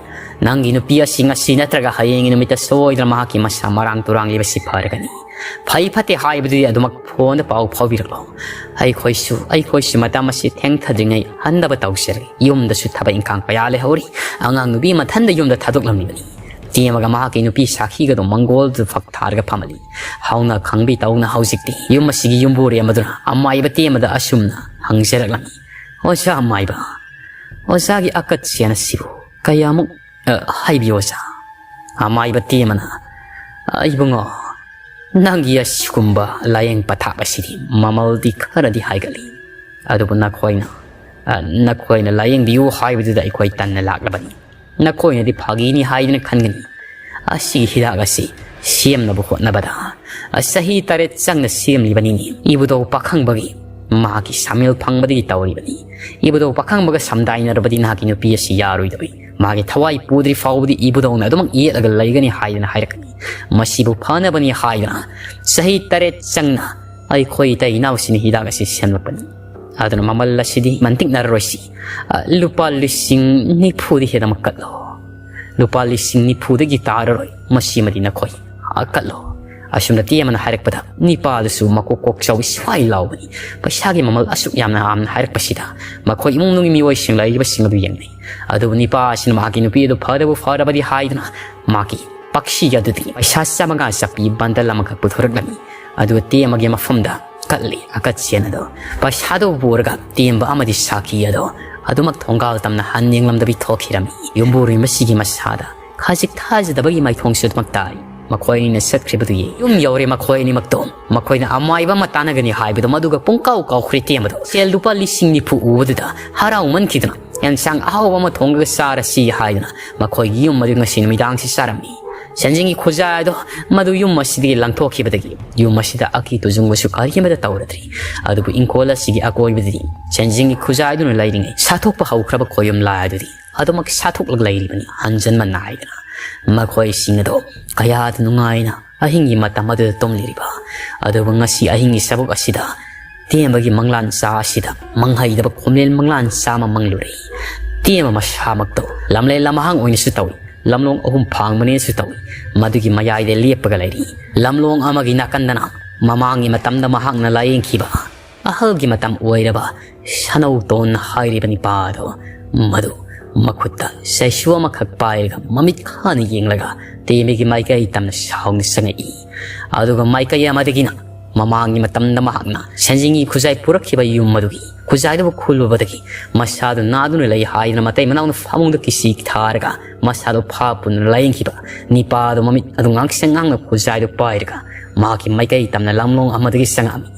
ꯅꯪꯒꯤ ꯅꯨꯄꯤ ꯑꯁꯤ ꯉꯁꯤ ꯅꯠꯇ꯭ꯔꯒ ꯍꯌꯦꯡꯒꯤ ꯅꯨꯃꯤꯠꯇ ꯁꯣꯏꯗꯅ ꯃꯍꯥꯛꯀꯤ ꯃꯁꯥ ꯃꯔꯥꯡ ꯇꯨꯔꯥꯡꯂꯤꯕꯁꯤ ꯐꯔꯒꯅꯤ꯫ ꯐꯩ ꯐꯠꯇꯦ ꯍꯥꯏꯕꯗꯨꯗꯤ ꯑꯗꯨꯃꯛ ꯐꯣꯟꯗ ꯄꯥꯎ ꯐꯥꯎꯕꯤꯔꯛꯂꯣ꯫ ꯑꯩꯈꯣꯏꯁꯨ, ꯑꯩꯈꯣꯏꯁꯨ ꯃꯇꯝ ꯑꯁꯤ ꯊꯦꯡꯊꯗ꯭ꯔꯤꯉꯩ ꯍꯟꯅꯕ ꯇꯧꯁꯤꯔꯦ꯫ ꯌꯨꯝꯗꯁꯨ ꯊꯕꯛ ꯏꯪꯈꯥꯡ ꯀꯌꯥ ꯂꯩꯍꯧꯔꯤ꯫ ꯑꯉꯥꯡ ꯅꯨꯄꯤ ꯃꯊꯟꯗ ꯌꯨꯝꯗ ꯊꯥꯗꯣꯛꯂꯝꯂꯤꯕꯅꯤ꯫" ꯇꯦꯝꯃꯒ ꯃꯍꯥꯛꯀꯤ ꯅꯨꯄꯤ ꯁꯥꯈꯤꯒꯗꯣ ꯃꯪꯒꯣꯜꯗꯨ ꯐꯛ ꯊꯥꯔꯒ ꯐꯝꯍꯜꯂꯤ꯫ ꯍꯧꯅ ꯈꯪꯕꯤ ꯇꯧꯅ ꯍꯧꯖꯤꯛꯇꯤ ꯌꯨꯝ ꯑꯁꯤꯒꯤ ꯌꯨꯝꯕꯨꯔꯦꯝꯕꯗꯨꯅ ꯑꯃꯥꯏꯕ ꯇꯦꯝꯕꯗ ꯑꯁꯨꯝꯅ ꯍꯪꯖꯔꯛꯂꯝꯃꯤ, "ꯑꯣꯖꯥ ꯑꯃꯥꯏꯕ, ꯑꯣꯖꯥꯒꯤ ꯑꯀꯠ ꯁꯦꯟ ꯑꯁꯤꯕꯨ ꯀꯌꯥꯃꯨꯛ, ꯑ, ꯍꯥꯏꯕꯤꯌꯨ ꯑꯣꯖꯥ?" ꯑꯃꯥꯏꯕ ꯇꯦꯝꯕꯅ, "ꯏꯕꯨꯡꯉꯣ, ꯅꯪꯒꯤ ꯑꯁꯤꯒꯨꯝꯕ ꯂꯥꯌꯦꯡ ꯄꯊꯥꯞ ꯑꯁꯤꯗꯤ ꯃꯃꯜꯗꯤ ꯈꯔꯗꯤ ꯍꯥꯏꯒꯠꯂꯤ꯫ ꯑꯗꯨꯕꯨ ꯅꯈꯣꯏꯅ, ꯑ, ꯅꯈꯣꯏꯅ ꯂꯥꯌꯦꯡꯕꯤꯌꯨ ꯍꯥꯏꯕꯗꯨꯗ ꯑꯩꯈꯣꯏ ꯇꯟꯅ ꯂꯥꯛꯂꯕꯅꯤ꯫ ꯅꯈꯣꯏꯅꯗꯤ ꯐꯥꯒꯤꯅꯤ ꯍꯥꯏꯗꯨꯅ ꯈꯟꯒꯅꯤ꯫ ꯑꯁꯤꯒꯤ ꯍꯤꯗꯥꯛ ꯑꯁꯤ ꯁꯦꯝꯅꯕ ꯍꯣꯠꯅꯕꯗ ꯆꯍꯤ ꯇꯔꯦꯠ ꯆꯪꯅ ꯁꯦꯝꯂꯤꯕꯅꯤꯅꯦ꯫ ꯏꯕꯨꯙꯧ ꯄꯥꯈꯪꯕꯒꯤ ꯃꯍꯥꯛꯀꯤ ꯁꯥꯃꯦꯜ ꯐꯪꯕꯗꯒꯤ ꯇꯧꯔꯤꯕꯅꯤ꯫ ꯏꯕꯨꯙꯧ ꯄꯥꯈꯪꯕꯒ ꯁꯝꯗꯥꯏꯅꯔꯕꯗꯤ ꯅꯍꯥꯛꯀꯤ ꯅꯨꯄꯤ ꯑꯁꯤ ꯌꯥꯔꯣꯏꯗꯕꯅꯤ꯫ ꯃꯥꯒꯤ ꯊꯋꯥꯏ ꯄꯨꯗ꯭ꯔꯤ ꯐꯥꯎꯕꯗꯤ ꯏꯕꯨꯙꯧꯅ ꯑꯗꯨꯃꯛ ꯌꯦꯠꯂꯒ ꯂꯩꯒꯅꯤ ꯍꯥꯏꯗꯅ ꯍꯥꯏꯔꯛꯀꯅꯤ꯫ ꯃꯁꯤꯕꯨ ꯐꯅꯕꯅꯤ ꯍꯥꯏꯗꯅ ꯆꯍꯤ ꯇꯔꯦꯠ ꯆꯪꯅ ꯑꯩꯈꯣꯏ ꯏꯇꯩ ꯏꯅꯥꯎꯁꯤꯡꯅ ꯍꯤꯗꯥꯛ ꯑꯁꯤ ꯁꯦꯝꯂꯛꯄꯅꯤ꯫ ꯑꯗꯨꯅ ꯃꯃꯜ ꯑꯁꯤꯗꯤ ꯃꯟꯇꯤꯛꯅꯔꯔꯣꯏꯁꯤ꯫ ꯑ, ꯂꯨꯄꯥ ꯂꯤꯁꯤꯡ ꯅꯤꯐꯨꯗꯤ ꯍꯦꯟꯅꯃꯛ ꯀꯠꯂꯣ꯫ ꯂꯨꯄꯥ ꯂꯤꯁꯤꯡ ꯅꯤꯐꯨꯗꯒꯤ ꯇꯥꯔꯔꯣꯏ꯫ ꯃꯁꯤꯃꯗꯤ ꯅꯈꯣꯏ, ꯑ, ꯀꯠꯂꯣ꯫ ꯑꯁꯨꯝꯅ ꯇꯦꯝ ꯑꯃꯅ ꯍꯥꯏꯔꯛꯄꯗ ꯅꯤꯄꯥꯗꯨꯁꯨ ꯃꯀꯣꯛ ꯀꯣꯛ ꯆꯥꯎꯏ ꯁ꯭ꯋꯥꯏ ꯂꯥꯎꯕꯅꯤ꯫ ꯄꯩꯁꯥꯒꯤ ꯃꯃꯜ ꯑꯁꯨꯛ ꯌꯥꯝꯅ ꯌꯥꯝꯅ ꯍꯥꯏꯔꯛꯄꯁꯤꯗ ꯃꯈꯣꯏ ꯏꯃꯨꯡ ꯃꯅꯨꯡꯒꯤ ꯃꯤꯑꯣꯏꯁꯤꯡ ꯂꯩꯔꯤꯕꯁꯤꯡ ꯑꯗꯨ ꯌꯦꯡꯅꯩ꯫ ꯑꯗꯨꯕꯨ ꯅꯤꯄꯥ ꯑꯁꯤꯅ ꯃꯍꯥꯛꯀꯤ ꯅꯨꯄꯤ ꯑꯗꯨ ꯐꯔꯕꯨ ꯐꯔꯕꯗꯤ ꯍꯥꯏꯗꯨꯅ ꯃꯍꯥꯛꯀꯤ ꯄꯥꯛꯁꯤ ꯑꯗꯨꯗꯒꯤ ꯄꯩꯁꯥ ꯆꯥꯃꯉꯥ ꯆꯠꯄꯤ ꯕꯟꯗꯜ ꯑꯃꯈꯛ ꯄꯨꯊꯣꯔꯛꯂꯝꯃꯤ꯫ ꯑꯗꯨꯒ ꯇꯦꯝ ꯑꯃꯒꯤ ꯃꯐꯝꯗ ꯀꯠꯂꯤ꯫ ꯑꯀꯠꯁꯦꯟ ꯑꯗꯣ ꯄꯩꯁꯥꯗꯨ ꯄꯨꯔꯒ ꯇꯦꯝꯕ ꯑꯃꯗꯤ ꯁꯥꯈꯤ ꯑꯗꯣ ꯑꯗꯨꯃꯛ ꯊꯣꯡꯒꯥꯜ ꯇꯝꯅ ꯍꯟ ꯌꯦꯡꯂꯝꯗꯕꯤ ꯊꯣꯛꯈꯤꯔꯝꯃꯤ꯫ ꯌꯨꯝꯕꯨꯔꯦꯝꯕꯁꯤꯒꯤ ꯃꯁꯥꯗ ꯈꯖꯤꯛ ꯊꯥꯖꯗꯕꯒꯤ ꯃꯥꯏꯊꯣꯡꯁꯨ ꯑꯗꯨꯃꯛ ꯇꯥꯏ꯫ ꯃꯈꯣꯏ ꯑꯅꯤꯅ ꯆꯠꯈ꯭ꯔꯤꯕꯗꯨ ꯌꯦꯡ ꯌꯨꯝ ꯌꯧꯔꯦ ꯃꯈꯣꯏ ꯑꯅꯤꯃꯛꯇꯣ꯫ ꯃꯈꯣꯏꯅ ꯑꯃꯥꯏꯕ ꯑꯃ ꯇꯥꯟꯅꯒꯅꯤ ꯍꯥꯏꯕꯗꯣ ꯃꯗꯨꯒ ꯄꯨꯡꯀꯥꯎ ꯀꯥꯎꯈ꯭ꯔꯦ ꯇꯦꯝꯕꯗꯣ꯫ ꯁꯦꯜ ꯂꯨꯄꯥ ꯂꯤꯁꯤꯡ ꯅꯤꯐꯨ ꯎꯕꯗꯨꯗ ꯍꯔꯥꯎꯃꯟꯈꯤꯗꯨꯅ ꯑꯦꯟꯁꯥꯡ ꯑꯍꯥꯎꯕ ꯑꯃ ꯊꯣꯡꯂꯒ ꯆꯥꯔꯁꯤ ꯍꯥꯏꯗꯨꯅ ꯃꯈꯣꯏꯒꯤ ꯌꯨꯝ ꯑꯗꯨ ꯉꯁꯤ ꯅꯨꯃꯤꯗꯥꯡꯁꯤ ꯆꯥꯔꯝꯃꯤ꯫ ꯁꯦꯟꯖꯤꯡꯒꯤ ꯈꯨꯖꯥꯏ ꯑꯗꯣ ꯃꯗꯨ ꯌꯨꯝ ꯑꯁꯤꯗꯒꯤ ꯂꯪꯊꯣꯛꯈꯤꯕꯗꯒꯤ ꯌꯨꯝ ꯑꯁꯤꯗ ꯑꯀꯤ ꯇꯨꯖꯨꯡꯕꯁꯨ ꯀꯔꯤ ꯑꯃꯠꯇ ꯇꯧꯔꯗ꯭ꯔꯤ꯫ ꯑꯗꯨꯕꯨ ꯏꯪꯈꯣꯜ ꯑꯁꯤꯒꯤ ꯑꯀꯣꯏꯕꯗꯗꯤ ꯁꯦꯟꯖꯤꯡꯒꯤ ꯈꯨꯖꯥꯏꯗꯨꯅ ꯂꯩꯔꯤꯉꯩ ꯁꯥꯊꯣꯛꯄ ꯍꯧꯈ꯭ꯔꯕ ꯈꯣꯌꯨꯝ ꯂꯥꯏ ꯑꯗꯨꯗꯤ ꯑꯗꯨꯃꯛ ꯁꯥꯊꯣꯛꯂꯒ ꯂꯩꯔꯤꯕꯅꯤ꯫ ꯍꯟꯖꯟꯕ ꯅꯥꯏꯗꯅ ꯃꯈꯣꯏꯁꯤꯡ ꯑꯗꯣ ꯀꯌꯥꯗ ꯅꯨꯡꯉꯥꯏꯅ ꯑꯍꯤꯡꯒꯤ ꯃꯇꯝ ꯑꯗꯨꯗ ꯇꯨꯝꯂꯤꯔꯤꯕ꯫ ꯑꯗꯨꯕꯨ ꯉꯁꯤ ꯑꯍꯤꯡꯒꯤ ꯆꯕꯨꯛ ꯑꯁꯤꯗ ꯇꯦꯝꯕꯒꯤ ꯃꯪꯂꯥꯟ ꯆꯥ ꯑꯁꯤꯗ ꯃꯪꯍꯩꯗꯕ ꯈꯣꯝꯂꯦꯟ ꯃꯪꯂꯥꯟ ꯆꯥ ꯑꯃ ꯃꯪꯂꯨꯔꯦ꯫ ꯇꯦꯝꯕ ꯃꯁꯥꯃꯛꯇꯣ ꯂꯝꯂꯦꯟ ꯂꯝꯍꯥꯡ ꯑꯣꯏꯅꯁꯨ ꯇꯧꯏ, ꯂꯝꯂꯣꯡ ꯑꯍꯨꯝ ꯐꯥꯡꯕꯅꯦꯁꯨ ꯇꯧꯏ꯫ ꯃꯗꯨꯒꯤ ꯃꯌꯥꯏꯗ ꯂꯦꯞꯄꯒ ꯂꯩꯔꯤ꯫ ꯂꯝꯂꯣꯡ ꯑꯃꯒꯤ ꯅꯥꯀꯟꯗꯅ ꯃꯃꯥꯡꯒꯤ ꯃꯇꯝꯗ ꯃꯍꯥꯛꯅ ꯂꯥꯌꯦꯡꯈꯤꯕ ꯑꯍꯜꯒꯤ ꯃꯇꯝ ꯑꯣꯏꯔꯕ ꯁꯅꯧꯇꯣꯟ ꯍꯥꯏꯔꯤꯕ ꯅꯤꯄꯥꯗꯣ, ꯃꯗꯨ ꯃꯈꯨꯠꯇ ꯆꯩꯁꯨ ꯑꯃꯈꯛ ꯄꯥꯏꯔꯒ ꯃꯃꯤꯠ ꯈꯥꯅ ꯌꯦꯡꯂꯒ ꯇꯦꯝꯕꯒꯤ ꯃꯥꯏꯀꯩ ꯇꯝꯅ ꯁꯥꯎꯅ ꯆꯪꯉꯛꯏ꯫ ꯑꯗꯨꯒ ꯃꯥꯏꯀꯩ ꯑꯃꯗꯒꯤꯅ ꯃꯃꯥꯡꯒꯤ ꯃꯇꯝꯗ ꯃꯍꯥꯛꯅ ꯁꯦꯟꯖꯤꯡꯒꯤ ꯈꯨꯖꯥꯏ ꯄꯨꯔꯛꯈꯤꯕ ꯌꯨꯝ ꯑꯗꯨꯒꯤ ꯈꯨꯖꯥꯏꯗꯨꯕꯨ ꯈꯨꯜꯂꯨꯕꯗꯒꯤ ꯃꯁꯥꯗꯨ ꯅꯥꯗꯨꯅ ꯂꯩ ꯍꯥꯏꯗꯨꯅ ꯃꯇꯩ ꯃꯅꯥꯎꯅ ꯐꯃꯨꯡꯗ ꯀꯤꯁꯤ ꯊꯥꯔꯒ ꯃꯁꯥꯗꯨ ꯐꯥ ꯄꯨꯟꯗꯨꯅ ꯂꯥꯌꯦꯡꯈꯤꯕ ꯅꯤꯄꯥꯗꯨ ꯃꯃꯤꯠ ꯑꯗꯨ ꯉꯥꯡꯁꯪ ꯉꯥꯡꯅ ꯈꯨꯖꯥꯏꯗꯨ ꯄꯥꯏꯔꯒ ꯃꯍꯥꯛꯀꯤ ꯃꯥꯏꯀꯩ ꯇꯝꯅ ꯂꯝꯂꯣꯡ ꯑꯃꯗꯒꯤ ꯆꯪꯉꯛꯑꯝꯃꯤ꯫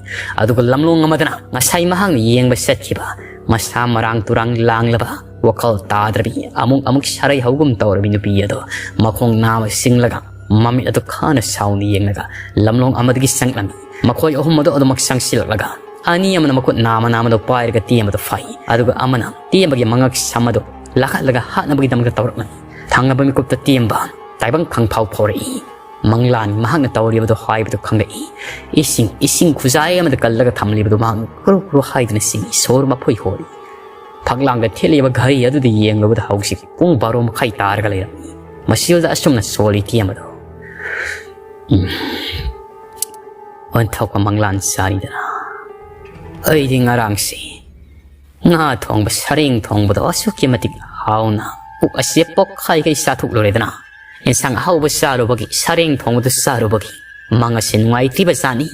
ꯑꯗꯨꯒ ꯂꯝꯂꯣꯡ ꯑꯃꯗꯅ ꯉꯁꯥꯏ ꯃꯍꯥꯛꯅ ꯌꯦꯡꯕ ꯆꯠꯈꯤꯕ ꯃꯁꯥ ꯃꯔꯥꯡ ꯇꯨꯔꯥꯡ ꯂꯥꯡꯂꯕ, ꯋꯥꯈꯜ ꯇꯥꯗ꯭ꯔꯕꯤ, ꯑꯃꯨꯛ ꯑꯃꯨꯛ ꯁꯥꯔꯩ ꯍꯧꯒꯨꯝ ꯇꯧꯔꯕꯤ ꯅꯨꯄꯤ ꯑꯗꯣ ꯃꯈꯣꯡ ꯅꯥꯝꯃ ꯆꯤꯡꯂꯒ ꯃꯃꯤꯠ ꯑꯗꯨ ꯈꯥꯅ ꯁꯥꯎꯅ ꯌꯦꯡꯂꯒ ꯂꯝꯂꯣꯡ ꯑꯃꯗꯒꯤ ꯆꯪꯂꯝꯃꯤ꯫ ꯃꯈꯣꯏ ꯑꯍꯨꯝ ꯑꯗꯨ ꯑꯗꯨꯃꯛ ꯆꯪꯁꯤꯜꯂꯛꯂꯒ ꯑꯅꯤ ꯑꯃꯅ ꯃꯈꯨꯠ ꯅꯥꯃ ꯅꯥꯃꯗ ꯄꯥꯏꯔꯒ ꯇꯦꯝꯕꯗꯨ ꯐꯥꯏ, ꯑꯗꯨꯒ ꯑꯃꯅ ꯇꯦꯝꯕꯒꯤ ꯃꯉꯛ ꯁꯝ ꯑꯗꯨ ꯂꯥꯈꯠꯂꯒ ꯍꯥꯠꯅꯕꯒꯤꯗꯃꯛꯇ ꯇꯧꯔꯛꯂꯝꯃꯤ꯫ ꯊꯪꯅꯕ ꯃꯤꯀꯨꯞꯇ ꯇꯦꯝꯕ ꯇꯥꯏꯕꯪ ꯈꯪꯐꯥꯎ ꯐꯥꯎꯔꯛꯏ꯫ ꯃꯪꯂꯥꯟ ꯃꯍꯥꯛꯅ ꯇꯧꯔꯤꯕꯗꯨ ꯍꯥꯏꯕꯗꯨ ꯈꯪꯂꯛꯏ꯫ ꯏꯁꯤꯡ, ꯏꯁꯤꯡ ꯈꯨꯖꯥꯏ ꯑꯃꯗ ꯀꯜꯂꯒ ꯊꯝꯂꯤꯕꯗꯨ ꯃꯍꯥꯛꯅ ꯀ꯭ꯔꯨ ꯀ꯭ꯔꯨ ꯍꯥꯏꯗꯨꯅ ꯆꯤꯡꯏ, ꯁꯣꯔ ꯃꯐꯣꯏ ꯍꯣꯔꯤ꯫ ꯐꯛꯂꯥꯡꯗ ꯊꯦꯠꯂꯤꯕ ꯘꯔꯤ ꯑꯗꯨꯗ ꯌꯦꯡꯂꯨꯕꯗ ꯍꯧꯖꯤꯛ ꯄꯨꯡ ꯕꯥꯔꯣ ꯃꯈꯥꯏ ꯇꯥꯔꯒ ꯂꯩꯔꯝꯃꯤ꯫ ꯃꯁꯤꯜꯗ ꯑꯁꯨꯝꯅ ꯁꯣꯜꯂꯤ ꯇꯦꯝꯕꯗꯣ꯫ ꯎꯝ꯫ ꯑꯣꯟꯊꯣꯛꯄ ꯃꯪꯂꯥꯟ ꯆꯥꯔꯤꯗꯅ꯫ ꯑꯩꯗꯤ ꯉꯔꯥꯡꯁꯤ ꯉꯥ ꯊꯣꯡꯕ, ꯁꯔꯦꯡ ꯊꯣꯡꯕꯗꯣ ꯑꯁꯨꯛꯀꯤ ꯃꯇꯤꯛ ꯍꯥꯎꯅ ꯄꯨꯛ ꯑꯁꯤ ꯄꯣꯛꯈꯥꯏꯈꯩ ꯆꯥꯊꯣꯛꯂꯨꯔꯦꯗꯅ꯫ ꯏꯟꯁꯥꯡ ꯑꯍꯥꯎꯕ ꯆꯥꯔꯨꯕꯒꯤ, ꯁꯔꯦꯡ ꯊꯣꯡꯕꯗꯨ ꯆꯥꯔꯨꯕꯒꯤ ꯃꯪ ꯑꯁꯤ ꯅꯨꯡꯉꯥꯏꯇ꯭ꯔꯤꯕ ꯖꯥꯠꯅꯤ꯫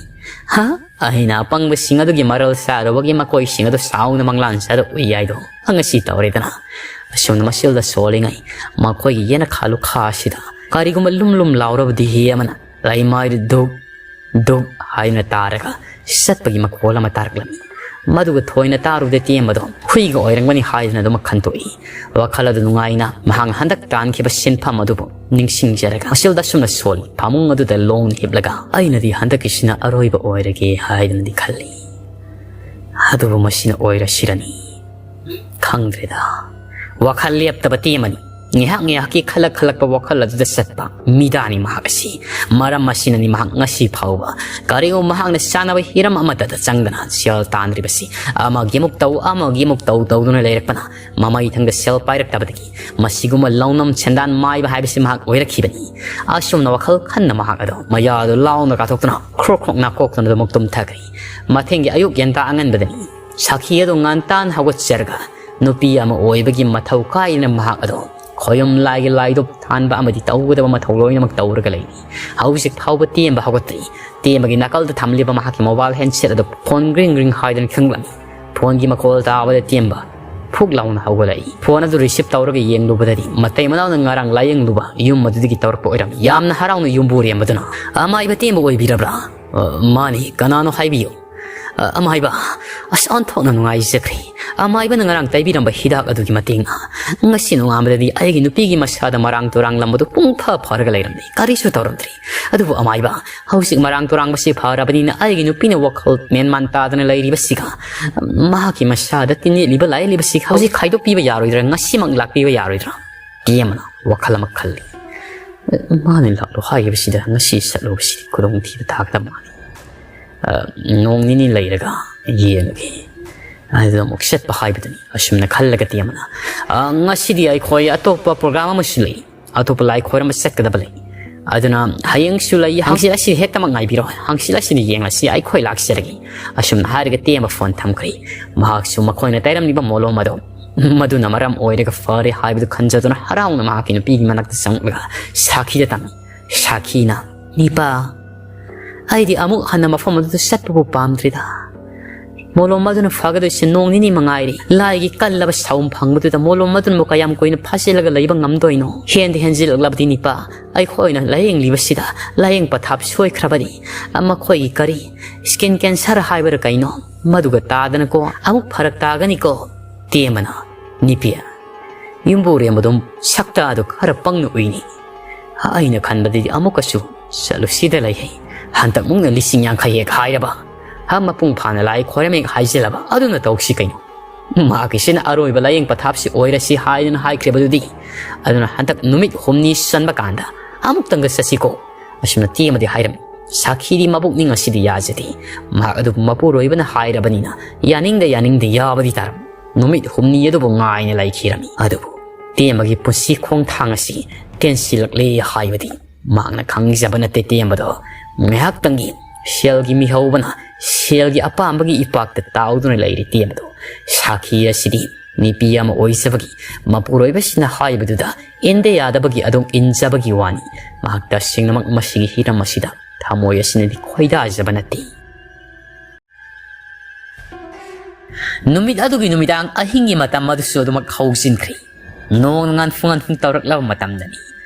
ꯍꯥ? ꯑꯩꯅ ꯑꯄꯪꯕꯁꯤꯡ ꯑꯗꯨꯒꯤ ꯃꯔꯜ ꯆꯥꯔꯨꯕꯒꯤ ꯃꯈꯣꯏꯁꯤꯡ ꯑꯗꯨ ꯁꯥꯎꯅ ꯃꯪꯂꯥꯟ ꯆꯥꯔꯨ ꯎꯏ ꯍꯥꯏꯗꯣ ꯉꯁꯤ ꯇꯧꯔꯦꯗꯅ꯫ ꯑꯁꯨꯝꯅ ꯃꯁꯤꯜꯗ ꯁꯣꯜꯂꯤꯉꯩ ꯃꯈꯣꯏꯒꯤ ꯌꯦꯅꯈꯥ ꯂꯨꯈꯥ ꯑꯁꯤꯗ ꯀꯔꯤꯒꯨꯝꯕ ꯂꯨꯝ ꯂꯨꯝ ꯂꯥꯎꯔꯕꯗꯤ ꯍꯤ ꯑꯃꯅ ꯂꯩꯃꯥꯏꯗ ꯙꯨꯛ ꯙꯨꯛ ꯍꯥꯏꯗꯨꯅ ꯇꯥꯔꯒ ꯆꯠꯄꯒꯤ ꯃꯈꯣꯜ ꯑꯃ ꯇꯥꯔꯛꯂꯝꯃꯤ꯫ ꯃꯗꯨꯒ ꯊꯣꯏꯅ ꯇꯥꯔꯨꯗꯦ ꯇꯦꯝꯕꯗꯣ ꯍꯨꯏꯒ ꯑꯣꯏꯔꯝꯒꯅꯤ ꯍꯥꯏꯗꯨꯅ ꯑꯗꯨꯃꯛ ꯈꯟꯇꯣꯛꯏ꯫ ꯋꯥꯈꯜ ꯑꯗꯨ ꯅꯨꯡꯉꯥꯏꯅ ꯃꯍꯥꯛꯅ ꯍꯟꯗꯛ ꯇꯥꯟꯈꯤꯕ ꯁꯤꯟꯐꯝ ꯑꯗꯨꯕꯨ ꯅꯤꯡꯁꯤꯡꯖꯔꯒ ꯃꯁꯤꯜꯗ ꯑꯁꯨꯝꯅ ꯁꯣꯜꯂꯤ, ꯐꯃꯨꯡ ꯑꯗꯨꯗ ꯂꯣꯡꯅ ꯍꯤꯞꯂꯒ, "ꯑꯩꯅꯗꯤ ꯍꯟꯗꯛꯀꯤꯁꯤꯅ ꯑꯔꯣꯏꯕ ꯑꯣꯏꯔꯒꯦ" ꯍꯥꯏꯗꯨꯅꯗꯤ ꯈꯜꯂꯤ꯫ ꯑꯗꯨꯕꯨ ꯃꯁꯤꯅ ꯑꯣꯏꯔꯁꯤꯔꯅꯤ? ꯈꯪꯗ꯭ꯔꯦꯗ꯫ ꯋꯥꯈꯜ ꯂꯦꯞꯇꯕ ꯇꯦꯝꯕꯅꯤ꯫ ꯉꯥꯏꯍꯥꯛ ꯉꯥꯏꯍꯥꯛꯀꯤ ꯈꯜꯂꯛ ꯈꯜꯂꯛꯄ ꯋꯥꯈꯜ ꯑꯗꯨꯗ ꯆꯠꯄ ꯃꯤꯗꯥꯅꯤ ꯃꯍꯥꯛ ꯑꯁꯤ꯫ ꯃꯔꯝ ꯑꯁꯤꯅꯅꯤ ꯃꯍꯥꯛ ꯉꯁꯤ ꯐꯥꯎꯕ ꯀꯔꯤꯒꯨꯝꯕ ꯃꯍꯥꯛꯅ ꯆꯥꯅꯕ ꯍꯤꯔꯝ ꯑꯃꯠꯇꯗ ꯆꯪꯗꯅ ꯁꯦꯜ ꯇꯥꯟꯗ꯭ꯔꯤꯕꯁꯤ꯫ ꯑꯃꯒꯤ ꯑꯃꯨꯛ ꯇꯧ, ꯑꯃꯒꯤ ꯑꯃꯨꯛ ꯇꯧ ꯇꯧꯗꯨꯅ ꯂꯩꯔꯛꯄꯅ ꯃꯃꯩꯊꯪꯗ ꯁꯦꯜ ꯄꯥꯏꯔꯛꯇꯕꯗꯒꯤ ꯃꯁꯤꯒꯨꯝꯕ ꯂꯧꯅꯝ ꯁꯦꯟꯗꯥꯟ ꯃꯥꯏꯕ ꯍꯥꯏꯕꯁꯤ ꯃꯍꯥꯛ ꯑꯣꯏꯔꯛꯈꯤꯕꯅꯤ꯫ ꯑꯁꯨꯝꯅ ꯋꯥꯈꯜ ꯈꯟꯅ ꯃꯍꯥꯛ ꯑꯗꯨ ꯃꯌꯥꯗꯨ ꯂꯥꯎꯅ ꯀꯥꯊꯣꯛꯇꯨꯅ ꯈ꯭ꯔꯣꯛ ꯈ꯭ꯔꯣꯛ ꯅꯥꯀꯣꯛꯇꯨꯅ ꯑꯗꯨꯃꯛ ꯇꯨꯝꯊꯈ꯭ꯔꯦ꯫ ꯃꯊꯪꯒꯤ ꯑꯌꯨꯛ ꯉꯟꯇꯥ ꯑꯉꯟꯕꯗꯅꯤ ꯁꯥꯈꯤ ꯑꯗꯨ ꯉꯟꯇꯥꯅ ꯍꯧꯒꯠꯆꯔꯒ ꯅꯨꯄꯤ ꯑꯃ ꯑꯣꯏꯕꯒꯤ ꯃꯊꯧ ꯀꯥꯏꯗꯅ ꯃꯍꯥꯛ ꯑꯗꯨ ꯈꯣꯌꯨꯝ ꯂꯥꯏꯒꯤ ꯂꯥꯏꯗꯨꯛ ꯊꯥꯟꯕ ꯑꯃꯗꯤ ꯇꯧꯒꯗꯕ ꯃꯊꯧ ꯂꯣꯏꯅꯃꯛ ꯇꯧꯔꯒ ꯂꯩꯔꯤ꯫ ꯍꯧꯖꯤꯛ ꯐꯥꯎꯕ ꯇꯦꯝꯕ ꯍꯧꯒꯠꯇ꯭ꯔꯤ꯫ ꯇꯦꯝꯕꯒꯤ ꯅꯥꯀꯜꯗ ꯊꯝꯂꯤꯕ ꯃꯍꯥꯛꯀꯤ mobile handset ꯑꯗꯨ phone ring ring ꯍꯥꯏꯗꯨꯅ ꯈꯤꯡꯂꯝꯃꯤ꯫ Phoneꯒꯤ ꯃꯈꯣꯜ ꯇꯥꯕꯗ ꯇꯦꯝꯕ ꯐꯨꯛ ꯂꯥꯎꯅ ꯍꯧꯒꯠꯂꯛꯏ꯫ Phone ꯑꯗꯨ receive ꯇꯧꯔꯒ ꯌꯦꯡꯂꯨꯕꯗꯗꯤ ꯃꯇꯩ ꯃꯅꯥꯎꯅ ꯉꯔꯥꯡ ꯂꯥꯏꯌꯦꯡꯂꯨꯕ ꯌꯨꯝ ꯑꯗꯨꯗꯒꯤ ꯇꯧꯔꯛꯄ ꯑꯣꯏꯔꯝꯃꯤ꯫ ꯌꯥꯝꯅ ꯍꯔꯥꯎꯅ ꯌꯨꯝꯕꯨꯔꯦꯝꯕꯗꯨꯅ, "ꯑꯃꯥꯏꯕ ꯇꯦꯝꯕ ꯑꯣꯏꯕꯤꯔꯕ꯭ꯔꯥ?" "ꯑ, ꯃꯥꯅꯤ, ꯀꯅꯥꯅꯣ ꯍꯥꯏꯕꯤꯌꯨ?" "ꯑ, ꯑꯃꯥꯏꯕ, ꯑꯁ, ꯑꯣꯟꯊꯣꯛꯅ ꯅꯨꯡꯉꯥꯏꯖꯈ꯭ꯔꯦ꯫ ꯑꯃꯥꯏꯕꯅ ꯉꯔꯥꯡ ꯇꯩꯕꯤꯔꯝꯕ ꯍꯤꯗꯥꯛ ꯑꯗꯨꯒꯤ ꯃꯇꯦꯡꯅ ꯉꯁꯤ ꯅꯣꯡꯉꯥꯟꯕꯗꯗꯤ ꯑꯩꯒꯤ ꯅꯨꯄꯤꯒꯤ ꯃꯁꯥꯗ ꯃꯔꯥꯡ ꯇꯨꯔꯥꯡ ꯂꯝꯕꯗꯨ ꯄꯨꯡ ꯐ ꯐꯔꯒ ꯂꯩꯔꯝꯂꯦ꯫ ꯀꯔꯤꯁꯨ ꯇꯧꯔꯝꯗ꯭ꯔꯦ꯫ ꯑꯗꯨꯕꯨ ꯑꯃꯥꯏꯕ, ꯍꯧꯖꯤꯛ ꯃꯔꯥꯡ ꯇꯨꯔꯥꯡꯕꯁꯤ ꯐꯔꯕꯅꯤꯅ ꯑꯩꯒꯤ ꯅꯨꯄꯤꯅ ꯋꯥꯈꯜ ꯃꯦꯟꯃꯥꯟ ꯇꯥꯗꯅ ꯂꯩꯔꯤꯕꯁꯤꯒ, ꯃꯍꯥꯛꯀꯤ ꯃꯁꯥꯗ ꯇꯤꯟ ꯌꯦꯠꯂꯤꯕ ꯂꯥꯏꯌꯦꯠꯂꯤꯕꯁꯤ ꯍꯧꯖꯤꯛ ꯈꯥꯏꯗꯣꯛꯄꯤꯕ ꯌꯥꯔꯣꯏꯗ꯭ꯔꯥ? ꯉꯁꯤꯃꯛ ꯂꯥꯛꯄꯤꯕ ꯌꯥꯔꯣꯏꯗ꯭ꯔꯥ? ꯇꯦꯝꯕꯅ ꯋꯥꯈꯜ ꯑꯃ ꯈꯜꯂꯤ꯫ ꯃꯥꯅ ꯂꯥꯛꯂꯣ ꯍꯥꯏꯈꯤꯕꯁꯤꯗ ꯉꯁꯤ ꯆꯠꯂꯨꯕꯁꯤꯗꯤ ꯈꯨꯗꯣꯡꯊꯤꯕ ꯇꯥꯒꯗꯕ ꯃꯥꯜꯂꯤ꯫ ꯑ, ꯅꯣꯡ ꯅꯤꯅꯤ ꯂꯩꯔꯒ ꯌꯦꯡꯉꯒꯦ꯫ ꯑꯗꯨꯗ ꯑꯃꯨꯛ ꯆꯠꯄ ꯍꯥꯏꯕꯗꯨꯅꯤ꯫ ꯑꯁꯨꯝꯅ ꯈꯜꯂꯒ ꯇꯦꯝꯕꯅ, "ꯑ, ꯉꯁꯤꯗꯤ ꯑꯩꯈꯣꯏ ꯑꯇꯣꯞꯄ ꯄ꯭ꯔꯣꯒ꯭ꯔꯥꯝ ꯑꯃꯁꯨ ꯂꯩ꯫ ꯑꯇꯣꯞꯄ ꯂꯥꯏ ꯈꯣꯏꯔꯝꯕ ꯆꯠꯀꯗꯕ ꯂꯩ꯫ ꯑꯗꯨꯅ ꯍꯌꯦꯡꯁꯨ ꯂꯩ, ꯍꯪꯆꯤꯠ ꯑꯁꯤ ꯍꯦꯛꯇꯃꯛ ꯉꯥꯏꯕꯤꯔꯣ꯫ ꯍꯪꯆꯤꯠ ꯑꯁꯤꯗꯤ ꯌꯦꯡꯂꯁꯤ, ꯑꯩꯈꯣꯏ ꯂꯥꯛꯆꯔꯒꯦ꯫" ꯑꯁꯨꯝꯅ ꯍꯥꯏꯔꯒ ꯇꯦꯝꯕ ꯐꯣꯟ ꯊꯝꯈ꯭ꯔꯦ꯫ ꯃꯍꯥꯛꯁꯨ ꯃꯈꯣꯏꯅ ꯇꯩꯔꯝꯂꯤꯕ ꯃꯣꯂꯣꯝ ꯑꯗꯣ ꯃꯗꯨꯅ ꯃꯔꯝ ꯑꯣꯏꯔꯒ ꯐꯔꯦ ꯍꯥꯏꯕꯗꯨ ꯈꯟꯖꯗꯨꯅ ꯍꯔꯥꯎꯅ ꯃꯍꯥꯛꯀꯤ ꯅꯨꯄꯤꯒꯤ ꯃꯅꯥꯛꯇ ꯆꯪꯂꯒ ꯁꯥꯈꯤꯗ ꯇꯝꯃꯤ꯫ ꯁꯥꯈꯤꯅ, "ꯅꯤꯄꯥ, ꯑꯩꯗꯤ ꯑꯃꯨꯛ ꯍꯟꯅ ꯃꯐꯝ ꯑꯗꯨꯗ ꯆꯠꯄꯕꯨ ꯄꯥꯝꯗ꯭ꯔꯤꯗ꯫ ꯃꯣꯂꯣꯝ ꯑꯗꯨꯅ ꯐꯒꯗꯣꯏꯁꯦ ꯅꯣꯡ ꯅꯤꯅꯤ ꯃꯉꯥꯏꯔꯦ꯫ ꯂꯥꯏꯒꯤ ꯀꯜꯂꯕ ꯁꯥꯎꯝ ꯐꯪꯕꯗꯨꯗ ꯃꯣꯂꯣꯝ ꯑꯗꯨꯅꯕꯨ ꯀꯌꯥꯝ ꯀꯨꯏꯅ ꯐꯥꯖꯤꯜꯂꯒ ꯂꯩꯕ ꯉꯝꯗꯣꯏꯅꯣ? ꯍꯦꯟꯗꯤ ꯍꯦꯟꯖꯤꯜꯂꯛꯂꯕꯗꯤ ꯅꯤꯄꯥ, ꯑꯩꯈꯣꯏꯅ ꯂꯥꯌꯦꯡꯂꯤꯕꯁꯤꯗ ꯂꯥꯌꯦꯡ ꯄꯊꯥꯞ ꯁꯣꯏꯈ꯭ꯔꯕꯅꯤ꯫ ꯃꯈꯣꯏꯒꯤ ꯀꯔꯤ, ꯁ꯭ꯀꯤꯟ ꯀꯦꯟꯁꯔ ꯍꯥꯏꯕꯔꯥ ꯀꯩꯅꯣ? ꯃꯗꯨꯒ ꯇꯥꯗꯅꯀꯣ ꯑꯃꯨꯛ ꯐꯔꯛ ꯇꯥꯒꯅꯤꯀꯣ꯫" ꯇꯦꯝꯕꯅ, "ꯅꯤꯄꯤ, ꯌꯨꯝꯕꯨꯔꯦꯝꯕꯗꯨ ꯁꯛꯇꯥꯗꯨ ꯈꯔ ꯄꯪꯅ ꯎꯏꯅꯤ꯫ ꯑꯩꯅ ꯈꯟꯕꯗꯗꯤ ꯑꯃꯨꯛꯀꯁꯨ ꯆꯠꯂꯨꯁꯤꯗ ꯂꯩꯍꯩ꯫ ꯍꯟꯗꯛꯃꯨꯛꯅ ꯂꯤꯁꯤꯡ ꯌꯥꯡꯈꯩ ꯍꯦꯛ ꯍꯥꯏꯔꯕ, ꯍꯥ, ꯃꯄꯨꯡ ꯐꯥꯅ ꯂꯥꯏ ꯈꯣꯏꯔꯝ ꯍꯦꯛ ꯍꯥꯏꯖꯤꯜꯂꯕ, ꯑꯗꯨꯅ ꯇꯧꯁꯤ ꯀꯩꯅꯣ?" ꯃꯍꯥꯛꯀꯤꯁꯤꯅ ꯑꯔꯣꯏꯕ ꯂꯥꯌꯦꯡ ꯄꯊꯥꯞꯁꯤ ꯑꯣꯏꯔꯁꯤ ꯍꯥꯏꯗꯨꯅ ꯍꯥꯏꯈ꯭ꯔꯤꯕꯗꯨꯗꯤ꯫ ꯑꯗꯨꯅ ꯍꯟꯗꯛ ꯅꯨꯃꯤꯠ ꯍꯨꯝꯅꯤ ꯆꯟꯕ ꯀꯥꯟꯗ ꯑꯃꯨꯛꯇꯪꯒ ꯆꯠꯁꯤꯀꯣ꯫ ꯑꯁꯨꯝꯅ ꯇꯦꯝꯕꯗꯤ ꯍꯥꯏꯔꯝꯃꯤ꯫ ꯁꯥꯈꯤꯗꯤ ꯃꯕꯨꯛꯅꯤꯡ ꯑꯁꯤꯗꯤ ꯌꯥꯖꯗꯦ꯫ ꯃꯍꯥꯛ ꯑꯗꯨꯕꯨ ꯃꯄꯨꯔꯣꯏꯕꯅ ꯍꯥꯏꯔꯕꯅꯤꯅ ꯌꯥꯅꯤꯡꯗ ꯌꯥꯅꯤꯡꯗ ꯌꯥꯕꯗꯤ ꯇꯥꯔꯝꯃꯤ꯫ ꯅꯨꯃꯤꯠ ꯍꯨꯝꯅꯤ ꯑꯗꯨꯕꯨ ꯉꯥꯏꯅ ꯂꯩꯈꯤꯔꯝꯃꯤ꯫ ꯑꯗꯨꯕꯨ ꯇꯦꯝꯕꯒꯤ ꯄꯨꯟꯁꯤ ꯈꯣꯡꯊꯥꯡ ꯑꯁꯤ ꯇꯦꯟꯁꯤꯜꯂꯛꯂꯦ ꯍꯥꯏꯕꯗꯤ ꯃꯍꯥꯛꯅ ꯈꯪꯖꯕ ꯅꯠꯇꯦ꯫ ꯇꯦꯝꯕꯗꯣ ꯉꯥꯏꯍꯥꯛꯇꯪꯒꯤ ꯁꯦꯜꯒꯤ ꯃꯤꯍꯧꯕꯅ ꯁꯦꯜꯒꯤ ꯑꯄꯥꯝꯕꯒꯤ ꯏꯄꯥꯛꯇ ꯇꯥꯎꯗꯨꯅ ꯂꯩꯔꯤ꯫ ꯇꯦꯝꯕꯗꯣ ꯁꯥꯈꯤ ꯑꯁꯤꯗꯤ ꯅꯨꯄꯤ ꯑꯃ ꯑꯣꯏꯖꯕꯒꯤ ꯃꯄꯨꯔꯣꯏꯕꯁꯤꯅ ꯍꯥꯏꯕꯗꯨꯗ ꯏꯟꯗ ꯌꯥꯗꯕꯒꯤ ꯑꯗꯨꯝ ꯏꯟꯖꯕꯒꯤ ꯋꯥꯅꯤ꯫ ꯃꯍꯥꯛ ꯇꯁꯦꯡꯅꯃꯛ ꯃꯁꯤꯒꯤ ꯍꯤꯔꯝ ꯑꯁꯤꯗ ꯊꯃꯣꯏ ꯑꯁꯤꯅꯗꯤ ꯈꯣꯏꯗꯥꯖꯕ ꯅꯠꯇꯦ꯫ ꯅꯨꯃꯤꯠ ꯑꯗꯨꯒꯤ ꯅꯨꯃꯤꯗꯥꯡ ꯑꯍꯤꯡꯒꯤ ꯃꯇꯝ ꯑꯗꯨꯁꯨ ꯑꯗꯨꯃꯛ ꯍꯧꯖꯤꯟꯈ꯭ꯔꯦ꯫ ꯅꯣꯡꯅ ꯉꯥꯟꯐꯨ ꯉꯥꯟꯐꯨ ꯇꯧꯔꯛꯂꯕ ꯃꯇꯝꯗꯅꯤ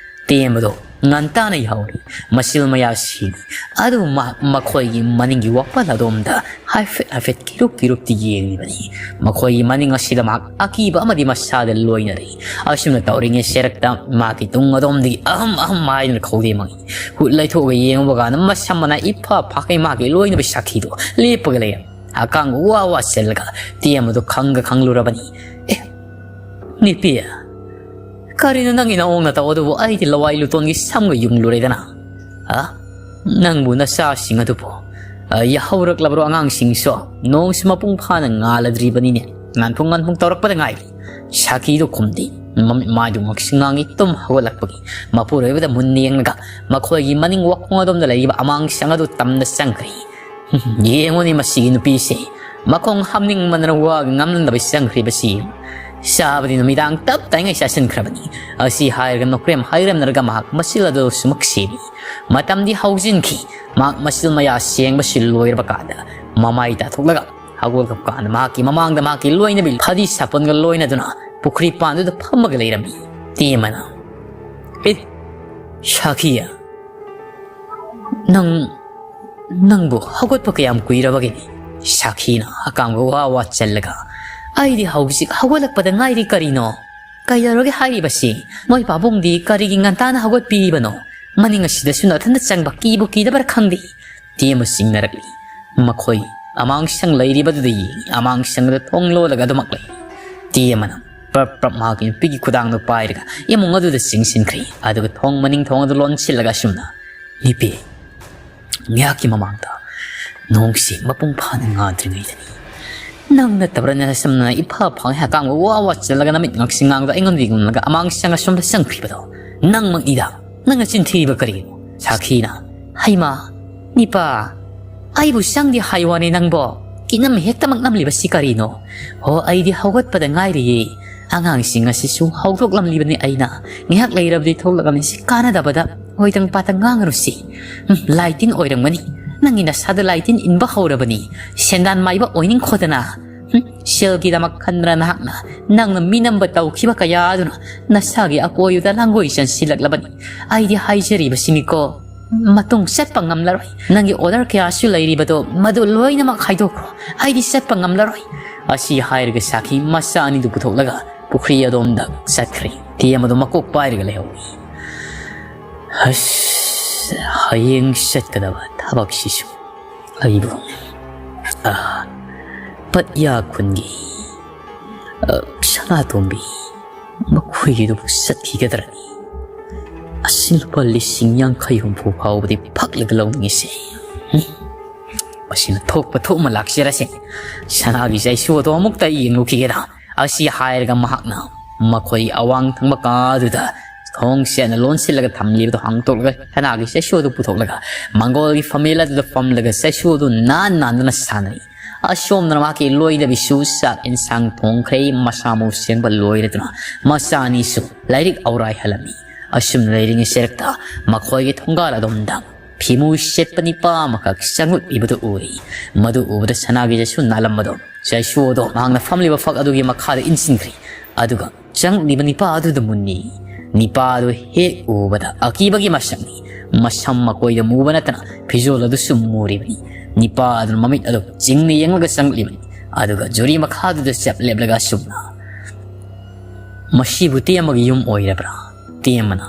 ꯇꯦꯝꯕꯗꯣ ꯉꯟꯇꯥꯅ ꯌꯥꯍꯧꯔꯤ꯫ ꯃꯆꯤꯜ ꯃꯌꯥ ꯁꯤꯔꯤ꯫ ꯑꯗꯨꯕꯨ ꯃꯍꯥꯛ ꯃꯈꯣꯏꯒꯤ ꯃꯅꯤꯡꯒꯤ ꯋꯥꯄꯜ ꯑꯗꯣꯝꯗ ꯍꯥꯏꯐꯦꯠ ꯍꯥꯏꯐꯦꯠ ꯀꯤꯔꯨꯞ ꯀꯤꯔꯨꯞꯇꯤ ꯌꯦꯡꯂꯤꯕꯅꯤ꯫ ꯃꯈꯣꯏꯒꯤ ꯃꯅꯤꯡ ꯑꯁꯤꯗ ꯃꯍꯥꯛ ꯑꯀꯤꯕ ꯑꯃꯗꯤ ꯃꯁꯥꯗ ꯂꯣꯏꯅꯔꯤ꯫ ꯑꯁꯨꯝꯅ ꯇꯧꯔꯤꯉꯩ ꯁꯦꯔꯛꯇ ꯃꯍꯥꯛꯀꯤ ꯇꯨꯡ ꯑꯗꯣꯝꯗꯒꯤ ꯑꯍꯝ ꯑꯍꯝ ꯍꯥꯏꯗꯨꯅ ꯈꯧꯗꯦ ꯃꯪꯏ꯫ ꯍꯨꯠ ꯂꯩꯊꯣꯛꯑꯒ ꯌꯦꯡꯕ ꯀꯥꯟꯗ ꯃꯁꯝ ꯃꯅꯥ ꯏꯐꯥ ꯐꯥꯈꯩ ꯃꯍꯥꯛꯀꯤ ꯂꯣꯏꯅꯕ ꯁꯥꯈꯤꯗꯨ ꯂꯦꯞꯄꯒ ꯂꯩꯔꯝꯃꯤ꯫ ꯍꯛꯀꯥꯝ ꯋꯥ ꯋꯥ ꯆꯜꯂꯒ ꯇꯦꯝꯕꯗꯨ ꯈꯪꯒ ꯈꯪꯂꯨꯔꯕꯅꯤ꯫ "ꯑꯦ, ꯅꯨꯄꯤ, ꯀꯔꯤꯅꯣ ꯅꯪꯒꯤ ꯅꯑꯣꯡ ꯅꯇꯧ ꯑꯗꯨꯕꯨ? ꯑꯩꯗꯤ ꯂꯋꯥꯏ ꯂꯨꯇꯣꯟꯒꯤ ꯁꯝꯒ ꯌꯨꯡꯂꯨꯔꯦꯗꯅ꯫ ꯑ? ꯅꯪꯕꯨ ꯅꯆꯥꯁꯤꯡ ꯑꯗꯨꯕꯨ, ꯑ, ꯌꯥꯍꯧꯔꯛꯂꯕ꯭ꯔꯣ ꯑꯉꯥꯡꯁꯤꯡꯁꯨ? ꯅꯣꯡꯁꯨ ꯃꯄꯨꯡ ꯐꯥꯅ ꯉꯥꯜꯂꯗ꯭ꯔꯤꯕꯅꯤꯅꯦ꯫ ꯉꯥꯟꯐꯨꯡ ꯉꯥꯟꯐꯨꯡ ꯇꯧꯔꯛꯄꯗ ꯉꯥꯏꯔꯤ꯫" ꯁꯥꯈꯤꯗꯨ ꯈꯨꯝꯗꯦ꯫ ꯃꯃꯤꯠ ꯃꯥꯏꯗꯨ ꯉꯥꯡꯁꯪ ꯉꯥꯡꯏ꯫ ꯇꯨꯝ ꯍꯧꯒꯠꯂꯛꯄꯒꯤ ꯃꯄꯨꯔꯣꯏꯕꯗ ꯃꯨꯟꯅ ꯌꯦꯡꯂꯒ ꯃꯈꯣꯏꯒꯤ ꯃꯅꯤꯡ ꯋꯥꯈꯣꯡ ꯑꯗꯣꯝꯗ ꯂꯩꯔꯤꯕ ꯑꯃꯥꯡꯁꯪ ꯑꯗꯨ ꯇꯝꯅ ꯆꯪꯈ꯭ꯔꯦ꯫ "ꯌꯦꯡꯉꯨꯅꯦ ꯃꯁꯤꯒꯤ ꯅꯨꯄꯤꯁꯦ, ꯃꯈꯣꯡ ꯍꯥꯝꯅꯤꯡꯃꯟꯗꯅ ꯋꯥꯒ ꯉꯝꯂꯝꯗꯕ ꯆꯪꯈ꯭ꯔꯤꯕꯁꯤ꯫ ꯆꯥꯕꯗꯤ ꯅꯨꯃꯤꯗꯥꯡ ꯇꯞ ꯇꯥꯏꯉꯩ ꯆꯥꯁꯤꯟꯈ꯭ꯔꯕꯅꯤ꯫" ꯑꯁꯤ ꯍꯥꯏꯔꯒ ꯅꯣꯀ꯭ꯔꯦꯝ ꯍꯥꯏꯔꯝꯅꯔꯒ ꯃꯍꯥꯛ ꯃꯆꯤꯜ ꯑꯗꯨ ꯁꯨꯃꯛ ꯁꯦꯝꯃꯤ꯫ ꯃꯇꯝꯗꯤ ꯍꯧꯖꯤꯟꯈꯤ꯫ ꯃꯍꯥꯛ ꯃꯆꯤꯜ ꯃꯌꯥ ꯁꯦꯡꯕꯁꯤ ꯂꯣꯏꯔꯕ ꯀꯥꯟꯗ ꯃꯃꯥꯏ ꯇꯥꯊꯣꯛꯂꯒ ꯍꯧꯒꯠꯂꯛꯄ ꯀꯥꯟꯗ ꯃꯍꯥꯛꯀꯤ ꯃꯃꯥꯡꯗ ꯃꯍꯥꯛꯀꯤ ꯂꯣꯏꯅꯕꯤ ꯐꯗꯤ ꯁꯥꯄꯣꯟꯒ ꯂꯣꯏꯅꯗꯨꯅ ꯄꯨꯈ꯭ꯔꯤ ꯄꯥꯟꯗꯨꯗ ꯐꯝꯃꯒ ꯂꯩꯔꯝꯃꯤ꯫ ꯇꯦꯝꯕꯅ, "ꯑꯦ, ꯁꯥꯈꯤꯌꯥ, ꯅꯪ, ꯅꯪꯕꯨ ꯍꯧꯒꯠꯄ ꯀꯌꯥꯝ ꯀꯨꯏꯔꯕꯒꯦ?" ꯁꯥꯈꯤꯅ ꯍꯀꯥꯝꯒ ꯋꯥ ꯋꯥ ꯆꯜꯂꯒ, "ꯑꯩꯗꯤ ꯍꯧꯖꯤꯛ ꯍꯧꯒꯠꯂꯛꯄꯗ ꯉꯥꯏꯔꯤ꯫ ꯀꯔꯤꯅꯣ? ꯀꯩꯗꯧꯔꯒꯦ ꯍꯥꯏꯔꯤꯕꯁꯤ? ꯃꯣꯏ ꯄꯥꯕꯨꯡꯗꯤ ꯀꯔꯤꯒꯤ ꯉꯟꯇꯥꯅ ꯍꯧꯒꯠꯄꯤꯔꯤꯕꯅꯣ? ꯃꯅꯤꯡ ꯑꯁꯤꯗꯁꯨ ꯅꯊꯟꯇ ꯆꯪꯕ ꯀꯤꯕꯨ ꯀꯤꯗꯕ꯭ꯔꯥ ꯈꯪꯗꯦ꯫" ꯇꯦꯝꯕ ꯆꯤꯡꯅꯔꯛꯂꯤ꯫ ꯃꯈꯣꯏ ꯑꯃꯥꯡꯁꯪ ꯂꯩꯔꯤꯕꯗꯨꯗ ꯌꯦꯡꯉꯤ꯫ ꯑꯃꯥꯡꯁꯪꯗ ꯊꯣꯡ ꯂꯣꯜꯂꯒ ꯑꯗꯨꯃꯛ ꯂꯩ꯫ ꯇꯦꯝꯕꯅ ꯄ꯭ꯔꯞ ꯄ꯭ꯔꯞ ꯃꯍꯥꯛꯀꯤ ꯅꯨꯄꯤꯒꯤ ꯈꯨꯗꯥꯡꯗꯨ ꯄꯥꯏꯔꯒ ꯏꯃꯨꯡ ꯑꯗꯨꯗ ꯆꯤꯡꯁꯤꯟꯈ꯭ꯔꯦ꯫ ꯑꯗꯨꯒ ꯊꯣꯡ ꯃꯅꯤꯡ ꯊꯣꯡ ꯑꯗꯨ ꯂꯣꯟꯁꯤꯜꯂꯒ ꯑꯁꯨꯝꯅ, "ꯅꯨꯄꯤ, ꯉꯥꯏꯍꯥꯛꯀꯤ ꯃꯃꯥꯡꯗ ꯅꯣꯡꯁꯤ ꯃꯄꯨꯡ ꯐꯥꯅ ꯉꯥꯟꯗ꯭ꯔꯤꯉꯩꯗꯅꯤ ꯅꯪ ꯅꯠꯇꯕ꯭ꯔꯥ ꯅꯁꯝꯅ ꯏꯐꯥ ꯐꯥꯡ ꯍꯀꯥꯝꯒ ꯋꯥ ꯋꯥ ꯆꯜꯂꯒ ꯅꯃꯤꯠ ꯉꯥꯡꯁꯤꯡ ꯉꯥꯡꯗ ꯑꯩꯉꯣꯟꯗ ꯌꯦꯡꯂꯒ ꯑꯃꯥꯡꯁꯪ ꯑꯁꯣꯝꯗ ꯆꯪꯈ꯭ꯔꯤꯕꯗꯣ? ꯅꯪꯃꯛꯅꯤꯗ, ꯅꯪꯅ ꯆꯤꯟꯊꯤꯔꯤꯕ ꯀꯔꯤꯒꯤꯅꯣ?" ꯁꯥꯈꯤꯅ, "ꯍꯩꯃꯥ, ꯅꯤꯄꯥ, ꯑꯩꯕꯨ ꯆꯪꯗꯦ ꯍꯥꯏ ꯋꯥꯅꯤ ꯅꯪꯕꯣ? ꯀꯤꯅꯝ ꯍꯦꯛꯇꯃꯛ ꯅꯝꯂꯤꯕꯁꯤ ꯀꯔꯤꯅꯣ? ꯍꯣ, ꯑꯩꯗꯤ ꯍꯧꯒꯠꯄꯗ ꯉꯥꯏꯔꯤꯌꯦ꯫ ꯑꯉꯥꯡꯁꯤꯡ ꯑꯁꯤꯁꯨ ꯍꯧꯗꯣꯛꯂꯝꯂꯤꯕꯅꯤ ꯑꯩꯅ꯫ ꯉꯥꯏꯍꯥꯛ ꯂꯩꯔꯕꯗꯤ ꯊꯣꯛꯂꯛꯂꯅꯤ꯫ ꯁꯤ ꯀꯥꯟꯅꯗꯕꯗ ꯑꯣꯏꯗꯪ ꯄꯥꯇꯪ ꯉꯥꯡꯉꯔꯨꯁꯤ꯫ ꯎꯝ, ꯂꯥꯏꯇꯤꯟ ꯑꯣꯏꯔꯝꯒꯅꯤ꯫ ꯅꯪꯒꯤ ꯅꯁꯥꯗ ꯂꯥꯏꯇꯤꯟ ꯏꯟꯕ ꯍꯧꯔꯕꯅꯤ꯫ ꯁꯦꯟꯗꯥꯟ ꯃꯥꯏꯕ ꯑꯣꯏꯅꯤꯡꯈꯣꯗꯅ꯫ ꯍꯨꯝ, ꯁꯦꯜꯒꯤꯗꯃꯛ ꯈꯟꯗꯅ ꯅꯍꯥꯛꯅ, ꯅꯪꯅ ꯃꯤꯅꯝꯕ ꯇꯧꯈꯤꯕ ꯀꯌꯥ ꯑꯗꯨꯅ ꯅꯁꯥꯒꯤ ꯑꯀꯣꯏꯕꯗ ꯂꯥꯡꯒꯣꯏ ꯆꯟꯁꯤꯜꯂꯛꯂꯕꯅꯤ꯫ ꯑꯩꯗꯤ ꯍꯥꯏꯖꯔꯤꯕꯁꯤꯅꯤꯀꯣ, ꯃꯇꯨꯡ ꯆꯠꯄ ꯉꯝꯂꯔꯣꯏ꯫ ꯅꯪꯒꯤ order ꯀꯌꯥꯁꯨ ꯂꯩꯔꯤꯕꯗꯣ, ꯃꯗꯨ ꯂꯣꯏꯅꯃꯛ ꯍꯥꯏꯗꯣꯛꯈ꯭ꯔꯣ꯫ ꯑꯩꯗꯤ ꯆꯠꯄ ꯉꯝꯂꯔꯣꯏ꯫ ꯑꯁꯤ ꯍꯥꯏꯔꯒ ꯁꯥꯈꯤ ꯃꯆꯥ ꯑꯅꯤꯗꯨ ꯄꯨꯊꯣꯛꯂꯒ ꯄꯨꯈ꯭ꯔꯤ ꯑꯗꯣꯝꯗ ꯆꯠꯈ꯭ꯔꯦ꯫ ꯇꯦꯝ ꯑꯗꯨ ꯃꯀꯣꯛ ꯄꯥꯏꯔꯒ ꯂꯩꯍꯧꯏ꯫ ꯑꯁ, ꯍꯌꯦꯡ ꯆꯠꯀꯗꯕ ꯊꯕꯛꯁꯤꯁꯨ ꯑꯩꯕꯨ, ꯑ, ꯄꯠꯌꯥ ꯈꯨꯟꯒꯤ, ꯑ, ꯁꯅꯥꯇꯣꯝꯕꯤ ꯃꯈꯣꯏꯒꯤꯗꯨꯕꯨ ꯆꯠꯈꯤꯒꯗ꯭ꯔꯅꯤ? ꯑꯁꯤ ꯂꯨꯄꯥ ꯂꯤꯁꯤꯡ ꯌꯥꯡꯈꯩ ꯍꯨꯝꯐꯨ ꯐꯥꯎꯕꯗꯤ ꯐꯛꯂꯒ ꯂꯧꯅꯤꯡꯉꯤꯁꯦ꯫ ꯍꯨꯝ꯫ ꯃꯁꯤꯅ ꯊꯣꯛꯄ ꯊꯣꯛꯃ ꯂꯥꯛꯆꯔꯁꯦ꯫ ꯁꯅꯥꯒꯤ ꯆꯩꯁꯨ ꯑꯗꯣ ꯑꯃꯨꯛꯇ ꯌꯦꯡꯂꯨꯈꯤꯒꯦꯗ꯫ ꯑꯁꯤ ꯍꯥꯏꯔꯒ ꯃꯍꯥꯛꯅ ꯃꯈꯣꯏ ꯑꯋꯥꯡ ꯊꯪꯕ ꯀꯥꯗꯨꯗ ꯊꯣꯡ ꯁꯦꯠꯅ ꯂꯣꯟꯁꯤꯜꯂꯒ ꯊꯝꯂꯤꯕꯗꯨ ꯍꯥꯡꯇꯣꯛꯂꯒ ꯁꯅꯥꯒꯤ ꯆꯩꯁꯨ ꯑꯗꯨ ꯄꯨꯊꯣꯛꯂꯒ ꯃꯪꯒꯣꯜꯒꯤ ꯐꯝꯃꯦꯜ ꯑꯗꯨꯗ ꯐꯝꯂꯒ ꯆꯩꯁꯨ ꯑꯗꯨ ꯅꯥꯟ ꯅꯥꯟꯗꯨꯅ ꯁꯥꯟꯅꯩ꯫ ꯑꯁꯣꯝꯗꯅ ꯃꯍꯥꯛꯀꯤ ꯂꯣꯏꯗꯕꯤꯁꯨ ꯆꯥꯛ ꯏꯟꯁꯥꯡ ꯊꯣꯡꯈ꯭ꯔꯦ, ꯃꯁꯥ ꯃꯎ ꯁꯦꯡꯕ ꯂꯣꯏꯔꯗꯨꯅ ꯃꯆꯥ ꯑꯅꯤꯁꯨ ꯂꯥꯏꯔꯤꯛ ꯑꯧꯔꯥꯏꯍꯜꯂꯝꯃꯤ꯫ ꯑꯁꯨꯝ ꯂꯩꯔꯤꯉꯩ ꯆꯦꯔꯛꯇ ꯃꯈꯣꯏꯒꯤ ꯊꯣꯡꯒꯥꯜ ꯑꯗꯣꯝꯗ ꯐꯤꯃꯨ ꯁꯦꯠꯄ ꯅꯤꯄꯥ ꯑꯃꯈꯛ ꯆꯪꯂꯛꯂꯤꯕꯗꯨ ꯎꯔꯤ꯫ ꯃꯗꯨ ꯎꯕꯗ ꯁꯅꯥꯒꯤ ꯆꯩꯁꯨ ꯅꯥꯜꯂꯝꯕꯗꯣ, ꯆꯩꯁꯨ ꯑꯗꯣ ꯃꯍꯥꯛꯅ ꯐꯝꯂꯤꯕ ꯐꯛ ꯑꯗꯨꯒꯤ ꯃꯈꯥꯗ ꯏꯟꯁꯤꯟꯈ꯭ꯔꯦ꯫ ꯑꯗꯨꯒ ꯆꯪꯂꯛꯂꯤꯕ ꯅꯤꯄꯥ ꯑꯗꯨꯗ ꯃꯨꯟꯅꯤ꯫ ꯅꯤꯄꯥ ꯑꯗꯨ ꯍꯦꯛ ꯎꯕꯗ ꯑꯀꯤꯕꯒꯤ ꯃꯁꯛꯅꯤ꯫ ꯃꯁꯝ ꯃꯀꯣꯏꯗ ꯃꯨꯕ ꯅꯠꯇꯅ ꯐꯤꯖꯣꯜ ꯑꯗꯨꯁꯨ ꯃꯨꯔꯤꯕꯅꯤ꯫ ꯅꯤꯄꯥ ꯑꯗꯨꯅ ꯃꯃꯤꯠ ꯑꯗꯨ ꯆꯤꯡꯅ ꯌꯦꯡꯂꯒ ꯆꯪꯂꯛꯂꯤꯕꯅꯤ꯫ ꯑꯗꯨꯒ ꯖꯨꯔꯤ ꯃꯈꯥꯗꯨꯗ ꯆꯞ ꯂꯦꯞꯂꯒ ꯑꯁꯨꯝꯅ, "ꯃꯁꯤꯕꯨ ꯇꯦꯝꯕꯒꯤ ꯌꯨꯝ ꯑꯣꯏꯔꯕ꯭ꯔꯥ?" ꯇꯦꯝꯕꯅ,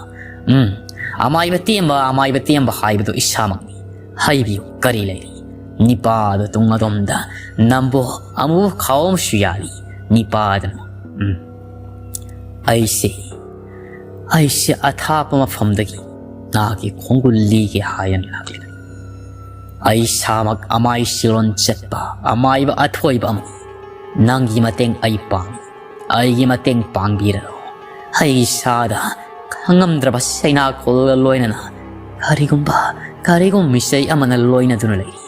"ꯎꯝ, ꯑꯃꯥꯏꯕ ꯇꯦꯝꯕ, ꯑꯃꯥꯏꯕ ꯇꯦꯝꯕ ꯍꯥꯏꯕꯗꯨ ꯏꯁꯥꯃꯛꯅꯤ꯫ ꯍꯥꯏꯕꯤꯌꯨ, ꯀꯔꯤ ꯂꯩꯔꯤ?" ꯅꯤꯄꯥꯗꯨ ꯇꯨꯡ ꯑꯗꯣꯝꯗ ꯅꯝꯕꯣ ꯑꯃꯨꯕ ꯈꯥꯎ ꯑꯃꯁꯨ ꯌꯥꯜꯂꯤ꯫ ꯅꯤꯄꯥꯗꯨꯅ, "ꯎꯝ, ꯑꯩꯁꯦ, ꯑꯩꯁꯦ ꯑꯊꯥꯞꯄ ꯃꯐꯝꯗꯒꯤ ꯅꯍꯥꯛꯀꯤ ꯈꯣꯡꯒꯨꯜ ꯂꯤꯒꯦ ꯍꯥꯏꯅ ꯂꯥꯛꯂꯤꯕꯅꯤ꯫ ꯑꯩ ꯏꯁꯥꯃꯛ ꯑꯃꯥꯏ ꯁꯤꯔꯣꯟ ꯆꯠꯄ ꯑꯃꯥꯏꯕ ꯑꯊꯣꯏꯕ ꯑꯃꯅꯤ꯫ ꯅꯪꯒꯤ ꯃꯇꯦꯡ ꯑꯩ ꯄꯥꯝꯃꯤ꯫ ꯑꯩꯒꯤ ꯃꯇꯦꯡ ꯄꯥꯡꯕꯤꯔꯅꯨ꯫ ꯑꯩ ꯏꯁꯥꯗ ꯈꯪꯉꯝꯗ꯭ꯔꯕ ꯆꯩꯅꯥꯈꯣꯜꯒ ꯂꯣꯏꯅꯅ ꯀꯔꯤꯒꯨꯝꯕ, ꯀꯔꯤꯒꯨꯝꯕ ꯃꯤꯆꯩ ꯑꯃꯅ ꯂꯣꯏꯅꯗꯨꯅ ꯂꯩꯔꯤ꯫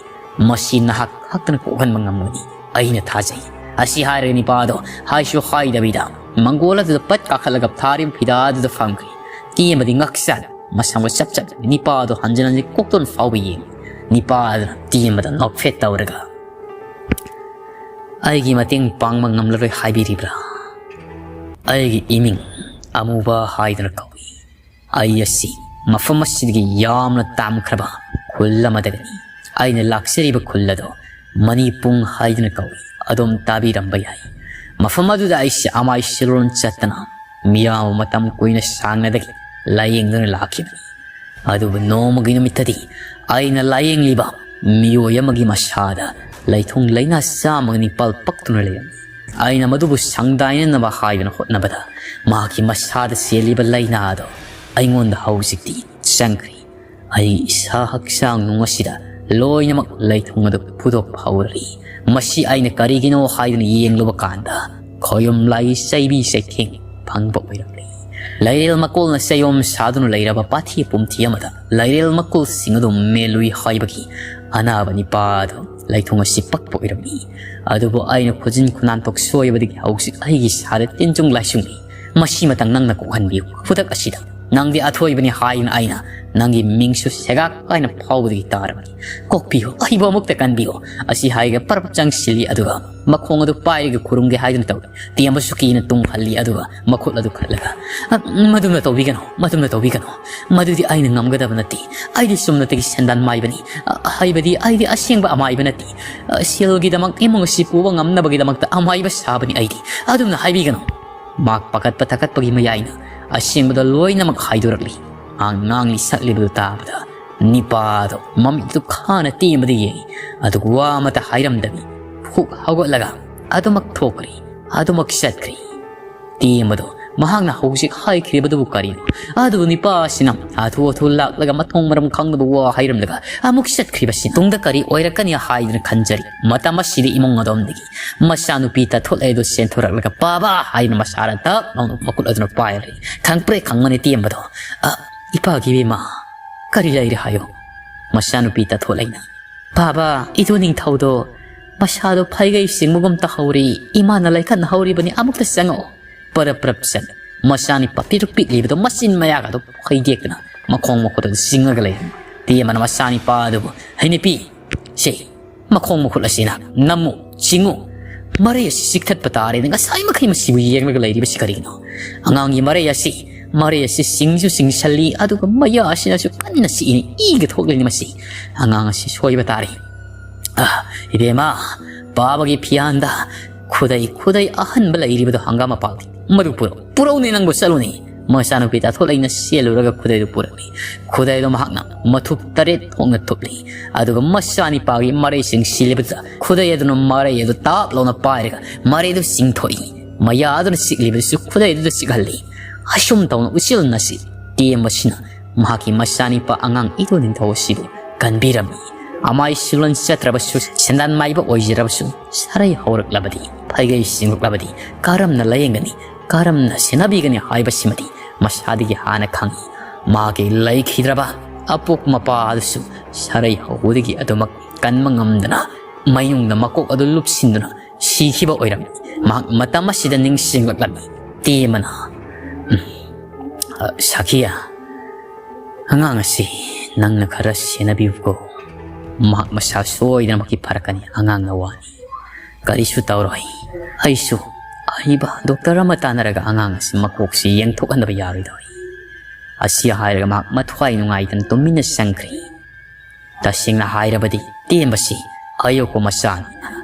ꯃꯁꯤ ꯅꯍꯥꯛ ꯈꯛꯇꯅ ꯀꯣꯛꯍꯟꯕ ꯉꯝꯒꯅꯤ꯫ ꯑꯩꯅ ꯊꯥꯖꯩ꯫" ꯑꯁꯤ ꯍꯥꯏꯔꯒ ꯅꯤꯄꯥꯗꯣ ꯍꯥꯏꯁꯨ ꯍꯥꯏꯗꯕꯤꯗ ꯃꯪꯒꯣꯜ ꯑꯗꯨꯗ ꯄꯠ ꯀꯥꯈꯠꯂꯒ ꯊꯥꯔꯤꯕ ꯐꯤꯗꯥ ꯑꯗꯨꯗ ꯐꯝꯈ꯭ꯔꯦ꯫ ꯇꯦꯝꯕꯗꯤ ꯉꯛꯆꯥꯟ ꯃꯁꯝꯒ ꯆꯞ ꯆꯞ ꯅꯤꯄꯥꯗꯣ ꯍꯟꯖꯤꯟ ꯍꯟꯖꯤꯟ ꯀꯣꯛꯇꯣꯟ ꯐꯥꯎꯕ ꯌꯦꯡꯉꯤ꯫ ꯅꯤꯄꯥꯗꯨꯅ ꯇꯦꯝꯕꯗ ꯅꯣꯛꯐꯦꯠ ꯇꯧꯔꯒ, ꯑꯩꯒꯤ ꯃꯇꯦꯡ ꯄꯥꯡꯕ ꯉꯝꯂꯔꯣꯏ ꯍꯥꯏꯕꯤꯔꯤꯕ꯭ꯔꯥ? ꯑꯩꯒꯤ ꯏꯃꯤꯡ ꯑꯃꯨꯕ ꯍꯥꯏꯗꯨꯅ ꯀꯧꯏ꯫ ꯑꯩ ꯑꯁꯤ ꯃꯐꯝ ꯑꯁꯤꯗꯒꯤ ꯌꯥꯝꯅ ꯇꯥꯝꯈ꯭ꯔꯕ ꯈꯨꯜ ꯑꯃꯗꯒꯤꯅꯤ꯫ ꯑꯩꯅ ꯂꯥꯛꯆꯔꯤꯕ ꯈꯨꯜ ꯑꯗꯣ ꯃꯅꯤꯄꯨꯡ ꯍꯥꯏꯗꯨꯅ ꯀꯧꯏ꯫ ꯑꯗꯣꯝ ꯇꯥꯕꯤꯔꯝꯕ ꯌꯥꯏ꯫ ꯃꯐꯝ ꯑꯗꯨꯗ ꯑꯩꯁꯦ ꯑꯃꯥꯏ ꯁꯤꯂꯣꯟ ꯆꯠꯇꯅ ꯃꯤꯌꯥꯝ ꯃꯇꯝ ꯀꯨꯏꯅ ꯁꯥꯡꯅꯗꯒꯤ ꯂꯥꯌꯦꯡꯗꯨꯅ ꯂꯥꯛꯈꯤꯕꯅꯤ꯫ ꯑꯗꯨꯕꯨ ꯅꯣꯡꯃꯒꯤ ꯅꯨꯃꯤꯠꯇꯗꯤ ꯑꯩꯅ ꯂꯥꯌꯦꯡꯂꯤꯕ ꯃꯤꯑꯣꯏ ꯑꯃꯒꯤ ꯃꯁꯥꯗ ꯂꯩꯊꯨꯡ ꯂꯩꯅꯥ ꯆꯥꯝꯃꯒ ꯅꯤꯄꯥꯜ ꯄꯛꯇꯨꯅ ꯂꯩꯔꯝꯃꯤ꯫ ꯑꯩꯅ ꯃꯗꯨꯕꯨ ꯁꯪꯗꯥꯏꯅꯅꯕ ꯍꯥꯏꯗꯨꯅ ꯍꯣꯠꯅꯕꯗ ꯃꯍꯥꯛꯀꯤ ꯃꯁꯥꯗ ꯆꯦꯜꯂꯤꯕ ꯂꯩꯅꯥ ꯑꯗꯣ ꯑꯩꯉꯣꯟꯗ ꯍꯧꯖꯤꯛꯇꯤ ꯆꯪꯈ꯭ꯔꯦ꯫ ꯑꯩꯒꯤ ꯏꯁꯥ ꯍꯛꯆꯥꯡ ꯅꯨꯡ ꯑꯁꯤꯗ ꯂꯣꯏꯅꯃꯛ ꯂꯩꯊꯨꯡ ꯑꯗꯨ ꯐꯨꯗꯣꯛꯄ ꯍꯧꯔꯛꯂꯤ꯫ ꯃꯁꯤ ꯑꯩꯅ ꯀꯔꯤꯒꯤꯅꯣ ꯍꯥꯏꯗꯨꯅ ꯌꯦꯡꯂꯨꯕ ꯀꯥꯟꯗ ꯈꯣꯌꯨꯝ ꯂꯥꯏ ꯆꯩꯕꯤ ꯆꯩꯊꯦꯡ ꯐꯪꯕ ꯑꯣꯏꯔꯝꯂꯤ꯫ ꯂꯩꯔꯦꯜ ꯃꯀꯣꯜꯅ ꯆꯌꯣꯝ ꯁꯥꯗꯨꯅ ꯂꯩꯔꯕ ꯄꯥꯊꯤ ꯄꯨꯝꯊꯤ ꯑꯃꯗ ꯂꯩꯔꯦꯜ ꯃꯀꯣꯜꯁꯤꯡ ꯑꯗꯨ ꯃꯦꯜꯂꯨꯏ ꯍꯥꯏꯕꯒꯤ ꯑꯅꯥꯕ ꯅꯤꯄꯥ ꯑꯗꯨ ꯂꯩꯊꯨꯡ ꯑꯁꯤ ꯄꯛꯄ ꯑꯣꯏꯔꯝꯃꯤ꯫ ꯑꯗꯨꯕꯨ ꯑꯩꯅ ꯈꯨꯖꯤꯟ ꯈꯨꯅꯥꯟꯊꯣꯛ ꯁꯣꯏꯕꯗꯒꯤ ꯍꯧꯖꯤꯛ ꯑꯩꯒꯤ ꯏꯁꯥꯗ ꯇꯤꯟꯖꯨꯡ ꯂꯥꯏꯖꯨꯡꯂꯤ꯫ ꯃꯁꯤ ꯃꯇꯪ ꯅꯪꯅ ꯀꯣꯛꯍꯟꯕꯤꯌꯨ꯫ ꯈꯨꯗꯛ ꯑꯁꯤꯗ ꯅꯪꯗꯤ ꯑꯊꯣꯏꯕꯅꯤ ꯍꯥꯏꯗꯨꯅ ꯑꯩꯅ ꯅꯪꯒꯤ ꯃꯤꯡꯁꯨ ꯁꯦꯒꯥꯛ ꯍꯥꯏꯅ ꯐꯥꯎꯕꯗꯒꯤ ꯇꯥꯔꯕꯅꯤ꯫ ꯀꯣꯛꯄꯤꯌꯨ, ꯑꯩꯕꯨ ꯑꯃꯨꯛꯇ ꯀꯟꯕꯤꯌꯨ꯫ ꯑꯁꯤ ꯍꯥꯏꯔꯒ ꯄꯔꯞ ꯆꯪꯁꯤꯜꯂꯤ, ꯑꯗꯨꯒ ꯃꯈꯣꯡ ꯑꯗꯨ ꯄꯥꯏꯔꯒ ꯈꯨꯔꯨꯝꯒꯦ ꯍꯥꯏꯗꯨꯅ ꯇꯧꯏ꯫ ꯇꯦꯝꯕꯁꯨ ꯀꯤꯅ ꯇꯨꯡ ꯍꯜꯂꯤ, ꯑꯗꯨꯒ ꯃꯈꯨꯠ ꯑꯗꯨ ꯈꯠꯂꯒ, "ꯑ, ꯃꯗꯨꯝꯅ ꯇꯧꯕꯤꯒꯅꯨ, ꯃꯗꯨꯝꯅ ꯇꯧꯕꯤꯒꯅꯨ꯫ ꯃꯗꯨꯗꯤ ꯑꯩꯅ ꯉꯝꯒꯗꯕ ꯅꯠꯇꯦ꯫ ꯑꯩꯗꯤ ꯆꯨꯝꯅꯇꯒꯤ ꯁꯦꯟꯗꯥꯟ ꯃꯥꯏꯕꯅꯤ꯫ ꯑ, ꯍꯥꯏꯕꯗꯤ ꯑꯩꯗꯤ ꯑꯁꯦꯡꯕ ꯑꯃꯥꯏꯕ ꯅꯠꯇꯦ꯫ ꯑ, ꯁꯦꯜꯒꯤꯗꯃꯛ ꯏꯃꯨꯡ ꯑꯁꯤ ꯄꯨꯕ ꯉꯝꯅꯕꯒꯤꯗꯃꯛꯇ ꯑꯃꯥꯏꯕ ꯁꯥꯕꯅꯤ ꯑꯩꯗꯤ꯫ ꯑꯗꯨꯝꯅ ꯍꯥꯏꯕꯤꯒꯅꯨ꯫" ꯃꯍꯥꯛ ꯄꯥꯈꯠꯄ ꯊꯀꯠꯄꯒꯤ ꯃꯌꯥꯏꯅ ꯑꯁꯦꯡꯕꯗꯣ ꯂꯣꯏꯅꯃꯛ ꯍꯥꯏꯗꯣꯔꯛꯂꯤ꯫ ꯃꯍꯥꯛ ꯉꯥꯡꯂꯤ ꯁꯛꯂꯤꯕꯗꯨ ꯇꯥꯕꯗ ꯅꯤꯄꯥꯗꯣ ꯃꯃꯤꯠꯇꯨ ꯈꯥꯅ ꯇꯦꯝꯕꯗ ꯌꯦꯡꯏ꯫ ꯑꯗꯨꯒ ꯋꯥ ꯑꯃꯠꯇ ꯍꯥꯏꯔꯝꯗꯕꯤ ꯍꯨꯛ ꯍꯧꯒꯠꯂꯒ ꯑꯗꯨꯃꯛ ꯊꯣꯛꯈ꯭ꯔꯤ, ꯑꯗꯨꯃꯛ ꯆꯠꯈ꯭ꯔꯤ꯫ ꯇꯦꯝꯕꯗꯣ ꯃꯍꯥꯛꯅ ꯍꯧꯖꯤꯛ ꯍꯥꯏꯈ꯭ꯔꯤꯕꯗꯨꯕꯨ ꯀꯔꯤꯅꯣ? ꯑꯗꯨꯕꯨ ꯅꯤꯄꯥ ꯑꯁꯤꯅ ꯍꯥꯊꯨ ꯍꯥꯊꯨ ꯂꯥꯛꯂꯒ ꯃꯊꯣꯡ ꯃꯔꯝ ꯈꯪꯗꯕ ꯋꯥ ꯍꯥꯏꯔꯝꯂꯒ ꯑꯃꯨꯛ ꯆꯠꯈ꯭ꯔꯤꯕꯁꯤ ꯇꯨꯡꯗ ꯀꯔꯤ ꯑꯣꯏꯔꯛꯀꯅꯤ ꯍꯥꯏꯗꯨꯅ ꯈꯟꯖꯔꯤ꯫ ꯃꯇꯝ ꯑꯁꯤꯗ ꯏꯃꯨꯡ ꯑꯗꯣꯝꯗꯒꯤ ꯃꯆꯥꯅꯨꯄꯤ ꯇꯥꯊꯣꯠꯂꯦ ꯑꯗꯨ ꯆꯦꯟꯊꯣꯔꯛꯂꯒ, "ꯄꯥꯕꯥ!" ꯍꯥꯏꯗꯨꯅ ꯃꯁꯥꯅ ꯇꯞ ꯂꯥꯎꯅ ꯃꯈꯨꯠ ꯑꯗꯨꯅ ꯄꯥꯏꯔꯦ꯫ ꯈꯪꯄ꯭ꯔꯦꯛ ꯈꯪꯕꯅꯤ ꯇꯦꯝꯕꯗꯣ꯫ "ꯑ, ꯏꯄꯥꯒꯤ ꯏꯕꯦꯝꯃ, ꯀꯔꯤ ꯂꯩꯔꯦ ꯍꯥꯏꯌꯣ?" ꯃꯆꯥꯅꯨꯄꯤ ꯇꯥꯊꯣꯠꯂꯩꯅ, "ꯄꯥꯕꯥ, ꯏꯇꯨ ꯅꯤꯡꯊꯧꯗꯣ ꯃꯁꯥꯗꯣ ꯐꯩꯒꯩ ꯆꯤꯡꯕꯒꯨꯝ ꯇꯧꯍꯧꯔꯤ꯫ ꯏꯃꯥꯅ ꯂꯩꯈꯠꯅꯍꯧꯔꯤꯕꯅꯤ, ꯑꯃꯨꯛꯇ ꯆꯪꯉꯛꯑꯣ꯫" ꯄꯔꯞ ꯄꯔꯞ ꯆꯠ ꯃꯆꯥꯅꯤꯄꯥ ꯄꯤꯔꯨꯛ ꯄꯤꯛꯂꯤꯕꯗꯣ ꯃꯆꯤꯟ ꯃꯌꯥꯒꯗꯣ ꯐꯩꯗꯦꯛꯇꯅ ꯃꯈꯣꯡ ꯃꯈꯨꯠ ꯑꯗꯨ ꯆꯤꯡꯉꯒ ꯂꯩꯔꯝꯃꯤ꯫ ꯇꯦꯝꯕꯅ ꯃꯆꯥꯅꯤꯄꯥ ꯑꯗꯨꯕꯨ, "ꯍꯩ ꯅꯨꯄꯤ, ꯁꯦ, ꯃꯈꯣꯡ ꯃꯈꯨꯠ ꯑꯁꯤꯅ ꯅꯝꯃꯨ, ꯆꯤꯡꯉꯨ, "ꯃꯔꯩ ꯑꯁꯤ ꯆꯤꯛꯊꯠꯄ ꯇꯥꯔꯦꯅ ꯉꯁꯥꯏ ꯃꯈꯩ ꯃꯁꯤꯕꯨ ꯌꯦꯡꯂꯒ ꯂꯩꯔꯤꯕꯁꯤ ꯀꯔꯤꯒꯤꯅꯣ? ꯑꯉꯥꯡꯒꯤ ꯃꯔꯩ ꯑꯁꯤ, ꯃꯔꯩ ꯑꯁꯤ ꯁꯤꯡꯁꯨ ꯁꯤꯡꯁꯜꯂꯤ, ꯑꯗꯨꯒ ꯃꯌꯥ ꯑꯁꯤꯅꯁꯨ ꯀꯟꯅ ꯆꯤꯛꯏꯅꯤ, ꯏꯒ ꯊꯣꯛꯂꯤꯅꯤ ꯃꯁꯤ꯫ ꯑꯉꯥꯡ ꯑꯁꯤ ꯁꯣꯏꯕ ꯇꯥꯔꯦ꯫ ꯑ, ꯏꯕꯦꯝꯃ, ꯄꯥꯕꯒꯤ ꯐꯤꯌꯥꯟꯗ ꯈꯨꯗꯩ, ꯈꯨꯗꯩ ꯑꯍꯟꯕ ꯂꯩꯔꯤꯕꯗꯣ ꯍꯪꯒꯥꯝ ꯃꯄꯥꯜꯒꯤ, ꯃꯗꯨ ꯄꯨꯔꯛꯎ꯫ ꯄꯨꯔꯛꯎꯅꯦ, ꯅꯪꯕꯨ ꯆꯠꯂꯨꯅꯦ꯫" ꯃꯆꯥꯅꯨꯄꯤ ꯇꯥꯊꯣꯠ ꯂꯩꯅ ꯆꯦꯜꯂꯨꯔꯒ ꯈꯨꯗꯩꯗꯨ ꯄꯨꯔꯛꯂꯤ꯫ ꯈꯨꯗꯩꯗꯨ ꯃꯍꯥꯛꯅ ꯃꯊꯨꯞ ꯇꯔꯦꯠ ꯊꯣꯛꯅ ꯊꯨꯞꯂꯤ꯫ ꯑꯗꯨꯒ ꯃꯆꯥꯅꯤꯄꯥꯒꯤ ꯃꯔꯩꯁꯤꯡ ꯁꯤꯜꯂꯤꯕꯗꯨꯗ ꯈꯨꯗꯩ ꯑꯗꯨꯅ ꯃꯔꯩ ꯑꯗꯨ ꯇꯥꯞ ꯂꯥꯎꯅ ꯄꯥꯏꯔꯒ ꯃꯔꯩꯗꯨ ꯆꯤꯡꯊꯣꯛꯏ꯫ ꯃꯌꯥ ꯑꯗꯨꯅ ꯆꯤꯛꯂꯤꯕꯗꯨꯁꯨ ꯈꯨꯗꯩ ꯑꯗꯨꯗ ꯆꯤꯛꯍꯜꯂꯤ꯫ ꯑꯁꯨꯝ ꯇꯧꯅ ꯎꯆꯤꯜ ꯅꯥꯆꯤꯜ ꯇꯦꯝꯕꯁꯤꯅ ꯃꯍꯥꯛꯀꯤ ꯃꯆꯥꯅꯤꯄꯥ ꯑꯉꯥꯡ ꯏꯇꯣ ꯅꯤꯡꯊꯧ ꯑꯁꯤꯕꯨ ꯀꯟꯕꯤꯔꯝꯃꯤ꯫ ꯑꯃꯥꯏ ꯁꯤꯂꯣꯟ ꯆꯠꯇ꯭ꯔꯕꯁꯨ, ꯁꯦꯟꯗꯥꯟ ꯃꯥꯏꯕ ꯑꯣꯏꯖꯔꯕꯁꯨ, ꯁꯔꯩ ꯍꯧꯔꯛꯂꯕꯗꯤ, ꯐꯩꯒꯩ ꯆꯤꯡꯂꯛꯂꯕꯗꯤ ꯀꯔꯝꯅ ꯂꯥꯌꯦꯡꯒꯅꯤ, ꯀꯔꯝꯅ ꯁꯦꯟꯅꯕꯤꯒꯅꯤ ꯍꯥꯏꯕꯁꯤꯃꯗꯤ ꯃꯁꯥꯗꯒꯤ ꯍꯥꯟꯅ ꯈꯪꯏ꯫ ꯃꯥꯒꯤ ꯂꯩꯈꯤꯗ꯭ꯔꯕ ꯑꯄꯣꯛ ꯃꯄꯥ ꯑꯗꯨꯁꯨ ꯁꯔꯩ ꯍꯧꯕꯗꯒꯤ ꯑꯗꯨꯃꯛ ꯀꯟꯕ ꯉꯝꯗꯅ ꯃꯌꯨꯡꯗ ꯃꯀꯣꯛ ꯑꯗꯨ ꯂꯨꯞꯁꯤꯟꯗꯨꯅ ꯁꯤꯈꯤꯕ ꯑꯣꯏꯔꯝꯃꯤ꯫ ꯃꯍꯥꯛ ꯃꯇꯝ ꯑꯁꯤꯗ ꯅꯤꯡꯁꯤꯡꯂꯛꯂꯝꯃꯤ꯫ ꯇꯦꯝꯕꯅ, "ꯎꯝ, ꯑ, ꯁꯥꯈꯤꯌꯥ, ꯑꯉꯥꯡ ꯑꯁꯤ ꯅꯪꯅ ꯈꯔ ꯁꯦꯟꯅꯕꯤꯌꯨꯀꯣ꯫ ꯃꯍꯥꯛ ꯃꯁꯥ ꯁꯣꯏꯗꯅꯃꯛꯀꯤ ꯐꯔꯛꯀꯅꯤ꯫ ꯑꯉꯥꯡꯅ ꯋꯥꯅꯤ꯫ ꯀꯔꯤꯁꯨ ꯇꯧꯔꯣꯏ꯫ ꯑꯩꯁꯨ ꯑꯍꯩꯕ ꯗꯣꯛꯇꯔ ꯑꯃ ꯇꯥꯟꯅꯔꯒ ꯑꯉꯥꯡ ꯑꯁꯤ ꯃꯀꯣꯛꯁꯤ ꯌꯦꯡꯊꯣꯛꯍꯟꯗꯕ ꯌꯥꯔꯣꯏꯗꯧꯔꯤ꯫" ꯑꯁꯤ ꯍꯥꯏꯔꯒ ꯃꯍꯥꯛ ꯃꯊ꯭ꯋꯥꯏ ꯅꯨꯡꯉꯥꯏꯇꯅ ꯇꯨꯃꯤꯟꯅ ꯆꯪꯈ꯭ꯔꯤ꯫ ꯇꯁꯦꯡꯅ ꯍꯥꯏꯔꯕꯗꯤ ꯇꯦꯝꯕꯁꯤ ꯑꯌꯣꯛꯄ ꯃꯆꯥꯅꯤ꯫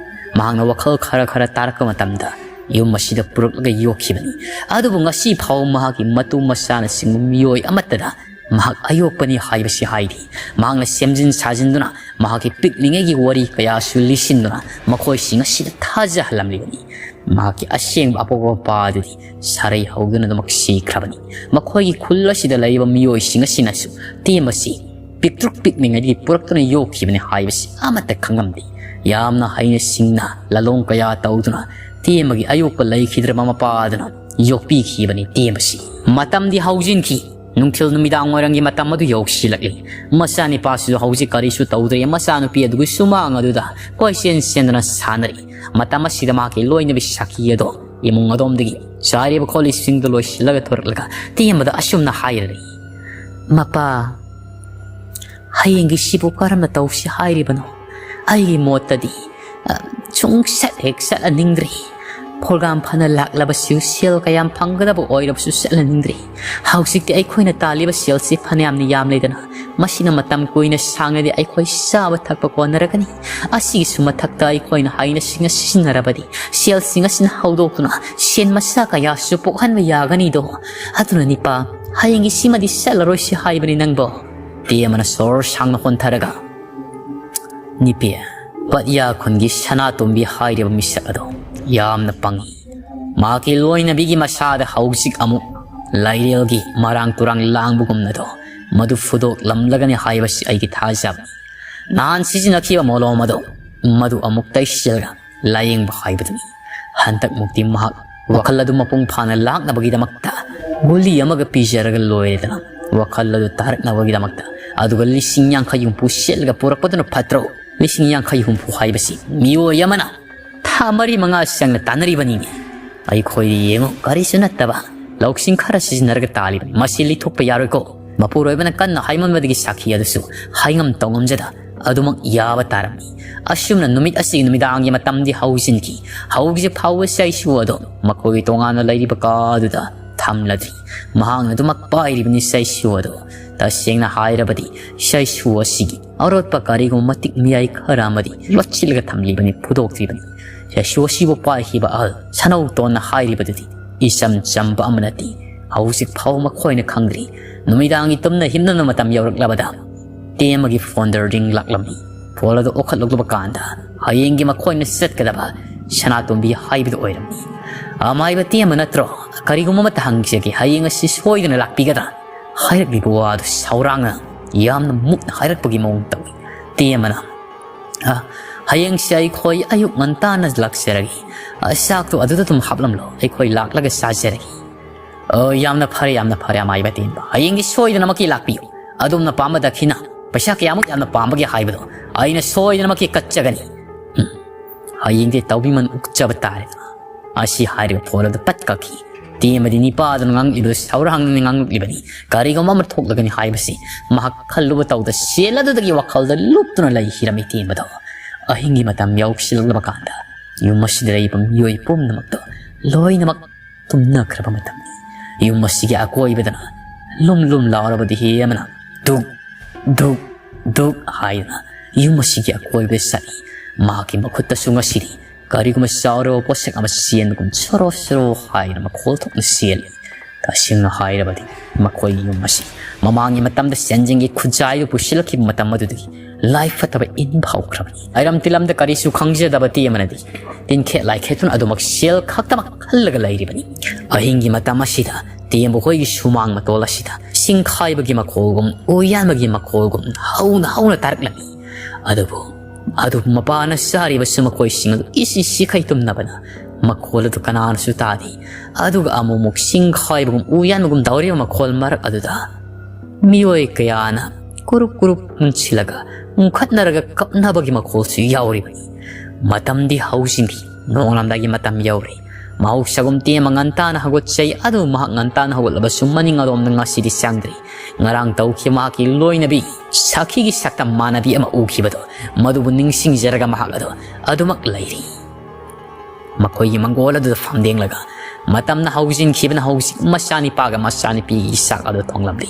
ꯃꯍꯥꯛꯅ ꯋꯥꯈꯜ ꯈꯔ ꯈꯔ ꯇꯥꯔꯛꯄ ꯃꯇꯝꯗ ꯌꯨꯝ ꯑꯁꯤꯗ ꯄꯨꯔꯛꯂꯒ ꯌꯣꯛꯈꯤꯕꯅꯤ꯫ ꯑꯗꯨꯕꯨ ꯉꯁꯤ ꯐꯥꯎꯕ ꯃꯍꯥꯛꯀꯤ ꯃꯇꯨ ꯃꯆꯥꯅꯆꯤꯡꯕ ꯃꯤꯑꯣꯏ ꯑꯃꯠꯇꯗ ꯃꯍꯥꯛ ꯑꯌꯣꯛꯄꯅꯤ ꯍꯥꯏꯕꯁꯤ ꯍꯥꯏꯔꯤ꯫ ꯃꯍꯥꯛꯅ ꯁꯦꯝꯖꯤꯟ ꯁꯥꯖꯤꯟꯗꯨꯅ ꯃꯍꯥꯛꯀꯤ ꯄꯤꯛꯂꯤꯉꯩꯒꯤ ꯋꯥꯔꯤ ꯀꯌꯥꯁꯨ ꯂꯤꯁꯤꯟꯗꯨꯅ ꯃꯈꯣꯏꯁꯤꯡ ꯑꯁꯤꯗ ꯊꯥꯖꯍꯜꯂꯝꯂꯤꯕꯅꯤ꯫ ꯃꯍꯥꯛꯀꯤ ꯑꯁꯦꯡꯕ ꯑꯄꯣꯛꯄ ꯃꯄꯥ ꯑꯗꯨꯗꯤ ꯁꯔꯩ ꯍꯧꯗꯨꯅ ꯑꯗꯨꯃꯛ ꯁꯤꯈ꯭ꯔꯕꯅꯤ꯫ ꯃꯈꯣꯏꯒꯤ ꯈꯨꯜ ꯑꯁꯤꯗ ꯂꯩꯔꯤꯕ ꯃꯤꯑꯣꯏꯁꯤꯡ ꯑꯁꯤꯅꯁꯨ ꯇꯦꯝꯕꯁꯤ ꯄꯤꯛꯇ꯭ꯔꯨꯛ ꯄꯤꯛꯂꯤꯉꯩꯗꯒꯤ ꯄꯨꯔꯛꯇꯨꯅ ꯌꯣꯛꯈꯤꯕꯅꯤ ꯍꯥꯏꯕꯁꯤ ꯑꯃꯠꯇ ꯈꯪꯂꯝꯗꯦ꯫ ꯌꯥꯝꯅ ꯍꯩꯅ ꯁꯤꯡꯅ ꯂꯂꯣꯡ ꯀꯌꯥ ꯇꯧꯗꯨꯅ ꯇꯦꯝꯕꯒꯤ ꯑꯌꯣꯛꯄ ꯂꯩꯈꯤꯗ꯭ꯔꯕ ꯃꯄꯥ ꯑꯗꯨꯅ ꯌꯣꯛꯄꯤꯈꯤꯕꯅꯤ ꯇꯦꯝꯕꯁꯤ꯫ ꯃꯇꯝꯗꯤ ꯍꯧꯖꯤꯟꯈꯤ꯫ ꯅꯨꯡꯊꯤꯜ ꯅꯨꯃꯤꯗꯥꯡ ꯋꯥꯏꯔꯝꯒꯤ ꯃꯇꯝ ꯑꯗꯨ ꯌꯧꯁꯤꯜꯂꯛꯂꯤ꯫ ꯃꯆꯥꯅꯤꯄꯥꯁꯤꯁꯨ ꯍꯧꯖꯤꯛ ꯀꯔꯤꯁꯨ ꯇꯧꯗ꯭ꯔꯦ꯫ ꯃꯆꯥꯅꯨꯄꯤ ꯑꯗꯨꯒꯤ ꯁꯨꯃꯥꯡ ꯑꯗꯨꯗ ꯀꯣꯏꯆꯦꯟ ꯆꯦꯟꯗꯨꯅ ꯁꯥꯟꯅꯔꯤ꯫ ꯃꯇꯝ ꯑꯁꯤꯗ ꯃꯍꯥꯛꯀꯤ ꯂꯣꯏꯅꯕꯤ ꯁꯥꯈꯤ ꯑꯗꯣ ꯏꯃꯨꯡ ꯑꯗꯣꯝꯗꯒꯤ ꯆꯥꯔꯤꯕ ꯈꯣꯠꯂꯤꯁꯤꯡꯗꯨ ꯂꯣꯏꯁꯤꯜꯂꯒ ꯊꯣꯔꯛꯂꯒ ꯇꯦꯝꯕꯗ ꯑꯁꯨꯝꯅ ꯍꯥꯏꯔꯔꯤ, "ꯃꯄꯥ, ꯍꯌꯦꯡꯒꯤꯁꯤꯕꯨ ꯀꯔꯝꯅ ꯇꯧꯁꯤ ꯍꯥꯏꯔꯤꯕꯅꯣ? ꯑꯩꯒꯤ ꯃꯣꯠꯇꯗꯤ, ꯑ, ꯁꯨꯡꯆꯠ ꯍꯦꯛ ꯆꯠꯍꯟꯅꯤꯡꯗ꯭ꯔꯤ꯫ ꯄ꯭ꯔꯣꯒ꯭ꯔꯥꯝ ꯐꯅ ꯂꯥꯛꯂꯕꯁꯨ, ꯁꯦꯜ ꯀꯌꯥꯝ ꯐꯪꯒꯗꯕ ꯑꯣꯏꯔꯕꯁꯨ ꯆꯠꯍꯟꯅꯤꯡꯗ꯭ꯔꯤ꯫ ꯍꯧꯖꯤꯛꯇꯤ ꯑꯩꯈꯣꯏꯅ ꯇꯥꯜꯂꯤꯕ ꯁꯦꯜꯁꯤ ꯐꯅꯌꯥꯝꯅ ꯌꯥꯝꯂꯦꯗꯅ, ꯃꯁꯤꯅ ꯃꯇꯝ ꯀꯨꯏꯅ ꯁꯥꯡꯅꯗꯤ ꯑꯩꯈꯣꯏ ꯆꯥꯕ ꯊꯛꯄ ꯀꯣꯟꯅꯔꯒꯅꯤ꯫ ꯑꯁꯤꯒꯤꯁꯨ ꯃꯊꯛꯇ ꯑꯩꯈꯣꯏꯅ ꯍꯥꯏꯅ ꯁꯤꯡꯅ ꯁꯤꯖꯤꯟꯅꯔꯕꯗꯤ, ꯁꯦꯜꯁꯤꯡ ꯑꯁꯤꯅ ꯍꯧꯗꯣꯛꯇꯨꯅ ꯁꯦꯟ ꯃꯆꯥ ꯀꯌꯥꯁꯨ ꯄꯣꯛꯍꯟꯕ ꯌꯥꯒꯅꯤꯗꯣ꯫ ꯑꯗꯨꯅ ꯅꯤꯄꯥ, ꯍꯌꯦꯡꯒꯤ ꯁꯤꯃꯗꯤ ꯆꯠꯂꯔꯣꯏꯁꯤ ꯍꯥꯏꯕꯅꯤ ꯅꯪꯕꯣ꯫ ꯇꯦꯝꯕꯅ ꯁꯣꯔ ꯁꯥꯡꯅ ꯍꯣꯟꯊꯔꯒ, ꯅꯤꯄꯤ, ꯄꯠꯌꯥ ꯈꯨꯟꯒꯤ ꯁꯅꯥꯇꯣꯝꯕꯤ ꯍꯥꯏꯔꯤꯕ ꯃꯤꯁꯛ ꯑꯗꯣ ꯌꯥꯝꯅ ꯄꯪꯉꯤ꯫ ꯃꯍꯥꯛꯀꯤ ꯂꯣꯏꯅꯕꯤꯒꯤ ꯃꯁꯥꯗ ꯍꯧꯖꯤꯛ ꯑꯃꯨꯛ ꯂꯥꯏꯔꯦꯜꯒꯤ ꯃꯔꯥꯡ ꯇꯨꯔꯥꯡ ꯂꯥꯡꯕꯒꯨꯝꯅꯗꯣ ꯃꯗꯨ ꯐꯨꯗꯣꯛꯂꯝꯂꯒꯅꯤ ꯍꯥꯏꯕꯁꯤ ꯑꯩꯒꯤ ꯊꯥꯖꯕꯅꯤ꯫ ꯅꯍꯥꯟ ꯁꯤꯖꯤꯟꯅꯈꯤꯕ ꯃꯣꯂꯣꯝ ꯑꯗꯣ ꯃꯗꯨ ꯑꯃꯨꯛ ꯇꯩꯁꯤꯜꯂꯒ ꯂꯥꯌꯦꯡꯕ ꯍꯥꯏꯕꯗꯨꯅꯤ꯫ ꯍꯟꯗꯛꯃꯨꯛꯇꯤ ꯃꯍꯥꯛ ꯋꯥꯈꯜ ꯑꯗꯨ ꯃꯄꯨꯡ ꯐꯥꯅ ꯂꯥꯛꯅꯕꯒꯤꯗꯃꯛꯇ ꯒꯨꯂꯤ ꯑꯃꯒ ꯄꯤꯖꯔꯒ ꯂꯣꯏꯔꯦꯗꯅ꯫ ꯋꯥꯈꯜ ꯑꯗꯨ ꯇꯥꯔꯛꯅꯕꯒꯤꯗꯃꯛꯇ꯫ ꯑꯗꯨꯒ ꯂꯤꯁꯤꯡ ꯌꯥꯡꯈꯩ ꯍꯨꯝꯐꯨ ꯁꯦꯠꯂꯒ ꯄꯨꯔꯛꯄꯗꯨꯅ ꯐꯠꯇ꯭ꯔꯣ? ꯂꯤꯁꯤꯡ ꯌꯥꯡꯈꯩ ꯍꯨꯝꯐꯨ ꯍꯥꯏꯕꯁꯤ ꯃꯤꯑꯣꯏ ꯑꯃꯅ ꯊꯥ ꯃꯔꯤ ꯃꯉꯥ ꯆꯪꯅ ꯇꯥꯟꯅꯔꯤꯕꯅꯤꯅꯦ꯫ ꯑꯩꯈꯣꯏꯗꯤ ꯌꯦꯡꯉꯨ, ꯀꯔꯤꯁꯨ ꯅꯠꯇꯕ ꯂꯧꯁꯤꯡ ꯈꯔ ꯁꯤꯖꯤꯟꯅꯔꯒ ꯇꯥꯜꯂꯤꯕꯅꯤ꯫ ꯃꯁꯤ ꯂꯤꯊꯣꯛꯄ ꯌꯥꯔꯣꯏꯀꯣ꯫ ꯃꯄꯨꯔꯣꯏꯕꯅ ꯀꯟꯅ ꯍꯥꯏꯃꯟꯕꯗꯒꯤ ꯁꯥꯈꯤ ꯑꯗꯨꯁꯨ ꯍꯥꯏꯉꯝ ꯇꯧꯉꯝꯖꯗ ꯑꯗꯨꯃꯛ ꯌꯥꯕ ꯇꯥꯔꯝꯃꯤ꯫ ꯑꯁꯨꯝꯅ ꯅꯨꯃꯤꯠ ꯑꯁꯤꯒꯤ ꯅꯨꯃꯤꯗꯥꯡꯒꯤ ꯃꯇꯝꯗꯤ ꯍꯧꯖꯤꯟꯈꯤ꯫ ꯍꯧꯖꯤꯛ ꯐꯥꯎꯕ ꯆꯩꯁꯨ ꯑꯗꯨ ꯃꯈꯣꯏꯒꯤ ꯇꯣꯉꯥꯟꯅ ꯂꯩꯔꯤꯕ ꯀꯥ ꯑꯗꯨꯗ ꯊꯝꯂꯗ꯭ꯔꯤ꯫ ꯃꯍꯥꯛꯅ ꯑꯗꯨꯃꯛ ꯄꯥꯏꯔꯤꯕꯅꯤ ꯆꯩꯁꯨ ꯑꯗꯨ꯫ ꯇꯁꯦꯡꯅ ꯍꯥꯏꯔꯕꯗꯤ ꯆꯩꯁꯨ ꯑꯁꯤꯒꯤ ꯑꯔꯣꯠꯄ ꯀꯔꯤꯒꯨꯝꯕ ꯃꯇꯤꯛ ꯃꯌꯥꯏ ꯈꯔ ꯑꯃꯗꯤ ꯂꯣꯠꯁꯤꯜꯂꯒ ꯊꯝꯂꯤꯕꯅꯤ, ꯐꯨꯗꯣꯛꯇ꯭ꯔꯤꯕꯅꯤ꯫ ꯆꯩꯁꯨ ꯑꯁꯤꯕꯨ ꯄꯥꯏꯈꯤꯕ ꯑꯍꯜ ꯁꯅꯧꯇꯣꯟꯅ ꯍꯥꯏꯔꯤꯕꯗꯨꯗꯤ ꯏꯆꯝ ꯆꯝꯕ ꯑꯃ ꯅꯠꯇꯦ꯫ ꯍꯧꯖꯤꯛ ꯐꯥꯎꯕ ꯃꯈꯣꯏꯅ ꯈꯪꯗ꯭ꯔꯤ꯫ ꯅꯨꯃꯤꯗꯥꯡꯒꯤ ꯇꯨꯝꯅ ꯍꯤꯞꯅꯕ ꯃꯇꯝ ꯌꯧꯔꯛꯂꯕꯗ ꯇꯦꯝꯕꯒꯤ ꯐꯣꯟꯗ ꯔꯤꯡ ꯂꯥꯛꯂꯝꯃꯤ꯫ ꯐꯣꯟ ꯑꯗꯨ ꯑꯣꯈꯠꯂꯛꯂꯨꯕ ꯀꯥꯟꯗ ꯍꯌꯦꯡꯒꯤ ꯃꯈꯣꯏꯅ ꯆꯠꯀꯗꯕ ꯁꯅꯥꯇꯣꯝꯕꯤ ꯍꯥꯏꯕꯗꯨ ꯑꯣꯏꯔꯝꯃꯤ꯫ "ꯑꯃꯥꯏꯕ ꯇꯦꯝꯕ ꯅꯠꯇ꯭ꯔꯣ? ꯀꯔꯤꯒꯨꯝꯕ ꯑꯃꯠꯇ ꯍꯪꯖꯒꯦ, ꯍꯌꯦꯡ ꯑꯁꯤ ꯁꯣꯏꯗꯅ ꯂꯥꯛꯄꯤꯒꯗ꯭ꯔꯥ?" ꯍꯥꯏꯔꯛꯂꯤꯕ ꯋꯥꯗꯨ ꯁꯥꯎꯔꯥꯡꯅ ꯌꯥꯝꯅ ꯃꯨꯛꯅ ꯍꯥꯏꯔꯛꯄꯒꯤ ꯃꯑꯣꯡ ꯇꯧꯏ꯫ ꯇꯦꯝꯕꯅ, "ꯑ, ꯍꯌꯦꯡꯁꯦ ꯑꯩꯈꯣꯏ ꯑꯌꯨꯛ ꯉꯟꯇꯥꯅ ꯂꯥꯛꯆꯔꯒꯦ꯫ ꯑ, ꯆꯥꯛꯇꯣ ꯑꯗꯨꯗ ꯑꯗꯨꯝ ꯍꯥꯞꯂꯝꯂꯣ, ꯑꯩꯈꯣꯏ ꯂꯥꯛꯂꯒ ꯆꯥꯖꯔꯒꯦ꯫" "ꯑꯣ, ꯌꯥꯝꯅ ꯐꯔꯦ, ꯌꯥꯝꯅ ꯐꯔꯦ, ꯑꯃꯥꯏꯕ ꯇꯦꯝꯕ꯫ ꯍꯌꯦꯡꯗꯤ ꯁꯣꯏꯗꯅꯃꯛꯀꯤ ꯂꯥꯛꯄꯤꯌꯨ꯫ ꯑꯗꯣꯝꯅ ꯄꯥꯝꯕ ꯗꯈꯤꯅ, ꯄꯩꯁꯥ ꯀꯌꯥꯃꯨꯛ ꯌꯥꯝꯅ ꯄꯥꯝꯕꯒꯦ ꯍꯥꯏꯕꯗꯣ ꯑꯩꯅ ꯁꯣꯏꯗꯅꯃꯛꯀꯤ ꯀꯠꯆꯒꯅꯤ꯫ ꯎꯝ, ꯍꯌꯦꯡꯗꯤ ꯇꯧꯕꯤꯃꯟ ꯑꯣꯛꯆꯕ ꯇꯥꯔꯦ꯫" ꯑꯁꯤ ꯍꯥꯏꯔꯒ ꯐꯣꯟ ꯑꯗꯨ ꯄꯠ ꯀꯛꯈꯤ꯫ ꯇꯦꯝꯕꯗꯤ ꯅꯤꯄꯥꯗꯨꯅ ꯉꯥꯡꯂꯤꯕꯗꯨ ꯁꯥꯎꯔꯥꯡꯅꯅꯤ ꯉꯥꯡꯂꯛꯂꯤꯕꯅꯤ꯫ ꯀꯔꯤꯒꯨꯝꯕ ꯑꯃ ꯊꯣꯛꯂꯒꯅꯤ ꯍꯥꯏꯕꯁꯤ ꯃꯍꯥꯛ ꯈꯜꯂꯨꯕ ꯇꯧꯗ ꯁꯦꯜ ꯑꯗꯨꯗꯒꯤ ꯋꯥꯈꯜꯗ ꯂꯨꯞꯇꯨꯅ ꯂꯩꯈꯤꯔꯝꯃꯤ ꯇꯦꯝꯕꯗꯣ꯫ ꯑꯍꯤꯡꯒꯤ ꯃꯇꯝ ꯌꯧꯁꯤꯜꯂꯛꯂꯕ ꯀꯥꯟꯗ ꯌꯨꯝ ꯑꯁꯤꯗ ꯂꯩꯔꯤꯕ ꯃꯤꯑꯣꯏ ꯄꯨꯝꯅꯃꯛꯇꯣ ꯂꯣꯏꯅꯃꯛ ꯇꯨꯝꯅꯈ꯭ꯔꯕ ꯃꯇꯝꯅꯤ꯫ ꯌꯨꯝ ꯑꯁꯤꯒꯤ ꯑꯀꯣꯏꯕꯗꯅ ꯂꯨꯝ ꯂꯨꯝ ꯂꯥꯎꯔꯕꯗꯤ ꯍꯤ ꯑꯃꯅ ꯙꯨꯛ ꯙꯨꯛ ꯙꯨꯛ ꯍꯥꯏꯗꯨꯅ ꯌꯨꯝ ꯑꯁꯤꯒꯤ ꯑꯀꯣꯏꯕꯗ ꯆꯠꯂꯤ꯫ ꯃꯍꯥꯛꯀꯤ ꯃꯈꯨꯠꯇꯁꯨ ꯉꯁꯤꯗꯤ ꯀꯔꯤꯒꯨꯝꯕ ꯆꯥꯎꯔꯕ ꯄꯣꯠꯁꯛ ꯑꯃ ꯆꯦꯟꯕꯒꯨꯝ ꯁꯣꯔꯣ ꯁꯣꯔꯣ ꯍꯥꯏꯗꯨꯅ ꯃꯈꯣꯜ ꯊꯣꯛꯅ ꯆꯦꯜꯂꯤ꯫ ꯇꯁꯦꯡꯅ ꯍꯥꯏꯔꯕꯗꯤ ꯃꯈꯣꯏꯒꯤ ꯌꯨꯝ ꯑꯁꯤ ꯃꯃꯥꯡꯒꯤ ꯃꯇꯝꯗ ꯁꯦꯟꯖꯦꯡꯒꯤ ꯈꯨꯖꯥꯏꯗꯨ ꯄꯨꯁꯤꯜꯂꯛꯈꯤꯕ ꯃꯇꯝ ꯑꯗꯨꯗꯒꯤ ꯂꯥꯏ ꯐꯠꯇꯕ ꯏꯟꯕ ꯍꯧꯈ꯭ꯔꯕꯅꯤ꯫ ꯑꯩꯔꯝ ꯇꯤꯂꯝꯗ ꯀꯔꯤꯁꯨ ꯈꯪꯖꯗꯕ ꯇꯦꯝꯕꯅꯗꯤ ꯇꯤꯟꯈꯦꯠ ꯂꯥꯏꯈꯦꯠꯇꯨꯅ ꯑꯗꯨꯃꯛ ꯁꯦꯜ ꯈꯛꯇꯃꯛ ꯈꯜꯂꯒ ꯂꯩꯔꯤꯕꯅꯤ꯫ ꯑꯍꯤꯡꯒꯤ ꯃꯇꯝ ꯑꯁꯤꯗ ꯇꯦꯝꯕ ꯍꯣꯏꯒꯤ ꯁꯨꯃꯥꯡ ꯃꯇꯣꯜ ꯑꯁꯤꯗ ꯁꯤꯡꯈꯥꯏꯕꯒꯤ ꯃꯈꯣꯜꯒꯨꯝ, ꯎꯌꯥꯟꯕꯒꯤ ꯃꯈꯣꯜꯒꯨꯝ ꯍꯧꯅ ꯍꯧꯅ ꯇꯥꯔꯛꯂꯝꯃꯤ꯫ ꯑꯗꯨꯕꯨ, ꯑꯗꯨꯕꯨ ꯃꯄꯥꯅ ꯆꯥꯔꯤꯕꯁꯨ ꯃꯈꯣꯏꯁꯤꯡ ꯑꯗꯨ ꯏꯁꯤ ꯁꯤꯈꯩ ꯇꯨꯝꯅꯕꯅ ꯃꯈꯣꯜ ꯑꯗꯨ ꯀꯅꯥꯅꯁꯨ ꯇꯥꯗꯦ꯫ ꯑꯗꯨꯒ ꯑꯃꯨꯛꯃꯨꯛ ꯁꯤꯡꯈꯥꯏꯕꯒꯨꯝ, ꯎꯌꯥꯟꯕꯒꯨꯝ ꯇꯧꯔꯤꯕ ꯃꯈꯣꯜ ꯃꯔꯛ ꯑꯗꯨꯗ ꯃꯤꯑꯣꯏ ꯀꯌꯥꯅ ꯀꯨꯔꯨꯞ ꯀꯨꯔꯨꯞ ꯍꯨꯟꯁꯤꯜꯂꯒ ꯎꯪꯈꯠꯅꯔꯒ ꯀꯞꯅꯕꯒꯤ ꯃꯈꯣꯜꯁꯨ ꯌꯥꯎꯔꯤꯕꯅꯤ꯫ ꯃꯇꯝꯗꯤ ꯍꯧꯖꯤꯟꯈꯤ꯫ ꯅꯣꯡꯉꯥꯜꯂꯝꯗꯥꯏꯒꯤ ꯃꯇꯝ ꯌꯧꯔꯦ꯫ ꯃꯍꯧꯁꯥꯒꯨꯝ ꯇꯦꯝꯕ ꯉꯟꯇꯥꯅ ꯍꯧꯒꯠꯆꯩ, ꯑꯗꯨ ꯃꯍꯥꯛ ꯉꯟꯇꯥꯅ ꯍꯧꯒꯠꯂꯕꯁꯨ ꯃꯅꯤꯡ ꯑꯔꯣꯝꯗ ꯉꯁꯤꯗꯤ ꯆꯪꯗ꯭ꯔꯤ꯫ ꯉꯔꯥꯡ ꯇꯧꯈꯤꯕ ꯃꯍꯥꯛꯀꯤ ꯂꯣꯏꯅꯕꯤ ꯁꯥꯈꯤꯒꯤ ꯁꯛꯇꯝ ꯃꯥꯟꯅꯕꯤ ꯑꯃ ꯎꯈꯤꯕꯗꯣ, ꯃꯗꯨꯕꯨ ꯅꯤꯡꯁꯤꯡꯖꯔꯒ ꯃꯍꯥꯛ ꯑꯗꯣ ꯑꯗꯨꯃꯛ ꯂꯩꯔꯤ꯫ ꯃꯈꯣꯏꯒꯤ ꯃꯪꯒꯣꯜ ꯑꯗꯨꯗ ꯐꯝꯗꯦꯡꯂꯒ ꯃꯇꯝꯅ ꯍꯧꯖꯤꯟꯈꯤꯕꯅ ꯍꯧꯖꯤꯛ ꯃꯆꯥꯅꯤꯄꯥꯒ ꯃꯆꯥꯅꯨꯄꯤꯒꯤ ꯆꯥꯛ ꯑꯗꯨ ꯊꯣꯡꯂꯝꯂꯤ꯫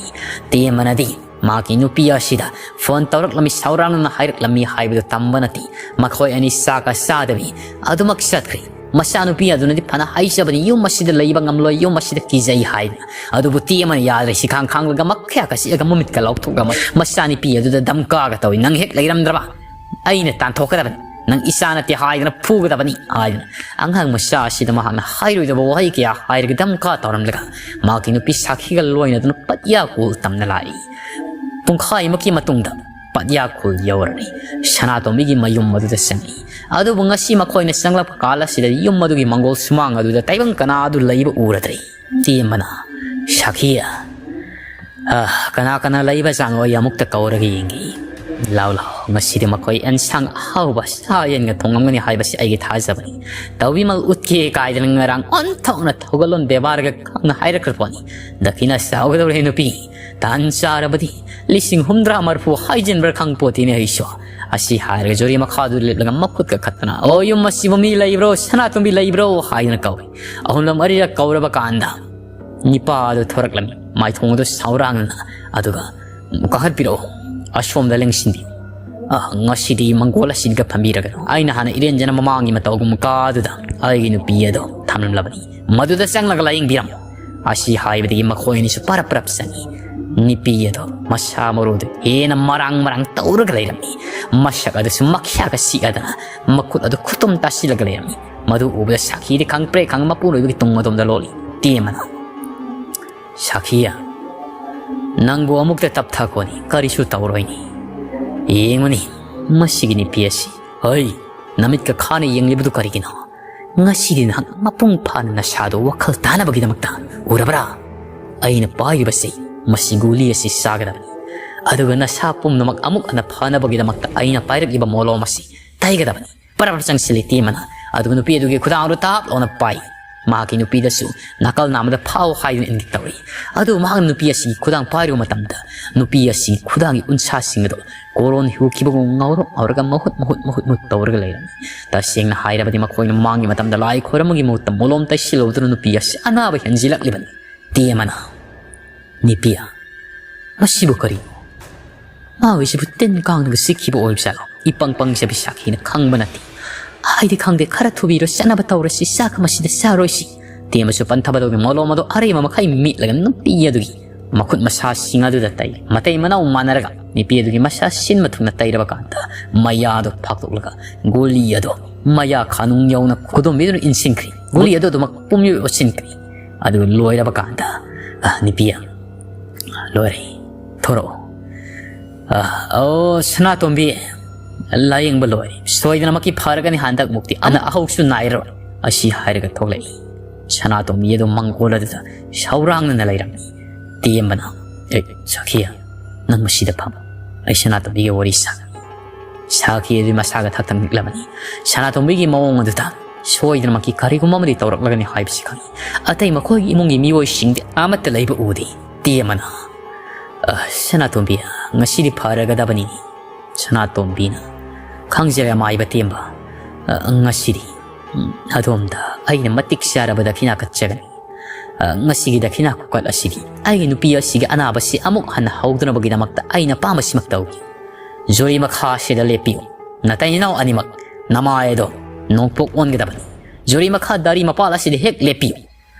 ꯇꯦꯝꯕꯅꯗꯤ ꯃꯍꯥꯛꯀꯤ ꯅꯨꯄꯤ ꯑꯁꯤꯗ ꯐꯣꯟ ꯇꯧꯔꯛꯂꯝꯃꯤ, ꯁꯥꯎꯔꯥꯡꯅꯅ ꯍꯥꯏꯔꯛꯂꯝꯃꯤ ꯍꯥꯏꯕꯗꯨ ꯇꯝꯕ ꯅꯠꯇꯦ꯫ ꯃꯈꯣꯏ ꯑꯅꯤ ꯆꯥꯛꯀ ꯆꯥꯗꯕꯤ ꯑꯗꯨꯃꯛ ꯆꯠꯈ꯭ꯔꯦ꯫ ꯃꯆꯥꯅꯨꯄꯤ ꯑꯗꯨꯅꯗꯤ ꯐꯅ ꯍꯥꯏꯖꯕꯅꯤ, ꯌꯨꯝ ꯑꯁꯤꯗ ꯂꯩꯕ ꯉꯝꯂꯣꯏ, ꯌꯨꯝ ꯑꯁꯤꯗ ꯀꯤꯖꯩ ꯍꯥꯏꯗꯅ꯫ ꯑꯗꯨꯕꯨ ꯇꯦꯝꯕꯅ ꯌꯥꯗ꯭ꯔꯦ, ꯁꯤꯈꯥꯡ ꯈꯥꯡꯂꯒ ꯃꯈꯌꯥ ꯀꯆꯤꯛꯑꯒ ꯃꯃꯤꯠꯀ ꯂꯥꯎꯊꯣꯛꯂꯒ ꯃ-, ꯃꯆꯥꯅꯨꯄꯤ ꯑꯗꯨꯗ ꯗꯝꯀꯥꯒ ꯇꯧꯏ꯫ "ꯅꯪ ꯍꯦꯛ ꯂꯩꯔꯝꯗ꯭ꯔꯕ ꯑꯩꯅ ꯇꯥꯟꯊꯣꯛꯀꯗꯕꯅꯤ, ꯅꯪ ꯏꯆꯥ ꯅꯠꯇꯦ ꯍꯥꯏꯗꯅ ꯐꯨꯒꯗꯕꯅꯤ" ꯍꯥꯏꯗꯅ꯫ ꯑꯉꯥꯡ ꯃꯆꯥ ꯑꯁꯤꯗ ꯃꯍꯥꯛꯅ ꯍꯥꯏꯔꯣꯏꯗꯕ ꯋꯥꯍꯩ ꯀꯌꯥ ꯍꯥꯏꯔꯒ ꯗꯝꯀꯥ ꯇꯧꯔꯝꯂꯒ ꯃꯍꯥꯛꯀꯤ ꯅꯨꯄꯤ ꯁꯥꯈꯤꯒ ꯂꯣꯏꯅꯗꯨꯅ ꯄꯠꯌꯥ ꯀꯣꯜ ꯇꯝꯅ ꯂꯥꯛꯏ꯫ ꯄꯨꯡꯈꯥꯏꯃꯨꯛꯀꯤ ꯃꯇꯨꯡꯗ ꯄꯠꯌꯥ ꯈꯨꯜ ꯌꯧꯔꯅꯤ꯫ ꯁꯅꯥꯇꯣꯝꯕꯤꯒꯤ ꯃꯌꯨꯝ ꯑꯗꯨꯗ ꯆꯪꯉꯤ꯫ ꯑꯗꯨꯕꯨ ꯉꯁꯤ ꯃꯈꯣꯏꯅ ꯆꯪꯂꯛꯄ ꯀꯥꯟ ꯑꯁꯤꯗ ꯌꯨꯝ ꯑꯗꯨꯒꯤ ꯃꯪꯒꯣꯜ ꯁꯨꯃꯥꯡ ꯑꯗꯨꯗ ꯇꯥꯏꯕꯪ ꯀꯅꯥ ꯑꯗꯨ ꯂꯩꯕ ꯎꯔꯗ꯭ꯔꯦ꯫ ꯇꯦꯝꯕꯅ, "ꯁꯥꯈꯤ, ꯑ, ꯀꯅꯥ ꯀꯅꯥ ꯂꯩꯕ ꯆꯥꯡ ꯑꯩ ꯑꯃꯨꯛꯇ ꯀꯧꯔꯒ ꯌꯦꯡꯒꯦ"꯫ "ꯂꯥꯎ ꯂꯥꯎ, ꯉꯁꯤꯗꯤ ꯃꯈꯣꯏ ꯑꯦꯟꯁꯥꯡ ꯑꯍꯥꯎꯕ ꯁꯥ ꯌꯦꯟꯒ ꯊꯣꯡꯂꯝꯒꯅꯤ ꯍꯥꯏꯕꯁꯤ ꯑꯩꯒꯤ ꯊꯥꯖꯕꯅꯤ꯫ ꯇꯧꯕꯤꯃꯜ ꯎꯠꯀꯦ ꯀꯥꯏꯗꯅ ꯉꯔꯥꯡ ꯑꯣꯟꯊꯣꯛꯅ ꯊꯧꯒꯜꯂꯣꯟ ꯕꯦꯕꯥꯔꯒ ꯈꯪꯅ ꯍꯥꯏꯔꯛꯈ꯭ꯔ ꯄꯣꯠꯅꯤ꯫ ꯗꯈꯤꯅ ꯆꯥꯎꯒꯗꯧꯔꯦ ꯅꯨꯄꯤ꯫ ꯇꯥꯟ ꯆꯥꯔꯕꯗꯤ ꯂꯤꯁꯤꯡ ꯍꯨꯝꯗ꯭ꯔꯥ ꯃꯔꯐꯨ ꯍꯥꯏꯖꯤꯟꯕ꯭ꯔꯥ ꯈꯪꯄꯣꯠꯇꯦꯅꯦ ꯑꯩꯁꯨ"꯫ ꯑꯁꯤ ꯍꯥꯏꯔꯒ ꯖꯨꯔꯤ ꯃꯈꯥꯗꯨ ꯂꯦꯞꯂꯒ ꯃꯈꯨꯠꯀ ꯈꯠꯇꯅ, "ꯑꯣ, ꯌꯨꯝ ꯑꯁꯤꯕꯨ ꯃꯤ ꯂꯩꯕ꯭ꯔꯣ? ꯁꯅꯥꯇꯣꯝꯕꯤ ꯂꯩꯕ꯭ꯔꯣ?" ꯍꯥꯏꯗꯅ ꯀꯧꯏ꯫ ꯑꯍꯨꯝꯂꯛ ꯃꯔꯤꯔꯛ ꯀꯧꯔꯕ ꯀꯥꯟꯗ ꯅꯤꯄꯥ ꯑꯗꯨ ꯊꯣꯔꯛꯂꯝꯃꯤ꯫ ꯃꯥꯏꯊꯣꯡ ꯑꯗꯨ ꯁꯥꯎꯔꯥꯡꯅꯅ, ꯑꯗꯨꯒ, "ꯀꯥꯈꯠꯄꯤꯔꯛꯑꯣ, ꯑꯁꯣꯝꯗ ꯂꯦꯡꯁꯤꯟꯕꯤꯌꯨ꯫ ꯑ, ꯉꯁꯤꯗꯤ ꯃꯪꯒꯣꯜ ꯑꯁꯤꯗꯒ ꯐꯝꯕꯤꯔꯒꯅꯨ꯫ ꯑꯩꯅ ꯍꯥꯟꯅ ꯏꯔꯦꯟꯖꯅ ꯃꯃꯥꯡꯒꯤ ꯃꯇꯧꯒꯨꯝ ꯀꯥꯗꯨꯗ ꯑꯩꯒꯤ ꯅꯨꯄꯤ ꯑꯗꯣ ꯊꯝꯂꯝꯂꯕꯅꯤ꯫ ꯃꯗꯨꯗ ꯆꯪꯂꯒ ꯂꯥꯌꯦꯡꯕꯤꯔꯝꯃꯨ"꯫ ꯑꯁꯤ ꯍꯥꯏꯕꯗꯒꯤ ꯃꯈꯣꯏ ꯑꯅꯤꯁꯨ ꯄꯔꯞ ꯄꯔꯞ ꯆꯪꯉꯤ꯫ ꯅꯨꯄꯤ ꯑꯗꯣ ꯃꯁꯥ ꯃꯔꯨꯗꯨ ꯍꯦꯟꯅ ꯃꯔꯥꯡ ꯃꯔꯥꯡ ꯇꯧꯔꯒ ꯂꯩꯔꯝꯃꯤ꯫ ꯃꯁꯛ ꯑꯗꯨꯁꯨ ꯃꯈ꯭ꯌꯥꯒ ꯁꯤꯛꯑꯗꯅ ꯃꯈꯨꯠ ꯑꯗꯨ ꯈꯨꯇꯨꯝ ꯇꯥꯁꯤꯜꯂꯒ ꯂꯩꯔꯝꯃꯤ꯫ ꯃꯗꯨ ꯎꯕꯗ ꯁꯥꯈꯤꯗꯤ ꯈꯪꯄ꯭ꯔꯦꯛ ꯈꯪ ꯃꯄꯨꯔꯣꯏꯕꯒꯤ ꯇꯨꯡ ꯑꯗꯣꯝꯗ ꯂꯣꯠꯂꯤ꯫ ꯇꯦꯝꯕꯅ, "ꯁꯥꯈꯤꯌꯥ, ꯅꯪꯕꯨ ꯑꯃꯨꯛꯇ ꯇꯞꯊꯥꯈꯣꯅꯤ, ꯀꯔꯤꯁꯨ ꯇꯧꯔꯣꯏꯅꯤ꯫ ꯌꯦꯡꯉꯨꯅꯤ, ꯃꯁꯤꯒꯤ ꯅꯨꯄꯤ ꯑꯁꯤ, ꯍꯩ, ꯅꯃꯤꯠꯀ ꯈꯥꯅ ꯌꯦꯡꯂꯤꯕꯗꯨ ꯀꯔꯤꯒꯤꯅꯣ? ꯉꯁꯤꯗꯤ ꯅꯍꯥꯛ ꯃꯄꯨꯡ ꯐꯥꯅ ꯅꯁꯥꯗꯣ ꯋꯥꯈꯜ ꯇꯥꯅꯕꯒꯤꯗꯃꯛꯇ, ꯎꯔꯕ꯭ꯔꯥ? ꯑꯩꯅ ꯄꯥꯏꯔꯤꯕꯁꯤ, ꯃꯁꯤ ꯒꯨꯂꯤ ꯑꯁꯤ ꯆꯥꯒꯗꯕꯅꯤ꯫ ꯑꯗꯨꯒ ꯅꯁꯥ ꯄꯨꯝꯅꯃꯛ ꯑꯃꯨꯛ ꯍꯟꯅ ꯐꯅꯕꯒꯤꯗꯃꯛꯇ ꯑꯩꯅ ꯄꯥꯏꯔꯛꯂꯤꯕ ꯃꯣꯂꯣꯝ ꯑꯁꯤ ꯇꯩꯒꯗꯕꯅꯤ"꯫ ꯄꯔꯞ ꯆꯪꯁꯤꯜꯂꯤ ꯇꯦꯝꯕꯅ꯫ ꯑꯗꯨꯒ ꯅꯨꯄꯤ ꯑꯗꯨꯒꯤ ꯈꯨꯗꯥꯡ ꯑꯗꯨ ꯇꯥꯞ ꯂꯥꯎꯅ ꯄꯥꯏ꯫ ꯃꯍꯥꯛꯀꯤ ꯅꯨꯄꯤꯗꯁꯨ ꯅꯥꯀꯜ ꯅꯥꯝꯃꯗ ꯐꯥꯎ ꯍꯥꯏꯗꯨꯅ ꯏꯪꯒꯤꯠ ꯇꯧꯏ꯫ ꯑꯗꯨꯕꯨ ꯃꯍꯥꯛꯅ ꯅꯨꯄꯤ ꯑꯁꯤꯒꯤ ꯈꯨꯗꯥꯡ ꯄꯥꯏꯔꯨꯕ ꯃꯇꯝꯗ, ꯅꯨꯄꯤ ꯑꯁꯤꯒꯤ ꯈꯨꯗꯥꯡꯒꯤ ꯎꯟꯁꯥꯁꯤꯡ ꯑꯗꯨ ꯀꯣꯔꯣꯟ ꯍꯨꯈꯤꯕꯒꯨꯝ ꯉꯧꯔꯣꯛ ꯉꯧꯔꯒ ꯃꯍꯨꯠ ꯃꯍꯨꯠ ꯃꯍꯨꯠ ꯃꯍꯨꯠ ꯇꯧꯔꯒ ꯂꯩꯔꯝꯃꯤ꯫ ꯇꯁꯦꯡꯅ ꯍꯥꯏꯔꯕꯗꯤ ꯃꯈꯣꯏꯅ ꯃꯃꯥꯡꯒꯤ ꯃꯇꯝꯗ ꯂꯥꯏ ꯈꯣꯏꯔꯝꯕꯒꯤ ꯃꯍꯨꯠꯇ ꯃꯣꯂꯣꯝ ꯇꯩꯁꯤꯜꯂꯨꯕꯗꯨꯅ ꯅꯨꯄꯤ ꯑꯁꯤ ꯑꯅꯥꯕ ꯍꯦꯟꯖꯤꯜꯂꯛꯂꯤꯕꯅꯤ꯫ ꯇꯦꯝꯕꯅ, "ꯅꯨꯄꯤ, ꯃꯁꯤꯕꯨ ꯀꯔꯤꯅꯣ? ꯃꯥꯒꯤꯁꯤꯕꯨ ꯇꯤꯟ ꯀꯥꯡꯅꯒ ꯆꯤꯛꯈꯤꯕ ꯑꯣꯏꯕꯖꯥꯠꯂꯣ? ꯏꯄꯪ ꯄꯪꯖꯕꯤ ꯁꯥꯈꯤꯅ ꯈꯪꯕ ꯅꯠꯇꯦ꯫ ꯑꯩꯗꯤ ꯈꯪꯗꯦ, ꯈꯔ ꯊꯨꯕꯤꯔꯣ, ꯆꯠꯅꯕ ꯇꯧꯔꯁꯤ, ꯆꯥꯛ ꯃꯁꯤꯗ ꯆꯥꯔꯣꯏꯁꯤ"꯫ ꯇꯦꯝꯕꯁꯨ ꯄꯟꯊꯕꯗꯧꯒꯤ ꯃꯣꯂꯣꯝ ꯑꯗꯨ ꯑꯔꯦꯝꯕ ꯃꯈꯩ ꯃꯤꯠꯂꯒ ꯅꯨꯄꯤ ꯑꯗꯨꯒꯤ ꯃꯈꯨꯠ ꯃꯁꯥꯁꯤꯡ ꯑꯗꯨꯗ ꯇꯩ꯫ ꯃꯇꯩ ꯃꯅꯥꯎ ꯃꯥꯟꯅꯔꯒ ꯅꯨꯄꯤ ꯑꯗꯨꯒꯤ ꯃꯁꯥ ꯁꯤꯟꯕ ꯊꯨꯡꯅ ꯇꯩꯔꯕ ꯀꯥꯟꯗ ꯃꯌꯥꯗꯨ ꯐꯥꯛꯇꯣꯛꯂꯒ ꯒꯨꯂꯤ ꯑꯗꯨ ꯃꯌꯥ ꯈꯥꯅꯨꯡ ꯌꯧꯅ ꯈꯨꯗꯣꯝꯕꯤꯗꯨꯅ ꯏꯟꯁꯤꯟꯈ꯭ꯔꯤ꯫ ꯒꯨꯂꯤ ꯑꯗꯨ ꯑꯗꯨꯃꯛ ꯄꯨꯝꯌꯣꯏ ꯑꯣꯠꯁꯤꯟꯈ꯭ꯔꯤ꯫ ꯑꯗꯨ ꯂꯣꯏꯔꯕ ꯀꯥꯟꯗ, "ꯑ, ꯅꯨꯄꯤ, ꯂꯣꯏꯔꯦ, ꯊꯣꯔꯛꯑꯣ꯫ ꯑ, ꯑꯣ, ꯁꯅꯥꯇꯣꯝꯕꯤ, ꯂꯥꯌꯦꯡꯕ ꯂꯣꯏꯔꯦ꯫ ꯁꯣꯏꯗꯅꯃꯛꯀꯤ ꯐꯔꯒꯅꯤ ꯍꯟꯗꯛꯃꯨꯛꯇꯤ꯫ ꯑꯅ ꯑꯍꯧꯁꯨ ꯅꯥꯏꯔꯔꯣꯏ"꯫ ꯑꯁꯤ ꯍꯥꯏꯔꯒ ꯊꯣꯛꯂꯛꯏ꯫ ꯁꯅꯥꯇꯣꯝꯕꯤ ꯑꯗꯨ ꯃꯪꯒꯣꯜ ꯑꯗꯨꯗ ꯁꯧꯔꯥꯡꯅꯅ ꯂꯩꯔꯝꯃꯤ꯫ ꯇꯦꯝꯕꯅ, "ꯑꯦ, ꯁꯥꯈꯤꯌꯥ, ꯅꯪ ꯃꯁꯤꯗ ꯐꯝ꯫ ꯑꯩ ꯁꯅꯥꯇꯣꯝꯕꯤꯒ ꯋꯥꯔꯤ ꯁꯥꯒꯅꯤ꯫ ꯁꯥꯈꯤ ꯑꯗꯨ ꯃꯁꯥꯒ ꯊꯛ ꯊꯛ ꯅꯤꯛꯂꯕꯅꯤ꯫ ꯁꯅꯥꯇꯣꯝꯕꯤꯒꯤ ꯃꯑꯣꯡ ꯑꯗꯨꯗ ꯁꯣꯏꯗꯅꯃꯛꯀꯤ ꯀꯔꯤꯒꯨꯝꯕ ꯑꯃꯗꯤ ꯇꯧꯔꯛꯂꯒꯅꯤ ꯍꯥꯏꯕꯁꯤ ꯈꯪꯏ꯫ ꯑꯇꯩ ꯃꯈꯣꯏꯒꯤ ꯏꯃꯨꯡꯒꯤ ꯃꯤꯑꯣꯏꯁꯤꯡꯗꯤ ꯑꯃꯠꯇ ꯂꯩꯕ ꯎꯗꯦ꯫ ꯇꯦꯝꯕꯅ, "ꯑ, ꯁꯅꯥꯇꯣꯝꯕꯤ, ꯉꯁꯤꯗꯤ ꯐꯔꯒꯗꯕꯅꯤ꯫" ꯁꯅꯥꯇꯣꯝꯕꯤꯅ, "ꯈꯪꯖꯔꯦ, ꯑꯃꯥꯏꯕ ꯇꯦꯝꯕ꯫ ꯑ, ꯉꯁꯤꯗꯤ, ꯎꯝ, ꯑꯗꯣꯝꯗ ꯑꯩꯅ ꯃꯇꯤꯛ ꯆꯥꯔꯕ ꯗꯈꯤꯅꯥ ꯀꯠꯆꯒꯅꯤ꯫ ꯑ, ꯉꯁꯤꯒꯤ ꯗꯈꯤꯅꯥ ꯈꯨꯀꯠ ꯑꯁꯤꯗꯤ ꯑꯩꯒꯤ ꯅꯨꯄꯤ ꯑꯁꯤꯒꯤ ꯑꯅꯥꯕꯁꯤ ꯑꯃꯨꯛ ꯍꯟꯅ ꯍꯧꯗꯅꯕꯒꯤꯗꯃꯛꯇ ꯑꯩꯅ ꯑꯄꯥꯝꯕꯁꯤꯃꯛ ꯇꯧꯒꯦ꯫ ꯖꯨꯔꯤ ꯃꯈꯥꯁꯤꯗ ꯂꯦꯞꯄꯤꯌꯨ꯫ ꯅꯇꯩ ꯅꯅꯥꯎ ꯑꯅꯤꯃꯛ ꯅꯃꯥꯏ ꯑꯗꯣ ꯅꯣꯡꯄꯣꯛ ꯑꯣꯟꯒꯗꯕꯅꯤ꯫ ꯖꯨꯔꯤ ꯃꯈꯥ ꯗꯥꯔꯤ ꯃꯄꯥꯜ ꯑꯁꯤꯗ ꯍꯦꯛ ꯂꯦꯞꯄꯤꯌꯨ꯫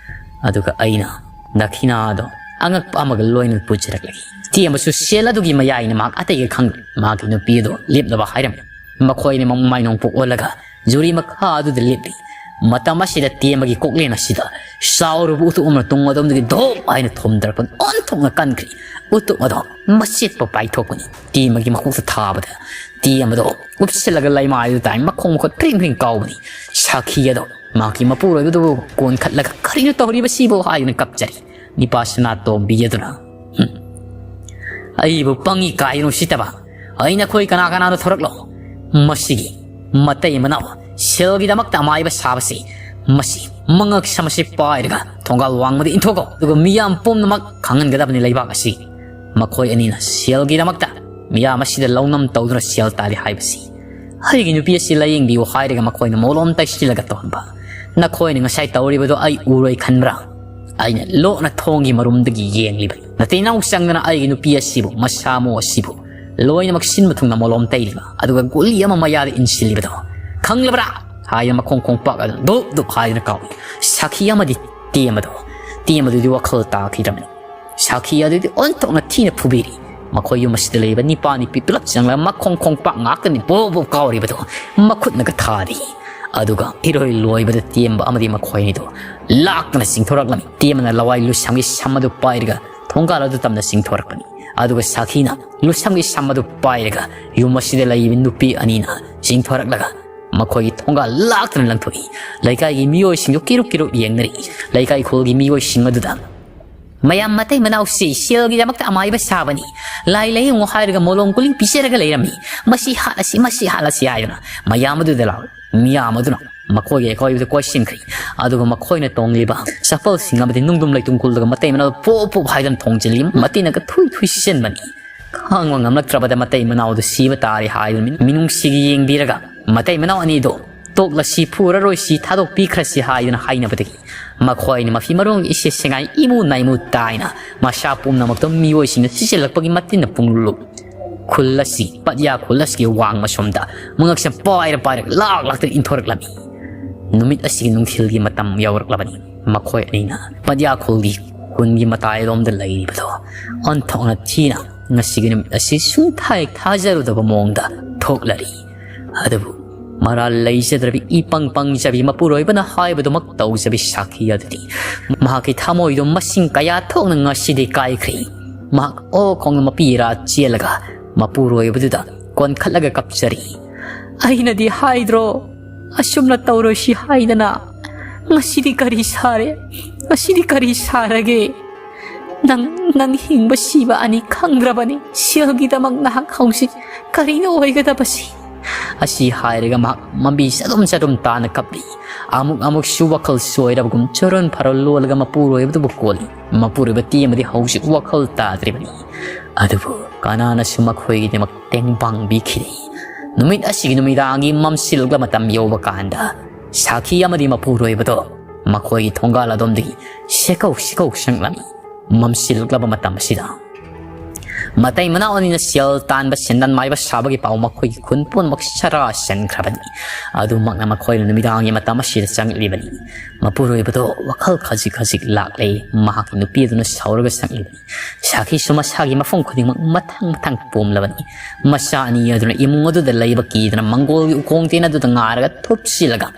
ꯑꯗꯨꯒ ꯑꯩꯅ ꯗꯈꯤꯅꯥ ꯑꯗꯣ ꯑꯉꯛꯄ ꯑꯃꯒ ꯂꯣꯏꯅꯅ ꯄꯨꯖꯔꯛꯂꯒꯦ꯫" ꯇꯦꯝꯕꯁꯨ ꯁꯦꯜ ꯑꯗꯨꯒꯤ ꯃꯌꯥꯏꯅ ꯃꯍꯥꯛ ꯑꯇꯩꯒ ꯈꯪꯗ꯭ꯔꯦ꯫ ꯃꯍꯥꯛꯀꯤ ꯅꯨꯄꯤ ꯑꯗꯣ ꯂꯦꯞꯅꯕ ꯍꯥꯏꯔꯝꯃꯤ꯫ ꯃꯈꯣꯏ ꯑꯅꯤꯃꯛ ꯃꯃꯥꯏ ꯅꯣꯡꯄꯣꯛ ꯑꯣꯜꯂꯒ ꯖꯨꯔꯤ ꯃꯈꯥ ꯑꯗꯨꯗ ꯂꯦꯞꯂꯤ꯫ ꯃꯇꯝ ꯑꯁꯤꯗ ꯇꯦꯝꯕꯒꯤ ꯀꯣꯛꯂꯦꯟ ꯑꯁꯤꯗ ꯆꯥꯎꯔꯕ ꯎꯇꯨꯞ ꯑꯃꯅ ꯇꯨꯡ ꯑꯗꯣꯝꯗꯒꯤ ꯙꯣꯞ ꯍꯥꯏꯅ ꯊꯣꯝꯗꯔꯛꯄꯅꯤ꯫ ꯑꯣꯟꯊꯣꯛꯅ ꯀꯟꯈ꯭ꯔꯦ꯫ ꯎꯇꯨꯞ ꯑꯗꯣ ꯃꯆꯦꯠꯄ ꯄꯥꯏꯊꯣꯛꯄꯅꯤ꯫ ꯇꯦꯝꯕꯒꯤ ꯃꯀꯣꯛꯇ ꯊꯥꯕꯗ ꯇꯦꯝꯕꯗꯣ ꯎꯞꯁꯤꯜꯂꯒ ꯂꯩꯃꯥꯏꯗꯨ ꯇꯥꯏ꯫ ꯃꯈꯣꯡ ꯃꯈꯨꯠ ꯐ꯭ꯔꯤꯡ ꯐ꯭ꯔꯤꯡ ꯀꯥꯎꯕꯅꯤ꯫ ꯁꯥꯈꯤ ꯑꯗꯣ ꯃꯍꯥꯛꯀꯤ ꯃꯄꯨꯔꯣꯏꯕꯗꯨꯕꯨ ꯀꯣꯟꯈꯠꯂꯒ, "ꯀꯔꯤꯅꯣ ꯇꯧꯔꯤꯕꯁꯤꯕꯨ?" ꯍꯥꯏꯗꯨꯅ ꯀꯞꯆꯔꯤ꯫ ꯅꯤꯄꯥ ꯁꯅꯥꯇꯣꯝꯕꯤ ꯑꯗꯨꯅ, "ꯍꯨꯝ, ꯑꯩꯕꯨ ꯄꯪꯉꯤ ꯀꯥꯏꯗꯅ ꯎꯁꯤꯠꯇꯕ꯫ ꯑꯩ ꯅꯈꯣꯏ ꯀꯅꯥ ꯀꯅꯥꯅꯣ ꯊꯣꯔꯛꯂꯣ꯫ ꯃꯁꯤꯒꯤ ꯃꯇꯩ ꯃꯅꯥꯎ ꯁꯦꯜꯒꯤꯗꯃꯛꯇ ꯑꯃꯥꯏꯕ ꯁꯥꯕꯁꯤ, ꯃꯁꯤ ꯃꯉꯛ ꯁꯝ ꯑꯁꯤ ꯄꯥꯏꯔꯒ ꯊꯣꯡꯒꯥꯜ ꯋꯥꯡꯃꯗ ꯏꯟꯊꯣꯛꯀꯣ꯫ ꯑꯗꯨꯒ ꯃꯤꯌꯥꯝ ꯄꯨꯝꯅꯃꯛ ꯈꯪꯍꯟꯒꯗꯕꯅꯤ ꯂꯩꯕꯥꯛ ꯑꯁꯤ꯫ ꯃꯈꯣꯏ ꯑꯅꯤꯅ ꯁꯦꯜꯒꯤꯗꯃꯛꯇ ꯃꯤꯌꯥꯝ ꯑꯁꯤꯗ ꯂꯧꯅꯝ ꯇꯧꯗꯨꯅ ꯁꯦꯜ ꯇꯥꯜꯂꯤ ꯍꯥꯏꯕꯁꯤ꯫ ꯑꯩꯒꯤ ꯅꯨꯄꯤ ꯑꯁꯤ ꯂꯥꯌꯦꯡꯕꯤꯌꯨ" ꯍꯥꯏꯔꯒ ꯃꯈꯣꯏꯅ ꯃꯣꯂꯣꯝ ꯇꯩꯁꯤꯜꯂꯒ ꯇꯧꯍꯟꯕ꯫ "ꯅꯈꯣꯏꯅ ꯉꯁꯥꯏ ꯇꯧꯔꯤꯕꯗꯣ ꯑꯩ ꯎꯔꯣꯏ ꯈꯟꯕ꯭ꯔꯥ? ꯑꯩꯅ ꯂꯣꯠꯅ ꯊꯣꯡꯒꯤ ꯃꯔꯨꯝꯗꯒꯤ ꯌꯦꯡꯂꯤꯕꯅꯤ꯫ ꯅꯇꯩ ꯅꯅꯥꯎ ꯆꯪꯗꯅ ꯑꯩꯒꯤ ꯅꯨꯄꯤ ꯑꯁꯤꯕꯨ, ꯃꯁꯥ ꯃꯎ ꯑꯁꯤꯕꯨ ꯂꯣꯏꯅꯃꯛ ꯁꯤꯟꯕ ꯊꯨꯡꯅ ꯃꯣꯂꯣꯝ ꯇꯩꯔꯤꯕ, ꯑꯗꯨꯒ ꯒꯨꯂꯤ ꯑꯃ ꯃꯌꯥꯗ ꯏꯟꯁꯤꯜꯂꯤꯕꯗꯣ ꯈꯪꯂꯕ꯭ꯔꯥ?" ꯍꯥꯏꯗꯅ ꯃꯈꯣꯡ ꯈꯣꯡꯄꯥꯛ ꯑꯗꯨ ꯗꯨꯞ ꯗꯨꯞ ꯍꯥꯏꯗꯅ ꯀꯥꯎꯏ꯫ ꯁꯥꯈꯤ ꯑꯃꯗꯤ ꯇꯦꯝꯕꯗꯣ, ꯇꯦꯝꯕꯗꯨꯗꯤ ꯋꯥꯈꯜ ꯇꯥꯈꯤꯗ꯭ꯔꯕꯅꯤ꯫ ꯁꯥꯈꯤ ꯑꯗꯨꯗꯤ ꯑꯣꯟꯊꯣꯛꯅ ꯊꯤꯅ ꯐꯨꯕꯤꯔꯤ꯫ ꯃꯈꯣꯏ ꯌꯨꯝ ꯑꯁꯤꯗ ꯂꯩꯕ ꯅꯤꯄꯥ ꯅꯤꯄꯤ ꯄꯨꯂꯞ ꯆꯪꯂꯒ ꯃꯈꯣꯡ ꯈꯣꯡꯄꯥꯛ ꯉꯥꯛꯇꯅꯤ ꯕꯣ ꯕꯣ ꯀꯥꯎꯔꯤꯕꯗꯣ꯫ ꯃꯈꯨꯠꯅꯒ ꯊꯥꯔꯤ꯫ ꯑꯗꯨꯒ ꯏꯔꯣꯏ ꯂꯣꯏꯕꯗ ꯇꯦꯝꯕ ꯑꯃꯗꯤ ꯃꯈꯣꯏ ꯑꯅꯤꯗꯣ ꯂꯥꯛꯇꯅ ꯆꯤꯡꯊꯣꯔꯛꯂꯝꯃꯤ꯫ ꯇꯦꯝꯕꯅ ꯂꯋꯥꯏ ꯂꯨꯁꯝꯒꯤ ꯁꯝ ꯑꯗꯨ ꯄꯥꯏꯔꯒ ꯊꯣꯡꯒꯥꯜ ꯑꯗꯨ ꯇꯝꯅ ꯆꯤꯡꯊꯣꯔꯛꯄꯅꯤ꯫ ꯑꯗꯨꯒ ꯁꯥꯈꯤꯅ ꯂꯨꯁꯝꯒꯤ ꯁꯝ ꯑꯗꯨ ꯄꯥꯏꯔꯒ ꯌꯨꯝ ꯑꯁꯤꯗ ꯂꯩꯔꯤꯕ ꯅꯨꯄꯤ ꯑꯅꯤꯅ ꯆꯤꯡꯊꯣꯔꯛꯂꯒ ꯃꯈꯣꯏꯒꯤ ꯊꯣꯡꯒꯥꯜ ꯂꯥꯛꯇꯅ ꯂꯪꯊꯣꯛꯏ꯫ ꯂꯩꯀꯥꯏꯒꯤ ꯃꯤꯑꯣꯏꯁꯤꯡꯗꯨ ꯀꯤꯔꯨꯛ ꯀꯤꯔꯨꯛ ꯌꯦꯡꯅꯔꯤ꯫ ꯂꯩꯀꯥꯏ ꯈꯨꯜꯒꯤ ꯃꯤꯑꯣꯏꯁꯤꯡ ꯑꯗꯨꯗ ꯃꯌꯥꯝ ꯃꯇꯩ ꯃꯅꯥꯎꯁꯤ ꯁꯦꯜꯒꯤꯗꯃꯛꯇ ꯑꯃꯥꯏꯕ ꯁꯥꯕꯅꯤ꯫ ꯂꯥꯏ ꯂꯥꯏꯌꯦꯡꯉꯨ ꯍꯥꯏꯔꯒ ꯃꯣꯂꯣꯝ ꯒꯨꯂꯤ ꯄꯤꯖꯔꯒ ꯂꯩꯔꯝꯃꯤ꯫ ꯃꯁꯤ ꯍꯥꯠꯂꯁꯤ, ꯃꯁꯤ ꯍꯥꯠꯂꯁꯤ ꯍꯥꯏꯗꯨꯅ ꯃꯌꯥꯝ ꯑꯗꯨꯗ ꯂꯥꯎꯏ꯫ ꯃꯤꯌꯥꯝ ꯑꯗꯨꯅ ꯃꯈꯣꯏꯒꯤ ꯑꯀꯣꯏꯕꯗ ꯀꯣꯏꯁꯤꯟꯈ꯭ꯔꯤ꯫ ꯑꯗꯨꯒ ꯃꯈꯣꯏꯅ ꯇꯣꯡꯂꯤꯕ ꯆꯄꯜꯁꯤꯡ ꯑꯃꯗꯤ ꯅꯨꯡꯗꯨꯝ ꯂꯩꯇꯨꯝ ꯀꯨꯜꯂꯒ ꯃꯇꯩ ꯃꯅꯥꯎ ꯄꯣꯞ ꯄꯣꯞ ꯍꯥꯏꯗꯨꯅ ꯊꯣꯝꯖꯤꯜꯂꯤ꯫ ꯃꯇꯤꯟꯅꯒ ꯊꯨꯏ ꯊꯨꯏ ꯁꯤꯠꯆꯟꯕꯅꯤ꯫ ꯈꯥꯡꯕ ꯉꯝꯂꯛꯇ꯭ꯔꯕꯗ ꯃꯇꯩ ꯃꯅꯥꯎꯗꯨ ꯁꯤꯕ ꯇꯥꯔꯦ ꯍꯥꯏꯗꯨꯅ ꯃꯤꯅꯨꯡꯁꯤꯒꯤ ꯌꯦꯡꯕꯤꯔꯒ ꯃꯇꯩ ꯃꯅꯥꯎ ꯑꯅꯤꯗꯨ ꯇꯣꯛꯂꯁꯤ, ꯐꯨꯔꯔꯣꯏꯁꯤ, ꯊꯥꯗꯣꯛꯄꯤꯈ꯭ꯔꯁꯤ ꯍꯥꯏꯗꯨꯅ ꯍꯥꯏꯅꯕꯗꯒꯤ ꯃꯈꯣꯏꯅ ꯃꯐꯤ ꯃꯔꯣꯟꯒꯤ ꯏꯁꯦ ꯁꯦꯡꯉꯥꯏ ꯏꯃꯨ ꯅꯥꯏꯃꯨ ꯇꯥꯏꯅ ꯃꯁꯥ ꯄꯨꯝꯅꯃꯛꯇ ꯃꯤꯑꯣꯏꯁꯤꯡꯅ ꯆꯤꯁꯤꯜꯂꯛꯄꯒꯤ ꯃꯇꯤꯟꯅ ꯄꯨꯡꯂꯨꯞ ꯈꯨꯜ ꯑꯁꯤ, ꯄꯠꯌꯥ ꯈꯨꯜ ꯑꯁꯤꯒꯤ ꯋꯥꯡꯃ ꯁꯣꯝꯗ ꯃꯉꯛꯁꯝ ꯄꯥꯏꯔ ꯄꯥꯏꯔꯒ ꯂꯥꯛ ꯂꯥꯛꯇ ꯏꯟꯊꯣꯔꯛꯂꯝꯃꯤ꯫ ꯅꯨꯃꯤꯠ ꯑꯁꯤꯒꯤ ꯅꯨꯡꯊꯤꯜꯒꯤ ꯃꯇꯝ ꯌꯧꯔꯛꯂꯕꯅꯤ꯫ ꯃꯈꯣꯏ ꯑꯅꯤꯅ ꯄꯠꯌꯥ ꯈꯨꯜꯒꯤ ꯈꯨꯟꯒꯤ ꯃꯇꯥꯏꯔꯣꯝꯗ ꯂꯩꯔꯤꯕꯗꯣ ꯑꯣꯟꯊꯣꯛꯅ ꯊꯤꯅ ꯉꯁꯤꯒꯤ ꯅꯨꯃꯤꯠ ꯑꯁꯤ ꯁꯨꯡꯊꯥ ꯍꯦꯛ ꯊꯥꯖꯔꯨꯗꯕ ꯃꯑꯣꯡꯗ ꯊꯣꯛꯂꯔꯤ꯫ ꯑꯗꯨꯕꯨ ꯃꯔꯥꯜ ꯂꯩꯖꯗ꯭ꯔꯕꯤ ꯏꯄꯪ ꯄꯪꯖꯕꯤ ꯃꯄꯨꯔꯣꯏꯕꯅ ꯍꯥꯏꯕꯗꯨꯃꯛ ꯇꯧꯖꯕꯤ ꯁꯥꯈꯤ ꯑꯗꯨꯗꯤ ꯃꯍꯥꯛꯀꯤ ꯊꯃꯣꯏꯗꯣ ꯃꯁꯤꯡ ꯀꯌꯥ ꯊꯣꯛꯅ ꯉꯁꯤꯗꯤ ꯀꯥꯏꯈ꯭ꯔꯤ꯫ ꯃꯍꯥꯛ ꯑꯣ ꯈꯣꯡꯅ ꯃꯄꯤ ꯏꯔꯥ ꯆꯦꯜꯂꯒ ꯃꯄꯨꯔꯣꯏꯕꯗꯨꯗ ꯀꯣꯟꯈꯠꯂꯒ ꯀꯞꯆꯔꯤ꯫ "ꯑꯩꯅꯗꯤ ꯍꯥꯏꯗ꯭ꯔꯣ ꯑꯁꯨꯝꯅ ꯇꯧꯔꯣꯏꯁꯤ ꯍꯥꯏꯗꯅ? ꯉꯁꯤꯗꯤ ꯀꯔꯤ ꯁꯥꯔꯦ? ꯉꯁꯤꯗꯤ ꯀꯔꯤ ꯁꯥꯔꯒꯦ? ꯅꯪ, ꯅꯪ ꯍꯤꯡꯕ ꯁꯤꯕ ꯑꯅꯤ ꯈꯪꯗ꯭ꯔꯕꯅꯤ꯫ ꯁꯦꯜꯒꯤꯗꯃꯛ ꯅꯍꯥꯛ ꯍꯧꯖꯤꯛ ꯀꯔꯤꯅꯣ ꯑꯣꯏꯒꯗꯕꯁꯤ?" ꯑꯁꯤ ꯍꯥꯏꯔꯒ ꯃꯍꯥꯛ ꯃꯃꯤ ꯆꯗꯨꯝ ꯆꯗꯨꯝ ꯇꯥꯅ ꯀꯞꯂꯤ꯫ ꯑꯃꯨꯛ ꯑꯃꯨꯛꯁꯨ ꯋꯥꯈꯜ ꯆꯣꯏꯔꯕꯒꯨꯝ ꯆꯨꯔꯣꯟ ꯐꯔꯣꯟ ꯂꯣꯜꯂꯒ ꯃꯄꯨꯔꯣꯏꯕꯗꯨꯕꯨ ꯀꯣꯜꯂꯤ꯫ ꯃꯄꯨꯔꯣꯏꯕ ꯇꯦꯝꯕꯗꯤ ꯍꯧꯖꯤꯛ ꯋꯥꯈꯜ ꯇꯥꯗ꯭ꯔꯤꯕꯅꯤ꯫ ꯑꯗꯨꯕꯨ ꯀꯅꯥꯅꯁꯨ ꯃꯈꯣꯏꯒꯤꯗꯃꯛ ꯇꯦꯡꯕꯥꯡꯕꯤꯈꯤꯗꯦ꯫ ꯅꯨꯃꯤꯠ ꯑꯁꯤꯒꯤ ꯅꯨꯃꯤꯗꯥꯡꯒꯤ ꯃꯝꯁꯤꯜꯂꯛꯂꯕ ꯃꯇꯝ ꯌꯧꯕ ꯀꯥꯟꯗ ꯁꯥꯈꯤ ꯑꯃꯗꯤ ꯃꯄꯨꯔꯣꯏꯕꯗꯣ ꯃꯈꯣꯏꯒꯤ ꯊꯣꯡꯒꯥꯜ ꯑꯗꯣꯝꯗꯒꯤ ꯁꯦꯀꯧ ꯁꯦꯀꯧ ꯆꯪꯂꯝꯃꯤ꯫ ꯃꯝꯁꯤꯜꯂꯛꯂꯕ ꯃꯇꯝ ꯑꯁꯤꯗ ꯃꯇꯩ ꯃꯅꯥꯎ ꯑꯅꯤꯅ ꯁꯦꯜ ꯇꯥꯟꯕ ꯁꯦꯟꯗꯟ ꯃꯥꯏꯕ ꯁꯥꯕꯒꯤ ꯄꯥꯎ ꯃꯈꯣꯏꯒꯤ ꯈꯨꯟ ꯄꯨꯝꯅꯃꯛ ꯁꯔꯥ ꯁꯟꯈ꯭ꯔꯕꯅꯤ꯫ ꯑꯗꯨꯃꯛꯅ ꯃꯈꯣꯏꯅ ꯅꯨꯃꯤꯗꯥꯡꯒꯤ ꯃꯇꯝ ꯑꯁꯤꯗ ꯆꯪꯂꯛꯂꯤꯕꯅꯤ꯫ ꯃꯄꯨꯔꯣꯏꯕꯗꯣ ꯋꯥꯈꯜ ꯈꯖꯤꯛ ꯈꯖꯤꯛ ꯂꯥꯛꯂꯦ꯫ ꯃꯍꯥꯛꯀꯤ ꯅꯨꯄꯤ ꯑꯗꯨꯅ ꯁꯥꯎꯔꯒ ꯆꯪꯂꯤꯕꯅꯤ꯫ ꯁꯥꯈꯤꯁꯨ ꯃꯁꯥꯒꯤ ꯃꯐꯝ ꯈꯨꯗꯤꯡꯃꯛ ꯃꯊꯪ ꯃꯊꯪ ꯄꯣꯝꯂꯕꯅꯤ꯫ ꯃꯆꯥ ꯑꯅꯤ ꯑꯗꯨꯅ ꯏꯃꯨꯡ ꯑꯗꯨꯗ ꯂꯩꯕ ꯀꯤꯗꯅ ꯃꯪꯒꯣꯜꯒꯤ ꯎꯈꯣꯡ ꯇꯦꯟ ꯑꯗꯨꯗ ꯉꯥꯔꯒ ꯊꯨꯞꯁꯤꯜꯂꯒ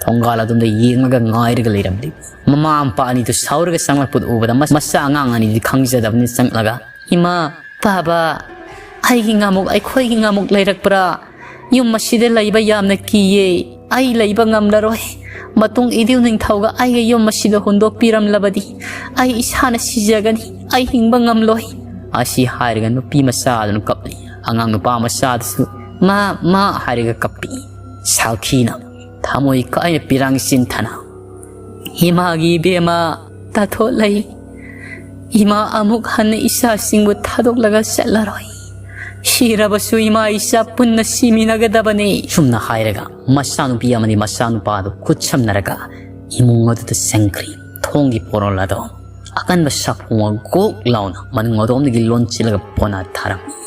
ꯊꯣꯡꯒꯥꯜ ꯑꯗꯣꯝꯗ ꯌꯦꯡꯂꯒ ꯉꯥꯏꯔꯒ ꯂꯩꯔꯝꯂꯤ꯫ ꯃꯃꯥ ꯃꯄꯥ ꯑꯅꯤꯗꯨ ꯁꯥꯎꯔꯒ ꯆꯪꯂꯛꯄꯗꯨ ꯎꯕꯗ ꯃꯁ-, ꯃꯆꯥ ꯑꯉꯥꯡ ꯑꯅꯤꯗꯤ ꯈꯪꯖꯗꯕꯅꯤ ꯆꯪꯂꯒ, "ꯏꯃꯥ, ꯄꯥꯕ, ꯑꯩꯒꯤ ꯉꯥꯃꯨꯛ, ꯑꯩꯈꯣꯏꯒꯤ ꯉꯥꯃꯨꯛ ꯂꯩꯔꯛꯄ꯭ꯔꯥ? ꯌꯨꯝ ꯑꯁꯤꯗ ꯂꯩꯕ ꯌꯥꯝꯅ ꯀꯤꯌꯦ꯫ ꯑꯩ ꯂꯩꯕ ꯉꯝꯂꯔꯣꯏ꯫ ꯃꯇꯨꯡ ꯏꯗꯤꯜ ꯅꯤꯡꯊꯧꯒ ꯑꯩꯒ ꯌꯨꯝ ꯑꯁꯤꯗ ꯍꯨꯟꯗꯣꯛꯄꯤꯔꯝꯂꯕꯗꯤ "ꯑꯩ ꯏꯁꯥꯅ ꯁꯤꯖꯒꯅꯤ, ꯑꯩ ꯍꯤꯡꯕ ꯉꯝꯂꯣꯏ"꯫ ꯑꯁꯤ ꯍꯥꯏꯔꯒ ꯅꯨꯄꯤ ꯃꯆꯥꯗꯨꯅ ꯀꯞꯂꯤ꯫ ꯑꯉꯥꯡ ꯅꯨꯄꯥ ꯃꯆꯥꯗꯨꯁꯨ "ꯃꯥ, ꯃꯥ" ꯍꯥꯏꯔꯒ ꯀꯞꯄꯤ꯫ ꯁꯥꯜꯈꯤꯅ ꯊꯃꯣꯏ ꯀꯥꯏꯅ ꯄꯤꯔꯥꯡ ꯆꯤꯟꯊꯅ, "ꯏꯃꯥꯒꯤ ꯏꯕꯦꯝꯃ ꯇꯥꯊꯣꯠꯂꯩ, ꯏꯃꯥ ꯑꯃꯨꯛ ꯍꯟꯅ ꯏꯆꯥꯁꯤꯡꯕꯨ ꯊꯥꯗꯣꯛꯂꯒ ꯆꯠꯂꯔꯣꯏ꯫ ꯁꯤꯔꯕꯁꯨ ꯏꯃꯥ ꯏꯆꯥ ꯄꯨꯟꯅ ꯁꯤꯃꯤꯟꯅꯒꯗꯕꯅꯤ"꯫ ꯁꯨꯝꯅ ꯍꯥꯏꯔꯒ ꯃꯆꯥꯅꯨꯄꯤ ꯑꯃꯗꯤ ꯃꯆꯥꯅꯨꯄꯥꯗꯨ ꯈꯨꯠꯁꯝꯅꯔꯒ ꯏꯃꯨꯡ ꯑꯗꯨꯗ ꯆꯪꯈ꯭ꯔꯤ꯫ ꯊꯣꯡꯒꯤ ꯄꯣꯔꯣꯜ ꯑꯗꯣ ꯑꯀꯟꯕ ꯁꯥꯐꯣꯡ ꯑꯃ ꯒꯣꯛ ꯂꯥꯎꯅ ꯃꯅꯨꯡ ꯑꯗꯣꯝꯗꯒꯤ ꯂꯣꯟꯁꯤꯜꯂꯒ ꯄꯣꯅꯥ ꯊꯥꯔꯝꯃꯤ꯫